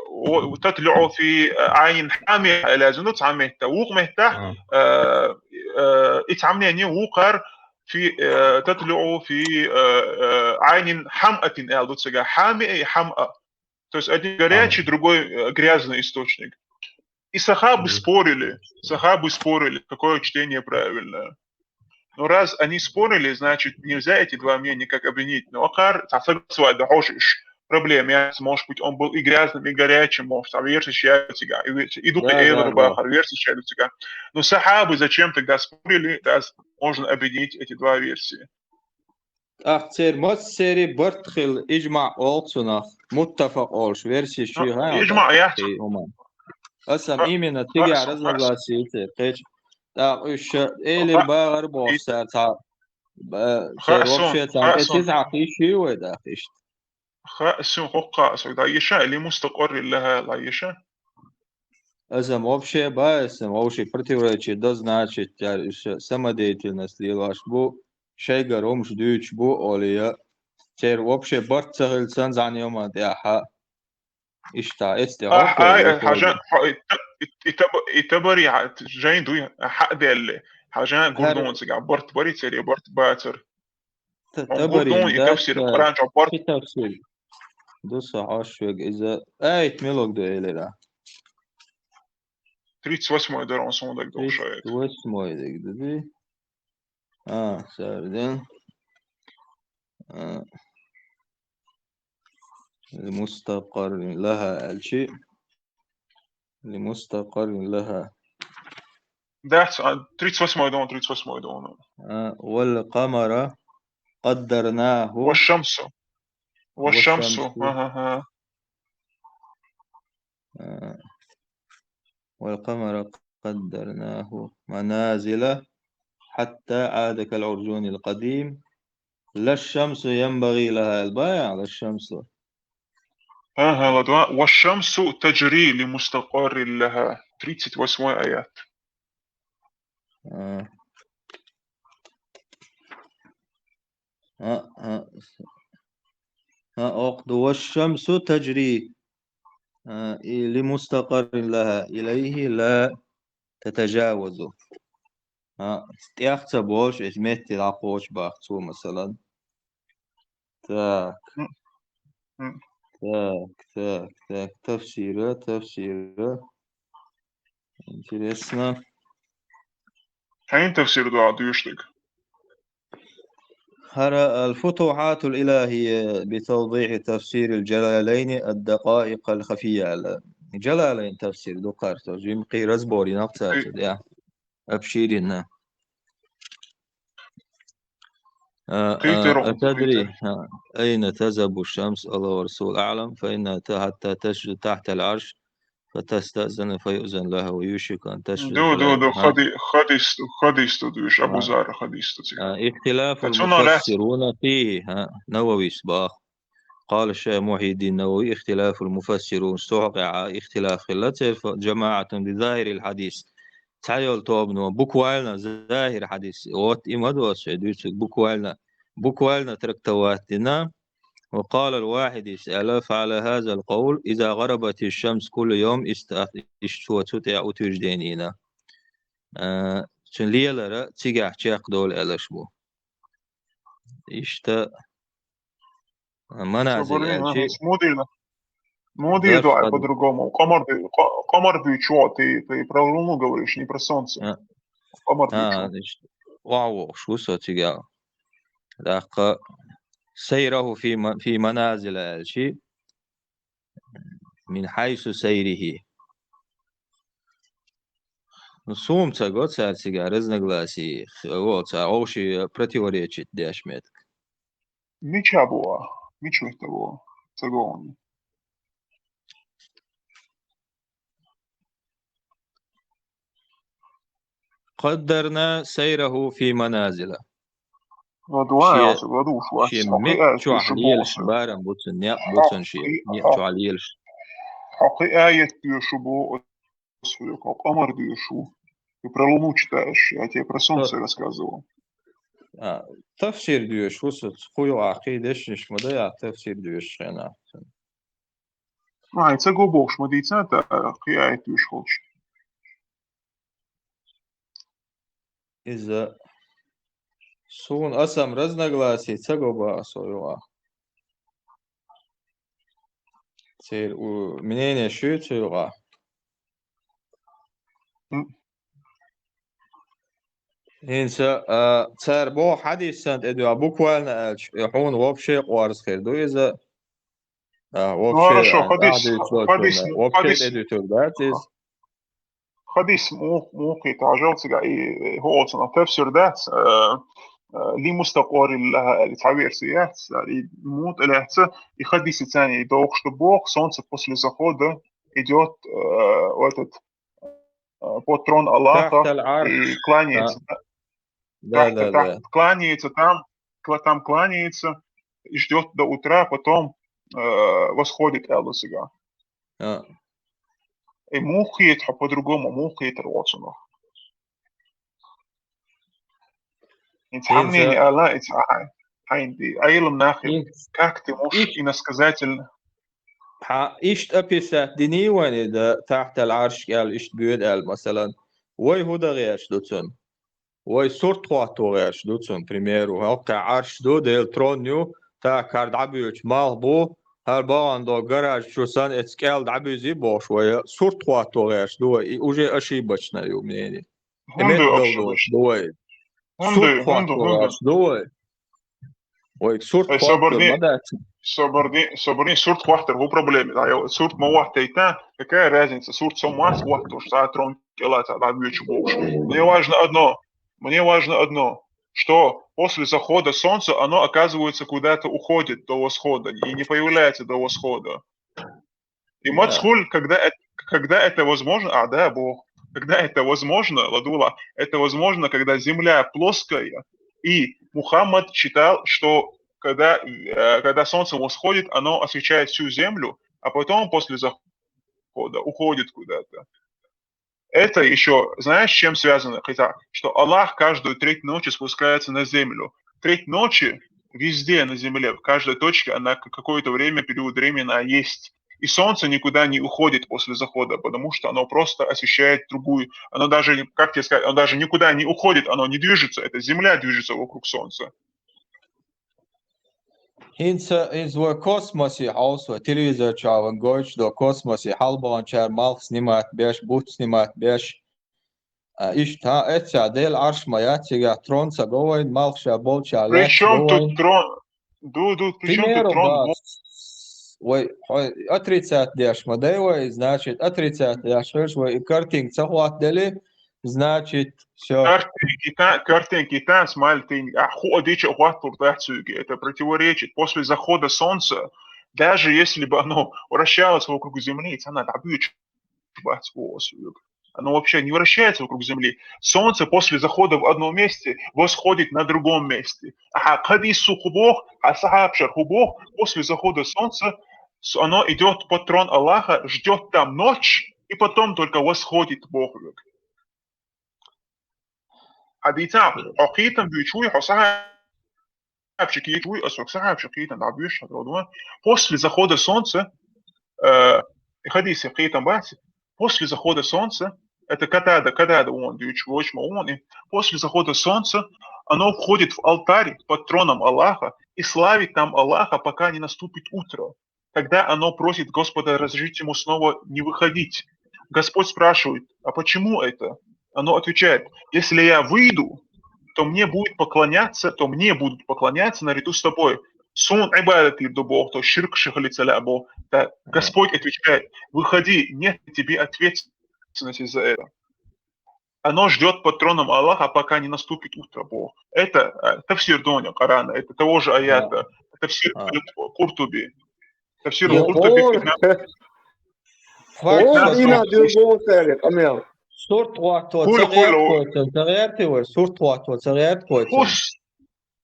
о, татлиӀу фи Ӏайнин хьамиа аьлла яздина ду цхьана метта. Вукху меттехь, а, а, и цхьа мнение вукхара фи, а, татлиӀу фи, а, а, Ӏайнин хьамъатин аьлла ду цигахь. Хьамиа и хьамъа. То есть один горячий, другой, э, грязный источник. И сахабы спорили, сахабы спорили, какое чтение правильное. Но раз они спорили, значит, нельзя эти два мнения как объединить. Но акхар, цхьа согласовать дан хьожуш, проблема яц, может быть, он был и грязным, и горячим, может, а версия шаьлцигахь, и версия, и дукха, да, да, эвар да. Бахар, версия шаьлцигахь. Но сахабы зачем тогда спорили, раз можно объединить эти два версии? ТӀаккха церан массеран барт хилла, ижмаӀ олу цунах, муттафакъ олуш версия ши хьан. ИжмаӀ яц. Аса именно цигахь разногласие церан кхечу. ТӀаккха уьш элира багӀар бохуш цара цхьа, э, церан вообще цхьа тӀе тиза хьакхийша вай даккха иштта. Хаьа, сан хӀокху а, сан дӀаеша, или мустакъаррин лаха дӀаеша? Аса вообще баьсса, вовшийн противоречие до, значит, цара уьш самодеятельность лелош бу, шайгара хӀумаш дуьйцуш бу, олий, церан вообще барт ца хилла санна, зӀан йоман тӀехь. Иштта, эцтехь хьажа, и, и, и таба-, и табари хьа-, жайн дуй, хьа а даьлла. Хьажа, гурдон цигахь барт бари церан, барт бацара. Т-, хьуна гурдон и тафсир, Къуръан чохь барт. Ши тафсир ду со хьош вега иза. Аят милуг ду элира? Тридцать восьмой дара, он суна дагадогӀуш аят. Тридцать восьмой дагадогӀу. А, сарден. А. Лимустакъаррин лаха аьлчи. Лимустакъаррин лаха. Дац, а, тридцать восьмой дон, тридцать восьмой дон. А, вал къамара къаддарнаху. Ва шамсу. Ва шамсу. Ва шамсу. Ага, ага. А, вал къамара къаддарнаху маназила хьатта Ӏада кал Ӏуржунил къадим. Ла шамсу янбагӀи лаха аьлла баьхьа, ла шамсу. Ага, ладва. Ва шамсу таджри ли мустакъаррин лаха. Тридцать восьмой аят. А. А, а. А, окъ ду. Ва шамсу таджри. А, и لمستقر لها إليه لا تتجاوز. А, тӀех ца болуш, иза метте дӀакхочуш баха цо, масалан. Так. М. М. Так, так, так. Тафсира, тафсира. Интересно. Хьайн тафсир ду а дуьйцург? ХӀара الفتوحات الإلهية بتوضيح تفسير الجلالين الدقائق الخفية аьлла. Джалалайн тафсир ду кхарто, жимхъи разбор йина цаьрца, я. Обширина. А, а, أتدري أين تذهب الشمس؟ الله ورسوله أعلم، فإنها حتى تسجد تحت العرش فتستأذن فيؤذن لها ويوشك أن تسجد. Ду, ду, ду, хадис, хадис ду, хадис ду, дуьйцу, Абу Зара хадис ду цига. А, اختلاف المفسرون فيه, а, Нававис баха. قال الشيخ محي الدين النووي: اختلاف المفسرون, цу хьокъехь ихтилаф хилла церан, جماعة بظاهر الحديث. Цхьайолу тобано буквально захир хьадис, вот и ма доцу, дуьйцург буквально, буквально трактовать дина. وقال الواحدي аьлла: فعلى هذا القول إذا غربت الشمس كل يوم است-, иштта цо цу тӀехь утверждение йина. А, цуьнан лелара цигахь чекхдолу аьлларш бу. Иштта, а, Маназил аьлчи, муха дийна? Муха дийр ду ай по-другому? Къомар ду-, къо-, къомар дуьйцу тхо, ты, ты про луну говоришь, не про солнце. А. Къомар дуьйцу. А, иштта, охьавогӀуш ву со цигахь. ТӀаккха سيره في م-, في منازل аьлчи, من حيث سيره. Ну, суна ца го цара цигахь разногласие, х-, во, цара овши противоречить деш меттиг. Мича бу а? Мича метта бу а? Ца го хьуна. قدرنا سيره في منازل. ЛадугӀа, шен, аса ладугӀуш вац, шен хьо кхин меттачохь лелаш барам бу цуьнан, некъ бу цуьнан шен, хьо, меттачохь лелаш. Хьо кхин аят доьшу бу, аса хьоьга къомар доьшу. И про луну читаешь, я тебе про солнце рассказывал. А, тафсир доьшу ву со, кху юкъахь кхин дешнаш ма дай, а тафсир доьшучу хенахь. Ма, хьайн ца го бохуш ма дийца, та кхин аят доьшу хилча. Иза суна, аса-м разногласие ца го боху аса юкъахь. Церан у-, мнение шу цу юкъахь? М. ХӀинца, а, цара боху хьадис санна тӀедуьйхьа буквально аьлча, и хьуна вообще къорза хир ду иза. А, вообще, хорошо, а, хьадис, хьадис, вообще хьадис тӀедуьтур дац иза. Хьадис мух-, муххе тажал цигахь и, и хӀокху цунах тафсир дац, а, а, لمستقر لها аьлла цхьа версия яц, а, и муха тӀе лаьцна, и хьадис царна и дохуш ду боху, солнце после захода идёт, а, в этот, а, под трон Аллаха и кланяется. Да, да, да. Кланяется там, кла-, там кланяется, и ждёт до утра, потом, э, восходит аьлла цигахь. А. И муха хета хьо по-другому, муха хетар ву цунах? ХӀинца хьан мнение аьлла, хӀинца хьайн, хьайн ди-, Ӏелам нах, как ты можешь иносказательно? Хьан иштта описать динийла вайна и да, تحت العرش аьлла, иштта боьду аьлла, масалан, вай хӀун дан гӀерташ ду цунна? Вай сурт хӀотто гӀерташ ду цунна, к примеру, хӀокху Ӏарш ду, Делан трон ю, тӀаккха хӀара дӀабоьдуш малх бу, хӀара бахана долу гараж чу санна эцу кӀел дӀабуьзий бохуш вай, сурт хӀотто гӀерташ ду вай, и уже ошибочное ю мнение. И меттадала доцуш ду вай. Сурт хӀотто гӀерташ ду вай. Вайга сурт хӀоттор ма дац. Собарни, собарни, сурт хӀоттор, хӀун проблема? Сурт ма хӀоттайта, какая разница? Сурт со ма вац хӀоттош, цхьа трон кӀела цхьа дӀабоьдуш бохуш. Мне важно одно, мне важно одно, что после захода солнца оно, оказывается, куда-то уходит до восхода и не появляется до восхода. И мацхуль, когда эт-, когда это возможно, а, да, Бог, когда это возможно, ладула, это возможно, когда земля плоская, и Мухаммад считал, что когда, э, когда солнце восходит, оно освещает всю землю, а потом после захода уходит куда-то. Это ещё, знаешь, с чем связано, Хита? Что Аллах каждую треть ночи спускается на землю. Треть ночи везде на земле, в каждой точке она к-, какое-то время, период времени она есть. И солнце никуда не уходит после захода, потому что оно просто освещает другую. Оно даже, как тебе сказать, оно даже никуда не уходит, оно не движется. Это Земля движется вокруг Солнца. ХӀинца из вай космосе хьовсу, вай телевизор чу ван гойтуш до космосе, хьалбагӀанчара малх снимать беш, буц снимать беш. А, иштта, эцця Дела Ӏарш ма яц, цигахь трон ца го вайн, малх ша болча лаьцна. Причём тут трон? Ду, ду, причём тут трон? Вай, хьо, отрицать деш ма дай вай, значит, отрицать деш хилча, вай и картинка ца хӀоттаделли, значит, всё. Картинка и та, картинка и та, смайлик, а хӀу а дича хӀоттур дац цуьнга, это противоречит. После захода солнца, даже если бы оно вращалось вокруг Земли, цхьана дӀабуьйцуш бац оцу уьг. Оно вообще не вращается вокруг Земли. Солнце после захода в одном месте восходит на другом месте. Ахьа хадису хӀу боху, хьан сахьабашара хӀу боху, после захода солнца с-, оно идёт под трон Аллаха, ждёт там ночь, и потом только восходит боху уьг. Хьан дийца, хьо кхетам буьйцуш вуй, хьо сахьабашка кхеташ вуй, аса хьо сахьабашка кхетам дӀабуьйцуш хьо дӀа. После захода солнца, э, хадисе кхетам бац, после захода солнца, это Катада, Катада вон дуьйцуш, вочу ма вон и, после захода солнца оно входит в алтарь под троном Аллаха и славит там Аллаха, пока не наступит утро. Тогда оно просит Господа разрешить ему снова не выходить. Господь спрашивает: «А почему это?» Оно отвечает: «Если я выйду, то мне будет поклоняться, то мне будут поклоняться наряду с тобой». Суна Ӏибадат дийр ду боху, то ширк ши хилица лаьа боху. Да, Господь отвечает: «Выходи, нет тебе ответственности за это». Оно ждёт под троном Аллаха, пока не наступит утро, боху. Это, э, тафсир доня Корана, это того же аята, тафсир Куртуби. Тафсир Куртуби, пятнадцать. Сурт хӀотто ца гӀертахь, ца гӀертахь вай, сурт хӀотто ца гӀертахь вай.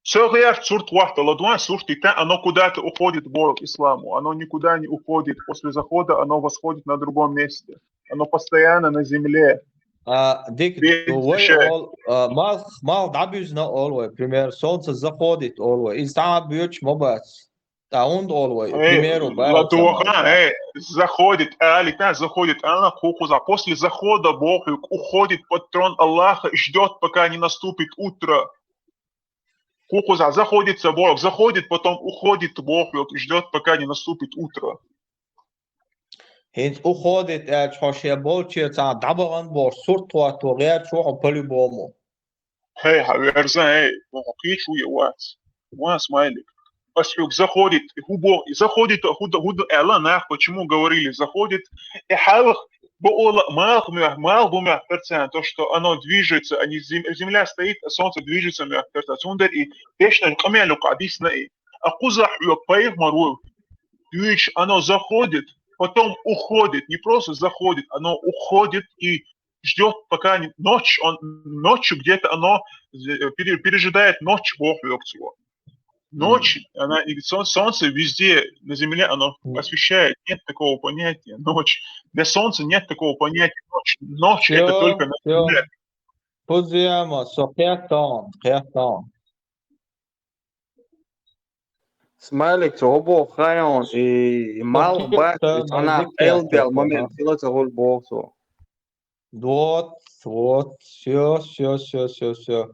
Ца гӀерта сурт хӀотто, ладугӀан сурт и та, оно куда-то уходит в исламу, оно никуда не уходит, после захода оно восходит на другом месте, оно постоянно на земле. А, дика, вай ол, а, малх, малх дӀабуьзна ол вай, пример, солнце заходит ол вай, иза дӀабуьйцуш ма бац. ТӀа хӀунда олу вай, примеру бац. ЛадугӀан, э, заходит, али та заходит, ала кху кхузахь, после захода боху, уходит под трон Аллаха и ждёт, пока не наступит утро. Кху кхузахь заходит ца боху, заходит, потом уходит боху, и ждёт, пока не наступит утро. ХӀинца уходит аьлча, хьо шен болче цхьа дӀабахана боху, сурт хӀотто гӀерташ ву хьо по-любому. Хей, хьан верзан, эй, ваха кхечу я вац. Ван смайлик. Ас хьуг заходит, хӀу бо-, заходит, хӀу д-, хӀу д-, аьлла нах, почему говорили заходит? И хьалха бо-, ола, малх муьх, малх бу муьх перцент, то, что оно движется, а не зем-, земля стоит, а солнце движется муьх перцент. Цундер и пешнаш къамел укъа дисна и. А кхузахь хьуг пайхамар ву, дуьйцуш, оно заходит, потом уходит. Не просто заходит, оно уходит и ждёт, пока не, ночь, он, ночью где-то оно, э, пере-, пережидает ночь, боху хьоьга цо. Ночь, она, и солн-, солнце везде на земле, оно освещает. Нет такого понятия ночь. Для солнца нет такого понятия ночь. Ночь — это только на земле. Пузема, со кхетон, кхетон. Смайлик, цо хӀу боху хайон, и, и малх бац, и цхьана кхел дел момент хила ца хуьлу боху цо. Вот, вот, всё, всё, всё, всё, всё.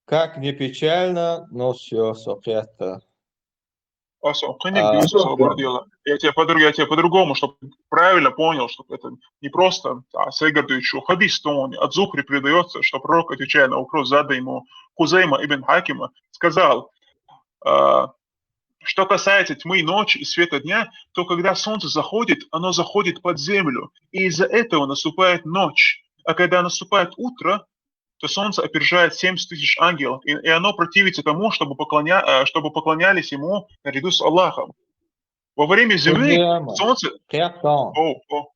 Как не печально, но всё, со кхетта. Аса, кхиниг дийца со бардела. Я тебе подруг-, я тебе по-другому, чтоб правильно понял, чтоб это не просто, а, Сегардович, что хадис, что он от Зухри передаётся, что пророк, отвечая на вопрос, заданный ему Хузейма ибн Хакима, сказал, а, что касается тьмы ночи и света дня, то когда солнце заходит, оно заходит под землю, и из-за этого наступает ночь. А когда наступает утро, то солнце опережает семьдесят тысяч ангелов, и, и оно противится тому, чтобы поклоня-, э, чтобы поклонялись ему наряду с Аллахом. Во время зимы солнце... О, о.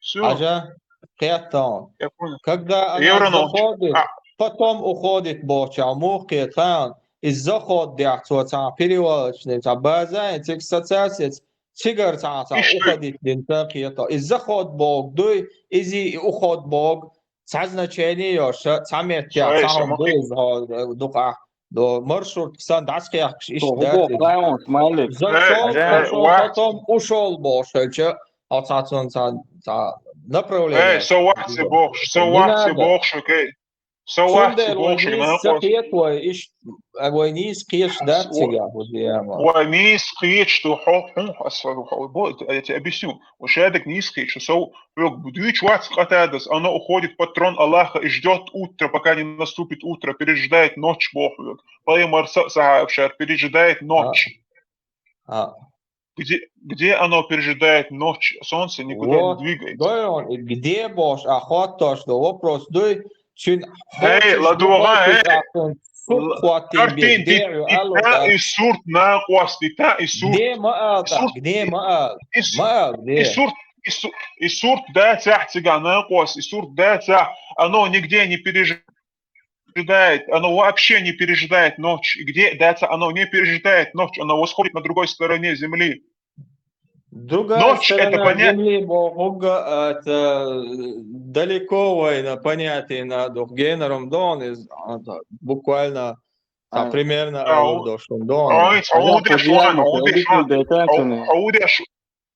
Всё. Хьажа, кхетон. Я понял. Когда она заходит, потом уходит бохуча, муха кхетахан, и заход дехь цо цхьа перевалочный, цхьа база, цига сацасец, цигара цхьа, цхьа уходит дина кхето. И заход боху дуй, иза и уход боху, цхьа значение йош, цхьа меттехь, цхьа хӀума ду иза хьо дукха. До маршрутка сан дӀасхьехкаш иштта Хубо дац. Клаун, смайлик. Зацон Э, шо ва- потом ушёл бохуш хилча, а цхьа цун цхьа, цхьа направление. Эй, со вахьси бохуш, со Не вахьси надо. бохуш, окей. Со вахьси Цундела вай бохуш, нийса накъос. ца хет вай, иш, а, вай нийса кхеташ дац Ас- цигахь, хӀу дема. Вай нийса кхеташ ду, хьо, хьо, ас, хьо, бо-, я тебе объясню. Вай шадак нийса кхеташ, со, хьога дуьйцуш вац къатадас, оно уходит под трон Аллаха и ждёт утро, пока не наступит утро, пережидает ночь Бог хьога. Пайхамар са, сахьабашар пережидает ночь. А. Где, где оно пережидает ночь? Солнце никуда не Вот. двигается. Дойрон, где бохуш, а хоттош до вопрос дуй, цуьн Эй, ладугӀа, эй. Суп хватин Картин где ди, ю ди алла та да. И сурт накъос, ди та И сурт. Где ма алда, Сурт. где ма ал? И су-, Ма ал, И где? сурт, и су-, и сурт да цахь цигахь накъос, и сурт да цахь. Оно нигде не пережидает, оно вообще не пережидает ночь. И где да цахь, оно не пережидает ночь, оно восходит на другой стороне земли. Другая Ночь это сторона понятно. Земли, бо-, хӀуга, это, далеко вайна понятие на дух генером дон из, а, да, буквально, а, А, примерно а, алла у-, дошун дон. Ой, Хьажа, удеш хьажа, ван, хьажа, удеш хьажа, ван. хьажа, хьажа. Удеш,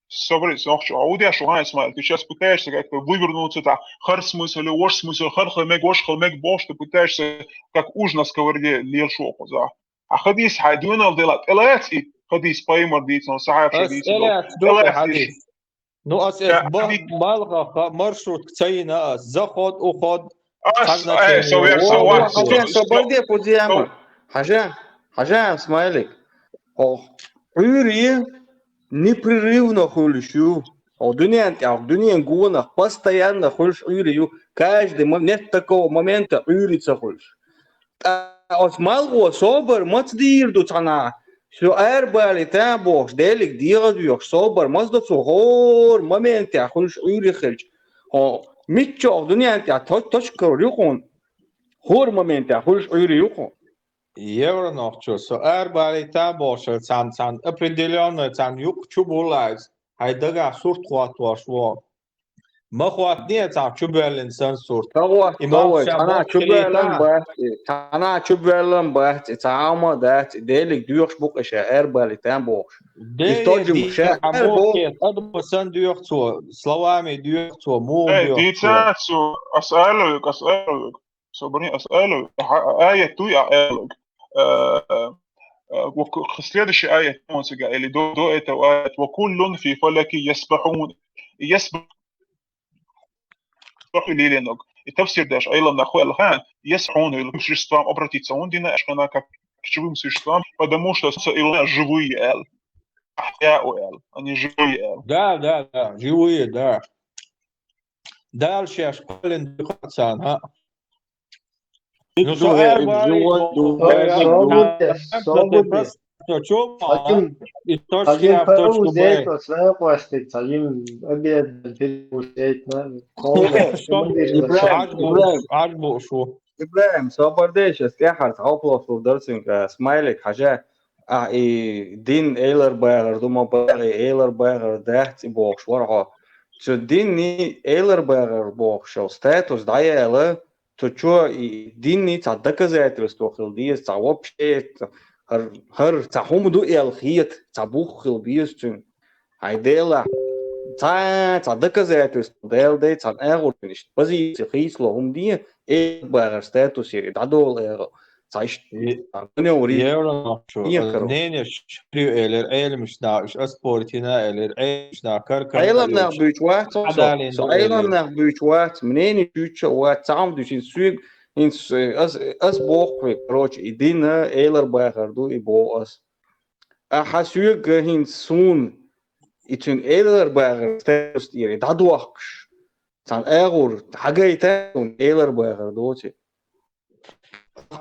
собри, нохчо, удеш ван, Исмаил, ты сейчас пытаешься как-то вывернуться, так, хар смысл, ложь смысл, хар хал мег, ложь хал мег, бо-, что пытаешься как уж на сковороде лелаш ву хьо. А хадис хьа дуьнал дела, тӀелац и хадис пайхамар дийцина, сахьабаша Ас дийцина. элац ТӀелац хадис. и. Ну, ас Да, эс ба-, хадис. балха ха-, маршрутка ца йина ас. Заход, уход, Ас, цхьа значение эй, со вер, йолу. со О, вер, хьажа, со-, со барде пудзема. Хьажа, хьажа, смайлик. Ох, Ӏуьйре непрерывно хуьлуш ю. О, дуьнен тӀехь, дуьнен гонах постоянно хуьлуш Ӏуьйре ю. Каждый мо-, нет такого момента Ӏуьйре ца хуьлуш. ТӀа оцу малхо собар маца дийр ду цхьана? Со арабалийта бохуш, Делиг дегӀа доьхуш, собар маца до цо хӀора моментехь хуьлуш Ӏуьйре хилча? Хьо миччохь дуьнен тӀехь то-, точка карор ю хьуна? ХӀора моментехь хуьлуш Ӏуьйре ю хьуна? Евронохчо, со арабалийта бохуш, цхьана, цхьана определённый, цхьана юкъ чу буллайз, хьайн дагахь сурт хӀоттош вон. Ма хӀоттане цхьа чубоьллина сан сурт. Ца хӀотта, и ца хӀотта, цхьана чубоьллан бац, цхьана чубоьллан бац, цхьа хӀума дац, Делиг доьхуш бу-кх ша арабалийта бохуш. Иза тоджим ша арабо. Адамо сан доьху цо, словами доьху цо, муха доьху цо. Дийца цо, ас алуьг, ас алуьг. Собрани ас алуьг, аят дуй а алуьг. Э, э, э, следующий аят, он цига, или до, до этого аят. «Ва куллун фи фалаки ясбахун». Ясбаху лилинуг. И тафсир деш, Ӏилманах хуьлу хан, ясбахун, или к существам обратиться. Он дина ашкана как к живым существам, потому что со ила живые эл. Ахьяу эл, они живые эл. Да, да, да, живые, да. Дала шаьш кхоьллина дуьйху царна, хӀа? Ну, со арабалийта, собар деш, собар деш. Хьажим, хьажим пару зетос вайн къоастица, хьажим обед перекусить на. Ибрахим, Ибрахим. Ибрахим, собар деш, ас тӀаьхьарца хьовплохур дар цуьнга, смайлик хьажа. А, и дин эйлар багӀар ду, ма багӀи, эйлар багӀар дац и бохуш вара хьо. Цу динни эйлар багӀар бохуш йолу статус дӀаяла, цу чо и динни цхьа доказательство хила деза, цхьа вообще, хӀара, хӀара цхьа хӀума ду аьлла хета, цхьа бух хила беза цуьнан. Хьайн Делахь, цхьа, цхьа доказательство Дела дай, цхьана агӀор цуьнан иштта позиция хийцало хӀума де, эйлар багӀар статус яри, дӀадолу агӀо. Цхьа иштта, е-, цхьа гуневри. Евронохчо, ненеш чуьра элира, Ӏеламаш нах, уьш ас спорить йина элира, Ӏеламаш нах каркара. Ӏеламнах буьйцу вац, со, со Ӏеламнах буьйцу вац, мнение чуьйцу а вац, цхьа хӀума дуьйцу, хӀинца соьга, хӀинца, э, ас, ас боху хьоьга, короче, и дина эйлар багӀар ду, и боху ас. Ахьа соьга хӀинца суна, и цуьнан эйлар багӀар статус тӀера дӀадохкуш, цхьана агӀор хьагайта суна эйлар багӀар доций.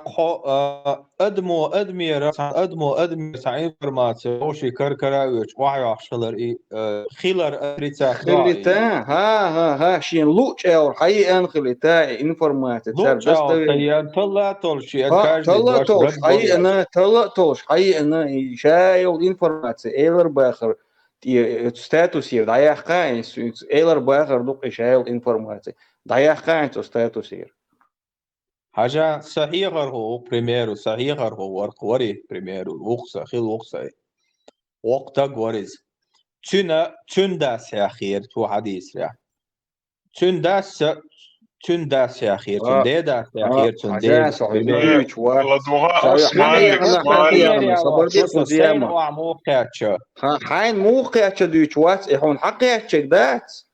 Хьо, а, адамо адамера, цхьана адамо адамера цхьа информация вовшийн каркара а оьцуш, охьайоккхуш хилар и, а, хилар отрицать до и. Хилита, хӀа, хӀа, хӀа, шена луъучу агӀор хьаеана хилита и информация, цара доставление. Луъучу агӀор хьаеана, талла а толлуш, и каждый талла а толлуш хьаеана, талла а толлуш хьаеана, и ша йолу информация, эйлар бахар, тӀе, статусера дӀаяьккха, и эйлар бахар ду-кх и ша йолу информация. ДӀаяьккха цу статусера. Хьажа, са хьехар хӀу, к примеру, са хьехар хӀу, варх вари, к примеру, вукх са, хил вукх са. Вокх таг вар иза. Цуьна, цуьн дас хьехира, цу хьадийсарехь. Цуьн дас, цуьн дас хьехира, цуьн А, де дас а, хьехира, цуьн хьажа, де. Со хьуьйтуьйтуьч вац. ЛадугӀа Со ас хьуьйтуьйтуьч Малик, вац. Малик. Хьуьйтуьйтуьч вац. Собар де, Со фу зема. Сайна охьа муха кхаьчча. Ха, хьайна муха кхаьчча дуьйцуьч вац, и хьуна хьакхаьччаг дац.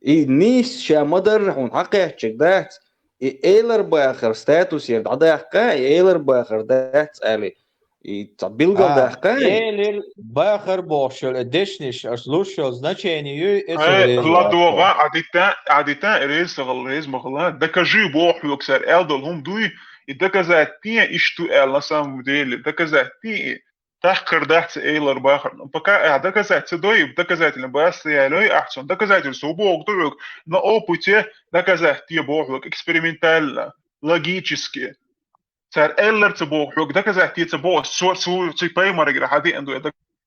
И нийса ша ма-дарра хьуна хьакхаьччаг дац. И Эйлар бахар статусера дӀадаккха, и Эйлар бахар дац али. И цхьа билгал А, даккха. Эйлар бахар бохуш йолу, э, дешнаш аш луш йолу значение ю, э, Э, цуьнан реза ладогӀа, вац. Ӏадита, Ӏадита, реза ца хила, реза ма хила. Докажи боху хьоьга цара аьлла долу хӀума дуй, и доказать де, иштта ду аьлла, на самом деле, доказать де и. Тахкар дац Эйлар бахар. Ну, пока, а, доказать ца дой, доказательно бац ца ялой, ахь цунна доказательство боху ду хьоьга, на опыте доказать де боху хьоьга, экспериментально, логически. Цара аьллар ца боху хьоьга, доказать де ца боху, цо, цо, цу пайхамарагара хьан деана ду, я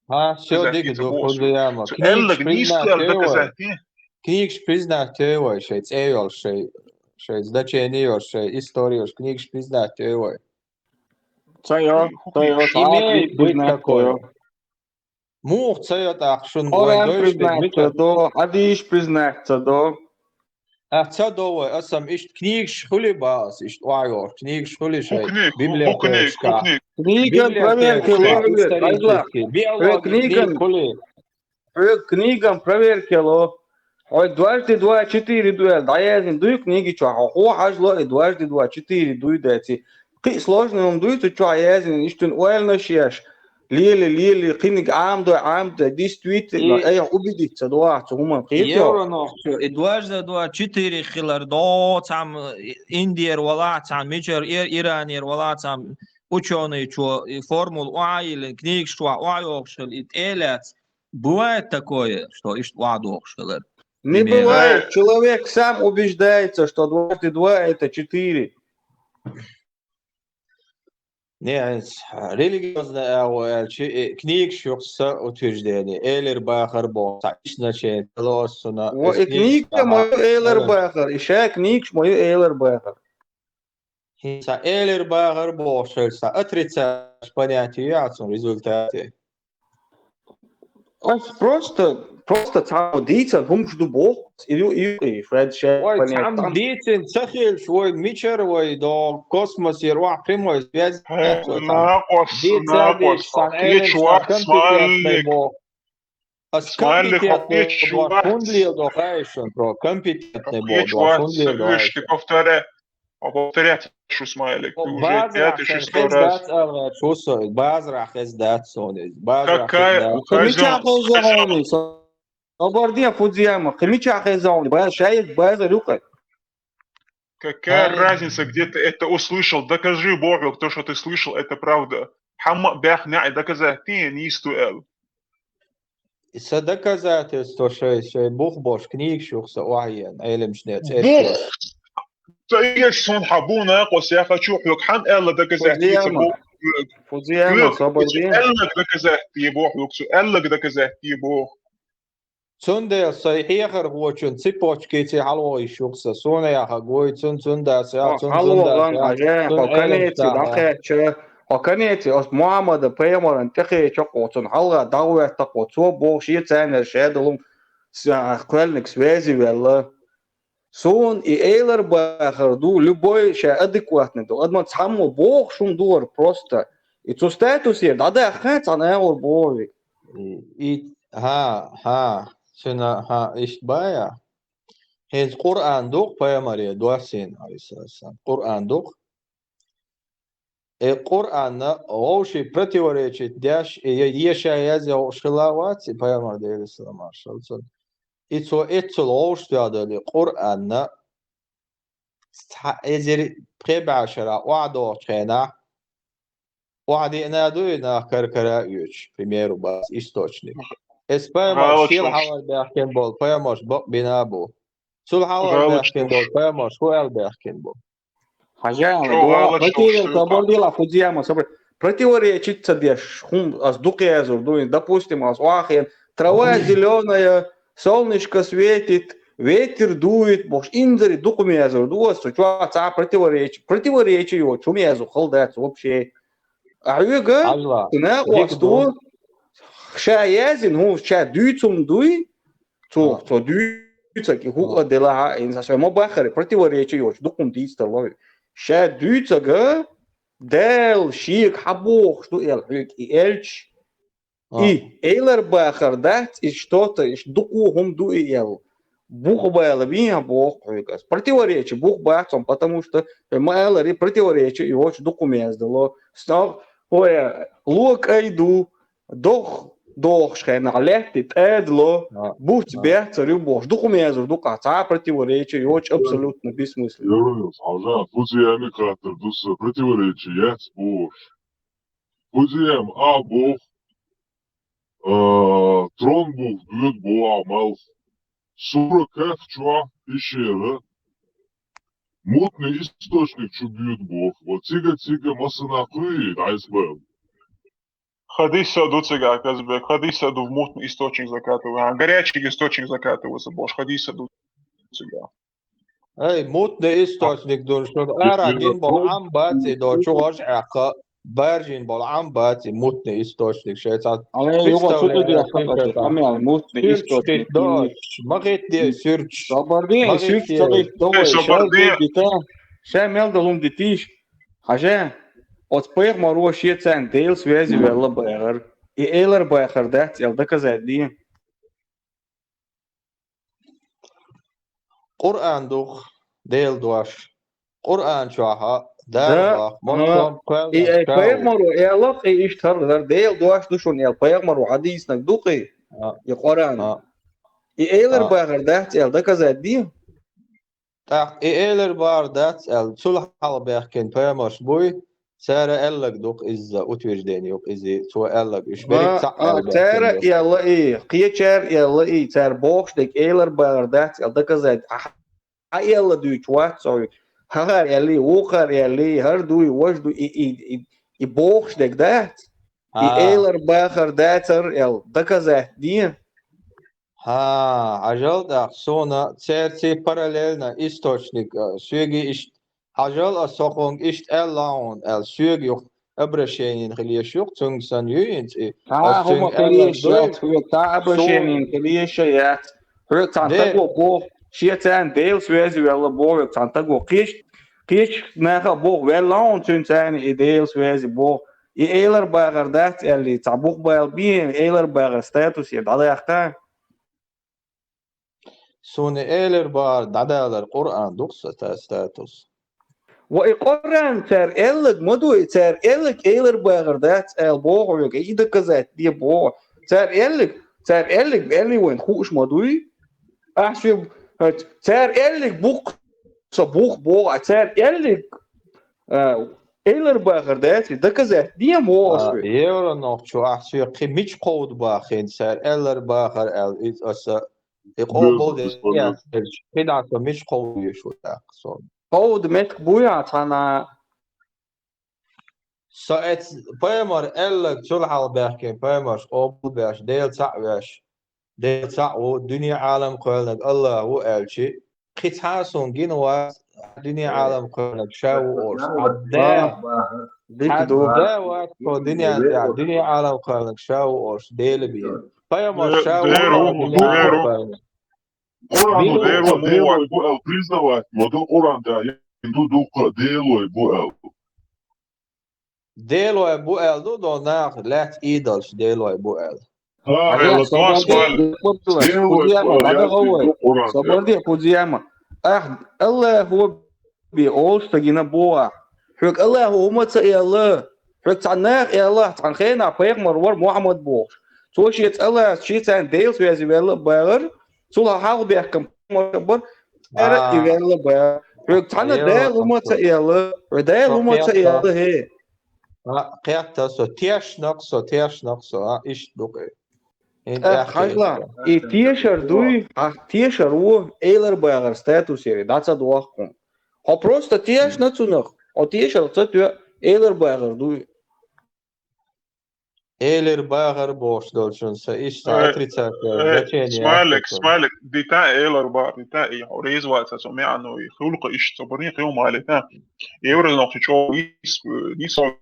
Ха, всё, доказать де дига ца ду, боху. Хьуна яма. Цу аьллаг нийса ду аьлла доказать де. Книгаш признать де вай, шайн цӀе йолуш, шайн, шайн значение йолуш, шайн история йолуш, книгаш признать де вай. Ца йо, ца йо, цхьа а книг признать ца йо. Муха ца йо тӀаккха шуна вайн Коран дойшка признать ца до, хьадийш признать ца до. Ах, ца до вай, аса-м иштта книгаш хуьли баха аса, иштта охьайохуш, книгаш хуьли шайн библиотекашкахь. Книган проверка ло, исторический, биологи книга хуьли. Хьоьга книган проверка ло. Хьой дважды два четыре дуй аьлла, дӀаяздина дуй книги чохь, хьо хьажало и дважды два четыре дуй даци. Кхин а сложный хӀума дуй цу чохь яздина, иштта ойланаш еш. Лели, лели, кхиниг Ӏамадой, Ӏамадой, действительно, айхьа убедиться ду ахь цу хӀуманна кхетий хьо? Евронохчо, и дважды два четыре хилар до, цхьамма Индера валахь, цхьамма мичара, Ир-, Иранера валахь, цхьамма учёныйчо и формула охьайиллина, книгаш чохь охьайохуш хила, и тӀе а лаьцна. Бывает такое, что иштта охьадохуш хилар. Не бывает. Человек сам убеждается, что дважды два — это четыре. Не, религиозный агӀо аьлча, и книгаш юкъа сан утверждение, Эйлар бахар боху, цхьа изначение ца ло ас цунна. Во, и книга ма ю Эйлар бахар, и ша книгаш ма ю Эйлар бахар. ХӀинца Эйлар бахар бохуш, сан отрицаешь понятие ю ахь цунна результате? Ас просто, просто цхьаммо дийцан хӀумаш ду боху, и ю, и ю, и фред ше Ой, понятие цхьаммо там. Дийцина ца хилча, вай мичара вай до космосера охьа прямой связь Хьо, яц вай там. Накъос, дийца накъос, дийца, сан кхечу Эйлар вац, сан компетентный боху. Ас компетентный боху, хӀунда леладо хаьий шуна, про, компетентный боху, хӀунда леладо хаьий шуна. Повторя-, повторять шу, Смайлик, ты уже пятый, шестой раз. Базарахь хезна дац, ала гӀерташ ву со, базарахь хезна дац суна иза. Базарахь хезна дац. Кхин мичахь хезна хьуна иза? Собар де, Фудзияма, кхин мичахь хезна хьуна иза? Базар, ша иза базар ю кхин. Какая разница, где ты это услышал? Докажи боху хьоьга, то, что ты слышал, это правда. Хьамма а баьхна неӀ доказать де, нийса ду аьлла. Сан доказательство шайн, шайн бух болуш книгаш юкъа сан охьаеана, Ӏеламчу нехан цӀераш. Бух! Ца еш суна хьан бу накъос, я хочу хьоьга хьан аьлла доказать де ца боху хьоьга. Фудзияма, собар де. Аьллаг доказать де боху хьоьга, цу аьллаг доказать де боху. Цундела сайн хьехархочун цепочкица хьалавогӀуш ю-кх сан, суна яхьа гой, цун, цун дас яхьа, цун, цун дас яхьа, хьо цун Ӏеламчу канеце дӀакхаьчча, хьо канеце оцу Мухьаммадан пайхамаран тӀекхеча-кх хьо, цунна хьалха дӀахӀоьттина-кх хьо, цо боху шен царнара шадолу хӀума, с-, кхоьллинарг связи ваьлла. Суна и Эйлар бахар ду, любой ша адекватный долу адаман цхьаммо бохуш хӀума ду хӀара просто. И цу статусера дӀадаккха цхьана агӀор боху вай. И, и, хӀа, хӀа, цуьнан, хӀа, иштта баьхьа. ХӀинца Къуръан ду-кх пайхамаре доссийна, Ӏалайхиссалам. Къуръан ду-кх. И Къуръанна вовшийн противоречить деш, и е-, е ша язъян хууш хилла вац, и пайхамар, Делера салам-маршалла хуьлда цунна. И цо эццул вовшахтоьхна долу и Къуръанна цхьа эзар пхи бӀе шарахь охьадохучу хенахь, охьадеана а ду и нах кара-кара а оьцуш, к примеру, бац источник. Эс пайхамарш шел хьалха баьхкина болу пайхамарш бакъбина а бу. Цул хьалха баьхкина болу пайхамарш хӀун аьлла баьхкина бу? Хьажа, противоречить ца деш, хӀума ас дукха язур ду, допустим, ас охьахиъна, трава зелёная, солнышко светит, ветер дует бохуш, инзаре дукха ма язор ду ас, цу чохь цхьа противоречи, противоречи йоцуш хӀума язо хала дац вообще. А хьоьга, хьажал, цу накъост дика ду, ду, ша яздина хӀума, ша дуьйцу хӀума дуй, цо, а, цо дуьйцург и хӀуъа, а, делахь а, инса шайн ма баххара, противоречи йоцуш дукха хӀума дийцадало. Ша дуьйцург Дала шега хьан бохуш ду аьлла хьоьга и аьлча, а, и эйлар бахар дац, и что-то, и дукха хӀума ду и аьлла. Бух бала бен хьан боху хьоьга ас. Противоречи бух бац хьуна, потому что хьо ма аллара, и противоречи йоцуш дукха хӀума яздало. Снов, хӀо, ло кӀай ду, дох дохуш хенахь лаьтта тӀадало, а, буц, а, бехцар ю бохуш. Дукха хӀума язор ду-кх, цхьа а противоречи йоцуш, абсолютно бессмысленно. Юрнус, хьажа, пузъями кхаттар ду сан, противоречи яц бохуш. Пузъями а боху, а, трон бух доьду боху а малх. Сура Кахф чохь и шера мутный источник чу боьду боху. Вот цига-цига массанхьа кхуьй дӀаьсбевлла. Хадис а ду цигахь, Казбек, хадис а ду, мутный источник закатывается. А, горячий источник закатывается бохуш, хадис а ду цигахь. Ай, мутный источник ду, шуна ара дин болу Ӏам бац и до, чу гӀож Ӏаьккха, баржин болу Ӏам бац и мутный источник шайца. Ай, юха представляю, цу тӀе дехка шайца. Амел мутный источник. Суьрташ хӀитта до, ма хӀитта де суьрташ. Собар де, ма хӀитта суьрташ де. Ца хӀитта до, собар де. Ша мел долу хӀума дитийша. Хьажа, оцу пайхамаро шен царна Делан связи велла бахар. И эйлар бахар дац аьлла доказать де. Къуръан ду-кх Делан дош. Къуръан чохь Дала боху, массо а кхоьллинарг ша ву. И пайхамаро аьлла-кх, и иштта хӀара Делан дош ду шуна аьлла, пайхамаро хьадийцинарг ду-кх и, а, и Къуръан. А. И эйлар бахар дац аьлла доказать де. ТӀаккха и эйлар бахар дац аьлла, цул хьалха баьхкина пайхамарш буй, цара аьлларг ду-кх иза, утверждение ю-кх иза, цо аьлларг, уьш берриг цхьаъ аьлла баьхкина ду. Цара аьлла и, кхечара аьлла и, цара бохуш дерг эйлар бахар дац аьлла доказать, а, хьан аьлла дуьйцуш вац со хьоьга. ХӀара аьллий, вукхара аьллий, хӀара дуй, важа дуй, и, и, и, и бохуш дерг дац? И эйлар бахар дацар аьлла доказать де. ХӀа, хьажал тӀаккха, суна цаьрца параллельно источник, а, соьга иштта, хьажал, ас хӀокхунга иштта аьлла хьуна аьлла, соьга юха обращение хила езаш ю-кх, цуьнга санна ю хӀинца и. Цхьа а хӀума хила езаш яц хьоьга, цхьа а обращение хила езаш яц. Хьоьга цхьана таго боху, шен царна Делан связи велла боху хьоьга цхьана таго. Кхечу, кхечу наха а боху, велла хьуна цуьнан царна и Делан связи боху. И эйлар бахар дац аьллий, цхьа бух бала бен, эйлар бахар статусе дӀадаккха. Суна и эйлар бахар дӀадалар Къуръан ду-кх сан та статус. Ва и Къуръан цара аьлларг ма ду, и цара аьлларг эйлар бахар дац аьлла боху хьоьга, и доказать де боху. Цара аьлларг, цара аьлларг, аьллий вайна хууш ма дуй? Ахь ши, цара аьлларг бу-кх со бух боху, а цара аьлларг, а, эйлар бахар дац, и доказать де боху ас вай. Евро нохчо ахь соьга кхин мича кховда бахийна, цара аьллар бахар аьлла, иза аса и къобал де, кхидӀа со мича кховда везаш ву тӀаккха со. Кховда меттиг буй хьан цхьана? Со эцу пайхамар аьлларг, цул хьалха баьхкина пайхамарш къобал беш, Дела цхьаъ веш, Дела цхьаъ ву, дуьне Ӏалам кхоьллинарг АллахӀ ву аьлча, кхин цхьа а суна гина вац, дуьне Ӏалам кхоьллинарг ша ву олуш. Хьан да, хьан да вац тхо дуьнен тӀехь, дуьне Ӏалам кхоьллинарг ша ву олуш, Дела бен. Пайхамар ша ву олуш, дуьне Ӏалам кхоьллинарг. Къуръан ду, Дела ву аьлла признавать ма ду, Къуръан тӀехь ду дуккха а Делой бу аьлла. Делой бу аьлла ду, до наха лаьцна идолаш Делой бу аьлла. Собар де, пузема. Ахь АллахӀо бен олуш ца гина боху ахь. Хьоьга АллахӀо хӀума ца аьлла. Хьоьга цхьана наха аьлла, цхьана хенахь пайхамар вара Мухьаммад бохуш. Цо шеца АллахӀ, шен царна Делан связи велла а бахара, цул хьалха баьхкина пайхамар бара, цара а и велла а бахара. Хьоьга цхьана Дала хӀума ца аьлла, хьоьга Дала хӀума ца аьлла, хӀей. А, кхетта со, тешнакх со, тешнакх со, а, иштта ду-кх и. Э, хьажал, и тешар дуй, а, тешар ву, эйлар бахар статус яри, дӀа ца дохку. Хьо просто тешна цунах, хьо тешар ца тоьа, эйлар бахар дуй. Элира багӀар бохуш долчун са иштта Э, отрицательное э, значение смайлик, яхаш. Смайлик, дита элира багӀар, дита и хьо реза вац цу маьӀно, и хуьлу-кх иштта, собарна кхин а ма лета. Еврей нохчи чӀогӀа нис-, нисо,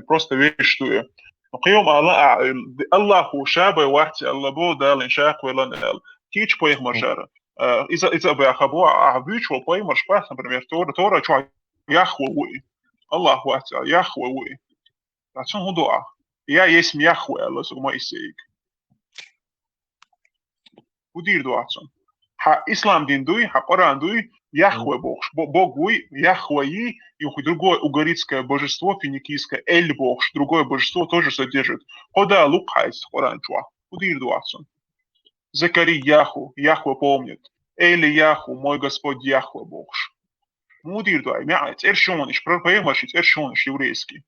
просто вешта ду. Ну, кхин а ма ала, а, Аллахо ша бен вац аьлла бо, Дала ша кхоьллина аьлла. Кийча пайхамаршара. Э, иза, иза а баьха бо, а, а буьйцуш волу пайхамарш бац, например, Тора, Тора чохь Яхва ву и. Аллах вац, а Яхва ву и. Ткъа цунна хӀун ду ахь? Я есть Яхва аьлла, со Моисейга. ХӀун дийр ду ахь цунна? Хьан ислам дин дуй, хьан Къуръан дуй, Яхва бохуш, бо-, Бог вуй, Яхва йий, и хӀу другое угоритское божество, финикийское, Эль бохуш, другое божество тоже содержит. Кхо дала ву-кх хьайца Къуръан чохь. ХӀун дийр ду ахь цунна? Закария Яху, Яхва помнит. Эли Яху, мой Господь Яхва бохуш. Муха дийр ду ахь, маьӀ, цӀераш ю хьуна иш, пра-, пайхамарши цӀераш ю хьуна иш еврейский.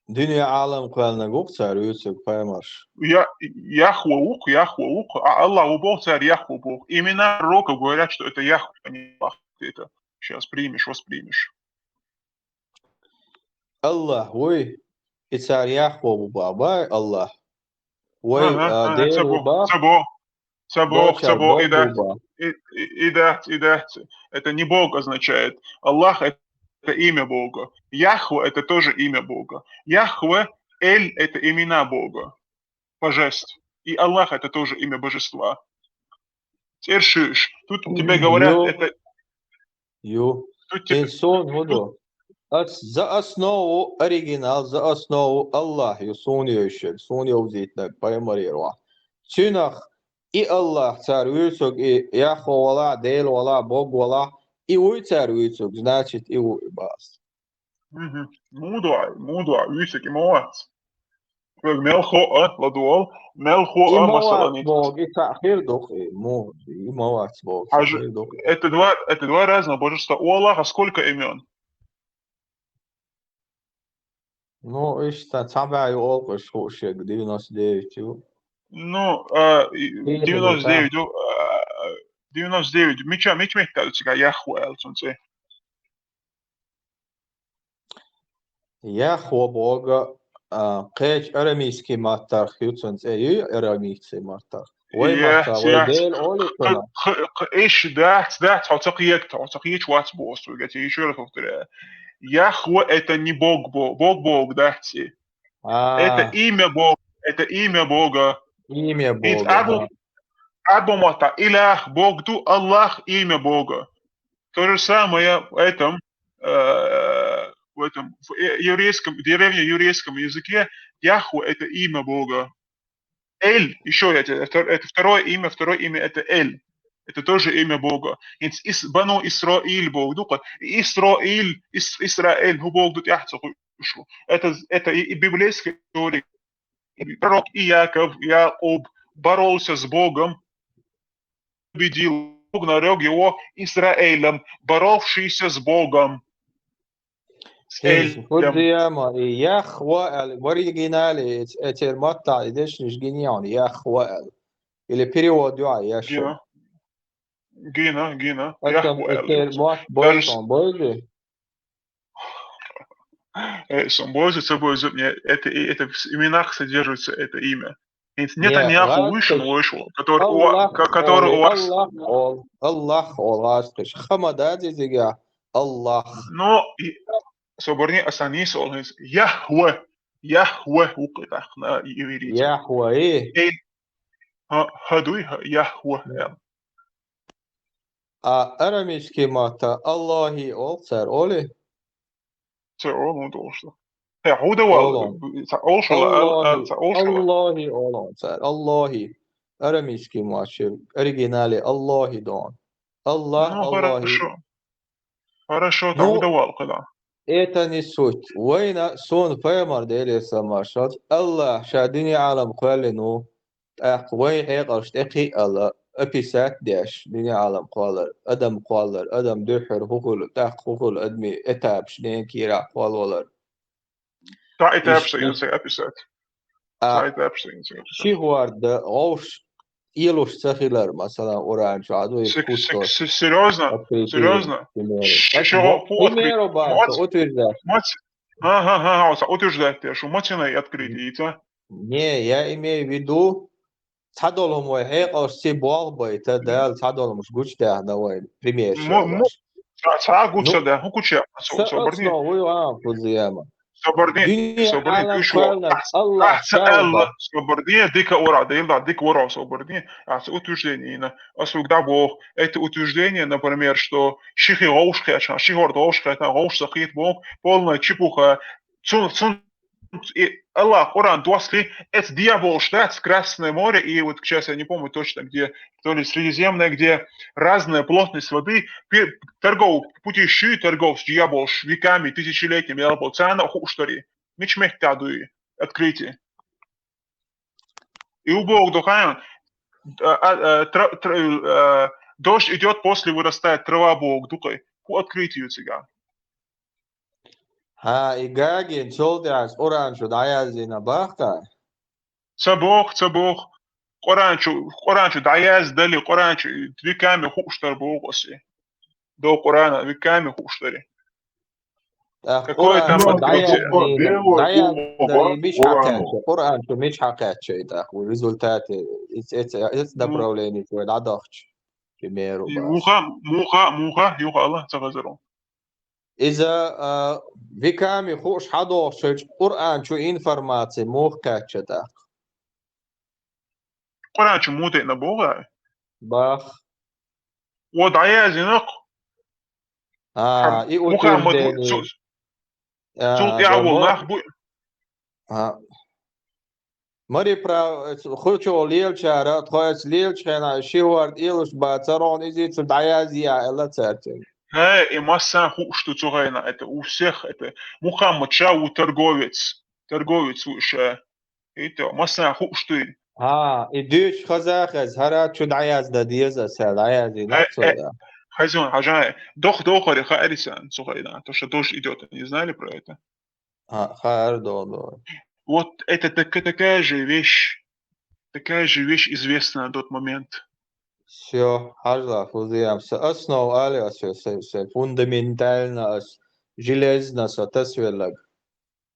Дуьне Ӏалам кхоьллинарг ву-кх цара вуьйцург пайхамарш. Я-, Яхва ву-кх, Яхва ву-кх, а Аллах ву боху цара, Яхва боху. Имена пророков говорят, что это Яхва, а не Аллах. Ты это щас примешь, воспримешь. Аллах вуй, и цара Яхва ву баха бай Аллах. Вай, Ага, а, ага, Дела ца ву бо, баха. Ца бо. Ца бо, ца бо, и дац, и, и, и дац, и дац. Это не Бог означает. Аллах — это имя Бога. Яхва — это тоже имя Бога. Яхва, Эль — это имена Бога, божеств. И Аллах — это тоже имя божества. ЦӀераш ю иш. Тут тебе говорят, Ю. это Ю. Тут тебе, ХӀинца суна хӀун ду? Ас-, за основу, оригинал, за основу Аллах ю суна йовзуьйтинарг, суна йовзийтинарг пайхамарера ваха. Цуьнах и Аллах цара вуьйцург, и Яхва валахь, Дела валахь, Бог валахь, и вуй цара вуьйцург, значит, и ву и баха ас. Мгм. Муха ду ахь, муха ду ахь, вуьйцург и ма вац. Хьоьга мел хо а, ладогӀал, мел хо а, масала, ницкъ. И ма вац боху, и цхьаъ хир ду-кх, и муха, и ма вац боху, цхьаъ хир ду-кх. Это два, это два разных божества. У Аллаха сколько имён? Ну, иштта цхьа бӀе ю олу-кх уьш, хууш ерг, девяносто девять ю. Ну, а, и, девяносто девять ю, а, девяносто девять. Мича, мича меттехь ду цигахь Яхва аьлла цуьнан цӀе? Яхва боху, а, кхечу арамейский маттахь ю цуьнан цӀе, юй арамейский маттахь? Вай маттахь, вай Дела олий цунах? Кху-, кху-, кху-, иш дац, дац, хьо ца кхета, хьо ца кхеташ вац боху соьга, я тебе ещё раз повторяю. Яхва — это не Бог, Бо-, Бог, Бог дац и. А. Это имя Бога, это имя Бога. Имя Бога, да. Арабов маттахь илях Бог ду, Аллах — имя Бога. То же самое в этом, э, в этом, в, э, еврейском, древнееврейском языке Яхва — это имя Бога. Эль, ещё это, это, это второе имя, второе имя — это Эль. Это тоже имя Бога. Ис-, Ис-, Бану Исраиль Бог ду-кх, Исраиль, Ис-, Исраэль, хӀун Бог ду тӀехь ца хуьлуш ву. Это, это и, и библейская история. Пророк Иаков, Якъуб боролся с Богом, победил. Бог нарёк его Израилем, боровшийся с Богом. С Элем. Хьуьдзаяма, и Яхва аьлла, в оригинале, эц-, эцеран маттахь и дешнаш гина ю хьуна, Яхва аьлла. Или перевод ю хьуна, Яшуа. Гина. Гина, гина. Яхва аьлла. Эцеран мотт бойзу хьуна, бойзу? Э, сон бойзу, ца бойзу, мне это, и это в с-, именах содержится это имя. ХӀинца Нетаньяху вуьйш ву, который у ва-, ко-, который у вас. Аллах олу, Аллах олу гӀазкхаша. Ха ма дац иза, Аллах. Но и собарни аса нийса олу хӀинца. Яхва, Яхва ву-кх и тӀаккха на иврите. Яхва и? Эй, ха, ха дуй, ха, Яхва. А арамейский матта Аллахи олу цара, олий? Ца олу, ну, долуш ду. Хье, хӀун дан валла? Олу. Ца олуш вала, ал-, ал-, ца олуш вала. Аллахи олу цара, Аллахи. Арамейский матта шен оригинале Аллахи ду хьуна. Аллах, ну, Аллахи. Хорошо. Хорошо, ну, хӀун дан валла кхидӀа? Это не суть. Вайна, суна пайхамар, Делера салам-маршалла, Аллах ша дуьне Ӏалам кхоьллина ву, тӀаккха вайн хьекъалш тӀекхиъала, описать деш, дуьне Ӏалам кхоллар, адам кхоллар, адам дуьххьара хӀун хуьлу, тӀаккха хӀун хуьлу, адамийн этапаш ден кийрахь кхоллавалар. Цхьа этапаш ца йина ца описать. А, цхьа этапаш ца йина ца описать. Ши хӀорда гӀовш ийлуш ца хилар, масала, Къуръан чохь ду, се-, се-, се-, серьёзно? Серьёзно? Ши хӀо-, примеру бан, утверждать. Ага, ага, ага, утверждать деш, маца ю открытие, ца? Не, я имею в виду, цхьадолу хӀума вай хьекъалш ца болх байта, Дала цхьадолу хӀумаш гучудаьхна вай, пример. Мо-, мо-, ца, ца гучудаьхна, хӀун гучудаьхна, со-, собарни? Основа вуй, а, кхуза яма. Собарни, собарни, кхоьллинарг Аллах, Аллах, ца аьлла, собарни, дика вара, Дала дика вара, собарни, а ца утверждение йина, ас угда боху, это утверждение, например, что шихи гӀовш кхетча, шихор гӀовш кхетча, гӀовш сахит боху, полная чепуха, цун, цун и Аллах Къуран досли, это дьявол штат, Красное море, и вот сейчас я не помню точно где, то ли Средиземное, где разная плотность воды, пе-, торгов-, пути ши, торговцы, дьявол, веками, тысячелетиями, я был, цана хууш дари. Мича мехта дуй, открытие. И у Бога духаем, а, а, а, тра-, тра-, а, дождь идет, после вырастает трава Бога духай. По открытию цыган. Хьа, и гагин цул тӀаьхьа Къуръан чу дӀаяздина бахка? Ца боху, ца боху. Къуръан чу, Къуръан чу дӀаяздали, Къуръан чу веками хууш дар боху ас и. До Къуръана веками хууш дари. ТӀаккха Какое там Къуръан чу открытие? ДӀаяздина, Белая дӀаяздина губа, мича Къуръан. Хьакхаьчча? Къуръан чу мича хьакхаьчча и тӀаккха? Результате, эц, эц, эц направление чу вай дӀадахча, примеру, И бац. Муха, муха, муха, юха Аллах ца хазару. Иза, а, веками хууш хьадохучу Къуръан чу информаци муха кхаьчча тӀаккха? Къуръан чу муха деъна боху? Бах. О, дӀаяздина-кх. А, и Мухаммад утверждение. Цу-, а, цул тӀаьхьа волу нах бу. А. Мари прав-, хучо лелачара, тхо эца лелачу хенахь, ши хӀорда элуш бацара, хьуна иза цу дӀаязъяхьа, аьлла цаьрца. Хе, и массарна хууш ду цу хенахь, это у всех, это Мухаммад ша ву торговец, торговец ву ша. Это массарна хууш ду. А, и дуьйцуш хаза хеза, хӀара чу дӀаяздан деза аса, дӀаяздина Э, цо, э, да. Хазон, хьажа, дох-, дохари хаьри сан цу хенахь, то, что дождь идёт, не знали про это? А, хаар долу. Вот это так-, такая же вещь, такая же вещь известна на тот момент. Всё, хьажла, фузиям, са основа али ас, са, са фундаментально ас, железно са тасвеллаг.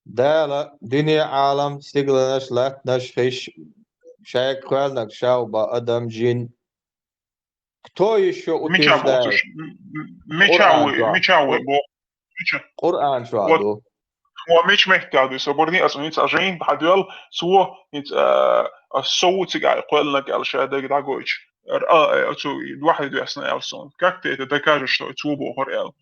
Дала дуьне, Ӏалам, стигланаш, латтанаш, хиш, шайга кхоьллинарг шав бан адам, жин. Кто ещё утверждает? Мича ву, Къуръан чохь. Мича ву, бо-, мича? Къуръан чохь ду. Хьо мича мехкахь ду, со барни ас, хӀинца а жайна хьадоьлла, цо, хӀинца, а, ас со ву цигахь кхоьллинарг аьлла, ша дага дӀагойтуш. Р-, а, э, цо вахьи доьссина аьлла суна. Как ты это докажешь, что цо бохура аьлла?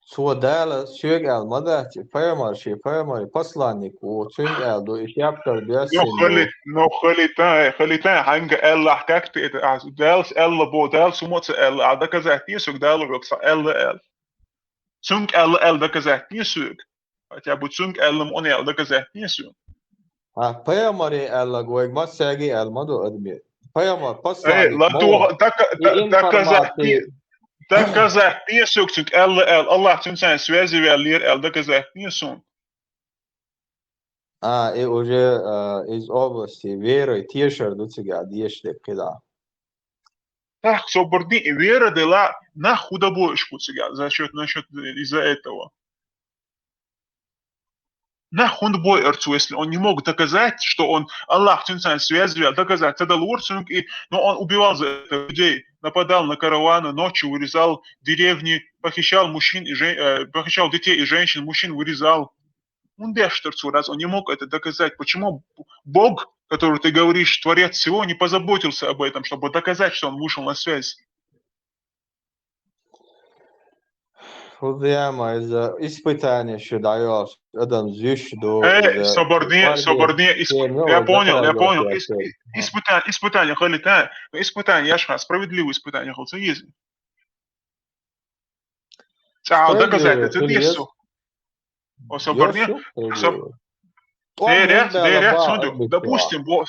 Цо Дала соьга аьлла ма дац, и пайхамар шен пайхамар, посланник ву, цуьнга аьлла ду, и шаьпкар доьссина ду. Ну, хали-, ну, халитай, халитай, хьаьнга аьллахь, как ты это, а, Далас аьлла бо, Далас хӀума ца аьлла, а доказать дин соьга Дала хьоьга ца аьлла аьлла. Цуьнга аьлла аьлла доказать дин соьга. Хотя бы цуьнга аьлла ма аьлла доказать дин соьга. А, пайхамаре аьлларг вайга массаьрга аьлла ма ду адаме. Пайхамар, э, посланник ма ву. Дока-, и да-, доказать информация дин, доказать дин соьга цуьнга аьлла аьлла, Аллах цуьнца связи ваьллера аьлла доказать дин суна. А, и уже, а, из области верой тешар ду цигахь дешаш дерг кхидӀа. Так, собарни, и вера дела нах хӀун дан бо уьш бу цигахь, за счёт, насчёт из-за этого. Нах хӀунда бо эрцу, если он не мог доказать, что он, Аллах цуьнца связь вел, доказать ца далора цуьнга, и, но он убивал за это людей, нападал на караваны, ночью вырезал деревни, похищал мужчин и жен-, э, похищал детей и женщин, мужчин вырезал. ХӀунда деш дара цо, раз он не мог это доказать? Почему Бог, который ты говоришь, Творец всего, не позаботился об этом, чтобы доказать, что он вышел на связь? ХӀунда яма иза испытание шу дӀайолуш, адам зуьйш ду, э, иза собарне, собарне, исп-, я понял, я понял. Ис-, ис-, испытание, испытание хали та, но испытание, я ж хан, справедливое испытание хал ца еза. Цхьа доказательство десу. О, собарне, со-, деря, деря, смотри, допустим, бо-,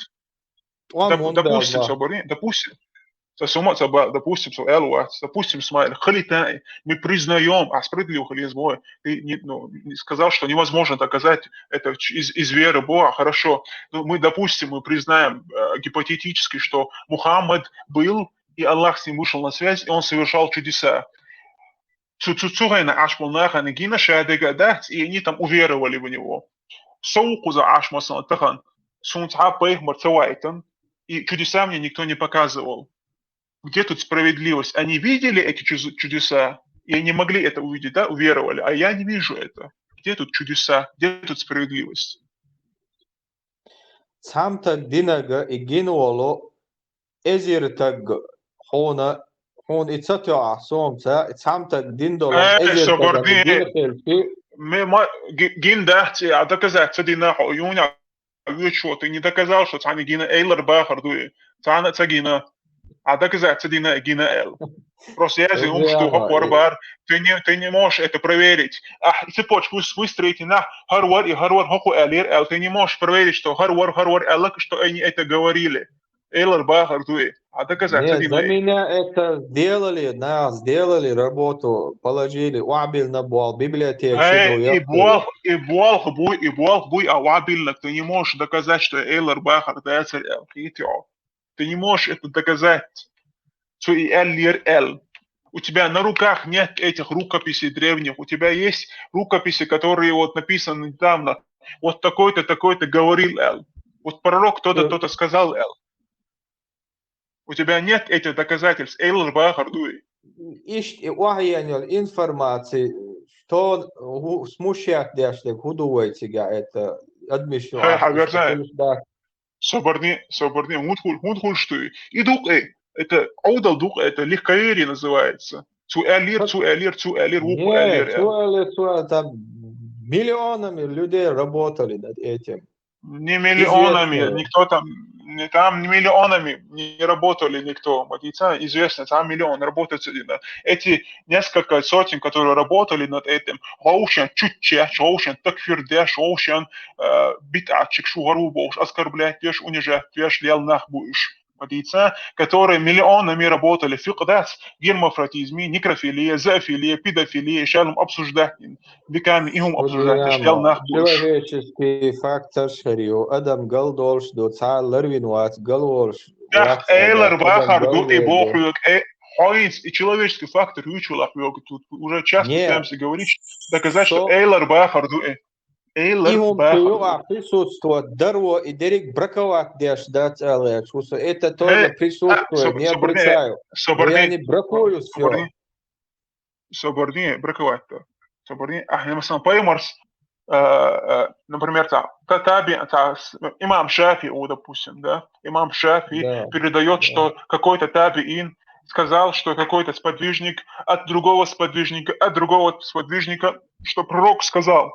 Доп-, допустим, собарни, допустим. Ца сума, ца ба-, допустим, со аьлла вац. Допустим, Смаил, хали таи, мы признаём, а справедливо хали из бой. Ты не, ну, не сказал, что невозможно доказать это ч-, из, из веры Бога, хорошо. Ну, мы, допустим, мы признаем, э, гипотетически, что Мухаммад был, и Аллах с ним вышел на связь, и он совершал чудеса. цу, цу, цу хенахь Ӏаш болу нахана гина ша дага а дац, и они там уверовали в него. Со ву кхуза Ӏаш, масала, тахана, суна цхьа а пайхамар ца вайтан, и чудеса мне никто не показывал. Где тут справедливость? Они видели эти чуз- чудеса, и они могли это увидеть, да, уверовали, а я не вижу это. Где тут чудеса? Где тут справедливость? Цхьамтаг динага и гинволу эзир таг хьуна, хьуна и ца тоьӀахь сомца, и цхьамтаг дин долу Э, эзир собар тагана дин. Гина хилчи, Ме- ма- ги- гин дац, а доказать ца дина хьо, юна а вуьйцуш ву, ты не доказал, что цхьана гина элар бахар ду и. Цхьана ца гина. А доказать ца дина и гина эл. Просто я же Эгу ум, что яла, хӀокху вар э. Бар, ты не, ты не можешь это проверить. А цепочку выс- выстроить нах, хӀара вар и хӀара вар хӀокху элира эл. Ты не можешь проверить, что хӀара вар, хӀара вар элак, что они это говорили. Элар бахар ду и. А доказать ца Не, дина за и. меня это сделали, на, сделали работу, положили, уабил на бол, библиотека Э, сюда и уехали. болх, и болх буй, и болх буй, а уабилнак, ты не можешь доказать, что элар бахар дацар эл. Хитё. Ты не можешь это доказать. Цу и эл лир эл. У тебя на руках нет этих рукописей древних. У тебя есть рукописи, которые вот написаны недавно. Вот такой-то, такой-то говорил эл. Вот пророк кто-то, Э. кто-то сказал эл. У тебя нет этих доказательств. Элар бахар ду и. Иштта и охьаен йолу информаци, что хӀу- смущать деш дерг хӀу ду вай цига это, адмиш ю Хай, ахь хьан иштта верзай. хуьлуш дац. Собарни, собарни, хӀунда хуьлу, хӀунда хуьлуш ду и? И ду-кх и, это Ӏовдал ду-кх, это легковерие называется. Цу элира, цу элира, цу элира, вукху Не, элира. цу элира, цу элира, там миллионами людей работали над этим. Не миллионами, Известные. Никто там, не, там не миллионами не работали никто. Вот и ца известно, там миллион работает. Эти несколько сотен, которые работали над этим, гӀовшен чуть чеш, гӀовшен такфир деш, гӀовшен, э, битӀачик шугӀар ву бохуш, оскорблять деш, унижать деш, лел нах бу уьш. Вот и ца, которые миллионами работали, фикъ дац, гермафродизме, некрофилия, зоофилия, педофилия, шалом обсуждать. Диками и хӀума обсуждать, деш, лел нах бу уьш. Человеческий фактор шхьарио, адам гал долуш ду, цхьа ларвин вац, гал волуш. Тах элар бахар ду и бохуьг, э, хьо хӀинца и человеческий фактор вуьйчулахь вега тут уже часто Нет. Прям говоришь, доказать, что элар бахар ду и. Элар И хӀума бахар цу ду. юкъа присутствовать даро и дерриг браковать деш дац аьлла, шу со это тоже Э, присутствует, а, соб- не собрание, отрицаю. Но я собрание, не бракую все. собрание. Собарни, браковать-то. Собарни, ахьа, масалан, пайхамарс, э, э, например, та, та, таби, та, с- имам Шафи, о, допустим, да, имам Шафи Да, передает, да. Что какой-то табиин сказал, что какой-то сподвижник от другого сподвижника, от другого сподвижника, что пророк сказал.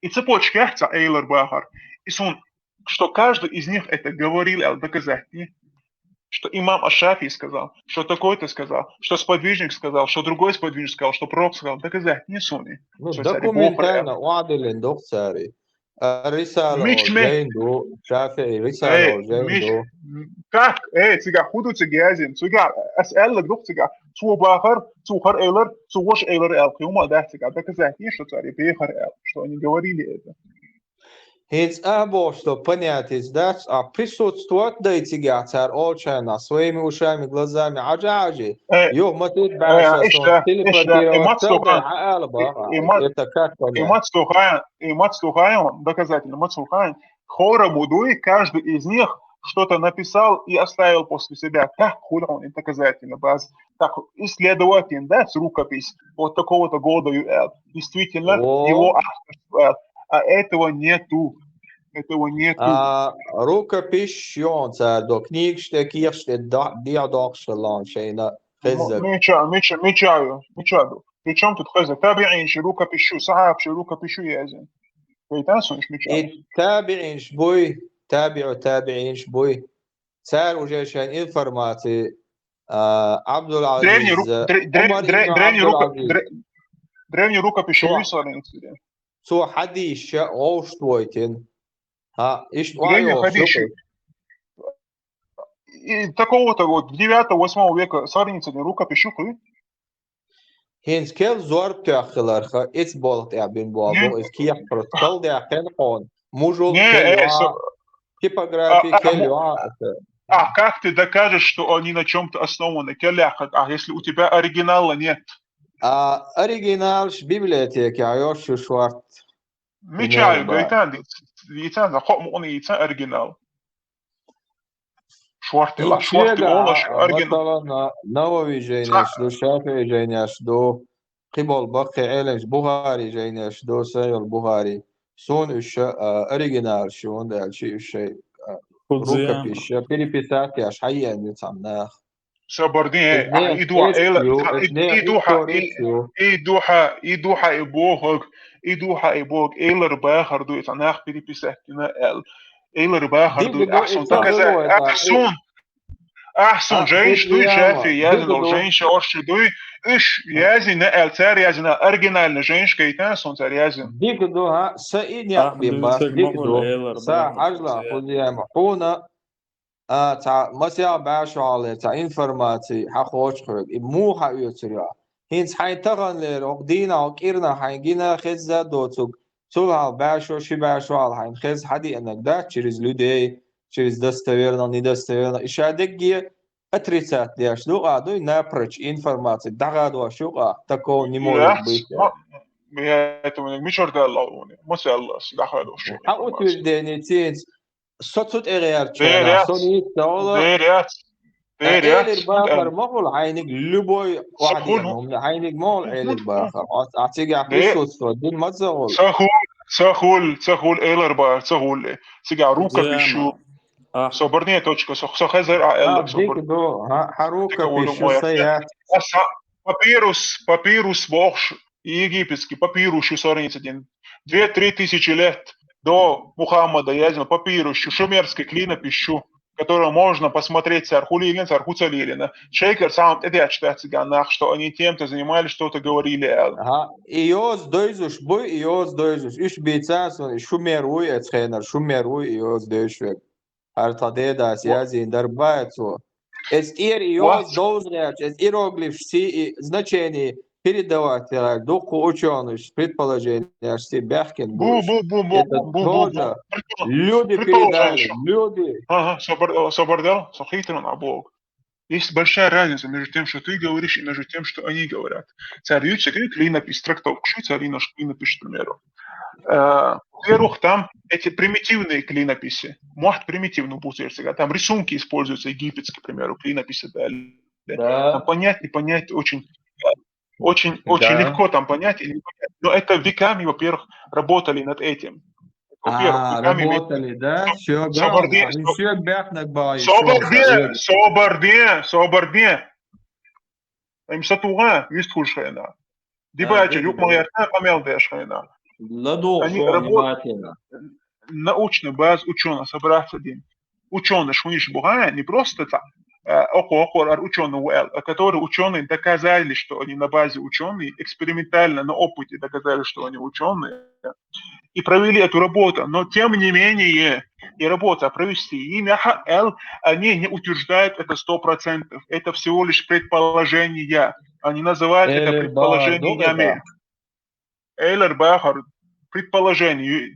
И цепочка цхьа элар бахар. И сон, что каждый из них это говорил, эл доказать, не? Что имам Аш-Шафи сказал, что такой-то сказал, что сподвижник сказал, что другой сподвижник сказал, что пророк сказал, доказать не суни. Ну, Цо цаьрга документально бохура. уадилин дохцари. Рисала Миш ол ме- жайн ду, Шафии Рисала Эй, ол жайн миш- ду. Как? Эй, цига, худу цига язин. Цига, ас эллаг дух цига. Цо бахар, цо хар элар, цо ваш элар эл. Хьума да цига. Доказать не, что цари бехар эл, что они говорили это. ХӀинца а бохуш до понятица дац, а присутствовать дай цигахь цара олчарна своими ушами, глазами Ӏажа-Ӏажи. Э, Юха ма тит э, баьша иштта, сон иштта, и телепортировать мац ца тухай, дай, Ӏа ала баха. и мац- Это как и понять? мац тухай, и мац тухай он, доказательно, мац тухай. Хора буду, и каждый из них что-то написал и оставил после себя. Так хули он и доказательно баз. Так исследовать им, да, с рукопись. Вот такого-то года ю эл. Действительно, О. Его авторство. А этого нету. Этого нету. А рукопись шон цара до книгаш тӀе, кехаш тӀе до- дехьа дохуш хилла шайна хеззаг. Мича, мича, мича ю, мича ду. Причем тут хеззаг? Табиинши рукопишу, сахьабши рукопишу язин. Кайтан сунш мича. И табиинш буй, табиу табиинш буй. Цара уже шайн информаци, а, Абдул Древний Азиз, ру- дре- дре- Умар дре- ибн древний Абдул руко- Азиз. дре- древний рукопишу Цо- висалин сире. Цо хьадийша гӀовшт войтин. А, иштта Древний вайо хадиши. шух. И такого-то вот девятого-восьмого века сарницын рукопишу хуй. ХӀинца кел зорб тоьххиларха, эц болх тӀехь бин болу, Не- бо, иза кехат просто кал даьккхина хьуна. Мужул Не, кел э, юа, со- типография а, а, кел му- юа, это. А как ты докажешь, что они на чем-то основаны? Келлях, а если у тебя оригинала нет? А оригиналаш библиотекехь йолуш ю шорта. Мича ю гайтан дийцан, дийцан, кхо мукъана йийцан оригинал. Шорта, шорта олуш оригинал. Масала, Навави жайнаш ду, ШафиӀи жайнаш ду, кхиболу баккхий Ӏеламаш, Бухари жайнаш ду, Сахьихь Бухари. Суна уьш а, оригиналаш ю, хӀунда аьлча уьш шайн, а, рукописьша, переписать еш хьаеана ю цхьана наха. Собар де, и ду хьан, Эйлар, и ду хьан, и ду хьан, и ду хьан и бохург, и ду хьан и бохург, Эйлар бахар ду, и цхьа нах переписать дина аьлла. Эйлар бахар ду, ахь суна доказать, ахь суна, ахь суна жайнаш дуй, ШафиӀи яздина долу жайнаш орши дуй, уьш яздина аьлла, цара яздина, оригинальный жайнаш гайтан суна цара яздина. Дика ду, хӀа, са и некъ бен бац, дика ду. Са хьажла, хӀуза яма, хьуна А, цхьа масех бӀе шо хьалха цхьа информаци хьан кхочу хьоьга, и муха хьан оьцур ю? ХӀинца хьайн таханлера, хӀокху дийнахь, хӀокху кӀирнахь хьайн гина хезна доцург, цул хьалха бӀе шо, ши бӀе шо хьалха хьайна хезна хьан деанарг дац, через людей, через достоверных, недостоверных. И ша дегге отрицать деш ду, а дуй напрочь информаци дӀахадош ю, а такого не может быть. Я это мичара даьлла вуни? Маса аьлла ас дӀахадош ю? Хьан утверждение цинца? Со цу тӀе гӀертачу хенахь, со ницкъ ца олу. Дер яц. Дер яц. Элира бахар ма хуьлу хьайниг любой вахьдена хӀумане, хьайниг ма хуьлу элира бахар. Ахь цигахь присутствовать дина ма ца хуьлу. Ца хуьлу, ца хуьлу, ца хуьлу, элира бахар ца хуьлу. Цигахь рукопись ю. Собар де, точка, со, со хезар а элира, собар де. Дика ду, хьан рукопись ю, са яц. Папирус, папирус бохуш, египетский папирус ю сорийца дина. Две-три тысячи лет до Мухаммада яздина папирус ю, шумерский клинопись ю, которую можно посмотреть, цара хӀун лелийна, цара хӀун ца лелийна. Шайгара цхьа хӀума тӀедетташ дац цигахь нах, что они тем-то занимались, что-то говорили аьлла. Ага, и йоза девзаш буй, и йоза девзаш. Уьш бийца суна, и шумер вуй оцу хенара, шумер вуй и йоза девзаш верг. ХӀара тхан дедас яздина дара бац цо. Эцу тӀера и йоза довза гӀерташ, эцу иероглифашций и значение передавать дехьа дуккха учёныш предположенияшций баьхкина бу. Бу, бу, бу, бу, бу, бу, бу. Люди передали, люди. Ага, собар, собар дел, со хитрон а бог. Есть большая разница между тем, что ты говоришь, и между тем, что они говорят. Цара юьйцу клинопись, трактовка шу, цара йинаш клинопись, к примеру. Э, во-первых, там эти примитивные клинописи. Может, примитивный будет, там рисунки используются, египетские, к примеру, клинописи, да. Да. Там понять, не понять, очень, очень, очень легко там понять или не понять. Но это веками, во-первых, работали над этим. Во-первых, а, веками работали, да? Собар де, собар де, собар де. Им сатугӀа, вист хуьлуш хенахь. Дибача юкъа ма гӀерта къамел деш хенахь. Они работали. Научная база учёных собраться дин. Учёныш хӀуниш бу хьан, не просто так. Окхо, окхо, ар учёный ву аьлла, а которые учёные доказали, что они на базе учёные, экспериментально, на опыте доказали, что они учёные. И провели эту работу. Но тем не менее, и работа провести, и нахьа эл, они не утверждают это сто процентов. Это всего лишь предположения. Они называют это предположениями. Эйлар бахар, предположение.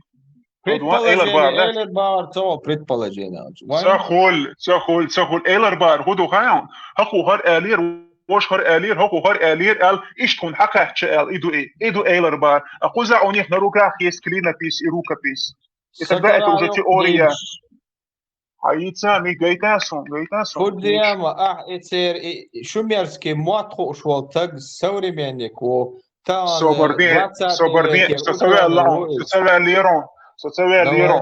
Предположение, эйлар бахар, ца предположение. Ца хуьлу, ца хуьлу, ца хуьлу. Эйлар бахар, хӀун ду хьан? ХӀокхо хӀара аьллера, вож хӀара аьллера, хӀокхо хӀара аьллера аьлла, иштта хьуна хьакхаьчча аьлла, и ду и. И ду эйлар бахар. А кхузахь у них на руках есть клинопись и рукопись. И тогда это уже теория. Хьайца, ми гайтан сон, гайтан сон. Худема, ахь эцер и шумерский мотт хууш волу таг, современник ву. Собар де, собар де, со ца ваьлла, со ца ваьллера, со ца ваьллера.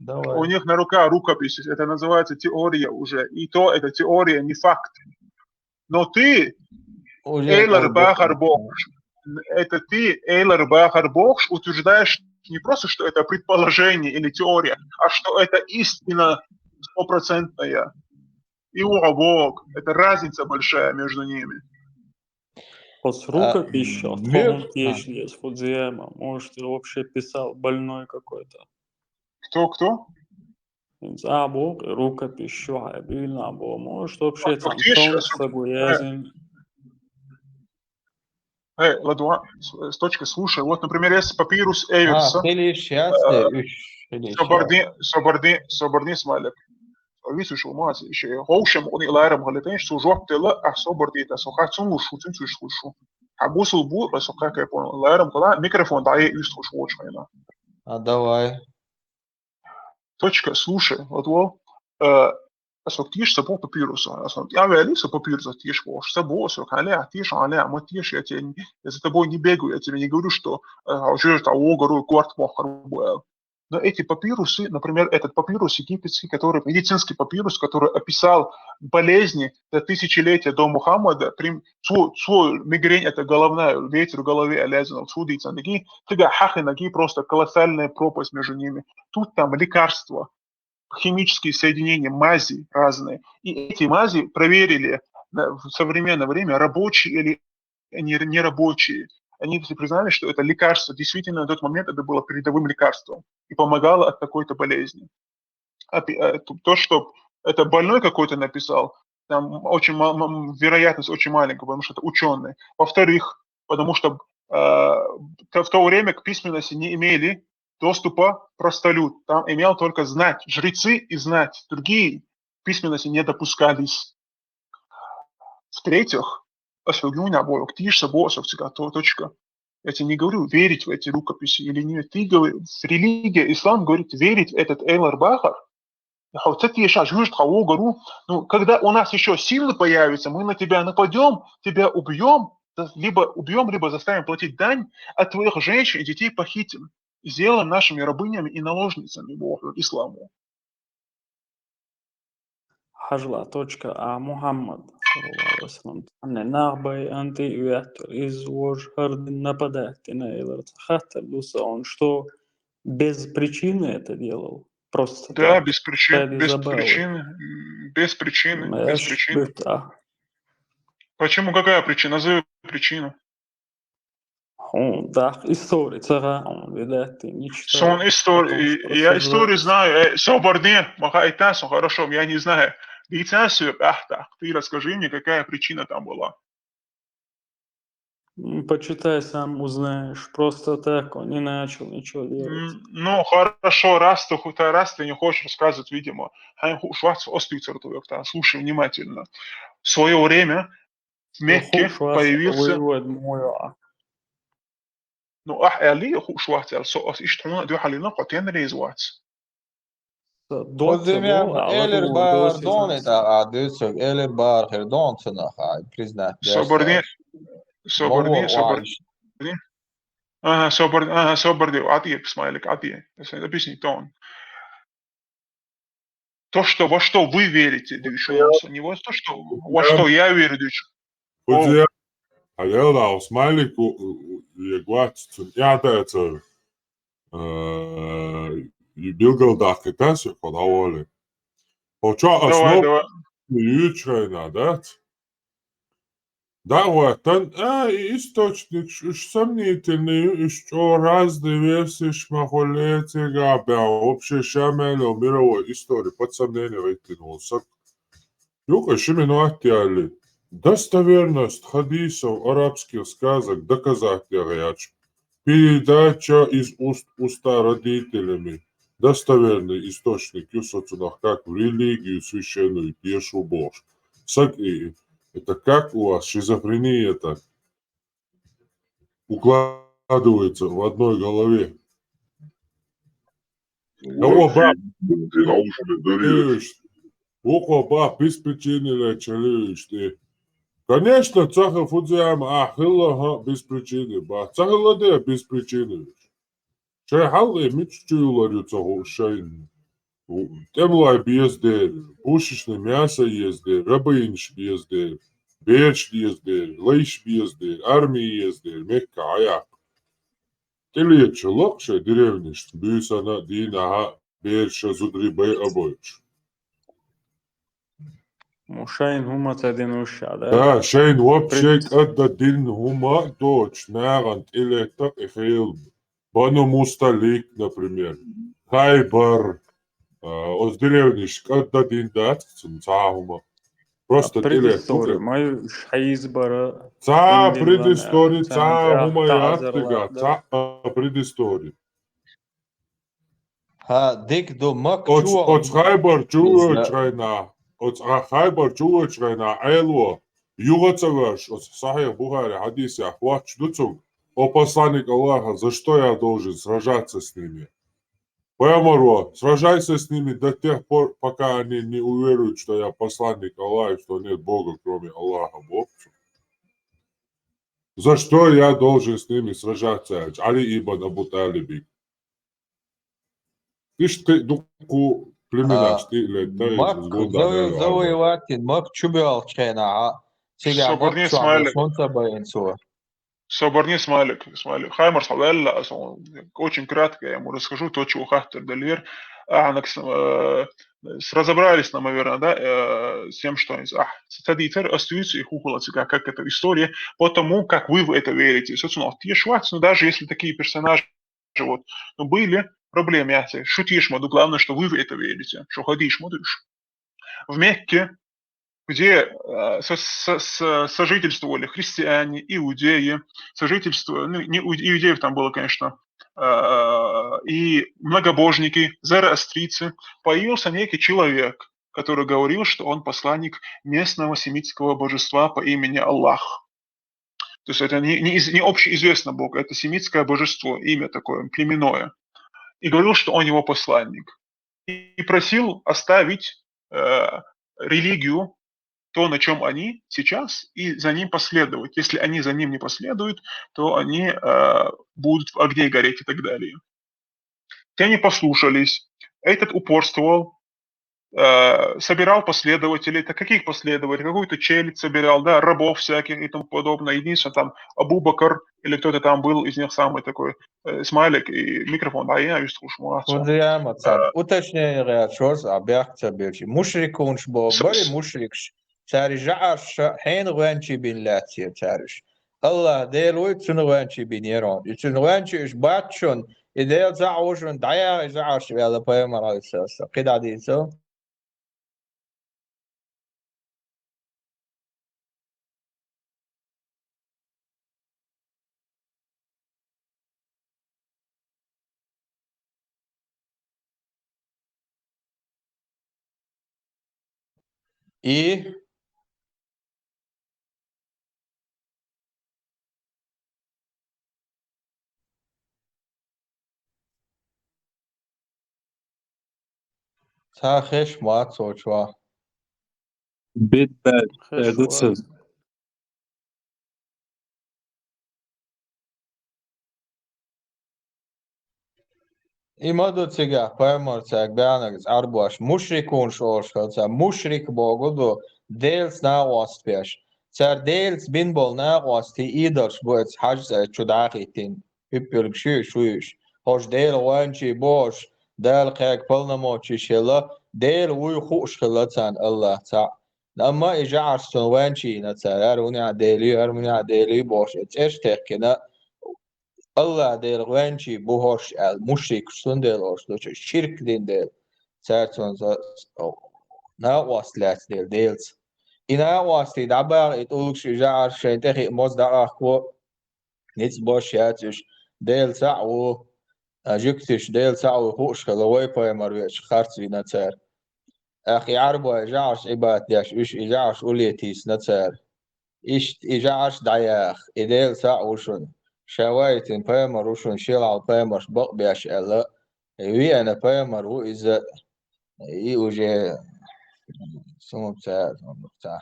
У них на руках рукопись, это называется теория уже. И то это теория, не факт. Но ты, эйлар бахар бохуш, это ты, эйлар бахар бохуш, утверждаешь не просто, что это предположение или теория, а что это истина стопроцентная. И у обоих. Это разница большая между ними. Вот с рукописью, а, в том числе, с Фудзияма, может, ты вообще писал больной какой-то. Кто, кто? А, бу, рукопись, шу хьайн буьйлина, бу, может, вообще цхьана томсагу яздина. Эй, ладно, с точка слушай. Вот, например, если папирус Эверса. Собар де, собар де, собар де, смайлик. Висушул маз, иши, ховшем уни лайрам галатенш, су жоп дела, а собар де, та со хацун лушу, цун цуш лушу. А бусул бу, ас как я понял, ларам кала микрофон да е юст хуш вочхайна. А давай. Точка, слушай, вот во, э, ас как тиш са по папируса, ас как я вели са папируса тиш по, са бо, ас как але, а тиш але, а ма тиш, я тебе, я за тобой не бегаю, я тебе не говорю, что, э, а уже это огору кварт мохар буэл. Но эти папирусы, например, этот папирус египетский, который, медицинский папирус, который описал болезни за тысячелетия до Мухаммада, прим, цу, цу мигрень, это головная, ветер в голове, а лязинов, цу дицанаги, тыга хахинаги, просто колоссальная пропасть между ними. Тут там лекарства, химические соединения, мази разные. И эти мази проверили на- в современное время, рабочие или они нерабочие. Они все признали, что это лекарство. Действительно, на тот момент это было передовым лекарством и помогало от какой-то болезни. А пи- а то, то, что это больной какой-то написал, там очень ма- ма- вероятность очень маленькая, потому что это ученые. Во-вторых, потому что э, то- в то время к письменности не имели доступа простолюд. Там имел только знать, жрецы и знать. Другие письменности не допускались. В-третьих, ас югюня бо, ктиш са бо, ас как цыга то точка. Я тебе не говорю, верить в эти рукописи или нет. Ты говоришь, религия, ислам говорит, верить в этот Эйлар Бахар. Ну, когда у нас еще силы появятся, мы на тебя нападем, тебя убьем, либо убьем, либо заставим платить дань, а твоих женщин и детей похитим, сделаем нашими рабынями и наложницами, бо, исламу. Хьажала точка, а Мухаммад, саллаллаху алейхи ва саллям, анне нах бай анти уяттур из вож хардин нападать, ина илар хаттар дуса он, что без причины это делал. Просто Да, так. без причин, Ради без забавы. причин, м, без причины, без Эш причин. бит, а. Почему, какая причина? Назови причину. Хм, так, история, цара, он, видать, ты не читал. Сон история, Потому что я историю рассуждать. знаю, э, соборне, маха айтан сон, хорошо, я не знаю. Дицан сюр, ах, так, ты расскажи мне, какая причина там была. М, Почитай, сам узнаешь. Просто так он не начал ничего делать. М, Ну, хорошо, раз ты, ху- та- раз ты не хочешь рассказывать, видимо. Хай ху- швац остыцер твоё, та, слушай внимательно. В свое время в Мекке Ху- швац появился... воевать моё. Ну, ах, эли ху- швац, эл со- ос ишт хуна дю халина, хотен резвац. Со- Хозим доця яма во, а элер вот бар вот дон доця. это, а дюсёг элер бар хер дон цунах, а признать Соборне, дерсо. соборне, Мовор соборне. Ага, собор, ага, соборне, атие, смайлик, атие. Объясни, тон. То, что, во что вы верите, дюшо, не во то, что, во что я верю, дюшо. Хозим, а ела, смайлик, я гвац, цун, я да, это, э, и билгал да, китайцы, подавали. Поча Давай, основ давай. Ючайна, да? Да, вот, тан, а, и источник, ш- уж сомнительный, уж что разные версии, шмахолецига, бя, вообще шамело мировой истории под сомнение выкинул. Сак. Юка шиминуатиали. Достоверность хадисов, арабских сказок доказать я. Передача из уст в уста родителями. Достоверный источник, юсоцунах, как в религию священную, пешу Бож. Сак и, это как у вас, шизофрения так укладывается в одной голове? Кого ба? Укъо ба, без причины ле чалюшти. Конечно, цаха фудзиам, а, хилла, ха, без причины, ба. Цаха ладе без причины. Шай халле мич чуюлар ю цаха шайн. Темлай бездер, пушечный мясо ездер, рабынш бездер, берш ездер, лайш бездер, армия ездер, Мекка аяк. Тилеча локше деревниш, бюсана дин аха, берша зудри бай обоич. Му шайн хума ца дин уша, да? Да, шайн вообще Пред- кадда дин хума доч, наган тилета эхел. Бану Мусталик, например. Хайбар. А, оз деревниш кадда дин дац, цум ца хума. Просто А тиле предыстория, хука. Май шайз бара Ца индин предыстория, лана, ца ца хума ца яц, тазар тига, лана. Ца предыстория. Ха, дик ду мак Оц, чуа. Оц хайбар чуа Изна- чайна. Оц а хайбар чуа чайна, айло. юха ца веш, оцу Сахьих Бухари хьадисехь хоттуш ду цунга: «О посланник Аллаха, за что я должен сражаться с ними?» Пайхамаро: «Сражайся с ними до тех пор, пока они не уверуют, что я посланник Аллаха, что нет Бога, кроме Аллаха», боху цо. «За что я должен с ними сражаться?» аьлча, Ӏали ибн Абу Талибе. Иштта дуккха племенаш А, тӀе а летта, Макка згода завоевать дина, Макка чу боьлхучу хенахь, цигахь Макка чохь Исмаилик. Хьуна ца байина цо. Собарни, Смайлик, Смайлик. Хаймарс хьо ваьлла, аса очень кратко я ему расскажу то, чего хаттар делир. А, анакс, э, с- разобрались, наверное, да, э, с тем, что они, а, ца дитар остаются их ухолоцика, как эта история, потому как вы в это верите. Собственно, вот, еш вац, но даже если такие персонажи, вот, ну, были, проблемы, я тебе шутишь, моду, главное, что вы в это верите, что ходишь, моду. В Мекке, где, э, со- со- со- сожительствовали христиане, иудеи, сожительство, ну, не у- иудеев там было, конечно, э, и многобожники, зороастрийцы, появился некий человек, который говорил, что он посланник местного семитского божества по имени Аллах. То есть это не, не, из- не общеизвестный бог, это семитское божество, имя такое, племенное. И говорил, что он его посланник. И просил оставить, э, религию, то, на чем они сейчас, и за ним последовать. Если они за ним не последуют, то они, э, будут в огне гореть и так далее. Те не послушались. Этот упорствовал, э, собирал последователей. Так каких последователей? Какую-то челядь собирал, да, рабов всяких и тому подобное. Единственное, там Абу Бакр или кто-то там был из них самый такой, э, Смайлик, и микрофон, а я вижу, слушаю, молодцы. Кхуза яма цхьа Э, уточнение гӀерташ, а бехк ца бирчи. Мушрикунаш бо, с- бали с- мушрикаш. Цаьрга жаӀарш хьенан гӀоьнчий бина лаьцнера цаьрга уьш? Аллах Дела вуй, цуьнан гӀоьнчий бинера хьуна. И цуьнан гӀоьнчий уьш бац шуна, и Дела цхьаъ ву шуна, дӀаяха иза жаӀарш, аьлла пайхамар, Ӏалайхиссалату вассалам. КхидӀа дийцал. И Цхьа хеш ма ца чохь. Бит баьлча, хеш эгуца. И ма ду цигахь пайхамар цаьрга баьхнарг, Ӏарбош, мушрикунаш олуш хилла цара. Мушрик бохург ду, Делаца накъост беш. Цара Делаца бина болу накъостий идолаш бу, оцу хьажа цӀа чу дӀа а хӀиттина. Пиппуьлгаш ю уьш, вуй уьш. ХӀорш Делан гӀоьнчий бу хӀорш, Дала кхаьрга полномочеш хилла, Дела вуй хууш хилла царна Аллах цхьаъ. Амма и жаӀарш цуьнан гӀоьнчий йина цара, хӀара хӀунда а Дела ю, хӀара хӀунда а Дела ю бохуш, и цӀераш техкина, Аллах Делан гӀоьнчий бу хӀорш аьлла, мушрикаш цундела хӀорш ду, ширк дина дела, цара цунна накъост лаьцна дела Делаца. И накъостий дӀабаха, и тӀулгаш, и жаӀарш шайна тӀе хиъна моза дӀакъахко, ницкъ беш яц уьш, Дела цхьаъ ву, а, жуьгташ Дела цхьаъ ву хууш хилла, вай пайхамар веача харц вина цара. ТӀаккха и Ӏарбой жаӀарш Ӏибадат деш, уьш и жаӀарш уллехь тийсина цара. Иштта и жаӀарш дӀаяха, и Дела цхьаъ ву шуна. Ша вайтина пайхамар ву шуна, шел хьалха пайхамарш бакъбеш аьлла, веана пайхамар ву иза, и уже суна ца, ца.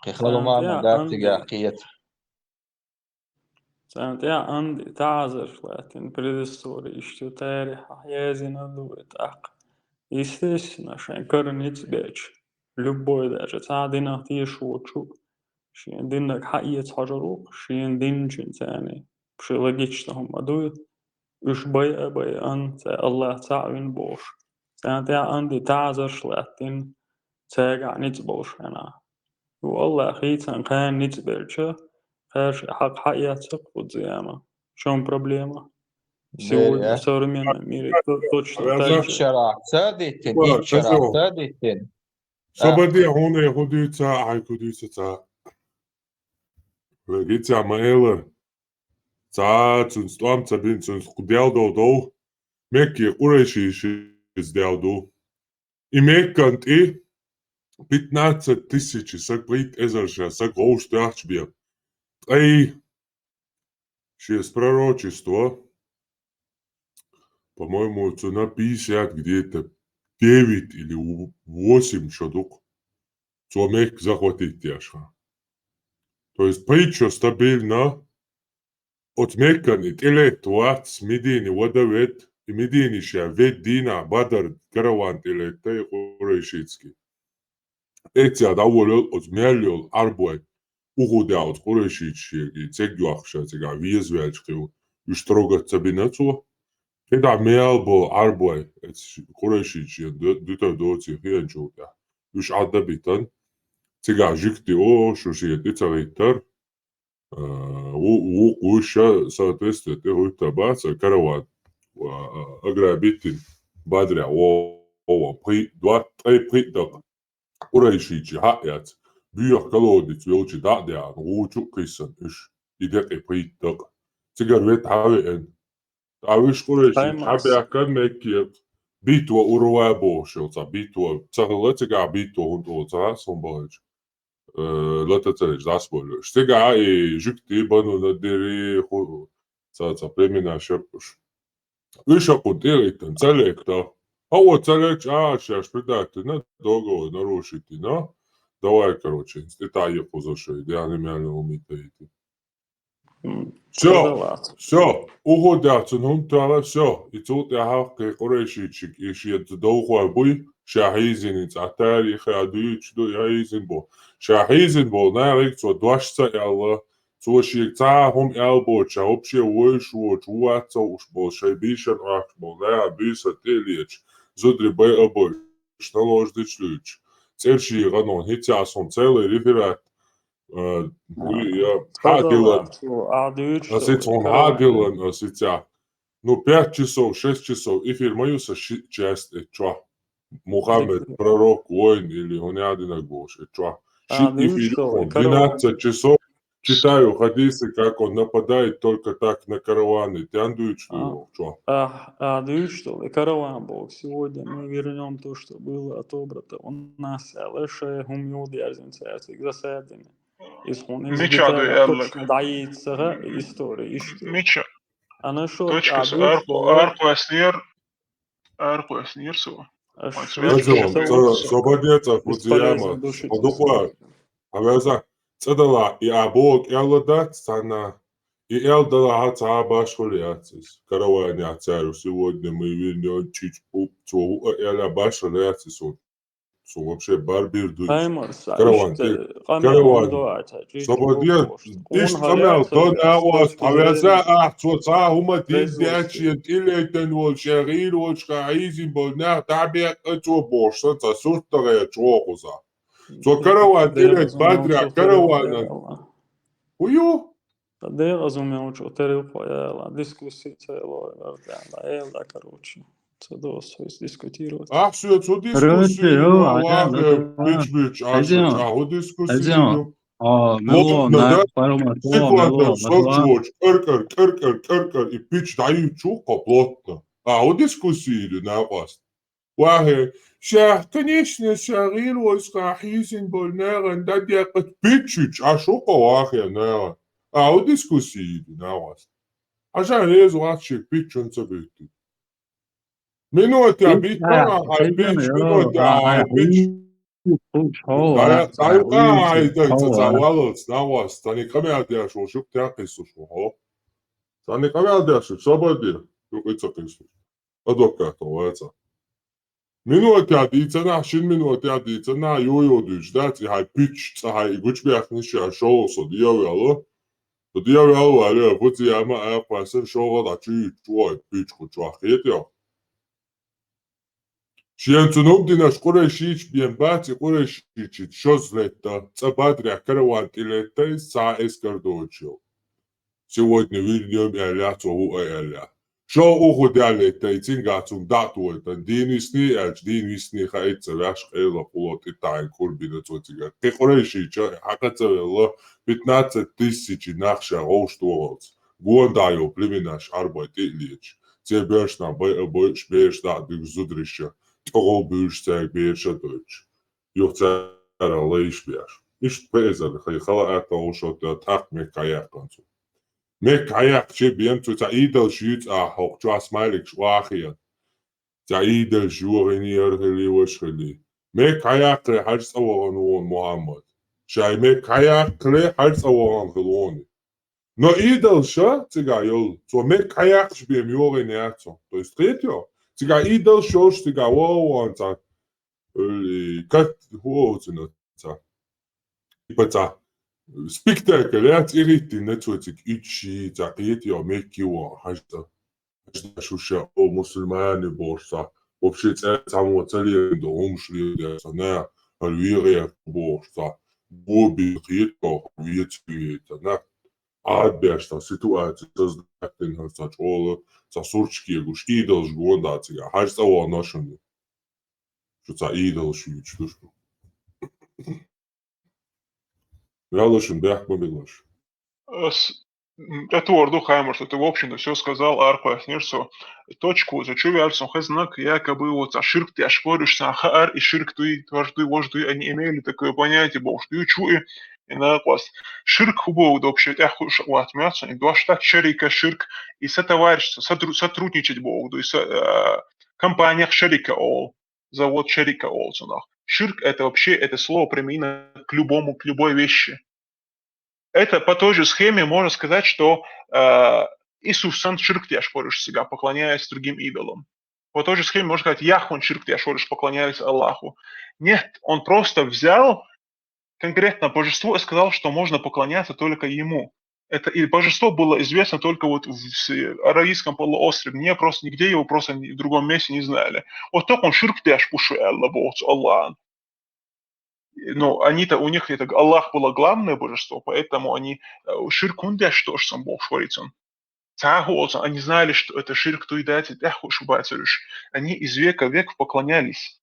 Кхин хала ма ма дац цигахь кхета. Царна тӀехь Анди таӀазарш лаьттина, предыстория иштта ю, тарихьахь яздина ду и тӀаккха. Естественно, шайн кара ницкъ бечу, любой даже цхьа динах тешаш воцу, шен диннаг хьаэца хьожур ву, шен динчуьнца царна психологично хӀума дуй, уьш байа а байина, цара Аллах цхьаъ вина бохуш. Царна тӀехь Анди таӀазарш лаьттина, цаьргахь ницкъ болуш хенахь. Ву Аллах хийцан кхана ницкъ белча, кхаьрша хьакъ хьаэццакх кхуза яма. В чём проблема? Сегодня в современном мире то- точно так же. Итт шарахь ца диттина, итт шарахь ца диттина. Со баде хьуна хӀун дуьйцу, хьайга хӀун дуьйцу ца. Вай гиццехь ма-эллара. Цхьа а цуьнца тӀом ца бина, цуьнца дел дов дов. Мекке къурайшиша иза дел ду. И Меккан тӀе пятнадцать тысяч саг, пхийтта эзар ша саг гӀовшта яхча бен. Ткъай шеца пророчество, по-моему, цу на пятьдесят где-то девять или восемь шо ду-кх. Цо Мекка захватить еш ха. То есть пхийтта шо стабильно оцу Меккан и тӀелетта вац, Медине вада ведда, и Медине ша ведда дийнахь Бадар караван тӀелетта и къурайшитский. Эццехь дӀаволавелла оцу мел йолу Ӏарбой, Ухудехь оцу къурайшичийн и цег йохкуш ша цигахь веза ваьлча кхин, уьш трогать ца бина цо. КхидӀа мел болу Ӏарбой, эцу къурайшичийн ду-, дуьтур доций хиъначул тӀаьхьа, уьш Ӏадда битина, цигахь жуьгти, о, шу шен тӀе ца гӀиттара, а, ву-, вукху уьш ша, соответственно, тӀе гӀуьттур бац, а караван, а, ограбить дина Бадрехь, во, во, пхи-, два, ткъе пхи дакъа. Къурайшичийн хьаъ яц. Боьха колодец йолчу дӀа а деана, гӀу чу а кхиссина уьш, и декъе пхийтта дакъа. Цигара ведда хьа веана. ТӀаккха уьш къурайшича хьабаьхкина Мекке, битва урва бохуш йолу цхьа битва ца хилла, цигахь битва хӀунда олу ца хаьа суна бахьанчу, э, лата ца лечу дӀасаболуьйтуш. Цигахь и жуьгти, Бану Надири, хӀу-, цхьа, цхьа племенаш яра уьш. Уьш хӀокхунна тӀе а гӀиттина, ца летта. ХӀаъ, ца летча, а, шаьш предать дина, договор нарушить дина. Давай, короче, хӀинца тӀе таӀе кхуза шо, и дегӀна мел умитаийти. М, Всё, продаваться. Всё, Ухудехь цунна хӀума тоьхна, всё. И цул тӀаьхьа кхин къурайшичиг и шен довхой буй, ша хьийзина цӀа тарихе а дуьйцуш ду, и хьийзина бу. Ша хьийзина болу нахе цо дош ца аьлла, цо шега цхьа а хӀума аьлла боцуш, ша вообще вевзаш воцуш, ву вац ца хууш болу, шайн бийшина Ӏохкуш болу нахана буьйса тӀе а леташ, зударий байа а бойуш, налож дича луьйчу, цӀерши гӀанон хӀинца а суна целый реферат, а, я, хьа а дилан. Аса хьуна хьа а дилан, аса хӀинца. Ну, пять часов, шесть часов эфир ма ю сан ши часть эцу чохь. Мухаммед, пророк, воин или хӀун яа динарг бохуш эцу чохь. Ши эфир ю хьуна, двенадцать часов. Читаю хадисы, как он нападает только так на караваны. Тян дуьйцуш ду йоху чохь. А, а, дуьйцуш долу, и караван боху. Сегодня мы вернём то, что было отобрано у нас, аьлла, шайн хӀума юхадерзина цара цига засадина. Иза хьуна иза детально точно дӀайийцара история, иштта. Мича? Ана шо, точка а, с-, дуьйцуш арх-, долу. Архоснер, архоснер со. Аш Ой, вижу, Азон, что со, со бадеца, бесполезно фудзияма. Души. Хьо дукха, хьан веза, цӀа дала, и а боху кӀелла дац, цхьанна, и эл дала хьан цхьа а башхалла яц иза. Караван яц цара, сегодня мы вернём чич-, уп, цо хӀуъа эла башхалла яц иза. Со вообще барбир дуьйцу. Аймарса, караван, иштта, къамел караван. Со бадеца, иштта къамел, дон агӀос, хьан веза, ахь, цо цхьа хӀума дин дечу, тӀилетан волчу, шен гӀийла волчу, ха хьийзина болу нах дӀабекъа цо бохуш, сан цхьа сурт тагӀе чохуза. Цо караван тӀелетта Бадрехь караванан. ХӀун ю? Сан декъаза мел чу терилхо яла, дискуссия ца яла, вардаьнна, эла, короче. Ца досу иза дискутировать. Ахь соьца хӀун дискуссия ю, вахе, пич-пич, ахь хӀун дискуссия ю? Плотно, да? Секунда, сочувствуешь, кӀар-кӀар, кӀар-кӀар, кӀар-кӀар, и пич дӀаюьйцуш ву-кх хьо плотно. А, хӀун дискуссия ю, накъост? Вахе, ша, конечно, ша гӀийла вайсха хьийзина болу нахана дӀадекъа пиччуьч, Ӏаш ву-кх хьо вахе нахана. А, хӀун дискуссия ю, накъост? Хьажа реза вац шега пиччун ца буьтту. Минута биттара, хьайн пич, минута, хьайн пич. ДӀа-, дӀаюкъа хьайн дай ца, ца валлалц, накъост, царна къамел деш волу шуьга тӀе кхиссуш ву хьо. Царна къамел деш волу, собар де, юкъа ца кхиссуш. Адвокат ваца. Минута дийцина, шин минута дийцина, йо-йо дуьйцуш дац, и хьайн пич, цӀа хьайн и гучубаьхнаш, ша шолгӀа со дӀаваьлла. Со дӀаваьлла вале, фу ца яма а кхоьссина, шолгӀа дӀа чу юьйцуш ву хьо, пич кху чохь хетий хьо? Шена цунна хӀума динарш къурайшича бен бац, и къурайшича шозза летта, цӀа Бадрехь караван тӀелетта иза цхьа эскар доцуш йолу. Сегодня вернём аьлла, цо хӀуъа аьлла. Шо Ухудехь летта, и цинга цунна дӀа а тойтан, дийна висний аьлча, дийна висний хаийта ца веш, къайла кхуло тӀе таӀийна кура бина цо цигара. Кхин къурайшича хьакха ца велла, пятнадцать тысяч нах ша гӀовшта вогӀалц. Гондахь йолу племенаш Ӏарбой тӀе а леташ, церан боьршнах байа а бойуш, бераш дӀа а дуьгуш зудариша, тӀехула буьйлуш цаьрга бераш а дойтуш. юха царах лайш беш. Иштта пхи эзар хай хала атта гӀолла шо тӀаккха Мекка хьаяьккхина цо. Мекка хьаяьккхича бен цо цхьа идолаш юьйцу ахьа хӀокху чохь смайликаш охьахиъна. Цхьа идолаш йохийна яра хили, ваша хили. Мекка хьаяьккхале хьажа цӀа вахана вон Мухьаммад. Шай Мекка хьаяьккхале хьажа цӀа вахана хила вон. Но идолаш цигахь йолу, цо Мекка хьаяьккхича бен йохийна яц цо. То есть, кхетий хьо? Цигахь идолаш йолуш цигахь ваха вон цхьа, э, как, хӀу оцина цхьа. Типа цхьа спектакль яц, иритти нацо цига иччи, цхьа кхетий хьо, Мекки вон, хьажа цӀа. Хьажа шу ша, о, мусульмане бохуш цхьа. Вообще цӀа цхьаммо ца лерина до, хӀумаш лерина цхьа, на, хӀара вегӀе бохуш цхьа. Боби кхетий хьо, веций веца, на. Ӏад беш цхьа ситуаци создать дина хӀара цхьа чӀогӀа, цхьа сурт кегош, идолаш гонда цигахь. Хьажа цӀа вахана шуна. Шу цхьа идолаш юьйцуш ду шу. Ваьлла шуна, бехк ма билла шу. Ас, м, тӀетовр ду, Хаймарс, ты, в общем-то, всё сказал, аркъоьхнира со. Точка, вот, чу ваьлла сон хезна, якобы, вот, цхьа ширк деш кориш, цхьа хаар, и ширк дуй, тварш дуй, вож дуй, они имели такое понятие, бохуш дуй, чу и, и накъост. Ширк хӀу боху вообще, тӀехь хуьлуш вац, меца, и дош так, шерика, ширк, и сотоварищество, сотру-, сотрудничать боху дуй, со-, а, компаниях шерика олу. Завод шерика олу цунах. Ширк — это вообще, это слово применимо к любому, к любой вещи. Это по той же схеме можно сказать, что, э, Иисус сан ширк деш кориш цигахь, поклоняясь другим идолам. По той же схеме можно сказать, Яхван ширк деш кориш, поклоняясь Аллаху. Нет, он просто взял конкретно божество и сказал, что можно поклоняться только ему. Это и божество было известно только вот в с-, Аравийском полуострове. Не просто нигде его просто ни-, в другом месте не знали. Вот так он ширк деш бу шу аьлла боху цу Аллахьан. Ну, они-то, у них это Аллах было главное божество, поэтому они, э, ширк хӀунда деш ду аша сан бохуш вайцун. Цхьа а хӀу олу цунна, они знали, что это ширк дуй дац, и тӀехь хӀу шу бацарш. Они из века в век поклонялись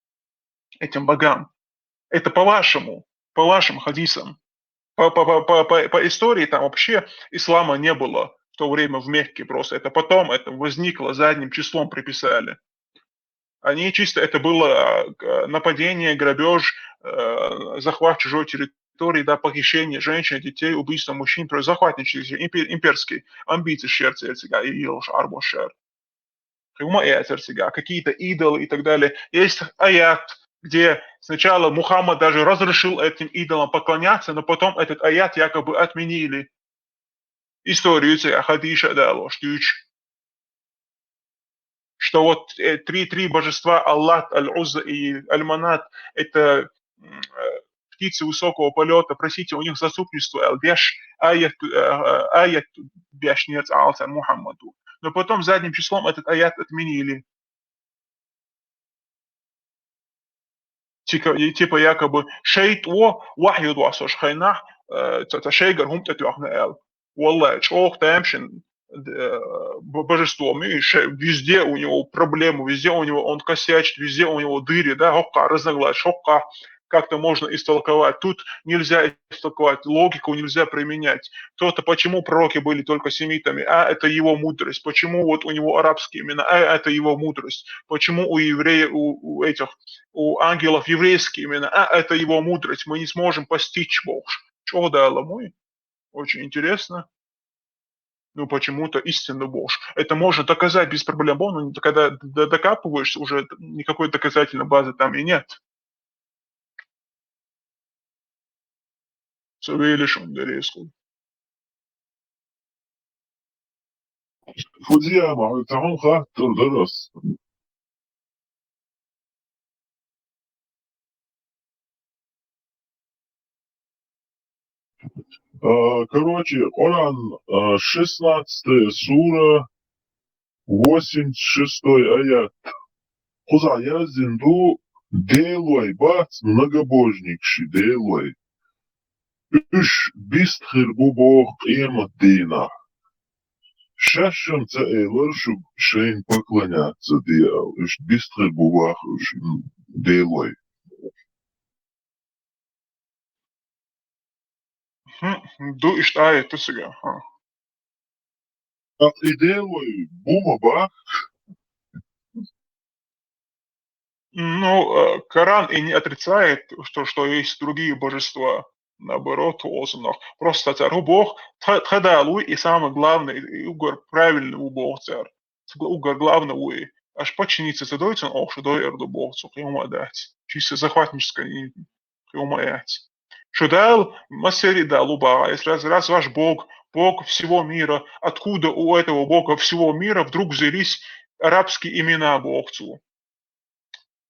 этим богам. Это по вашему, по вашим хадисам. По, по, по, по, по, по истории там вообще ислама не было в то время в Мекке просто. Это потом это возникло, задним числом приписали. Они чисто, это было, а, к-, нападение, грабеж, э, захват чужой территории, да, похищение женщин, детей, убийство мужчин, то есть захватничество импе-, имперский, амбиции шерца, и Арбошер. Хьума яцар цигахь, какие-то идолы и так далее. Есть аят, где сначала Мухаммад даже разрешил этим идолам поклоняться, но потом этот аят якобы отменили. Историю цигахь хадиша а далош дуьйцу. Что вот, э, три, три божества, Аллат, Аль-Узза и Аль-Манат, это, м, э, птицы высокого полёта, просите у них заступничество, аьлла деш, аят, э, э, аят деш нерца алцар Мухаммаду. Но потом задним числом этот аят отменили. Тика-, и типа якобы шайтӀо вахьйу доссуш хенахь, э, ца, ца шайгара хӀума тӀетоьхна аьлла. Валлай, чӀогӀа тамашийна, э, б-, божество, ми, ше-, везде у него проблемы, везде у него он косячит, везде у него дыры, да, хӀоккхахь разногласия, хӀоккхахь как-то можно истолковать. Тут нельзя истолковать, логику нельзя применять. То-то почему пророки были только семитами? А, это его мудрость. Почему вот у него арабские имена? А, это его мудрость. Почему у евреев, у, у этих, у ангелов еврейские имена? А, это его мудрость. Мы не сможем постичь Бога. Чего дало мой? Очень интересно. Ну, почему-то истинно Бог. Это можно доказать без проблем, но когда д-, докапываешься, уже никакой доказательной базы там и нет. Ца велишан дерриску. Фу деза, ма, цхьа хӀума хаттар дара ас. А, короче, Къуръан, а, шестнадцатая сура, восемьдесят шестой аят. Кхузахь яздина ду, делой бац многобожникаш, делой. Уьш бист хир бу боху къематдийнахь. Шаьшшан ца элира шуьга шайна поклоняться де аьлла. Уьш бист хир бу боху уьш делой. Хм, ду иштта аят ду цига, хьа. ТӀаккха и делой бу ма боху. Ну, э, Коран и не отрицает, что, что есть другие божества. Наоборот, уолзунах. Просто цар хӀу боху, тха, тха Дала ву и самый главный, и угар правильный ву боху цар. Угар главный ву и. Аш подчиниться ца дой цунна, оха шу дойур ду боху цо, кхин хӀума а дац. Чисто захватническая и кхин хӀума а яц. Шун Дала, массеран а Дала ву боху, если раз, раз ваш Бог, Бог всего мира, откуда у этого Бога всего мира вдруг взялись арабские имена боху цо?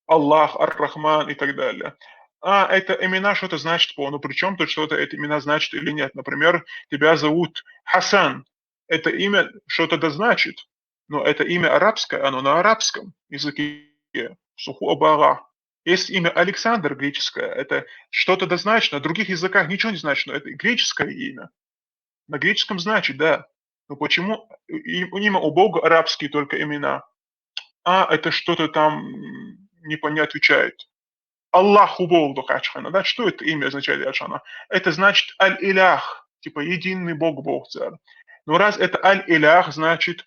Аллах, Ар-Рахман и так далее. А, это имена что-то значит по, ну, при чем тут что-то это имена значит или нет? Например, тебя зовут Хасан. Это имя что-то да значит, но это имя арабское, оно на арабском языке. Суху абага. Есть имя Александр греческое, это что-то да значит, на других языках ничего не значит, но это греческое имя. На греческом значит, да. Но почему и- имя у Бога арабские только имена? А, это что-то там м, непонятно отвечает. Аллах хӀу боху ду кхачхана, да? Что это имя означает, Ачхана? Это значит Аль-Илях, типа единый Бог, Бог цар. Но раз это Аль-Илях, значит,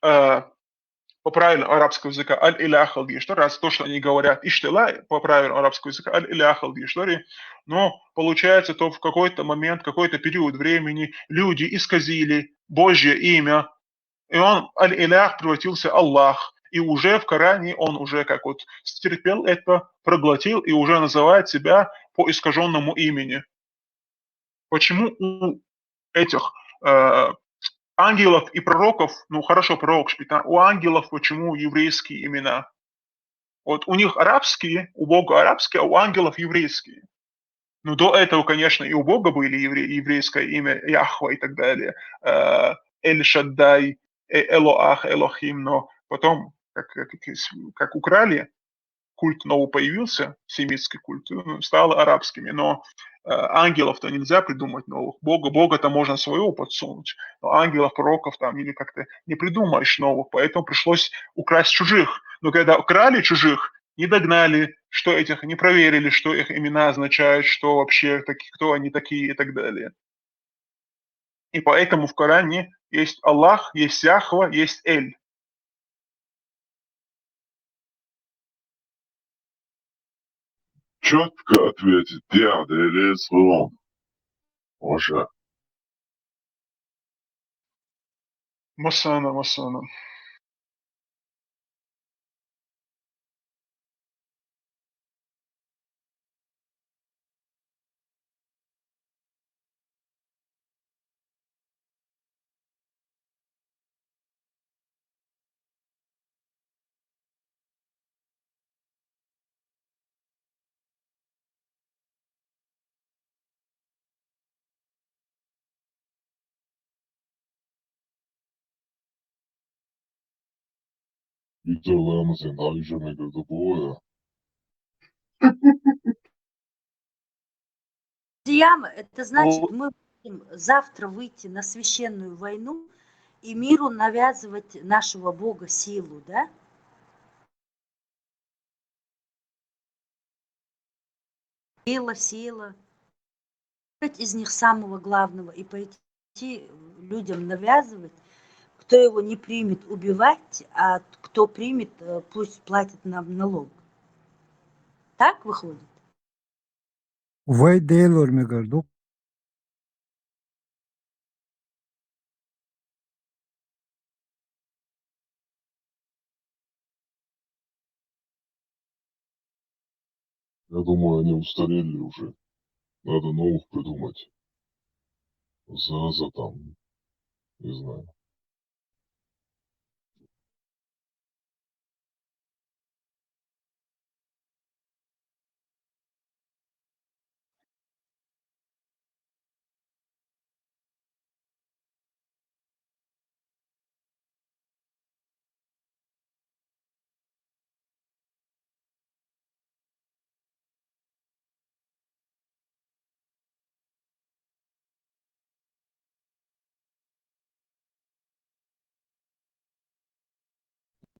э, по правилам арабского языка Аль-Илях алдиштори, раз то, что они говорят, иштта ла, по правилам арабского языка Аль-Илях алдиштори, но получается, то в какой-то момент, какой-то период времени люди исказили Божье имя, и он, Аль-Илях, превратился Аллах. И уже в Коране он уже как вот стерпел это, проглотил и уже называет себя по искаженному имени. Почему у этих э, ангелов и пророков, ну хорошо, пророк шпитан, у ангелов почему еврейские имена? Вот у них арабские, у Бога арабские, а у ангелов еврейские. Ну, до этого, конечно, и у Бога были евре- еврейское имя Яхва и так далее, э, Эль-Шаддай, э, Элоах, Элохим, но потом, как, как, как украли культ новый появился, семитский культ, ну, стало арабскими, но э, ангелов-то нельзя придумать новых. Бога, Бога-то можно своего подсунуть, но ангелов, пророков там или как-то не придумаешь новых, поэтому пришлось украсть чужих. Но когда украли чужих, не догнали, что этих, не проверили, что их имена означают, что вообще, таки- кто они такие и так далее. И поэтому в Коране есть Аллах, есть Яхва, есть Эль. Четко ответить, Диа, Дерес Вон. Уже. Масана, масана. Виктор Ламасен, да, еще мне говорит, такое. Диама, это значит, мы будем завтра выйти на священную войну и миру навязывать нашего Бога силу, да? Сила, сила. Выбрать из них самого главного и пойти людям навязывать. Кто его не примет, убивать, а кто примет, э, пусть платит нам налог. Так выходит? Вай Дела ормигар ду. Я думаю, они устарели уже. Надо новых придумать. Заза там, не знаю.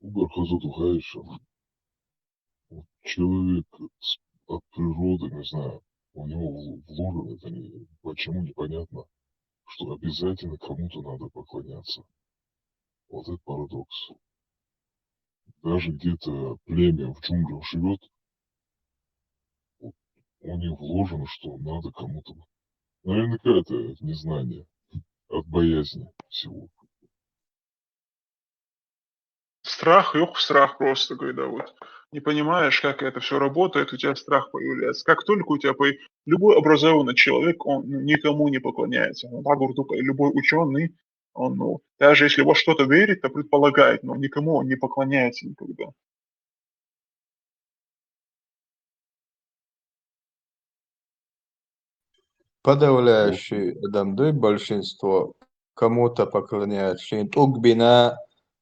Угар хазу тухаиша. Вот человек с- от природы, не знаю, у него в- вложено это, не- почему непонятно, что обязательно кому-то надо поклоняться. Вот это парадокс. Даже где-то племя в джунглях живет, у них вложено, что надо кому-то. Наверняка это незнание от боязни всего. Страх, ёх, страх просто, когда вот не понимаешь, как это все работает, у тебя страх появляется. Как только у тебя по... любой образованный человек, он, ну, никому не поклоняется. Ну, так говорю, только любой ученый, он, ну, даже если во что-то верит, то предполагает, но никому он не поклоняется никогда. Подавляющий адам дуй, большинство кому-то поклоняется. Шин тӀуг бина,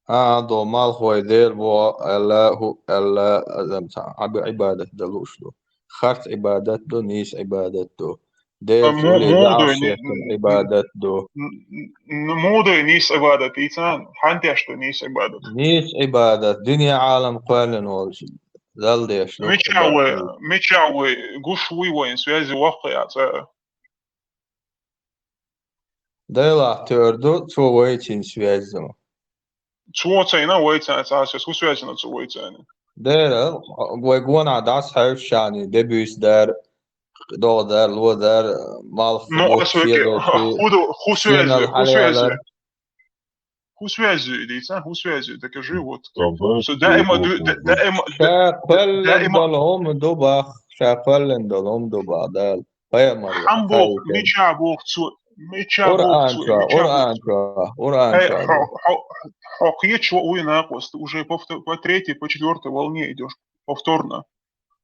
а, до малхой дел во, Аллаху, Алла, адам ца, аб-, ибадат далуш ду. Харц ибадат ду, нис ибадат ду. Дел А му-, цули муду даши ни-, н-, ибадат ду. н-, н-, муду нис ибадат, ица, хантяш ду нис ибадат. Нис ибадат, дуьнья алам кхоьллин волчи. Дал деш ду Мича ибадат вай, ду. Мича вай, гуш вуй вайн связи вахъя, ца. Дела тёр ду, цо вайцин связь ду. Цо цайна вайцин, ца, ца, ху связина цо вайцин. Дера, вай гона дас хавшани, дебюс дар, дол дар, ло дар, мал Ну, ху, а связи, сига ху, ху, ху связи, сенал ху связи. Халялар. Ху связи, иди, ца, ху связи, так и живут. Там, да, Всё, даима, ду-, да, даима, да, Ша кхоьллин даима. Долом дубах, ша кхоьллин долом дубах, дал. Пайхамар ва, Хьан боху, хьайкал. Мича боху цо, мича боху Къуръан цо, чо, мича боху Къуръан цо? Чо, Къуръан Э, чо хо-, боху? Хо-, хо кхечу вуй накъост, ты уже повтор-, по третьей, по четвёртой волне идёшь повторно.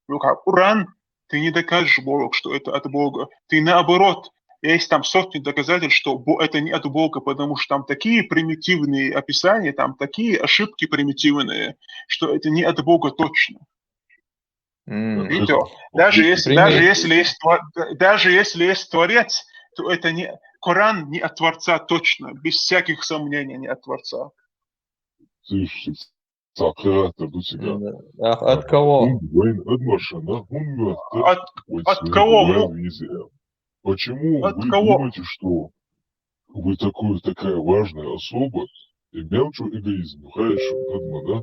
Ну как, Къуръан, ты не докажешь Богу, что это от Бога. Ты наоборот, есть там сотни доказательств, что Бо-, это не от Бога, потому что там такие примитивные описания, там такие ошибки примитивные, что это не от Бога точно. М. Видите, даже если, даже если есть тво-, да, даже если есть Творец, то это не, Коран не от Творца точно, без всяких сомнений не от Творца. Слышите, так, это у тебя. М, а от кого? От, от кого? Почему вы думаете, что вы такой, такая важная особа, и мелочь эгоизм, хайшим, адма, да?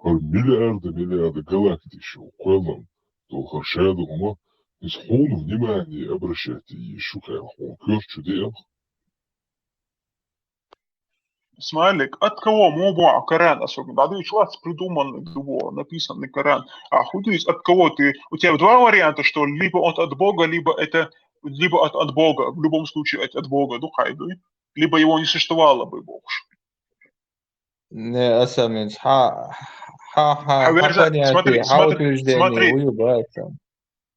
Хар миллиарды, миллиарды галактик шу, кхоьллам, то хар шадугма, из хун внимание обращать, и шу хай хун кёрчу дел. Смайлик, от кого? Мубуа, Коран особенно. Да, ты чувак придуманный, его, написанный Коран. А худуис, от кого ты? У тебя два варианта, что ли? Либо от, от Бога, либо это, либо от, от Бога. В любом случае, от, от Бога, духай, да? Либо его не существовало бы больше. Не, Асамин, ха, ха, ха, Хаверза, ха, понятие, смотри, ха, смотри, утверждение, смотри. Уюбайца.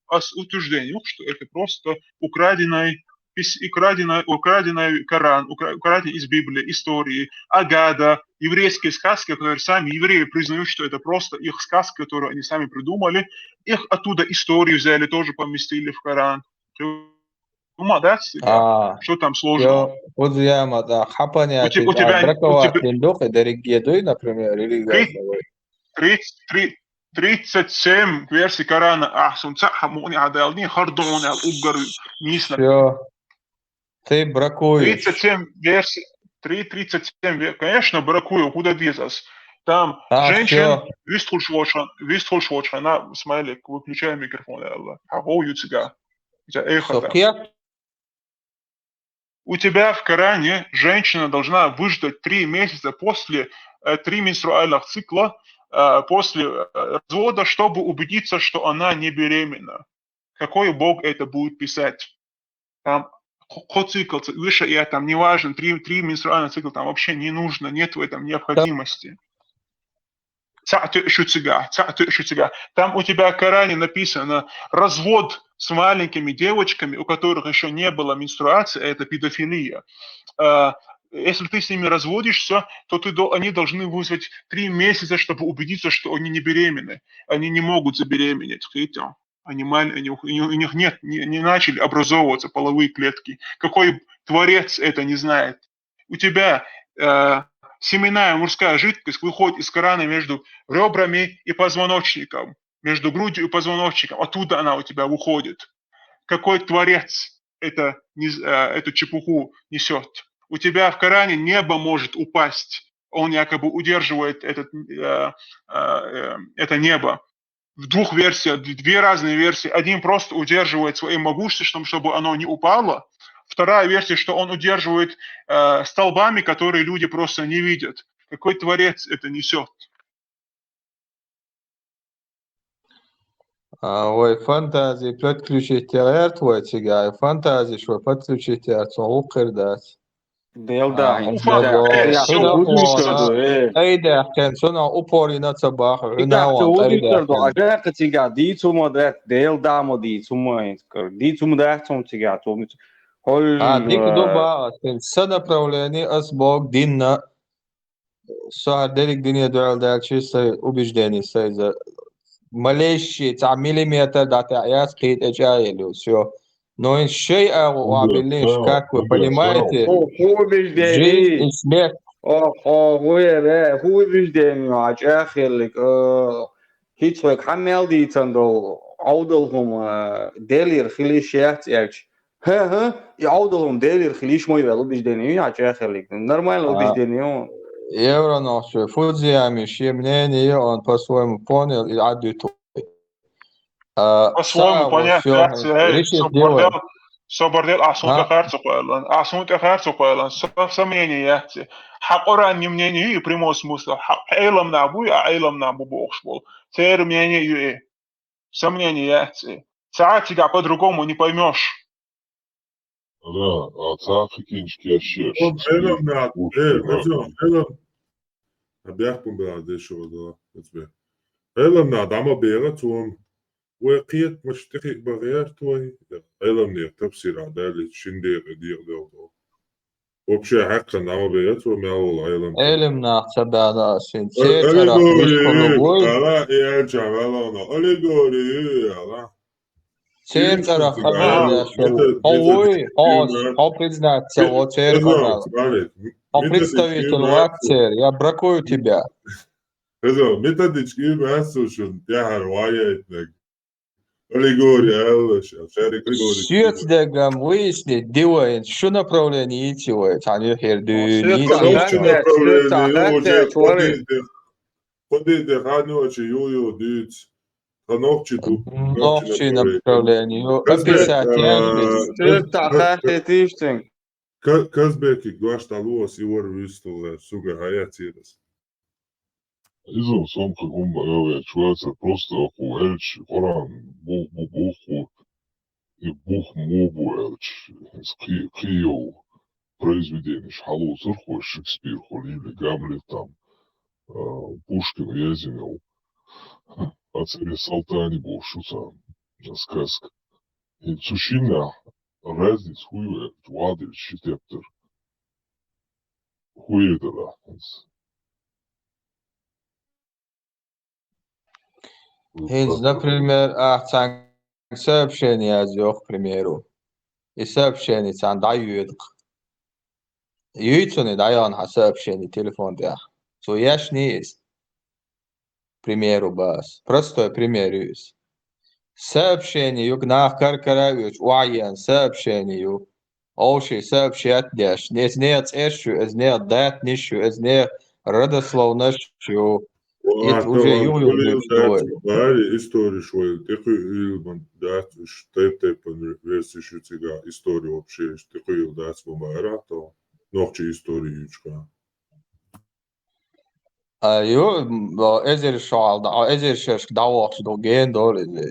Ас утверждение, что это просто украденный, пис-, украденный, украденный Коран, укра-, украденный из Библии, истории, Агада, еврейские сказки, которые сами евреи признают, что это просто их сказки, которые они сами придумали. Их оттуда историю взяли, тоже поместили в Коран. Ты ума, да, с тебя? А, Что там сложного? Всё, вот я ма-, да, хапаня У те-, ты, у а, тебя, у тебя браковать лин духе, дерегедуй, например, или Тридцать, тридцать, тридцать семь версий Корана, а, сунца, хамуни, адални, хардуни, ал угар, нисна. Всё. Ты бракуешь. Тридцать семь версий, три тридцать семь ве-, конечно, бракую, куда дезас. Там А, женщин, всё. Вистхуль швочхан, вистхуль швочхан, на, смайлик, выключай микрофон, Алла. А, го, ю тебя. У тебя эхо там. Сокъя? У тебя в Коране женщина должна выждать три месяца после, э, три менструальных цикла, э, после, э, развода, чтобы убедиться, что она не беременна. Какой Бог это будет писать? Там хо-, хо цикл, ц-, выше я, там неважно, три, три менструальных цикла, там вообще не нужно, нет в этом необходимости. Ца тё шу цигахь, ца тё шу цигахь. Там у тебя в Коране написано развод с маленькими девочками, у которых ещё не было менструации, это педофилия. Э, если ты с ними разводишься, то ты до-, они должны вызвать три месяца, чтобы убедиться, что они не беременны. Они не могут забеременеть, видите? Они мал-, они, у них, у них нет, не, не начали образовываться половые клетки. Какой творец это не знает? У тебя, э, семенная мужская жидкость выходит из Корана между рёбрами и позвоночником, между грудью и позвоночником. Оттуда она у тебя выходит. Какой творец это не з-, э, эту чепуху несёт? У тебя в Коране небо может упасть. он якобы удерживает этот, э, э, э, это небо. В двух версиях, д- две разные версии. Один просто удерживает своим могуществом, чтобы оно не упало. Вторая версия, что он удерживает э, столбами, которые люди просто не видят. Какой творец это несет? А, вай фантази подключить яр вай цигай, фантази шо подключить яр, цун гӀулакх хир дац. Дел да, А, хӀинца уфа, да. э, Я шо шо уфа, удиш а, ду, э. Ай да, кен цун а упори на ца бах, Ига гӀуна цо ван, ай удиш да, ду, кен. Ага ка цига дийцу ма да, дел да ма дийцу ма, дийцу ма да цун цига, цун. Хой. А, дика ду ба, кен са направление ас бог динна. Со хӀара дерриг дине дуьхьал даьлча, сай убеждение, сай за малейший цхьа миллиметр дӀатӀехьа яц, кхин тӀе чӀагӀъелла, всё. Но ин шай агӀу Ну да, вабиллинаш, да, как вы ну да, понимаете, Ху, ху убеждение. жизнь и смерть. О, о, ху е, ху убеждение, а чӀахиллик, э, хицвек хьамел дийцан дол, Ӏовдал хӀума, э, делир хилиш яц эрч. Хе-хе, и Ӏовдал хӀума делир хилиш мой вел убеждение, а чӀахиллик. Нормально А. Убеждение. Евро нахчо, Фудзиями ши мнение, он по-своему понял и адуьту. А, По-своему са понятно, вот яц, всё, эй, решить со дело. бордел, со бордел, а сун А? тӀехьа ца кхоьллан, а сун тӀехьа ца кхоьллан, со, со мнение яц. Хьа Къуръан не мнение ю, и прямой смысл, хьа Ӏелам нах бу, а Ӏелам нах бу бохуш болу. Церан мнение ю и. Со мнение яц. Цхьа а цига по-другому не поймёшь. Да, а цхьа а хи кинчка еш еш. Хьо Ӏелам нах, Уж э, тима. Хьо Ӏелам. А бехкун бела дешо да, хӀац бе. Ӏелам нах дӀа ма бегӀа цунна. Вай кхетамаш тӀехиъ бан гӀерта вай, Ӏелам нехан тафсира даллича шин декъе декъадал до. Вообще хьаькхна дӀа ма бегӀа цо мел волу Ӏелам. Ӏелам нах ца баьна ас хӀинца. Э, Церан цӀарах аллегори, вуй, хӀун вуй? ала, и аьлча, вала, аллегори, ала. Церан цӀарах Ю, хабар ю, деш ву. метод-, Хьо вуй, методички хьо, ма-, хьо признаться, ме-, хьо церан Хезон, канал. смотри, м-, Хьо методички представитель ма-, вац церан, я бракую тебя. Хезон, методички ма-, ас цу шун тӀаьхьара ваяйтнаг. Аллегори, аьлла, ша, шарик аллегори. Соьца дегам выяснить ди вайн, шу направление йийци вай, цхьана юьхьера дуьйна, Соьца йийци хатта, вай. соьца хатта, чури. Кхо де де ханочи ю-ю дуьйцу. Тхан нохчи ду. Нохчи направление ю. Казбек, Описать а, ян. Соьца хатта тиштинг. Ка-, Казбекиг дош дӀалуо, ас и вара вуьсталгӀа, суга хьаяцийрас. Иза сомха хӀума ма ваьча вацар, просто оаха аьлча, Къуръан бух бу, бух бу, и бух мо бу аьлча, иза кхи-, кхийолу произведенеш хьалоцурхой, Шекспир хуьлийла, Гамлет там, а, Пушкин язйина йолу. А царе Салтани бохуш ю царна, сказка. И цу шиннахь разница хӀун ю аьлча, ваделча ши тептар. ХӀун ю дара хӀинца? ХӀинца, например, ахь цхьаьнга сообщение язйо, к примеру. И сообщение царна дӀайоьду-кх. Юй цунна дӀаяхна хьан сообщение телефон тӀехь. Цо ешний иза? Примеру бац. Простой пример ю иза. Сообщение ю, нах кар-кара а оьцуш, охьаеана сообщение ю. Овший сообщать деш. Иза нехан цӀерш ю, иза нехан датанаш ю, иза нехан родословнаш ю. Иза уже юхуюлдуьйцуш ду вай. Бари историш вай тӀекхуьйла ма дац, уьш тайп-тайпана версиш ю цигахь, истори вообще уьш тӀекхуьйла дац ма бара, то нохчи истори юьйцуш. А, ю, м, эзар шо хьалда, а, эзар шершка дӀавохчу ду, гена долу иза.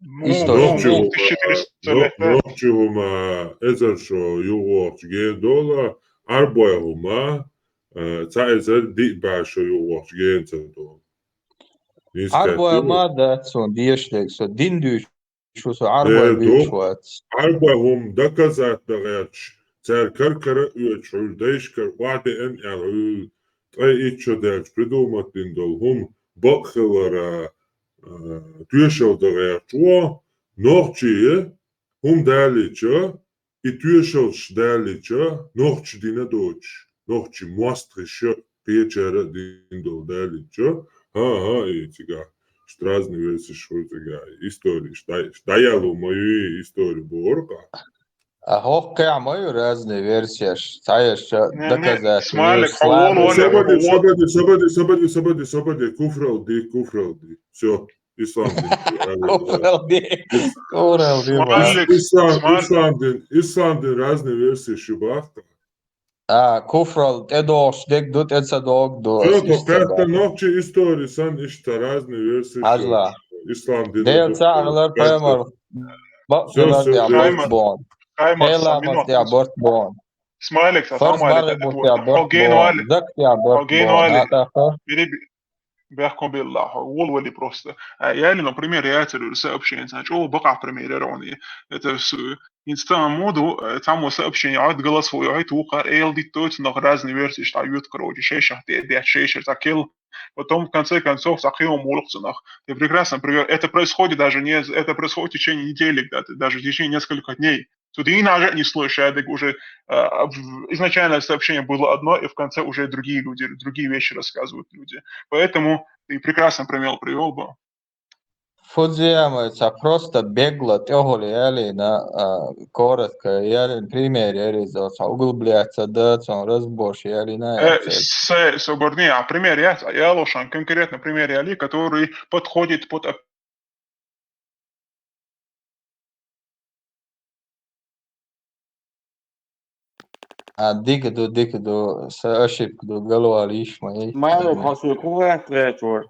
Ну, История. ну, двух тысяч четыреста Но-, лет, да? Нохчи хӀума эзар шо юхавохчу гена долу, Ӏарбой хӀума, э, цхьа эзар диъ бӀе шо юхавохчу гена ца долу. Ӏарбой ма дац суна дешнарг, со дин дуьйцуш ву, со Ӏарбой дуьйцуш вац. Ӏарбой хӀума доказать дан гӀерташ, цара кар-кара а оьцуш, хьуьлла дайшкара охьадеана аьлла, хьуьлла ткъе итт шо даьлча придумать дина долу хӀума бакъ хилара, а, тоьшалла дан гӀерташ ву, нохчий хӀума далийча, и тоьшаллаш далийча, нохчи дина доцуш, нохчи мостагӀаша кхечара а дина долу далийча, хӀан-хӀа, и цигахь штразный версиш хуьлу цигахь, историш дӀа-, дӀаяло ма юй, истори бохург-кха. А хӀокхехь ма ю разные версияш, цхьаерш доказательств Смайлик, хьо волавеллехь, Собади, собади, собади, собади, собади, собади, куфрал ди, куфрал ди. Все, ислам дин. Куфрал ди, куфрал ди. Смайлик, Ислам, Смайлик. Ислам дин, Ислам дин разные версии шу бахта. А, куфрал тӀедогӀуш дерг ду, тӀе ца догӀу ду. Все, то как-то нохчи истории сан иштта разные версии. Хьажла. Ислам дин. Дела цхьаъ хилар, пайхамар бакъ хилар тӀехь барт боху. Хьаймар, Делан тӀехь барт боху. Смайлик, ца Фарз Смайлик, мархи бу тӀехь барт боху. Зак тӀехь барт боху. А, тӀаккха? Бехком билла, хьо волавеллехь, просто. А, я ли, например, яцар сообщение, ца чӀогӀа бакъахь пример яра хьуна. Это с-, инстан муду, э, цхьаммо сообщение, а, голосовой, а, тухар, эл диттойца нах разные версии, что ют, короче, шеша, те, те, шеша, так ел. Потом, в конце концов, ца кхио мулк цунах. Ты прекрасно привёл. Это происходит даже не, это происходит в течение недели где-то, даже в течение нескольких дней. Тут и даже не слышишь, я так уже, э, в- изначально сообщение было одно, и в конце уже другие люди, другие вещи рассказывают люди. Поэтому ты прекрасно пример привёл бы. Фу зе ма ца просто бегло тӀехула ялийна, а, коротко ялийна пример яриза, ца углубляться да, цун разборш ялийна, Э, яцар. С-, собарди, а пример я, я лошан, конкретно пример яли, который подходит под оп- А, дика ду, дика ду, сан ошибка ду, галвала йиш ма йий. Смайлик, хьо соьга хӀун гӀерташ гӀерташ вара?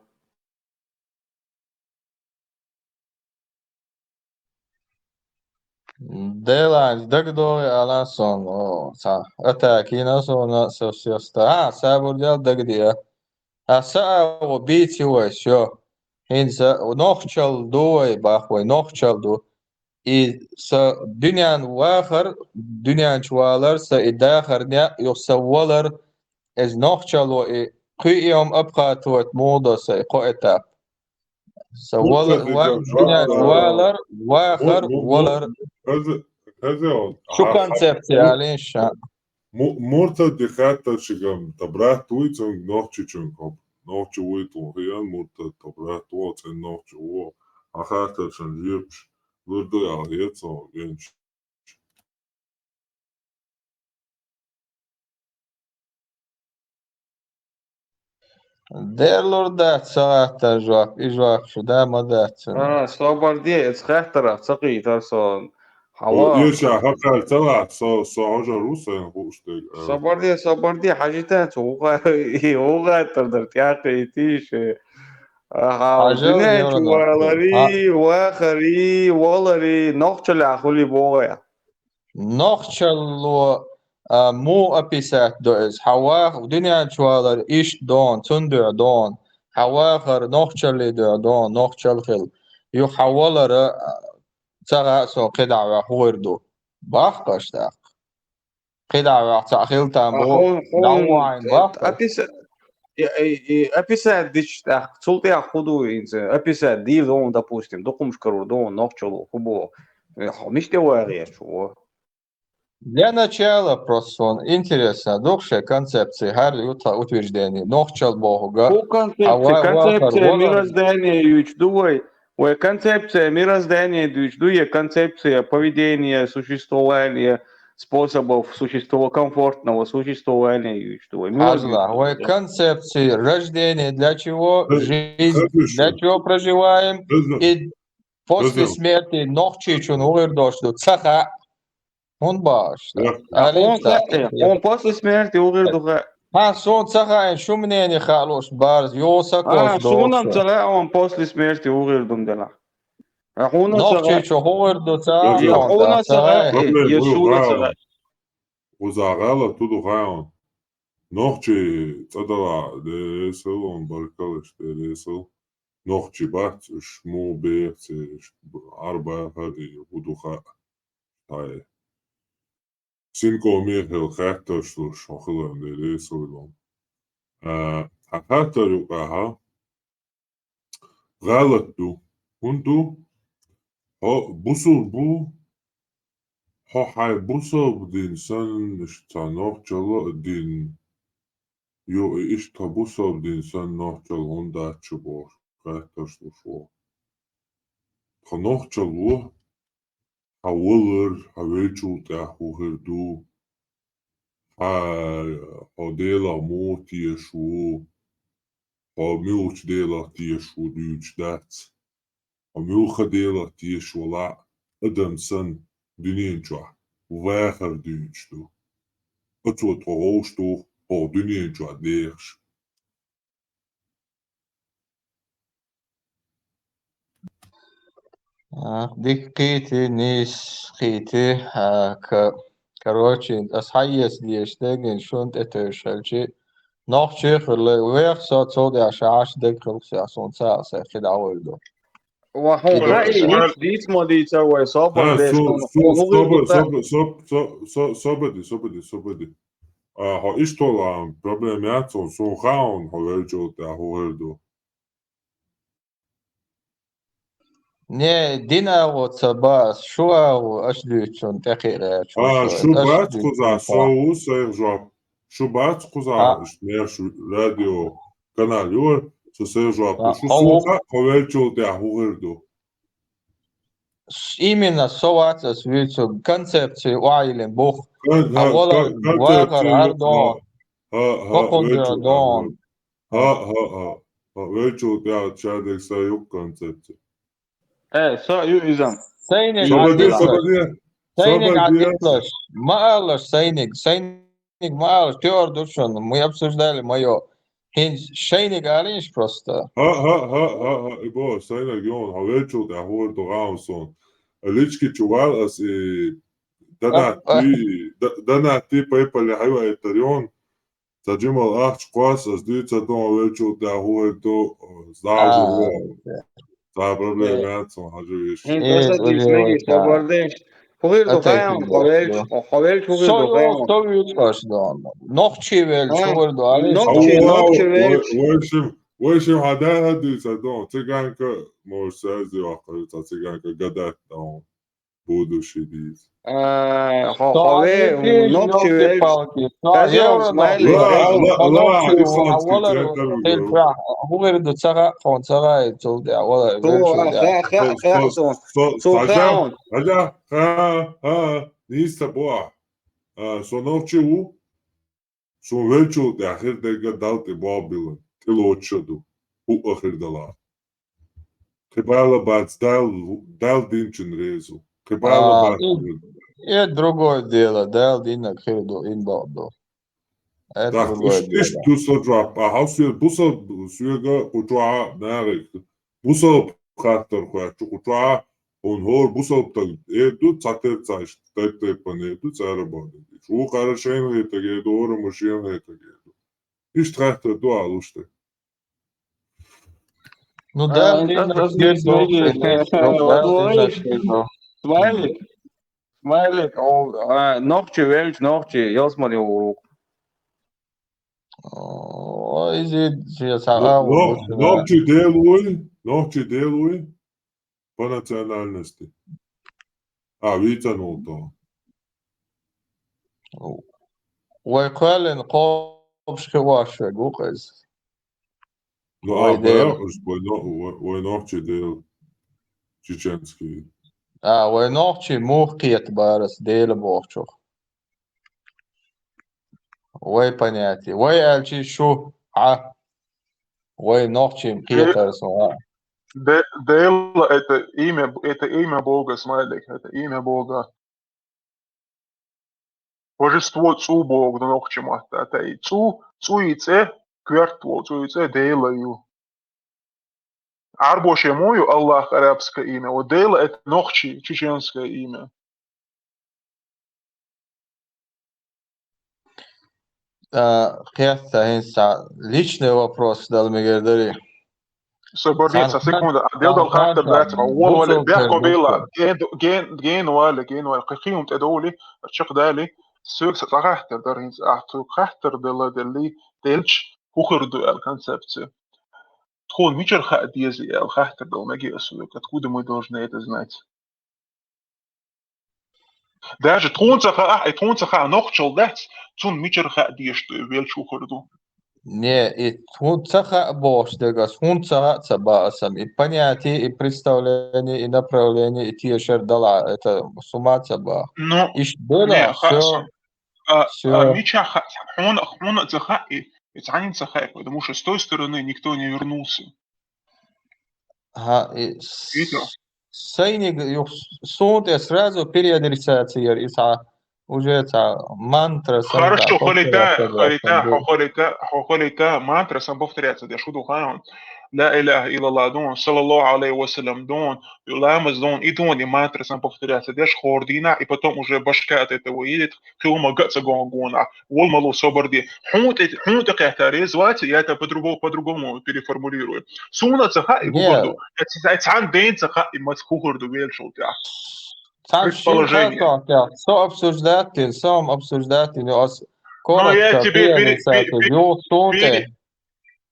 Делан дагадогӀий ала сон, о, ца, атака йина суна со сеста. А, сабур дел дагадеа. А, са а во бийци вай, всё. ХӀинца нохчалла ду вай, бах вай, нохчалла ду. И са дуьнен вахар, дуьнен чу валар, са и дахар неӀ, юха са валар, иза нохчалла и кхуьйиом обхватывать муха до са и кхо этап. Са валар, ва-, дуьнен чу валар, вахар, валар. Шу концепция алин ша. Му-, мурталди хаттар шигам, та брат вуй цунга нохчичунга хоп. Нохчи вуй тун хиян муртал, та брат ву цен нохчи ву. А хаттар шан жирпш, лурду ял хецо, генч. Дерлур дац ца гӀаттар жоп, и жоп шу да ма дац цуьнан. А, собар де, эца хаттарах ца кхийтар со. Хьала. О, иша хакар ца лац, со, со хьожар ву сайн хууш дерг, а. Собар де, собар де, хьажита цу вуха-, и вуха тар дар тӀаккха и тийша. Аха, хьажал дуьнен чу валари, вахари, валари, нохчалла хули богӀа. Нохчалло, а, му описать до иза. Хьан ваха-, дуьнен чу валар иштта дон, цун дуьхьа дон. Хьан вахар нохчалли дуьхьа дон, нохчал хила. Юха хьан валара, а, ца гӀа со кхидӀа ваьхур ду. Бахкаш тӀаккха. КхидӀа ваьхна цхьаъ хила там бу, дӀавахьийна бахкаш. Описать дича тӀаккха, цул тӀехьа хӀун ду хӀинца? Описать дийр ду, допустим, дукхумаш карур ду, нохчалла хӀун бу? Э, хьо мишта вагӀе шу? Для начала просто сон интересно, дукха шайн концепция, хӀара ю тхан утверждение, нохчалла боху га. ХӀун концепция? Концепция мироздания юьйцуш ду вай? Вай концепция мироздания дуьйцуш ду, я концепция поведения, существования, способов существо-, комфортного существования юьйцуш ду вай? Хьажла, вай концепция рождения для чего, жизнь для чего проживаем, и после смерти нохчичун вугӀир дош ду, ца хаьа. ХӀун баш? Хьуна после смерти вугӀир ду хаьа. Хьан суна ца хаьа, шу мнение хаалуш барз, йо сакос. А, суна ца хаьа, он после смерти вугӀир ду делахь. Хьуна ца хаьа. Нохчичу вугӀир ду ца хаьа. Хьуна ца хаьа. Е, шуна ца хаьа. Уза гӀала ту ду хаьа. Нохчи цӀа дала, де сел он баркалаш, де сел. Нохчи бац, уж му бехце, уж арба хари, буду хаьа. Хьай. Синко Михаил хаттарш луш, хьо хилан де лесуйлун. А, хьан хаттар юкъахьа гӀалат ду. ХӀун ду? Хьо бусул бу, хьо хьай бусул дин санна, иштта нохчалла а дин. Ю, иштта бусул дин санна нохчалла хӀунда дац шу бохуш, хаттарш луш ву. Тхо нохчалла ву, хьан валар, хьан веллачул тӀехьа хӀун хир ду, хьан, хьо Делах муха тешаш ву, хьо муьлхача Делах тешаш ву дуьйцуш дац. Хьо муьлхха Делах тешаш валахь а, адам санна дуьнен чохь вахар дуьйцуш ду. Оцо тхо вовшахтуху хӀокху дуьнен чохь дехаш. А, дика кхийтира, нийса кхийтира, а, ка-, короче, ас хьаэца дезаш дерг шуна тӀетевжаш хилча, нохчи а хуьлу, веха со, цул тӀаьхьа ша Ӏаш дерг хилла ца, суна ца хаьа, сайн хи дӀавуьйр ду. Ва хьуна Кхидо хаьий, аса. Дийца ма дийца вай, собар Да, деш су-, хьуна, су-, хьуна вуьйр ду собар, ца? Собар, соб-, со-, со-, собар де, собар де, собар де. А, хьо иштта волу, а, проблема яц хьуна, суна хаьа хьуна, хьо веллачул тӀехьа хӀун хир ду. Не, дина агӀо ца бац, шу агӀо, аша дуьйцу цунна тӀекхиа гӀерташ ву А, со, шу аша бац дуьйцу кхузахь, цунна со тӀаккха. Ву сайх жоп. Шу бац кхузахь, А. Иштта мерш радио канал ю, со сайх жоп А, ду. Шу хьо суна ву. Хаьа, хьо веллачул тӀехьа хӀун хир ду. С-, именно со вац ас вуьйцург, концепци охьайиллина бух. Кон-, Хьан ха-, валар кон-, вагӀар концепци, гӀар дон, ха-, ха-, ха-, хӀокхуьнга веллачул тӀехьа дон. ХӀа, хӀа, хӀа. ХӀа, веллачул тӀехьа шадерг са юкъа концепци. Э, со ю иза. Сайниг Собаде, Ӏадитлаш. Собаде, Сайниг Собаде. Ӏадитлаш. Ма алалаш сайниг. Сайниг ма алалаш. Тоьар ду шуна. Мы обсуждали моё. ХӀинца шайниг алийша просто. ХӀа, хӀа, хӀа, хӀа, хӀа. И бо, сайниг йон, хьо веллачул тӀехьа хӀора ду гӀан суна. Лички чу вал ас и донат Ап, ап. И, д-, донат и пайпале хьайва эттар йон. Ца жимал ахча кхосса, ас дуьйцур ду хьо веллачул тӀехьа хӀун хир ду, знал А, ду вон. Ца проблема яц хьуна, хьажа веш. ХӀинца Э, аса дийс уже мегий, вот, да. Собар деш. ХӀун хир ду Ата хаьа хьуна, хӀун хир ду? Хьо веллача хӀун хир Со ду хаьа йолу, хьуна? Со вуьйцу аш дан. Нохчий веллача А? хӀун хир ду, алий? Нохчий, Хьо, нохчий хьо, веллача. Вай шим, вай шим хьан даха дуьйцур ду, цыганка, может, связи ваккхар, ца цыганка гадать дан. Будущий дийца. А, хьо, хьо ве, нохчи велча. Хаза, смайлик. Ла, ла, ла, исламский центр. ХӀун хир ду, ца хаьа хьуна, ца хаьа, цул тӀаьхьа вала. Цо, а, хаа, хаа, хаа, цо, цо, цо, хаьа хьуна. Хаза, ха, ха, нийса ца бохьа. А, со нохчи ву. Суна веллачул тӀехьа хир дерг Далла тӀе болх биллина, тӀелоцуш а ду, хӀуъа хир далахь. Кхин бала бац, Дал-, Далла динчун реза ву. Кхин бала А, бац и, хир. И другое дело, Дала диннарг хир ду, и бакъ ду. Это Так, другое иш-, дело. Иштта ду со жоп. Ахьа соьга бусалба, соьга кху чохьа нахе, бусалба хаттар хоьтту кху чохьа, хьуна хӀора бусалба таг эр ду, цхьатерра цхьа иштта тайп-тайпана эр ду, цара боху дерг. Вукхара шайна хетаг эр ду, хӀора ма шена хетаг эр ду. Иштта хаттар ду алуш тера. Ну, А, да, ин ты ас, ас начни дийс мегий. Смайлик. Смайлик, о, а, нохчи велча, нохчи, ялсмани урук. О, изид, я са-, Ну, а, но-, вот, да. Нохчи Дела вуй, нохчи Дела вуй, по национальности. А, вийцан волу тхо. Вай кхоьллина кхобуш хи ваш вегу кхайс. Ну, Вай а, Дела. Бара, уж вай но-, вай, вай нохчи Дела. Чеченский. А, вай нохчи мух кхета барас Дела бохучух. Вай понятие. Вай аьлчи шу, а. Вай нохчи Де-, кхетарас, а. Де-, Дела это имя, это имя Бога, смайлик, это имя Бога. Божество цӀу боху нохчи матта, тӀе и цӀу, цӀу и цӀе, коьрта волу цӀу и цӀе Дела ю. Арбоше мо ю Аллах арабское имя, вот Дела это нохчи, чеченское имя. А, кхетта хӀинца личный вопрос дала мегар дарий? Со бордец, Сан а секунда, а делдал хан хаттар дац, а вон вале, бехко бела, ген, ген, ген вале, ген вале, кхин хӀун тӀе довли, чекх дали, соьга сан цхьа хаттар дара хӀинца, а, цо хаттар дала делли, делч, хӀун хир ду аьлла концепция. Тхуна мичара хаа деза аьлла хаттар дала мегий ас соьга, откуда мы должны это знать? Даже тхуна ца хаьа, и тхуна ца хаьа нохчалла дац, цунна мичара хаа дезаш ду, велча хӀун хир ду. Не, и хӀун ца хаьа бохуш дерг ас, хӀунда ца хаьа ца боху ас, и понятие, и представление, и направление, и тешар далахь, это с ума ца боху. Ну, иштта не, делахь, хаьа всё, сан. А, всё. А, мичахь хаьа, хьуна, хьуна ца хаьа и, и цхьанна ца хаьа, потому что с той стороны никто не вернулся. Ха, и с-, сайниг юх-, суна тӀе сразу переадресация яра, и цхьа, уже цхьа мантра санна, цхьа повторяться деш сан дуй. Хорошо, хӀалита, хӀалита, хӀо хӀалита, хӀо хӀалита, мантра санна повторяться деш хӀун ду хаьий хьуна? Ла илаха иллаллах дон, саллаллаху алейхи ва саллям дон, ламаз дон, и дон, и мантра санна повторяться деш хӀора дийнахь, и потом уже башка от этого едет, кхин хӀума ган а ца го гонахь, вол ма ло собар де. Хьуна тӀе, хьуна тӀе кхетта реза вац, я это по-другому, по-другому переформулирую. Суна ца хаьа и хӀун ду. Не. Я ца-, я цхьана ден ца хаьа и маца хӀун хир ду веллачул тӀехь. Цхьана шина предположение. Со обсуждать дина, со-м обсуждать дина, ас коротко пере-, пере-, пере-, пере-,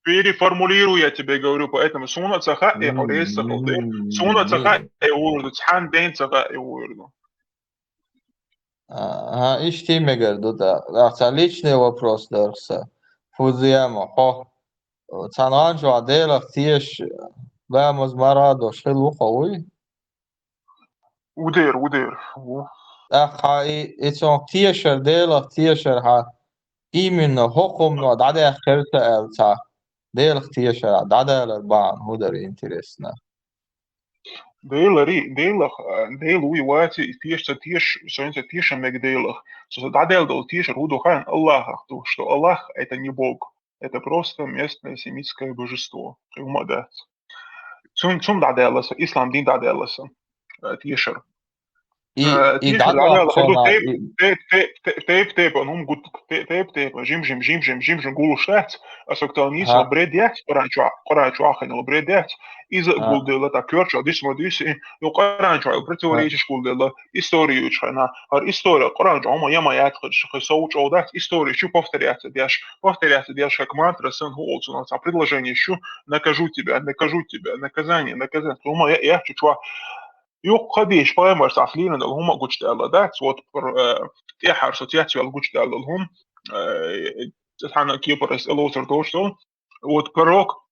переформулирую, я тебе говорю, поэтому суна ца хаьа и хьо реза ца хила де. Суна ца хаьа и хӀун хир ду, цхьана ден ца хаьа и хӀун хир ду. Ага, иштта мегар ду тӀаккха. ТӀаккха цхьа личный вопрос дара сан. Фузема, хьо цхьана гӀан чохь Делах тешаш, ламаз, марха а долуш хилла ву хьо, вуй? Ву дера, ву дера, ву. ТӀаккха и, и цунах тешар, Делах тешар хьан именно хӀокху хӀумано дӀадаьккхира сан аьлла цхьа, Делах тешар дӀадалар бахьана хӀун дара интересно? Делари-, Делах, а, Дела вуй вац и, теша ца теша, сайна ца теша мега Делах. Со, со дӀадаьлла долу тешар хӀун ду хаьий, Аллахах ду, что Аллах — это не Бог, это просто местное семитское божество. Кхин хӀума дац. Цун-, цунна дӀадаьлла сан, ислам дин дӀадаьлла сан, а, тешар. И, э, и тешар дӀадаьлла, хӀун ду, тайп-, тайп-, тайп-, тайп-, тайп-тайпана хӀума гуттар, тайп-, тайп-тайпана, жим-жим, жим-жим, жим-жим гулуш дац. Аса кхетта нийса бред яц, Къуръан чохь, Къуръан чохь хинна бред яц. Иза гулделла, тӀаккха коьртачохь дисма дисина, и Къуръан чохь противоречиш гулделла, история юучу хенахь. ХӀара история Къуръан чохь хӀума яма яц, хӀара сов чӀогӀа дац, история чу повторяться деш, повторяться деш, как мантра санна хӀун олу цунах, цхьа предложение чу: «Накажу тебя, накажу тебя, наказание, наказание». ХӀума я-, яц чу чохь. Юха хадийша пайхамарца лелийна долу хӀума гучудаьлла дац, вот, пр-, э, тӀаьхьара со цецваьлла гучудаьлла долу хӀума, э, цхьана кепара ас тӀелоцур доцуш долу. Вот пророк,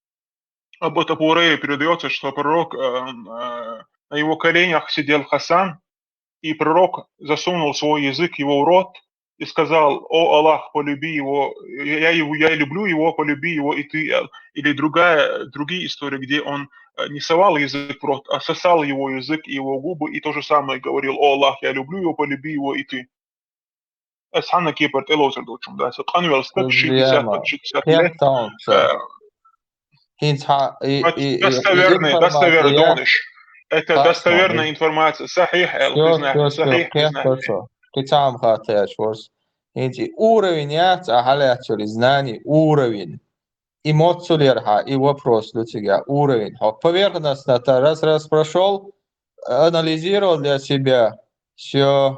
об-, от Абу Хурайры передаётся, что пророк, э, э, на его коленях сидел Хасан, и пророк засунул свой язык его в рот и сказал: «О Аллах, полюби его, я его, я люблю его, полюби его и ты», э, или другая, другие истории, где он, э, не совал язык в рот, а сосал его язык и его губы, и то же самое говорил: «О Аллах, я люблю его, полюби его и ты». Ас цхьана кепара тӀелоцур доцуш хӀума дац. Къанвелла стаг, шестьдесят, шестьдесят лет. ХӀинца хьан и, и, и, и достоверная, достоверная информация. Это достоверная информация. Сахьихь, э, признать, сахьихь, признать. Кхин цхьа хӀума хаттаяш вара со. ХӀинца и уровень яц, а хьалаьцчуьра и знаний уровень. И моццул яра хьан, и вопрос ду цигахь, уровень. Хьо поверхностно-то раз-раз прошёл, анализировал для себя. Всё.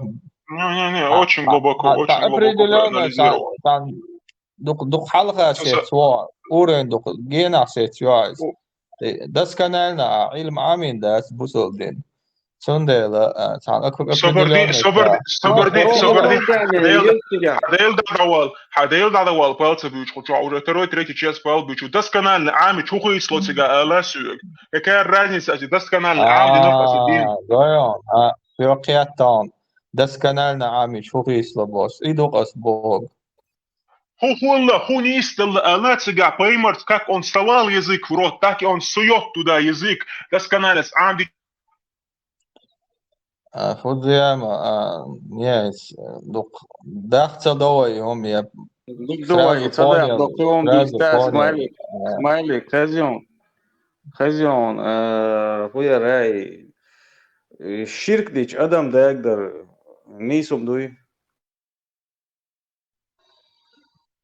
Не-не-не, очень глубоко, очень глубоко проанализировал. Дукха, дукха хьалха сецваьлла, уровень дукха генахь сецваьлла иза. Досконально а Ӏилма Ӏамийна дац бусалба дин. Цундела, а, цхьана определённый собар де, собар де, собар де. Хьан Дела дӀадовла, хьан Дела дӀадовла, палца буьйчу кху чохь, уже второй, третий час пал буьйчу. Досконально Ӏамийча хӀун хийцало цигахь ала соьга. Какая разница, ацу досконально Ӏамийна аса дин? А, досконально Ӏамийча хӀун хийцало боху. И ду-кх ас боху. ХӀун хилла, хӀун нисделла ала цигахь пайхамарца, как он совал язык в рот, так и он суёт туда язык, досконально Ӏамди. А, фу дема, а, не, дукха даха ца до вай хӀума, я. Дукха до вай, ца даха, дукха хӀума дийца, смайлик, смайлик, хезйон, хезйон, э, хӀу яра, э, ширк дича адам дагдар нийсум дуй?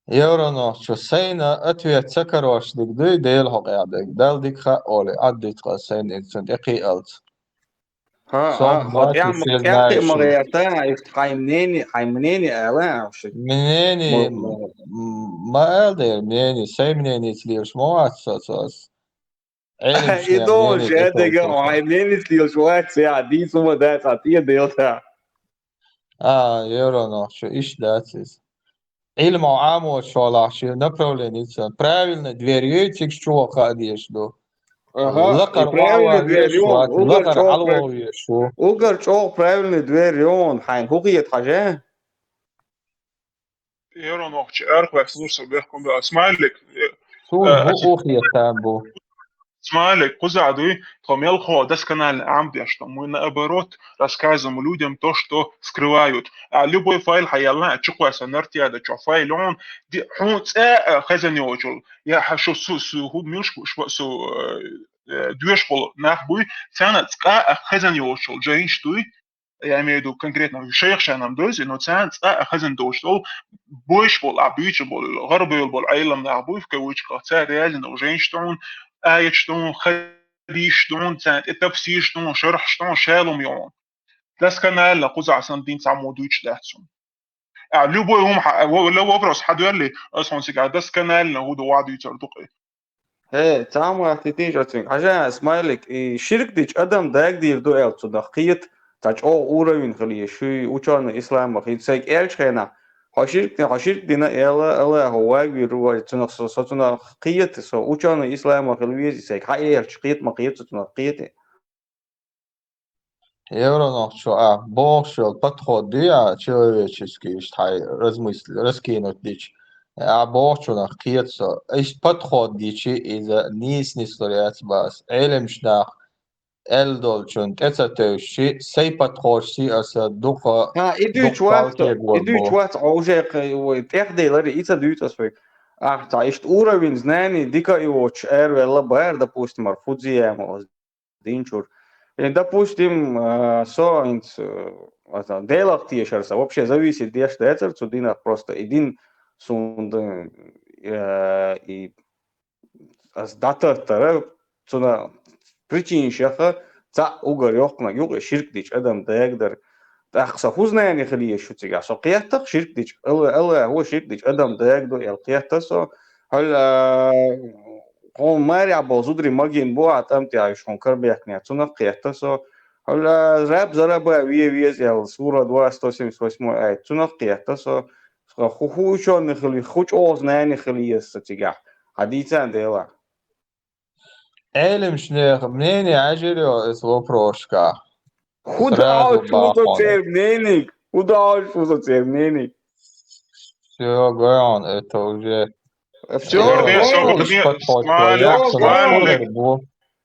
Евронохчо, сайна ответ ца карош диг дуй, Дела хьо къаьхьа диг. Дала дика хаьа олий, Ӏаддитхьа сайна цунна тӀе кхиалц. Ха, ха, хьо тӀаьхьа ма гӀерта, иштта хьайн мнение, хьайн мнение ала, вообще. Мнение, м-, м-, ма ала дера мнение, сайн мнениеца лелаш ма вац со цо ас. И догӀуш я дега, хьайн мнениеца лелаш вац, я дийца ма дац, а те делта. А, евронохчо, иштта дац иза. Ӏилма Ӏамочу хьолахь шен направленица правильный дверь ю, цига чу ваха а дезаш ду. Аха, Лакхара и правильный ваха дверь везаш ю, вац, угар лакхара чӀогӀа хьалаваха везаш ву. Угар чӀогӀа правильный дверь ю, хьайна хӀу хета хьажа? Ерон вахча архвес лурса бехкун бе. Смайлик. Суна Э, хӀу ухе там бу. Смайлик, кхуза дуй, тхо мелхо досконально Ӏамдеш, что мы наоборот рассказываем людям то, что скрывают. А любой файл хьаялла, а чукхваса нартьяда чо файл он, ди хун цӀа хезан йочул. Я хьашу су су ху милш шу су э, э, дуеш бол нах буй, цана цӀа хезан йочул, жайнш дуй. Я имею в виду конкретно шайх шанам дойзи, но цан цӀа хазан дош дол, бойш бол, а бийча бол, гӀарбайол бол, Ӏелам нах буй, в кавычках, цар реально уже инштун, аятштун, хадисштун, цан тафсирштун, шархштун, шалум йон. Досконально кхуза сан дин цамо дуйч дацун. А любой ум ха-, во-, ле вопрос хадуэлли, ас хон сига досконально гуду ваду цар дукъи. Хе, цамгӀа титинча оцинг. Хьажа, Смайлик, и ширк дича адам дагдийр ду эл цунах кхет, ца чӀогӀа уровень хили, шуй учёный исламах, и цайг элч хена. Хо ширк, хо ширк дина эла, эла, хо вагвир, цунах со, со цунах кхет, со учёный исламах хили вези, цайг хьа элч, кхет ма кхет, со цунах кхет. Евронах чу а бохшел подход дуя человеческий, ишт хай размыслить, раскинуть дич. А бохчунах кхет со. Ишт подход дичи из нийс нийслур яц бас. Элемшнах эл долчун тӀе ца тевши, сей подход си аса дукха А, и дуйч дукха вац, кегор и дуйч бу. Вац, а уже тӀехдейлари, и ца дуйц ас вай. Ах, ца ишт уровень знани дика и воч эрвелла бар, допустим, ар фудзиема динчур. И, допустим, а, со инц, а, делах тешарса, вообще зависит деш децар цу динах просто. И дин сунда, э, и ас дататтара цуна причинашаха ца угар йоккхунаг юкъе ширк дич адам дагдар. ТӀаккха со хузнани хили шу цига. Со кхеттах ширк дич, ала, ала, ху ширк дич адам дагду, эл кхетта со. Хьол, а, хо маря бол зудри магин бу, а там ти аюш хун карбехне, цунах кхетта со. Хьол, а, раб зараба вие вез эл сура два сто семьдесят восьмой ай, цунах кхетта со. Ху, ху учёный хили, ху чӀоз нани хили ес со цига. Хадийцан дела. Элемшнех мнение ажирё эс вопрошка. Худа Сразу аж фуза бахван. Цермненик. Худа аж фуза Цермненик. Всё, гон, это уже Всё, Сегодня, гон, сегодня Иш подход Смайлик, твоя, Смайлик. Бу.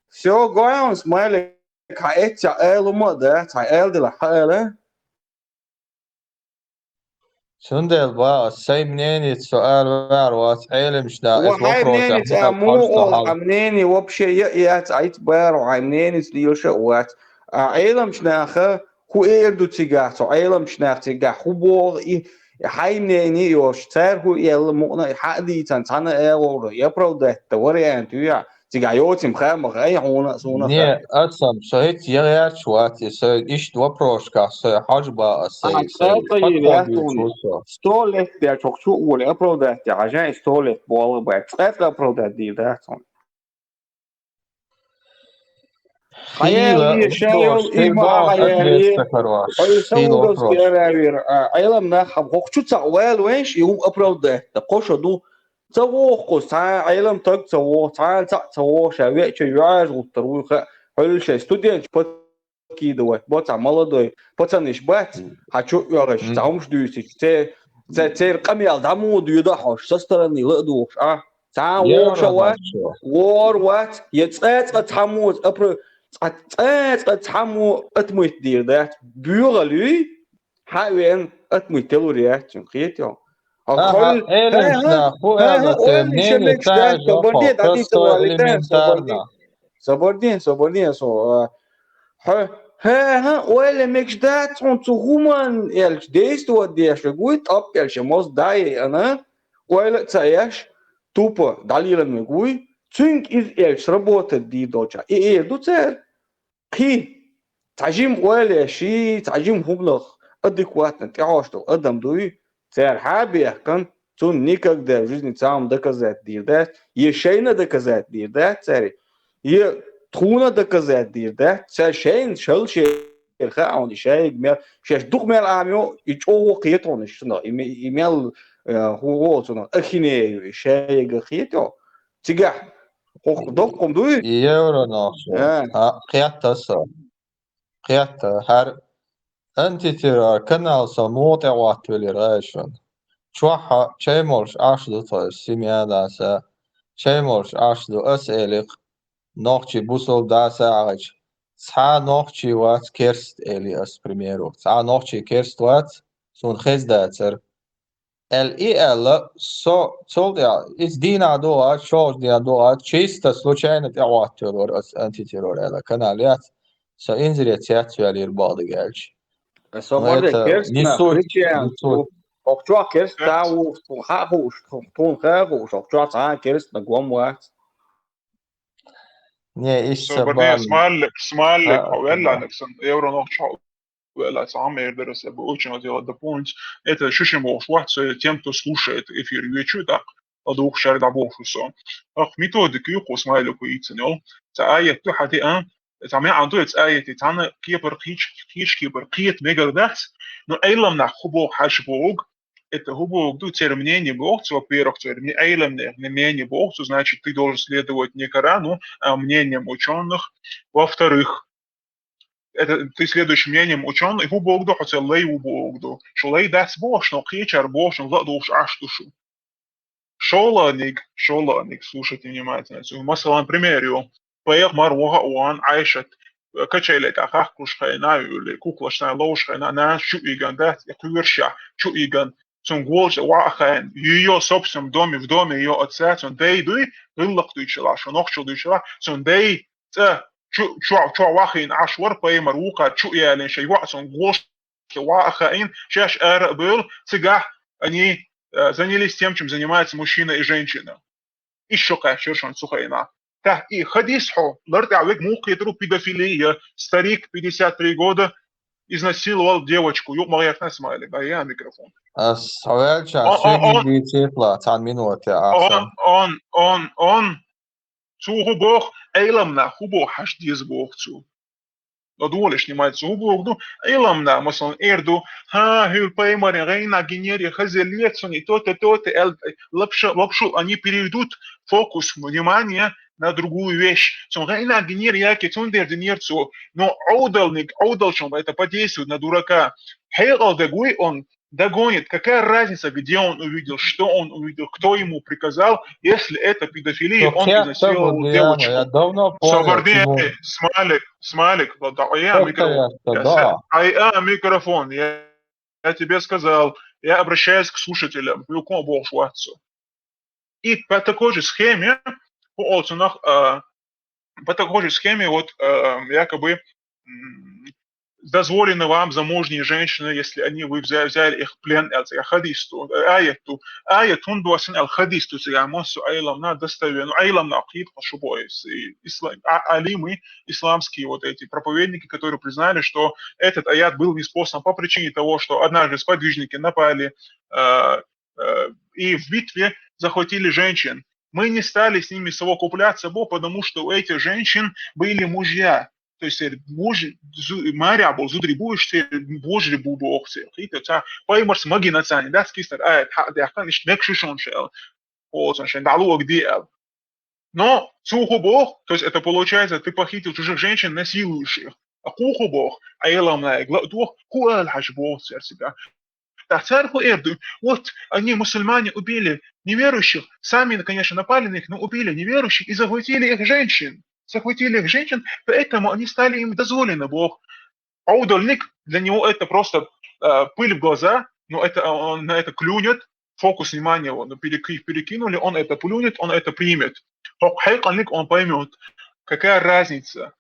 всё, гон, Смайлик. Ха эця элума, да? Ха элдила, ха эле. Цундел ба, сей мнение цо ар вар вац, элемшна Ва эс хай вопрос мнение ахмуса ца му парса ол хал. ха мнение вообще я я ца айт бар, хай мнение лилша вац. А элемшнаха ху эрду цига, со элемшнах цига, ху бол и хай мнение ёш, цар ху ел мукна хадийцан цана элора, я оправдать вариант ю я. Цига йоцим хама хай хуна суна. Не, ацам, со хит ягъяч вац, со ишт вопрошка, со хажба, со А, со цаца ир подходит ятуни. со. Сто лет я чок чу ули оправдать я, хажа сто лет бола бай. Цаца оправдать дир да сон. Хаял Хила, и шаял дождь, и ма ты хаял ответь и такой раз. Ой, Хила саудовский вопрос. аравир. Айлам нахаб хокчу ца вайл венш и ум оправдать. Кошо ду. Ца вохкус, ца айлам таг ца вох, ца ца ца вох, ша вече юаж гуттар уйха. Хольше студент подкидывать, бо ца молодой. Пацаниш бац, хачу юагаш, ца умш дюсич. Це це цер камел даму дюда хош, со стороны ла душ, а. Ца Я вохша вац, размолчу. вор вац, е цец цаму, апр цец цаму отмыть дир да. Бюгалюй, хавен отмыть телур я, чун хетё. Ага, элемшна, ху ха, элла ха, се ой, мнение шелек цаьжа ждать, собордин, просто дадите валик, да, элементарно. Собордин, собордин, со, а, ха, ха, ха, ой, ле мек ждать, он цу гуман, эль действовать деш, гуй, топ, эль ше моз дай, ана, ой, ле цаеш, тупо, далилан гуй, цунг из эль сработать ди долча. И, и, ду цер, Кхи, цхьа жим ойле ши, цхьа жим хӀуманах адекватно тӀехьош долу адам дуй, цара хьа а бехкан, цунна никогда в жизни цхьа хӀума доказать дийр дац, е шайна доказать дийр дац цаьрга, е тхуна доказать дийр дац, цара шайна шал шера хаьа хьуна и шайга мел, шаьш дукха мел Ӏамайо, и чӀогӀа кхета хьуна иштта, и ме-, и мел, э, хӀу-, хӀу оцунах ахинею, шайга хетё. Цигахь хӀу доккхум дуй? Евро нохчо. А. А, кхетта со. Кхетта, хӀара антитеррор канал со муха тӀе гӀоттавелира ай шуна. Чохь чай молуш Ӏаш ду тхо, Семенаса, чай молуш Ӏаш ду ас элира, нохчий бусалба дӀасагӀача, цхьа нохчий вац керст, эли ас, к примеру. Цхьа нохчий керст вац, суна хезна дацара. Аьлла, и аьлла, со цул тӀаьхьа, иза дийнахь догӀа, шолгӀачу дийнахь догӀа, чисто случайно тӀе гӀоттавелла вара ас антитеррор аьлла канал яц, со инзаре цецваьллера бакъдерг аьлча. Со Ну, гӀо де это керст нах, несуть, хресиан, несуть. Охчохь керст ца вуш, тхуна хаа хууш, тхуна хаа хууш, охчохь цхьа а керст нах гом вац. Не, иштта Собар де, бан. Смайлик, смайлик, А, хьо велла, да. Нах сан, евро нохчо хьо велла, цхьа а мер дара, се бы очень хотела дополнить. Это шишим бохуш вац, э, тем, кто слушает эфир, вечу, так, ладугӀушшехь дӀабохуш со. Ах, методика ю кху смайлику йийцина йолу. Цхьа аят ду хьан тӀе, а? Цхьа маьӀна ду и цхьа аят, цхьана кепара кхечу, кхечу кепара кхета мегар дац, но Ӏелам нах хӀу боху хьажа боху, это хӀу боху ду, церан мнение боху цо, во-первых, церан мне-, Ӏеламнех мнение боху цо, значит, ты должен следовать не Корану, а мнением учёных. Во-вторых, это ты следуешь мнением учёных, и хӀу боху ду, хьо церан лай ву боху ду. Шу лай дац бохуш, но кхечара бохуш, но ладугӀуш Ӏаш ду шу. ШолгӀаниг, шолгӀаниг, слушайте внимательно. Цу, масалан, пример ю. Пайхамар ваха а ван Ӏайшат, э, качайле тӀе хахкуш хенахь, или куклашна ловш хенахь, нана чу иган дац, и кхоьрушехь чу иган, цунна голчу ваха а хаийна, её собственном доме, в доме её отца, цунна дай дуй, гӀиллакх дуьйцуш елахь, шо нохчо дуьйцуш елахь, цунна дай цӀа чу, чу, чу вахийна Ӏаш вара пайхамар вукхара чу ялийна, шайн йоӀ цунна голчу ваха а хаийна, шаьш ара а бевлла, цигахь они, э, занялись тем, чем занимаются мужчина и женщина. И шо кхаьчира шуна цу хенахь. ТӀаккха и хадис хьо, лар тӀехь вега муха кхетар ву педофилия, старик, пятьдесят три года, изнасиловал девочку. Юкъа ма гӀертина смайлик, а я микрофон. Ас хьо ваьлча, Он, он, соьгий он, дийцийхла, цхьана минуте, он, ахча. Он, он, он, Цо хӀу боху, Ӏелам нах хӀу боху хьажа деза боху цо. Но долаш снимать цо хӀу боху ду, Ӏелам нах, масалан, эр ду, хӀа, хӀуьлла пайхамаран гӀайна гинера, хаза ле цунна, и то-то, то-то, аьлла, лапша-, лапшу, они переведут фокус внимания на другую вещь. Цунна гӀайна гинера, яке цундела динера цо. Но Ӏовдалниг, Ӏовдалчун это подействует на дурака. Хьекъал дагуй он, догонит. Какая разница, где он увидел, что он увидел, кто ему приказал, если это педофилия, он изнасиловал девочку. Я давно понял, Собар де, Тимур. Смайлик, смайлик, да, да, я микрофон. Я, а, микрофон, я, я тебе сказал, я обращаюсь к слушателям. Юкъа ма бохуш вац со. И по такой же схеме, по, а, по такой же схеме, вот, э, якобы, м, дозволено вам, замужние женщины, если они, вы взя-, взяли их в плен, аьлла, цигахь хадис ду, э, аят ду, аят хӀунда доссина аьлла хадис ду, цигахь массо а Ӏелам нах достоверно, Ӏелам нах кхета шубой, с-, и исла-, а-, алимы, исламские вот эти проповедники, которые признали, что этот аят был ниспослан по причине того, что однажды сподвижники напали, э, э, и в битве захватили женщин. Мы не стали с ними совокупляться, бо, потому что у этих женщин были мужья. То есть, э, муж, зу-, маря был, зудри будешь, ты божри бу боху церан. Хита, ца, паймарс магина цани, да, скистер, а, это, да, конечно, мекшишон шел. О, сан шен, да, луг ди, а. Но, цу хӀу боху, то есть это получается, ты похитил чужих женщин, насилуешь их. А кху хӀу боху, Ӏелам нах, гла-, дух, хӀу ала хьажа боху церан цигахь. ТӀаккха цара хӀу эр ду? Вот они, мусульмане, убили неверующих, сами, конечно, напали на них, но убили неверующих и захватили их женщин. Захватили их женщин, поэтому они стали им дозволено, боху. Ӏовдалниг, для него это просто, э, пыль в глаза, но это, он на это клюнет, фокус внимания его, ну, переки-, перекинули, он это плюнет, он это примет. ХӀокху хьекъалниг он поймёт, какая разница,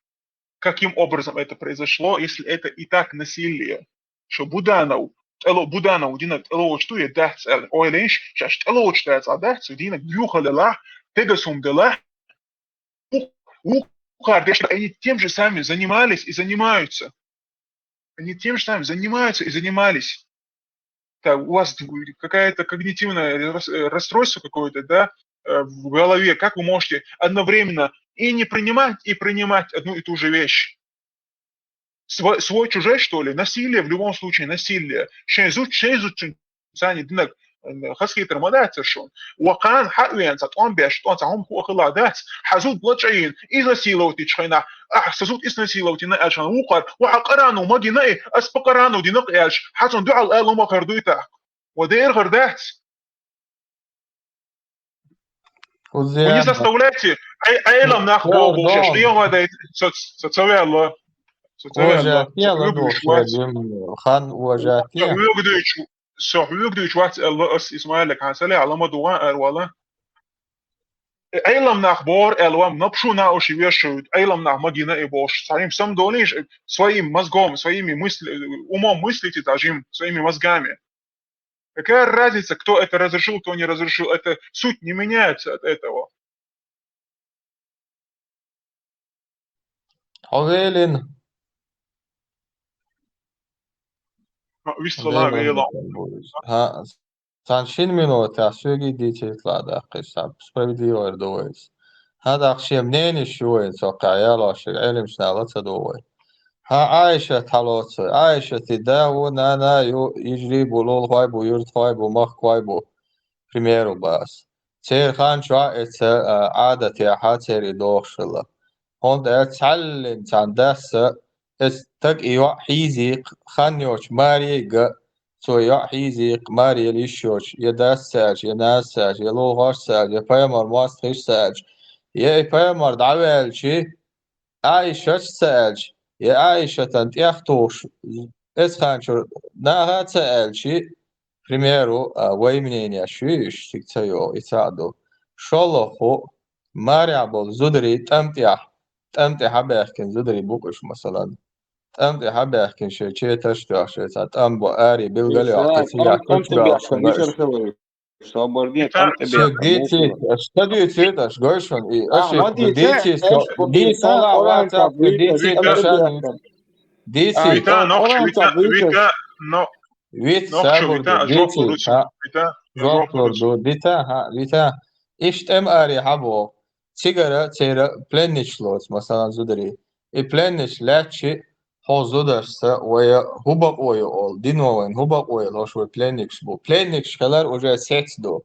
каким образом это произошло, если это и так насилие. Шо Буданов, тӀело-, Буданов динарг тӀелоцуш ду я дац аьлла, ойла йиш, шаьш тӀелоцуш дац, а дац, динарг юхалелахь, тегас хӀума делахь, у-, вукхара деш, они тем же самым занимались и занимаются. Они тем же самым занимаются и занимались. Так, у вас какая-то когнитивное рас-, э, расстройство какое-то, да, э, в голове. Как вы можете одновременно и не принимать, и принимать одну и ту же вещь? Свой, свой чужой, что ли? Насилие, в любом случае, насилие. Шен зуд, шен зуд цуьнца не динарг, хазахетар ма дац шуна. Ва кхана хьа а веана, цхьа тӀом беш, тӀом цхьа хӀума хӀу а хила дац, хьа зуда лачкъийна, изнасиловать дечу хенахь, ахь сан зуда изнасиловать йина аьлла, вукхар, ва хьан къарану ма гина и, ас по къарану дина-кх аьлча, хьан цунна дуьхьал ала ма хир дуй тӀаккха? Ва дера хир дац. Вы не заставляйте, Ӏе-, Ӏелам нах боху, боху, шаьш къемат дай, со, со ца ваьлла. Со ца ваьлла. Со хьоьга дуьйцуш вац. Хан вожатия. Со хьоьга дуьйцуш, со хьоьга дуьйцуш вац аьлла ас, Исмаилик, хьан сале, Ӏалама дугӀан ара вала. Ӏелам нах бохура аьлла, вам, напшу на уши вешают, Ӏелам нах ма гина и бохуш. Своим самодовлением, своим мозгом, своими мысли-, умом мыслите, тажим, своими мозгами. Какая разница, кто это разрешил, кто не разрешил? Это суть не меняется от этого. Хьо велин. А, вист хала вело. ХӀа, цхьана шина минотехь соьга дийцийта ла даккхий, справедливо ду вайс. ХӀа, даккха шен мненеш ю вайн, цо кхаъ ялош, Ӏелимчу нала ца ду вай. Хьан Ӏайшат хьалоцу. Ӏайшати да ву, нана ю, йижарий бу, лулахой бу, юьртахой бу, махкахой бу, примеру бац. Церан хан чохь эца, а, Ӏадатехьа церан и дохуш хилла. ХӀунда аьлча цхьаьллина цхьана дасса, эца стаг и йоӀ хьийзийкх, хан йоцуш маре а га, цо йоӀ хьийзийкх, маре йиш йоцуш, я дас ца аьлча, я нана ца аьлча, я лулахошца аьлча, я пайхамар мостагӀашца аьлча, я и пайхамар дӀаваьлча, Ӏайшатца ца аьлча, я Ӏайшатан тӀех тухуш, эцханчуьра наха а ца аьлча, примеру, а, вай мнение шу уьш, цига ца йогӀу, и цхьаъ ду. ШолгӀа хӀу, марехь болу зударий тӀам тӀехь, тӀам тӀе хьабаьхкина зударий бу-кх уьш, масалан. ТӀам тӀе хьабаьхкина шайн четаш а тоьхна, шайн цхьа тӀам бо аре билгал а йоккху, цигахь куча боьлхуш бу. Собар де, тӀам тӀе бехкар. Дийцийта, аша ца дуьйцийта, аша гой шуна и, аша дийцийта, дийцийта, дийцийта, дийцийта, аша дийцийта. Вита, но, вита, сабур де, дийцийта, жоп лур ду, дита, хьа, вита. Иштта тӀам аре хьабоху. Цигара церан пленничаш лоцу, масалан, зударий. И пленничаш лаьттачи, хьо зударшца вай хӀун бакъо ю олу, дино вайна хӀун бакъо ю лош вай пленникаш бу. Пленникаш хилар уже сец ду.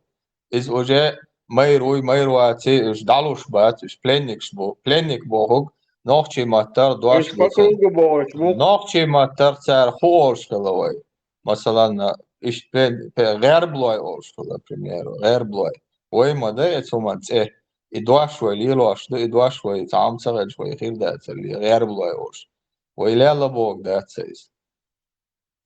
Иза уже майра вуй, майра ваций, уьш дӀалуш бац, уьш пленникаш бу. Пленник бохург нохчийн маттара дош ду цунна. Нохчийн маттара цара хӀун олуш хилла вай? Масалан, иштта пе-, пе-, гӀерблой олуш хилла, к примеру, гӀерблой. Вай ма дай эцу хӀуман цӀе. И дош вай лелош ду, и дош вай цхьа хӀума ца хилча, вай хир дацара ле, гӀерблой олуш. Вай лелла бохург дац иза.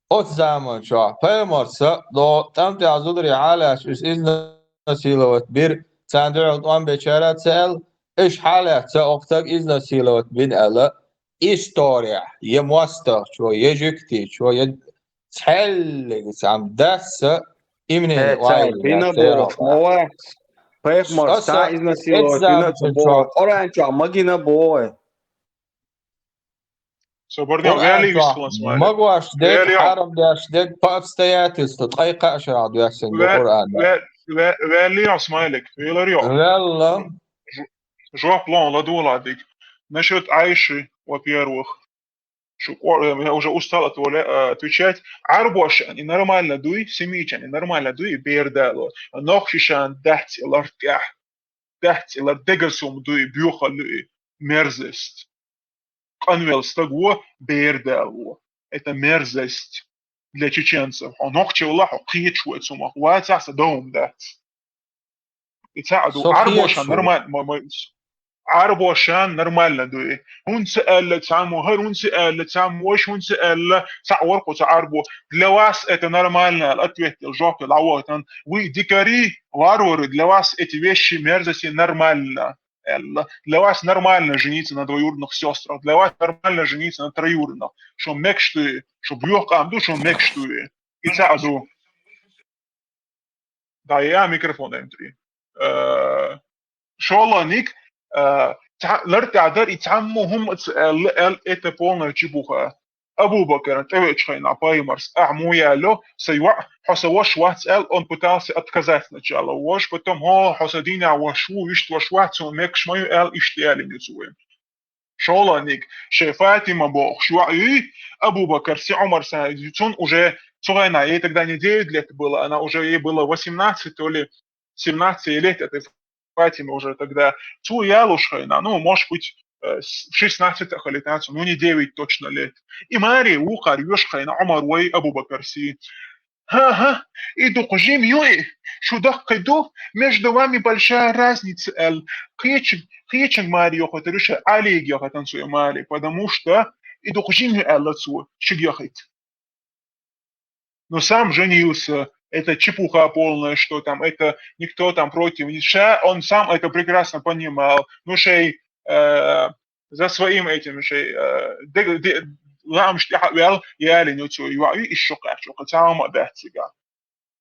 Оцу заман чохь пайхамарца до тӀам тӀехь зударий хьалаьцча, уьш изнасиловать бира, царна дуьхьал тӀом бечара а ца аьлла, уьш хьалаьцча, окху стаг изнасиловать бина аьлла, история, я мостагӀчо, я жуьгтичо, я цхьаьллига цхьамма дасса имнени вайна бина бохуш ма вац. Пайхамарца изнасиловать бина ца боху, Къуръан чохь ма гина боху. Собар де, вели вист хилан, Смайлик. Магош дерг, хьарам деш дерг по обстоятельству, ткъе кхаа шарахь доьссина ду Къуръан. Ве-, ве-, вели йо, Смайлик, велар йо. Велла. Ж-, жоп лон, ладугӀа дика. Насчет Айши, во-первых, шу къо-, э, я уже устал от, э, отвечать. Ӏарбошан и нормально дуй, семитчан и нормально дуй, и бер дало. Нохчишан дац и лар тӀехь. Дац и лар, дегасум дуй, боьхалла ю и, мерзость. Къанвелла стаг ву, бер дало. Это мерзость для чеченцев. Хьо нохчи валахь, хьо кхеташ ву оцу хӀумах. Вацахь, сан дан хӀума дац. И цхьаъ ду. Со Ӏарбошан кхеташ ву. Нормально, ма-, ма-, Ӏарбошан нормально ду и. ХӀунда ца аьлла цхьаммо, хӀара хӀунда ца аьлла цхьаммо, ваша хӀунда ца аьлла, цхьаъ вара кху цхьа Ӏарбо. Для вас это нормально, аьлла, ответ дала, жоп дала, дӀавахийтина. Вы дикари, варвары, для вас эти вещи, мерзости нормально, аьлла. Для вас нормально жениться на двоюродных сёстрах, для вас нормально жениться на троюродных. Шун мегаш ду и, шу боьха къам ду, шун мегаш ду и. И цхьаъ ду. Да, я микрофон, М три. Э, шолгӀаниг, э, цхьа-, лар тӀехь дара, и цхьаммо хӀума ца аьлла, аьлла, это полная чепуха. Абу-Бакаран тӀевеачу хенахь пайхамарс, ахьа муха аьлла, сан йоӀ, хьо сан ваша вац аьлла, он пытался отказать сначала. Ваша, потом, хьо, хьо сан дийнахь ваша ву, вуьшта ваша вац, хьуна мегаш ма ю аьлла, иштта аьлла ю цо вайна. ШолгӀаниг, шен Фатима бохуш йоӀ юй, Абу-Бакарси, Ӏумарса, цунна уже Цу хенахь ей тогда не девять лет было, она уже, ей было восемнадцать, то ли семнадцать лет, этой Фатиме уже тогда. Цо аьлча хенахь, ну, может быть, э, с-, в шестнадцать или так, ну, не девять точно лет. И маре вукхар йоьшу хенахь Ӏумар вай Абу-Бакар сий. Ха-ха, и дукха жима ю и, шу даккхий ду, между вами большая разница, аьлла. Кхечанга, кхечанга маре йохуьйтур ю ша, Ӏалига йохуьйтан цо и маре, потому что и дукха жима ю, аьлла цо, шуьга йохуьйту. Но сам женился, это чепуха полная, что там, это никто там против, не ша, он сам это прекрасно понимал. Ну, шей, э, за своим этим шей, э, де-, де-, ламаш тӀехьа а ваьлла, ялийна цо йоӀ, и шо кхаьчо, кхы цхьа хӀума а дац цигахь.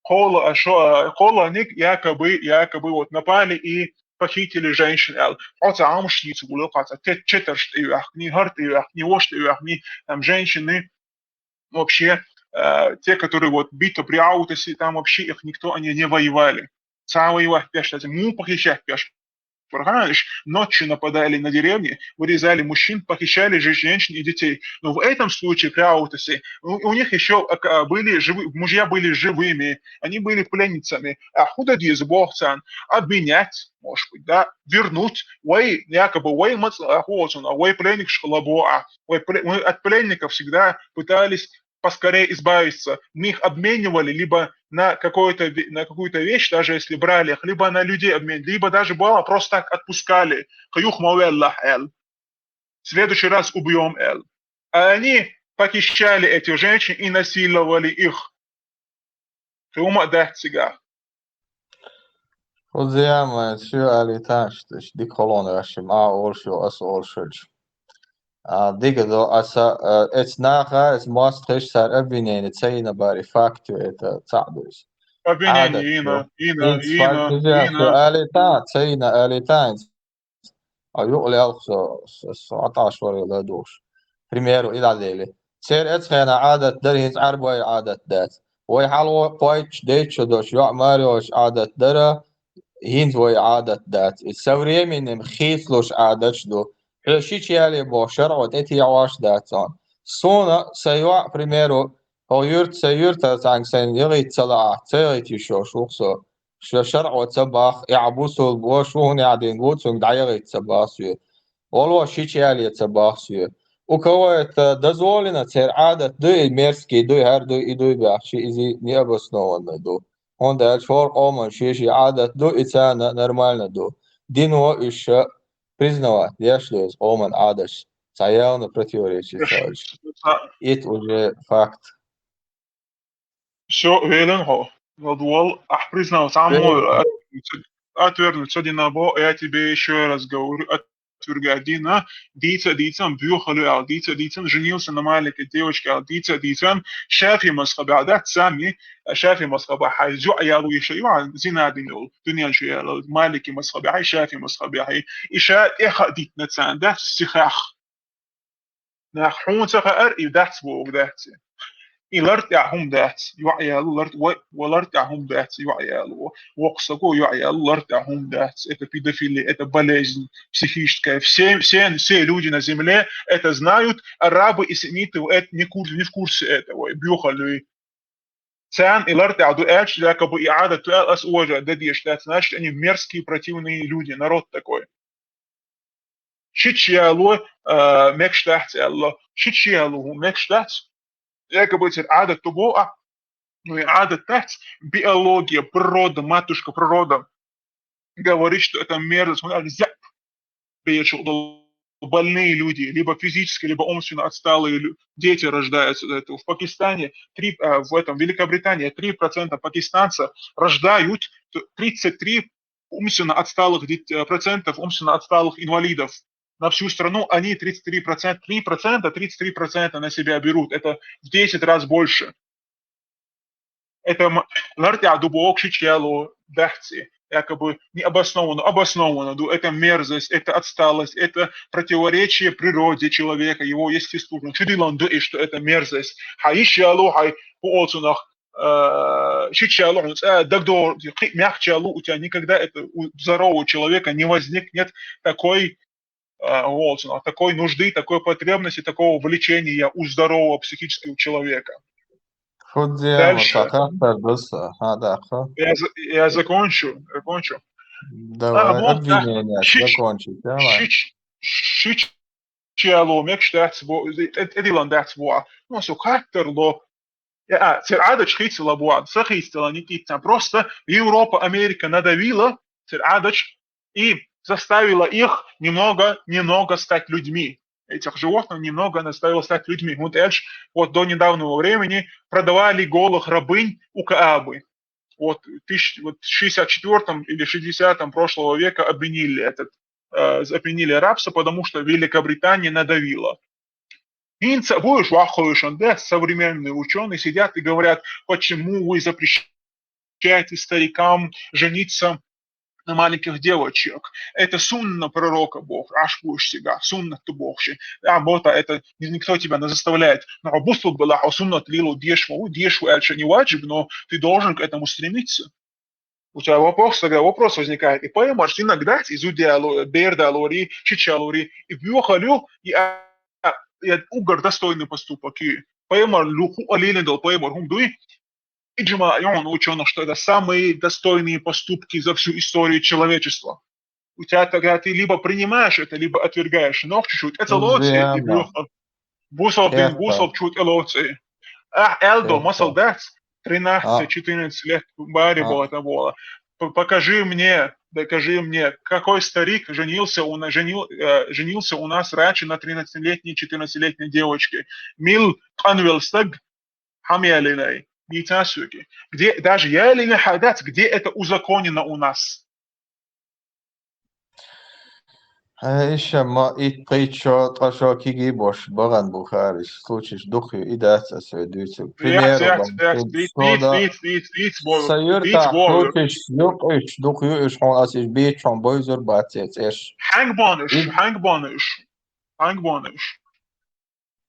Кхола а шо, э, кхоьллинарг якобы, якобы вот напали и похитили женщин аьлла. Хьо цхьа хӀумаш дийца гулел, кхаьча, те-, четарш тӀеоьхкиний, хӀара тӀеоьхкиний, вож тӀеоьхкиний, там женщины, вообще, э, те, которые вот битва при Аутосе, там вообще их никто, они не воевали. Цхьа воевать беш, кстати, муха похищать беш. Ночью нападали на деревни, вырезали мужчин, похищали же-, женщин и детей. Но в этом случае при Аутосе у, у них еще были живы, мужья были живыми, они были пленницами. А хӀун де деза боху царна? Обменять, может быть, да, вернуть. Вай, якобы, вай мац-, а, хӀун оцу, вай пленникаш хила боху, а, вай пле-, мы от пленников всегда пытались поскорее избавиться. Мы их обменивали либо на какое-то ве-, на какую-то вещь, даже если брали их, либо на людей обмен, либо даже бывало просто так отпускали. Кхы юха ма веллахь аьлла. В следующий раз убьём аьлла. А они похищали этих женщин и насиловали их. Кхы хӀума а дац цигахь. Хьо зама, шо алийташ, дика холонаш, ма олуш йо, ас олуш хилча. А, дика до, аса, э, эц наха, эц мостагӀаш цара обвинение ца йина бара, и факт ю, это цхьаъ ду иза. Обвинение Ӏадат йина, ю. Йина, Инца йина, факт ю, йина. Шо алийта, ца йина алийта, а юкъа лелха со, со, со Ӏаташ варгӀа ладугӀуш. Примеру, и дӀадели. Церан эцхьена Ӏадат дара, хӀинца Ӏарбой Ӏадат дац. Вай хьалха кхойтта, дейтта шо долуш, йоӀ маре йолуш Ӏадат дара, хӀинца вай Ӏадат дац. И со временем хийцалуш Ӏадаташ ду. Хьо шича яле боху шарӀо тӀетеӀош дац хьуна. Суна сан йоӀ, примеру, хӀокху юьрта, сан юьртара цхьаьнга сайна яхийта ца лаахь, ца яхийта йиш йолуш ву-кх со. Шо шарӀо ца боху, и ахь бусулба ву, шу хӀун яхь дина ву, цуьнга дӀаяхийта ца боху соьга. Оло шича яле ца боху соьга. У кого это дозволено, церан Ӏадат ду, и мерзкий ду, и хӀара ду, и дуй баьхча, иза необоснованно ду. ХӀунда аьлча хӀора къоман шен-шен Ӏадат ду, и царна нормально ду. Дино уьш ша признавать деш ду иза къоман Ӏадаташ. Цхьа явно противоречие ца хилча. Ит уже факт. Всё, велин хьо. Ладвол, ахь признал, самого отвергнуть ца дина бо, я тебе ещё раз говорю, отвергать дина, дийца дийцан, буьйхалуьал, дийца дийцан, женился на маленькой девочке, ал, дийца дийцан, шафи мазхабе, да, сами, шафи мазхаба, хьай, зю, я луиша, ю, зина динул, дуьнен шу, я, малики мазхабе, хьай, шафи мазхабе, хьай, и ша, эха дитна цан, да, сихах. Нах хьуна ца хаьара, и дац боху дац. И лар тӀехь хӀума дац, йоӀ ялу, лар, ва, ва лар тӀехь хӀума дац, йоӀ ялу. Воккха саго йоӀ ялу, лар тӀехь хӀума дац. Это педофилия, это болезнь психическая. Все, все, все люди на земле это знают, арабы и семиты это не кур-, не в курсе этого, и бюхалуй. Царна и лар тӀехь ду аьлча, якобы и Ӏадат ду аьлла, ас уважать дан дезаш дац, значит, они мерзкие, противные люди, народ такой. Шича яло, а, мегаш дац аьлла. Шича яло хӀун мегаш дац? Якобы церан Ӏадат ду боху ахь. Ну и Ӏадат дац. Биология, природа, матушка природа говорит, что это мерзость. ХӀунда аьлча зеп бечу больные люди, либо физически, либо умственно отсталые лю-, дети рождаются от этого. В Пакистане, три, а, в этом, Великобритании три процента пакистанцев рождают, т-, тридцать три умственно отсталых дет-, э, процентов умственно отсталых инвалидов на всю страну, они тридцать три процента, три процента, тридцать три процента на себя берут. Это в десять раз больше. Это м-, лар тӀехь ду боху шича яло дац и. Якобы необоснованно, обоснованно ду. Это мерзость, это отсталость, это противоречие природе человека, его естеству. Чудилан ду и что это мерзость. Хьай йиш яло, хьай хӀун олу цунах, э, шича яло хьуна цӀа дагдо, кхин мягче яло, у тебя никогда это у здорового человека не возникнет такой, э, хӀун олу цунах, такой нужды, такой потребности, такого влечения у здорового психического человека. Фу дела, дальше. Ма ца хаттар даса, хьа, даха. Я за-, я закончу, закончу. Давай, а, вот так, обвинение шич-, закончить, давай. Шич-, шич-, чьяло мекш дац бо-, э, э, эдилан дац бо. Ну, со хаттар ло. Я, а, цер Ӏадаташ хийцала бо, са хийцала не тӀицан. Просто Европа, Америка надавила цер Ӏадаташ и заставила их немного, немного стать людьми. Этих животных немного заставила стать людьми. Вот Эльш, вот до недавнего времени продавали голых рабынь у Каабы. Вот, тысяч-, вот в шестьдесят четвёртом или шестидесятом прошлого века обвинили этот, э, обвинили рабство, потому что Великобритания надавила. Инца будешь вахуешан, да, современные учёные сидят и говорят: «Почему вы запрещаете старикам жениться на маленьких девочек? Это сунна пророка Бог, аш будешь сега, сунна ты Бог». А вот, а это ни-, никто тебя не заставляет. Но бусу была, а сунна ты лилу дешву, дешву, это не ваджиб, но ты должен к этому стремиться. У тебя вопрос, тогда вопрос возникает. И понимаешь, иногда из удяло, бердалори, чичалори, и бюхалю, и, а, а, и угар достойный поступок. И понимаешь, луху алилин дал, понимаешь, хум дуй, иджма, и он учёных, что это самые достойные поступки за всю историю человечества. У тебя тогда ты либо принимаешь это, либо отвергаешь. Но чуть-чуть. Это лоци, и бюха. Бусов дин, бусов чуть лоци. А, Элдо, масал дац, тринадцать, четырнадцать лет бари было, это было. П-, покажи мне, докажи мне, какой старик женился у на-, женил-, э, женился у нас раньше на тринадцатилетней, четырнадцатилетней девочке. Мил Канвелстаг, Хамьялиной, Ницасуки. Где, даже я или не хадат, где это узаконено у нас? Э, иша ма ит кийчо, тӀашо киги бош, баган бухариш, случаеш духи, и дац ас ве дуьйцу. Пример, яц, яц, яц, дийц, дийц, дийц, дийц, дийц, бо-, са юрта дийц, бо-, случаеш юкъиш, духи юиш хьона, ас иш бийц хьона, бойзур бац яц эш. Хьанг бониш, хьанг бониш, хьанг бониш.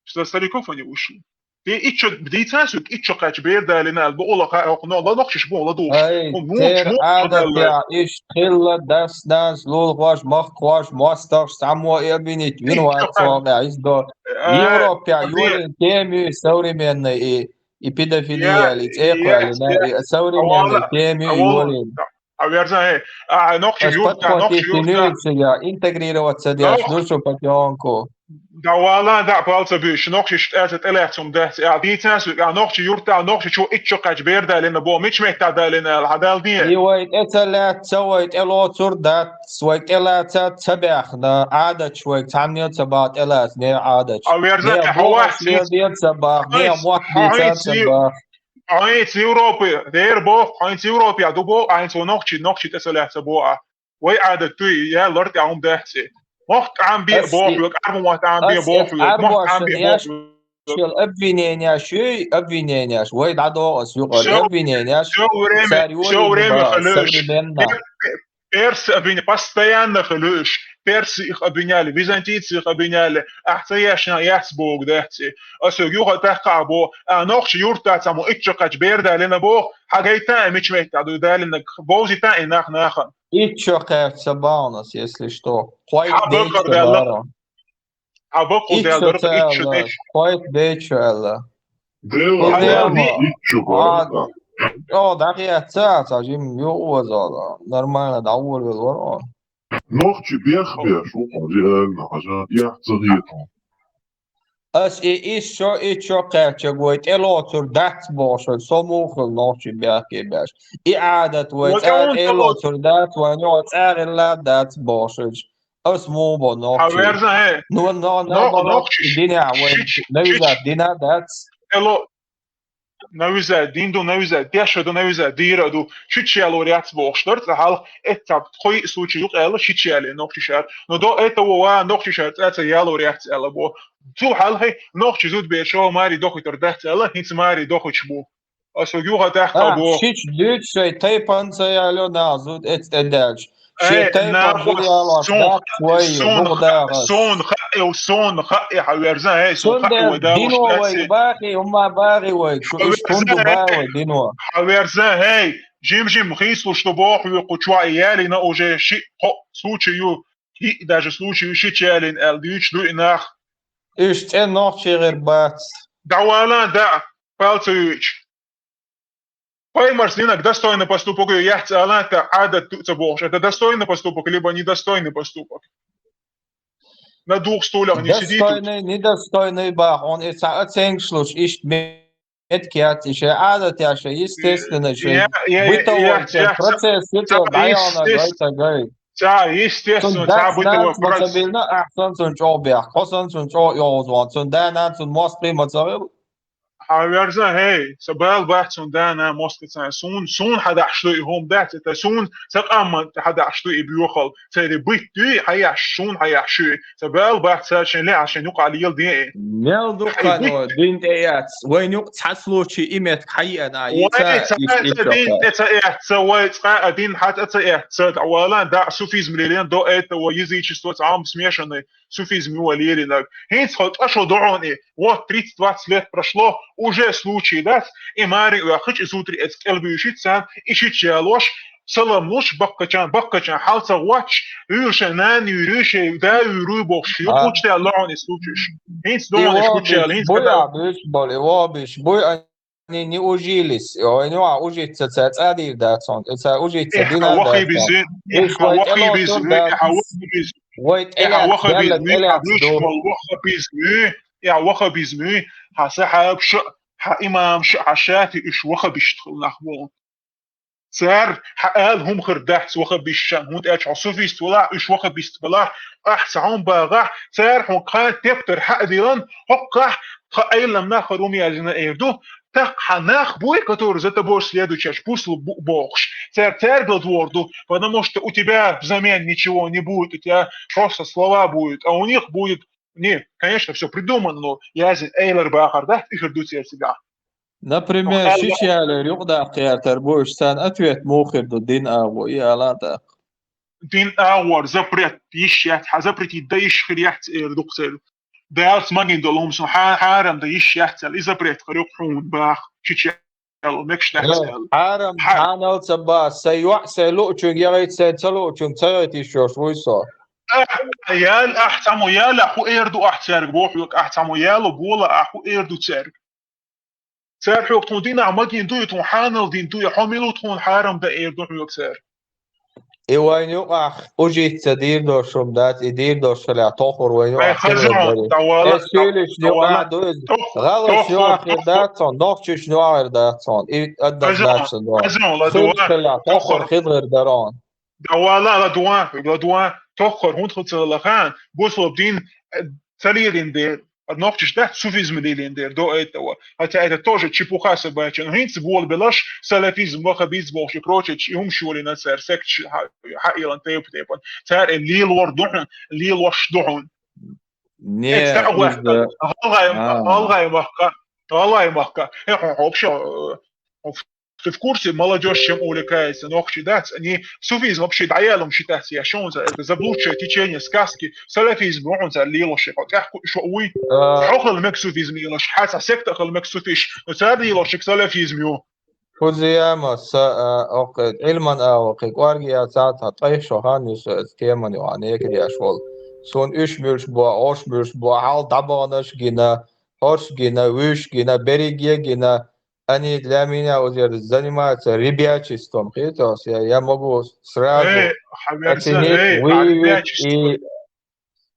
Что стариков они вышли. Те иччо, дийцан сук, иччо кач бердалина, ал бо ола ха, ох, но, ла нохчиш бо, ла душ. Ай, тер адатя, иш хилла, дас, нас, лул, хваш, мах, хваш, масташ, само и обвинить, вин вай, цога, из до. Европе, юлин, теми современный и, и педофилия, и цехвалина, и современный теми, и юлин. А верзан, э, а, нохчи юрта, нохчи юрта. Интегрироваться дяш, душу потёнку. Да вала, да, палца бюш, нохчи штаца телецум да, а дицас, а нохчи юрта, нохчи чу иччо кач бердалина бо, мич меттадалина, хадал дие. И вай эцалаца, вай элоцур дат, вай элаца цабяхна, адач вай цамнил цаба элац, не адач. А верзан, не хавас, не дир цаба, не мот дицас цаба. Айц Европы, дер бох, айц Европе, а ду бох, айц во нохчи, нохчи тесаляца боа. Вай адат туй, я лорт я ум дехци. Мох ам би бох, век арму мот ам би бох, век мох ам би бох. Шел обвинения, шуй обвинения, вай да до ас юкъар обвинения. Всё время, всё время халыш. Персы обвиня-, постоянно халыш. Персы их обвиняли, византийцы их обвиняли. Ахца яшна яс бог дехци. Асо юха тахка бо, а нохчи юрта цаму иччо кач бердалина бо, хагайта мич меттаду далина, бовзита и нах нахан. Иччо кач цабаунас, если что. Хвайт дейччо бара. Хабакъу иччо дядор, иччо цала, дейч. Хвайт дейччо ала. Дела, иччо бара. О, да, я ца, ца, жим, ё, озала. Нормально, да, ур вел вар он. Нохчи бех беш, у, реально, хажа, я цагит. Ас и ишо, иччо кач гой, телоцур дац бошо, сомухул нохчи бяхке беш. И адат вай, телоцур дац вай, но царила дац бошо. Ас му бо нохчи. Аверза, э. Ну, но, но, нохчи. Дина вай, навиза, дина дац. Тело, навиза, динду навиза, дяшаду навиза, дираду. Шичьяло ряц бохш, дорт, хал, это хой случай, юк, эла, шичьяле, нохчи шар. Но до этого ва, нохчи шар, это яло ряц, эла, бо. Цу хал, хей, нохчи зуд бешо, мари дохуй тор дац, эла, хинц мари дохуч бу. Асо гюха тахта бо. Шич дюч шай тайпан цаялё назуд эцтедяч. Ши тайпан цаяло сон, сон, сон, ха-, эу, сон, ха-, э, хаверза, э, сон, ха-, э, вай, да, дино вай, бахи, ума бахи вай, шу иш кунду бахи вай, дино. Хаверза, э, жим-жим, хислу, что бог, вы кучуа, ялина уже ши, хо, случаю, и даже случаю ши чалин, эл дюч, ду и нах. Иш цен нох чигир бац. Да вала, да, палцевич. Пайхамара динах достойный поступок ю яц аланта, Ӏадат ду ца бохуш. Это достойный поступок, либо недостойный поступок? На двух стульях не сидит. Достойный, недостойный бах, он и ца оценкаш луш, ишт мет кяц, и шей Ӏадат я, шей естественно, шей бытовой процесс, ца естественно, ца бытовой процесс. Цун дац-нанас ма ца билна, ахь санна цун чӀогӀа бех, хьо санна цун чӀогӀа йогӀуз ван, цун да-нана цун мостагӀий ма ца хила. Хьан верза, хӀей, сан бала бац цун да-нана мостагӀий цхьаьна. Суна, суна хьадахьаш ду и хӀума дац, это суна, сан къаман хьадахьаш ду и боьхал. Церан битт дуй, хьаяхьаш, суна хьаяхьаш ю. Сан бала бац цара шайн лаьа, шайн юкъа лела ден и. Мел дукха дин тӀе яц, вайн юкъа цхьа случай и метка хьайиъана, и ца, и ца дин тӀе ца эцца, вай цкъа а дин хьа тӀе ца эцца, дӀавала, да, суфизм лелен до этого, язычество, цхьа хӀума смешанный. Суфизм ю вай леринарг. ХӀинца хьо тӀа шо догӀун и. Вот тридцать-двадцать лет прошло, уже случай дац, и маре оьхучу и зудри эцу кӀелбуьйшиц царна, и шича ялош, салам луш, баккхачан, баккхачан хьал ца гӀотташ, вуьйр шайн нана вуьйр, шайн да вуьйр бохуш, юхучу тӀе лоӀун и случайш. ХӀинца догӀун и шуча ял, хӀинца буй а буьш боли, вобиш, буй а не, не ужились. Ой, ну, а ужиться ца цӀа дийр дац хьуна, и ца ужиться дина дац хьуна. Иш вай тӀелоцур дац. Вай тӀелац, Далла тӀелац ду. Ваххабизм, хьан сахьабаш, хьан имамаш, хьан шафиӀиш ваххабишт хила нах бу. Цара хьан ала хӀума хир дац ваххабишчан, хӀунда аьлча хьо суфист валахь, уьш ваххабист балахь, ахь цхьа хӀума багӀахь, цара хьуна кхана тептар хьа а дилан, хӀоккхахь тхан Ӏелам нах хӀара хӀума яздина эр ду, тӀаккха хьан нах буй, которые за тобой следуют, чаш пусла бу бохуш. Цара цаьрга ладогӀор ду, потому что у тебя взамен ничего не будет, у тебя просто слова будут, а у них будет, не, конечно, всё придумано, но яздина Ӏелар бахар дац, и хир ду церан цигахь. Например, шича ялор юкъадаккха гӀертар бу, уьш царна ответ муха хир ду, дин агӀо, и ала а даккха. Дин агӀор запрет йиш яц, хьан запретить дан йиш хир яц эр ду-кх церан. Далаца магийна долу хӀума суна хьа-, хьарам дан йиш яц аьлла, и запрет хир ю-кх хьуна баха, шича яло мегаш дац аьлла. Хьарам, хьанал ца баха, сайн йоӀ, сайн луучуьнга яхийта, сайн ца луучуьнга ца яхийта йиш йолуш вуй со. Ахь, ял, ахь цхьаммо яла, хӀун эр ду ахь цаьрга, боху хьоьга, ахь цхьаммо яло бола, ахь хӀун эр ду цаьрга? Цара хьоьга тхуна динахь магийна дуй, тхуна хьанал дин дуй, хьо мила ву тхуна хьарам дан эр ду хьоьга цара? И вайна юкъахь ужиться дийр долуш хӀума дац, и дийр долуш хилахь тохур вайна юкъахь хилар дарий. Э, суьйлишна юкъахь ду иза. ГӀалгӀашна юкъахь хир дац хьуна, нохчашна юкъахь хир дац хьуна. И однозначно ду. Суьйлиш хилахь тохур хир дара хьуна. Давала, ладугӀа, ладугӀа, тоххар хӀунда хила ца хилла хаан, бусалба дин, э, ца лелийна дела, нохчаш дац суфизм лелийна дела, до этого. Хотя это тоже чепуха собачья. Но хӀинца болабелаш, салафизм, ваххабизм бохуш и прочее, и хӀумаш йолийна цара, секташ хьа-, хьаэлан тайп-тайпана. Цара и лелор ду хьуна, лелош ду хьуна. Не, э, цхьа а гӀоьртина. ГӀалгӀай, гӀалгӀай махка, гӀалгӀай махка. Э, хьо, хьо вообще, э, Ты в курсе, молодёжь чем увлекается, нохчий дац? Они суфизм вообще дӀаялум считать я, что он за это заблудшее течение, сказки, салафизм, он за лилоши, хотя ку-, что уй. Хьо хила мег суфизм лилош, хьа ца секта хила мег суфиш, но цар лилоши салафизм ю. Фузияма са, а, окхи, Ӏилман а, окхи, кӀорги я ца, ца, тӀайх шо хан, юса, теман ю, а, некад яш вол. Сун уьш муьлш бо, ош муьлш бо, хьал дӀабагӀанаш гина, хӀорш гина, вуьш гина, берриге гина, Они для меня вот это занимаются ребячеством, хетос, я, я могу сразу оценить, выявить и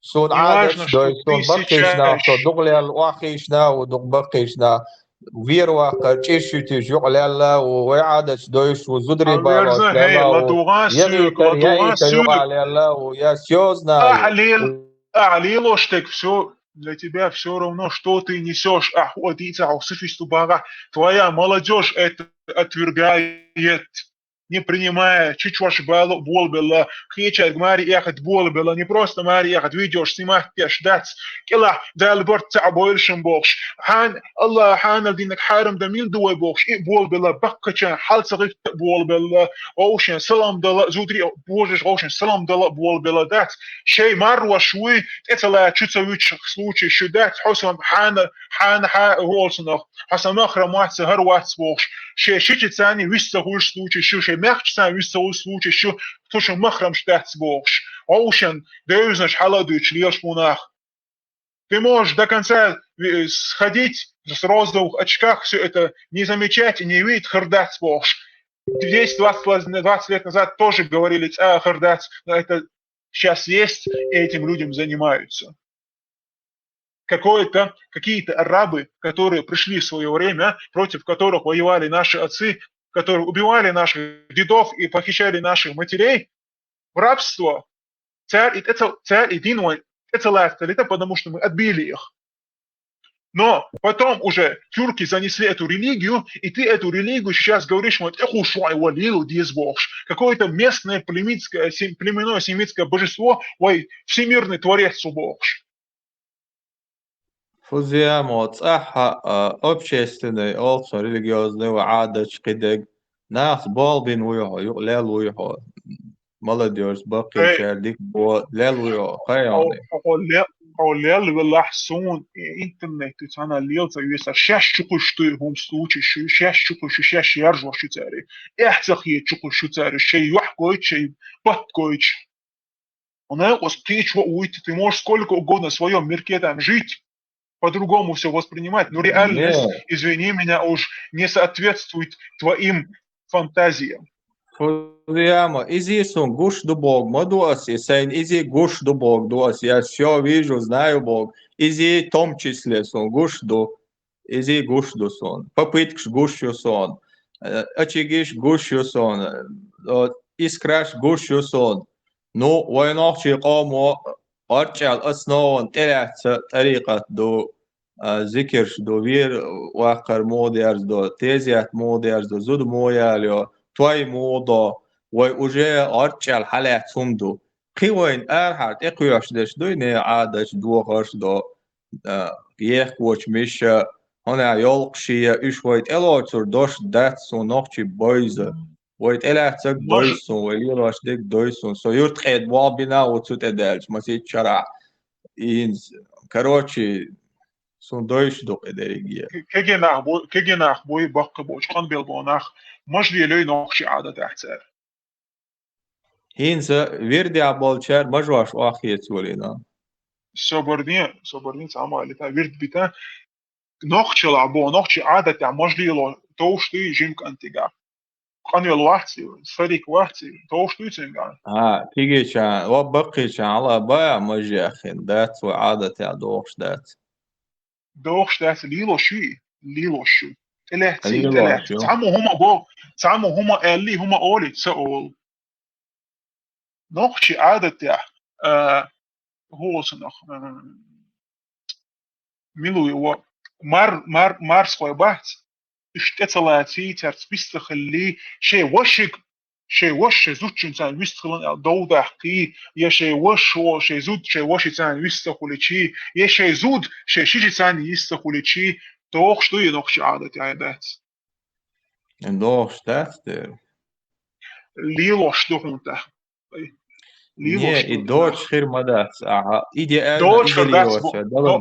суна Ӏадаташ дой, суна баккхийчна, со дукъ лелла, охьахийчна, у дукъ баккхийчна, вер ваккхар, чӀир шуьйтуьйш юкъ лелла, у вай Ӏадаташ дойш, у зударий балош лелла, у я витар, я итар юкъа лелла, у я серьёзно. Ахьа лелош дерг всё, для тебя всё равно, что ты несёшь, ахь хӀу а дийца, хьо суфисту бахахь, твоя молодёжь это отвергает, не принимая, чичош бало болабелла, кхечаьрга маре эхат болабелла, не просто маре эхат, видеош снимать деш дац, кӀелахь Дала барт ца а бойла шун бохуш, хьан, Аллах хьанал диннаг хьарам дан мил ду вай бохуш, и болабелла, баккхачан хьал ца гӀитта болабелла, вовшен салам дала, зудри божаш вовшен салам дала болабелла дац, шей марваш вуй, тӀе ца лаьа чу ца вуьтуш случай шу дац, хьо сан хьана, хьана хьа волсунах, хьо сан махрам вац, сан хӀара вац бохуш, шей шича царний вист ца хуьлуш случай шу, шей мехча царний вист ца хуьлуш случай шу, цу шун махрамаш дац бохуш. Вовшен девзанаш хьала а дуьйцуш лелаш бу нах. Ты можешь до конца э, сходить с розовых очках, все это не замечать и не видеть, хӀара дац бохуш. Десять-двадцать лет назад тоже говорили, а, хӀара дац, но это сейчас есть, и этим людям занимаются. Какое-то, какие-то арабы, которые пришли в свое время, против которых воевали наши отцы, которые убивали наших дедов и похищали наших матерей в рабство, царь и, это, царь и дин, это, потому что мы отбили их. Но потом уже тюрки занесли эту религию, и ты эту религию сейчас говоришь, вот, «Эху шуай валил диез бохш». Какое-то местное племенное, племенное семитское божество, ой, всемирный творец у бохш. Фузиамо цӀахьа а, общественный, олцун религиозный ва Ӏадаташ кхидег. Нахс болбин вуй хьо, юкъ лел вуй хьо. Молодежь, баккхийчар, дик бо, лел вуй хьо, хайони. Хьо лел велахь сун интернет цана лелца веса шаш чукуш туй хум случай шу шаш чукуш шу шаш яржо шу цари. Эхцахъе чукуш шу цари, шей юхкой, шей паткойч. Она вас птичь уйти, ты можешь сколько угодно в своем мирке там жить, по-другому все воспринимать, но реальность, извини меня, уж не соответствует твоим фантазиям. Фузияма, изи сун гуш ду бог, ма ду ас, и сайн изи гуш ду бог ду ас, я все вижу, знаю бог, изи в том числе сун гуш ду, изи гуш ду сон, попыткаш гуш ю сон, э, очигиш гуш ю сон, э, искраш гуш ю сон. Ну, вай нохчи къомо арчал основан тӀелаьца тӀарикъат ду, а, зикирш ду, вер ваккхар мугъ дерз ду, тезият мугъ дерз ду, зуда мугъ ял йо, той мугъ до, вай уже арчал хьалаьц хум ду. Кхи вайн архьар тӀекхоьш деш дуй, не Ӏадаташ дохарш до, а, ехкочу миша, хьуна йолкхушия, уьш вай тӀелоцур дош дац сун нохчи бойза. Вай тӀелаьццаг дойсун, вай лелош дерг дойсун. Со юрт къед болбина ву цу тӀе даьлча, масит чарахь. Инз, короче, сун дойш ду къе дерриге. Кеге нах бу, кеге нах буй, баккха бочу, къанбел бо нах, мажле лей нохчи Ӏадатехь цара. ХӀинца вирдехь болчара мажош охьахецвалийна. Собарне, собарне цхьа ма алита, вирд бита. Нохчалахь бо, нохчи Ӏадатехь мажлело товш дуй жимкантига. Къанвел вац, сарик вац, товш дуй цуьнга. А, кигича, ва баккхича, ала бая мажехин, дац ва Ӏадатехь дохуш дац. Дохуш дац, лило шуй, лило шу. ТӀелаьцци, тӀелаьцци. Цхьамма хӀума бо, цхьамма хӀума аьлли, хӀума оли, ца олу. Нохчи Ӏадатехь, а, хӀусанах, а, милуй ва, мар, мар, марсхой бац, уьш тӀе ца лаций, цаьрца вист ца хилли, шей вашиг, шей ваш, шей зудчун царна вист хилан аьлла дов дахкий, я шей ваш, шей зуд, шей ваши царна вист ца хуличий, я шей зуд, шей шижи царна йист ца хуличий, тохуш ду и нохчи Ӏадатехь дац. Дохуш дац дера. Лилош ду хӀунда. Не, и дочу хир ма дац. Ага. Идеально, дочу хир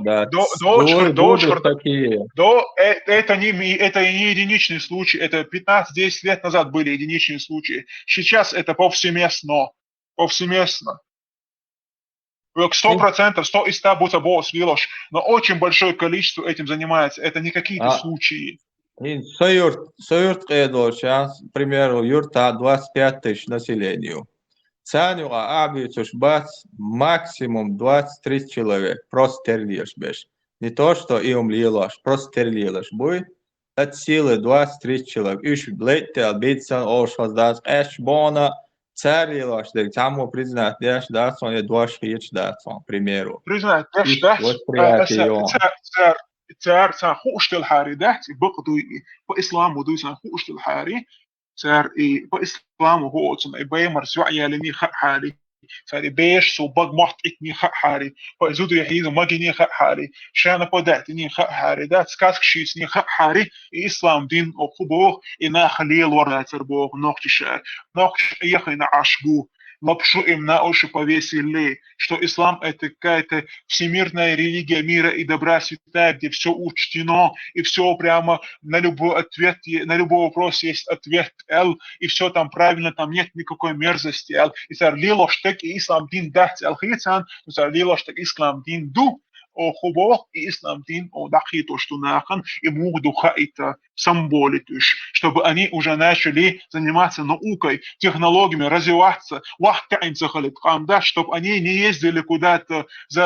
дац, дочу хир, дочу хир. До, э, это не, это не единичный случай, это пятнадцать-десять лет назад были единичные случаи. Сейчас это повсеместно, повсеместно. Сто процентов, сто из ста буца бос лилош, но очень большое количество этим занимается. Это не какие-то случаи. ХӀинца со юрт, со юрт къедолча, к примеру, юрта двадцать пять тысяч населению. Царна юкъа а буьйцуш бац максимум двадцать-тридцать человек, просто терлелаш беш. Не то, что и ум лелаш, просто терлелаш буй. От силы двадцать-тридцать человек. Уьш лайттел бицсан олуш хаза дац, къаьсташ бохна, цара лелаш дерг цхьаммо признать деш дац, сон я дош хеташ дац, сон, к примеру. Признать деш дац, восприятие йо. Цара, цара, цара хууш делхьари дац, и бакъ дуй, и по исламу дуй цара хууш делхьари, цара и по исламу хууцун, и баймар зоъ ялини хаъхьари, цара и беш со баг мотт итни хаъхьари, по зудри хьиза магини хаъхьари, шана по датини хаъхьари, дац сказка шийцни хаъхьари, и ислам дин о ху бох, и нах лелор дацар бох, нохчи шар, нохчи яхина Ӏаш бу. Лапшу им на уши повесили, что ислам это какая-то всемирная религия мира и добра, святая, где все учтено, и все прямо на любой ответ, на любой вопрос есть ответ, эл, и все там правильно, там нет никакой мерзости, эл. И цар лилош так и ислам дин дац, эл хицан, но цар лилош так ислам дин ду, оаха боху, и ислам дин оаха дӀакхетош ду нахана, и муха ду хаийта, самболит уьш, чтобы они уже начали заниматься наукой, технологиями, развиваться, вахт таӀина ца хилийта къам дац, чтобы они не ездили куда-то за,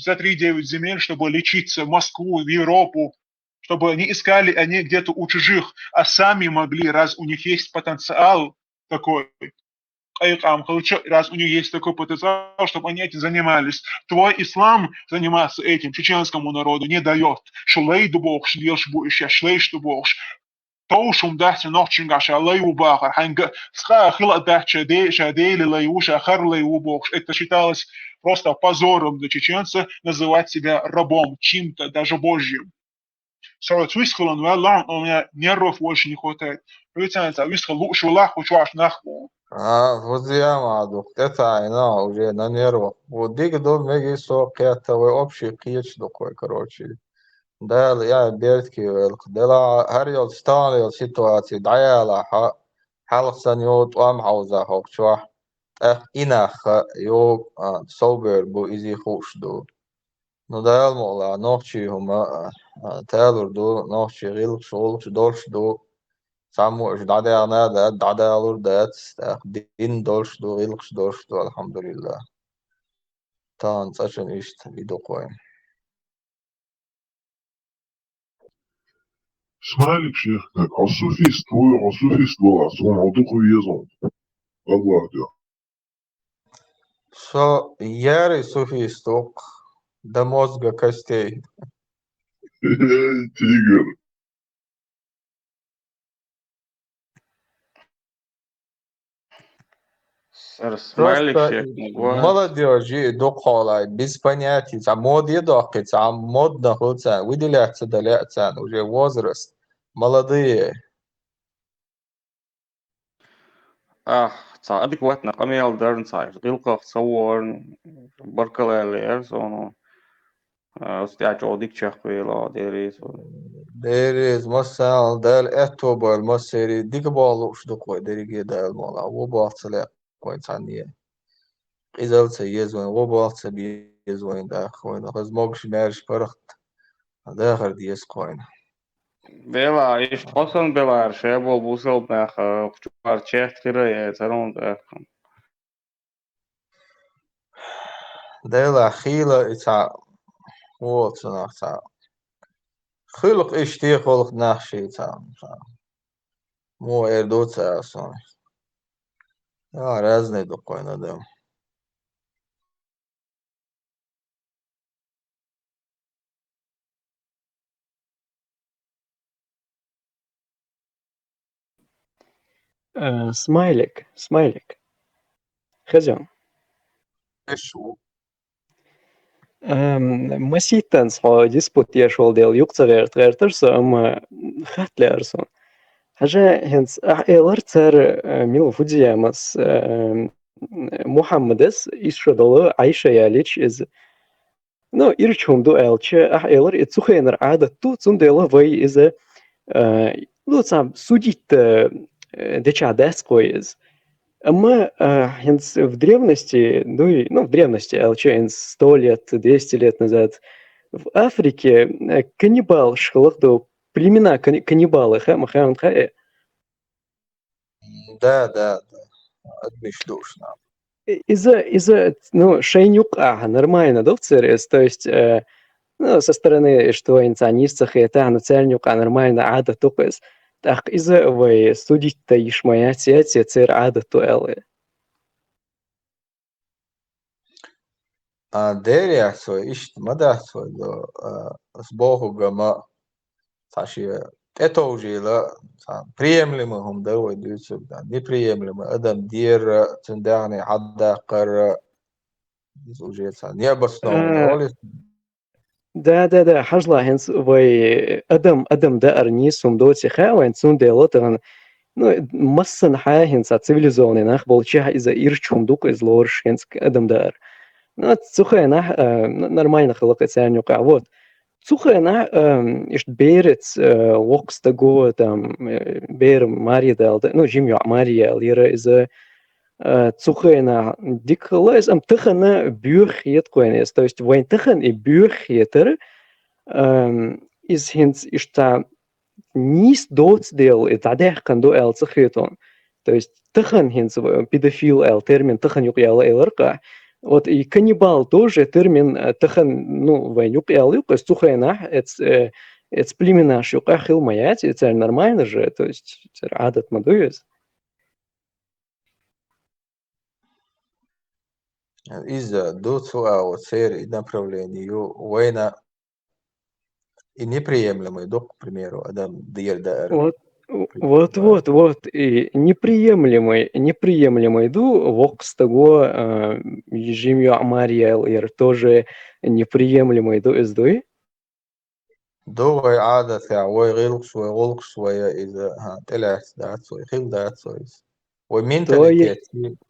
за тридевять земель, чтобы лечиться в Москву, в Европу, чтобы не искали они где-то у чужих, а сами могли, раз у них есть потенциал такой, къайкъам хилча, раз у них есть такой потенциал, чтобы они этим занимались. Твой ислам заниматься этим чеченскому народу не дает. Шу лай ду бохуш, лелаш бу уьш, я шу лай ду бохуш. Товш хӀума дац нохчингахь ша лай ву бахар. Хьайга цкъа а хила а дац ша де-, ша Дела лай ву, ша хӀара лай ву бохуш. Это считалось просто позором для чеченца называть себя рабом, чьим-то, даже божьим. Со цуьйсхилан ваьлла, у меня нервов больше не хватает. Хьуьйцанца висхила лууш велахь, хӀу чохь нах бу. А, вузиям а ду, тӀетаьӀина уже на нервах. Вот дика ду, меги со кхетта вай общий кхеча ду кхой, короче. Дала я бертки велха. Дела хӀара йолчу стагана йолу ситуаций дӀаялахь, хьалха санна йо тӀом хьовза хӀокху чохь. ТӀаккха и нах а, йо, а, совбер бу, изий хууш ду. Ну, Дала мукъалахь, нохчий хӀума, а, а, талур ду, нохчий гӀиллакхаш, гӀуллакхаш долуш ду. Цхьаммо уьш дӀадаьхна а дац, дӀадалур дац, тӀаккха дин долуш ду, гӀиллакхаш долуш ду, алхьамдулиллахӀ. Тахана цкъачунна иштта и ду кхой. Смайлик шех, хьо суфист вуй, хьо суфист валахь, суна хьо дукха веза. Аллах дуьхьа. Со яри суфист ву-кх, до мозга костей. Эй, тигр. Сара смайлик Просто шек и ма гой. Молодёжи дукхолай, без понятий. Цхьа мода е доккхи, цхьа модна хуьлу царна, выделяться дале а царна, уже возраст. Молодые. Ах, цхьа адекватна къамел дарна, цхьа гӀиллакхах ца ворна, баркалла аьлла яра суна. А, ас тӀаьхьа чӀогӀа дика чекхвело, дерриза. Дерриза, массарна Дала аьтто бойла, массерий дика боху лууш ду-кх вай, дерриге Дала мукъалахь. Вон боху ца лаьа вайн цхьанне. Къизалла ца еза вайн, вон боху ца беза вайн, даха вайн. Хаза могуш, маьрша паргӀат дахар деза-кх вайна. Дела, иштта хьо санна белахь, ша болу бусалба нах, а, кху чохь чехка хир а яц, хӀара хӀума тӀаккха. Делахь хийла и цхьа, вон цунах цхьа. Хуьлу-кх иштта, хуьлу-кх нах ши цхьа, цхьа. Муха эр ду ца аьлла суна. А, разный ду-кх вайн адам. Э, смайлик, смайлик. Хеза. Эш ву. Эм, масийттанца хьо диспут еш волу дела юкъа ца гӀерта гӀертара со, амма хатта лаьара суна. Хьажа, хӀинца ахь элира цара, э, мила Фудзиямас, э, Мухьаммадас, исс шо долу Ӏайша ялича иза. Ну, ирча хӀума ду аьлча, ахь элира, и цу хенара Ӏадат ду, цундела вай иза, а, ну, цхьа судить, а, дечахь дац-кх вай иза. Амма, а, хӀинца в древности, ну, и, ну, в древности аьлча, хӀинца сто лет, двести лет назад, в Африке, а, каннибалаш хилла-кх ду, племена кани-, каннибалы, ха-, ма хаьа, хаьа. Да, да, да. Адамаш ду уьш нах. И-, иза, иза, ну, шайна юкъа ахьа нормально ду церан иза, то есть, э, ну, со стороны, что вайна цхьа нийса ца хетахь, ну, царна юкъа нормально Ӏадат ду-кх иза. ТӀаккха иза вай судить дан йиш ма яц, яц, я церан Ӏадат ду аьлла. А, дера яц вай, иштта ма дац вай до, а, ас бохург ма, цхьа шен тӀетовжийла, цхьа приемлемый хӀума дара вай дуьйцург, да, неприемлемый, адам дера, цуьнан даьхни хьадаккхара, иза уже цхьа необоснованно Э, олу иза. Да, да, да, хьажал, хӀинца вай адам, адам даар нийса хӀума доций хаьа вайна, цундела тахана, ну, массанхьа хӀинца цивилизованный нах болчехь иза ирча хӀума ду-кх иза лоруш, хӀинца адам даар. Ну, цу хенахь, а, н-, нормально хилла-кх и царна юкъахь. Вот. Цу хенахь, а, иштта бераца, а, воккха стаго, там, э, бер маре дала, ну, жима йоӀ маре яла яра иза, э, цу хенахь дика хилла иза, амма тахана боьха хета вайна иза. То есть вайна тахана и боьха хетар, эм, иза хӀинца иштта нийса доцу дела и дӀадаьккхина ду аьлла ца хета вайна. То есть тахана хӀинца в-, педофил аьлла термин тахана юкъа яьлла элира-кх. Вот и каннибал тоже термин, э, тахана, ну, вайна юкъа яьлла ю-кх иза, цу хенахь эц-, э, эц племенаш юкъахь хилла ма яц, и церан нормально же, то есть церан Ӏадат ма ду иза. Иза ду цу агӀо церан и направление ю вайна и неприемлемый ду, к примеру, адам дера даар. Вот, вот, вот, вот, и неприемлемый, неприемлемый ду воккха стага, а, жима йоӀ мара яла яр тоже неприемлемый ду иза, дуй? Ду вай Ӏадатехь, вай гӀиллакхаш, вай гӀуллакхаш, вай иза, хӀа, тӀелаьцна дац вай, хилла дац вай иза. Вай менталитет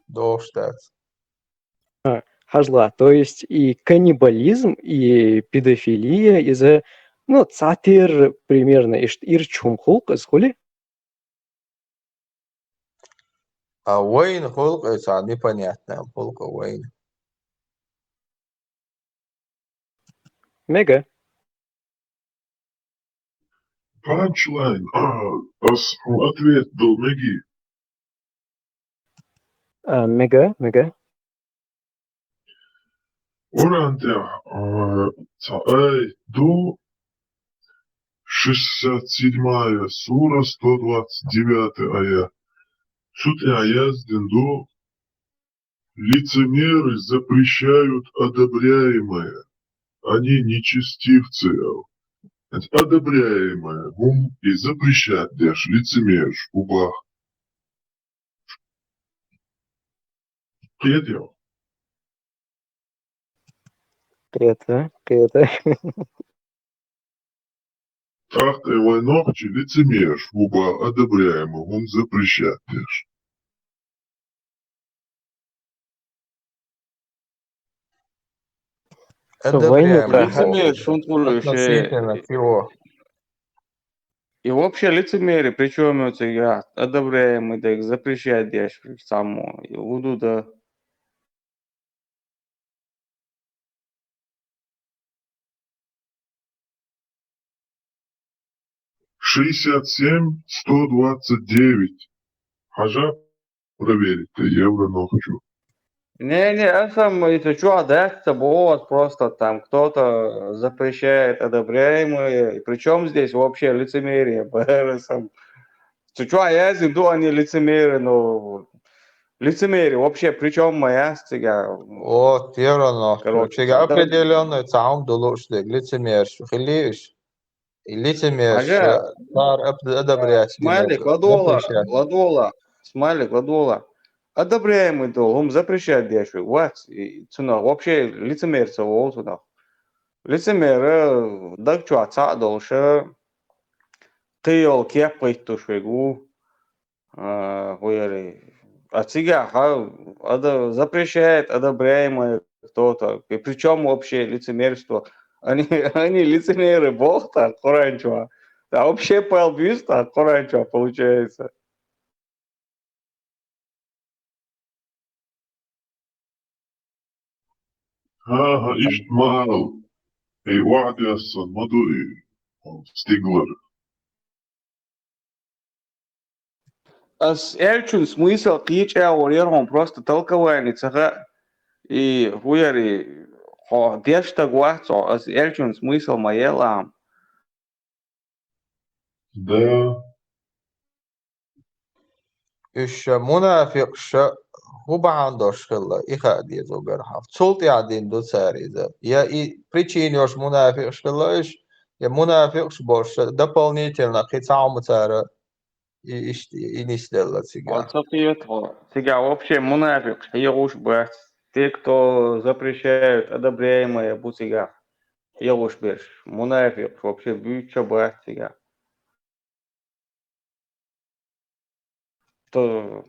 догӀуш дац. А, хьажал, то есть и каннибализм, и педофилия, иза, ну, цхьатерра примерно иштта ирча хӀума хуьлу-кх иза, хуьлий? А вайна хуьлу-кх иза, цхьа непонятно хуьлу-кх вайна. Мега. Панчлайн, а, ас хьуна ответ дала мегий? А, мега, мега. Къуръан тӀехь, а, цхьа аят ду, шестьдесят седьмая сура, сто двадцать девятый аят. Цу тӀехь яздина ду: «Лицемеры запрещают одобряемое, они нечестивцы». Это одобряемое хӀума и запрещать деш лицемераш хӀун боху. Кхетий хьо? Кхета, кхета. ТӀаккха вай нохчий лицемераш хӀун боху одобряемый хӀума запрещать деш. Одобряемый. Лицемераш хӀунда хуьлу уьш? Относительно чего? И вообще лицемерие, причём ю цигахь одобряемый дерг запрещать деш цхьаммо? И хӀун ду дан? Шестьдесят семь сто двадцать девять. Хьажа проверить евро нохчо. Не, не, аса ма, это чё, дац ца боху, просто там кто-то запрещает одобряемое. При чём здесь вообще лицемерие? Барасам. Цу чу яздина ду они лицемеры, ну, лицемерие вообще при чём ма яц цигахь? Вот, евро нохчо. Короче, цигахь определённый цхьа хӀума ду лууш дерг, лицемераш хилий уьш? И лицемераш, хьажа, цара ап-, одобрять дина, Смайлик, ладогӀал, запрещать. ЛадогӀал, Смайлик, ладогӀал. Одобряемый долу хӀума запрещать деш ву, вац, и цунах вообще лицемер ца волу цунах. Лицемер, э, даг чохь цхьаъ долуш, э, кхин йолу кеп кхиттуш верг ву. А, хӀун яри? А цигахь, а, ада-, запрещает одобряемое кто-то. И при чём вообще лицемерство? Они, они лицемеры, боху тхан Къуръан чохь. Да вообще пал буьйцу тхан Къуръан чохь, получается. ХӀан-хӀа, иштта ма ала. И ваӀда яссана ма ду и стигалара. Ас аьллачун смысл кхечу агӀор яра хьуна, просто толкование ца хаьа. И хӀун яри, хьо деш стаг вац хьо, ас аьллачун смысл ма елла хьуна. Да. Уьш мунафикъаш хӀун бахьана долуш хилла, и хаа деза ву бархьалгӀа. Цул тӀаьхьа дина ду цара иза. Я и причина йолуш мунафикъаш хилла уьш, я мунафикъаш болуш дополнительно кхин цхьа хӀума цара и, иштта и нисделла цигахь. Хьо ца кхета хьо. Цигахь вообще мунафикъаш хьехуш бац. Те, кто запрещают одобряемое, бу цигахь хьехуш берш. Мунафикъаш вообще буьйцуш бац цигахь. То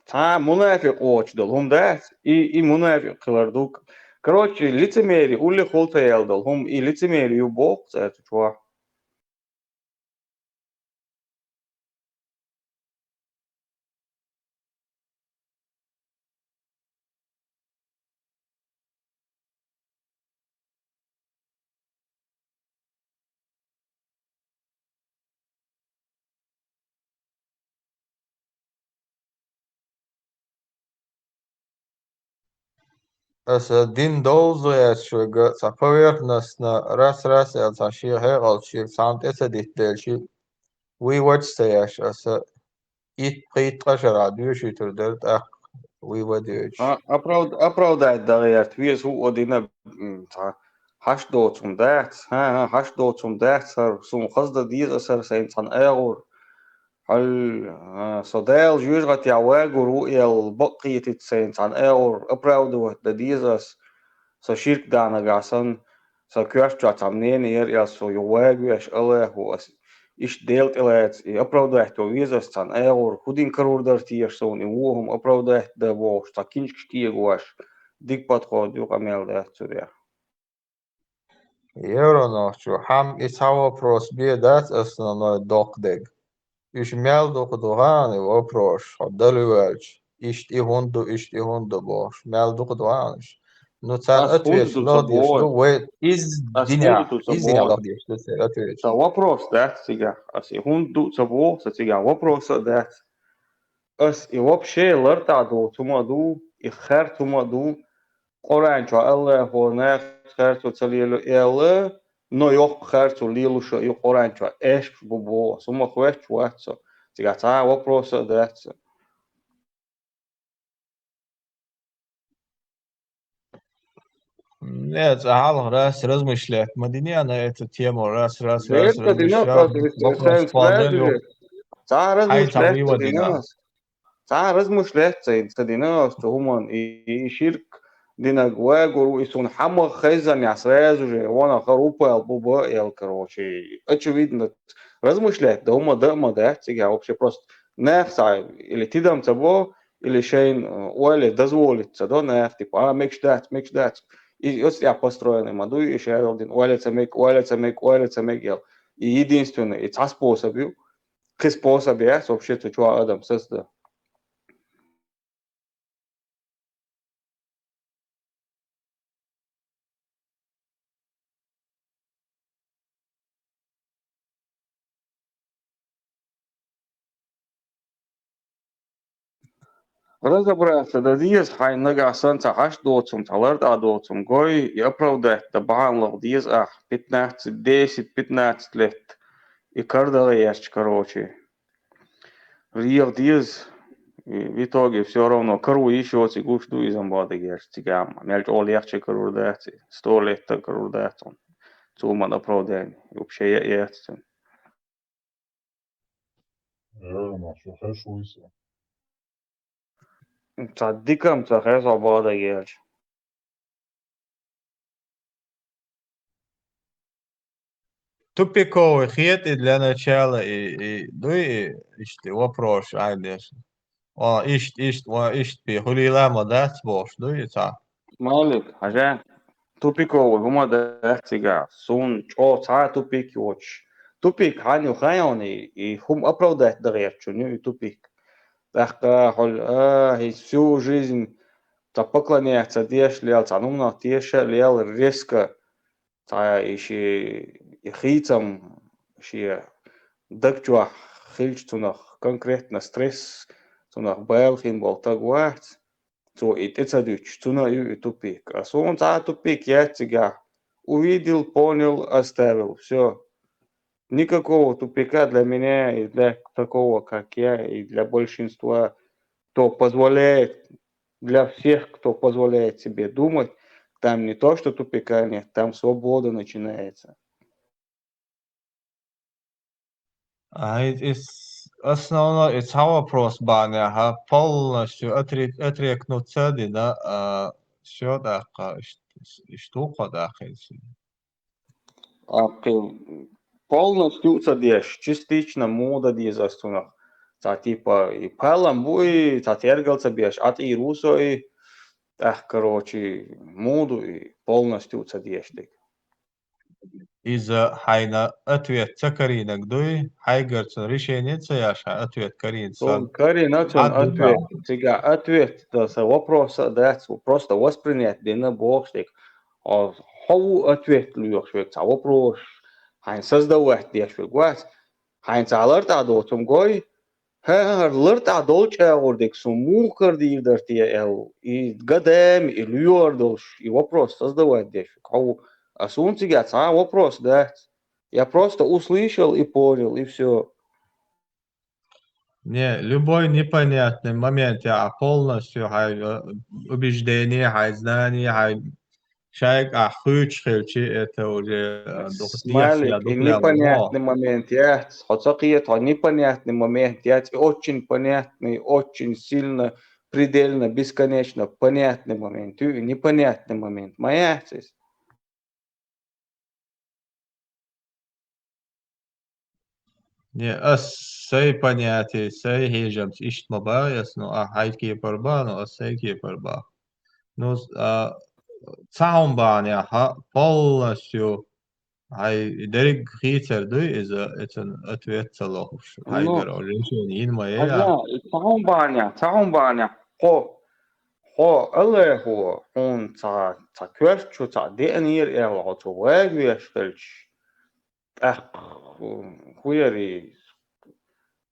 цхьа мунафикъ воцуш долу хӀума дац, и, и мунафикъ хилар ду. Короче, лицемерие уллехь хуьлу ца яьлла долу хӀума, и лицемерие ю боху цара цу чохь. Аса дин довза яц шуга, цхьа поверхностно, раз-раз аьлла, цхьа шен хьекъалца шега цхьанна тӀе ца диттаделча, вывод ца еш аса, итт-пхийтта шера доьшуьйтур дара, тӀаккха вывод йойтуш. А, оправд-, оправдать дан гӀерта веза хӀуъа дина, м, цхьа хьашт доцу хӀума дац, хӀа-хӀа, хьашт доцу хӀума дац хӀара, суна хаза дан деза аса хӀара сайна цхьана агӀор. Хьал, а, со Дала жоьжахатехь вагор ву аьлла, бакъ кхетийта сайна цхьана агӀор оправдывать дан деза ас, со ширк дана нагахь санна, сан коьрта чохь цхьа мнение яра аьлла, со юха вагавеш, Аллахо, ас иштта Дела тӀелаца, и оправдать ван веза ас цхьана агӀор, хӀун дина карор дара теша суна, и вон хӀума оправдать дан бохуш, цхьа киншкаш кегош, дика подход ю, къамел дац цу тӀехь. Евро нохчо, хьан и цхьа вопрос бен дац основной доккха дег? Уьш мел дукха ду хаьий и вопрос, хьо дала ваьлча, иштта и хӀунда ду, иштта и хӀунда ду бохуш, мел дукха ду хаьий уьш? Ну, царна ас хӀунда ответ ду ца лахдеш ду, боху, вай из ас динехь, хӀунда ду ца из динехь боху. Лахдеш ду церан ответ. Сан вопрос дац цигахь, ас и хӀунда ду ца боху, сан цигахь вопрос а дац. Ас и вообще лартӀахь доцу хӀума а ду, и харц хӀума а ду, Къуръан чохь Аллахо нах харцо ца лело аьлла, но йоккха харцо лелош а ю Къуръан чохь, аьшпаш бу боху, со ма хоьттуш вац со. Цигахь цхьа а вопрос а дац. Не, цхьа хьалха раз размышлять ма дина, на эту тему раз, раз, раз, Дерка дина, размышлять, просто вопрос сразу подал. Же. Цхьа а размышлять ца дина. Цхьа а размышлять ца, ца дина ас цу хӀуманна, и, и ширк динарг вагор ву, и суна хьан ма хеззанехь сразу же, ванах хӀара упал бу ба аьлла, короче. Очевидно, размышлять дан хӀума дан а ма дац цигахь вообще, просто нах цхьа или тидам ца бо, или шайна, э, ойла дозволить ца до нах, типа, а, мегаш дац, мегаш дац. И оцу тӀехь построенный ма ду, и шаьрал дина, ойла ца мег, ойла ца мег, ойла ца мег аьлла. И единственный, и цхьа способ ю. Кхин способ яц вообще цу чохь адам сацдан. Разобраться дан деза, хьайн нагахь санна цхьа хьашт доцу хӀума, цхьа лартӀахь доцу хӀума гой, и оправдать дан бахьана лаха деза ахь, пятнадцать, десять, пятнадцать лет, и кардан гӀерташ, короче. Реха деза, и в итоге всё равно каро йиш йоций гуш ду иза, ма бакъда герча, цигахь мел чӀогӀа лехча карор дац, сто лет а карор дац хьуна. Цо ма оправдание, вообще я яц цуьнан. Э, ма шу хеш вуйса. Цхьа дикам ца хеза, ма бакъда герча. Тупиковый хета и для начала, и, и, ну, и, иштта вопрос айдеш. О, иштта, иштта, о, иштта пи, хуьлийла ма дац бохуш, ну, и цхьа. Малик, хьажа, тупиковый хӀума дац цигахь. Суна чӀогӀа цхьа а тупик йоцуш. Тупик хьан ю хаьий хьуна, и, и хӀума оправдать дан гӀертачун ю и тупик. ТӀаккха хьуьлла, а, хӀинца всю жизнь цхьа поклоняться деш а лела, цхьа нумнах теша а лела, резко цхьа и ши, и хийцам шен даг чохь хилча, цунах конкретно стресс, цунах бала хин болу таг вац, цо и тӀе ца дуьтуш, цуна а ю и тупик. А суна цхьа а тупик яц цигахь. Увидел, понял, оставил. Всё. Никакого тупика для меня и для такого, как я, и для большинства, кто позволяет, для всех, кто позволяет себе думать, там не то, что тупика нет, там свобода начинается. А, и, и с-, основной, и цхьа вопрос бахьанехь, полностью отре-, отрекнуться а дина, а, всё, тӀаккха, иш-, иш-, иштта ву кхо тӀаккха иза. А, кхин полностью а ца деш, частично муха дан деза ас цунах. Цхьа типа и пхьалам бу и, цхьа тергал ца беш, Ӏа тӀера ву со и, тӀаккха, короче, муха ду и полностью а ца деш дерг. Иза хьайна ответ ца карийнарг дуй, хьайгара цунна решение ца еш, хьайн ответ карийна санна. Суна карийна цунна ответ. Цигахь ответ дан сан вопрос а дац, просто воспринять дина бохуш дерг. Хьо, хьо ву ответ лоьхуш верг цхьа вопрос, хьайн создавать деш верг вац, хьайн цхьа лартӀахь доцу хӀума гой, ХӀара лартӀехь долу чӀагӀур дерг суна муха карадийр дара те аьлла, и гадам, и лоьр долуш, и вопрос создавать деш. Хьо ву, а суна цигахь цхьа а вопрос дац. Я просто услышал и понял, и всё. Не, любой непонятный момент, я полностью хьайн, э, убеждение, хьайн знание, хьайн шайга ахь хуьйцуш хилчи, это уже, э, дукха Смайлик, дехьа и дукха непонятный момент яц, хьо ца кхета, хьо непонятный момент яц, и очень понятный, очень сильно, предельно, бесконечно понятный момент ю, и непонятный момент ма яц иза. Не, ас сай понятие, сай хьежамца иштта ма боху ас, ну, ахь хьайн кепара боху, ну, ас сай кепара боху. Ну, а, цхьа хӀума бахьанехь, полностью хьайн дерриг хийцар дуй иза, эцан ответ ца лохуш, хьайгара решение йина ма яй. Хьажа, и цхьа хӀума бахьанехь, цхьа хӀума бахьанехь, хьо, хьо, Аллахо, хьуна цхьа, цхьа коьрта чу цхьа деанера аьлла, хьо цо вагавеш хилча, тӀаккха, хӀун яра и?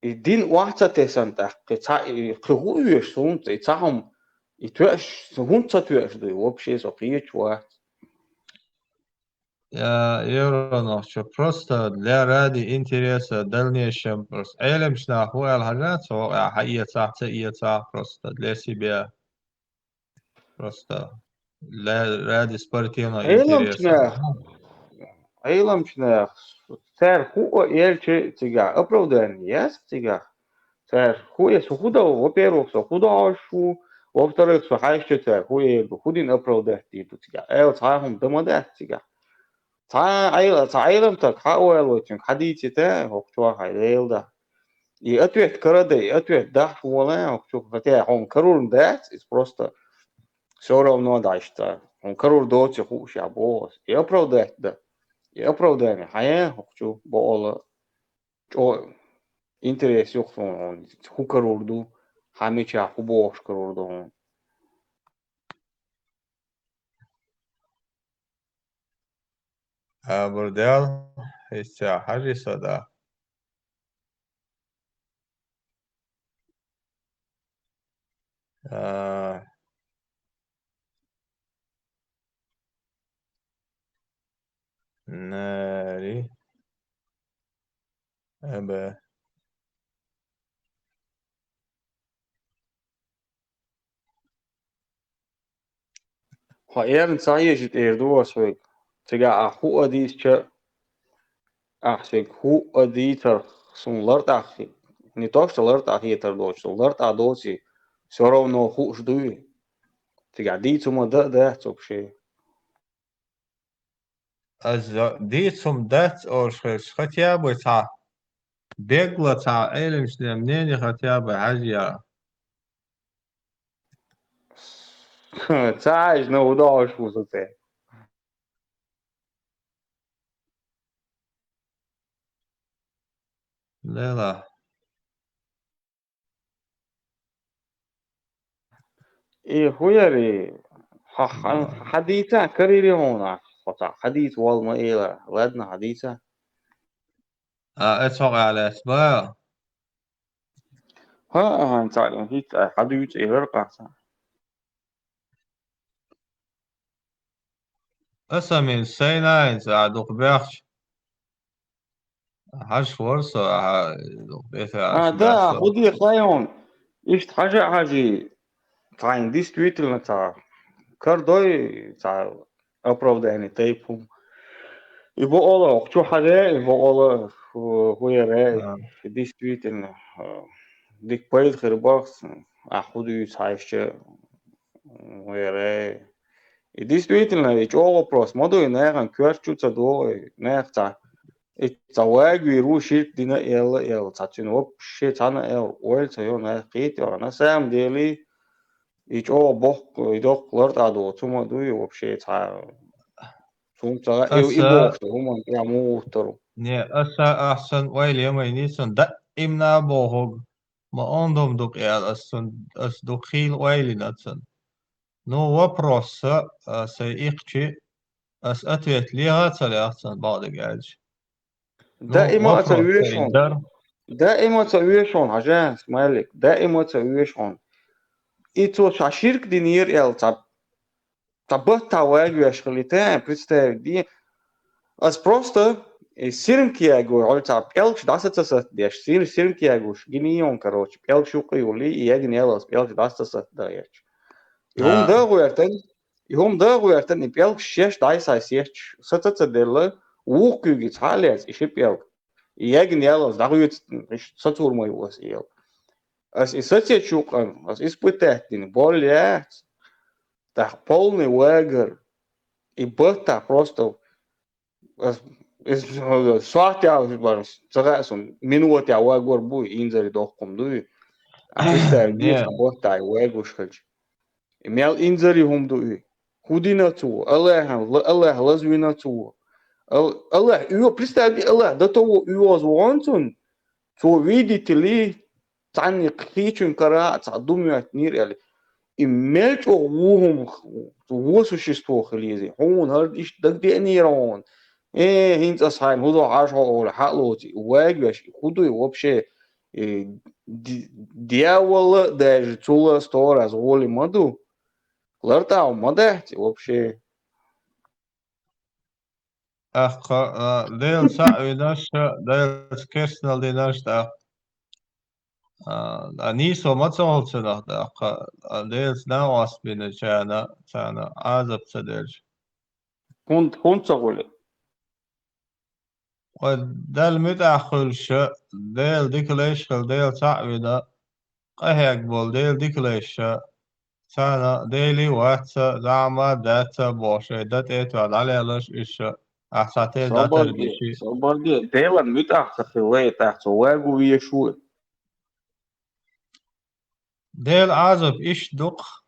И дин охьа ца тесна тӀаккха, и цхьа, и кхин хӀун оьшу суна, и цхьа хӀума, и тоьаш, хӀунда ца тоьаш ду, вообще со кхеташ вац. Я, Евро нах, чё, просто для ради интереса, дальнейшем, просто Ӏеламчу нах хӀун аьлла хьажа, цо хьан эцахь, ца эцахь, просто для себя. Просто для, ради спортивного интереса. Ӏеламчу нах, Ӏеламчу нах, цара хӀун а элча цигахь оправдание яц цигахь. Цара хӀун а, со хӀун дан, во-первых, со хӀун дохьуш ву, во-вторых, со хьаьжча цара хӀун эр ду, хӀун дина оправдать дийр ду цигахь. Аьлла, цхьа а хӀума дан ма дац цигахь. Цхьа а Ӏела-, цхьа Ӏеламстаг хьан а ваьлла вайчуьнга хьан дийцийта, хӀокху чохь хьайн леладахь. И ответ карадай, и ответ дахьаш волай, хӀокху чу, хотя хьуна карур дац, иза просто всё равно дӀа иштта. Хьуна карур доций хууш я боху ас. И оправдать дан. И оправдание хьан я хӀокху чу, бакъала, чӀо-, интерес ю-кх суна хьуна, хӀун карур ду, хьан мичахь хӀун бохуш карур ду хьуна. Абурдел, хӀинца хьажи со да. А, нари. Эбе. Хьо эрна ца хьежа тӀера ду ас хьоьга. Цигахь ахь хӀуъа дийцча, ахь шега хӀуъа дийцарх суна лартӀахь хи-, не то что лартӀахь хетар доцуш, суна лартӀахь доций, всё равно хууш дуй. Цигахь дийца хӀума дан а дац вообще. Аса дийца хӀума дац олуш хилча, хотя бы цхьа бегла цхьа Ӏеламчу мнение хотя бы хьажа. Ца хьаьжна, хӀун дохьуш ву со цӀе? Лела. И хӀун яри? Хьан, хьан, хьан дийца карийра хьуна? Хьо цхьа хьадийца вала ма эла. Ладно, хьадийца. А, эцхьо къа лаьцна ба? ХӀа, ахьа, цхьа хӀинца хьан дуьйцу элира къахьца. Аса мин сайна хӀинца а дукха баьхча. Хьажа вара со, ахьа, дукха бетар А, аса да, баьхча. Хьо де хайон. Иштта хьажа а хьажий. Цхьайна действительно цхьа карадой, цхьа оправдание тайпа хӀума. И бакъала, чу хьажа, и бакъала, ху-, хӀун яра, А. Действительно, а, дика пайда хир боху, а, хӀун дуьйцу хьаьжча, хӀун яра. И действительно, и чӀогӀа вопрос ма ду, и нахана коьрта чу ца догӀу, и нах цхьа, и цхьа вагавийр ву ширк дина а, элла а, элла, цхьа цуьнан вообще цхьана а ойла ца йо, нах кхета йо. На самом деле, и чӀогӀа боккха, и доккха лартӀахь доцу хӀума ду, и вообще цхьа цунна ца и, и Аса бохуш ду, хӀуманна тӀехь муха гӀуттар ву. Не, аса ахьа сан ойла ямайнийцун, даимна а бохург, ма ондом ду-кх аьлла, аса цун, аса дукха хийла ойла йина цун. Ну, вопрос са, а, сай иккхачи, аса ответ леха а ца леха цун, бакъдерг аьлча. Ну, Даима а ца вопрос вуьйш сайна хьуна. Дара. Даима ца оьшу хьуна, хьажа, Смайлик, даима ца оьшу хьуна. И цо ша ширк динера аьлла, цхьа, цхьа баттахь вагавеш хилийта, представь де. Ас просто, и сирмка ягу, хьол цхьа пӀелгаш дӀаса ца сатдеш, сир-, сирмка ягуш, гинийон, короче, пӀелгаш юкъа юлий, и ягна ялалц пӀелгаш дӀаса ца сатдаьлча. И хӀума А. да гӀоьртан, и хӀума да гӀоьртан, и пӀелгаш шеш дӀай-схьай сетча, са ца ца делла, вукхуьйги цхьа а лаьца, и ши пӀелг. И ягна ялалц дӀахоьцу, иштта сацур ма ю ас, эл. Ас и сацечу юкъан, ас испытать дина, боль яц. ТӀаккха полный вагар. И баттахь просто ас, ас, сохьтехь, ца хаьа суна, минотехь вагор бу, инзаре доккхум дуй. А представь, Не. дийца баттахь вагуш хилча. И мел инзаре хӀума ду и. ХӀу дина цо? Аллахьан, ла-, Аллахь лазвина цо. Ал-, Аллахь оь-, представь, Аллахь до того оьгӀаз вон цунна, цо, видите ли, цхьанне кхечун кара а цхьа ду моьттинера аьлла. И мел чӀогӀа ву хӀума, ву существо хила еза. Хьуна хӀара иштта дагадеанера хьуна. Э, хӀинца ас хьайна хӀуза хьажа хьо олий, хьа а лоций, вагавеш, и хӀу дуй вообще? И ди-, дьявола даже цула сто раз гӀоле ма ду. ЛартӀа хьо ма дац вообще. ТӀаккха, а, Дела цхьаъ винарш, Дела керстанал динарш тӀаккха. А, а нийсо ма ца хилча нах тӀаккха, а, Делаца накъост бинчарна, царна Ӏазап ца делча. ХӀунда, хӀунда ца гӀоле? Вай Далла муьтӀахь хуьлуш, Дела дика лайш хила, Дела цхьаъ вина, къахьег болу Дела дика лайш, царна Дела а вац, зама а дац бохуш, ай дан тӀе а тоьхна дӀалелаш уьш, ахьа цхьа тера Собар де, дӀатардичи. собар де. Делан муьтӀахь ца хила, вай тӀаккха цо вагу веш ву. Делан Ӏазап иштта ду-кх.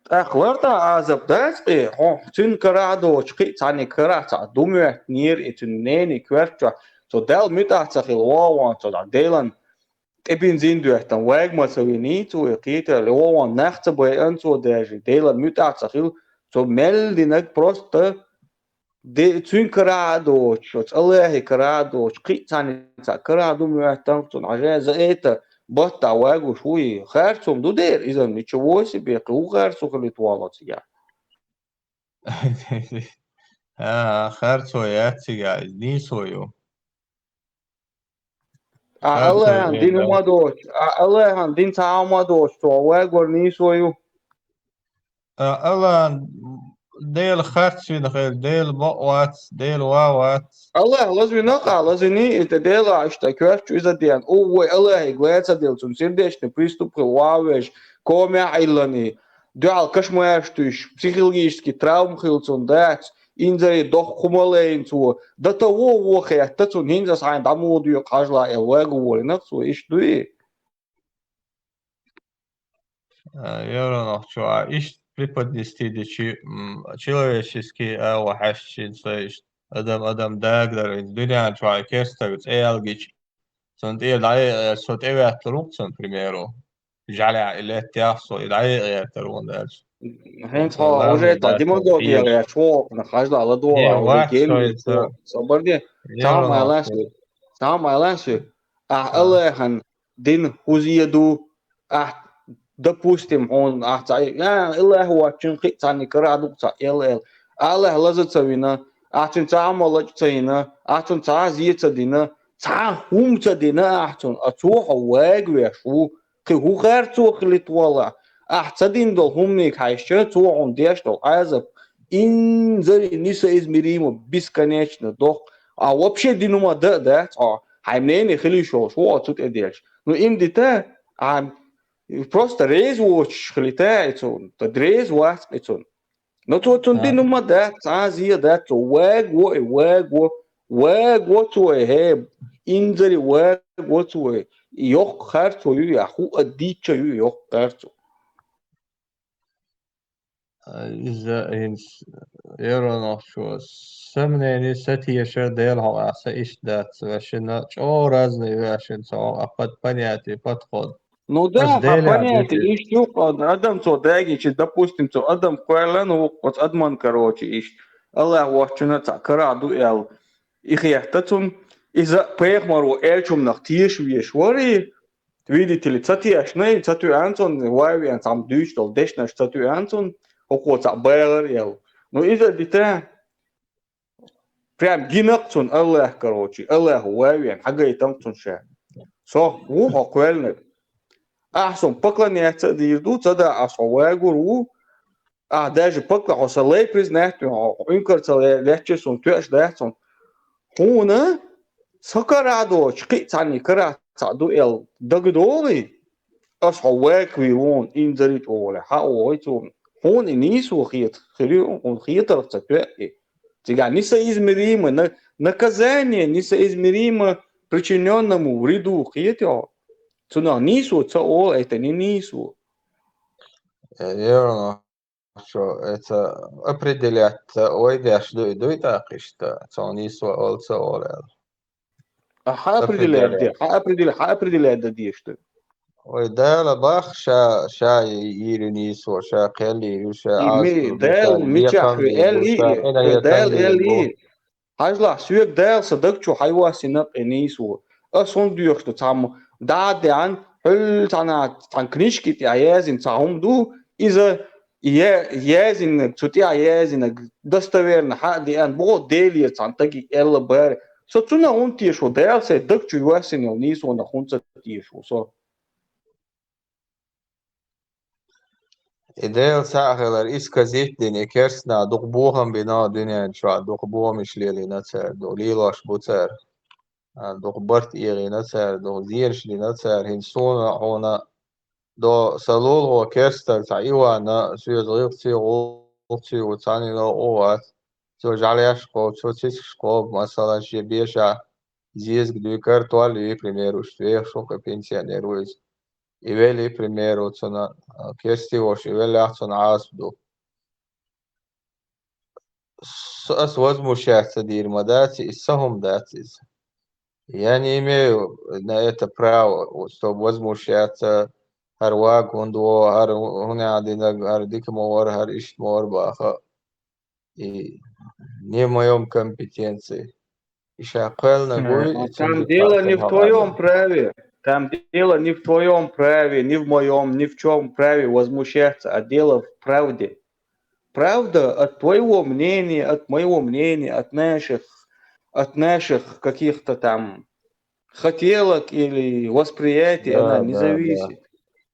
ТӀаккха лартӀа Ӏазап дац-кх, хьо цуьнан карахь а доцуш, кхин а цхьанниг карахь цхьаъ ду моьттинера и цуьнан ненан коьрта чохь, цо Далла муьтӀахь ца хила, вогӀу ван цо дӀа Делан тӀе бензин доьттина, вага ма ца виний цо и кхетар, вогӀу нах ца байъина цо даже, Делан муьтӀахь ца хила, цо мел динарг просто де-, цуьнан карахь а доцуш, оцу Аллахьан карахь а доцуш, кхин а цхьанниг цхьаъ карахь ду моьттина цунна, хьажа, за это, баттахь вагуш ву и. Харцо ма ду дера иза, ничего себе, кхин хӀун харцо хилийта воллу цигахь? А, харцо яц цигахь, иза нийсо ю. А Аллахьан дин хӀума доцуш, а Аллахьан дин цхьа хӀума доцуш, цо вагор нийсо ю. А Аллахьан Дела харц вина хила, Дела бакъ вац, Дела ван вац. Аллахь лазвина-кх, а лазвиний, и тӀе Дела иштта коьртачу иза ден. У, вай Аллахье гла ца делла, цунна сердечный приступ хила, ван веш, комаьхь Ӏилланий, дуьхьал кошмараш туьйсуш, психологический травма хила цунна дац, инзаре доккха хӀума лайна цо, до того во хетта цунна, хӀинца ас хьайна дӀа муха доькъу хьажал аьлла, вага волийна-кх цо, иштта дуй? А, Евронах чу а иштта преподнести дичи, м, человеческий агӀо хьаьшчинца иштта адам, адам дагадар, дуьнен чохь керстаг цӀе яьлла гича, цунна тӀера дӀаекъаьлча, со тӀеветталур ву-кх цунна, к примеру. ЖӀаьлехь и леттех со, и дӀаекъаьллар ву аьлча. ХӀинца хьо уже цхьа демагоге гӀерташ ву хьо, хьажал ладогӀа, уже генна ву хьо. Собар де. Цхьа хӀума алан соьга. Цхьа хӀума алан соьга. Ахь Аллахьан дин хӀуза ду, ахь, допустим, хьуна, ахь цхьа, я, Аллахь воцчун кхин а цхьанниг карахь ду-кх цхьаъ, эл, эл. Аллахь лаза ца вина, ахь цуьнан цхьа а хӀума лачкъа ца йина, ахь цунна цхьа а зе ца дина, цхьа а хӀума ца дина ахь цунна, а цо хьо вага веш ву, кхин хӀун харцо хилийта воллу ахь? Ахь ца дина долу хӀуманиг хьаьжча, цо хьуна деш долу Ӏазап инзаре несоизмеримо, бесконечно доккха. А вообще дина хӀума дан а дац хьо, хьайн мнение хила йиш йолуш ву хьо цу тӀе делча. Ну, им дита, а, просто реза воцуш хилийта и цунна, ткъа реза вац и цунна. Но цо цунна дина хӀума дац, цхьа а зе дац, цо вага во и, вага во, вага во цо и, хӀей, инзаре вага во цо и. И йоккха харцо ю, я хӀуъа дийцча ю и йоккха харцо. Иза хӀинца Евронахчо сомнение, сатешар Дела хьокъехь, сан иштта дац, вешина чӀогӀа разный вешина цхьа а под-, понятие, подход. Ну да, аса Делан понятие иштта ю-кх, адам цо дагийча, допустим, цо адам кхоьллина ву-кх, оцу адаман, короче, иштта Аллахь воцчунна цхьаъ карахь ду аьлла, и хетта цунна, Иза пайхамаро аьллачунах теша везаш вар, видите ли, ца тешна, ца тоьана цунна, вай вена цхьамма дуьйцуш долу дешнаш ца тоьана цунна, хӀокхо цхьаъ бахара аьлла. Ну, иза а дита, прям гина-кх цунна АллахӀ, короче, АллахӀа вай вена хьагайтина-кх цунна ша. Со ву хьо кхоьллинарг. Ахьа суна поклоняться а дийр ду, ца да, ас хьо вагур ву. Ахьа даже покла-, хьо сан лай признать вина, хьо инкар ца ле-, лаьттача суна тоьаш дац хьуна. Хьуна сан карахь доцуш, кхин а цхьанний карахь цхьаъ ду аьлла дагадогӀий, ас хьо вагавийр ву хьуна инзаре чӀогӀа, хьаъ вогӀий цо. Хьуна и нийсо хета хир ю, хьуна хетарх ца тоьа и. Цигахь несоизмеримо на-, наказание несоизмеримо причинённому вреду, кхетий хьо? Цунах нийсо ца олу, это не нийсо. Верно. Что это определять вай деш ду, дуй тӀаккха иштта, цунах нийсо олу, ца олу аьлла. А хьан определять де, хьан определя-, хьан определять дан дезаш ду? Вай Дала бах ша, ша йийр ю нийсо, ша кхел йийр ю, ша И Ӏазап ми-, ду, Дала ша мичахь яккхам ю йийр аьлла ю, ша и, къинхетам Дала йийр аьлла ю. И. Хьажалахь, соьга Дала сан даг чу хьайоссина-кх и нийсо. Ас хӀунда доьхуш ду, цхьамма дӀа а деана, хьуьлла цхьана, цхьана книжки тӀехь яздина цхьа хӀума ду, иза я-, яздинарг, цу тӀехь яздинарг достоверно хьа а деана, боху Делера цхьана стаге аьлла бара. Со цунах хӀунда теша ву, Дала сайн даг чу йоссина йолу нийсонах хӀунда ца теша ву со? И Дела цхьаъ хилар, и сказить дина, и керстанах дукха бохам бина дуьнен чохь, дукха бохамаш лелийна цара, дукха лелош бу цара, а, дукха барт эгӀийна цара, дукха зенаш дина цара, хӀинца суна а, хьуна а до сан лулахо керстаг цхьа Иван а, соьца гӀиллакхций, гӀуллакхций ву, цхьанна новкъа вац, цо жӀаьлеш кхобу, цо цицкаш кхобу, масала, шен бешахь зезаг дуьйкар, толлий, примеру, иштта вехаш ву, кхин пенсионер ву иза. И велий, примеру, цунна, а, керстий волуш, и веллехь, цунна Ӏазап ду. С-, ас возмущаться дийр ма дац, и сан хӀума дац иза. Я не имею на это право, вот, чтобы возмущаться, хӀара вага хӀунда во, хӀара хӀу-, хӀунда динарг, хӀара дика ма вара, хӀара иштта ма вара баха. И не в моём компетенции. И ша кхоьллинарг вуй, Э, и цуьнан там дело не в твоём праве. Там дело не в твоём праве, не в моём, ни в чём праве возмущаться, а дело в правде. Правда от твоего мнения, от моего мнения, от наших, от наших каких-то там хотелок или восприятий, да, она не зависит.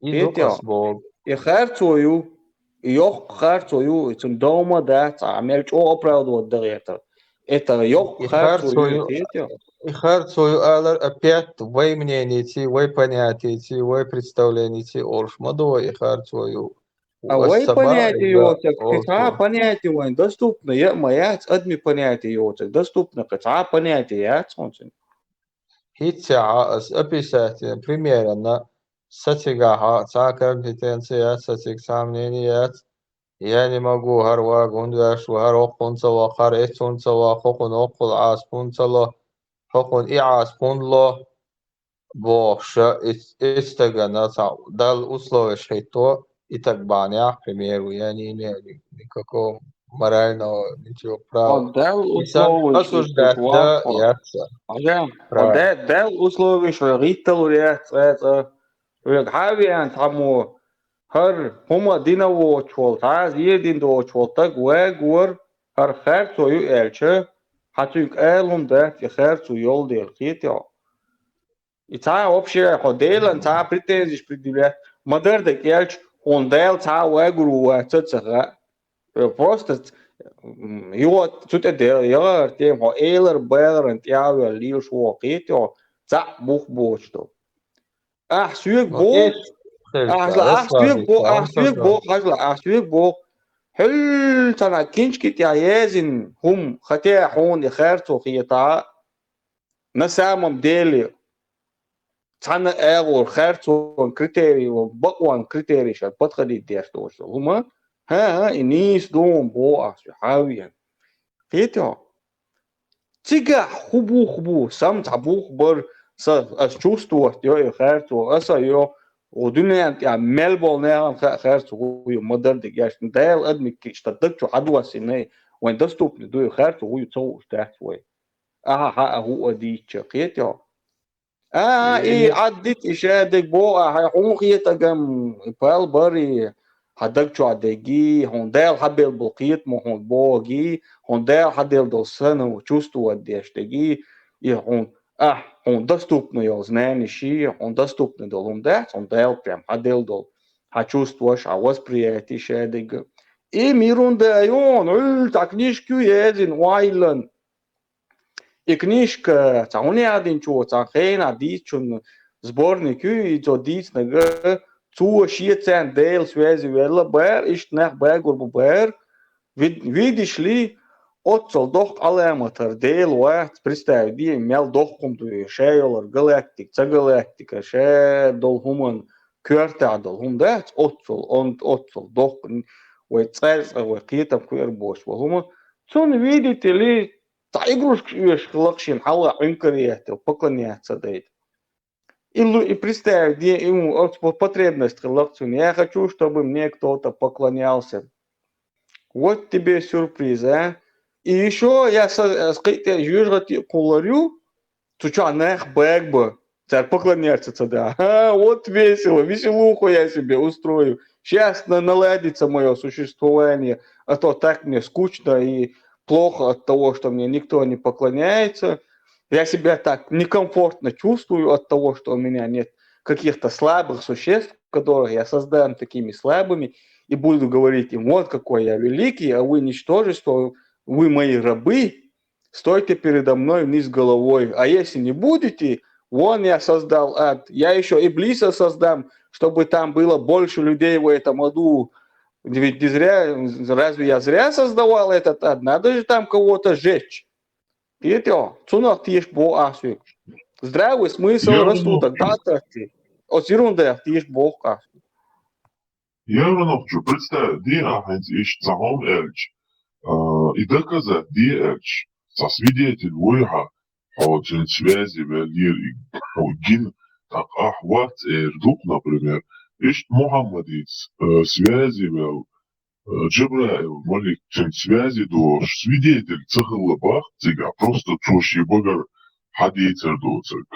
И дукха ас боху. И харцо ю, и йоккха харцо ю, и цунна дов ма дац, а мел чӀогӀа оправдывать дан гӀертар. Это йоккха харцо ю, кхетий хьо? И харцо ю алар опять вай мнениеций, вай понятиеций, вай представлениеций олуш ма ду вай, и харцо ю. А вай понятие йоцург, кхин цхьа а понятие вайн доступно я а ма яц, адамийн понятие йоцург доступно кхин цхьа а понятие яц хьуна цуьнан. ХӀинццехь ас описать йина примерно, сан цигахь цхьа компетенция яц, сан цига цхьа мнение яц, я не могу, хӀара вага хӀунда ваьш ву, хӀара хӀокхунна ца ваккха, хӀара эцунна ца ваккха, хӀокхунна хӀоккхул Ӏазап хӀунда ца ло, хӀокхунна и Ӏазап хӀунда ло, бохуша, и, и стагана цхьа Далла условиеш хӀитто, и так бахьанехь, к примеру, я не имею ни-, никакого морального ничего права. Хьо Далла условиеш хӀитто вац хьо. Яц сан. Хьажа, хьо Далла условиеш хьо хӀитталур яц цкъа а цкъа. Хьоьга хьа а веана цхьаммо, хӀара хӀума дина воцуш волу, цхьа а зен дина доцуш волу стаг вагор, хӀара харцо ю аьлча, хьан цуьнга ала хӀума дац, и харцо йолу дела, кхетий хьо? И цхьа а вообще хьо Делан цхьа а претензиш предъявлять ма-дарра дерг аьлча, хьуна Дала цхьа а вагур ву вац а ца хаьа. Э, просто ц-, м, йо, цу тӀе де-, яхара тема, хьо элар-баларан тӀе а ваьлла лелаш вогӀу, кхетий хьо, цхьаъ бух боцуш долу. Ахь соьга боху, ахь соьга боху, ахь соьга боху, хьажалахь, ахь соьга боху, хьуьлла цхьана кинчки тӀехь язйина хӀума, хатя хьуна и харцо хетахь а, на самом деле, цхьана агӀор харцонан критерий, бакъонан критерийшна подходить деш долуш долу хӀума, хӀан-хӀа, и нийса ду хьуна боху ахь соьга, хьан вен. Кхетий хьо? Цигахь хӀун бух бу, сан цхьа бух бара, сан, ас чувствовать йо и харцо, аса йо, у дуьненна тӀехь мел болу нахана хаьа харцо хӀун ю, ма-дарра дерг аьлча, Дала адамийн кхин иштта даг чу хьадоссийна, вайн доступный ду и харцо хӀун ю ца хууш дац вай. Аха, хьа а хӀуъа дийча, кхетий хьо? А, и Э, Ӏаддит и шадерг бо а, хьай хьун хетагам, и пал бари, хьа даг чу деги, хьун Дала хьабел бол кхетамо хьун боги, хьун Дала хьадел дол сана чувствовать деш деги, и хьун, а, хьун доступно йол знани ши, хьун доступно дол хӀум дац, хьун Дала прям хьадел дол, хьа чувстваш, хьа восприятие шадерг. И мирун да юн, ул та книжку езин, уайлан. И книжка, цхьа хӀун яхадинчо, цхьа хенахь дийцачун сборник ю, и цо дийцинарг, цо шеца Делан связи велла бер, иштта нах багур бу бер, вид-, видишь ли, оццул доккха Ӏаламатар Дела вац, представить де, мел доккха хӀум ду, ша йолар галактика, ца галактика, ша дол хӀуман коьртехь дол хӀума дац, оццул, он, оццул доккха, вай цӀарца, вай кхетам кхуьар боцуш бо хӀума. Цунна, видите ли, цхьа игрушкаш оьшуш хилла-кх шена хьалха, Ӏуьнкар еттал, поклоняться дайта. И лу-, и представить де, и ему оцу по-, потребность хилла-кх цунна. Я хочу, чтобы мне кто-то поклонялся. Вот тебе сюрприз, а? И ещё я са-, э, кхин тӀе жоьжахати а кхуллур ю, цу чохь нах бага бу, цара поклоняться ца да. А, вот весело, веселуху я себе устрою. Щас на-, наладится моё существование, а то так мне скучно и плохо от того, что мне никто не поклоняется. Я себя так некомфортно чувствую от того, что у меня нет каких-то слабых существ, которых я создам такими слабыми, и буду говорить им: «Вот какой я великий, а вы ничтожество, вы мои рабы, стойте передо мной вниз головой». А если не будете, вон я создал ад, я ещё иблиса создам, чтобы там было больше людей в этом аду. Ведь не зря, разве я зря создавал этот ад? Надо же там кого-то сжечь. Кхетий хьо, цунах тешаш боху ахь соьга. Здравый смысл, рассудок, дӀа а таттий. Оцу ерундах тешаш боху ахь. Яра нохчо, представь, де ахь хӀинца иштта цхьа хӀума аьлча, а, и доказать де аьлча, цхьа свидетель вуй хьан, хьо цуьнца связи ваьллера и, хьо гина, тӀаккха ахь вац эр ду-кх, например, иштта Мухьаммадица, а, связи ваьлла, Джабраил малик цуьнца связи долуш, свидетель ца хилла боху цигахь, просто цо шен багара хьадийцар доцург.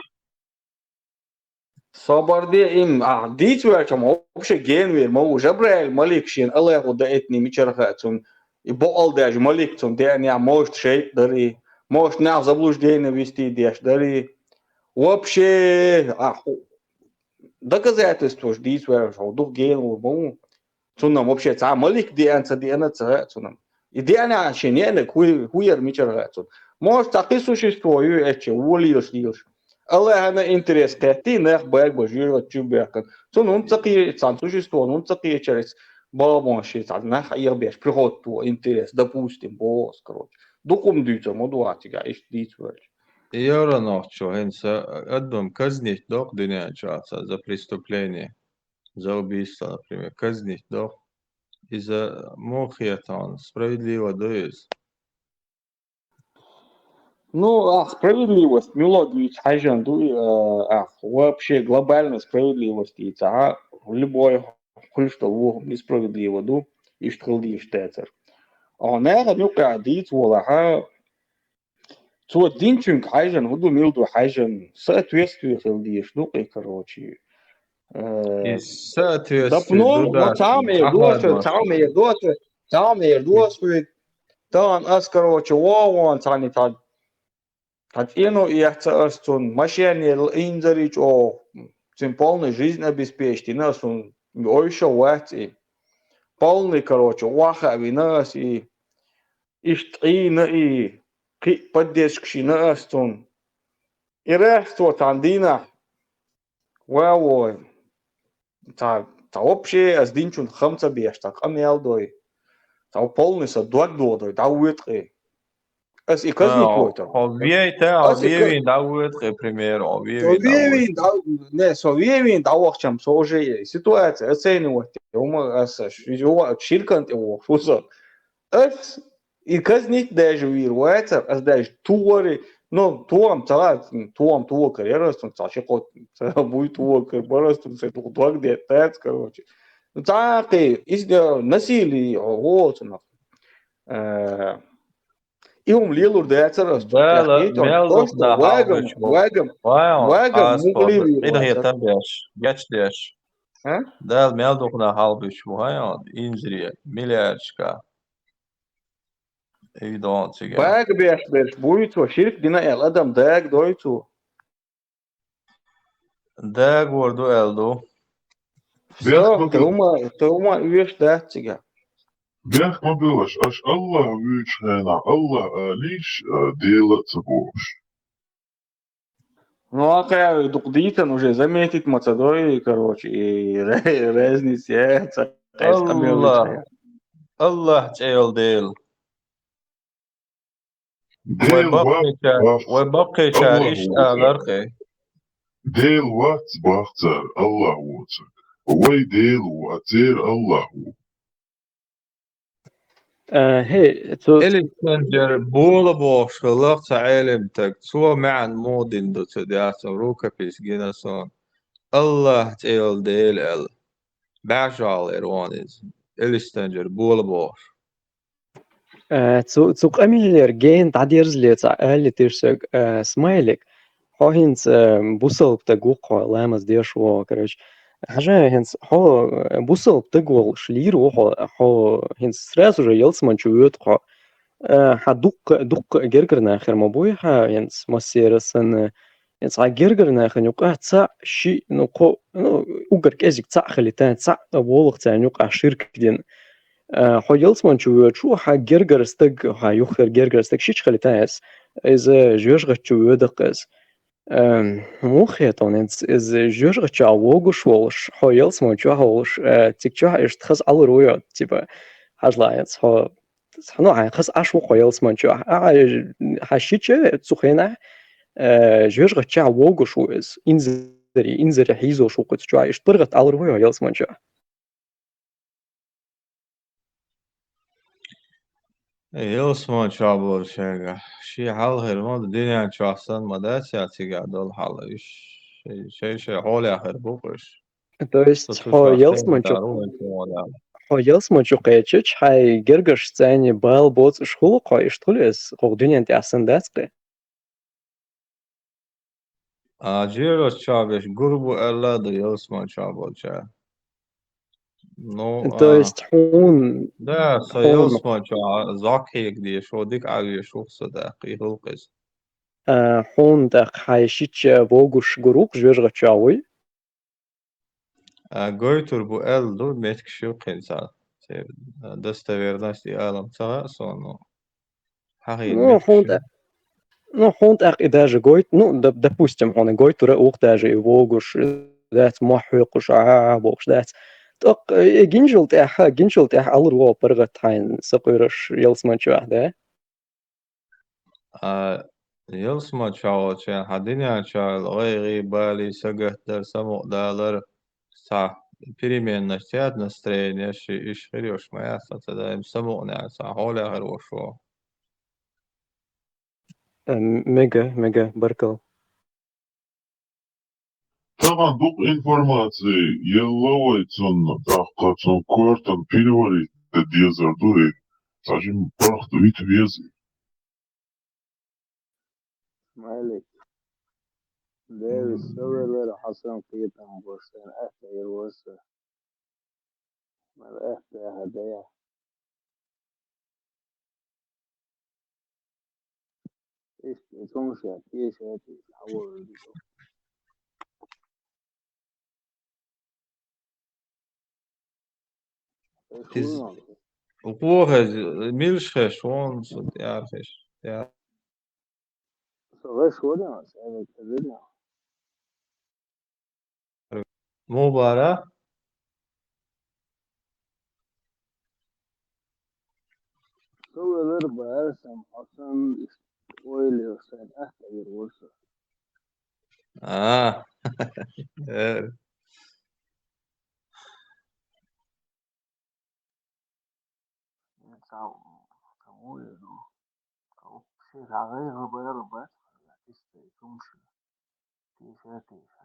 Собар де им, а, дийца ваьлча, ма вообще генвер ма ву. Джабраил малик шена Аллахо даийтина мичара хаьа цунна. И бакъал деш малик цунна деанехь, может, шайтӀа дарий, может, нах заблуждение вести деш дарий. Вообще, а, ху-, доказательстваш дийца ваьлча, хьо дукха генвер ма ву. Цунна вообще цхьа малик деана ца деана ца хаьа цунна. И деана шен неанаг хӀу-, хӀу яра мичара хаьа цунна. Может, цхьа кхин существо ю эчча, вон лелаш лелаш. Аллахьана интерес кхеттий, нах бага бан жоьжахати чу баьхкина. Цунна хӀунда ца кхе-, цхьана существона хӀунда ца кхечара иза бабон шен цхьа нах хьехабеш, приходит во интерес, допустим, боху аса, короче. Дукха хӀума дуьйцур ма ду ахь цигахь, иштта дийца ваьлча. Яра нохчо, хӀинца адам казнить доккху дуьнен чохь цхьа за преступление. За убийство, например, казнить доккху. Иза муха хета хьуна, справедливо ду иза? Ну, ах, справедливость мила дуьйцу хьаьжжина ду, э, ах, вообще глобальная справедливость дийцахьа, любой хуьлуш долу вон несправедливо ду, иштта хила дезаш дацара. Ахьа нахана юкъахь дийца волахьа, цо динчуьнга хьаьжжина, хӀун ду, мила ду хьаьжжина, соответствие хила дезаш ду кхин, короче. Э, И соответствие дапно, ду, вот да, самое ахладмаш. Доцу, самое доцу, самое доцу, тахана ас, короче, вон, вон, цхьаьна тхьа, тхьа цӀено эцна ас цунна, машенал инзаре чӀогӀа, цуьнан полный жизнь обеспечить йина ас, цунна ойша вац и. Полный, короче, ваха а вина ас и. Иштта Ӏийна и, кхин а поддержкаш йина ас цунна. И рехсо цхьана дийнахь, ва вой, цхьа, цхьа вообще ас динчун хам ца беш, цхьа къамел дой, цхьа полный сан дог додой, дӀавоьду кхин. Ас и казнить войтар. Хьо вейта, хьо вевин дӀавоьду кхин, пример, хьо вевин дӀавоьду. Не, со вевин дӀавахчам, со уже ситуация оценивать, хӀума ас ширкан тӀе вохуш ву со. Ас и казнить даже вийр вацар, ас даже тугӀари, ну, тугӀам ца вац, тугӀам тугӀа кар яр ас цунна, цхьа ши кхо ца буй тугӀа кар бар ас цунна, сайн тугӀа дог детта дац, короче. Ну, цхьа кхин, иза де-, насилие гӀо цунах. Э, И хӀума лелур дацар ас. Дала мел духна хьалбуьтуш бу. Вагам, вагам, вагам мугӀлий вийр вацар. Къинхетам беш, гечдеш. А? Дала мел духна хьалбуьтуш бу, хьай хьона, инзаре, миллиардашка. И дон цига. Бага беш берш буй цо, ширк дина аьлла адам дага дой цо. Дагор ду аьлла ду. Всё, бехк ма билла. Ту ма, ту ма уьш дац цига. Бехк ма билла, аш Аллах вуьйчу хенахь, Аллах алийш, а, Дела а ца бохуш. Ну, а кхаьве дукха дийцан уже заметить ма ца дой, короче, и ра-, разница яц, а кхайса къамел Аллах, Аллах цӀе йолу Дела. Вай Дела вац баккхийчара, бахца вай баккхийчара Аллах иштта воцург. Алар кхе. Дела вац бахцара Аллах воцург. Вай Дела ву, а церан Аллах ву. Э, хӀей, цу Элистанджер Бола бохуш хилла цхьа Ӏелим стаг, цо маьӀна муха дина ду ца дацам, рукопись гина суна. Аллах цӀе йолу Дела аьлла. БӀаьш гӀалгӀайра вон иза. Элистанджер Бола бохуш. Э, цу, цу къамелера гена дӀадерзале цхьа аьлла тешсаг, э, смайлик. Хьо хӀинца, э, бусалба стаг ву-кх хьо, ламаз деш ву, короче. Хьажа, хӀинца хьо, э, бусалба стаг волуш лийр ву хьо, хьо хӀинца сразу же ялсаман чу воьду-кх хьо. Э, хьан дуккха, дуккха гергара нах хир ма буй хьан, хӀинца массера санна. Цхьа гергара нахана юкъа цхьаъ, шиъ, ну, кхо, ну, уггар кӀезиг цхьаъ хилита, цхьаъ волух царна юкъа ширк дина. Э, хьо ялсаман чу воьдуш ву, хьан гергара стаг, хьан юххера гергара стаг шича хилита иза. Иза жоьжахати чу воьду-кх иза. Эм, муха хета хьуна, иза жоьжахати чохь вогуш волуш, хьо ялсаман чохь волуш, э, цига чохь иштта хаза Ӏалур ву йо, типа, хьажа лаьцна, хьо, ну, хьайн хаза Ӏаш ву хьо ялсаман чохь. А, хьан шича цу хенахь, э, жоьжахати чохь вогуш ву иза, инзаре, инзаре хьийзош ву кху цу чохь, иштта паргӀат Ӏалур ву йо ялсаман чохь. Ялсаман чохь болчаьрга шен хьал хир ма ду, дуьнен чохь санна ма дац я цигахь долу хьал. Уьш шай-шай хьолехь хир бу-кх уьш. То есть, хьо ялсаман чу, хьо ялсаман чу кхеччича, хьайн гергарш царна бала боцуш хуьлу-кх хьо, иштта хуьлу иза, кху дуьнен тӀехь санна дац-кх? А, жоьжахати чохь берш гур бу аьлла а ду ялсаман чохь болчара. Ну, то есть хьуна, да, со хьуна ялсаман чохь зӀок хьега дезаш ву, дика Ӏа везаш ву-кх со тӀаккха, и хуьлу-кх иза. А, хьуна тӀаккха хьайн шича вогуш гур ву-кх жоьжахати чохь вуй? А, гойтур бу аьлла ду, меттигаш ю-кх хӀинца. Церан, а, достоверность и алам ца хаьа суна, ну, хьахийна меттигаш ю. Ну, хьуна тӀе-, ну, хьуна тӀаккха и даже гойт-, ну, д-, допустим, хьуна гойтур а ву-кх даже и вогуш, дац, мохь хьоькхуш, а, а, а бохуш дац. ТӀаккха и гинжал тӀехь, гинжал тӀехь Ӏалур ву паргӀат хьайн сакъоьруш ялсаман чохь, да? А, ялсаман чохь волчарна хьан дуьнен чохь гӀайгӀа, бала, сагатдар, самукъадалар, цхьа переменаш ца яц настроенеш, иштта хир йолуш ма яц, цхьа ца даим самукъанехь, цхьа хьолехь хир волуш ву. Э, мега, мега, баркалла. Тахана дукха информаци елла вай цунна, тӀаккха цунна коьртан переварить дан дезар ду и. Цхьа жима паргӀат вита веза и. Смайлик. Девис, со велара, хьо сан кхетам бу, сайна атта эр ву со. Мара атта яха дая. Иштта, и цунша, тешаьтта, хьаволу. Иза, вуха иза, милш хеш, вон со тӀера хеш, тӀера. Со веш варна, со веш варна. Муха бара? Со велар бара сан, хьо сан ойла йо, сайна атта эр ву со. А. Э. Цхьа, цхьа вуй, ну, цхьа вообще гӀайгӀа бара бац, чисто и цунша. Теша, теша.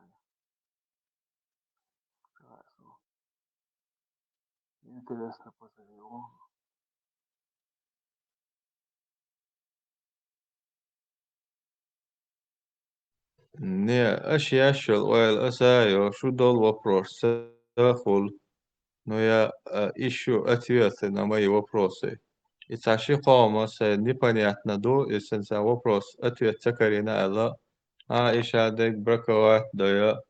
Интересно, позови его. Не, аша еш йолу ойла аса а йо, шу долу вопрос ца хуьлу. Ну, я, а, ищу ответы на мои вопросы. И цхьа ши кхо ма сайн непонятно ду, и сан сан вопрос, ответ ца карийна аьлла, а, и ша дерг браковать до я,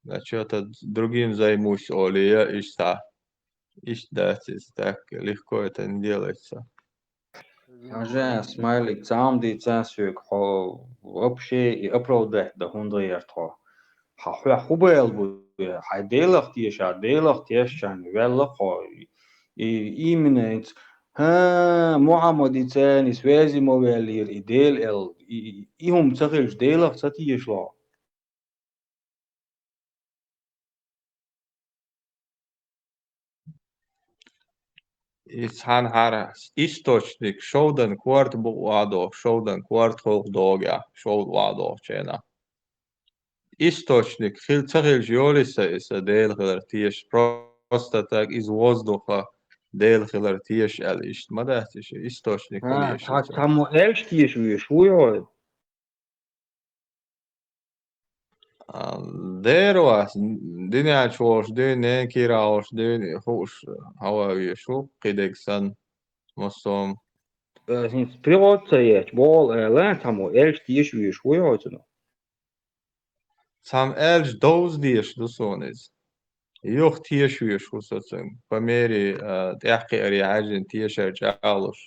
а, чё-то другим займусь олий я, иштта. Иштта дац иза, так легко это не делается. Хьажа, смайлик, цхьа хӀума дийца соьга, хьо вообще и оправдать дан хӀунда гӀерта хьо? Хьан хьоьх хӀун бала бу? Хьайн Делах теша, Делах тешчарна ваьлла хьо. И именно хӀинца, хӀа, Мухьаммад и царна и связи ма ваьллера, и Дела аьлла, и, и, и хӀума ца хилча, Делах ца теша хьо? И цхьанхьара источник шовдан корта бу охьадогӀу, шовдан корта хӀокху догӀу, шовда охьадогӀу чена. Источник хил-, ца хилча йолий сан и сан Дела хилар теша, просто так из воздуха Дела хилар теша аьлла, иштта ма дац и ши источник хила А, еш цхьа, сан. Цхьаммо аьлча теша везаш вуй хьо? А, дера вац, динан чу волуш дуьйна, ненан кийрахь волуш дуьйна, и хууш хьан ван везаш ву, кхидерг санна, массо а. Э, хӀинца пригӀод ца етташ, боху ала, цхьаммо аьлча теша везаш вуй хьо цунах? Цхьамма аьлча довза дезаш ду суна иза. Юха теша везаш ву со цуьнга, по мере, а, тӀаьхьакхиаре хьаьжжина тешар чӀагӀлуш.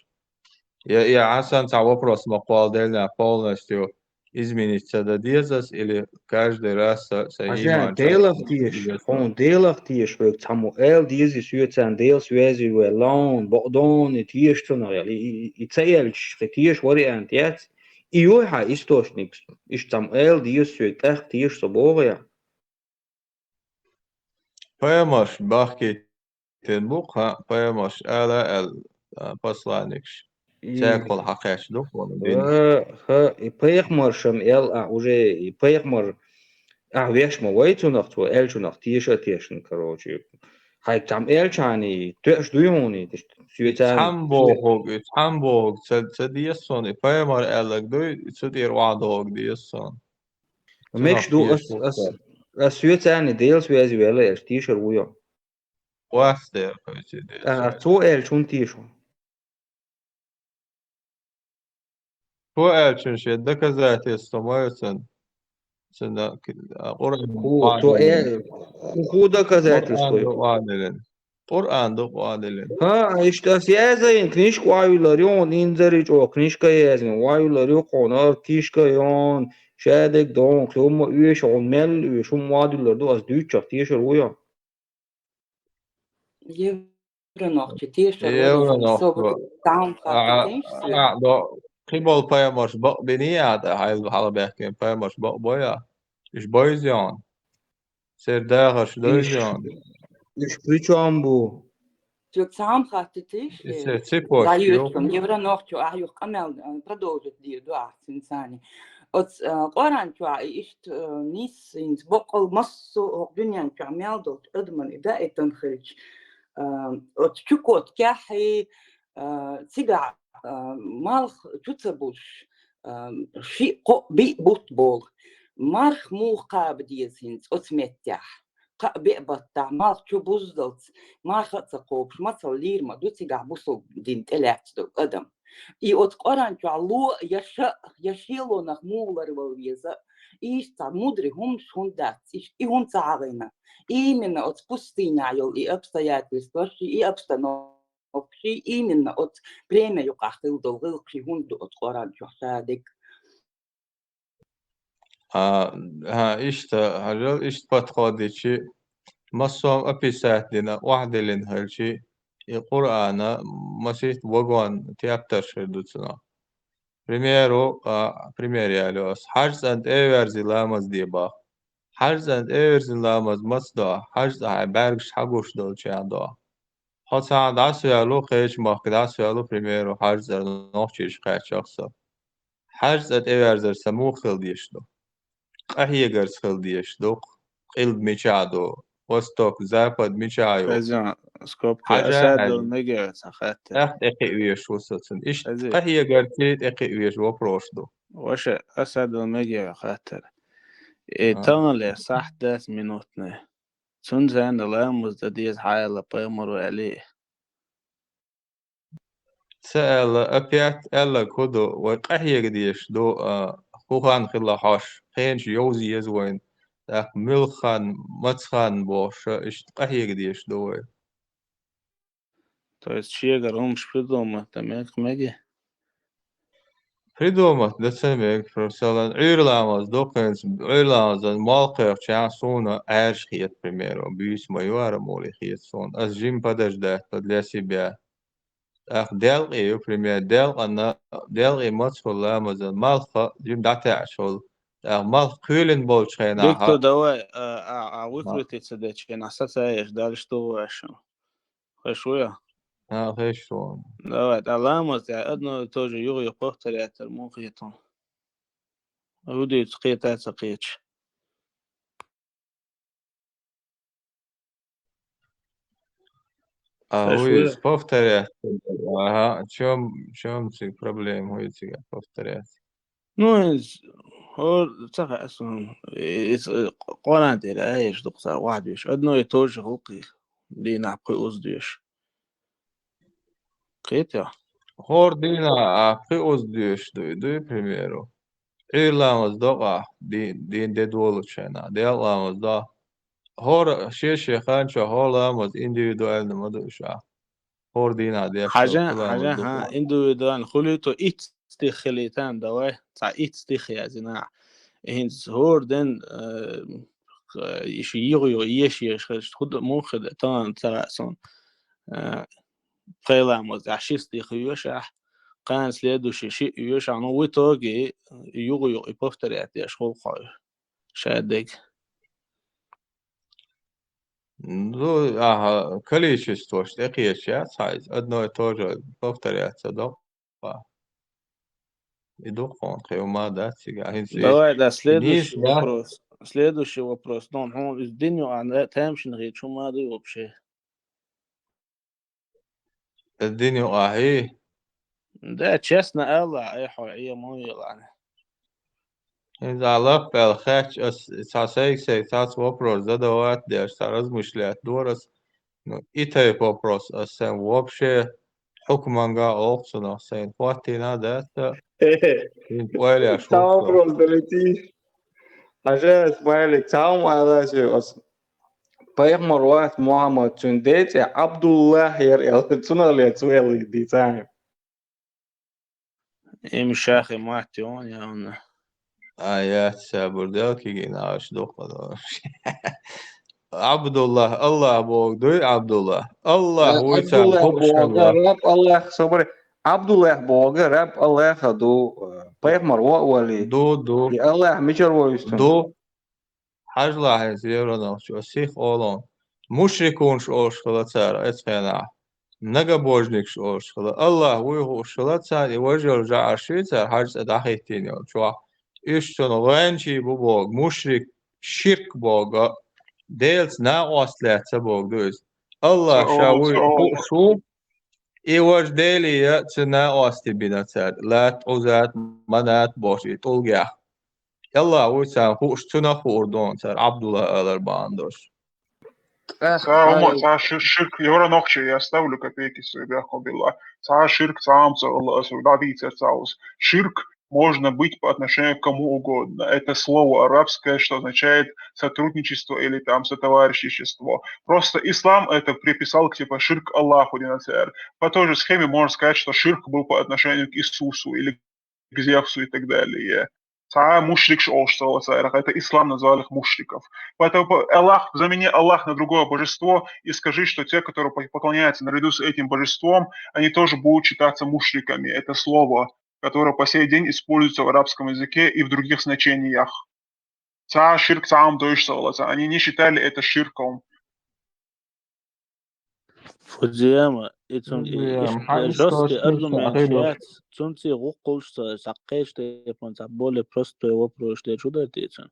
Я, я Хьасан цхьа вопрос ма кхолладелла, полностью изменить ца дан деза ас, или каждый раз са, са Хьажа, иман Делах чӀогӀа теша, хьуна Делах теша хьоьга цхьаммо ала деза, соьца Делан связи ваьлла хьуна, бакъдонна теша цунах аьлла. И, и, и ца аьлча, кхин теша вариант яц. И юй хьан источник, иштта цхьаммо ала деза соьга, тӀаккха теша со боху я? Пайхамарш бахкийтина бу-кх, хӀа, пайхамарш ала аьлла, а, посланникаш. И Цаьргахула хьакхаьчна ду-кх вайна динаш. ХӀа, хӀа, и пайхамаршна аьлла, а, уже и пайхамар, а, веш ма вай цунах, цо аьллачунах теша а тешна, короче. Хьайга цхьамма аьллачхьана и тоьаш дуй хьуна, и тешна? Соьца Цхьамма бохург, и цхьамма бохург ца, ца деза суна, и пайхамар аьлларг дуй, и цу тӀера охьадогӀург деза суна. Мегаш ду, ас, ас, ас соьца Делан связи ваьлла аьлча, тешар вуй хьо? Вац дера кхуьйсий Делан А, связи. Цо аьлча хӀунда теша хьо? Цо аьллачун шен доказательство ма ю цунна. Цунна, а, Къуръан Ху, цо э, ху, ху доказательство ю? Къуръан ду охьадиллина. Къуръан ду охьадиллина. ХӀа, иштта ас яздина, книжка охьайиллар ю хьуна, инзаре чӀогӀа книжка яздина, охьайиллар ю хьуна, ара книжка ю хьуна, шадерг ду хьуна, кхин хӀумма оьшу хьуна, мел оьшу, хӀумма охьадиллар ду, ас дуьйцучух тешар вуй хьо? Евро нохчо тешар вара, Евро нохчо. Собар даун хатта А, тенш а, до, кхин болу пайхамарш бакъ биний а, тӀе хьайла хьалабаьхкина пайхамарш бакъ бой а? Уьш бойза йогӀун? Церан дахарш дойза йогӀун? Уьш при чём бу? Цо цхьа хӀума хатта тенш, И церан цепочка ю. Евро нохчо, ахь юха къамел, а, продолжить дийр ду ахь цуьнан царний. Оцу, а, Къуръан чохь и иштта, а, нийса хӀинца боккъал массо а хӀокху дуьнен чохь мел долчу адаман и даийтина хилча, а, оцу чукот кехь и, а, цигахь, а, малх чу ца бузуш, а, шиъ, кхоъ, биъ бутт болу. Марх муха кхаба деза хӀинца оцу меттехь? Кхаа-биъ баттахь малх чу буздалц, марха а ца кхобуш, мацалла лийр ма ду цигахь бусалба дин тӀелаьцна долу адам. И оцу Къуръан чохь ло а, я ша а, я шелонах муха ларвала веза а, иштта цхьа мудрый хӀуманаш хӀунда дац иштта, и хӀунда ца хьахийна? Именно оцу пустынехь йолу и обстоятельстваш, и обстановкаш, именно оцу премия юкъахь хилла долу гӀиллакхаш хӀунда ду оцу Къуръан чохь шадерг? А, хӀа, иштта, хьажал, иштта подход дичи, массо а описать дина, охьадиллина хилчи, и Къуръана масийтта вагон тептарш хир ду цунах. Примеру, а, пример яло ас. ХьаьжцӀана тӀеверзи ламаз де боху. ХьаьжцӀана тӀеверзина ламаз маца до? ХьаьжцӀа хьайн бӀаьргаш хьагуш долчохь до. Хьо цхьанхьа дӀасаваьлла ву, кхечу махка дӀасаваьлла ву, примеру, хьаьжцӀара нохчийчу кхаьччахь со. ХьаьжцӀа тӀеверзар сан муха хила дезаш ду? Къахьегарца хила дезаш ду-кх. Къилба мичахь ду? Восток, запад мичахь ю? Хьажа, асадал мегаш сан хаттар. ТӀаккха тӀекхиа везаш ву со цунна. Иштта къахьегарций тӀекхиа везаш вопрос ду. Ваша, асадал мегаш хаттар. Э, таханлера сахьт дац минутне. Цунца ламаз дан деза хьаьлла пайхамаро аьллий. Ца аьлла, опять аьлларг хӀун ду, вай къахьега дезаш ду, а, хӀун хан хилла хьожаш, кхенаш йовза еза вайна, тӀаккха муьлха хан, маца хан бохуш, иштта къахьега дезаш ду вай. То есть шегара хӀумаш придумать дан мега, мега? Придумать дан ца мега, просто Ӏуьйра ламаз ду кхуьнца, Ӏуьйра ламазан молла кхоьхьучохь суна Ӏаьржа хета, к примеру, буьйса ма ю хӀара, муха хета суна. Ас жима подождать дан для себя. ТӀаккха делкъе ю, к примеру, делкъана, делкъе маца хуьлу ламазан, малх жима дӀатаьӀаш хуьлу. ТӀаккха малх кхоьлина болчу хенахь. Виктор, давай, а, а, а, выкрутиться дечу хенахь, сацаеш дальше ду ваша. Хеш вуя? А, хеш ву. Давай, тӀа ламаз тӀехь одно и то же юха-юха повторять дар муха хета хьуна? ХӀун дуьйцу, кхета а ца кхеташ? А, хеш ву вуя? Повторять. Ага, чом, чом цига проблема, хӀун ю цига повторять? Ну, иза, хӀора ца хаьа суна, иза, э, Къуръан тӀера аеш ду-кх цара вахьдеш. Одно и то же гӀуллакх дийнахь пхи-уза доьшу. Кхетий? ХӀора дийнахь а пхи-уза доьшу дуй, дуй, к примеру. Ӏуьйра ламаз до-кх ахь, ди-, дийнан де долучу хенахь, делкъа ламаз до. ХӀора шен-шен хан чохь хӀора ламаз индивидуально ма ду уьш ахь. ХӀора дийнахь деш хьажа, долу хӀара хьажа, ламаз ду хьан, тӀаккха. Индивидуально хуьлуьйту итт стих хилийтан, давай, цхьа итт стих яздина ахь. ХӀинца хӀора ден, э, и ши юха-юха еш-еш хилча, хӀун ду, муха хир ду, тахана ца хаьа суна. Э, пхи ламаз тӀехь ши стих йоьшу ахь, кхана следующий шиъ йоьшу ахь, ну, в итоге юха-юха и повторять деш хуьлу хьо шадерг. Ну, аха, количествош тӀекхеча яц хьайза, одно и то же повторяться до. И ду-кх хьуна, кхин хӀума дац цигахь. ХӀинца и, давай, да, и следующий нийса дац. Вопрос. Следующий вопрос. Ну, хьуна иза дина юкъахь тамашийна хеташ хӀума дуй вообще? Иза дина юкъахь и? Да, честно ала, ай хьо, Ӏе ма елахь. ХӀинца лап аьлла хаьттича, ас цхьа сайга-сайга цхьацца вопрос задавать деш, цхьа размышлять дора ас. Ну, и тайпа вопрос ас сайн вообще хьукманга а олу цунах, сайна хӀоттийна а дац, хӀинца ойла еш хӀума вопрос далийти. Хьажа, Смайлик, цхьа хӀума ала ас. Пайхамар вац Мухьаммад, цуьнан ден цӀе Абдуллах яра аьлла, цунах лаьцна ваьлла дийцахьа. Имам Шафии ма-, явна. А, яц, сабур дел, кигина аш дукха. Абдуллах, Аллах бохург дуй, Абдуллах. Аллах вуй царна Абдуллах хууш бохург хилла. Раб Аллах, собаре. Абдуллах бохург Раб Аллаха ду, э, пайхамар ваъ вали. Ду, ду. И Аллах мичара ву иза цунна? Ду. Хьажалахь хӀинца евро нах чу, сих олу. Мушрикунаш олуш хилла цара оцу хенахь. Многобожникаш олуш хилла. Аллах вуй хууш хилла царна, и важа йолу жӀараш ю цара хьажа цӀа дӀахӀиттийна йолу чохь. Уьш цунна гӀоьнчий бу боху, мушрик, ширк боху, Делаца накъост лаьцна боху ду иза. Аллах ша вуй хууш ву, и важа Деле я цу накъостий бина цара. Лат, Ӏузат, Манат бохуш и тӀулгех. Аллах вуй царна хууш, цунах хуур ду хьуна цара Абдуллах алар бахьана долуш. Цара хӀума, цара шир-, ширк, я равно нохчий, я ставлю копейки свои, бяхъу билла. Цара ширк, цара хӀума ца Аллах, аса дӀадийцар цара ус. Ширк можно быть по отношению к кому угодно. Это слово арабское, что означает сотрудничество или там сотоварищество. Просто ислам это приписал к, типа, ширк Аллаху, дина цара. По той же схеме можно сказать, что ширк был по отношению к Иисусу или к Зевсу и так далее. Цхьа мушрикаш олуш ца вацара, это ислам назвал их мушриков. Поэтому по-, Аллах, замени Аллах на другое божество и скажи, что те, которые по-, поклоняются наряду с этим божеством, они тоже будут считаться мушриками. Это слово, которое по сей день используется в арабском языке и в других значениях. Цхьа ширк, цхьа хӀума дойуш ца вацара. Они не считали это ширком. Фудзияма, и цунна, и, и, Фудзияма, хьан и жёсткий источник аргумент ахилла яц, цунций гӀуллакх хуьлуш ца, цхьа кхечу тайпана, цхьа более простой вопрос дерг хӀун дара те цунна?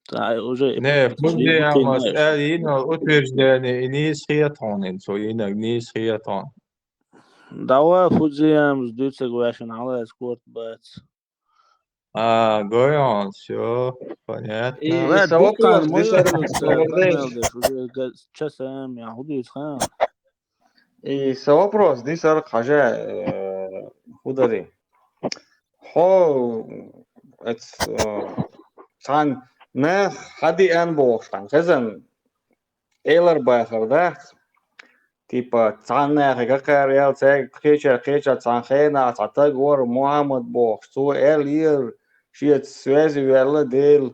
Цхьа уже и Не, практически Фудзиямас понимаешь. Аьлла йина утверждение, и нийса хета хьуна, цо йинарг нийса хета хьуна. Давай Фудзиямас дуьйцург ваьшна хьалаца корта бац. А, гой хьуна, всё, понятно. И, и Ва, са дукха вопрос, ма дисар йоах, ца къамел деш, уже га-, часам, я хӀу дийца хан. И са вопрос, дисар хьажа, э, хӀу дари. Хьо, эц, э, цхьан нах хьадиан бохуш, хьан хезан элар бахар дац. Типа, цхьан нахе гакхар ял, цаьрга кхеча, кхеча, цхьан хенахь цхьа таг вара Мухьаммад бохуш, цо эл йира, шеца связи ваьлла Дела.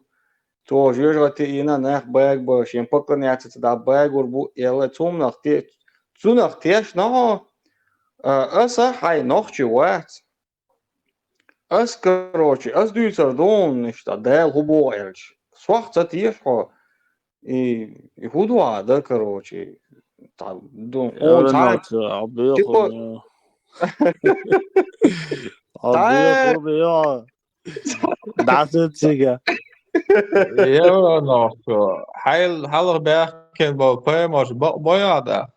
Цо жоьжахати йина нах бага ба, шен пакъан яцаца дӀа багур бу, элла цунах те-, цунах тешна хьо, а, аса хьайн нохчи вац. Ас, короче, ас дуьйцур ду хьуна, иштта, Дала хӀу боху аьлча. Сох ца теша хьо, и, и хӀу ду хьан да, короче. Та-, ду, хьуна Эвра цхьа, нах, а, беху типа, ме. А, та-, беху ме, я. ДӀаса цига. Евро нах, хьайл-, хьалха баьхкина болу паймаш бакъ бояхьа да?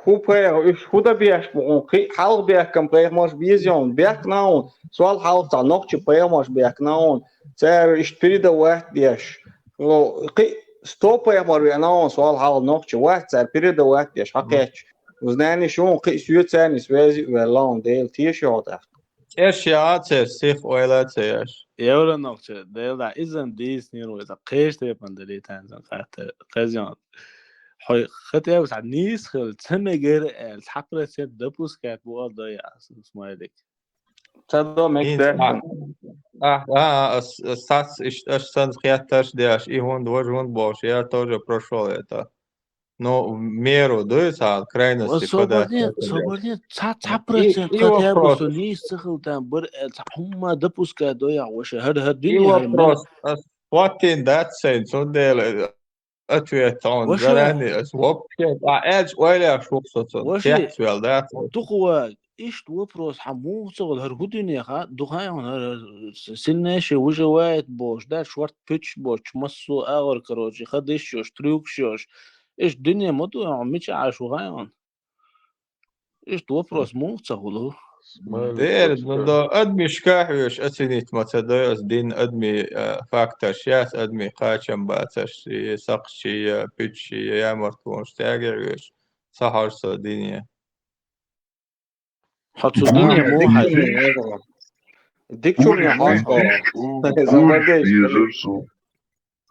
ХӀу пайха-, уьш хӀу дан беш бу хьуна? Кхин а хьалха бехкам пайхамарш беза йолу бехкна хьуна, сол хьалха цхьа нохчи пайхамарш бехкна хьуна, цара иштта передавать деш. Кхин а сто пайхамар веана хьуна, сол хьалха нохчи вац, цара передавать деш хьакхеттачу. Узнани шуна кхин а соьцарни связи а ваьлла хьуна, Дела теша йолу тӀаккха. ЦӀеш яа церан сих ойла а ца еш. Евро нохча, Дела дӀа, изан дийцинера вай, сан кхечу тайпана далийтан сан хаттар, хезна. Хьой хатӀе а цхьа нийса хила, ца мегара аьлла, цхьа процент допускать бу ала дой ас, смайлик. Ца до мегда. Ахь, а, а, ас, ас сац иштта аш санна хеттарш деш, и хӀунда, важа хӀунда бохуш, я тоже прошёл это. Ну, меру дуй цхьа крайности подать. Ва собарнет, собарнет, цхьа, цхьа процент хатӀе а бу со нийса ца хила там бар аьлла, цхьа хӀумма допускать дой ахь ваша, хӀара, хӀара дуьне, хӀара мел. Вопрос, ас хӀоттийна дац сайна, цундела ответ хьуна заранее, ас вообще, а, аьлча ойла еш ву со цунна, кехат вел дац. Дукха вай, иштта вопрос, хьан муха ца хуьлу, хӀара хӀу дуьнеха, дукха хьуна, хӀара, хӀара с-, сильнейший выживает бохуш, да, шорта пуьчаш бохуш, массо а агӀор, короче, хадиш йош, трюкаш йош. Иштта дуьне ма ду, хьуна мича Ӏаш ву хьуна? Иштта вопрос муха ца хуьлу? Дера, ну, да, адамашка хьоьжуш оценить ма ца дой ас дин, адамийн, э, факторш яц, адамийн кхачам бацарш, и сакхташ, и пуьчаш, и ямартонаш, цаьрга хьоьжуш ца хьожу со дине. Хьо цу дуьне муха хьажа? Дика чуьра хьожа.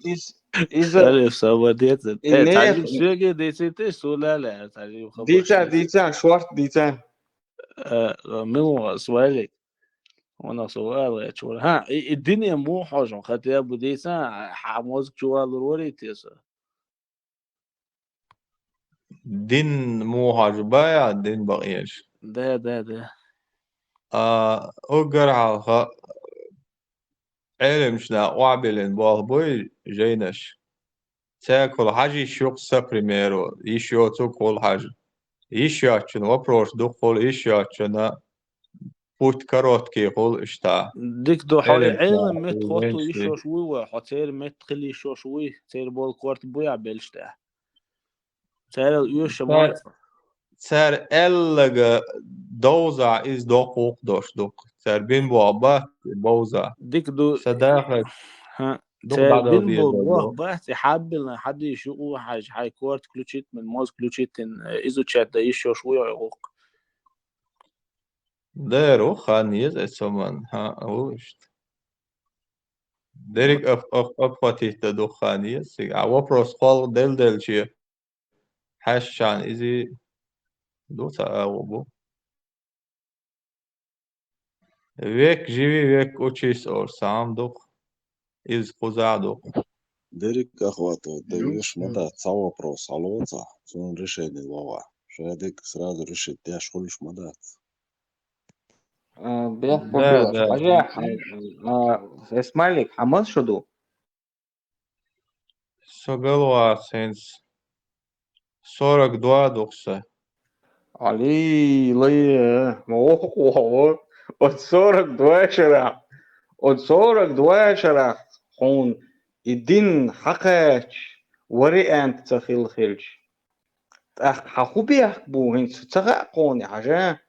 Иза, иза. Ариф, собар деций. Э, цхьа жимма соьга дийцийта, сула лаьара, цхьа жимма хабар. Дийца, дийца, шорта дийца. Э, мила ван, смайлик. Ванах со вала гӀерташ вара. Хьан, и, и дине муха хьожу, хатӀе а бу дийца, хьан мозга чу валур варий те со? Дин муха хьожу баьа, дин бакъонаш. Да, да, да. А, уггар хьалха Ӏеламчу наха охьабиллина болх буй жайнаш. Цаьргахула хьажа йиш ю-кх са, к примеру, йиш йоцург хула хьажа. Йиш йоцучунна вопрос дукха хула, йиш йоцучунна путь короткий хула иштта. Дика ду, хьо и Ӏелам метта хӀотто йиш йолуш вуй вай, хьо церан метта хила йиш йолуш вуй, церан болу корта буй ахь беллачу тӀехь? Царал оьшуш ма ца. Цара аьлларг довзахь, иза доккха гӀуллакх долуш ду-кх. Цара бина болх бац, бовзахь. Дика ду. Сан дахар. ХӀаъ, дукха цара бина болу болх бац, и хьаббилна хьадийша юкъа хьажа, хьайн корта включить, мин мозг включить, э, изучать дан йиш йолуш вуй хьо гӀуллакх. Дера ву хан еза эцу ман, хӀаъ, ву иштта. Дерриг ап-, ап-, обхватить дан дукха хан еза цига. А вопрос кхолла делделча, хьаьшчахьана иза ду ца агӀо бу. Век живи, век учись олуш цхьа хӀума ду-кх. Иза кхузахь ду-кх. Дерриг охватывать дан йиш ма дац, цхьа вопрос хьалоцахь, цунна решение лохахь. Шадерг сразу решить деш хуьлуш ма дац. А, бехк хӀун белаш? Хьажа, а, Эсмалик, хьан маса шу ду? Со галвац хӀинца. Сорок два ду-кх сан. Али, лай, ма воху, воху. Оцу сорок два шарахь, оцу сорок два шарахь хьуна и дин хьакхача вариант ца хилла хилча. ТӀаккха хьан хӀун бехк бу хӀинца ца хаьа кхуна, хьажа?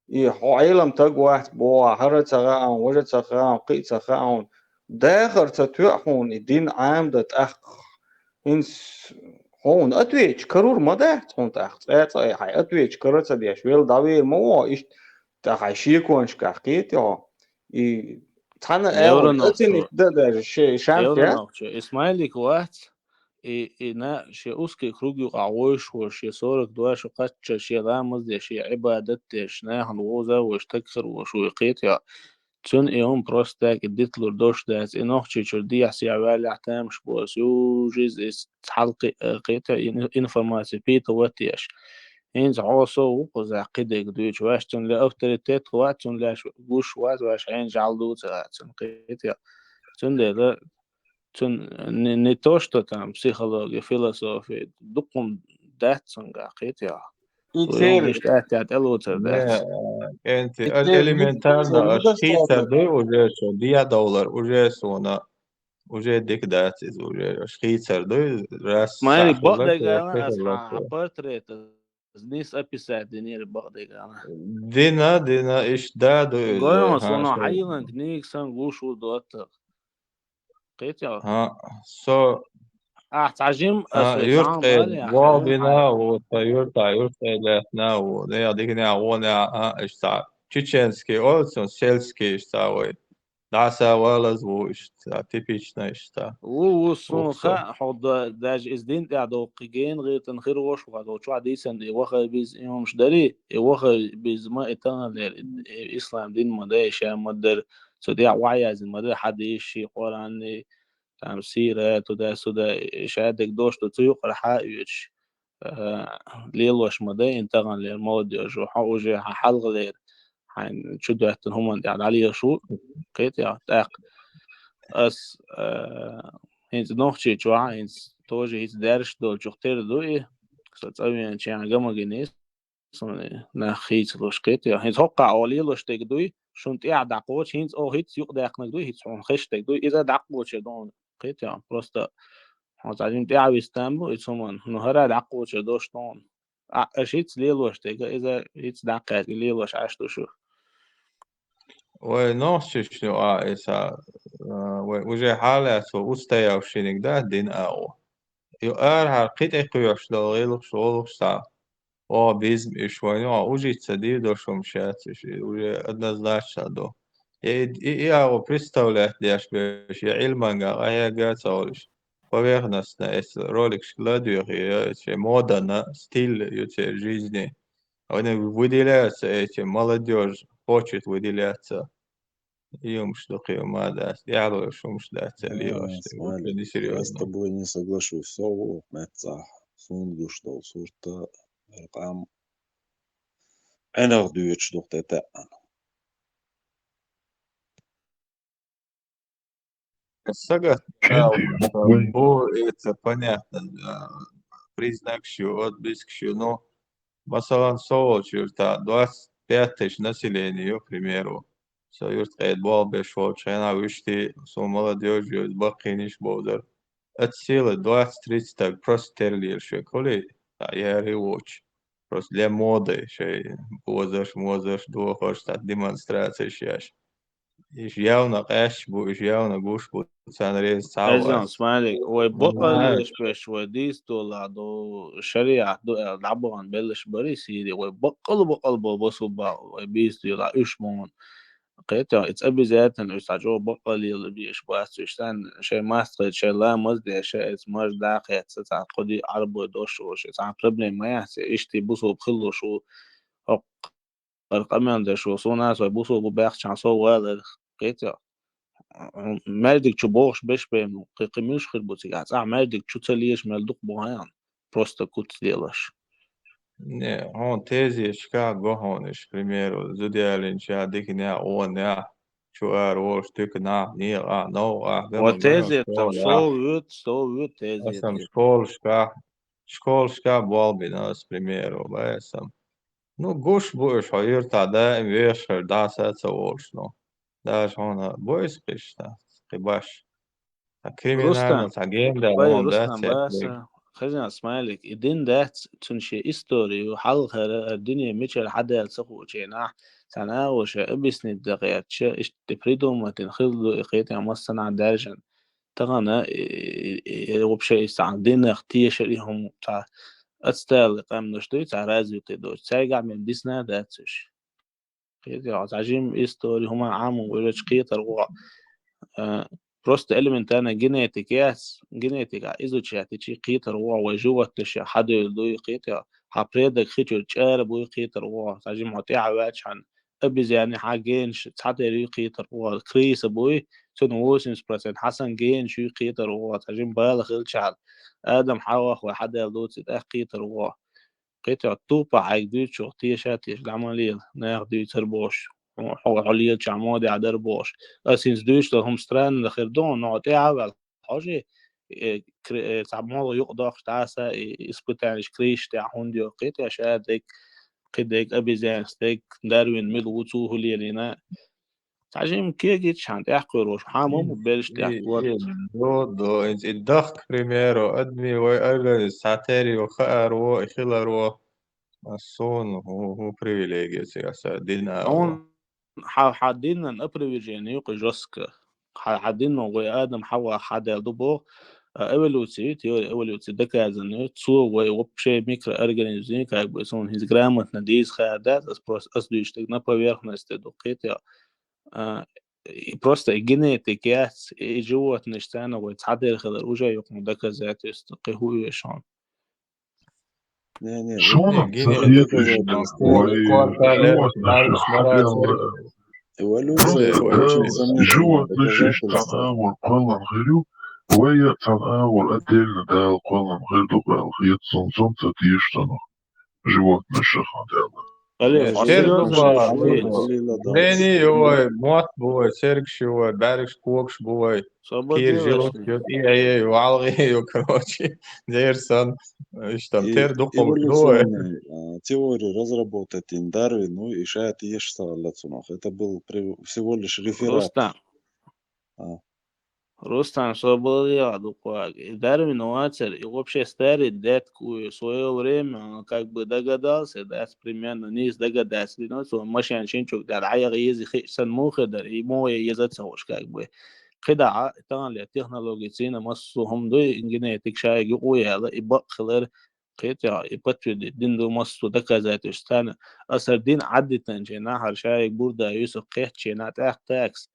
И хьо Ӏелам таг вац боху, хӀара ца хаьа, важа ца хаьа, кхин а ца хаьа. Дахар ца тоьа хьуна и дин Ӏамадан тӀаккха. ХӀинца хьуна отвеча карур ма дац хьуна тӀаккха. ЦӀа-цӀа хьайн отвеча кара ца деш, вел дӀавер ма ву, иштта тӀаккха хьайн шеконашкахь кхетий хьо. И цхьана аьлла, Евронах оценить чу, дан даже ши-, шанс яц. Евронах чу. Исмайлик вац, и, и на, шен узкий круг юкъахь вовшахь волуш, шен сорок два шу кхаччалц, шен ламаз деш, шен Ӏибадат деш, нахана вовза а вовш, таг хир волуш ву, кхетий хьо. Цуьнан и хӀума просто так и диталур долуш дац, и Нохчийчуьра дехьа-сехьа ваьллехь тамаш бу аса, южиз иза цхьалкхи-, э, кхетий хьо, ин-, информаци пита ватеш. ХӀинца хьо со ву кхузахь кхидерг дуьйцуш, ваьш цунна ле авторитет вац, цунна леш гуш вац, ваьш хьенан жӀаьла ду ца хаьа цунна, кхетий хьо. Цундела цун не, не то, что там психология, философия, дукха хӀума дац цуьнгахь, кхетий хьо. И вай церан иштта атта тӀелоцур дац. Не, кӀентий, и аш церан элементарно, аш хийцар дуй уже, шо дӀадовлар уже суна, уже дика дац иза уже, аш хийцар дуй, раз Майрик, сахьа бакъдерг хилла, ала, ас хӀан портрет, нийса описать динера бакъдерг ала. Дина, дина, иштта да ду иза, Гойма, хӀан, суна шо хьайилан книга сан гуш ву доттагӀ. Кхетий хьо? ХӀан, со, ахь цхьа жим, хӀан, аса юрткъе цхьа а вал яхьа, болбина а ву, сан юртахь юрткъе лаьттина а ву. Нехан диканехь, вонехь, хӀан, иштта цхьа чеченский олу цунах, сельский иштта цхьа вай. ДӀаса валаз ву иштта, типична иштта. Ву, ву, суна хаьа, хьо да-, даже иза дин тӀехь доккху гена гӀиртина хир волуш ву, хьо чохь дийцина, и ваххабизм и хӀумаш дарий, и ваххабизм и таханлера, и, и ислам дин ма дай, ша ма дара, цу тӀехь охьаяздина ма дара, хьадисаш, Къуръан, там, сира, туда-сюда, и ша дерг дош ду, цу юкъара хьа а оьцуш, э, лелош ма дай, и таханлера молодёжь, хьо уже хьан хьалхалера, хьайна чу доьттина хӀуманна тӀехь дӀалелаш ву, кхетий хьо, тӀаккха ас, э, хӀинца Нохчийчохь, хӀинца тоже хӀинца даьржаш долчух тера ду и, со цӀа веанчу хьан ган ма гинийс, суна нах хийцалуш, кхетий хьо. ХӀинца хӀокхахь оха лелош дерг дуй, шуна тӀехь дӀакхочуш, хӀинца оха хӀинца юкъадаьккхинарг дуй, хӀинца хьуна хезаш дерг дуй, иза дӀакхочур ду хьуна, кхетий хьо. Просто хьо цхьа жима тӀаьхьа вист там бу, и цу хӀуманна, ну, хӀара дӀакхочур долуш ду хьуна. А, аша хӀинца лелош дерг, иза хӀинца дӀакхаьчча лелош Ӏаш ду шу. Вай нохчашна юкъахь, а, вай уже хьалаьцна устоявшийниг да дин агӀо. Ю арахьара кхин тӀе кхоьхьуш долу гӀиллакхаш, гӀуллакхаш цхьа. Оха безам иш вайна юкъахь, ужица дийр долуш хӀумаш яц иш, и уже однозначно ду. И, и, и агӀо представлять деш берш, я Ӏилманга къахьегга а ца олуш. Поверхностно эца роликашка ладоьхий, я эца модана, стиль ю церан жизни. Они выделяются, эти, молодёжь хочет выделяться. И хӀумаш ду кхин ма дац, тӀаьхьалуш хӀумаш дац, ца лелаш. Вообще несерьёзно. Я с тобой не соглашусь. Со ву меттахь, суна гуш долу сурт, къам Ӏинах дуьйцуш ду тӀетаьӀна. Сагатта бу, это понятно, а, признакаш ю, отблескаш ю, но, масалан, со волчу юьртахь двадцать пять тысяч население ю, к примеру. Со юьртахь къеда болх беш волчу хенахь вуьшти, со молодёжь ю, иза баккхийнаш бовзар. От силы двадцать-тридцать стаг просто терлелаш век хуьлий, а, яри воцуш. Просто для моды шайн бозарш, мозарш дохуш, цхьа демонстрацеш еш. Иш явно къаьсташ бу, иш явно гуш бу, царна реза цхьа а вац. Смайлик, вай бакъаллеш беш, вай дийца долахь ду, шариат ду аьлла, дӀабахана беллаш барий Сири, вай бакъал-бакъал бо босу баху, вай бийца долахь уьш муна. Кхетий, и цӀа безаьтана уьш цхьа чӀогӀа бакъалла лела беш бац уьш, сан шайн мастагӀий, шайн ламаз деш, шайн эца марш дӀакхетта, цхьа кхо ди Ӏарбой дош ву, шайн цхьа проблема ма яц, иштта бусулба хилалуш ву, хӀокху къамел деш ву, суна а со бусулба бу баьхча, со валар, кхетий. Маьждиг чу бохуш беш бен, кхин, кхин муьлш хир бу цигахь, цӀахь маьждиг чу ца лелаш мел дукха бу хьайна, просто куц лелаш. Не, хьуна тезеташкахь го хьуна иш, к примеру, зуда ялийначохь, диканехь, вонехь, чу ара волуш, туьканахь, некъахь, новкъахь, ган ма ган, тезет, там школахь. Со вуьту, со вуьту тезет. Аса школашкахь, школашкахь болх бина аса, к примеру, бай аса. Ну, гуш бу уьш хьо юьртахь даим вехаш хир дӀаса а ца волуш, ну. Даже хьуна бойса кхишна, кхин баш. Цхьа криминально, Рустам, цхьа генда вай, хьуна Рустам, дац баса, Хазан Смайлик, и дин дац, цун ши историю, хьалхара, ар дуьне мичара хьадаьлла ца хуучийнахь, цхьана агӀор ша объяснить дан гӀертача, иштта придумать хилла ду и кхетам массанхьа даьржина. Тахана, и, и, и, и, вообще, и цхьа динах тешар и хӀума цхьа отсталый къаьмнаш дуй, цхьа развитый доцу. Цаьргахь мел дисна а дац уьш. Кхетий, цхьа жима истори хӀума Ӏамон вуьрачу кхетар ву. Э, просто элементарно генетика яц, генетика изучать йичи кхетар ву, вай животныша хьадевлла дуй, кхетий, хьан предок хи чуьра чӀара буй кхетар ву, цхьа жима хьо тӀаьхьа ваьлча хьан обезьяны хьан генаш цхьатерра юй кхетар ву, крыса буй, цуьнан восемьдесят процент хьан сан генаш юй кхетар ву, цхьа жима бала хилча хьан, Адам Хьавах вай хьадаьлла дуций тӀаккха кхетар ву. Кхетий, тупо хьайга дуьйцучух теша а теша, дӀа ма лела, наха дуьйцура бохуш, хьо, хьо, хьо лелачохь модехь дара бохуш. Ас хӀинца дуьйцуш долу хӀума странно хир ду, но хьо тӀаьхьа а ваьлла, хьожий, э, кре-, э, цхьа молха юкъадоккхуш дӀаса, и испытанеш крыша тӀехь хӀунда йо, кхетий, ша дерг, кхидерг, обезьянаш дерг, Дарвин мила ву, цо хӀун лелийна. Цхьа жима кегийчхьана тӀаьхкхуьруш, хьан ма бу бераш тӀехкхуьру. До, до, и дахка, к примеру, адми вай организм цхьатерра хаар во, и хилар во. Ас суна хӀун, хӀун привилегия цига аса дина. Хьан, хьан динан опровержение юкъа жестко. Хьан, хьан динан вай Адам Хьава хьадаьлла ду боху, а, эволюция, теория эволюции доказано, цо вай вообще микроорганизм, как бы, суна хӀинца грамотно дийца хаар дац, ас просто, ас дуьйцуш дерг на поверхности ду, кхетий. А, и просто и генетика яц, и животныш царна вай цхьатерра хилар уже юкъа доказательство, кхин хӀун оьшу хьуна? Не, не, суна ца хеташ, вай животныш хьадаьлла. Эволюция, просто, очень сомнительное доказательство. Животныш цхьана агӀор кхоьллина хир ю, вай цхьана агӀор отдельно Дала кхоьллина хир ду аьлла хета суна, суна ца теша цунах. Животныш хьадаьлла. Алло, э, хьо серг серьёзно бу, хьо, хьо, хьо, хьо, хьо, хьо, зрение ю вай, мотт бу вай, сергаш ю вай, бӀаьргаш, когаш бу вай. Кхера животных ю, тӀеӀе ю, валгӀе ю, короче, дера сан, иштта, и тера дукхаллаш ду вай. Эволюционная, а, теория разработать йина Дарвин ву, и ша теша ца хилла цунах. Это был при-, всего лишь реферат. Рустам. А. Рустам, собар де, дукха ваьлла. И Дарвин вацара, и вообще старый дед, в своё время, он как бы догадался, да, примерно, нийса догадаться дина, цо машен шина чу дӀаяха еза хиъча санна муха хир дара, и муха еза ца хууш, как бы. КхидӀа, таханлера технологияца массо а хӀума ду, и генетика шайга юкъа яьлла, и бакъ хилар, кхетий, и подтвердить дина ду массо а доказательство царна. Ас хӀара дин Ӏадитинчу нахара шайга бурда ю со кхеттачу нахана тӀаккха такс.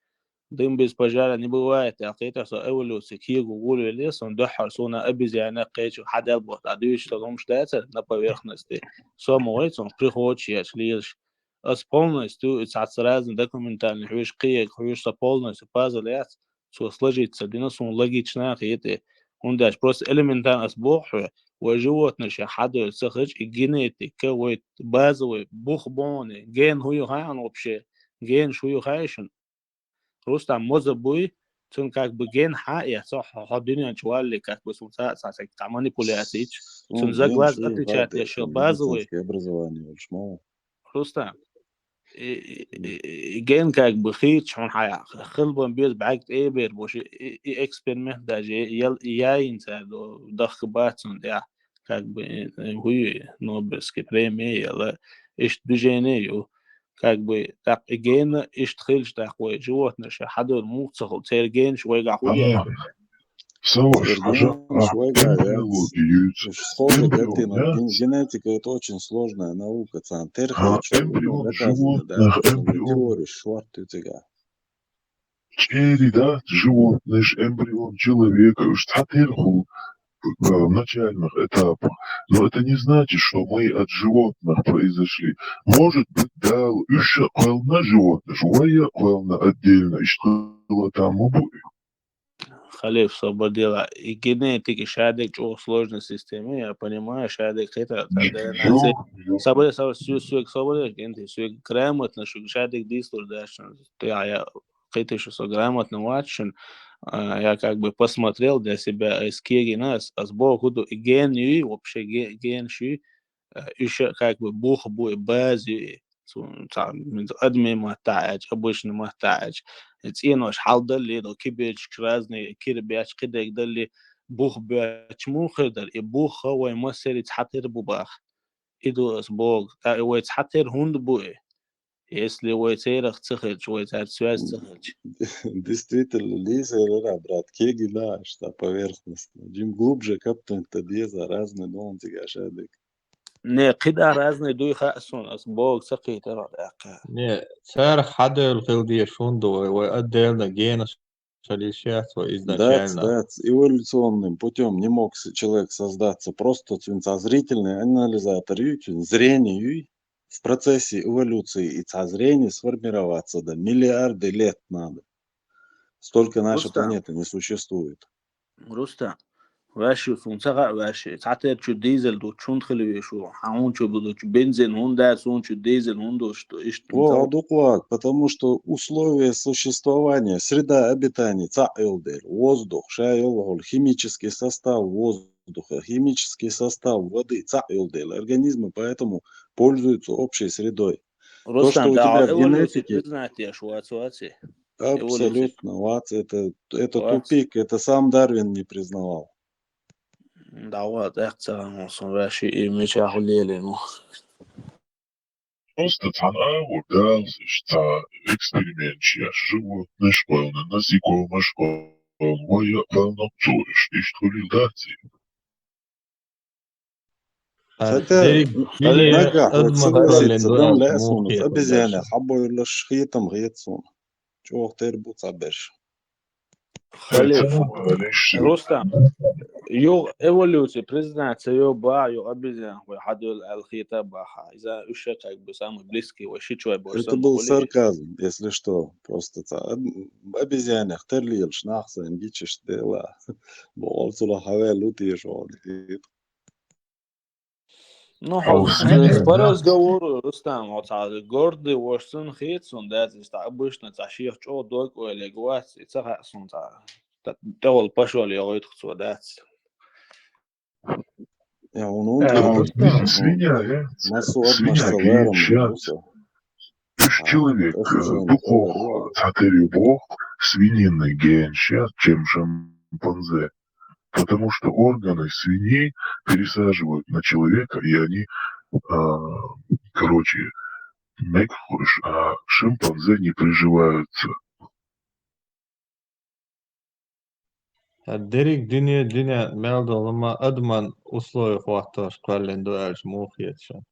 Дым без пожара не бывает, аьлла, кхетий, со эволюция кего волавелла, сон дуьххьара суна обезьяна кхечу хьадаьлла боху, дӀа дуьйцуш долу хӀумаш дацара на поверхности. Со ма вай цунах приходаш еш лелаш. Ас полностью, и цхьацца разный документальный хьоьжуш, кхиерг хьоьжуш, со полностью пазл яц, цо сложиться дина, суна логично а хета. ХӀунда аьлча просто элементарно ас боху хьоьга, вай животныша хьадевлла ца хилча, и генетика, вай базовый бух боне, ген хӀун ю хаьий хьуна вообще? Генаш хӀун ю хаьий шуна? Рустам, моза буй, цуьнан как бы ген хьан а эцо, хьо, хьо дуьнен чу валле, как бы цунца цхьа, цхьа, цхьа манипуляция йича, цуьнан за глаз отвечать деш йолу базовый. Рустам, и, и, и, и ген как бы хийцча, хьуна хьан хилбан беза бӀаьрг тӀе а бер бу, и, и, и эксперимент даже ял-, яйна цара до-, дахка бац цунна тӀехь, как бы, э, э, хӀуй, Нобелевский премия яла, иштта движение ю. Как бы, тӀаккха и гена иштта хилча, тӀаккха вай животныша хьадевлла муха ца хуьлу, церан генаш вайгахь хӀун ю? Саваш, хьажа, а, эмбриологи юьйцу. Уж схожи картина. Эмбрион, да? Ген-, генетика — это очень сложная наука, царна терхача, а, эмбрион, доказано, да, животных, эмбрион. Теория шорт ю цигахь. ЧӀерий дац животныш, эмбрион человека, уж цхьатерра хуьлу, э, в начальных этапах. Но это не значит, что мы от животных произошли. Может быть, Дала уьш а кхоьллина животныш, вай а кхоьллина отдельно, иштта хила там ма бу. Халиф, собар де, и генетика шадерг чӀогӀа сложная система, я понимаю, шадерг хета, собар, собар, собар, собар, генетика, грамотно, шу шадерг дийцалур дац, я, я, кхетий шу со грамотно вац шуна, а, я как бы посмотрел для себя, ас кегийна, ас, ас боху ду, и ген юй, вообще ге-, генаш юй, а, уьш а как бы бух бу, и база юй, цу-, ца-, адамийн маттахь аьлча, обычный маттахь аьлча, и цӀенош хьалдалли, до киберчикаш разные, кира бечу кхидерг далли, бух боьчча муха хир дара, и бух вай массари цхьатера бу баха. И ду ас богу, тӀаккха и вай цхьатера хӀунда бу и? Если вай церах ца хилча, вай царца связь ца хилча. Действительно, лезь, брат, кегина аш та поверхностно. Чем глубже копнуть, то деза разные новости гашадык. Не, кхида разные дуй хаьа суна, ас богу ца кхийтара тӀаккха. Не, царах хьадевлла хила дезаш хӀунда вай, вай отдельно генаш хила йиш яц вай изначально. Дац, дац, эволюционным путём не мог с- человек создаться. Просто цуьнца зрительный анализатор юй, цуьнца зрение юй. В процессе эволюции и цхьа зрение сформироваться, да, миллиарды лет надо. Столько наша Рустам. Планета не существует. Рустам, ваьши суна ца хаьа, ваьши. Цхьатера чу дизель ду, чунда хила веш ву, хьан чу буду, чу бензин хӀунда, суна чу дизель хӀунда, что иштта О, цхьа- а дукъвак, потому что условия существования, среда обитания, цхьа йолдер, воздух, ша йолхул, химический состав воздуха, химический состав воды, цхьа йолдер, организмы поэтому пользуются общей средой. Рустам, что у да, тебя в эволюция генетике признать еш вац, вац. Абсолютно, вац, это, это Вац. Тупик, это сам Дарвин не признавал. Да, вац, эх, ца, ну, сон ваьши, и меча хулели, ну. Просто цхьана агӀор даллалц, иштта цхьа эксперимент еш, животныйш кхоьллина, насекомыйш кхоьллина, вай а кхоьллина цураш, иштта хуьлийла дац и. Хотя, дерриг нагахь вай согласиться, дам лаьа суна, обезьяна хьабойла хетам хет суна. ЧӀогӀа тера бу цхьаберш. Халиф, Рустам, юха эволюция признать ца йо баха, юха обезьян вай хьадуьйла аьлла хета баха. Иза уьш как бы самый близкий вай ши чой бор. Это был сарказм, если что. Просто ца об- обезьянах терлийлаш нах сайн гичаш дела. Бо олцула хавел лутиеш вал. Ну, хьо, по разговору, Рустам, вот цхьа гордый вош сан хет сун, да, здесь так обычно, цхьа шех чӀо дог ой лег вац, и ца хаьа сун цхьа. ТӀехула пашол йогӀуьйтух цо, дац. Я, он, он, Э, он, Рустам, он, свинья, э, массу свинья обмашца гейн ларом щас. Уж человек, э, дукхох цхьатерю бох, свинины гейн щас, чем шимпанзе. Потому что органы свиньи пересаживают на человека, и они, а, короче, мег хуш, а шимпанзе не приживаются. Дерриг дуьне, дуьне мел долу ма адаман условия хӀоттош кхоьллина ду аьлча, муха хета шуна?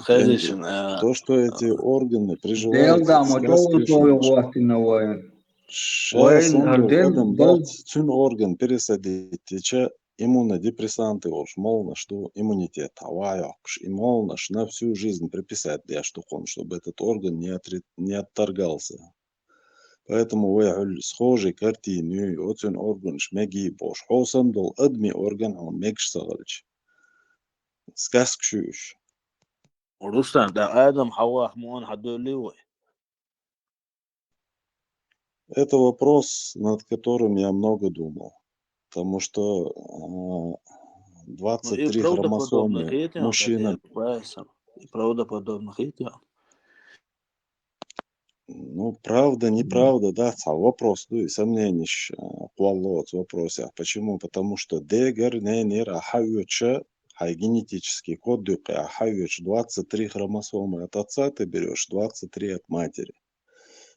Хезишна, а, то, что эти органы приживаются, Делгама сказки долу шуна. ХӀоттина вай. Шайн Вайн, а, дел-, адам дел- дац, цуьнан орган пересадить дича, иммунодепрессанты волуш молнаш ду, иммунитет хьан ван йоккхуш, и молнаш на всю жизнь приписать деш ду кхунна, чтобы этот орган не отри-, не отторгался. Поэтому вай хьуьлла схожий картина юй, оцуьнан органаш мегий бохуш, хьо санна долу адамийн орган хьуна мегаш ца хилча. Сказка шуьйш. Рустам, да Адам Хьавах муна хьадуьллий вай? Это вопрос, над которым я много думал. Потому что, а, Ну, и двадцать три правдоподобно хромосомы хетя, мужчина. Хотя, и правдоподобно хетя. Ну, правда, неправда, да, цхьа вопрос ду, и сомнениш, а, кхоллалц вопросех. Почему? Потому что дегара, ненера хьан оьча, хьайн генетический код дуккха хьан оьча, двадцать три хромосомы от отца ты берёшь, двадцать три от матери.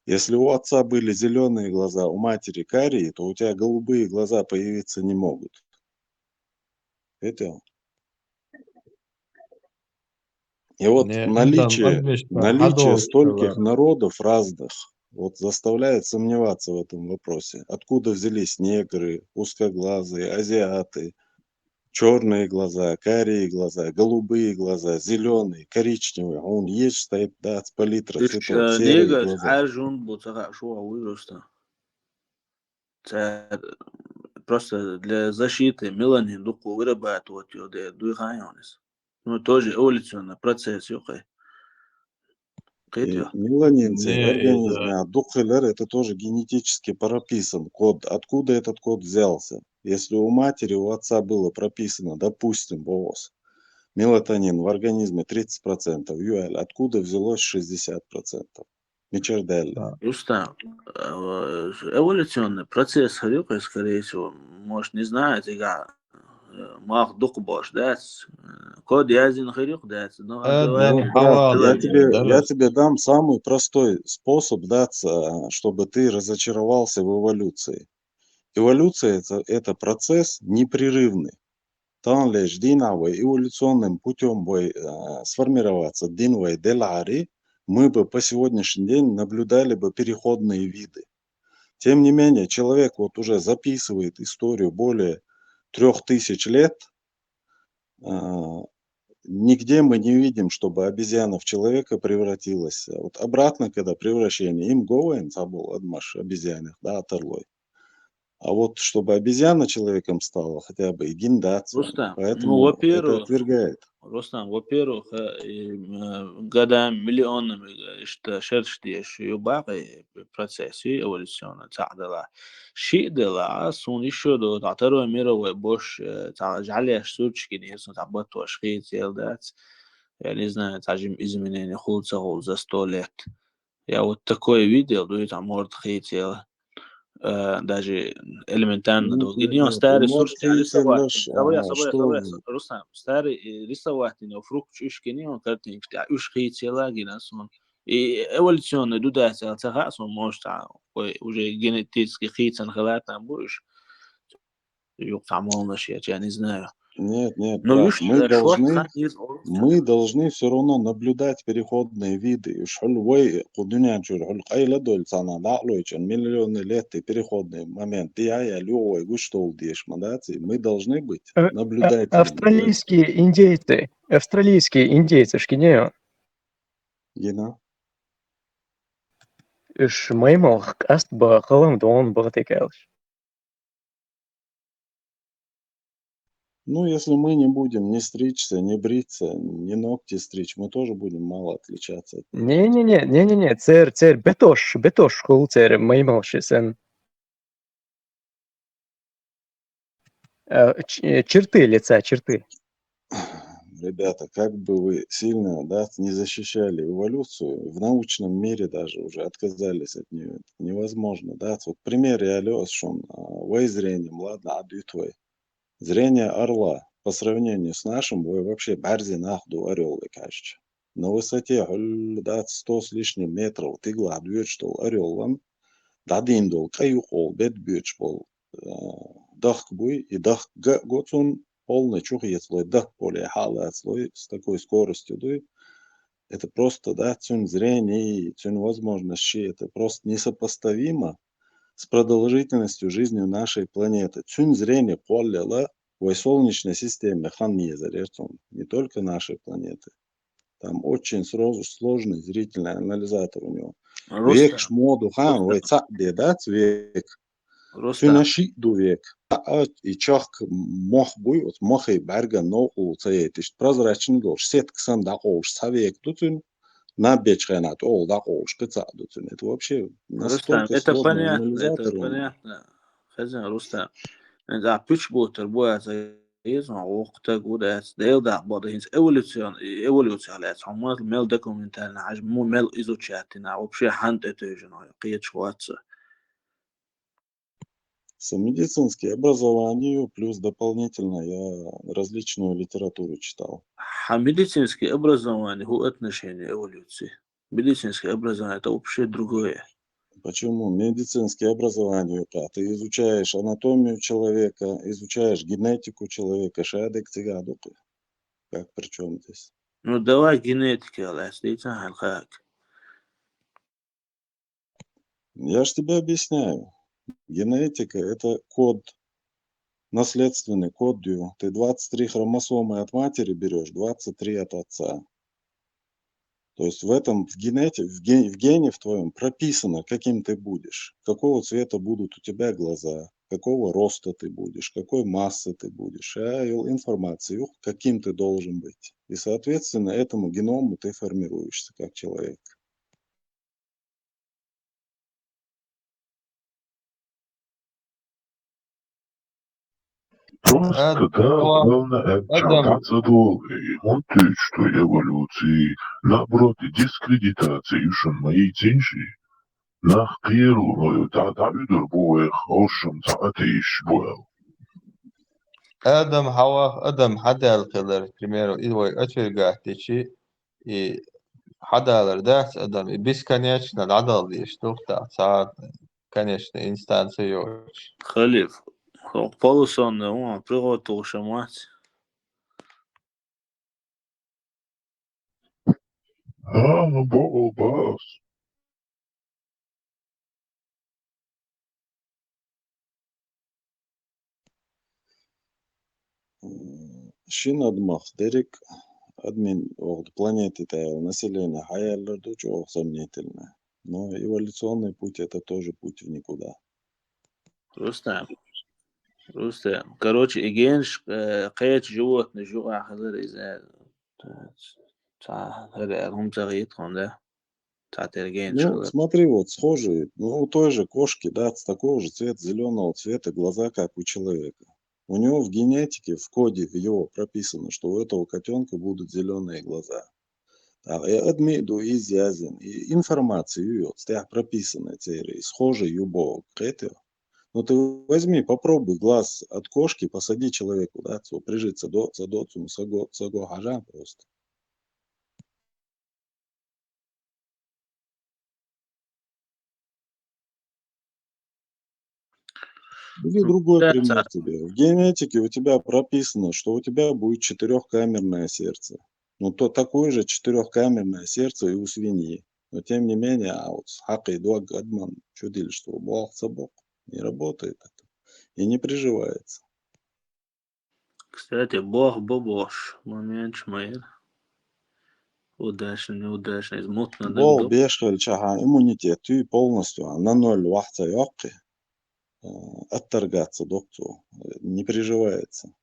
Если у отца были зелёные глаза, у матери карие, то у тебя голубые глаза появиться не могут. Это. И вот наличие, наличие стольких народов разных вот заставляет сомневаться в этом вопросе. Откуда взялись негры, узкоглазые, азиаты, чёрные глаза, карие глаза, голубые глаза, зелёные, коричневые. Он есть, стоит, да, палитра цветов, серые глаза. Хьажун бу ца хаьа шух вуй рустам. Цара просто для защиты меланин дукха вырабатывать йо де дуй хаьа йонис. Ну, тоже эволюционный процесс ю кхе. Кхетий? Меланин церан организме дукха хилар, это тоже генетически прописан код. Откуда этот код взялся? Если у матери, у отца было прописано, допустим, боху ас, мелатонин в организме тридцать процентов ю аьлла, откуда взялось шестьдесят процентов? Мичара даьлла. Рустам, э, эволюционный процесс хир ю-кх, скорее всего, может, не знаю, тӀаккха, э, малх дукха болуш дац, э, код яздина хир ю-кх, дац, но Э, давай да, не халал, Я да, тебе, да, я да. тебе дам самый простой способ, да, ц- а, чтобы ты разочаровался в эволюции. Эволюция это, это процесс непрерывный. Таханлерчу дийнахь вай эволюционным путём вай, а, сформироваться дина вай делахьара, мы бы по сегодняшний день наблюдали бы переходные виды. Тем не менее, человек вот уже записывает историю более трёх тысяч лет. А, нигде мы не видим, чтобы обезьяна в человека превратилась. А вот обратно, когда превращение, им говен забыл адмаш обезьянах, да, оторлой. А вот чтобы обезьяна человеком стала, хотя бы и гин дац, Рустам, ну, поэтому это во-первых, отвергает. Рустам, во-первых, э, и, э, годами, миллионами, э, иштта шераш деш ю бакъ, э, процесс ю эволюционный цхьаъ делахь. Шиъ делахь, суна ишо ду, цхьа Второй мировой бош, э, цхьа жӀаьлеш сурташ гинера суна, цхьа батош хийцаелла дац. Я не знаю, цхьа жима изменение хул ца хул за сто лет. Я вот такое видел, дуй, там морда хийцаелла. Э, даже элементарно Нет, долго. нет, Гинера нет, старый морда сурташ, рисовать. хийцаеллаш, Давай, а, давай, что давай, вы? Рустам, старый, э, рисовать, но фрукташ уьш гинера картинкаш, уьш хийцаелла гина суна. И эволюционный ду дац аьлла ца хаьа суна, может, а, ой, уже генетически хийцана хила там бу уьш. Юкъа цхьа молнаш я, я не знаю. Нет, нет, Ну, брат, уьш, мы э, шорта должны, хан еза олуш. мы должны все равно наблюдать переходные виды. Уж хьул вай, кху дуьнен чуьра хьул къайла долу цхьана дӀа а лойчан, миллионы лет и переходный момент, я, я, лю вай гуш долу деш ма дац, и мы должны быть Э, э, наблюдателями. Австралийские индейцы, австралийские индейцы, шкинео. Гина. Уж маймалх къаст ба халам дон бахтикалш. Ну, если мы не будем ни стричься, ни бриться, ни ногти стричь, мы тоже будем мало отличаться от них. Не-не-не, не-не-не, цер, цер бетош, бетош хул цер маймалши сен. Э, ч- э, черты лица, черты. Ребята, как бы вы сильно, да, не защищали эволюцию, в научном мире даже уже отказались от нее. Это невозможно, да. Вот пример я лёс шун, а, вай зрением, ладно, а дю твой. Зрение орла по сравнению с нашим, вай вообще бӀаьрзе нах ду орёл, кажется. На высоте хьул, да, сто с лишним метров тиглахь доьдуш долу орёлан, дӀадийна долу кӀай юкъа волу бед боьдуш болу, э, дахка буй, и дахка а го цунна, полный чу хецалой, дахка поле хьалацалой, с такой скоростью дуй. Это просто, да, цуьнан зрение, цуьнан возможность ши, это просто несопоставимо с продолжительностью жизни нашей планеты. Цуьнан зрение кхоллала вай солнечной системе хан езар цунна, не только нашей планеты. Там очень сразу сложный зрительный анализатор у него. Векаш моду хан, вай цхьаъ де дац век. Цуьнан шиъ ду век. А и чахка мох буй, оцу мохе бӀаьрган новкъарло ца яйта, иштта прозрачный долуш, сетка санна дӀакъовлуш цхьа век ду цуьнан, наб бечу хенахь тӀехула дӀакъовлуш кхин цхьаъ ду цуьнан. Это вообще настолько сложный анализатор у него. Рустам, это понятно, это понятно. Хезна, Рустам. ХӀинца ахь пуьчбутар бу аьлла ца еза, хьан воккха стаг ву дац, Дела дакъа бакъда хӀинца эволюцион-, эволюцих лаьцна хьо ма мел документально хьажа, му мел изучать дина, вообще хьанна тӀетевжина хьо, кхеташ вац со. Со медицинским образованием плюс дополнительно я различную литературу читал. Хьан медицинский образование хӀун отношение эволюции? Медицинское образование — это вообще другое. Почему? Медицинское образование, ты изучаешь анатомию человека, изучаешь генетику человека, шадек цигадукы. Как при чём здесь? Ну, давай генетика, лаьцна дийцахьа хьан хак. Я ж тебе объясняю. Генетика — это код, наследственный код ю. Ты двадцать три хромосомы от матери берёшь, двадцать три от отца. То есть в этом, в генете-, в ге-, в гене в твоём прописано, каким ты будешь, какого цвета будут у тебя глаза, какого роста ты будешь, какой массы ты будешь. А, и информацию, каким ты должен быть. И, соответственно, этому геному ты формируешься как человек. Просто, да, главное, э, ча-, адам, ча-, ча-, цӀа долу, и хӀунда туьйцу шу эволюци, наоборот, и дискредитация ю шуна ма йийцина ши. Нах кхерал, э, дӀа-, дӀа уьдур бу вайх, хӀоршам цхьа атеисташ бу аьлла. Адам хьавах, адам хьадаьлла хилар, к примеру, и вай отвергать дичи, и хьадалар дац адам, и бесконечно дӀадала дезаш ду-кх тӀаккха цхьа конечная инстанция йоцуш. Халиф, хӀокху полусонный вон приготовлуш ма вац. А, ну, бо-, бо-, бо-, М, шина адамах дерриг а, админ, оха планета тӀехь йолу население хьаяьллар ду чӀогӀа сомнительное. Но эволюционный путь — это тоже путь в никуда. Рустам. Рустам. Короче, и генаш, э, кхечу животных юкъахь хилар иза. Цхьа хӀара аьлла хӀума ца хета хьуна, да? Цхьатерра генаш хилар. Ну, смотри, вот схожие, ну, у той же кошки, да, с такого же цвета, зелёного цвета глаза, как у человека. У него в генетике, в коде в его прописано, что у этого котёнка будут зелёные глаза. А, э, адми ду иза язйина, и информация ю йоцу, тӀехь прописанная церан, и схожий ю боху, кхетий? Ну, ты возьми, попробуй глаз от кошки посади человеку, да, цо прижи ца до, ца до, цунна саго, саго хьажа просто. Или другой пример тебе. В генетике у тебя прописано, что у тебя будет четырёхкамерное сердце. Ну, то такое же четырёхкамерное сердце и у свиньи. Но тем не менее, а вот хьакхий дог адаман чу дилча, цо болх ца боккху, не работает это. И не приживается. Кстати, болх бо бохуш моменташ ма яра. Удачно, неудачно, иза мутно даг бо ду. Болх беш хилча, хьан иммунитет юй полностью, а на ноль вахь ца йоккхи, э, отторгаться ду-кх цо, э, не приживается.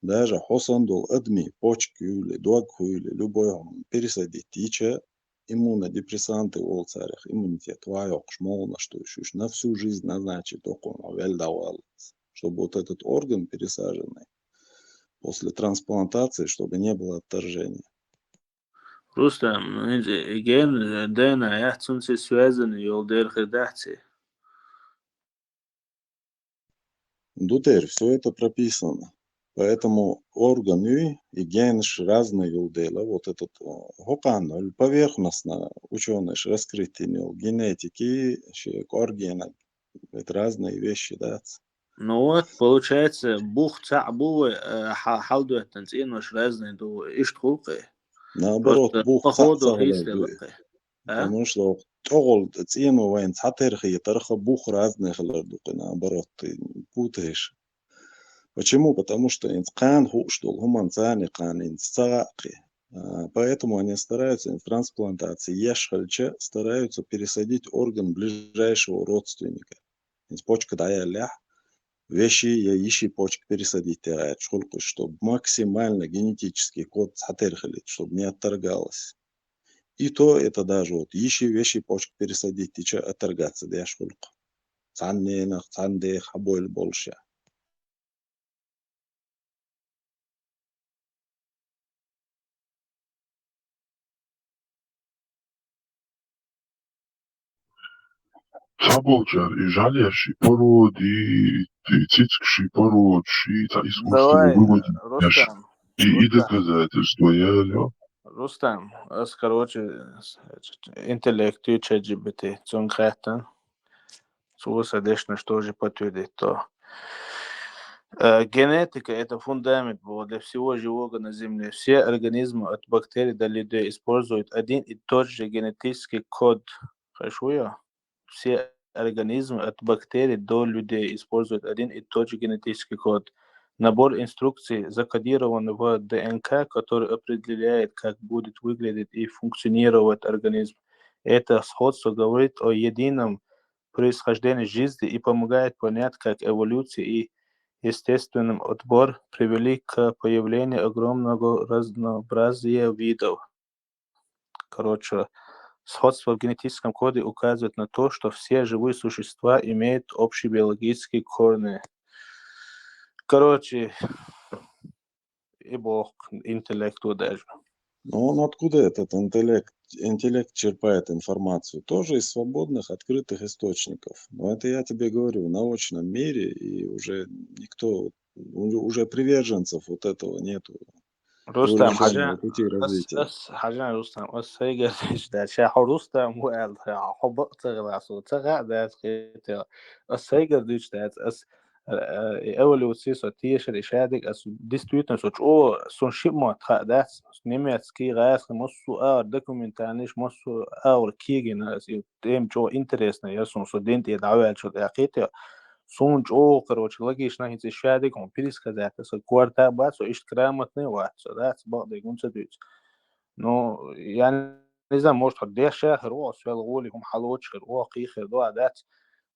Даже хьо санна долу адми, почка юйла, дог хуйла, любой хӀума пересадить йича, иммунодепрессанты олу царах, иммунитет ван йоккхуш молханаш ду, уьш на всю жизнь назначить ду кхунах, велла дӀаваллалц, чтобы вот этот орган пересаженный после трансплантации, чтобы не было отторжения. Рустам, ну, хӀинца и ген, ДНК яц цуьнца связанный йолу дера хир дац и? Ду дера, всё это прописано. Поэтому орган юй и генаш разный йолу дела, вот этот, э, хӀокхарна поверхностно учёныш раскрытийна йолу генетики, шен кӀоргенаг, это разные вещи, да? Ну вот, получается, бух цхьаъ бу вай, э, хьа-, хьалдоьттина цӀенош разный ду вай, иштта хуьлу-кх и? Наоборот, просто бух цхьаъ ца хилар ду и. А? Потому что чӀогӀа цӀено вайна цхьатерра хетарх, бух разный хилар ду-кх и, наоборот, ты путаешь. Почему? Потому что хӀинца кхана хууш долу хӀуманца царна кхана хӀинца ца хаьа-кх и. А, поэтому они стараются, хӀинца трансплантация еш хилча, стараются пересадить орган ближайшего родственника. ХӀинца почка дӀаяьллехь, вешин я йишин почка пересадить ян гӀерташ хуьлу-кх уьш, чтобы максимально генетический код цхьатерра хилийта, чтобы не отторгалось. И то это даже вот йишин, вешин почка пересадить йича, отторгаться деш хуьлу-кх. Цхьана ненах, цхьана дех хьабойла болуш я. Цхьаболчара и жӀаьлеш ши породи, и цицкаш ши породи, ши цхьа искусственный выводинаш. Рустам, и, и доказательства яьлла. Рустам, ас, короче, с-, интеллект ю, чат джи пи ти, цуьнга хаьттина. Цо сан дешнаш тоже подтвердить до. Э, генетика — это фундамент бо для всего живого на Земле. Все организмы от бактерий до людей используют один и тот же генетический код. Хорошо я? Все организмы от бактерий до людей используют один и тот же генетический код. Набор инструкций закодирован в ДНК, который определяет, как будет выглядеть и функционировать организм. Это сходство говорит о едином происхождении жизни и помогает понять, как эволюция и естественный отбор привели к появлению огромного разнообразия видов. Короче, сходство в генетическом коде указывает на то, что все живые существа имеют общие биологические корни. короче, и бог интеллекту даже. Но он откуда этот интеллект, интеллект черпает информацию? Тоже из свободных, открытых источников. Но это я тебе говорю, в научном мире, и уже никто, у- уже приверженцев вот этого нету. Рустам, Эволюционного хьажа, пути ас, развития. ас, хьажа, Рустам, ас сайгара дуьйцуш дац, ша хьо Рустам ву аьлла, хьо бакъ ца гӀала со, ца хаьа дац хета. Ас сайгара дуьйцуш дац, ас, э, э, эволюци со тешар и шадиг, ас действительно со чӀо, сон ши мотт хаьа дац, немецкий, гӀазкхи, массо а документальныш, массо а кегина, ас и тема чӀо интересная, я сон со дин тӀе дӀаваьлча тӀе хета. Суна чӀо, короче, логично, хӀинца и шадиг хьуна пересказать, аса корта бац, со иштта грамотный вац, со дац, бакъдерг хӀунца дуьйцу. Ну, я не знаю, может, хьо дешшехир, о, свел гули, хӀума хьалочухир, о, кхийхир, да, дац.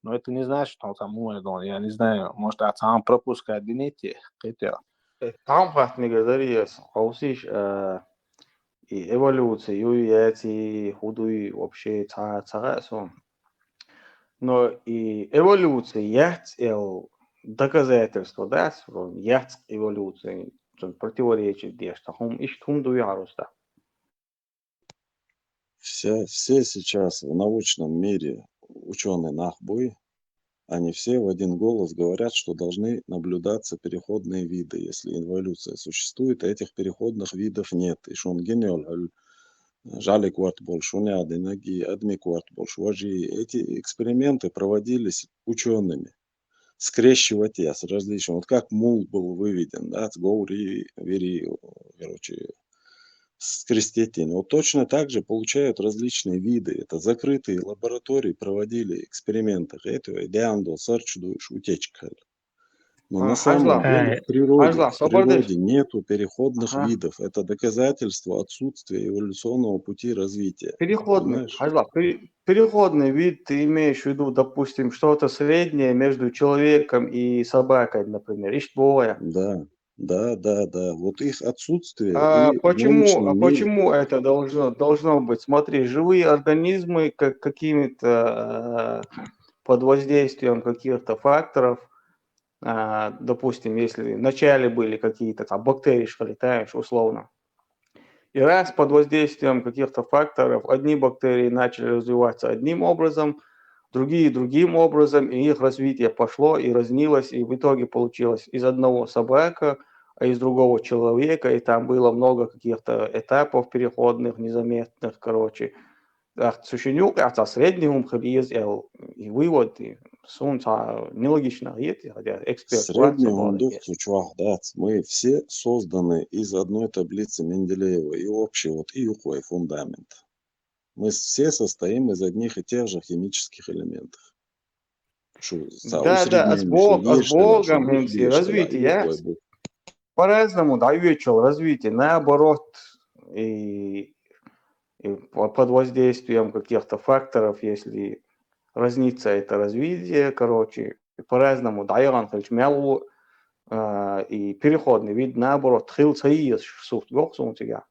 Но это не значит, что он там умер, да, я не знаю, может, а сам пропускать динете, кхетя. Там хат мегар дари ас, хьовсийш, а, и эволюция юй, яци, хӀу дуй, вообще, ца, ца гӀа сон. Но и эволюция яц эл доказательство, да, яц эволюция, цун противоречит деш, та хум, ишт хум дуй аруста. Все, все сейчас в научном мире ученые нах буй, они все в один голос говорят, что должны наблюдаться переходные виды. Если эволюция существует, а этих переходных видов нет. И шун гениал жалик варт больше, не один, и адмик варт больше, важи. Эти эксперименты проводились учеными. Скрещивать я с различным. Вот как мул был выведен, да, с говри, вери, короче, с крестетин. Вот точно так же получают различные виды. Это закрытые лаборатории проводили эксперименты. Это идеандо, сарчду, утечка. Но А, на самом хьажла. деле Э, в природе, Хьажла, в собар деш. Природе нету переходных Ага. Видов. Это доказательство отсутствия эволюционного пути развития. Переходный, Понимаешь? Хьажла, пере- переходный вид, ты имеешь в виду, допустим, что-то среднее между человеком и собакой, например, ишт бовая. Да, да, да, да. Вот их отсутствие А и в почему, научном а мире почему это должно, должно быть? Смотри, живые организмы как, какими-то, э, под воздействием каких-то факторов, а, допустим, если вначале были какие-то там бактерии, что ли, знаешь, условно, и раз под воздействием каких-то факторов одни бактерии начали развиваться одним образом, другие другим образом, и их развитие пошло и разнилось, и в итоге получилось из одного собака, а из другого человека, и там было много каких-то этапов переходных, незаметных, короче. А сущенюк, а средний ум хабиз, и вывод, и сунца нелогично, хотя эксперт Средний ум дух сучвах, да, мы все созданы из одной таблицы Менделеева и общий вот и юхвой фундамент. Мы все состоим из одних и тех же химических элементов. Шу, са Да, да, усреднение, ас бог, шу ас ешта, богом шу хӀинца ешта, развитие, да, я. юхвой бу. По-разному, да, увеличил развитие, наоборот, и, и по- под воздействием каких-то факторов, если разнится это развитие, короче, по-разному, да, я вам хочу, мялу, а, и переходный вид, наоборот, хил саиес сухт гохсун тебя.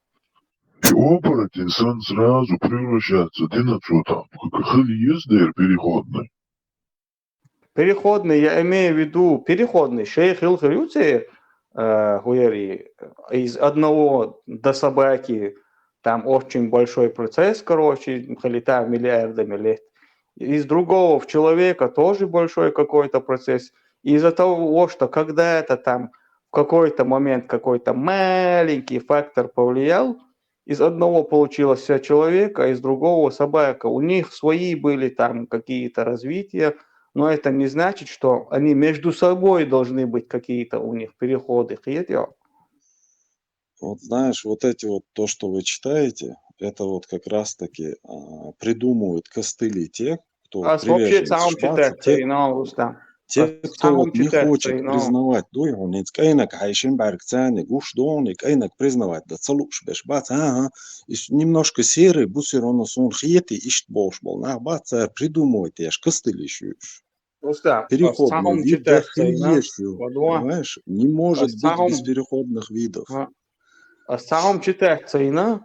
И оборотень сан сразу превращается в динозавра, как хил ездер переходный. Переходный, я имею в виду, переходный, шейх Илхарюци, э, хуяри, из одного до собаки, там очень большой процесс, короче, хали там миллиардами лет. Из другого в человека тоже большой какой-то процесс. Из-за того, что когда-то там в какой-то момент какой-то маленький фактор повлиял, из одного получилось вся человека, из другого собака. У них свои были там какие-то развития, но это не значит, что они между собой должны быть какие-то у них переходы. Хиет я? Вот знаешь, вот эти вот, то, что вы читаете, это вот как раз-таки а, придумывают костыли те, кто А вообще привержен сам шпаца, читать те, цейнал, Рустам. те, А кто сам вот не читать хочет цейнал. Признавать, дуй, он инц кайнак хайшин барк цани, гуш дон, и кайнак признавать, да целуш беш бац, ага, и с- немножко серый, бу всё равно сон хиети, ишт бош бол, нах бац, а придумывайте, аж костыли шуш. Рустам, а Переходный сам вид, да читать цейнал. хиешью, Подумай. Понимаешь? Не может А быть сам- без переходных видов. А, а сам читать цейна,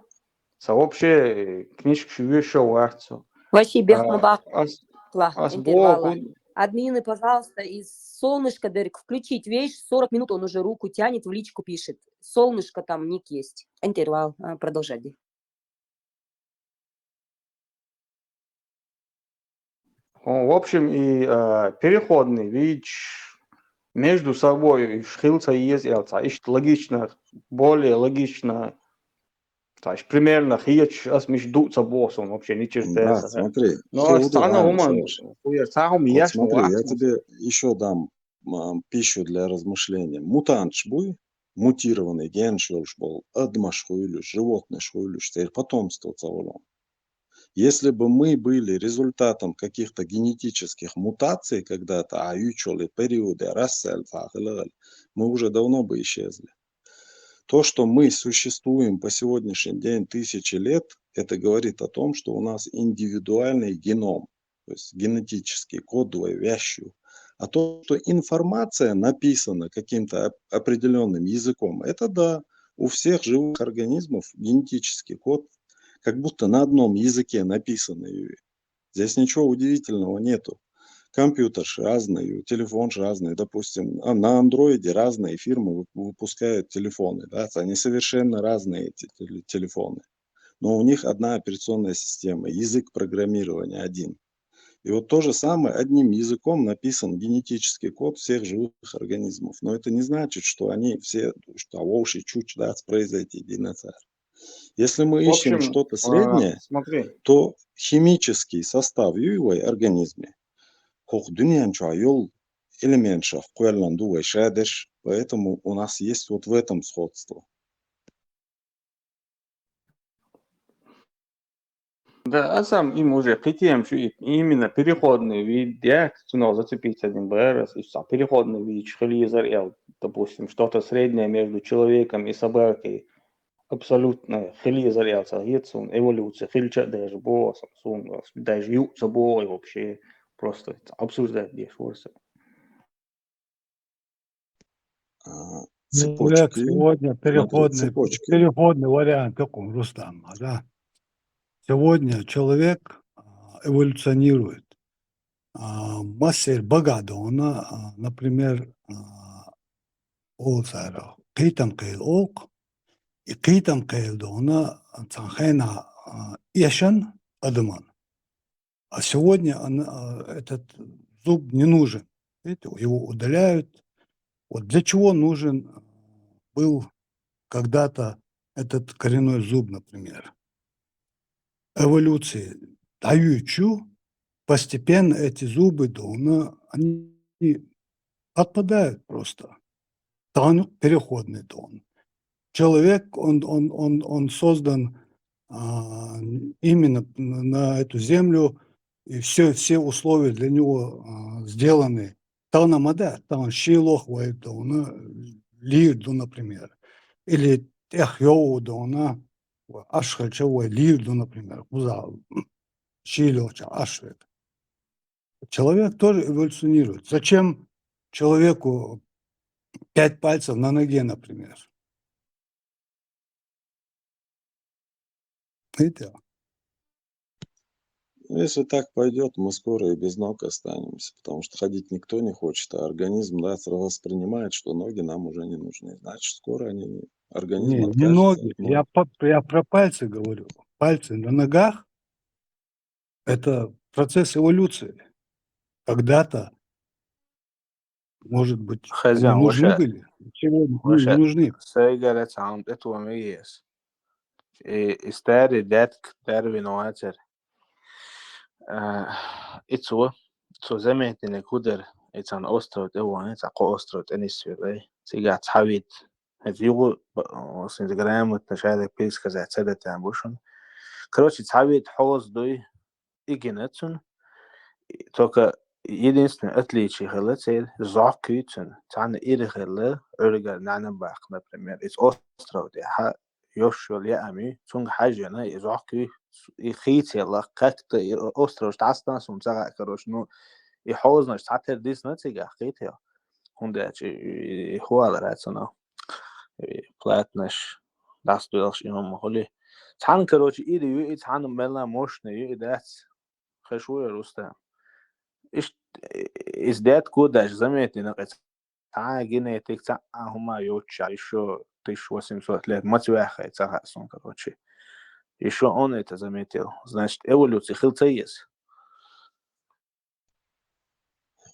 са вообще, э, книжка шивешо варцу. Васи бехма А, бак ас- ла, ас интервала. бохун, Админы, пожалуйста, из Солнышко, Дерек, включить вещь. Сорок минут он уже руку тянет, в личку пишет. Солнышко там ник есть. Интервал. А, продолжать. Хьо, в общем, и, а, переходный вид между собой хилца есть элца. Ишт логично, более логично. Цааш примерно хеташ, ас миш ду ца босун вообще ни черта. Да, смотри. Но ас цана хуман хуя ца хум яшна. Смотри, я тебе еще дам, а, пищу для размышления. Мутантш буй, мутированный генш йолш бол, адамаш хуйлюш, животныйш хуйлюш, цер потомство ца волон. Если бы мы были результатом каких-то генетических мутаций когда-то, а ючоли периоды расцвета хилгал, мы уже давно бы исчезли. То, что мы существуем по сегодняшний день тысячи лет, это говорит о том, что у нас индивидуальный геном, то есть генетический код двоевящий. А то, что информация написана каким-то определенным языком, это да, у всех живых организмов генетический код, как будто на одном языке написанный. Здесь ничего удивительного нету. Компьютер разный, телефон разный. Допустим, а, на андроиде разные фирмы выпускают телефоны, да, они совершенно разные, эти телефоны. Но у них одна операционная система, язык программирования один. И вот то же самое, одним языком написан генетический код всех живых организмов. Но это не значит, что они все, что а вовши чуч, да, произойти динозавр. Если мы ищем что-то среднее, то химический состав юй вай организме хох дуньян чуа йол элементшах куяллан ду вай шадеш, поэтому у нас есть вот в этом сходство. Да, а сам им уже кхы тема шу именно переходный вид, я цунал зацепиться один раз, и сам переходный вид, хилизар, допустим, что-то среднее между человеком и собакой, абсолютно хилизар, я цал, эволюция, хилча даже бо, сам, даже ю, собой вообще, просто обсуждать здесь, вот. А, цепочки. Сегодня переходный, цепочки. Переходный вариант такой, Рустам, да. Сегодня человек а, эволюционирует. А, масер багадона, а, например, а, олсара, китам кайл ок, и китам кайл дона, цанхена, а, яшан адаман. А сегодня он, а, этот зуб не нужен. Видите, его удаляют. Вот для чего нужен был когда-то этот коренной зуб, например? Эволюции. Даючу, постепенно эти зубы дона, они отпадают просто. Танук переходный дон. Человек, он, он, он, он создан а, именно на эту землю, и все, все условия для него а, сделаны. Тана мада, тан шилох вайдона, лирду, например. Или эх йоудона, ашхача вай лирду, например. Куза шилохча ашхак. Человек тоже эволюционирует. Зачем человеку пять пальцев на ноге, например? Это. Если так пойдет, мы скоро и без ног останемся, потому что ходить никто не хочет, а организм, да, сразу воспринимает, что ноги нам уже не нужны. Значит, скоро они организм не, не ноги, я, по, я про пальцы говорю. Пальцы на ногах — это процесс эволюции. Когда-то может быть, они нужны были. Сегодня не нужны. Сайгара цаун это вам и есть. И старый дядк Дарвин вацер. Ицу, цу заметили кудер, ицан остров, эван, ицако остров, тенис сюрей. Цига цхавит. Это югу, син грамотно шайда пересказать, цеда там бушун. Короче, цхавит хоз дуй, игинацун. Только единственное отличие хила цел зок кюцун. Цана ир хила, ургар нана бак, например. Из остров де ха, ёшшул я ами, цунг хажена, из зок кю, и хицела, как-то и остров штастан сун цага, короче, ну, и хознаш цатер дисна цига хител. Хунде чи и хуала рацана. Платнаш, дастуэлш имам хули. Цан, короче, ири ю, и цан мелна мощный ю, и дац. Хашуя Рустам. Ишт, из дед куда ж заметил, наконец. Цхьа генетик, цхьа хӀума йоцуш, ещё тысяча восемьсот лет маца ваьххай, ца хаьа суна, короче. Ещё он это заметил. Значит, эволюция хила ца еза.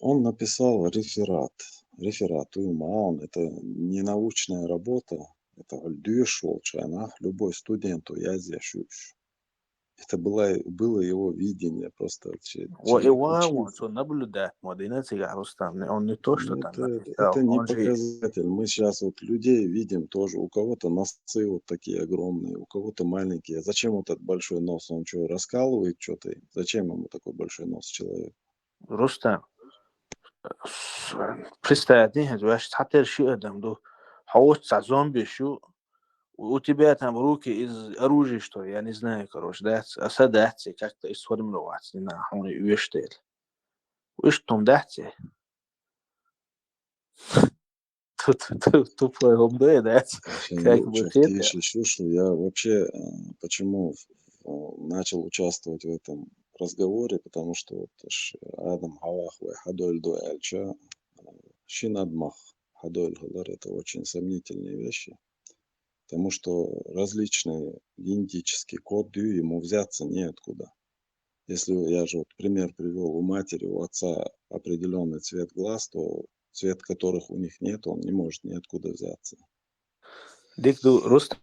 Он написал реферат. Реферат, уйма, он, это не научная работа, это доьшуш волчу хенахь, любой студенту язъеш ю уьш. Это было, было его видение, просто вообще. Во, и человек ва, учился. Вон, цо наблюдать ма дина цигахь, Рустам, не, он не то, что Ну, там это, написал, это не он же показатель. Мы сейчас вот людей видим тоже. У кого-то носы вот такие огромные, у кого-то маленькие. Зачем вот этот большой нос? Он что, раскалывает что-то? Зачем ему такой большой нос человек? Рустам, с-, представь, дин хӀинца ваьш цхьатера ши адам ду. Хьо оцу цхьа зомби шу, у тебя там руки из оружия, что ли? Я не знаю, короче, дац, а са дац, как-то из формироваться, не знаю, хьуна оьшуш дела. Иштта хӀума дац. Ту-, ту-, ту-, тупой хӀума ду, дац. Вообще, как ну, бы щас хета. Тише, слушай, я вообще, э, почему, э, начал участвовать в этом разговоре, потому что вот аш Адам хьаваха вай хьадойлу ду аьлча, э, шина адамах хьадойлу хилар, это очень сомнительные вещи, потому что различный генетический код, ему взяться неоткуда. Если я же вот пример привёл, у матери, у отца определённый цвет глаз, то цвет которых у них нет, он не может ниоткуда взяться. Дика ду, Рустам.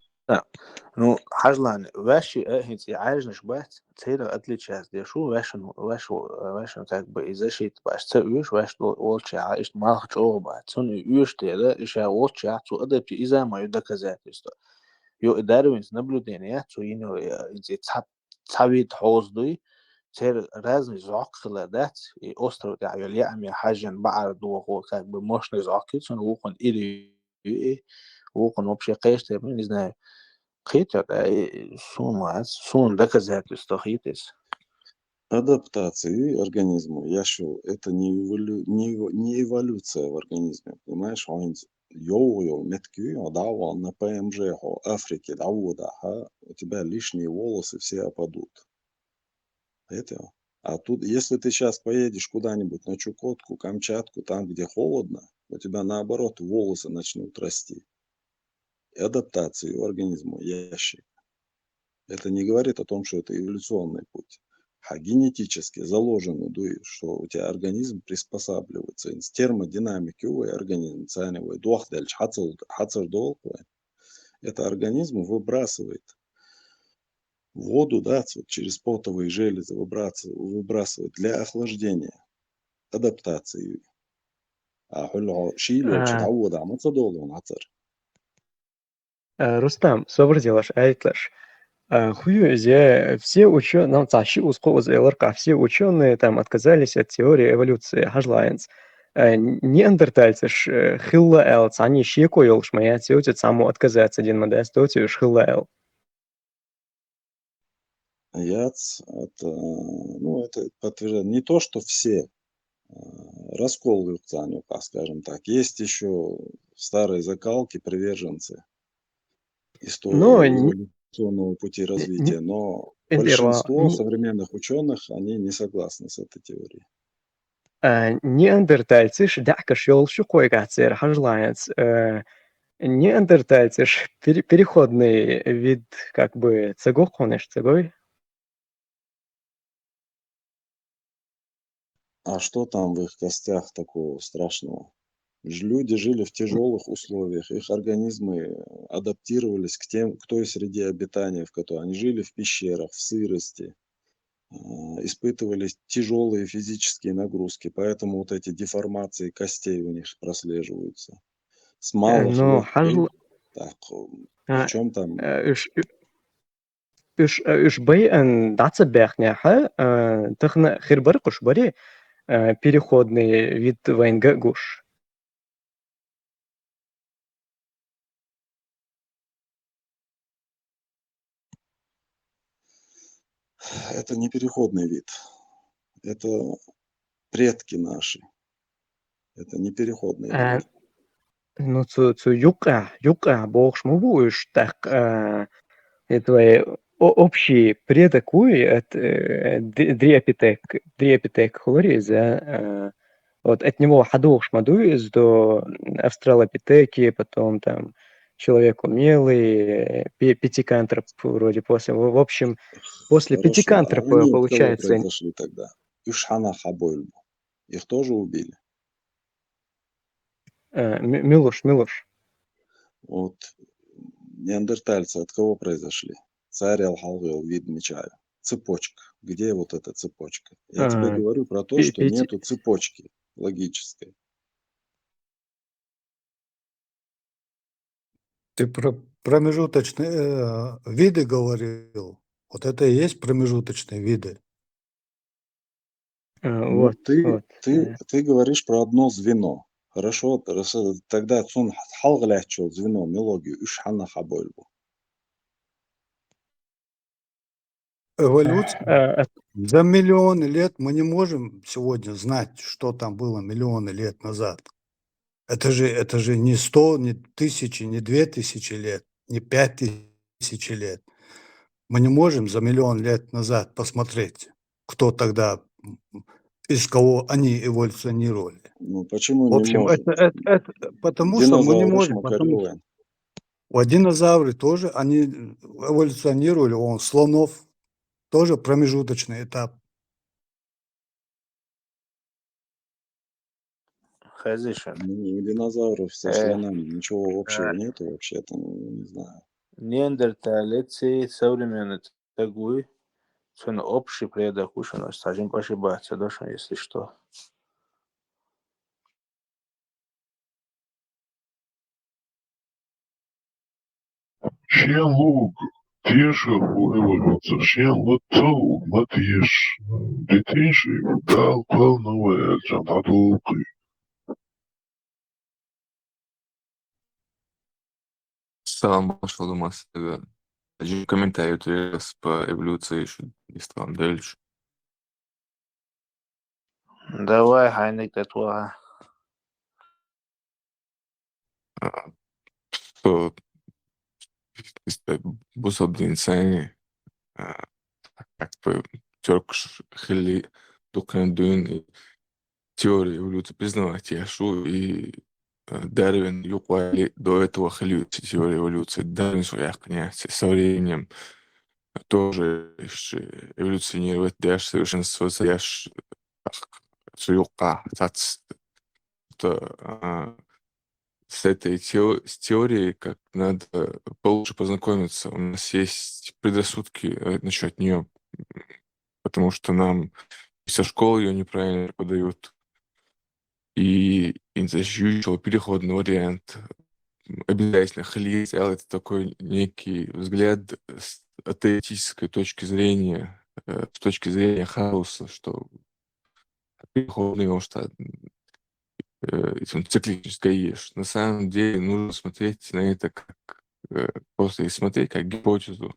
Ну, хьажал, ваьш а хӀинца и Ӏаьржанаш бац, церан отличие деш ву, ваьшан, ваьш, ваьшан как бы и защита баш ца оьшу, ваьш вол-, волчохь, иштта малх чӀогӀа бац. Цунна и оьшу дела, и ша волчохь, цо адапти-, иза ма ю доказательство. Йо, и Дарвинс наблюдение яц, цо йина, э, и цхьа цхьа вид хьоза дуй, церан разный зӀок хилар дац, и остров тӀехь йолу яа мел хьаьжжина баӀар дохо, как бы мощный зӀок ю, цунна вукхунна ира ю, и вукхунна вообще кхечу тайпана, не знаю, кхетар, э, суна вац, суна доказательство хетар иза. Адаптация организма, я шо, это не эволю-, не эво-, не эволюция в организме, понимаешь? Он йовха йолу меттиг ю, хьо дӀа а вахана на П М Ж, хьо Африке дӀаводахь, а, у тебя лишние волосы все опадут. Это. А тут, если ты щас поедешь куда-нибудь на Чукотку, Камчатку, там, где холодно, у тебя, наоборот, волосы начнут расти. Адаптация у организма, ящик. Это не говорит о том, что это эволюционный путь. А генетически заложено дуй, что у тебя организм приспосабливается. Термодинамика ю вай организм царна вай дохделча хьацар, хьацар долу вай. Это организм выбрасывает воду, да, вот через потовые железы выбрасывает, выбрасывает для охлаждения, адаптации. А хьуьлла шийла йолчу А. дӀаводахь ма ца долу хьацар. Э, Рустам, собар делаш, айтлаш. Э, хӀун ю иза, все учё-, ну, цхьа ши узкъо уза элар кхаъ, все учёные там отказались от теории эволюции, хьажал хӀинца. Э, неандертальцаш, э, хилла аьлла, цхьанне шеко йолуш ма яц, цхьаммо отказаться дина ма дац, уьш хилла аьлла. Яц, это, ну, это подтверждает. Не то, что все, э, раскол юкъа царна юкъахь, скажем так. Есть ещё старые закалки, приверженцы истории Ну, н-, эволюционного пути н-, развития, но н-, большинство не- современных учёных, они не согласны с этой теорией. А, неандертальцаш даьӀахкаш йолуш ю кхойгахь церан хьажал хӀинца, э, неандертальцаш пере-, переходный вид, как бы, ца го хьуна, ца гой? А что там в их костях такого страшного? Ж-, люди жили в тяжёлых условиях, их организмы адаптировались к тем, к той среде обитания, в которой они жили, в пещерах, в сырости, э, испытывали тяжёлые физические нагрузки, поэтому вот эти деформации костей у них прослеживаются. С Э, малых ну, лёт хьажал-, так, э, а, причём там э, уьш, уьш, э, уьш байъина дӀа ца баьхнехь, э, тахана хир бара кхуш бари, э, переходный вид вайна га а гуш. Это не переходный вид. Это предки наши. Это не переходный Э, вид. Ну, цу, цу юккъехь, юккъехь бохуш ма бу уьш, тӀаккха, э, это вай о- общий предок уй, от, э, дри- дриопитек, дриопитек хулар из, а, э, вот от него хьадугӀаш ма дуй из до австралопитеки, потом там человек умелый, пи- пятикантроп вроде после. В в общем, после Хорошо, а пятикантропа они от кого получается. произошли тогда? Уж хьанна хьабойлу бу? Их тоже убили? Э, Ми- Милуш, Милуш. Вот неандертальцы от кого произошли? Царел халгил вид мечаю. Цепочка. Где вот эта цепочка? Я тебе А, говорю про то, пи- что пяти- нету цепочки логической. Ты про промежуточные э, виды говорил. Вот это и есть промежуточные виды. Э, Ну, Вот, ты, вот. ты, э, ты говоришь про одно звено. Хорошо, раз, э, тогда цун халгилач звено, мелогию, уж хьанна хьабойлу бу? Эволюция. э, э, За миллионы лет мы не можем сегодня знать, что там было миллионы лет назад. Это же, это же не сто, не тысячи, не две тысячи лет, не пять тысяч лет. Мы не можем за миллион лет назад посмотреть, кто тогда, м, из кого они эволюционировали. Ну, почему В не общем, можем? это, это, это потому что мы не Динозавр уж можем, ма потому что карилайн. Вот динозавры тоже, они эволюционировали, он слонов, тоже промежуточный этап. Хезишин. Ну, у динозавров со Э, слонами ничего общего э, нету вообще-то, ну, не знаю. неандерталец и современный тагуй, цун общий предок уж у нас, сажен пошибаться, Дошин, если что. Шен луг тешал бу эволюция, шен луг ма теш. Детинши дал квал новая, чам дадулкы. Салам, башвалдым аз сага. Аджи комментарий тюрес по эволюции ещё не стал дальше. Давай, хайник татваха. А, что, э, бусалба дин сани, а, как бы, тёркш хили дукан дюн и теория эволюции признавать яшу и, э, Дарвин юкъали до этого хили теория эволюции. Дарвин шо яхняхи со временем тоже ещё эволюционировать дальше, совершенствоваться дальше, ах, всё юкъа, тац-, это, а, с этой тео-, с теорией как надо получше познакомиться. У нас есть предрассудки, э, насчёт неё, потому что нам и со школы её неправильно преподают. И, и значит, ещё переходный вариант. Обязательно хили сделать такой некий взгляд с атеистической точки зрения, э, с точки зрения хаоса, что переходный, потому что, э, если он циклическая еш. На самом деле нужно смотреть на это как, э, просто и смотреть как гипотезу,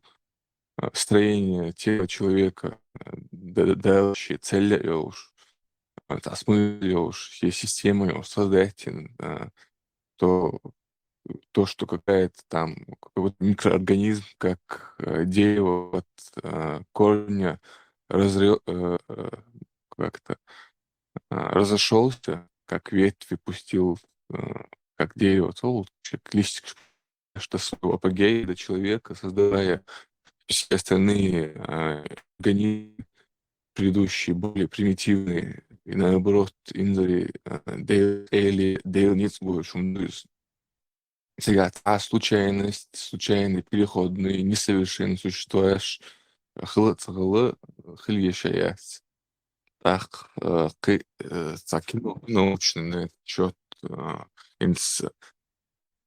э, строения тела человека, э, да, да, вообще цель её уж, э, осмыслить её уж, все системы её создать, э, то, то, что какая-то там, какой-то микроорганизм, как, э, дерево от, э, корня разрё-, э, э, как-то, а, разошёлся, как ветви пустил, э, как дерево, то лучше к листик, что своего апогея до человека, создавая все остальные, а, организмы, предыдущие, более примитивные, и наоборот, инзари, а, дейл, эли, дейл ниц гуйшум дуйс. Сега цхьа случайность, случайный, переходный, несовершенный существо аш хила ца хила, хила ешаяц. Так, э, кы-, э, цхьа кино, научный на счёт, э, инс-,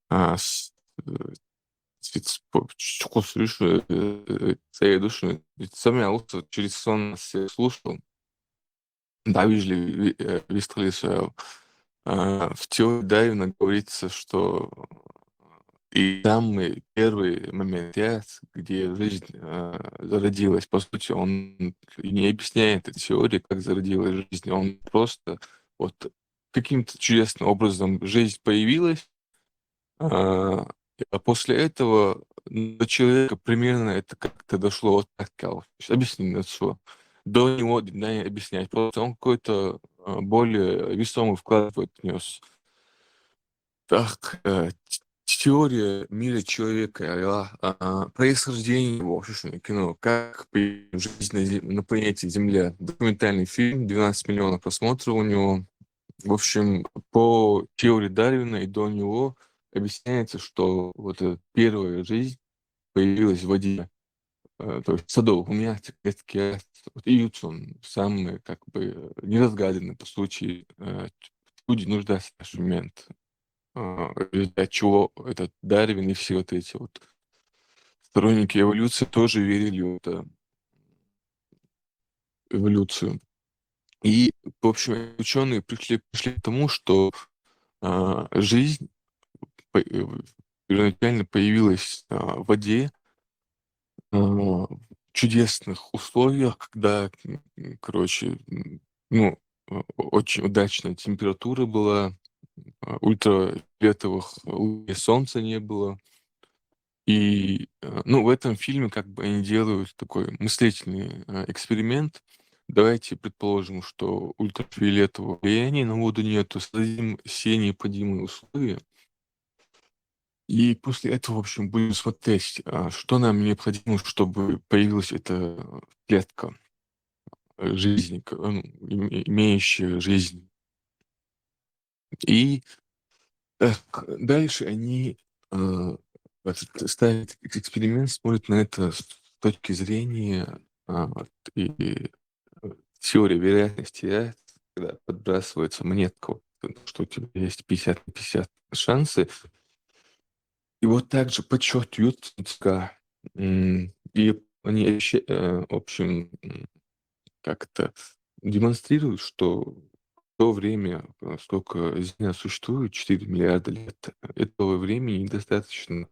а, с-, э, спец-, по-, ч-, чукус виш, э, цейдуш, э, самый алус через сон всё слушал. Да, вижли, ви-, э, вистхли своё. А, в теории Дарвина говорится, что и самый первый момент, где жизнь, э, зародилась, по сути, он и не объясняет этой теории, как зародилась жизнь. Он просто вот каким-то чудесным образом жизнь появилась, а, а после этого до человека примерно это как-то дошло вот так, короче. Объяснить надо всё. До него, да, не объяснять. Просто он какой-то, а, более весомый вклад в это внёс. Так, э, т-, теория мира человека, а, а, происхождение его, в общем, кино, как появилась жизнь на Зем-, на планете Земля. Документальный фильм, двенадцать миллионов просмотров у него. В общем, по теории Дарвина и до него объясняется, что вот эта первая жизнь появилась в воде, э, то есть в садовых умах, клетки, а, вот и вот он самый, как бы, э, неразгаданный, по сути, э, люди нуждаются в наш момент. А, в результате чего этот Дарвин и все вот эти вот сторонники эволюции тоже верили в это, эволюцию. И, в общем, учёные пришли, пришли к тому, что, а, жизнь по-, э, первоначально появилась, а, в воде, а, в чудесных условиях, когда, м, м, короче, м, ну, э, очень удачная температура была, а, ультрафиолетовых лучей солнца не было. И, э, ну, в этом фильме как бы они делают такой мыслительный, э, эксперимент. Давайте предположим, что ультрафиолетового влияния на воду нету, создадим все необходимые условия. И после этого, в общем, будем смотреть, а, что нам необходимо, чтобы появилась эта клетка, э, жизни, к-, ну, име-, имеющая жизнь. И, э, к-, дальше они, э, этот, ставят экс-, эксперимент, смотрят на это с точки зрения, а, вот, и, и, э, теория вероятности, да, когда подбрасывается монетка, вот, что у тебя есть пятьдесят на пятьдесят шансы. И вот также подсчётывают ЦСКА, м, и они ещё, э, в общем, м, как-то демонстрируют, что в то время, э, сколько Земля существует, четыре миллиарда лет, этого времени недостаточно,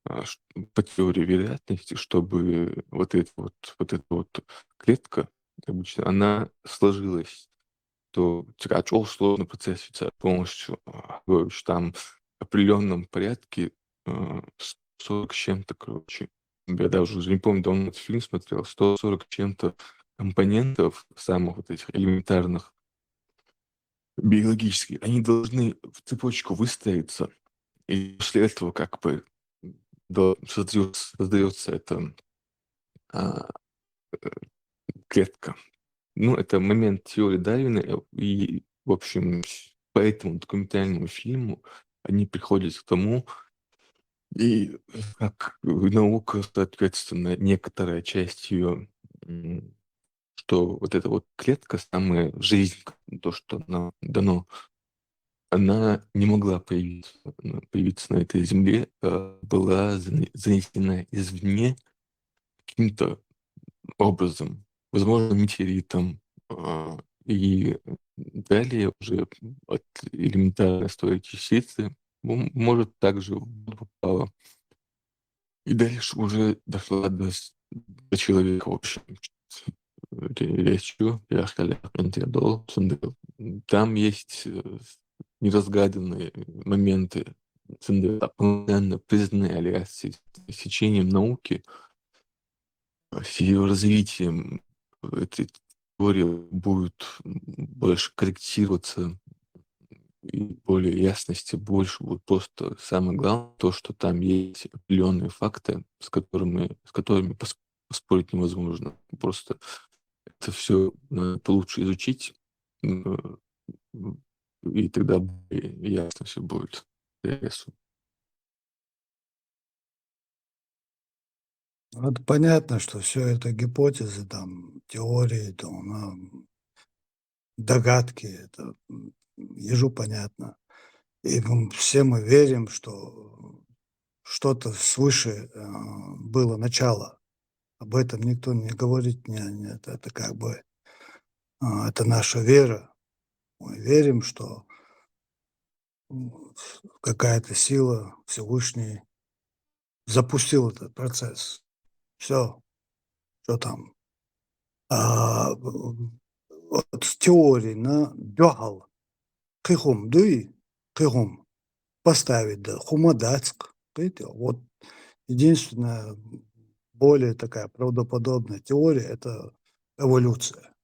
а, ш-, по теории вероятности, чтобы вот эта вот, вот эта вот клетка обычно, она сложилась, то типа, а чё сложный процесс ведь, а, полностью, а, то есть там в определённом порядке, э, с-, сорок с чем-то, короче. Я даже уже не помню, давно этот фильм смотрел. Сто сорок с чем-то компонентов, самых вот этих элементарных, биологических, они должны в цепочку выстроиться. И после этого как бы до-, создаётся, создаётся эта, а, э, клетка. Ну, это момент теории Дарвина, э, и, в общем, по этому документальному фильму они приходят к тому, и как наука, соответственно, некоторая часть её, м, что вот эта вот клетка, самая жизнь, то, что нам дано, она не могла появиться, э, появиться на этой земле, э, была зане-, занесена извне каким-то образом, возможно, метеоритом, а, и далее уже от элементарной своей частицы м-, может, также в воду попала. И дальше уже дошла до с-, до человека, в общем, ре-, речью, я хозяин, я дол-, сындыр. Там есть, э, неразгаданные моменты, сындыр, постоянно признанные, а, с-, с течением науки, а, с её развитием эта теория будет, м, больше корректироваться, и более ясности больше будет. Просто самое главное то, что там есть определённые факты, с которыми, с которыми пос-, поспорить невозможно. Просто это всё надо получше изучить, м, м, и тогда более ясно всё будет. Интересно. Вот понятно, что всё это гипотезы, там, теории, там, а, догадки, это, м, ежу понятно. И мы, все мы верим, что что-то свыше, а, было начало. Об этом никто не говорит, не, не, это, это как бы, а, это наша вера. Мы верим, что, м, какая-то сила, Всевышний запустил этот процесс. Всё. Что там? А, м, вот с теории на дёхал. Кхы хум дуй, кхы хум поставить да, хума дацк. Кхы те, вот, Единственная, более такая правдоподобная теория — это эволюция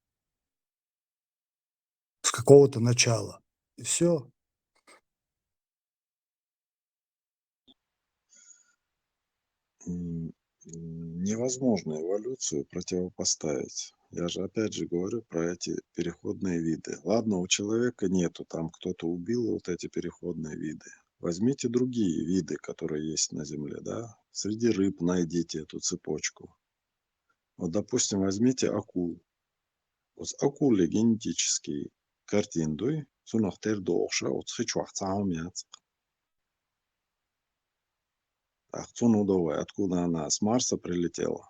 с какого-то начала. И все. М, м, невозможно эволюцию противопоставить. Я же опять же говорю про эти переходные виды. Ладно, у человека нету, там кто-то убил вот эти переходные виды. Возьмите другие виды, которые есть на Земле, да? Среди рыб найдите эту цепочку. Вот, допустим, возьмите акул. Вот акулы генетический картин дуй, цунах тер дохша, вот хич вахца ум яцк. Ах, цун удовой, откуда она с Марса прилетела?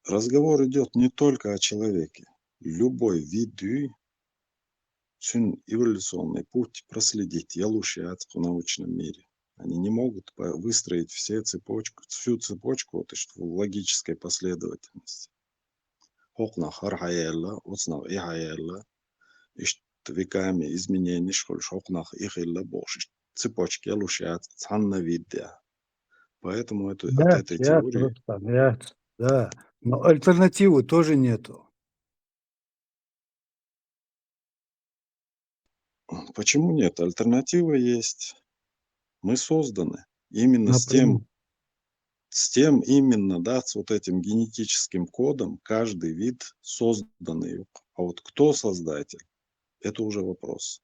Разговор идет не только о человеке. Любой вид, цун эволюционный путь проследить, ялуш яцк в научном мире. Они не могут по- выстроить все цепочку, всю цепочку вот, что в логической последовательности. Хокнах хар хаялла, оцнах и хаялла, ишт веками изменениш хулш хокнах и хилла бохш, ишт цепочка ялуш яцк цанна видя. Поэтому это, от Нет, этой нет, теории Рустам, нет, да. Но альтернативы тоже нету. Почему нет? Альтернатива есть. Мы созданы именно с тем, Напрямую. с тем именно, да, с вот этим генетическим кодом каждый вид созданный. А вот кто создатель, это уже вопрос.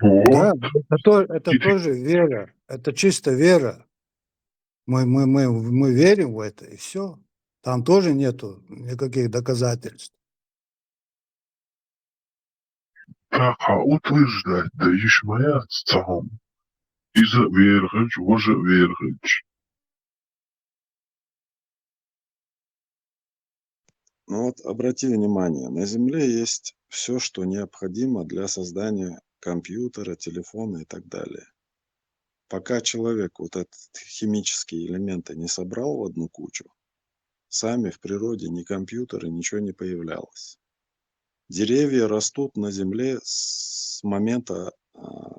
Вот. Да, это, то- это Видите? Тоже вера, это чисто вера. Мы, мы, мы, мы верим в это, и все. Там тоже нету никаких доказательств. Таха утверждать да ишмая цахом. Иза верхач, вожа верхач. Ну вот обрати внимание, на Земле есть все, что необходимо для создания компьютера, телефона и так далее. Пока человек вот эти химические элементы не собрал в одну кучу, сами в природе ни компьютера, ничего не появлялось. Деревья растут на Земле с момента а,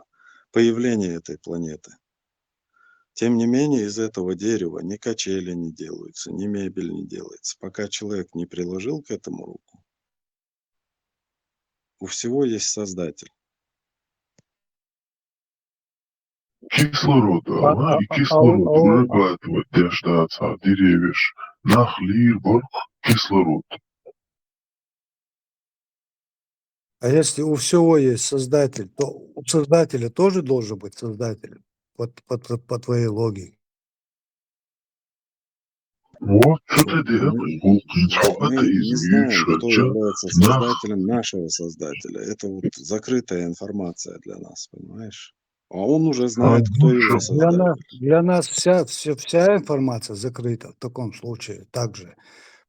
появления этой планеты. Тем не менее, из этого дерева ни качели не делаются, ни мебель не делается, пока человек не приложил к этому руку. У всего есть создатель. Кислород, а, и кислород вырабатывать дяшдаца деревьяш. Нахлир борг кислород. А если у всего есть создатель, то у создателя тоже должен быть создатель, вот по, по, по твоей логике. Вот, что ты делаешь? Мы не знаем, кто является создателем нашего создателя. Это вот закрытая информация для нас, понимаешь? А он уже знает, кто его Для нас, создатель. Для нас вся, вся, вся информация закрыта в таком случае также.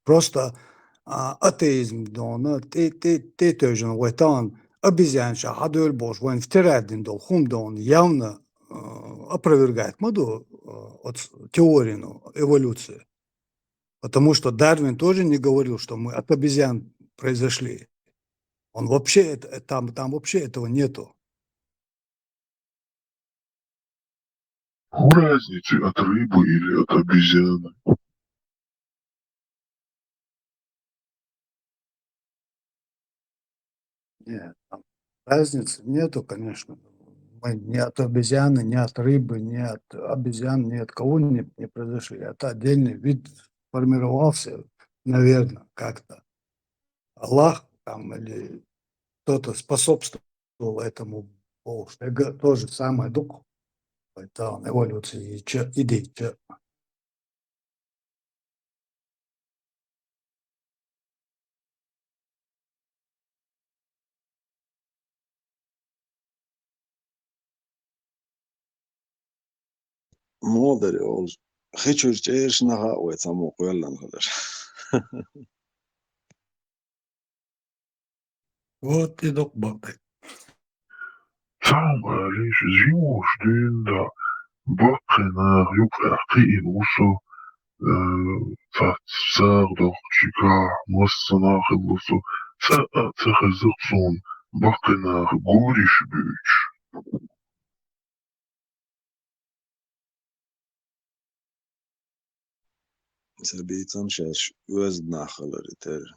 Просто а, атеизм, да, он, ты, ты, ты тоже, вот он, обезьянша, хадуэль бош, вайн втирадин дол, хум да он явно э, опровергает моду э, от теорию эволюции. Потому что Дарвин тоже не говорил, что мы от обезьян произошли. Он вообще, это- там, там вообще этого нету. Ху разницы от рыбы или от обезьяны? Нет, там разницы нету, конечно. Мы ни от обезьяны, ни от рыбы, ни от обезьян, ни от кого не, не произошли. Это отдельный вид сформировался, наверное, как-то. Аллах там или кто-то способствовал этому Богу. Что я говорю, то же самое дух. Это он, эволюция и чё, иди, чё. Модери ол хичурчеш наха ой цаму куяллан хулер. Вот и док бакай. Сам алиш зимуш дюнда. Баккхий наха юкъахь кхиъна ву со, э, цхьацца сагӀа доккхучу чохь, массанхьа хилла со, цкъа а ца хезира суна баккхий наха гуриш буьйцуш. Сан бийцам шаьш оьзда нах хилар и тера.